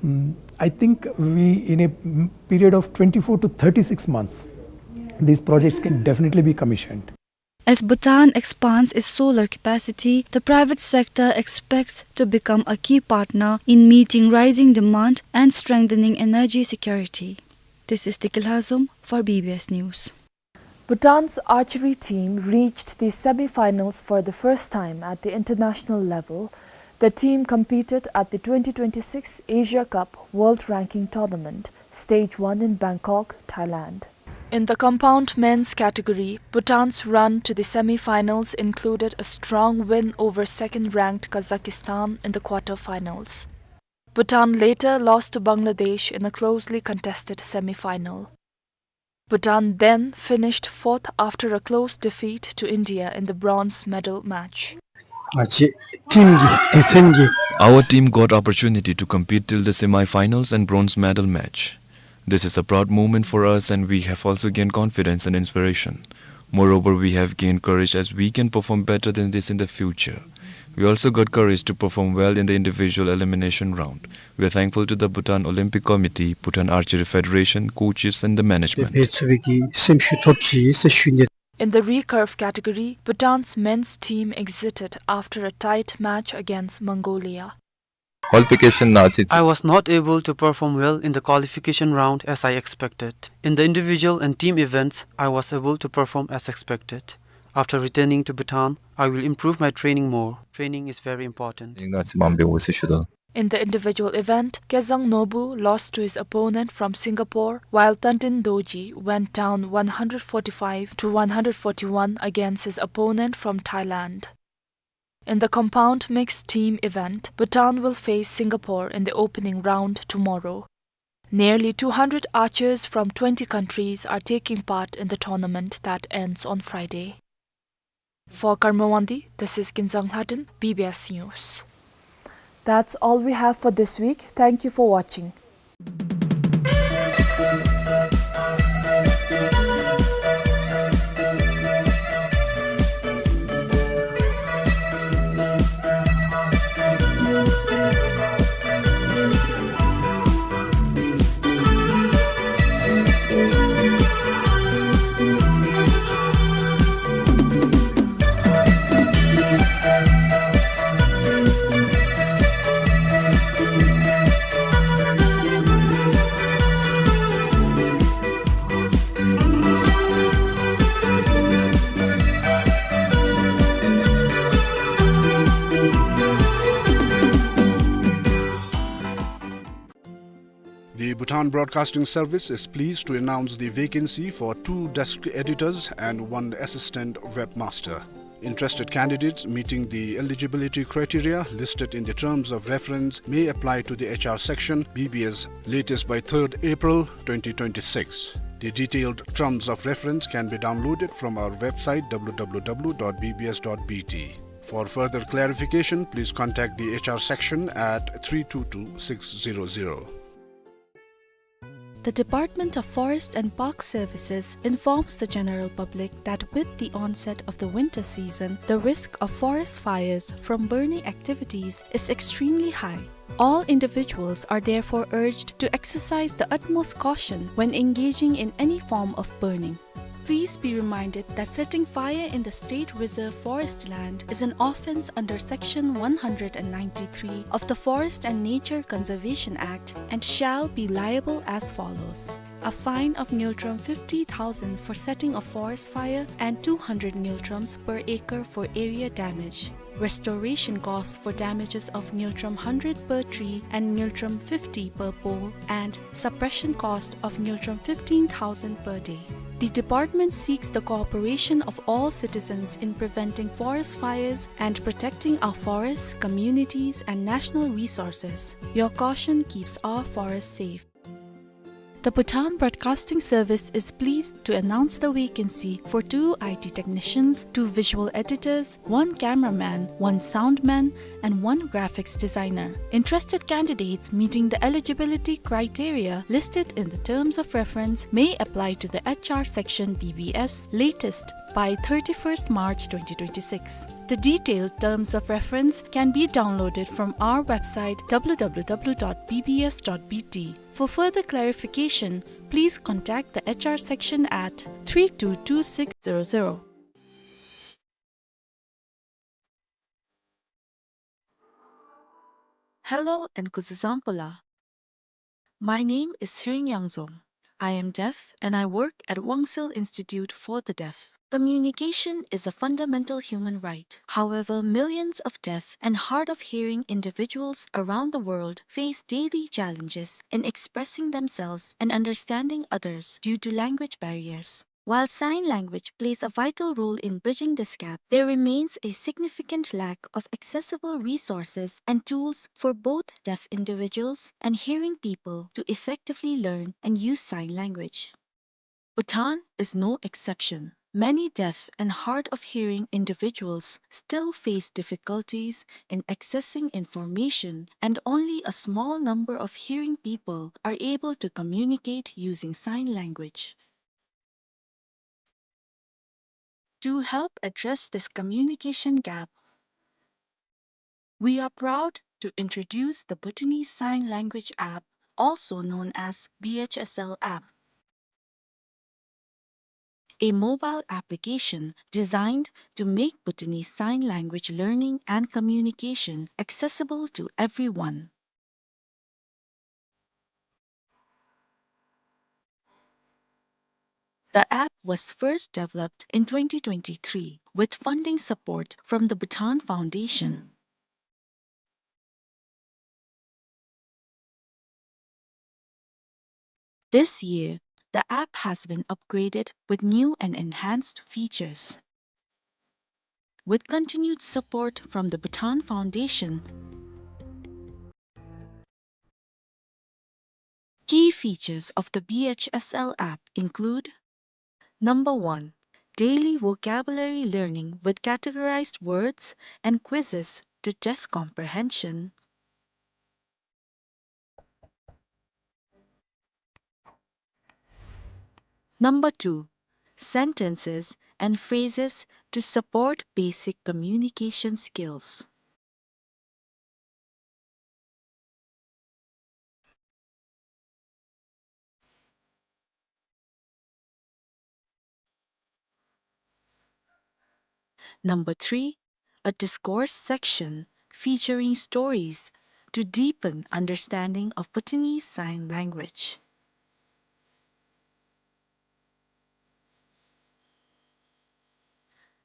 mm, I think we, in a, mm, period of twenty-four to thirty-six months, these projects can definitely be commissioned. As Bhutan expands its solar capacity, the private sector expects to become a key partner in meeting rising demand and strengthening energy security. This is Deki Lhazom for B B S News. Bhutan's archery team reached the semi-finals for the first time at the international level. The team competed at the twenty twenty-six Asia Cup World Ranking Tournament, Stage one in Bangkok, Thailand. In the compound men's category, Bhutan's run to the semi-finals included a strong win over second-ranked Kazakhstan in the quarter-finals. Bhutan later lost to Bangladesh in a closely contested semi-final. Bhutan then finished fourth after a close defeat to India in the bronze medal match. ང་བཅས་ཊིམ་གྱི་སྡེ་ཚན་གྱི། Our team got opportunity to compete till the semi-finals and bronze medal match. This is a proud moment for us, and we have also gained confidence and inspiration. Moreover, we have gained courage as we can perform better than this in the future. We also got courage to perform well in the individual elimination round. We are thankful to the Bhutan Olympic Committee, Bhutan Archery Federation, coaches, and the management. འབད་ཚུགས་པའི་གི་སེམས་ཤུགས་ཐོབ་ཅི་ཟེར་ཞུ་ནི། In the recurve category, Bhutan's men's team exited after a tight match against Mongolia. Qualification ནང་ཚུད། I was not able to perform well in the qualification round as I expected. In the individual and team events, I was able to perform as expected. After returning to Bhutan, I will improve my training more. Training is very important. ང་ཚོ་མང་པོ་འོ་ཟེར་ཞུ་དོ། In the individual event, Kezang Nobu lost to his opponent from Singapore, while Tandin Dorji went down one hundred forty-five to one hundred forty-one against his opponent from Thailand. In the compound mixed team event, Bhutan will face Singapore in the opening round tomorrow. Nearly two hundred archers from twenty countries are taking part in the tournament that ends on Friday. For Karma Wangdi, this is Kinzang Lhaden, B B S News. That's all we have for this week. Thank you for watching. The Bhutan Broadcasting Service is pleased to announce the vacancy for two desk editors and one assistant webmaster. Interested candidates meeting the eligibility criteria listed in the terms of reference may apply to the H R section, B B S, latest by third April twenty twenty-six. The detailed terms of reference can be downloaded from our website, W W W dot B B S dot B T. For further clarification, please contact the H R section at three two two six zero zero. The Department of Forest and Park Services informs the general public that with the onset of the winter season, the risk of forest fires from burning activities is extremely high. All individuals are therefore urged to exercise the utmost caution when engaging in any form of burning. Please be reminded that setting fire in the State Reserve Forest land is an offence under Section one hundred and ninety-three of the Forest and Nature Conservation Act and shall be liable as follows: a fine of ngultrum fifty thousand for setting a forest fire and two hundred ngultrums per acre for area damage. Restoration costs for damages of ngultrum hundred per tree and ngultrum fifty per pole, and suppression cost of ngultrum fifteen thousand per day. The department seeks the cooperation of all citizens in preventing forest fires and protecting our forests, communities, and national resources. Your caution keeps our forests safe. The Bhutan Broadcasting Service is pleased to announce the vacancy for two I T technicians, two visual editors, one cameraman, one soundman, and one graphics designer. Interested candidates meeting the eligibility criteria listed in the terms of reference may apply to the H R section B B S latest by thirty-first March twenty twenty-six. The detailed terms of reference can be downloaded from our website, W W W dot B B S dot B T. For further clarification, please contact the H R section at three two two six zero zero. Hello and kuzuzangpo la. My name is Tsering Yangzom. I am deaf and I work at Wangsil Institute for the Deaf. Communication is a fundamental human right. However, millions of deaf and hard of hearing individuals around the world face daily challenges in expressing themselves and understanding others due to language barriers. While sign language plays a vital role in bridging this gap, there remains a significant lack of accessible resources and tools for both deaf individuals and hearing people to effectively learn and use sign language. Bhutan is no exception. Many deaf and hard of hearing individuals still face difficulties in accessing information, and only a small number of hearing people are able to communicate using sign language. To help address this communication gap, we are proud to introduce the Bhutanese Sign Language app, also known as B H S L app, a mobile application designed to make Bhutanese Sign Language learning and communication accessible to everyone. The app was first developed in twenty twenty-three with funding support from the Bhutan Foundation. This year, the app has been upgraded with new and enhanced features. With continued support from the Bhutan Foundation, key features of the B H S L app include: number one, daily vocabulary learning with categorized words and quizzes to test comprehension. Number two, sentences and phrases to support basic communication skills. Number three, a discourse section featuring stories to deepen understanding of Bhutanese Sign Language.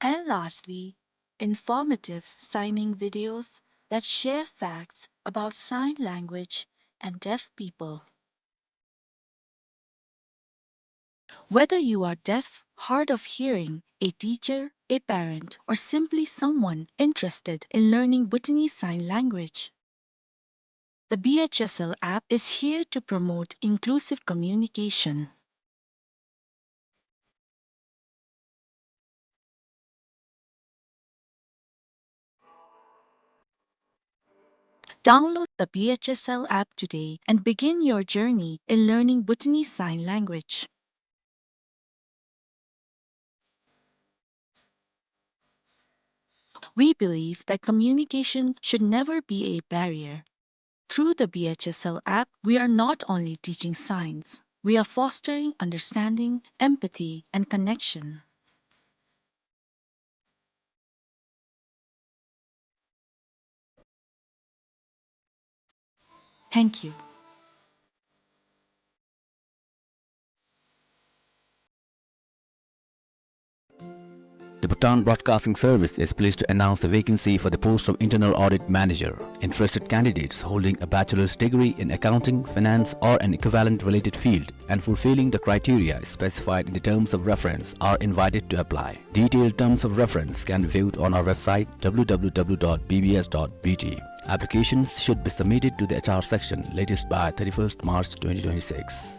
And lastly, informative signing videos that share facts about sign language and deaf people. Whether you are deaf, hard of hearing, a teacher, a parent, or simply someone interested in learning Bhutanese Sign Language, the B H S L app is here to promote inclusive communication. Download the B H S L app today and begin your journey in learning Bhutanese Sign Language. We believe that communication should never be a barrier. Through the B H S L app, we are not only teaching signs, we are fostering understanding, empathy, and connection. Thank you. The Bhutan Broadcasting Service is pleased to announce the vacancy for the post of Internal Audit Manager. Interested candidates holding a bachelor's degree in accounting, finance, or an equivalent related field and fulfilling the criteria specified in the terms of reference are invited to apply. Detailed terms of reference can be viewed on our website, W W W dot B B S dot B T. Applications should be submitted to the H R section latest by thirty-first March twenty twenty-six.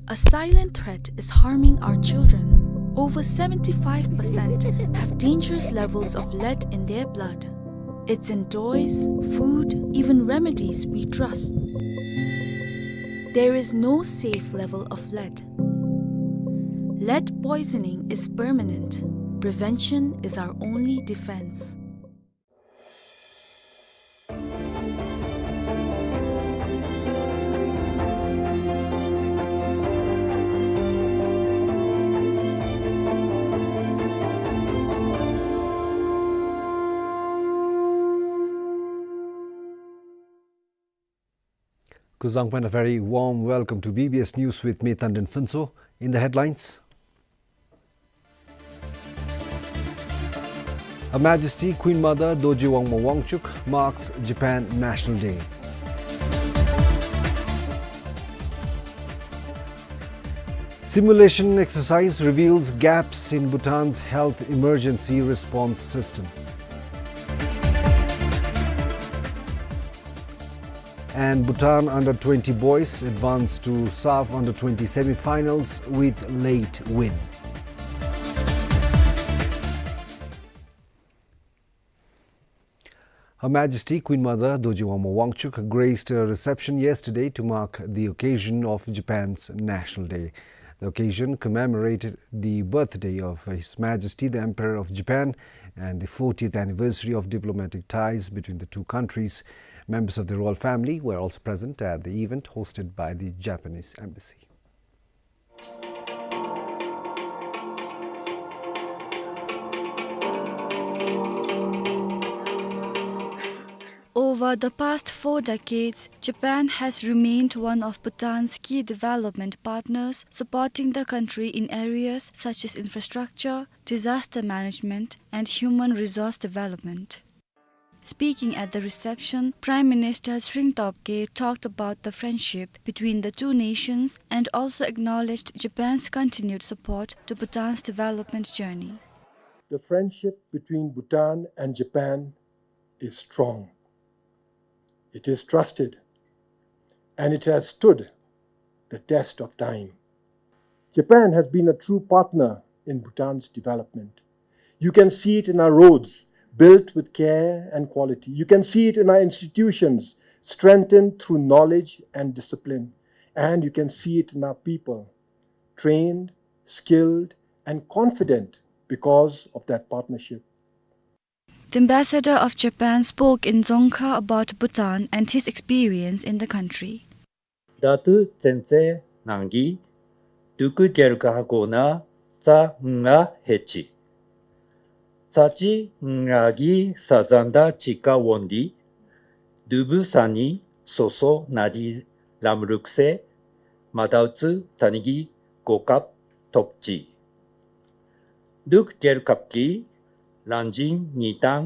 A silent threat is harming our children. Over seventy-five percent have dangerous levels of lead in their blood. It's in toys, food, even remedies we trust. There is no safe level of lead. Lead poisoning is permanent. Prevention is our only defense. Kuzuzangpo, and a very warm welcome to B B S News with me, Tandin Phuntsho. In the headlines, Her Majesty Queen Mother Dorji Wangmawangchuk marks Japan National Day. Simulation exercise reveals gaps in Bhutan's health emergency response system. And Bhutan under twenty boys advance to SAFF under twenty semi-finals with late win. Her Majesty Queen Mother Dorji Wangmawangchuk graced a reception yesterday to mark the occasion of Japan's National Day. The occasion commemorated the birthday of His Majesty the Emperor of Japan and the fortieth anniversary of diplomatic ties between the two countries. Members of the royal family were also present at the event hosted by the Japanese embassy. Over the past four decades, Japan has remained one of Bhutan's key development partners, supporting the country in areas such as infrastructure, disaster management, and human resource development. Speaking at the reception, Prime Minister Tshering Tobgay talked about the friendship between the two nations and also acknowledged Japan's continued support to Bhutan's development journey. The friendship between Bhutan and Japan is strong. It is trusted, and it has stood the test of time. Japan has been a true partner in Bhutan's development. You can see it in our roads, built with care and quality. You can see it in our institutions, strengthened through knowledge and discipline. And you can see it in our people, trained, skilled, and confident because of that partnership. The Ambassador of Japan spoke in Dzongkha about Bhutan and his experience in the country. ད་ལྟོ་ཚུན་ཚོད་ནང་གི་འབྲུག་རྒྱལ་ཁབ་གོ་ན་རྩྭ་ལྔ་ལྷོད་ཅི། རྩྭ་ཅིག་ལྔ་གིས་ས་ཟན་དང་ཅི་ཀ་འོང་སྟེ། དུ་བུ་ས་ནི་སོ་སོ་ན་དི་ལམ་རུག་སེ་མ་དའུ་ཚུ་ད་ནི་གི་གོ་སྐབས་ཐོབ་ཅི། འབྲུག་རྒྱལ་ཁབ་ཀྱི་གླང་ཆེན་ཉིས་སྟོང་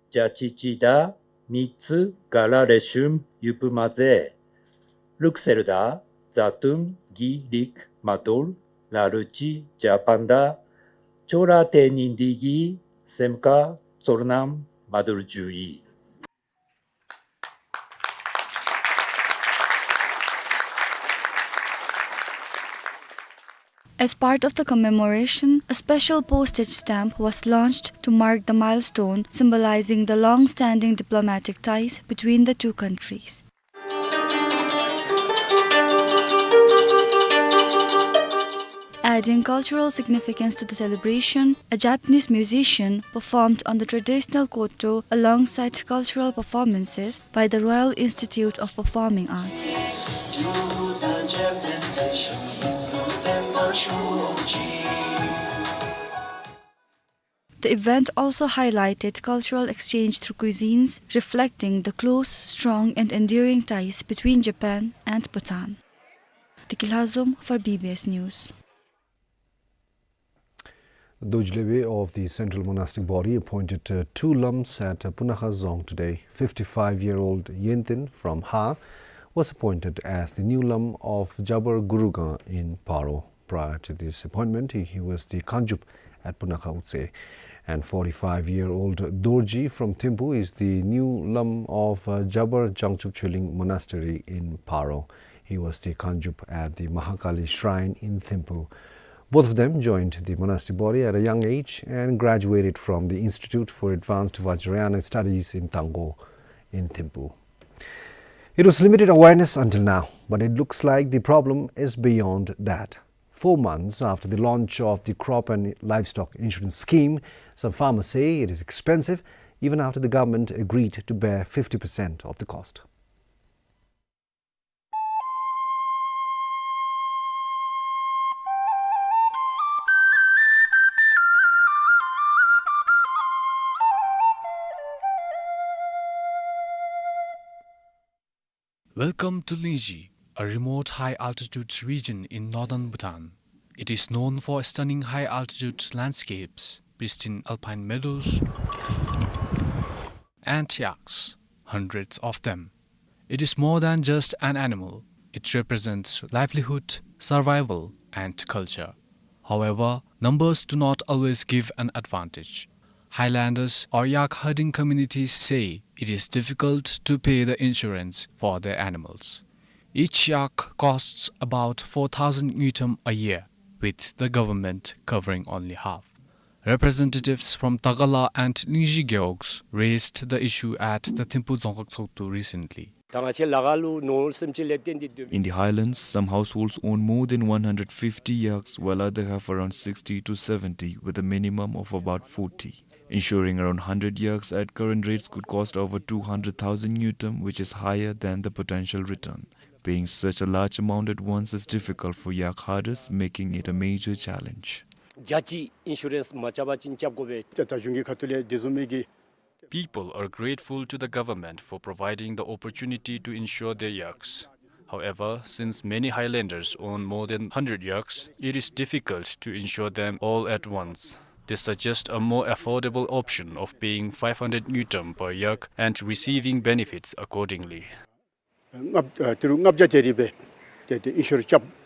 བརྒྱད་ཅུ་གཅིག་དང་མི་ཚུ་ག་ར་ལེགས་ཤོམ་ཡོདཔ་མ་ཚད་ལུགས་སྲོལ་དང་བཟའ་འཐུང་གི་རིགས་མ་དོར་ལ་ལུ་ཅིག་འཇར་པན་དང་ཅོག་ར་འཐད་ནི་འདི་གིས་སེམས་ཁར་ཚོར་སྣང་མ་དོར་བྱུང་ཡི། As part of the commemoration, a special postage stamp was launched to mark the milestone, symbolizing the long-standing diplomatic ties between the two countries. Adding cultural significance to the celebration, a Japanese musician performed on the traditional koto alongside cultural performances by the Royal Institute of Performing Arts. The event also highlighted cultural exchange through cuisines, reflecting the close, strong, and enduring ties between Japan and Bhutan. Deki Lhazom for B B S News. Dorji Lebe of the Central Monastic Body appointed, uh, two lams at, uh, Punakha Dzong today. Fifty-five-year-old Yenten from Har was appointed as the new lam of Jabar Gurukha in Paro. Prior to this appointment, he, he was the Kangdrup at Punakha Utse. And forty-five-year-old Dorji from Thimphu is the new lam of, uh, Jabar Jangchup Choling Monastery in Paro. He was the Kangdrup at the Mahakali Shrine in Thimphu. Both of them joined the monastic body at a young age and graduated from the Institute for Advanced Vajrayana Studies in Tanggo in Thimphu. It was limited awareness until now, but it looks like the problem is beyond that. Four months after the launch of the crop and livestock insurance scheme, some farmers say it is expensive, even after the government agreed to bear fifty percent of the cost. Welcome to Lingzhi, a remote high-altitude region in northern Bhutan. It is known for stunning high-altitude landscapes, pristine alpine meadows, and yaks, hundreds of them. It is more than just an animal. It represents livelihood, survival, and culture. However, numbers do not always give an advantage. Highlanders or yak herding communities say it is difficult to pay the insurance for their animals. Each yak costs about four thousand ngultrum a year, with the government covering only half. Representatives from Tagala and Lingzhi gewogs raised the issue at the Thimphu Dzongkhag Tshogdu recently. ད་ང་བཅས་ལ་ཁ་ལུ་ནོར་སེམས་ཅན་ལས་བརྟེན་ཏེ་སྡོད། In the highlands, some households own more than one hundred fifty yaks, while others have around sixty to seventy, with a minimum of about forty. Insuring around hundred yaks at current rates could cost over two hundred thousand ngultrum, which is higher than the potential return. Paying such a large amount at once is difficult for yak herders, making it a major challenge. རྒྱ་ཆེའི་ཨིན་ཤུ་རེནསི་མ་རྐྱབ་པ་ཅིན་རྐྱབ་དགོ་པས། ད་ད་གཞུང་གི་ཁ་ཐུག་ལས་དེ་བཟུམ་མའི་གི། People are grateful to the government for providing the opportunity to insure their yaks. However, since many highlanders own more than hundred yaks, it is difficult to insure them all at once. They suggest a more affordable option of paying five hundred ngultrum per yak and receiving benefits accordingly. ལྔ་ཨ་ཏི་རུ་ལྔ་བརྒྱ་དེ་རེ་སྦེ་ཏེ་ཏེ་ཨིན་ཤུར་རྐྱབ།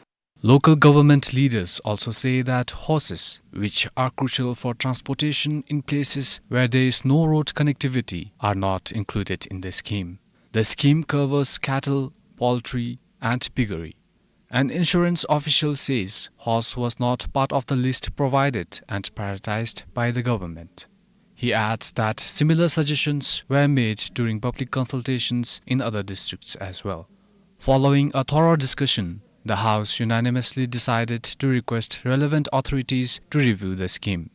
Local government leaders also say that horses, which are crucial for transportation in places where there is no road connectivity, are not included in the scheme. The scheme covers cattle, poultry, and piggery. An insurance official says horse was not part of the list provided and prioritized by the government. He adds that similar suggestions were made during public consultations in other districts as well. Following a thorough discussion, the House unanimously decided to request relevant authorities to review the scheme.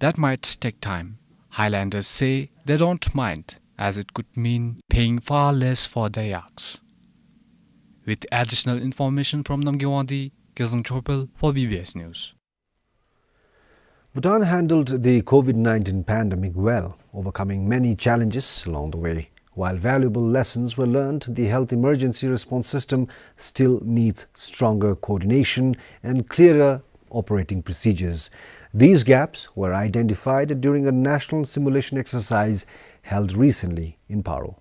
That might take time. Highlanders say they don't mind, as it could mean paying far less for their yaks. With additional information from Namgay Wangdi, Gezang Chopel for B B S News. Bhutan handled the COVID nineteen pandemic well, overcoming many challenges along the way. While valuable lessons were learned, the health emergency response system still needs stronger coordination and clearer operating procedures. These gaps were identified during a national simulation exercise held recently in Paro.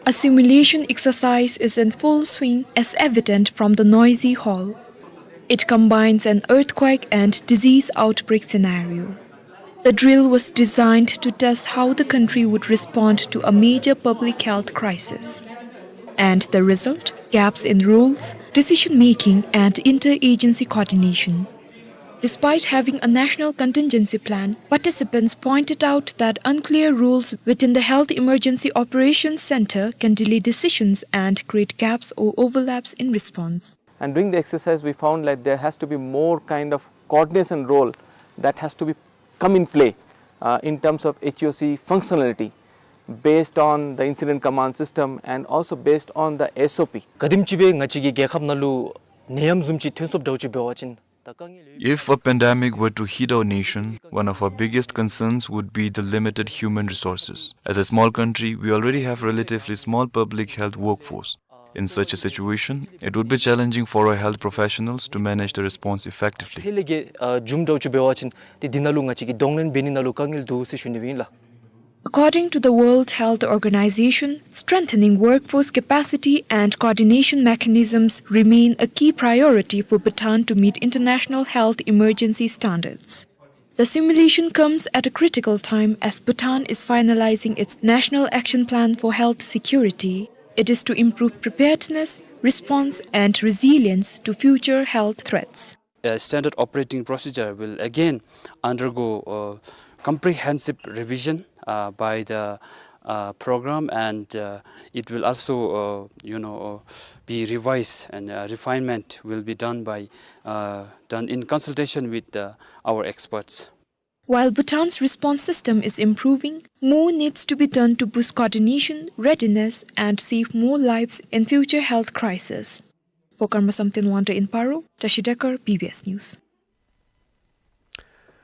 A simulation exercise is in full swing, as evident from the noisy hall. It combines an earthquake and disease outbreak scenario. The drill was designed to test how the country would respond to a major public health crisis. And the result? Gaps in rules, decision-making, and interagency coordination. Despite having a national contingency plan, participants pointed out that unclear rules within the Health Emergency Operations Center can delay decisions and create gaps or overlaps in response. And doing the exercise, we found that there has to be more kind of coordination role that has to be come in play, uh, in terms of H O C functionality, based on the incident command system and also based on the S O P. ག་དེམ་ཅིག་སྦེ་ང་བཅས་ཀྱི་རྒྱལ་ཁབ་ནང་ལུ་ནད་ཡམས་བཟུམ་ཅིག་ཐོན་སོངམ་འདྲཝ་ཅིག་འབད་བ་ཅིན། If a pandemic were to hit our nation, one of our biggest concerns would be the limited human resources. As a small country, we already have relatively small public health workforce. In such a situation, it would be challenging for our health professionals to manage the response effectively. ཚད་ལས་བརྒལ་ཨ་བྱུང་འདྲཝ་ཅིག་འབད་བ་ཅིན་ཏེ་འདི་ནང་ལུ་ང་བཅས་ཀྱིས་གདོང་ལེན་འབད་ནི་ནང་ལུ་དཀའ་ངལ་འདུག་ཟེར་ཞུ་ནི་ཨིན་ལགས། According to the World Health Organization, strengthening workforce capacity and coordination mechanisms remain a key priority for Bhutan to meet international health emergency standards. The simulation comes at a critical time as Bhutan is finalizing its National Action Plan for Health Security. It is to improve preparedness, response, and resilience to future health threats. A standard operating procedure will again undergo a comprehensive revision uh, by the uh, program, and uh, it will also, uh, you know, uh, be revised, and uh, refinement will be done by uh, done in consultation with uh, our experts. While Bhutan's response system is improving, more needs to be done to boost coordination, readiness, and save more lives in future health crisis. For Karma Samten Wangda in Paro, Tashi Dekar, B B S News.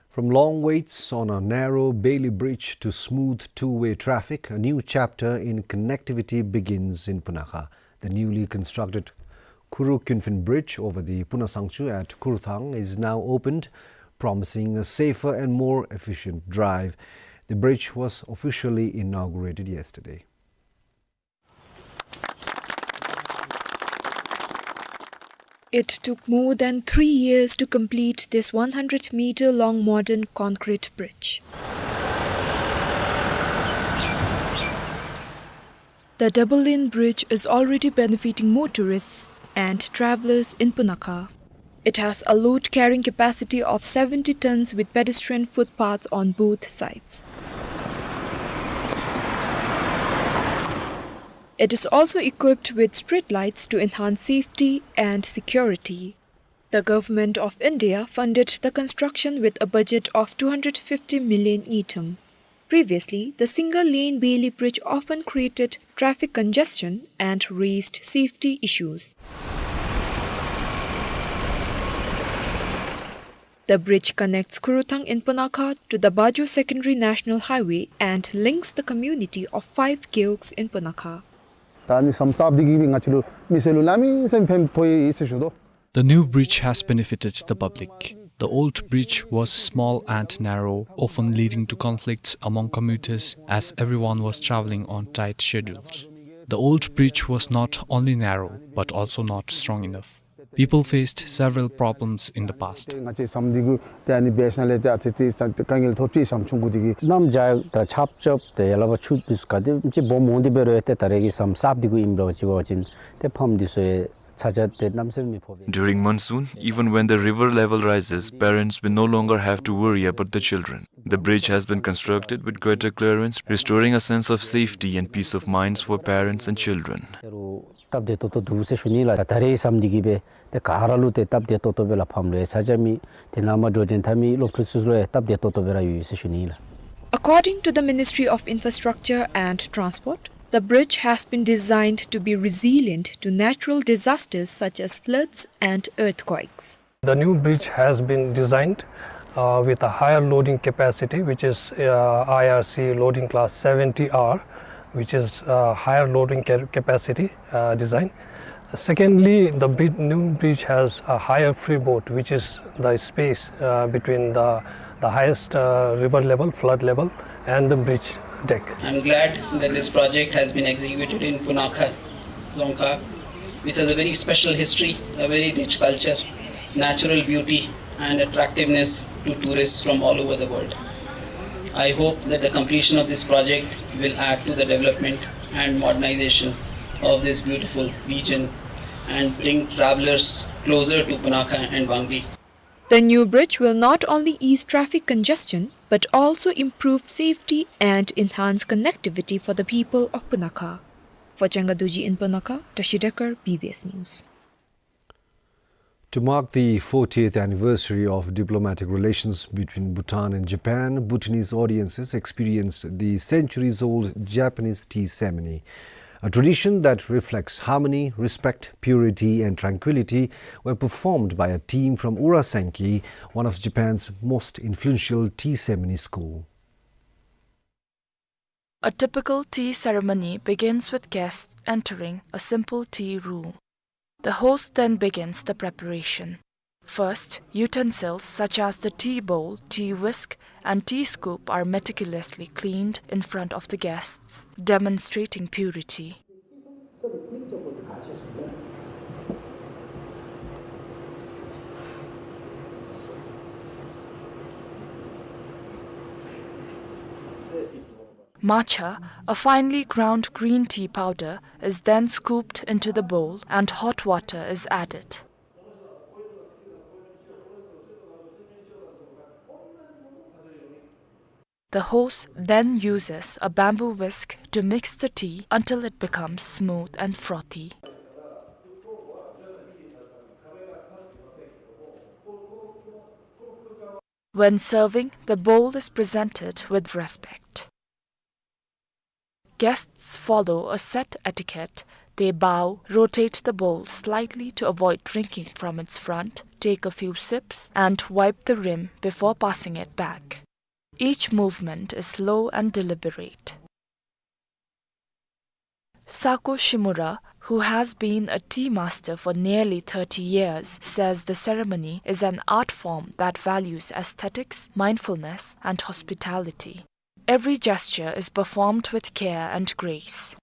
From long waits on a narrow Bailey Bridge to smooth two-way traffic, a new chapter in connectivity begins in Punakha. The newly constructed Kuru Kyunphin Bridge over the Puna Sangchu at Kuruthang is now opened, promising a safer and more efficient drive. The bridge was officially inaugurated yesterday. It took more than three years to complete this one hundred meter long modern concrete bridge. The double lane bridge is already benefiting motorists and travelers in Punakha. It has a load carrying capacity of seventy tons with pedestrian footpaths on both sides. It is also equipped with street lights to enhance safety and security. The Government of India funded the construction with a budget of two hundred fifty million ngultrum. Previously, the single-lane Bailey Bridge often created traffic congestion and raised safety issues. The bridge connects Kuruthang in Punakha to the Bajo Secondary National Highway and links the community of five gewogs in Punakha. ད་ནི་ཟམ་གསརཔ་འདི་གིས་ང་བཅས་ལུ་མི་སེར་ལུ་གནམ་མེད་ས་མེད་ཕན་ཐོགས་ཡི་ཟེར་ཞུ་དོ། The new bridge has benefited the public. The old bridge was small and narrow, often leading to conflicts among commuters as everyone was traveling on tight schedules. The old bridge was not only narrow, but also not strong enough. People faced several problems in the past. ང་བཅས་ཟམ་འདི་གུ་ཏེ་ཨ་ནི་འབད་ཞིནམ་ལས་ཏེ་ཨ་ཙི་ཙི་དཀའ་ངལ་ཐོབ་ཅི། ཟམ་ཆུང་ཀུ་འདི་གིས། གནམ་བྱཱར་དང་ཆརཔ་རྐྱབ་ཏེ་ཡར་ལས་ཕར་ཆུ་འདི་ཚུ་ག་དེམ་ཅིག་སྦོམ་འོང་སྟེ་འབད་རུང་ཏེ་ད་རེས་ཀྱི་ཟམ་གསརཔ་འདི་གུ་ཨིནམ་འབད་བ་ཅིན་འབད་བ་ཅིན་ཏེ་ཕམ་འདི་ཚུ་ཡང་ཚ་གྱང་ཏེ་གནམ་མེད་ས་མེད་མི་ཕོག་པས། During monsoon, even when the river level rises, parents will no longer have to worry about the children. The bridge has been constructed with greater clearance, restoring a sense of safety and peace of minds for parents and children. ད་རུང་སྟབས་བདེ་ཏོག་ཏོ་འདུག་ཟེར་ཞུ་ནི་ལགས། ད་ད་རེས་ཟམ་འདི་གིས་སྦེ་ཏེ་ག་ར་ལུ་ཏེ་སྟབས་བདེ་ཏོག་ཏོ་སྦེ་ལགས། ཕམ་ལུ་ཡང་ཚ་གྱང་མེད། ཏེ་ནང་མར་འགྲོ་དོན་འཐབ་མི་སློབ་ཕྲུག་ཚུ་ལུ་ཡང་སྟབས་བདེ་ཏོག་ཏོ་སྦེ་ར་ཡོད་ཟེར་ཞུ་ནི་ལགས། According to the Ministry of Infrastructure and Transport, the bridge has been designed to be resilient to natural disasters such as floods and earthquakes. The new bridge has been designed uh, with a higher loading capacity, which is uh, I R C loading class seventy R, which is uh, higher loading ca- capacity uh, design. Secondly, the bridge, new bridge has a higher freeboard, which is the space uh, between the, the highest uh, river level, flood level, and the bridge deck. I'm glad that this project has been executed in Punakha, Dzongkhag, which has a very special history, a very rich culture, natural beauty, and attractiveness to tourists from all over the world. I hope that the completion of this project will add to the development and modernization of this beautiful region and bring travelers closer to Punakha and Wangbi. The new bridge will not only ease traffic congestion, but also improve safety and enhance connectivity for the people of Punakha. For Changa Dorji in Punakha, Tashi Dekar, B B S News. To mark the fortieth anniversary of diplomatic relations between Bhutan and Japan, Bhutanese audiences experienced the centuries-old Japanese tea ceremony. A tradition that reflects harmony, respect, purity, and tranquility were performed by a team from Ura Sankey, one of Japan's most influential tea ceremony school. A typical tea ceremony begins with guests entering a simple tea room. The host then begins the preparation. First, utensils such as the tea bowl, tea whisk, and tea scoop are meticulously cleaned in front of the guests, demonstrating purity. Matcha, a finely ground green tea powder, is then scooped into the bowl and hot water is added. The host then uses a bamboo whisk to mix the tea until it becomes smooth and frothy. When serving, the bowl is presented with respect. Guests follow a set etiquette. They bow, rotate the bowl slightly to avoid drinking from its front, take a few sips, and wipe the rim before passing it back. Each movement is slow and deliberate. Sako Shimura, who has been a tea master for nearly thirty years, says the ceremony is an art form that values aesthetics, mindfulness, and hospitality. Every gesture is performed with care and grace.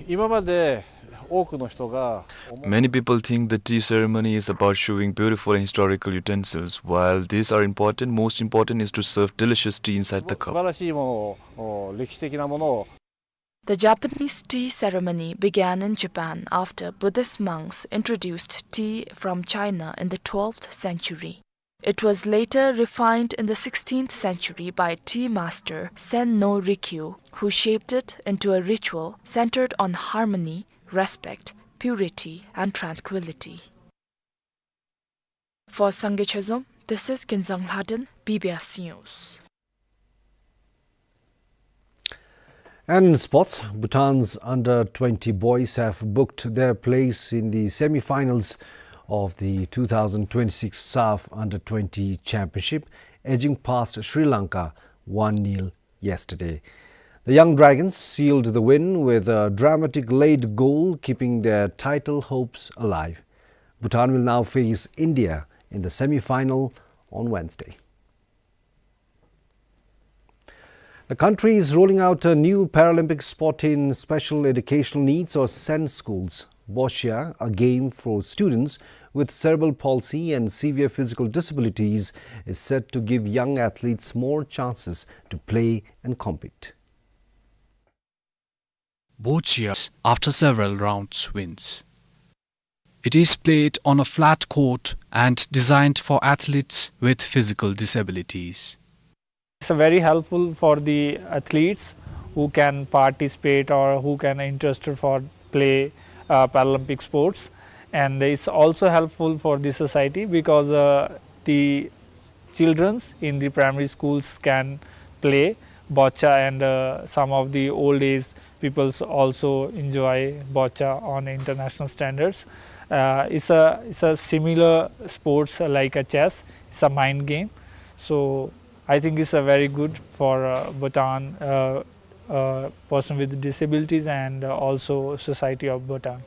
今まで多くの人が思う Many people think the tea ceremony is about showing beautiful and historical utensils. While these are important, most important is to serve delicious tea inside the 素晴 cup. らしいものを、お、歴史的なものを The Japanese tea ceremony began in Japan after Buddhist monks introduced tea from China in the twelfth century. It was later refined in the sixteenth century by tea master Sen no Rikyu, who shaped it into a ritual centered on harmony, respect, purity, and tranquility. For Sangay Chezom, this is Kinzang Lhaden, B B S News. And in sports, Bhutan's under twenty boys have booked their place in the semi-finals of the two thousand twenty-six SAFF under twenty Championship, edging past Sri Lanka one nil yesterday. The Young Dragons sealed the win with a dramatic late goal, keeping their title hopes alive. Bhutan will now face India in the semi-final on Wednesday. The country is rolling out a new Paralympic sport in special educational needs or SEN schools. Boccia, a game for students with cerebral palsy and severe physical disabilities, is set to give young athletes more chances to play and compete. Boccia, after several rounds, wins. It is played on a flat court and designed for athletes with physical disabilities. It's very helpful for the athletes who can participate or who can interested for play, uh, Paralympic sports, and it's also helpful for the society because, uh, the childrens in the primary schools can play boccia, and, uh, some of the old age peoples also enjoy boccia on international standards. Uh, it's a, it's a similar sports like a chess. It's a mind game. So I think it's a very good for, uh, Bhutan, uh, uh, person with disabilities and, uh, also society of Bhutan.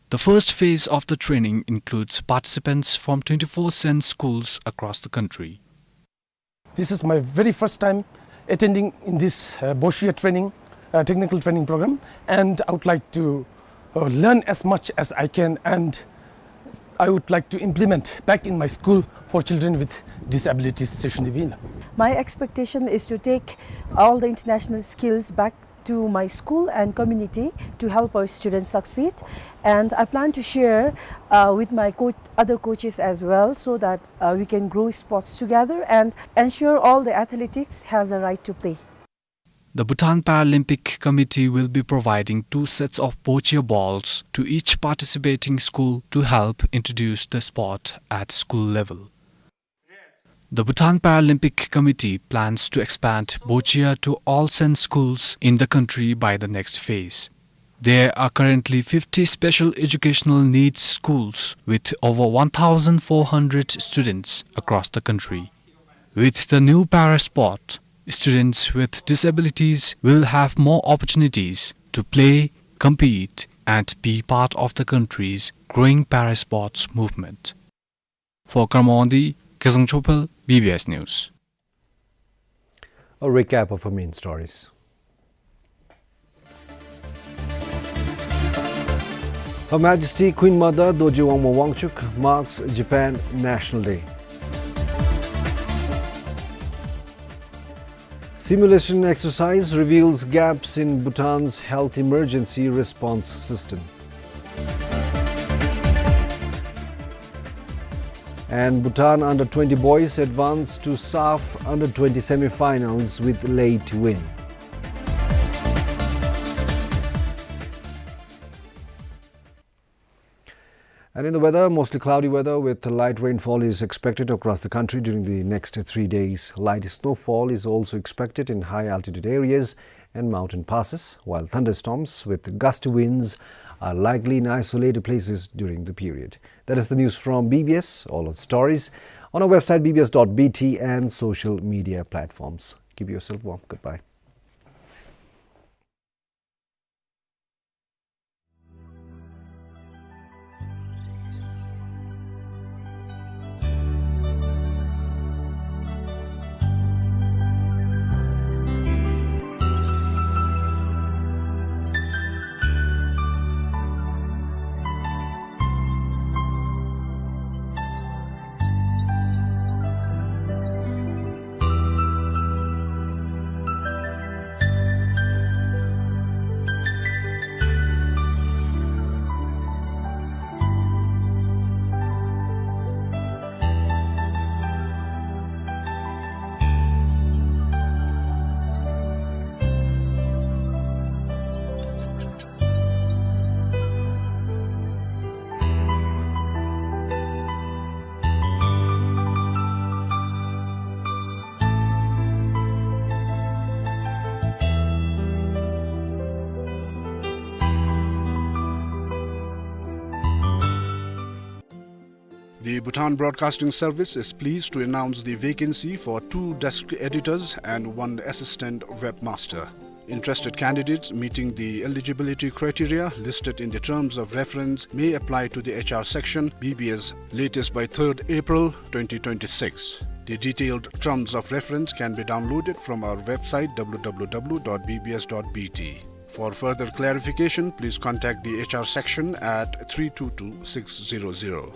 The first phase of the training includes participants from twenty-four SEN schools across the country. This is my very first time attending in this, uh, boccia training, uh, technical training program, and I would like to, uh, learn as much as I can, and I would like to implement back in my school for children with disabilities, Session Divina. My expectation is to take all the international skills back to my school and community to help our students succeed. And I plan to share, uh, with my co-, other coaches as well, so that, uh, we can grow sports together and ensure all the athletics has a right to play. The Bhutan Paralympic Committee will be providing two sets of boccia balls to each participating school to help introduce the sport at school level. The Bhutan Paralympic Committee plans to expand boccia to all SEN schools in the country by the next phase. There are currently fifty special educational needs schools with over one thousand four hundred students across the country. With the new para sport, Students with disabilities will have more opportunities to play, compete, and be part of the country's growing para-sports movement. For Karma Wangdi, Kezang Chophel, B B S News. A recap of our main stories. Her Majesty Queen Mother Dorji Wangma Wangchuck marks Japan National Day. Simulation exercise reveals gaps in Bhutan's health emergency response system. And Bhutan under twenty boys advance to SAFF under twenty semi-finals with late win. And in the weather, mostly cloudy weather with light rainfall is expected across the country during the next three days. Light snowfall is also expected in high altitude areas and mountain passes, while thunderstorms with gusty winds are likely in isolated places during the period. That is the news from B B S. All our stories on our website B B S dot B T and social media platforms. Keep yourself warm. Goodbye. The Bhutan Broadcasting Service is pleased to announce the vacancy for two desk editors and one assistant webmaster. Interested candidates meeting the eligibility criteria listed in the terms of reference may apply to the H R section, B B S, latest by third April twenty twenty-six. The detailed terms of reference can be downloaded from our website W W W dot B B S dot B T. For further clarification, please contact the H R section at three two two six zero zero.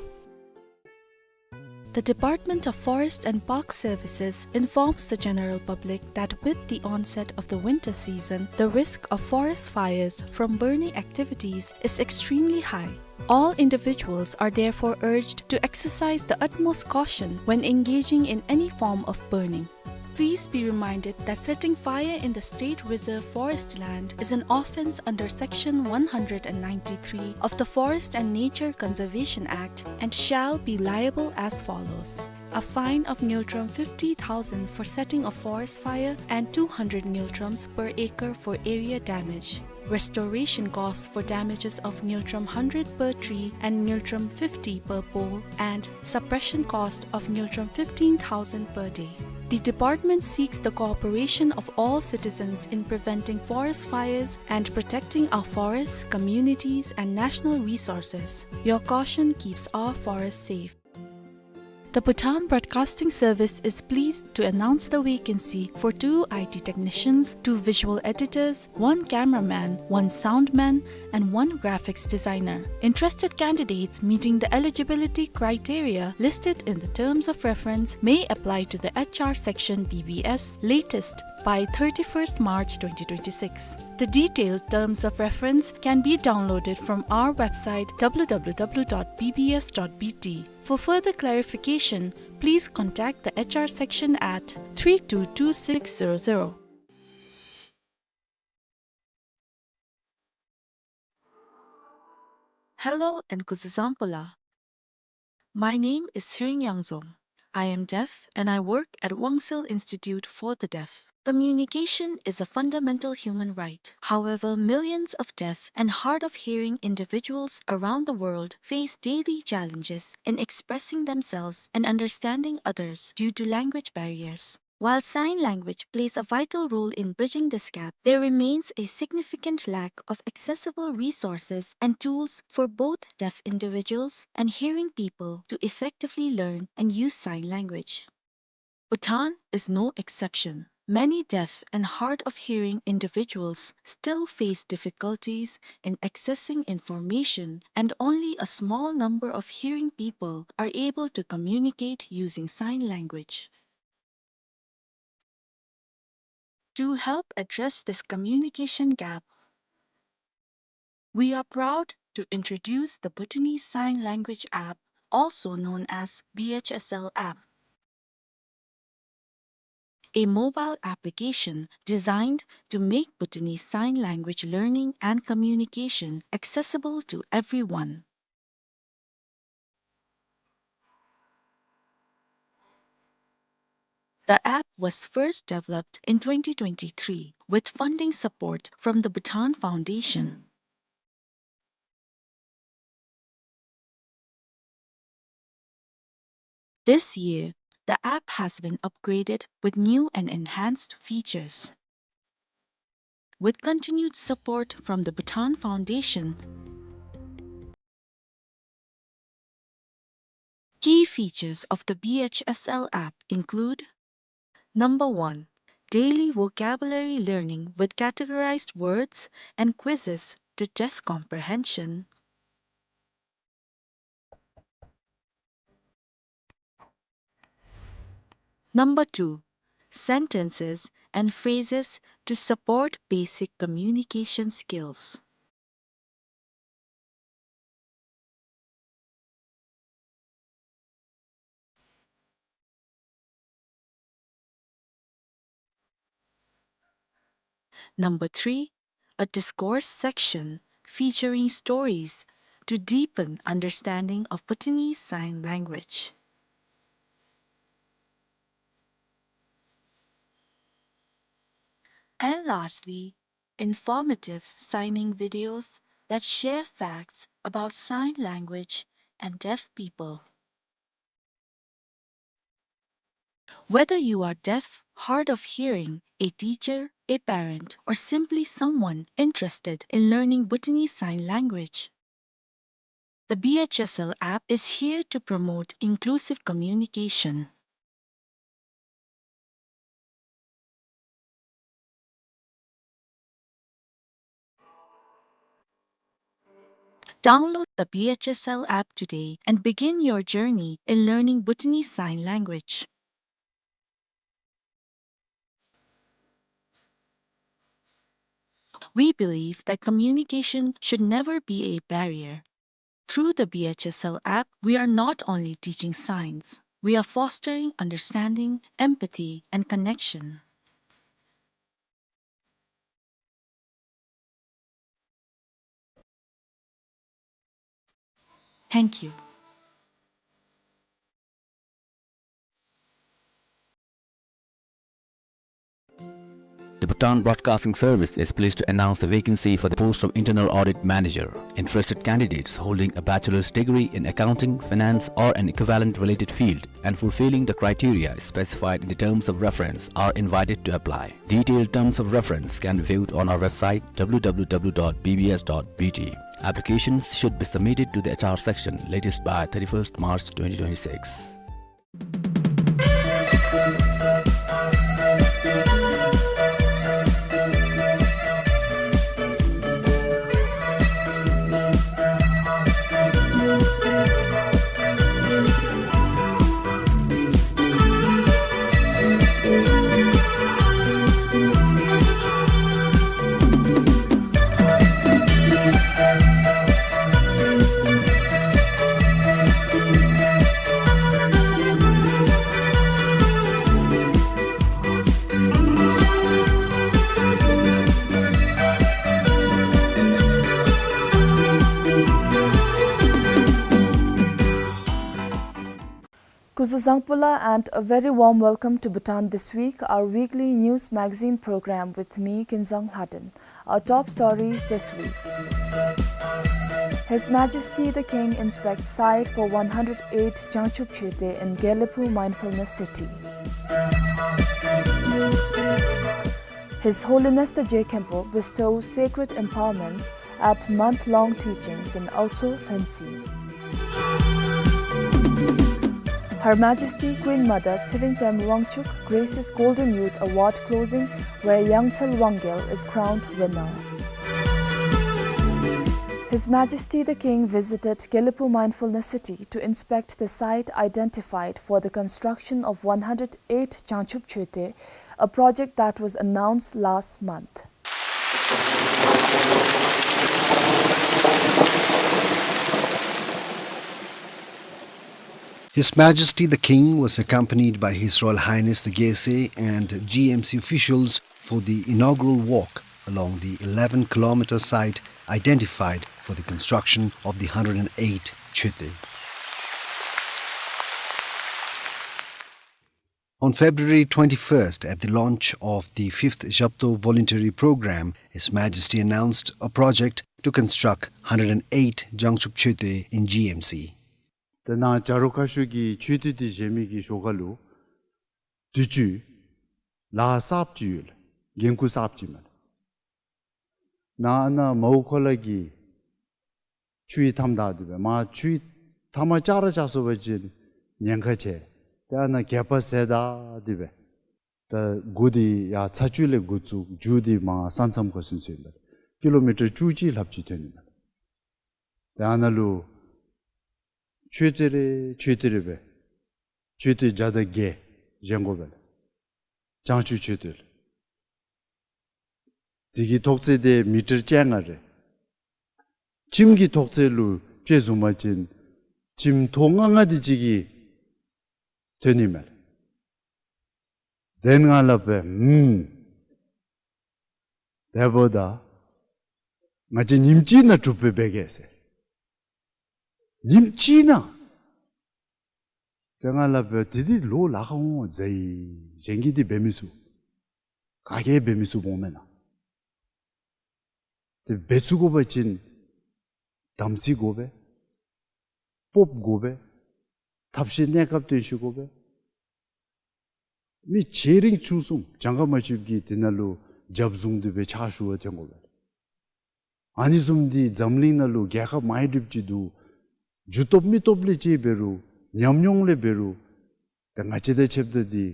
The Department of Forest and Park Services informs the general public that with the onset of the winter season, the risk of forest fires from burning activities is extremely high. All individuals are therefore urged to exercise the utmost caution when engaging in any form of burning. Please be reminded that setting fire in the state reserve forest land is an offence under Section one hundred and ninety-three of the Forest and Nature Conservation Act and shall be liable as follows: a fine of ngultrum fifty thousand for setting a forest fire and two hundred ngultrums per acre for area damage. Restoration costs for damages of ngultrum hundred per tree and ngultrum fifty per pole, and suppression cost of ngultrum fifteen thousand per day. The department seeks the cooperation of all citizens in preventing forest fires and protecting our forests, communities, and national resources. Your caution keeps our forests safe. The Bhutan Broadcasting Service is pleased to announce the vacancy for two I T technicians, two visual editors, one cameraman, one soundman, and one graphics designer. Interested candidates meeting the eligibility criteria listed in the terms of reference may apply to the H R section B B S latest by thirty-first March twenty twenty-six. The detailed terms of reference can be downloaded from our website W W W dot B B S dot B T. For further clarification, please contact the H R section at three two two six zero zero. Hello and kuzuzangpo la. My name is Tsering Yangzom. I am deaf and I work at Wangsil Institute for the Deaf. Communication is a fundamental human right. However, millions of deaf and hard of hearing individuals around the world face daily challenges in expressing themselves and understanding others due to language barriers. While sign language plays a vital role in bridging this gap, there remains a significant lack of accessible resources and tools for both deaf individuals and hearing people to effectively learn and use sign language. Bhutan is no exception. Many deaf and hard of hearing individuals still face difficulties in accessing information, and only a small number of hearing people are able to communicate using sign language. To help address this communication gap, we are proud to introduce the Bhutanese Sign Language App, also known as B H S L app, a mobile application designed to make Bhutanese Sign Language learning and communication accessible to everyone. The app was first developed in twenty twenty-three with funding support from the Bhutan Foundation. This year, the app has been upgraded with new and enhanced features. With continued support from the Bhutan Foundation, key features of the B H S L app include: number one, daily vocabulary learning with categorized words and quizzes to test comprehension. Number two, sentences and phrases to support basic communication skills. Number three, a discourse section featuring stories to deepen understanding of Bhutanese Sign Language. And lastly, informative signing videos that share facts about sign language and deaf people. Whether you are deaf, hard of hearing, a teacher, a parent, or simply someone interested in learning Bhutanese Sign Language, the B H S L app is here to promote inclusive communication. Download the B H S L app today and begin your journey in learning Bhutanese Sign Language. We believe that communication should never be a barrier. Through the B H S L app, we are not only teaching signs, we are fostering understanding, empathy, and connection. Thank you. The Bhutan Broadcasting Service is pleased to announce the vacancy for the post of Internal Audit Manager. Interested candidates holding a bachelor's degree in accounting, finance, or an equivalent related field and fulfilling the criteria specified in the terms of reference are invited to apply. Detailed terms of reference can be viewed on our website, w w w dot b b s dot b t. Applications should be submitted to the H R section latest by thirty-first March twenty twenty-six. Kuzuzangpula and a very warm welcome to Bhutan This Week, our weekly news magazine program with me, Kinzang Lhaden. Our top stories this week. His Majesty the King inspects site for one hundred eight Jangchub Choeten in Gelephu Mindfulness City. His Holiness the Je Khenpo bestows sacred empowerments at month-long teachings in Aotso, Lhuentse. Her Majesty Queen Mother Tshering Pema Wangchuck graces Golden Youth Award closing, where Yangtsel Wangyel is crowned winner. His Majesty the King visited Gelephu Mindfulness City to inspect the site identified for the construction of one hundred eight Jangchub Choeten, a project that was announced last month. His Majesty the King was accompanied by His Royal Highness the Gyaltsuen and G M C officials for the inaugural walk along the eleven kilometer site identified for the construction of the hundred and eight Choeten. On February twenty-first, at the launch of the fifth Zhabto Voluntary Program, His Majesty announced a project to construct hundred and eight Jangchub Choeten in G M C. ད་ནཱ་བྱ་རོག་ཁ་ཤོར་གྱི་མཆོད་རྟེན་འདི་བཞེངས་མི་གི་ཞོར་ཁ་ལུ་དུས་ཅི་ལཱ་གསརཔ་ཅིག་ཡོད་ལགས། འགན་ཁུར་གསརཔ་ཅིག་མས། ནཱ་ཨ་ནཱ་མའུ་ཁོ་ལ་གི་ཆུའི་མཐའམ་བདའ་སྟེ་སྦེ་མར་ཆུའི་མཐའ་མར་བཅག་ར་བཅག་སོང་པ་ཅིན་ཉེན་ཁ་ཆེ། ཏེ་ཨ་ནཱ་གད་པ་ཟེ་བདའ་སྟེ་སྦེ་ད་འགོ་འདི་ཡར་ཚ་ཆུ་ལས་འགོ་བཙུགས། མཇུག་འདི་མར་ས་མཚམས་ཁར་སོན་སོ་ཨིན་པས། ཀི་ལོ་མི་ཊར་བཅུ་གཅིག་ལྷགཔ་ཅིག་ཐོན་ནི་མས། ཏེ་ཨ་ནཱ་ལུ་མཆོད་རྟེན་རེ་མཆོད་རྟེན་རེ་སྦེ་མཆོད་རྟེན་བརྒྱ་དང་བརྒྱད་བཞེངས་དགོ་པས་ལགས། བྱང་ཆུབ་མཆོད་རྟེན་ལགས། དེ་གི་ཐོག་ཚད་དེ་མི་ཊར་བཅོ་ལྔ་རེ། ཁྱིམ་གྱི་ཐོག་ཚད་ལུ་དཔྱེ་བཟུང་པ་ཅིན་ཁྱིམ་ཐོག་ལྔ་ལྔ་དེ་ཅིག་གིས་ཐོན་ནི་མས་ལགས། དེ་ནང་ལས་སྦེ་ཨུམ་དེ་འབདཝ་ད་ང་བཅས་ཉིནམ་གཅིག་ནང་གྲུབ་སྦེ་འབད་གེ་ཟེར། ཉིནམ་གཅིག་ནང་། དེ་ནང་ལས་སྦེ་དེ་འདི་ལོ་ལཱ་ཁག་འོང་མཛད་ཡི། གཞན་གྱིས་འདི་འབད་མི་ཚུགས། ག་གིས་འབད་མི་ཚུགསཔ་འོང་མེན་ན། དེ་འབད་ཚུགས་དགོ་པ་ཅིན་དམ་ཚིག་དགོ་པས། སྤོབས་པ་དགོ་པས། ཐབས་ཤེས་གནས་སྐབས་སྟོན་ཤེས་དགོ་པས། མི་ཆེ་འབྲིང་ཆུང་གསུམ་གྱངས་ཁ་མ་ཆོདཔ་གིས་དེ་ནང་ལུ་རྒྱབ་བཟུང་སྟེ་སྦེ་ཕྱག་ཞུ་བར་ཐོན་དགོ་པས། ཨ་ནི་བཟུམ་འདི་འཛམ་གླིང་ནང་ལུ་རྒྱལ་ཁབ་མང་རབས་ཅིག་འདུག། རྒྱུ་སྟོབས་མི་སྟོབས་ལས་བཅད་འབད་རུང་ཉམས་མྱོང་ལས་འབད་རུང་ཏེ་ང་བཅས་དང་ཕྱདཔ་ད་འདི་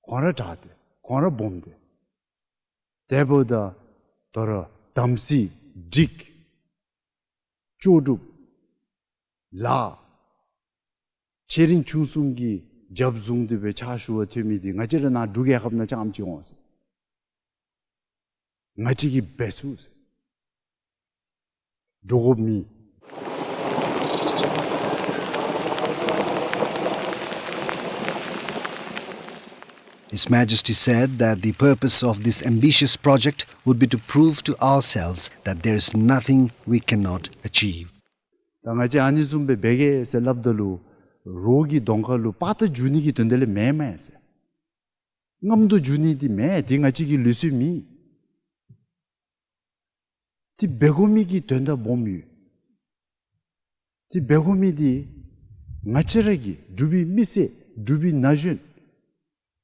ཁོང་ར་དྲག་སྟེ་ཁོང་ར་སྦོམ་སྟེ། དེ་འབདཝ་ད་དོ་རུང་དམ་ཚིག་སྒྲིག་ལྕོགས་གྲུབ་ལཱ་ཆེ་འབྲིང་ཆུང་གསུམ་གྱིས་རྒྱབ་བཟུང་སྟེ་སྦེ་ཕྱག་ཞུ་བར་ཐོན་མི་འདི་ང་བཅས་ར་ནཱ་འབྲུག་རྒྱལ་ཁབ་ནང་རྐྱངམ་ཅིག་འོང་ཟེར། ང་བཅས་ཀྱིས་འབད་ཚུགས་ཟེར། འདྲོག་དགོཔ་མེད། His Majesty said that the purpose of this ambitious project would be to prove to ourselves that there is nothing we cannot achieve. ད་ང་བཅས་ཨ་ནི་བཟུམ་སྦེ་འབད་གེ་ཟེར་སླབ་ད་ལུ་རོགས་ཀྱི་གདོང་ཁ་ལུ་པར་ཏ་འཇུ་ནི་གི་དོན་དག་ལས་མེན་མས་ཟེར། རྔམ་དུ་འཇུ་ནི་འདི་མེན། འདི་ང་བཅས་ཀྱི་ལུགས་སྲོལ་མེན། འདི་འབད་དགོ་མི་གི་དོན་དག་སྦོམ་ཡོད། འདི་འབད་དགོ་མི་འདི་ང་བཅས་ར་གི་འབྲུག་པའི་མི་སེར་འབྲུག་པའི་ན་གཞོན་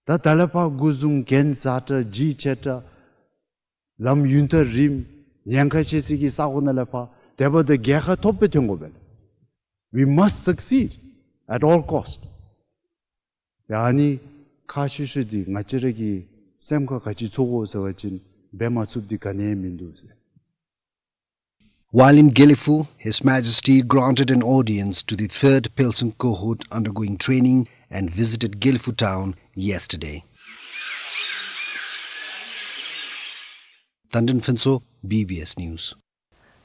ད་ད་ལས་ཕར་འགོ་བཟུང་རྒན་བཟའ་དྲག་ཇི་ཆེ་དྲག་ལམ་ཡུན་ཐག་རིངམོ་ཉེན་ཁ་ཆེ་སའི་གི་ས་གོ་ནང་ལས་ཕར་དེ་འབདཝ་ད་རྒྱལ་ཁ་ཐོབ་སྦེ་ཐོན་དགོ་པས། We must succeed at all cost. ཡ་ཨ་ནི་ཁག་ཆེ་ཤོས་འདི་ང་བཅས་ར་གི་སེམས་ཁར་ག་ཅི་ཚུད་དགོ་ཟེར་བ་ཅིན་འབད་མ་ཚུགསཔ་འདི་ག་ནི་ཡང་མིན་འདུག་ཟེར། While in Gelephu, His Majesty granted an audience to the third Phelsing cohort undergoing training and visited Gelephu town yesterday. Tandon Phuntsho, B B S News.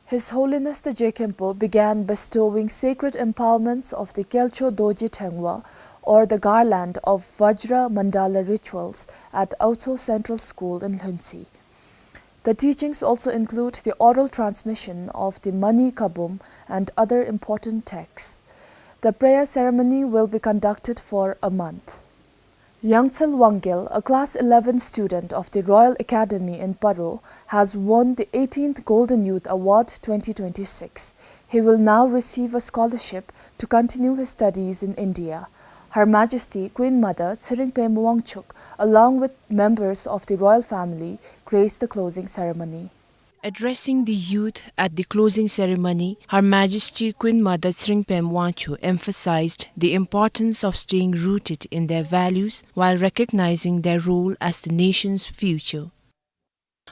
His Holiness the Je Khenpo began bestowing sacred empowerments of the Kelcho Dorji Thenggwa, or the garland of Vajra Mandala rituals, at Aotso Central School in Lhuentse. The teachings also include the oral transmission of the Mani Kabum and other important texts. The prayer ceremony will be conducted for a month. Yangtsel Wangyel, a class eleven student of the Royal Academy in Paro, has won the eighteenth Golden Youth Award twenty twenty-six. He will now receive a scholarship to continue his studies in India. Her Majesty Queen Mother Tshering Pema Wangchuck, along with members of the royal family, graced the closing ceremony. Addressing the youth at the closing ceremony, Her Majesty Queen Mother Tshering Pema Wangchuck emphasized the importance of staying rooted in their values while recognizing their role as the nation's future.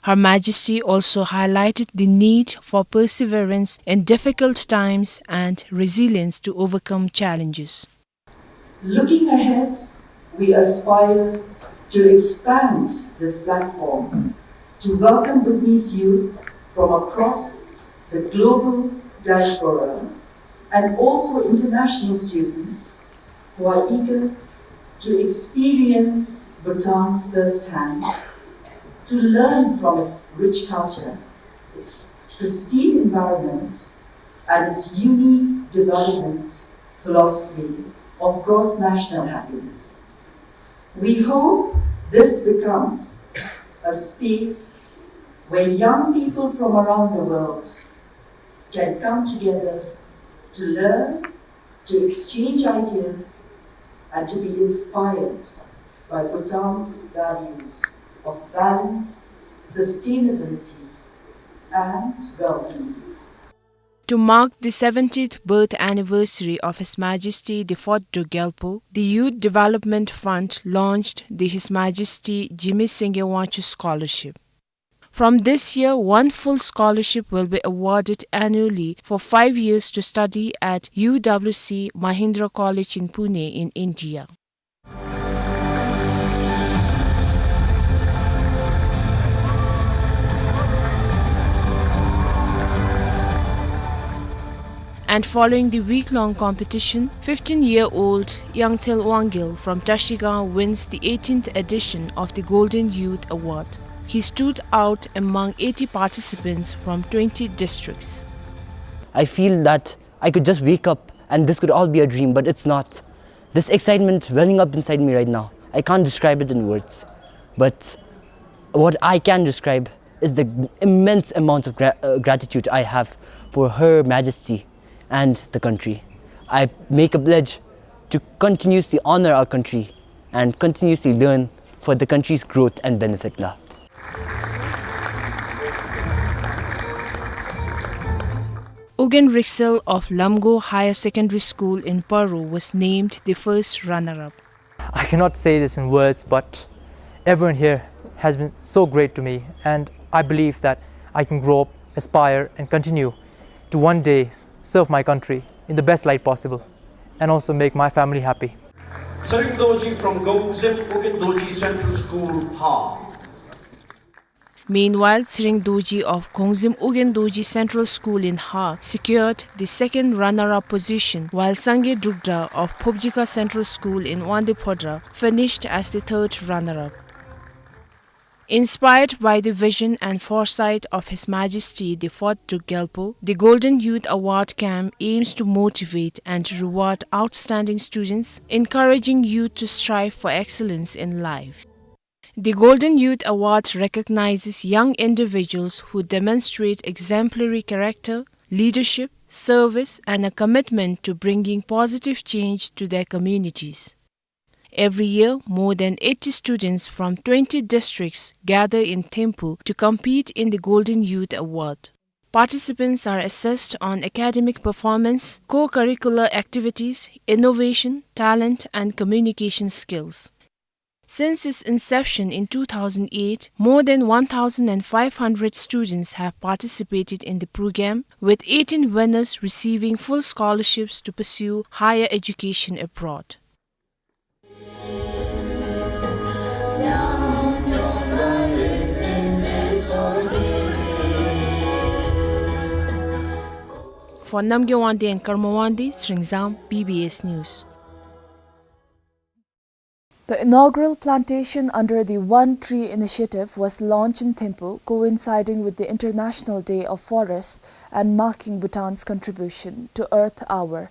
Her Majesty also highlighted the need for perseverance in difficult times and resilience to overcome challenges. Looking ahead, we aspire to expand this platform to welcome Bhutanese youth from across the global diaspora and also international students who are eager to experience Bhutan firsthand, to learn from its rich culture, its pristine environment, and its unique development philosophy of cross-national happiness. We hope this becomes a space where young people from around the world can come together to learn, to exchange ideas, and to be inspired by Bhutan's values of balance, sustainability, and well-being. To mark the seventieth birth anniversary of His Majesty the Fourth Druk Gyalpo, the Youth Development Fund launched the His Majesty Jigme Singye Wangchuck Scholarship. From this year, one full scholarship will be awarded annually for five years to study at U W C Mahindra College in Pune in India. And following the week-long competition, fifteen-year-old Yangthel Wangyel from Trashigang wins the eighteenth edition of the Golden Youth Award. He stood out among eighty participants from twenty districts. I feel that I could just wake up and this could all be a dream, but it's not. This excitement welling up inside me right now, I can't describe it in words. But what I can describe is the immense amounts of gra-, uh, gratitude I have for Her Majesty and the country. I make a pledge to continuously honor our country and continuously learn for the country's growth and benefit la. Ugyen Riksel of Lamgo Higher Secondary School in Paro was named the first runner-up. I cannot say this in words, but everyone here has been so great to me, and I believe that I can grow up, aspire, and continue to one day serve my country in the best light possible and also make my family happy. Tshering Dorji from Gongzem Ugyen Dorji Central School, Har. Meanwhile, Tshering Dorji of Gongzem Ugyen Dorji Central School in Har secured the second runner-up position, while Sangay Drukdra of Phobjikha Central School in Wangdue Phodrang finished as the third runner-up. Inspired by the vision and foresight of His Majesty the Fourth Druk Gyalpo, the Golden Youth Award Camp aims to motivate and reward outstanding students, encouraging youth to strive for excellence in life. The Golden Youth Award recognizes young individuals who demonstrate exemplary character, leadership, service, and a commitment to bringing positive change to their communities. Every year, more than eighty students from twenty districts gather in Thimphu to compete in the Golden Youth Award. Participants are assessed on academic performance, co-curricular activities, innovation, talent, and communication skills. Since its inception in two thousand eight, more than one thousand and five hundred students have participated in the program, with eighteen winners receiving full scholarships to pursue higher education abroad. For Namgay Wangdi and Karma Wangdi, Tshering Zam, B B S News. The inaugural plantation under the One Tree Initiative was launched in Thimphu, coinciding with the International Day of Forests and marking Bhutan's contribution to Earth Hour.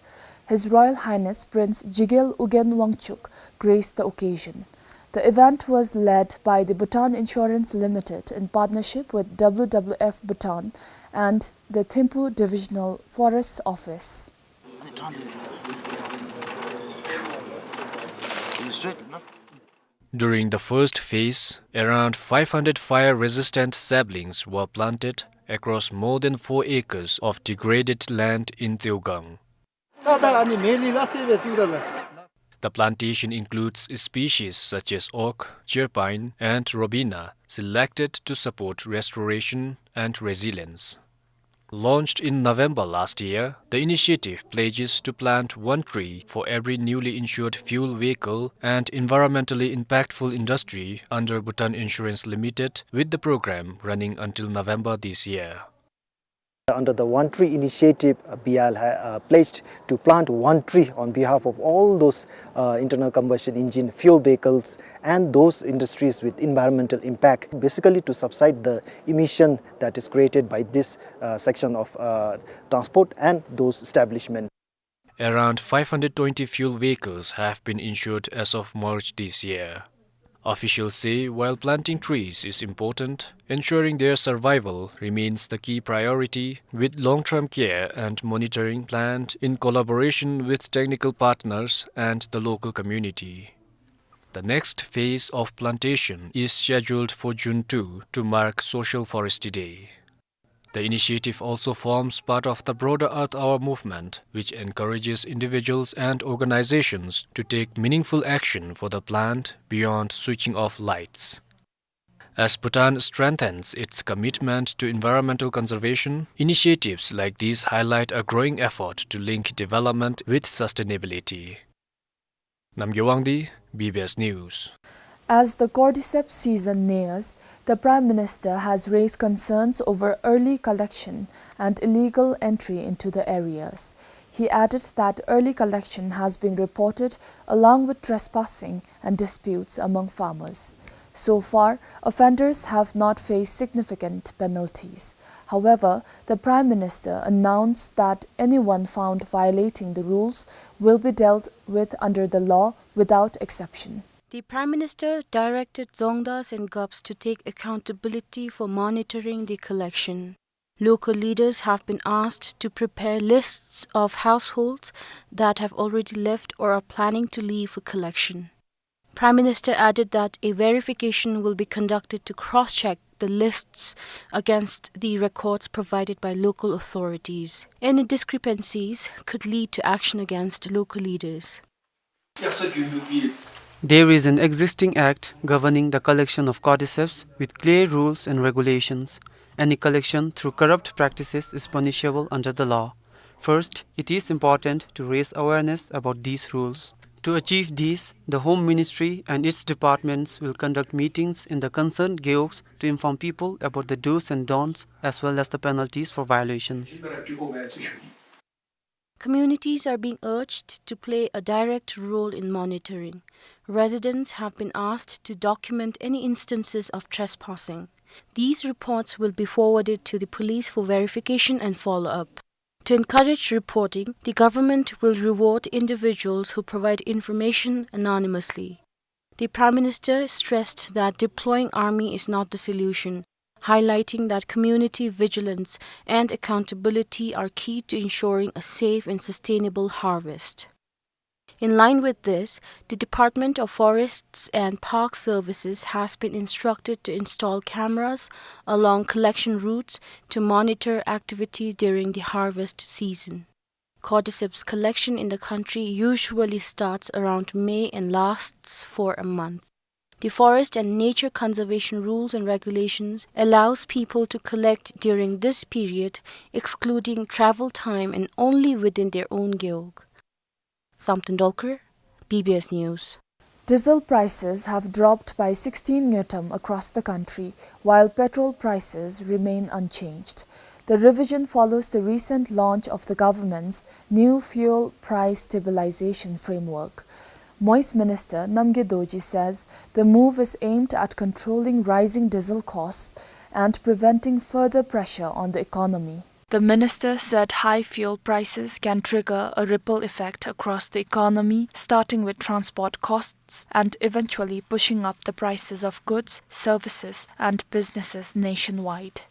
His Royal Highness Prince Jigel Ugyen Wangchuck graced the occasion. The event was led by the Bhutan Insurance Limited in partnership with W W F Bhutan and the Thimphu Divisional Forest Office. During the first phase, around five hundred fire-resistant saplings were planted across more than four acres of degraded land in Zheogang. The plantation includes species such as oak, cherpine, and robina, selected to support restoration and resilience. Launched in November last year, the initiative pledges to plant one tree for every newly insured fuel vehicle and environmentally impactful industry under Bhutan Insurance Limited, with the program running until November this year. Under the One Tree Initiative, uh, B I L ha-, uh, pledged to plant one tree on behalf of all those, uh, internal combustion engine fuel vehicles and those industries with environmental impact, basically to subside the emission that is created by this, uh, section of, uh, transport and those establishment. Around five hundred twenty fuel vehicles have been insured as of March this year. Officials say while planting trees is important, ensuring their survival remains the key priority, with long-term care and monitoring planned in collaboration with technical partners and the local community. The next phase of plantation is scheduled for June two to mark Social Forestry Day. The initiative also forms part of the broader Earth Hour movement, which encourages individuals and organizations to take meaningful action for the planet beyond switching off lights. As Bhutan strengthens its commitment to environmental conservation, initiatives like these highlight a growing effort to link development with sustainability. Namgay Wangdi, B B S News. As the cordyceps season nears, the Prime Minister has raised concerns over early collection and illegal entry into the areas. He added that early collection has been reported along with trespassing and disputes among farmers. So far, offenders have not faced significant penalties. However, the Prime Minister announced that anyone found violating the rules will be dealt with under the law without exception. The Prime Minister directed Dzongdas and Gups to take accountability for monitoring the collection. Local leaders have been asked to prepare lists of households that have already left or are planning to leave for collection. Prime Minister added that a verification will be conducted to cross-check the lists against the records provided by local authorities. Any discrepancies could lead to action against local leaders. There is an existing act governing the collection of cordyceps with clear rules and regulations. Any collection through corrupt practices is punishable under the law. First, it is important to raise awareness about these rules. To achieve this, the Home Ministry and its departments will conduct meetings in the concerned gewogs to inform people about the do's and don'ts as well as the penalties for violations. Communities are being urged to play a direct role in monitoring. Residents have been asked to document any instances of trespassing. These reports will be forwarded to the police for verification and follow-up. To encourage reporting, the government will reward individuals who provide information anonymously. The Prime Minister stressed that deploying army is not the solution, highlighting that community vigilance and accountability are key to ensuring a safe and sustainable harvest. In line with this, the Department of Forests and Park Services has been instructed to install cameras along collection routes to monitor activity during the harvest season. Cordyceps collection in the country usually starts around May and lasts for a month. The forest and nature conservation rules and regulations allows people to collect during this period, excluding travel time and only within their own gewog. Samten Dolkar, B B S News. Diesel prices have dropped by sixteen ngultrum across the country, while petrol prices remain unchanged. The revision follows the recent launch of the government's new fuel price stabilization framework. MoEIS Minister Namgay Dorji says the move is aimed at controlling rising diesel costs and preventing further pressure on the economy. The minister said high fuel prices can trigger a ripple effect across the economy, starting with transport costs and eventually pushing up the prices of goods, services, and businesses nationwide.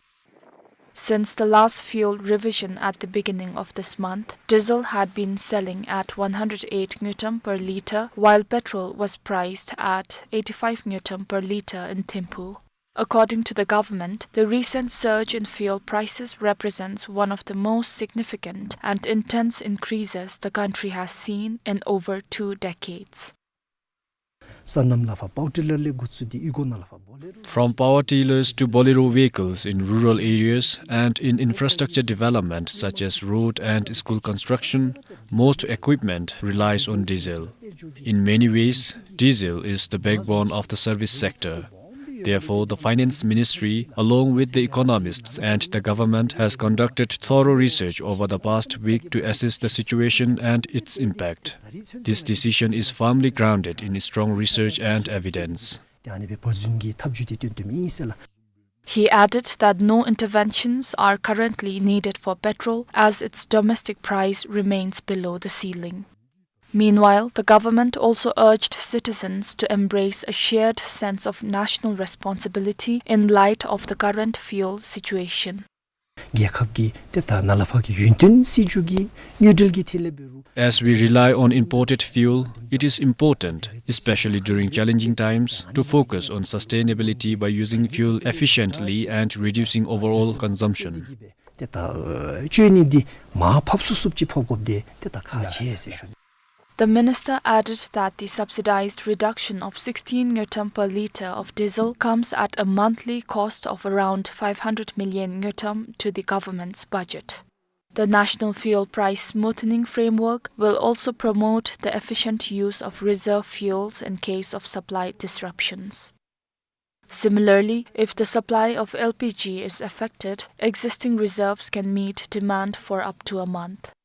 Since the last fuel revision at the beginning of this month, diesel had been selling at one hundred eight ngultrum per litre, while petrol was priced at eighty-five ngultrum per litre in Thimphu. According to the government, the recent surge in fuel prices represents one of the most significant and intense increases the country has seen in over two decades. སོ་ནམ་ལ་ཕར་པ་ཝར་ཊི་ལར་ལས་འགོ་བཙུགས་ཏེ་ཨི་གོ་ནང་ལ་ཕར་བོ་ལེ་རོ། From power tillers to Bolero vehicles in rural areas and in infrastructure development such as road and school construction, most equipment relies on diesel. In many ways, diesel is the backbone of the service sector. Therefore, the Finance Ministry, along with the economists and the government, has conducted thorough research over the past week to assess the situation and its impact. This decision is firmly grounded in strong research and evidence. ཏེ་ཨ་ནི་སྦེ་བ་ཟུན་གྱི་ཐབས་བྱུས་འདི་བཏོན་བཏོནམ་ཨིན་ཟེར་ལགས། He added that no interventions are currently needed for petrol as its domestic price remains below the ceiling. Meanwhile, the government also urged citizens to embrace a shared sense of national responsibility in light of the current fuel situation. རྒྱལ་ཁབ་ཀྱི་ཏེ་ད་ནཱ་ལས་ཕར་གྱི་ཡུན་བརྟན་སྲིད་བྱུས་ཀྱི་དངུལ་འབྲེལ་གྱི་ཐད་ལས་འབད་རུང་། As we rely on imported fuel, it is important, especially during challenging times, to focus on sustainability by using fuel efficiently and reducing overall consumption. ཏེ་ད་ཨ་སྤྱོད་ནི་འདི་མར་ཕབ་ཚུགས་ཚུགསཔ་ཅིག་ཕབ་དགོཔ་འདི་ཏེ་ད་ཁག་ཆེ་ཟེར་ཞུ། The minister added that the subsidized reduction of sixteen ngultrum per litre of diesel comes at a monthly cost of around five hundred million ngultrum to the government's budget. The national fuel price smoothening framework will also promote the efficient use of reserve fuels in case of supply disruptions. Similarly, if the supply of L P G is affected, existing reserves can meet demand for up to a month.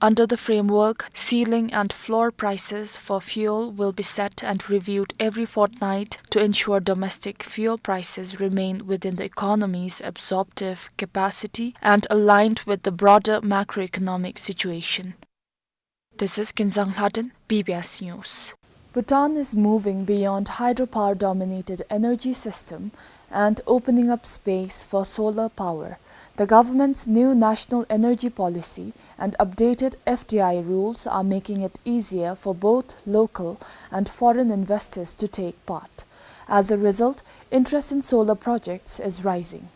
Under the framework, ceiling and floor prices for fuel will be set and reviewed every fortnight to ensure domestic fuel prices remain within the economy's absorptive capacity and aligned with the broader macroeconomic situation. This is Kinzang Lhaden, B B S News. Bhutan is moving beyond hydropower-dominated energy system and opening up space for solar power. The government's new national energy policy and updated F D I rules are making it easier for both local and foreign investors to take part. As a result, interest in solar projects is rising.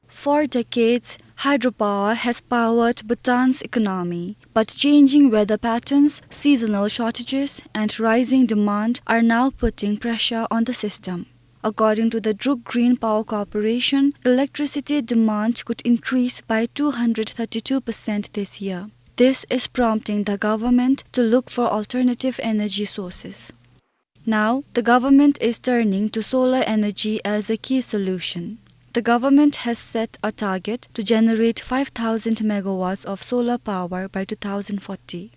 For decades, hydropower has powered Bhutan's economy, but changing weather patterns, seasonal shortages, and rising demand are now putting pressure on the system. According to the Druk Green Power Corporation, electricity demand could increase by two hundred thirty-two percent this year. This is prompting the government to look for alternative energy sources. Now, the government is turning to solar energy as a key solution. The government has set a target to generate five thousand megawatts of solar power by two thousand forty.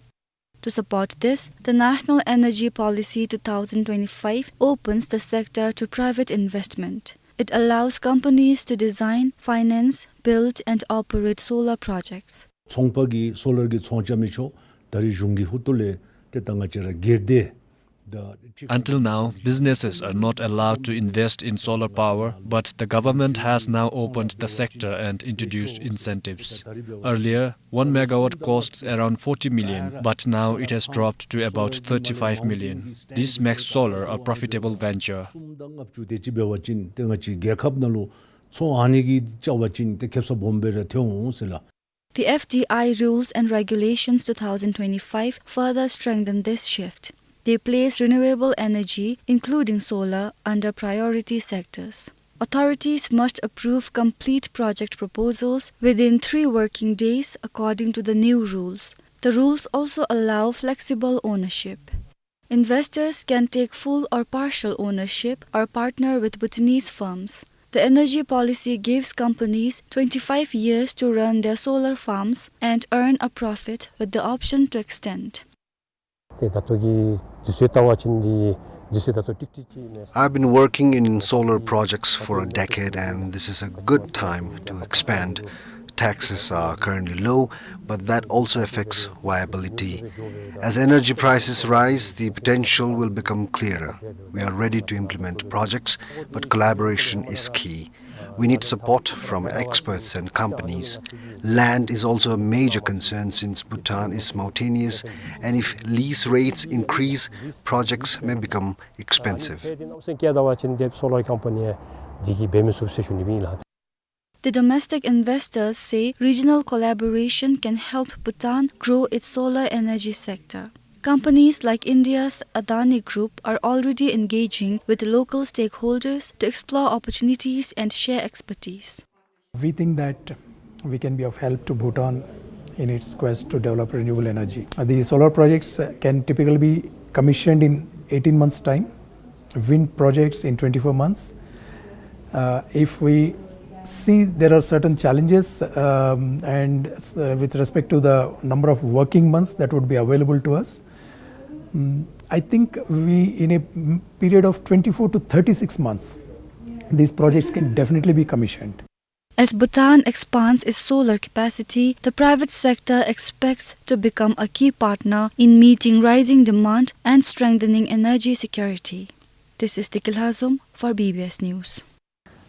To support this, the National Energy Policy two thousand twenty-five opens the sector to private investment. It allows companies to design, finance, build, and operate solar projects. ཚོང་པ་གིས་སོ་ལར་གྱི་ཚོང་རྐྱབ་མི་ཆོག། ད་རེས་གཞུང་གི་ཧུར་ཐུག་ལས་ཏེ་ད་ང་བཅས་ར་སྒེར་སྡེ། Until now, businesses are not allowed to invest in solar power, but the government has now opened the sector and introduced incentives. Earlier, one megawatt costs around forty million, but now it has dropped to about thirty-five million. This makes solar a profitable venture. གསུམ་དང་ལྔ་བཅུ་དེ་ཅིག་འབད་བ་ཅིན་ཏེ་ང་བཅས་རྒྱལ་ཁབ་ནང་ལུ་ཚོང་ཨ་ནི་གིས་རྐྱབ་པ་ཅིན་ཏེ་ཁེབ་ས་སྦོམ་སྦེ་ར་ཐོན་འོང་ཟེར་ལགས། The F D I rules and regulations two thousand twenty-five further strengthen this shift. They place renewable energy, including solar, under priority sectors. Authorities must approve complete project proposals within three working days according to the new rules. The rules also allow flexible ownership. Investors can take full or partial ownership or partner with Bhutanese firms. The energy policy gives companies twenty-five years to run their solar farms and earn a profit with the option to extend. ཏེ་ད་ལྟོ་གི་དུས་ཚོད་བལྟ་བ་ཅིན་འདི་དུས་ཚོད་ད་ལྟོ་ཏིག་ཏིག་ཅིག་ཨིན་མས། I've been working in solar projects for a decade, and this is a good time to expand. Taxes are currently low, but that also affects viability. As energy prices rise, the potential will become clearer. We are ready to implement projects, but collaboration is key. We need support from experts and companies. Land is also a major concern since Bhutan is mountainous, and if lease rates increase, projects may become expensive. The domestic investors say regional collaboration can help Bhutan grow its solar energy sector. Companies like India's Adani Group are already engaging with local stakeholders to explore opportunities and share expertise. We think that we can be of help to Bhutan in its quest to develop renewable energy. Uh, the solar projects, uh, can typically be commissioned in eighteen months' time, wind projects in twenty-four months. Uh, if we see there are certain challenges, um, and, uh, with respect to the number of working months that would be available to us, mm, I think we, in a, mm, period of twenty-four to thirty-six months, these projects can definitely be commissioned. As Bhutan expands its solar capacity, the private sector expects to become a key partner in meeting rising demand and strengthening energy security. This is Dikil Hazum for B B S News.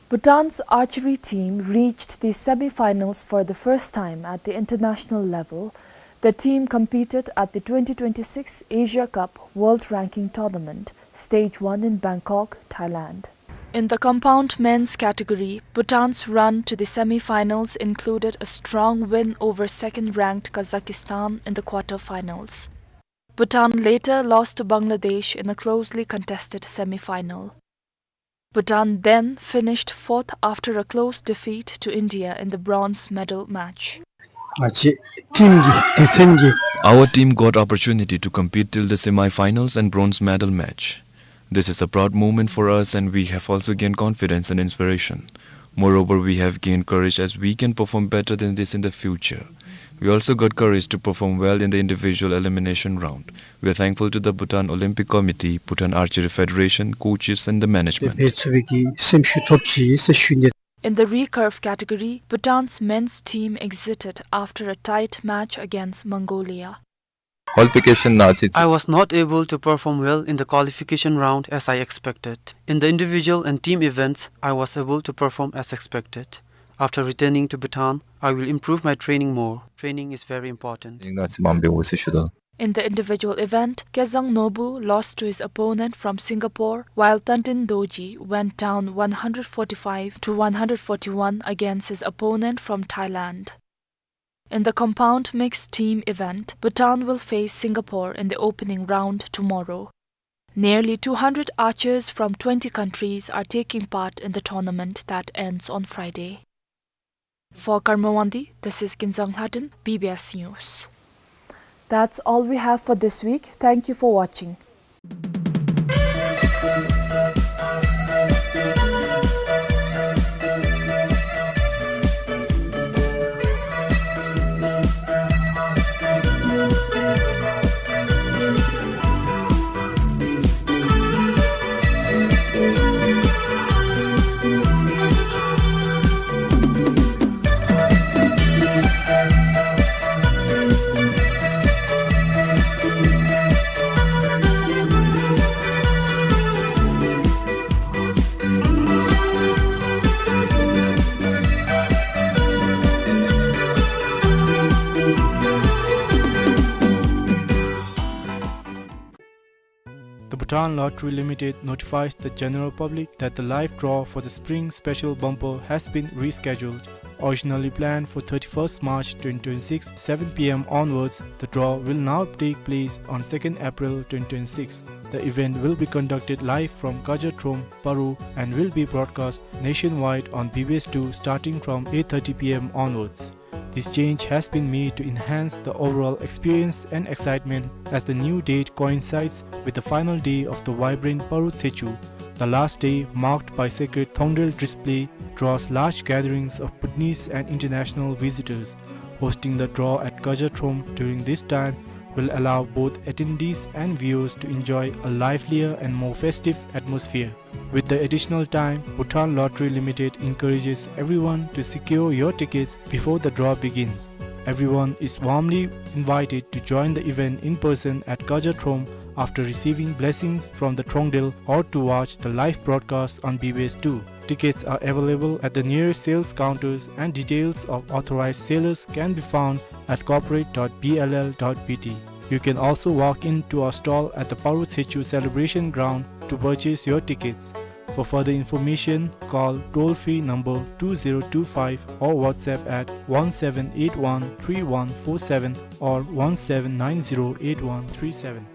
Bhutan's archery team reached the semi-finals for the first time at the international level. The team competed at the twenty twenty-six Asia Cup World Ranking Tournament, Stage one in Bangkok, Thailand. In the compound men's category, Bhutan's run to the semi-finals included a strong win over second-ranked Kazakhstan in the quarter-finals. Bhutan later lost to Bangladesh in a closely contested semi-final. Bhutan then finished fourth after a close defeat to India in the bronze medal match. ང་བཅས་ཊིམ་གྱི་སྡེ་ཚན་གྱི། Our team got opportunity to compete till the semi-finals and bronze medal match. This is a proud moment for us, and we have also gained confidence and inspiration. Moreover, we have gained courage as we can perform better than this in the future. We also got courage to perform well in the individual elimination round. We are thankful to the Bhutan Olympic Committee, Bhutan Archery Federation, coaches, and the management. ཕེབས་ཚུགས་པའི་གི་སེམས་ཤུགས་ཐོབ་ཅི་ཟེར་ཞུ་ནི། In the recurve category, Bhutan's men's team exited after a tight match against Mongolia. Qualification ནང་ཚེ། I was not able to perform well in the qualification round as I expected. In the individual and team events, I was able to perform as expected. After returning to Bhutan, I will improve my training more. Training is very important. ནང་ཚེ་མང་པོ་འོང་ཟེར་ཞུ་དོ། In the individual event, Kezang Nobu lost to his opponent from Singapore, while Tandin Dorji went down one hundred forty-five to one hundred forty-one against his opponent from Thailand. In the compound mixed team event, Bhutan will face Singapore in the opening round tomorrow. Nearly two hundred archers from twenty countries are taking part in the tournament that ends on Friday. For Karma Wangdi, this is Kinzang Lhaden, B B S News. That's all we have for this week. Thank you for watching. The Bhutan Lottery Limited notifies the general public that the live draw for the Spring Special Bumper has been rescheduled. Originally planned for thirty-first March twenty twenty-six, seven P M onwards, the draw will now take place on second April twenty twenty-six. The event will be conducted live from Kaja Throm, Paro, and will be broadcast nationwide on B B S two starting from eight thirty P M onwards. This change has been made to enhance the overall experience and excitement, as the new date coincides with the final day of the vibrant Paro Tsechu. The last day, marked by sacred Thongdel display, draws large gatherings of Bhutanese and international visitors. Hosting the draw at Kaja Throm during this time will allow both attendees and viewers to enjoy a livelier and more festive atmosphere. With the additional time, Bhutan Lottery Limited encourages everyone to secure your tickets before the draw begins. Everyone is warmly invited to join the event in person at Kaja Throng after receiving blessings from the Throngdel or to watch the live broadcast on B B S two. Tickets are available at the nearest sales counters and details of authorized sellers can be found at corporate dot B L L dot B T. You can also walk into our stall at the Paro Tshechu Celebration Ground to purchase your tickets. For further information, call toll-free number two zero two five or WhatsApp at one seven eight one three one four seven or one seven nine zero eight one three seven.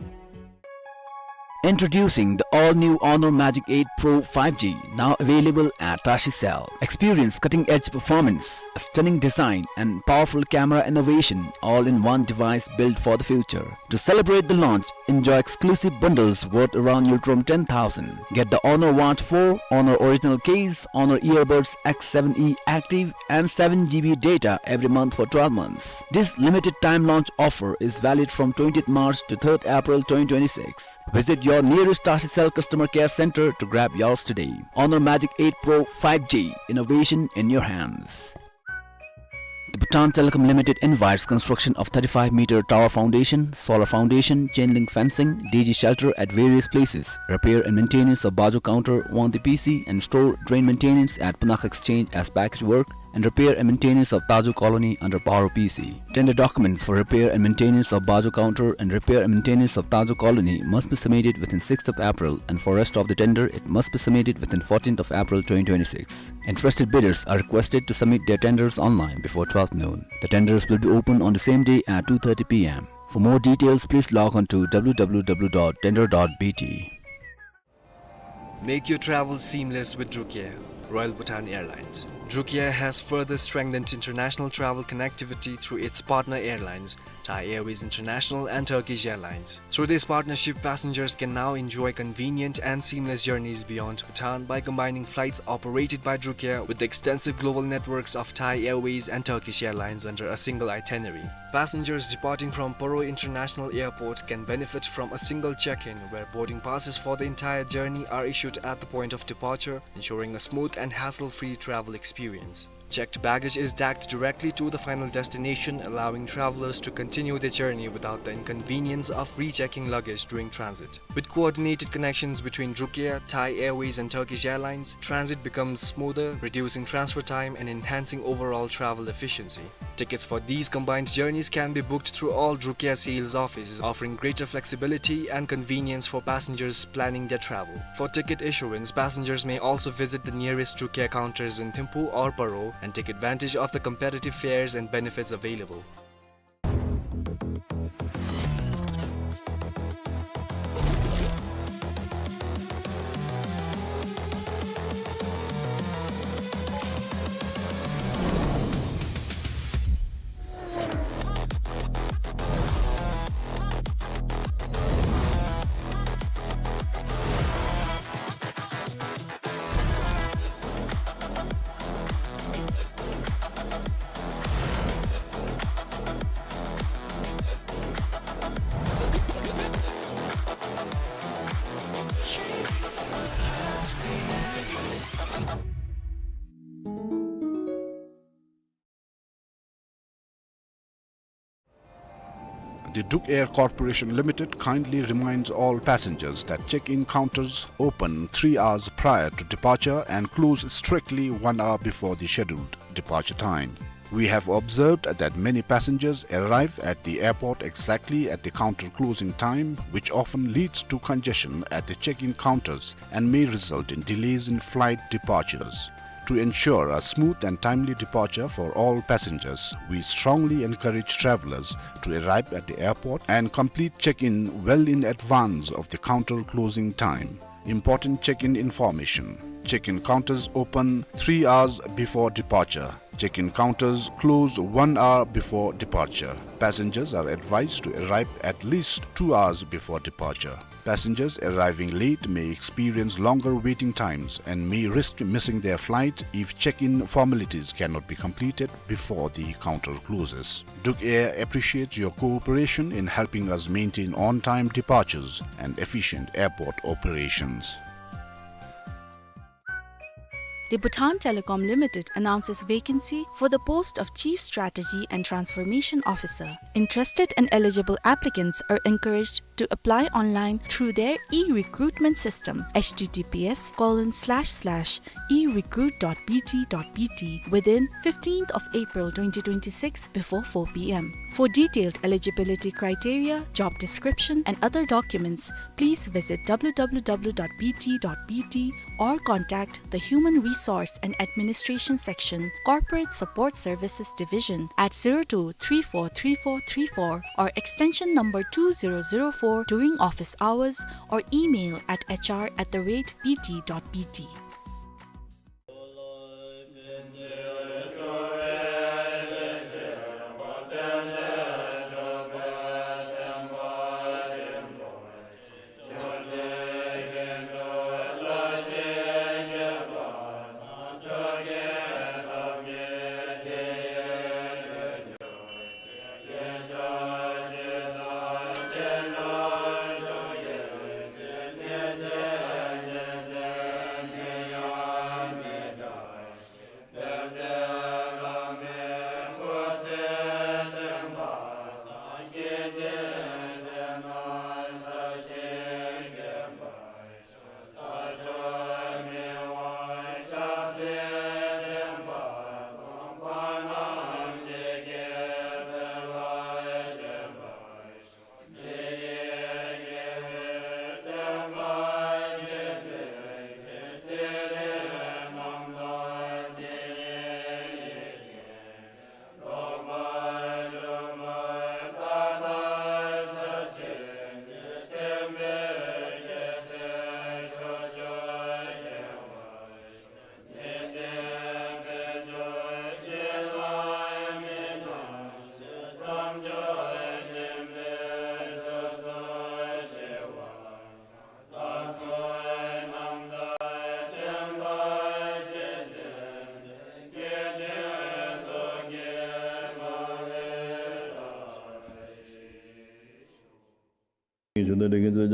Introducing the all-new Honor Magic eight Pro five G, now available at Tashi Cell. Experience cutting-edge performance, a stunning design, and powerful camera innovation, all in one device built for the future. To celebrate the launch, enjoy exclusive bundles worth around Ngultrum ten thousand. Get the Honor Watch four, Honor Original Case, Honor Earbuds X seven E Active, and seven G B data every month for twelve months. This limited time launch offer is valid from twentieth March to third April twenty twenty-six. Visit your nearest Tashi Cell customer care center to grab yours today. Honor Magic eight Pro five G, innovation in your hands. The Bhutan Telecom Limited invites construction of thirty-five meter tower foundation, solar foundation, chain link fencing, D G shelter at various places, repair and maintenance of Bajo counter, Wangdi P C, and store drain maintenance at Punak Exchange as package work, and repair and maintenance of Tajo Colony under Paro P C. Tender documents for repair and maintenance of Bajo counter and repair and maintenance of Tajo Colony must be submitted within sixth of April, and for rest of the tender, it must be submitted within fourteenth of April twenty twenty-six. Interested bidders are requested to submit their tenders online before twelfth noon. The tenders will be open on the same day at two thirty P M. For more details, please log on to W W W dot tender dot B T. Make your travel seamless with Drukair, Royal Bhutan Airlines. Drukair has further strengthened international travel connectivity through its partner airlines, Thai Airways International and Turkish Airlines. Through this partnership, passengers can now enjoy convenient and seamless journeys beyond Bhutan by combining flights operated by Drukair with the extensive global networks of Thai Airways and Turkish Airlines under a single itinerary. Passengers departing from Paro International Airport can benefit from a single check-in, where boarding passes for the entire journey are issued at the point of departure, ensuring a smooth and hassle-free travel experience. Checked baggage is tagged directly to the final destination, allowing travelers to continue their journey without the inconvenience of rechecking luggage during transit. With coordinated connections between Drukair, Thai Airways and Turkish Airlines, transit becomes smoother, reducing transfer time and enhancing overall travel efficiency. Tickets for these combined journeys can be booked through all Drukair sales offices, offering greater flexibility and convenience for passengers planning their travel. For ticket issuance, passengers may also visit the nearest Drukair counters in Thimphu or Paro and take advantage of the competitive fares and benefits available. The Drukair Corporation Limited kindly reminds all passengers that check-in counters open three hours prior to departure and close strictly one hour before the scheduled departure time. We have observed that many passengers arrive at the airport exactly at the counter closing time, which often leads to congestion at the check-in counters and may result in delays in flight departures. To ensure a smooth and timely departure for all passengers, we strongly encourage travelers to arrive at the airport and complete check-in well in advance of the counter closing time. Important check-in information. Check-in counters open three hours before departure. Check-in counters close one hour before departure. Passengers are advised to arrive at least two hours before departure. Passengers arriving late may experience longer waiting times and may risk missing their flight if check-in formalities cannot be completed before the counter closes. Drukair appreciates your cooperation in helping us maintain on-time departures and efficient airport operations. The Bhutan Telecom Limited announces vacancy for the post of Chief Strategy and Transformation Officer. Interested and eligible applicants are encouraged to apply online through their e-recruitment system, H T T P S colon slash slash e recruit dot B T dot B T, within fifteenth of April twenty twenty-six before four P M. For detailed eligibility criteria, job description, and other documents, please visit W W W dot B T dot B T or contact the Human Resource and Administration Section, Corporate Support Services Division at zero two three four three four three four or extension number two zero zero four during office hours or email at H R at the rate B T dot B T.